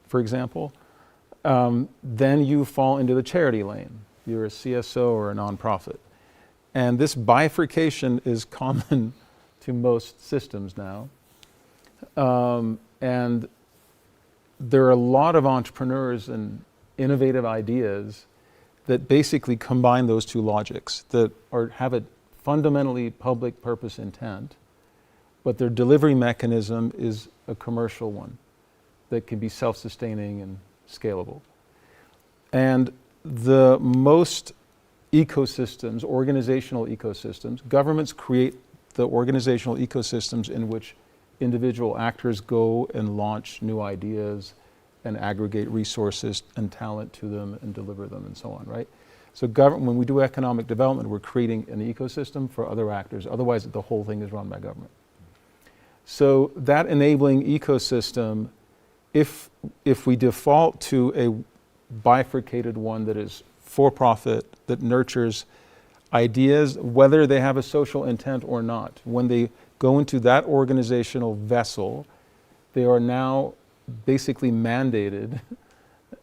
for example, um, then you fall into the charity lane. You're a C S O or a nonprofit. And this bifurcation is common to most systems now. Um, and there are a lot of entrepreneurs and innovative ideas that basically combine those two logics, that are, have a fundamentally public purpose intent, but their delivery mechanism is a commercial one that can be self-sustaining and scalable. And the most ecosystems, organizational ecosystems, governments create the organizational ecosystems in which individual actors go and launch new ideas and aggregate resources and talent to them and deliver them and so on, right? So govern-, when we do economic development, we're creating an ecosystem for other actors. Otherwise, the whole thing is run by government. So that enabling ecosystem, if, if we default to a bifurcated one that is for-profit, that nurtures ideas, whether they have a social intent or not, when they go into that organizational vessel, they are now basically mandated,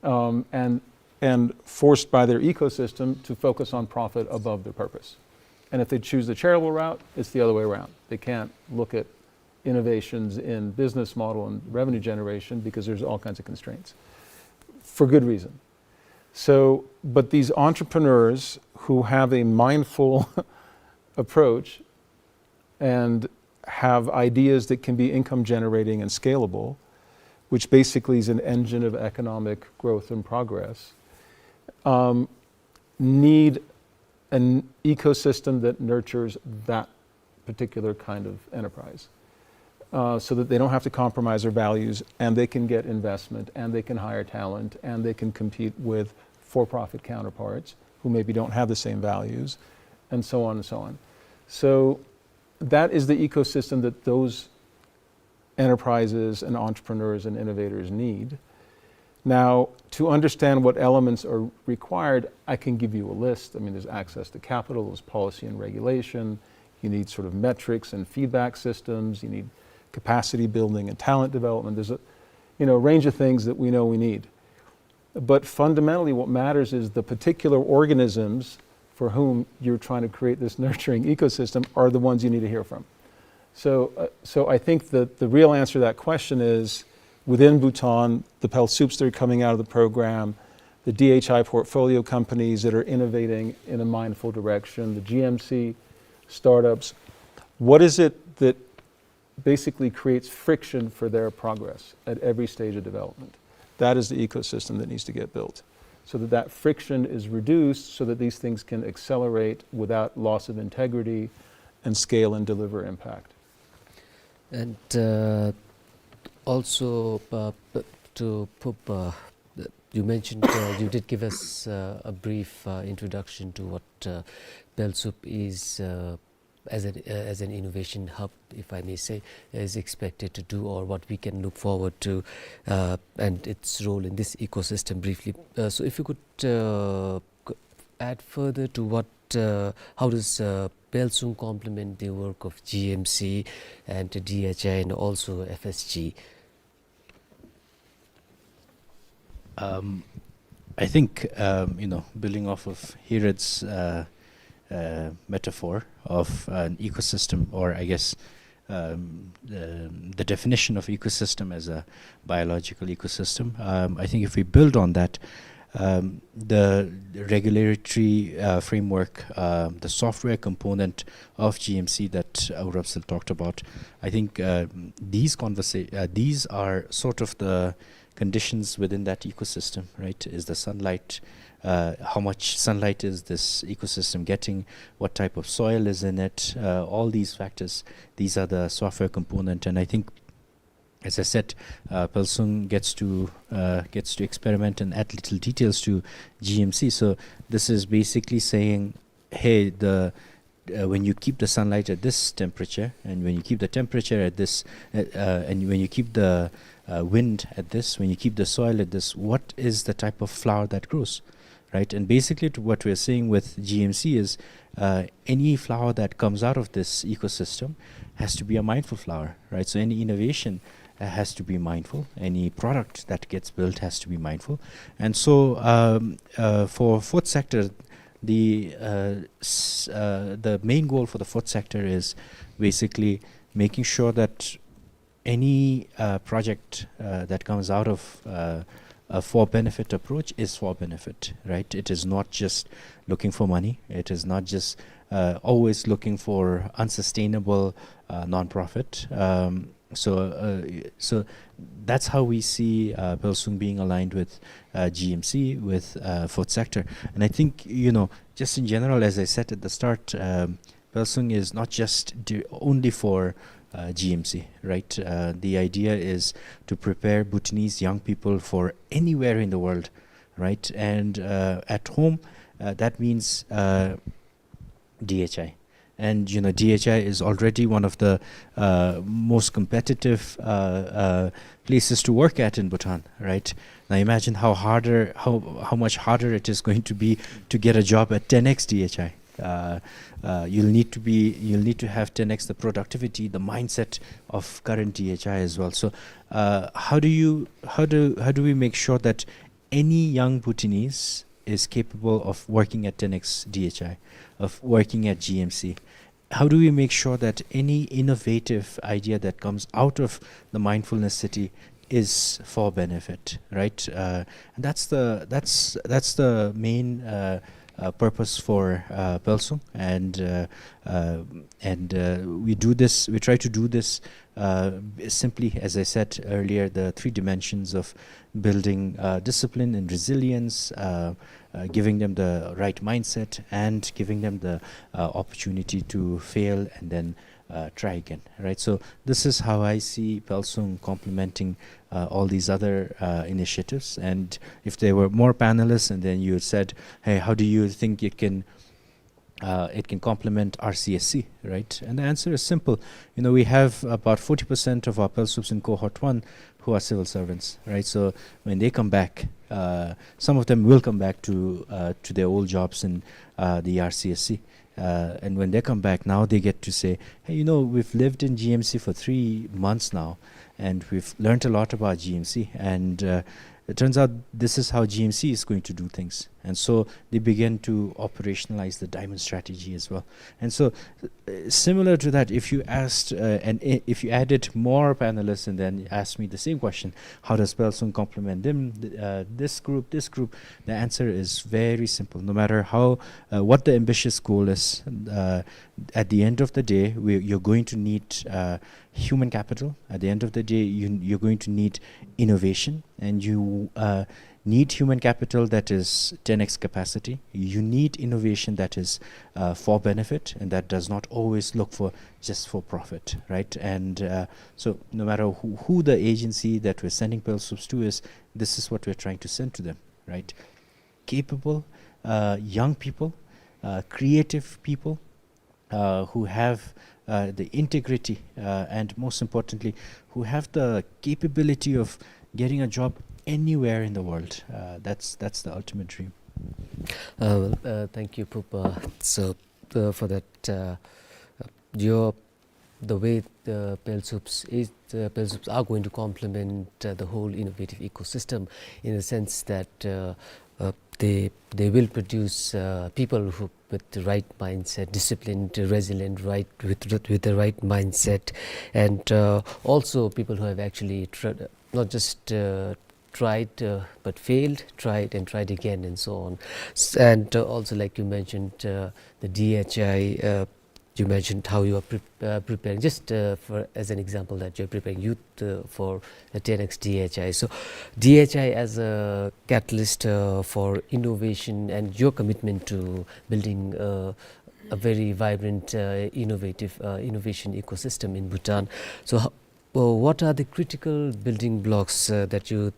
um, and, and forced by their ecosystem to focus on profit above their purpose. And if they choose the charitable route, it's the other way around. They can't look at innovations in business model and revenue generation because there's all kinds of constraints, for good reason. So, but these entrepreneurs who have a mindful approach and have ideas that can be income generating and scalable, which basically is an engine of economic growth and progress, um, need an ecosystem that nurtures that particular kind of enterprise, uh, so that they don't have to compromise their values and they can get investment and they can hire talent and they can compete with for-profit counterparts who maybe don't have the same values, and so on and so on. So that is the ecosystem that those enterprises and entrepreneurs and innovators need. Now, to understand what elements are required, I can give you a list. I mean, there's access to capital, there's policy and regulation. You need sort of metrics and feedback systems. You need capacity building and talent development. There's a, you know, range of things that we know we need. But fundamentally, what matters is the particular organisms for whom you're trying to create this nurturing ecosystem are the ones you need to hear from. So, uh, so I think that the real answer to that question is, within Bhutan, the PELSUPs that are coming out of the program, the D H I portfolio companies that are innovating in a mindful direction, the G M C startups, what is it that basically creates friction for their progress at every stage of development? That is the ecosystem that needs to get built, so that that friction is reduced, so that these things can accelerate without loss of integrity and scale and deliver impact. And, uh, also, uh, p-, to p-, uh, you mentioned, uh, you did give us, uh, a brief, uh, introduction to what, uh, PELSUP is, uh, as an, uh, as an innovation hub, if I may say, is expected to do, or what we can look forward to, uh, and its role in this ecosystem briefly. Uh, so if you could, uh, c-, add further to what, uh, how does, uh, PELSUP complement the work of G M C and D H I and also F S G? Um, I think, um, you know, building off of Hirad's, uh, uh, metaphor of an ecosystem, or I guess, um, the, the definition of ecosystem as a biological ecosystem, um, I think if we build on that, um, the regulatory, uh, framework, uh, the software component of G M C that, uh, Urapsil talked about, I think, uh, these conversa-, uh, these are sort of the conditions within that ecosystem, right? Is the sunlight, uh, how much sunlight is this ecosystem getting? What type of soil is in it? Uh, all these factors, these are the software component. And I think as I said, uh, Pelsung gets to, uh, gets to experiment and add little details to G M C. So this is basically saying, hey, the, uh, when you keep the sunlight at this temperature, and when you keep the temperature at this, uh, uh, and when you keep the, uh, wind at this, when you keep the soil at this, what is the type of flower that grows, right? And basically, to what we're saying with G M C is, uh, any flower that comes out of this ecosystem has to be a mindful flower, right? So any innovation, uh, has to be mindful. Any product that gets built has to be mindful. And so, um, uh, for fourth sector, the, uh, s-, uh, the main goal for the fourth sector is basically making sure that any, uh, project, uh, that comes out of, uh, a for benefit approach is for benefit, right? It is not just looking for money. It is not just, uh, always looking for unsustainable, uh, non-profit. Um, so, uh, so that's how we see, uh, Pelsung being aligned with, uh, G M C, with, uh, fourth sector. And I think, you know, just in general, as I said at the start, um, Pelsung is not just di-, only for, uh, G M C, right? Uh, the idea is to prepare Bhutanese young people for anywhere in the world, right? And, uh, at home, uh, that means, uh, D H I. And, you know, D H I is already one of the, uh, most competitive, uh, uh, places to work at in Bhutan, right? Now imagine how harder, how, how much harder it is going to be to get a job at ten X D H I. Uh, uh, you'll need to be, you'll need to have ten X the productivity, the mindset of current D H I as well. So, uh, how do you, how do, how do we make sure that any young Bhutanese is capable of working at ten X D H I, of working at G M C? How do we make sure that any innovative idea that comes out of the mindfulness city is for benefit, right? Uh, and that's the, that's, that's the main, uh, uh, purpose for, uh, Pelsung, and, uh, uh, and, uh, we do this, we try to do this, uh, simply, as I said earlier, the three dimensions of building, uh, discipline and resilience, uh, uh, giving them the right mindset, and giving them the, uh, opportunity to fail and then, uh, try again, right? So this is how I see Pelsung complementing, uh, all these other, uh, initiatives. And if there were more panelists, and then you said, "Hey, how do you think it can, uh, it can complement R C S C, right?" And the answer is simple. You know, we have about forty percent of our Pelsups in cohort one who are civil servants, right? So when they come back, uh, some of them will come back to, uh, to their old jobs in, uh, the R C S C. Uh, and when they come back, now they get to say, "Hey, you know, we've lived in G M C for three months now, and we've learned a lot about G M C. And, uh, it turns out this is how G M C is going to do things." And so they begin to operationalize the diamond strategy as well. And so, uh, similar to that, if you asked, uh, and i-, if you added more panelists and then asked me the same question, "How does Pelsung complement them, th-, uh, this group, this group?" The answer is very simple. No matter how, uh, what the ambitious goal is, uh, at the end of the day, we, you're going to need, uh, human capital. At the end of the day, you, you're going to need innovation, and you, uh, need human capital that is ten X capacity. You need innovation that is, uh, for benefit and that does not always look for just for profit, right? And, uh, so no matter who, who the agency that we're sending Pelsups to is, this is what we're trying to send to them, right? Capable, uh, young people, uh, creative people, uh, who have, uh, the integrity, uh, and most importantly, who have the capability of getting a job anywhere in the world. Uh, that's, that's the ultimate dream. Uh, well, uh, thank you, Phuba. So, uh, for that, uh, uh, your, the way the Pelsups is, uh, Pelsups are going to complement, uh, the whole innovative ecosystem, in the sense that, uh, uh, they, they will produce, uh, people who, with the right mindset, disciplined, resilient, right, with, with, with the right mindset, and, uh, also people who have actually tr-, not just, uh, tried, uh, but failed, tried and tried again, and so on. S-, and, uh, also, like you mentioned, uh, the D H I, uh, you mentioned how you are pre-, uh, preparing, just, uh, for, as an example, that you're preparing youth, uh, for the ten X D H I. So D H I as a catalyst, uh, for innovation and your commitment to building, uh, a very vibrant, uh, innovative, uh, innovation ecosystem in Bhutan. So ho-, Well, what are the critical building blocks uh, that you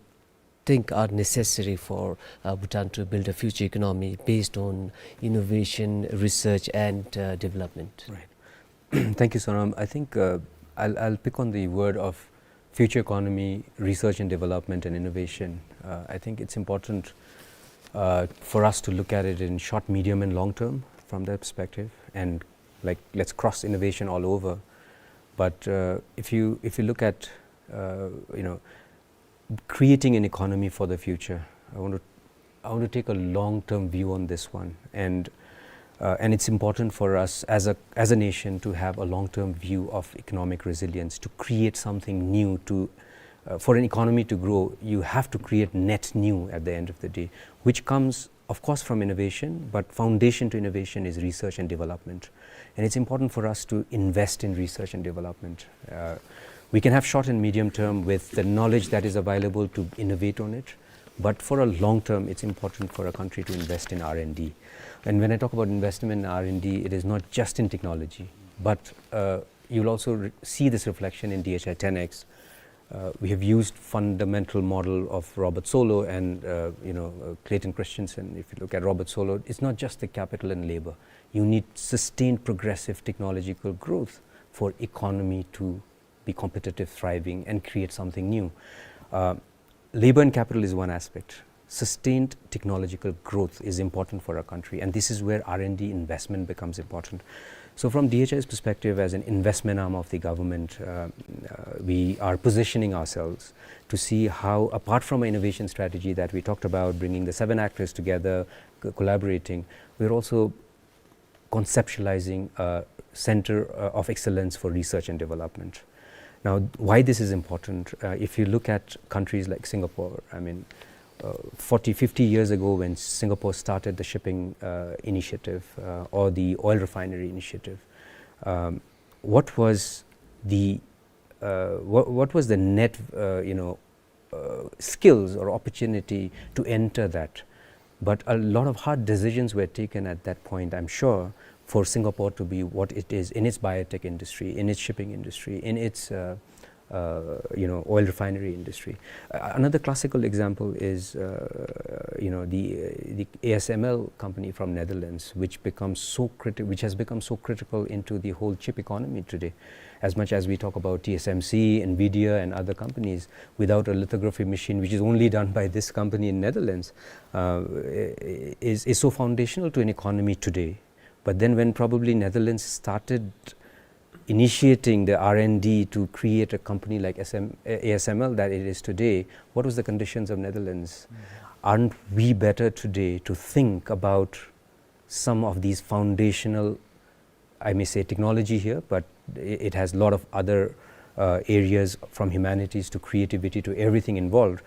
think are necessary for uh, Bhutan to build a future economy based on innovation, research, and uh, development? Right. Thank you, Sonam. I think uh, I'll, I'll pick on the word of future economy, research and development, and innovation. Uh, I think it's important uh, for us to look at it in short, medium, and long term from that perspective, and like, let's cross innovation all over. But uh, if you if you look at uh, you know creating an economy for the future, I want to I want to take a long-term view on this one, and uh, and it's important for us as a as a nation to have a long-term view of economic resilience, to create something new. To uh, for an economy to grow, you have to create net new at the end of the day, which comes, of course, from innovation, but foundation to innovation is research and development. And it's important for us to invest in research and development. Uh, we can have short and medium term with the knowledge that is available to innovate on it, but for a long term, it's important for a country to invest in R and D. And when I talk about investment in R and D, it is not just in technology, but uh, you'll also re- see this reflection in D H I ten X. Uh, we have used fundamental model of Robert Solow and uh, you know uh, Clayton Christensen. If you look at Robert Solow, it's not just the capital and labor. You need sustained progressive technological growth for economy to be competitive, thriving, and create something new. Uh, labor and capital is one aspect. Sustained technological growth is important for our country, and this is where R and D investment becomes important. So, from D H I's perspective, as an investment arm of the government, uh, uh, we are positioning ourselves to see how, apart from an innovation strategy that we talked about, bringing the seven actors together, c- collaborating, we're also conceptualizing a center uh, of excellence for research and development. Now, why this is important? Uh, if you look at countries like Singapore, I mean, uh, forty, fifty years ago, when Singapore started the shipping uh, initiative uh, or the oil refinery initiative, um, what was the uh, what, what was the net uh, you know uh, skills or opportunity to enter that? But a lot of hard decisions were taken at that point, I'm sure, for Singapore to be what it is in its biotech industry, in its shipping industry, in its uh, uh, you know oil refinery industry. Uh, another classical example is uh, you know the uh, the A S M L company from Netherlands, which becomes so critical, which has become so critical into the whole chip economy today. As much as we talk about T S M C, Nvidia, and other companies, without a lithography machine, which is only done by this company in Netherlands, uh, is is so foundational to an economy today. But then, when probably Netherlands started initiating the R and D to create a company like S M, A S M L that it is today, what was the conditions of Netherlands? Aren't we better today to think about some of these foundational, I may say, technology here, but i- it has a lot of other uh, areas, from humanities to creativity to everything involved.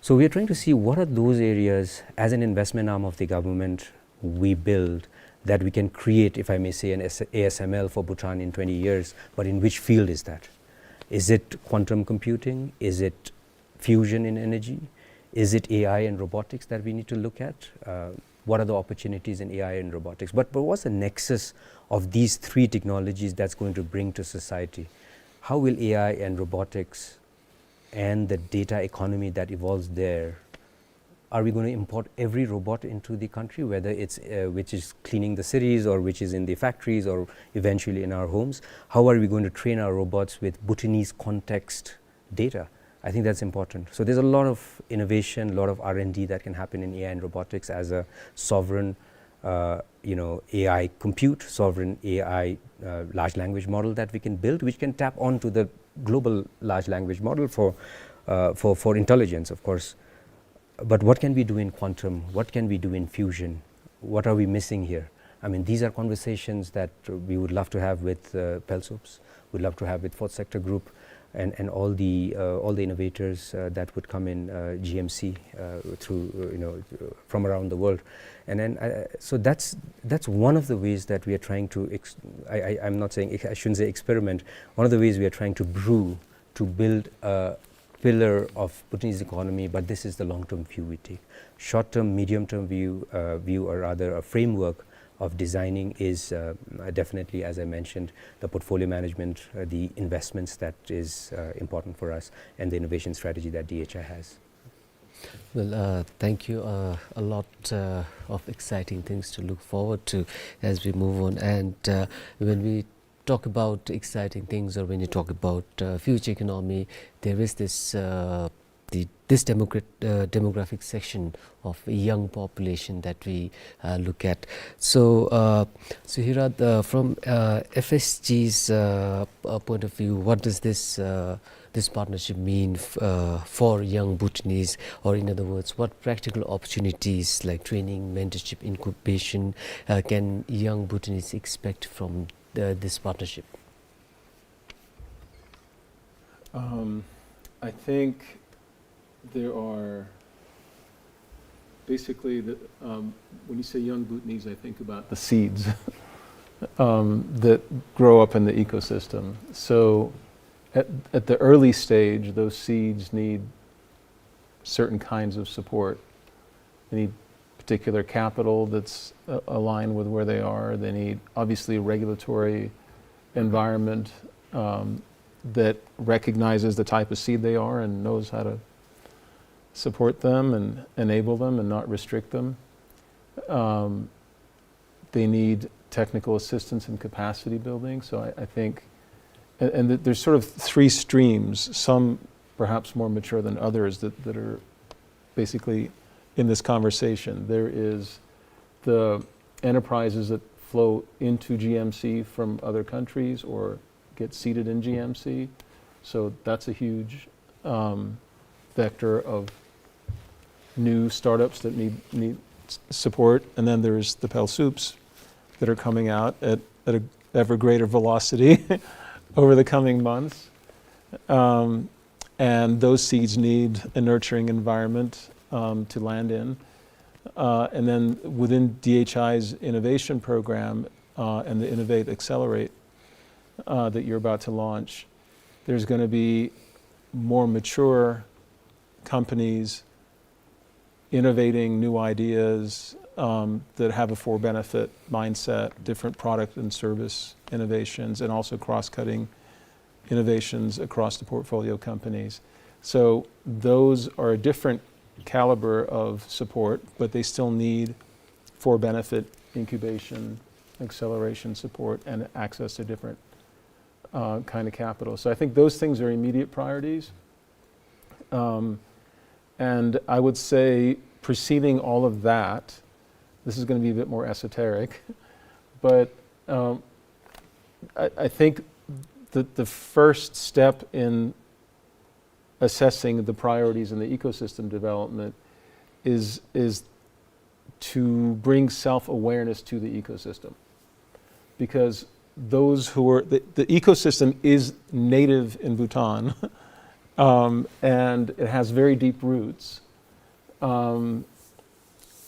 So we are trying to see what are those areas as an investment arm of the government we build that we can create, if I may say, an S- A S M L for Bhutan in twenty years, but in which field is that? Is it quantum computing? Is it fusion in energy? Is it A I and robotics that we need to look at? Uh, what are the opportunities in A I and robotics? But, but what's the nexus of these three technologies that's going to bring to society? How will A I and robotics and the data economy that evolves there, are we going to import every robot into the country, whether it's uh, which is cleaning the cities or which is in the factories or eventually in our homes? How are we going to train our robots with Bhutanese context data? I think that's important. So there's a lot of innovation, a lot of R and D that can happen in A I and robotics as a sovereign, uh, you know, A I compute, sovereign A I uh, large language model that we can build, which can tap onto the global large language model for, uh, for, for intelligence, of course. But what can we do in quantum? What can we do in fusion? What are we missing here? I mean, these are conversations that we would love to have with uh, PELSOPS, we'd love to have with Fourth Sector Group, and, and all the uh, all the innovators uh, that would come in uh, G M C uh, through uh, you know uh, from around the world, and then uh, so that's that's one of the ways that we are trying to. Ex- I, I I'm not saying ex- I shouldn't say experiment. One of the ways we are trying to brew to build a pillar of Bhutanese economy, but this is the long-term view we take. Short-term, medium-term view, uh, view, or rather a framework, of designing is, uh, uh, definitely, as I mentioned, the portfolio management, uh, the investments that is, uh, important for us, and the innovation strategy that D H I has. Well, uh, thank you. Uh, a lot, uh, of exciting things to look forward to as we move on. And, uh, when we talk about exciting things, or when you talk about, uh, future economy, there is this, uh, the, this democrat-, uh, demographic section of a young population that we, uh, look at. So, uh, so Hira, uh, from, uh, F S G's, uh, uh, point of view, what does this, uh, this partnership mean f-, uh, for young Bhutanese, or in other words, what practical opportunities like training, mentorship, incubation, uh, can young Bhutanese expect from the, this partnership? Um, I think there are basically the, um, when you say young Bhutanese, I think about the seeds, um, that grow up in the ecosystem. So at, at the early stage, those seeds need certain kinds of support. They need particular capital that's, uh, aligned with where they are. They need, obviously, a regulatory environment, um, that recognizes the type of seed they are and knows how to support them and enable them and not restrict them. Um, they need technical assistance and capacity building. So I, I think, and, and th-, there's sort of three streams, some perhaps more mature than others, that, that are basically in this conversation. There is the enterprises that flow into G M C from other countries or get seeded in G M C. So that's a huge, um, vector of new startups that need, need s-, support. And then there's the Pelsoups that are coming out at, at a ever greater velocity over the coming months. Um, and those seeds need a nurturing environment, um, to land in. Uh, and then within D H I's innovation program, uh, and the Innovate Accelerate, uh, that you're about to launch, there's gonna be more mature companies innovating new ideas, um, that have a for-benefit mindset, different product and service innovations, and also cross-cutting innovations across the portfolio companies. So those are a different caliber of support, but they still need for-benefit incubation, acceleration support, and access to different, uh, kind of capital. So I think those things are immediate priorities. Um, and I would say preceding all of that, this is gonna be a bit more esoteric, but, um, I, I think the, the first step in assessing the priorities in the ecosystem development is, is to bring self-awareness to the ecosystem. Because those who are, the, the ecosystem is native in Bhutan, um, and it has very deep roots. Um,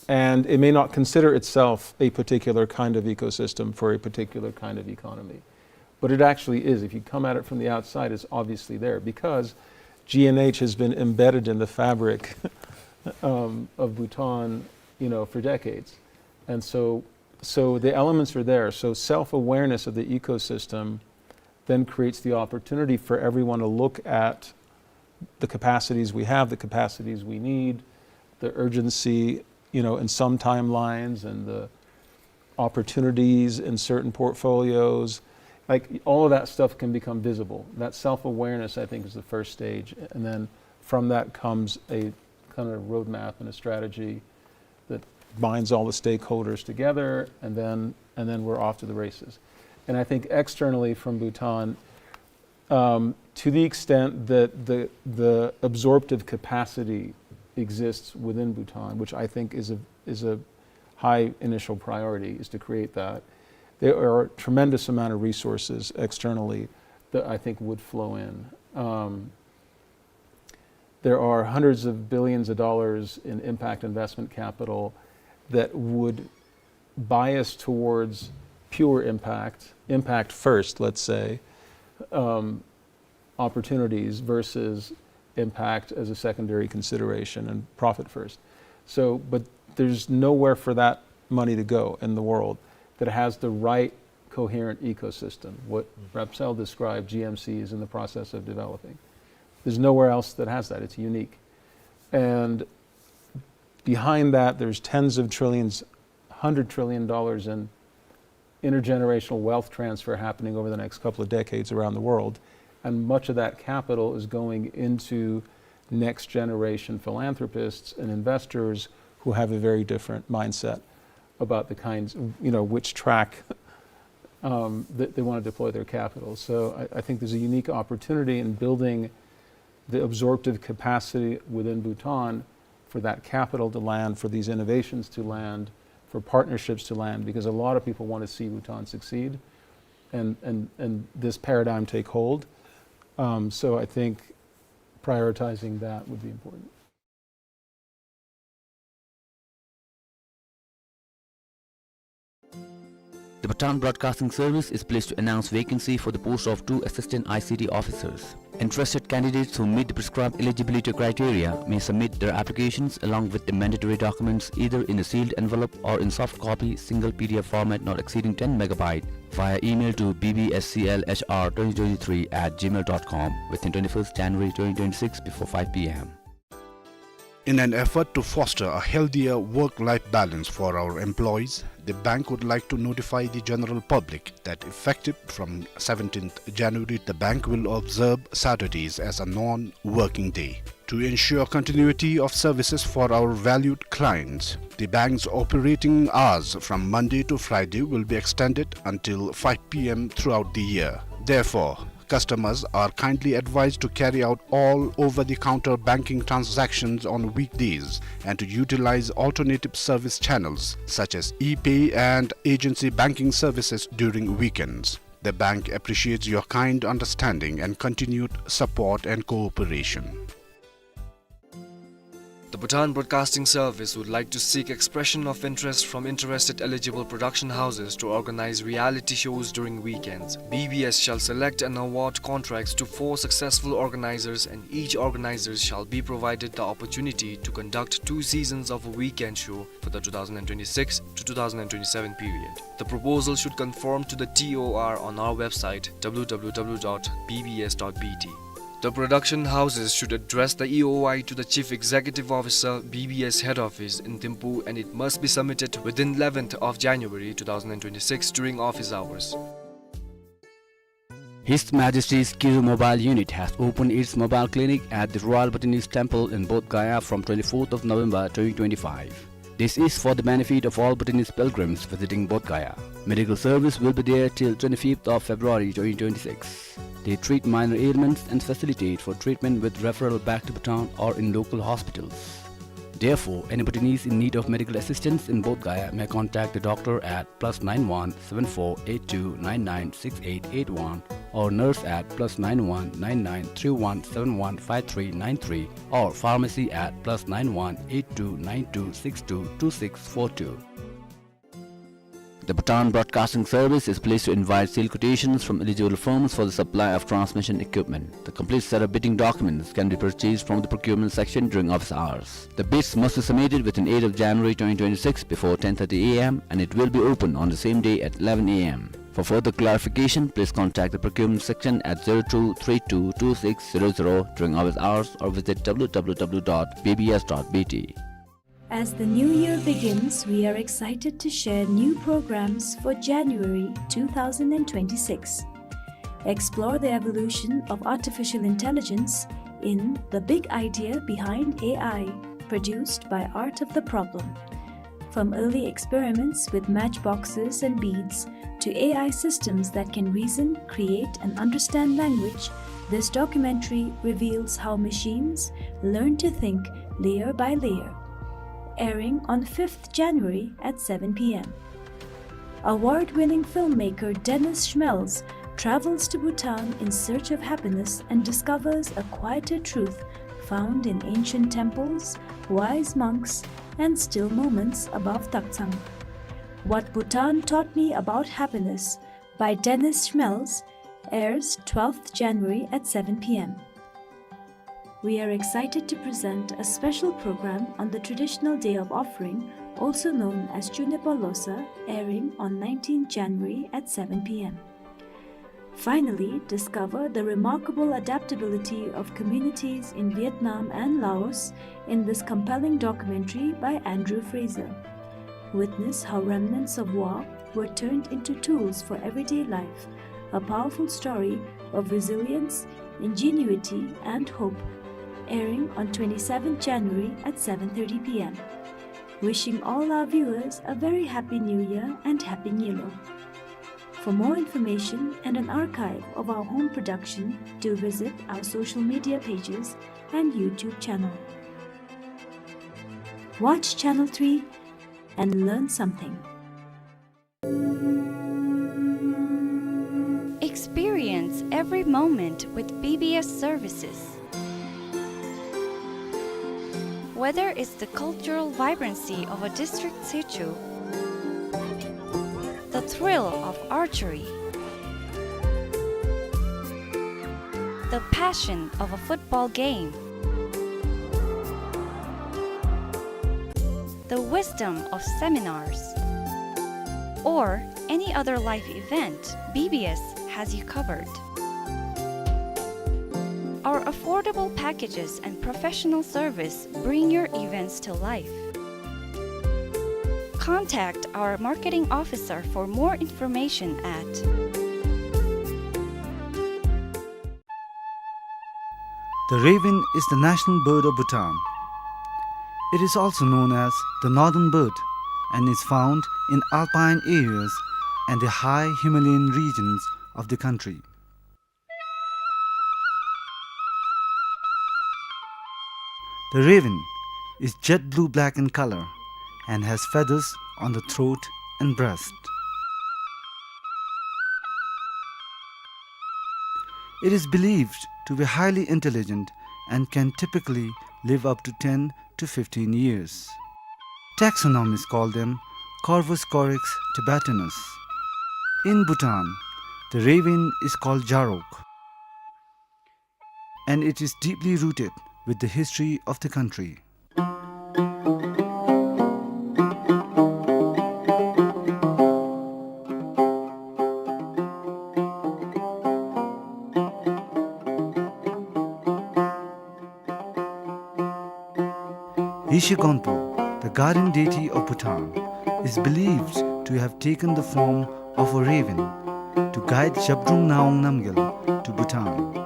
and it may not consider itself a particular kind of ecosystem for a particular kind of economy. But it actually is. If you come at it from the outside, it's obviously there because G N H has been embedded in the fabric, um, of Bhutan, you know, for decades. And so, so the elements are there. So self-awareness of the ecosystem then creates the opportunity for everyone to look at the capacities we have, the capacities we need, the urgency, you know, in some timelines, and the opportunities in certain portfolios. Like, all of that stuff can become visible. That self-awareness, I think, is the first stage. And then from that comes a kind of roadmap and a strategy that binds all the stakeholders together, and then, and then we're off to the races. And I think externally from Bhutan, um, to the extent that the, the absorptive capacity exists within Bhutan, which I think is a, is a high initial priority, is to create that. There are a tremendous amount of resources externally that I think would flow in. Um, there are hundreds of billions of dollars in impact investment capital that would bias towards pure impact, impact first, let's say, um, opportunities versus impact as a secondary consideration and profit first. So, but there's nowhere for that money to go in the world. that has the right coherent ecosystem, what Rapsel described G M C is in the process of developing. There's nowhere else that has that. It's unique. And behind that, there's tens of trillions, hundred trillion dollars in intergenerational wealth transfer happening over the next couple of decades around the world. And much of that capital is going into next generation philanthropists and investors who have a very different mindset about the kinds, you know, which track, um, that they want to deploy their capital. So I, I think there's a unique opportunity in building the absorptive capacity within Bhutan for that capital to land, for these innovations to land, for partnerships to land, because a lot of people want to see Bhutan succeed and, and, and this paradigm take hold. Um, so I think prioritizing that would be important. The Bhutan Broadcasting Service is pleased to announce vacancy for the post of two assistant I C T officers. Interested candidates who meet the prescribed eligibility criteria may submit their applications along with the mandatory documents either in a sealed envelope or in soft copy, single P D F format not exceeding ten megabyte, via email to B B S C L H R twenty twenty-three at gmail dot com within twenty-first January twenty twenty-six before five P M. In an effort to foster a healthier work-life balance for our employees, the bank would like to notify the general public that effective from seventeenth January, the bank will observe Saturdays as a non-working day. To ensure continuity of services for our valued clients, the bank's operating hours from Monday to Friday will be extended until five P M throughout the year. Therefore, customers are kindly advised to carry out all over-the-counter banking transactions on weekdays and to utilize alternative service channels such as e-pay and agency banking services during weekends. The bank appreciates your kind understanding and continued support and cooperation. The Bhutan Broadcasting Service would like to seek expression of interest from interested eligible production houses to organize reality shows during weekends. B B S shall select and award contracts to four successful organizers, and each organizer shall be provided the opportunity to conduct two seasons of a weekend show for the two thousand twenty-six to two thousand twenty-seven period. The proposal should conform to the T O R on our website, W W W dot B B S dot B T. The production houses should address the E O I to the Chief Executive Officer, B B S Head Office in Thimphu, and it must be submitted within eleventh of January two thousand twenty-six during office hours. His Majesty's Kiru Mobile Unit has opened its mobile clinic at the Royal Bhutanese Temple in Bodh Gaya from twenty-fourth of November twenty twenty-five. This is for the benefit of all Bhutanese pilgrims visiting Bodh Gaya. Medical service will be there till twenty-fifth of February twenty twenty-six. They treat minor ailments and facilitate for treatment with referral back to Bhutan or in local hospitals. Therefore, any Bhutanese in need of medical assistance in Bodh Gaya may contact the doctor at plus nine one seven four eight two nine nine six eight eight one or nurse at plus nine one nine nine three one seven one five three nine three or pharmacy at plus nine one eight two nine two six two two six four two. The Bhutan Broadcasting Service is pleased to invite sale quotations from eligible firms for the supply of transmission equipment. The complete set of bidding documents can be purchased from the procurement section during office hours. The bids must be submitted within eighth of January twenty twenty-six before ten thirty A M and it will be open on the same day at eleven A M. For further clarification, please contact the procurement section at zero two three two two six zero zero during office hours or visit W W W dot B B S dot B T. As the new year begins, we are excited to share new programs for January two thousand twenty-six. Explore the evolution of artificial intelligence in The Big Idea Behind A I, produced by Art of the Problem. From early experiments with matchboxes and beads to A I systems that can reason, create, and understand language, this documentary reveals how machines learn to think layer by layer. Airing on fifth January at seven P M. Award-winning filmmaker Dennis Schmelz travels to Bhutan in search of happiness and discovers a quieter truth found in ancient temples, wise monks, and still moments above Taktsang. What Bhutan Taught Me About Happiness by Dennis Schmelz airs twelfth January at seven P M. We are excited to present a special program on the traditional day of offering, also known as Chunepa Losa, airing on nineteenth January at seven p.m. Finally, discover the remarkable adaptability of communities in Vietnam and Laos in this compelling documentary by Andrew Fraser. Witness how remnants of war were turned into tools for everyday life, a powerful story of resilience, ingenuity, and hope. Airing on twenty-seventh January at seven thirty p.m. Wishing all our viewers a very happy New Year and Happy Nyilo. For more information and an archive of our home production, do visit our social media pages and YouTube channel. Watch Channel three and learn something. Experience every moment with B B S services. Whether it's the cultural vibrancy of a district sichu, the thrill of archery, the passion of a football game, the wisdom of seminars, or any other life event, B B S has you covered. Our affordable packages and professional service bring your events to life. Contact our marketing officer for more information at The raven is the national bird of Bhutan. It is also known as the northern bird and is found in alpine areas and the high Himalayan regions of the country. The raven is jet blue black in color and has feathers on the throat and breast. It is believed to be highly intelligent and can typically live up to ten to fifteen years. Taxonomists call them Corvus corax tibetanus. In Bhutan, the raven is called jarok, and it is deeply rooted with the history of the country. Yeshe Gonpo, the guardian deity of Bhutan, is believed to have taken the form of a raven to guide Zhabdrung Ngawang Namgyal to Bhutan.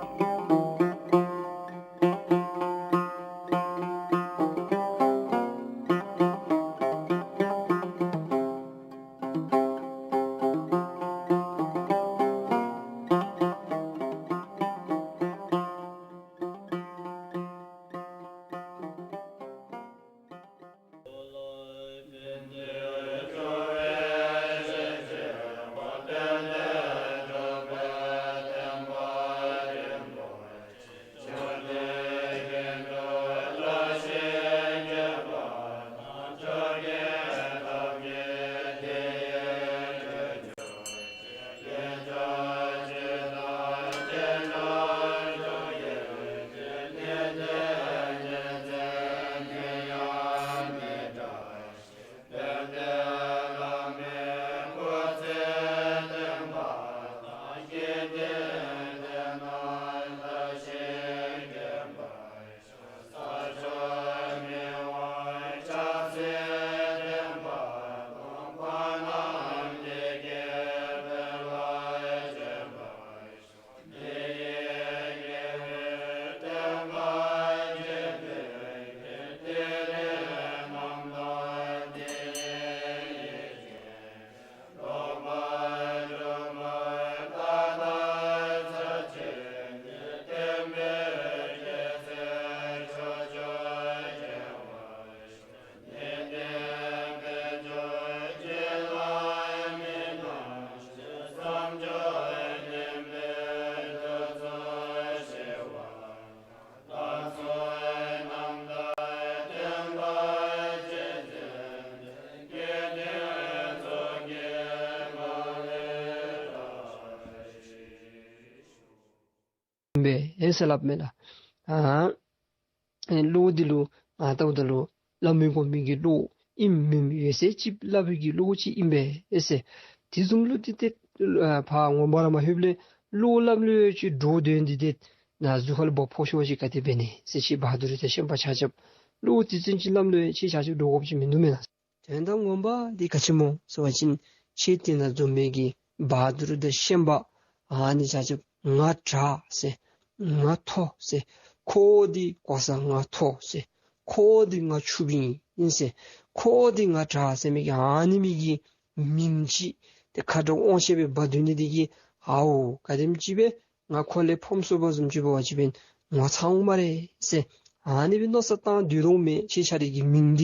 སྦེ་ཨེ་ཟེར་སླབ་མས་ལགས། ཨ་ ཨེ་བློ་འདི་ལུ་ང་ལྟཝ་ད་ལུ་སླབ་མི་དགོ་མི་གི་བློ་ཨིནམ་མེནམ་ཡོད་ཚད་ཅིག་སླབ་པའི་གི་བློ་ཅིག་ཨིན་པས་ཟེར། དེ་བཟུམ་ལུ་དེ་ཏེ་ཨ་ཕར་ངོ་མ་ར་མ་ལྷོདཔ་ལས་བློ་སླབ་ལོ་ཅིག་འདྲོག་སྡོད་ནི་འདི་ཏེ་ན་གཟུགས་ཁ་ལུ་བ་ཕོ་ཤོ་ཅིག་ག་དེ་འབད་ནི་ཟེར། ཁྱེད་བ་དུར་དང་ཤན་པ་ཆ་ཁྱབ་བློ་དེ་ཚུན་ཅིག་སླབ་ལོ་ཁྱེད་ཆ་ཁྱབ་འདྲོག་དགོཔ་ཅིག་མིན་འདུག་མེན་ན། དོན་དག་ངོ་མ་འདི་ག་ཅི་སྨོ་ཟེར་བ་ཅིན་ཁྱེད་དེ་ན་འཛོམས་མི་གི་བ་དུར་དང་ཤན་པ་ཨ་ནི་ཆ་ཁྱབ་ང་དྲག་ཟེར་ང་མཐོ་ཟེར། ཁོ་འདི་གོ་ས་ང་མཐོ་ཟེར། ཁོ་འདི་ང་ཕྱུགཔོ་ཨིན་ཟེར། ཁོ་འདི་ང་དྲག་ཟེར་མི་གི་ཨ་ནི་མི་གི་མིང་ཅིག་ཏེ་ཁ་དྲོ་དབང་ཤེད་སྦེ་འབག་སྡོད་ནི་འདི་གིས་ཨའོ་ག་དེམ་ཅིག་སྦེ་ང་ཁོ་ལས་ཕོངམ་སོང་བ་བཟུམ་ཅིག་འབད་བ་ཅིན་ངོ་ཚ་འོང་སྨ་རེ་ཟེར་ཨ་ནི་སྦེ་མནོ་བསམ་བཏང་སྡོད་དོ་མས། ཁྱེད་ཆ་ར་གི་མིང་འདི་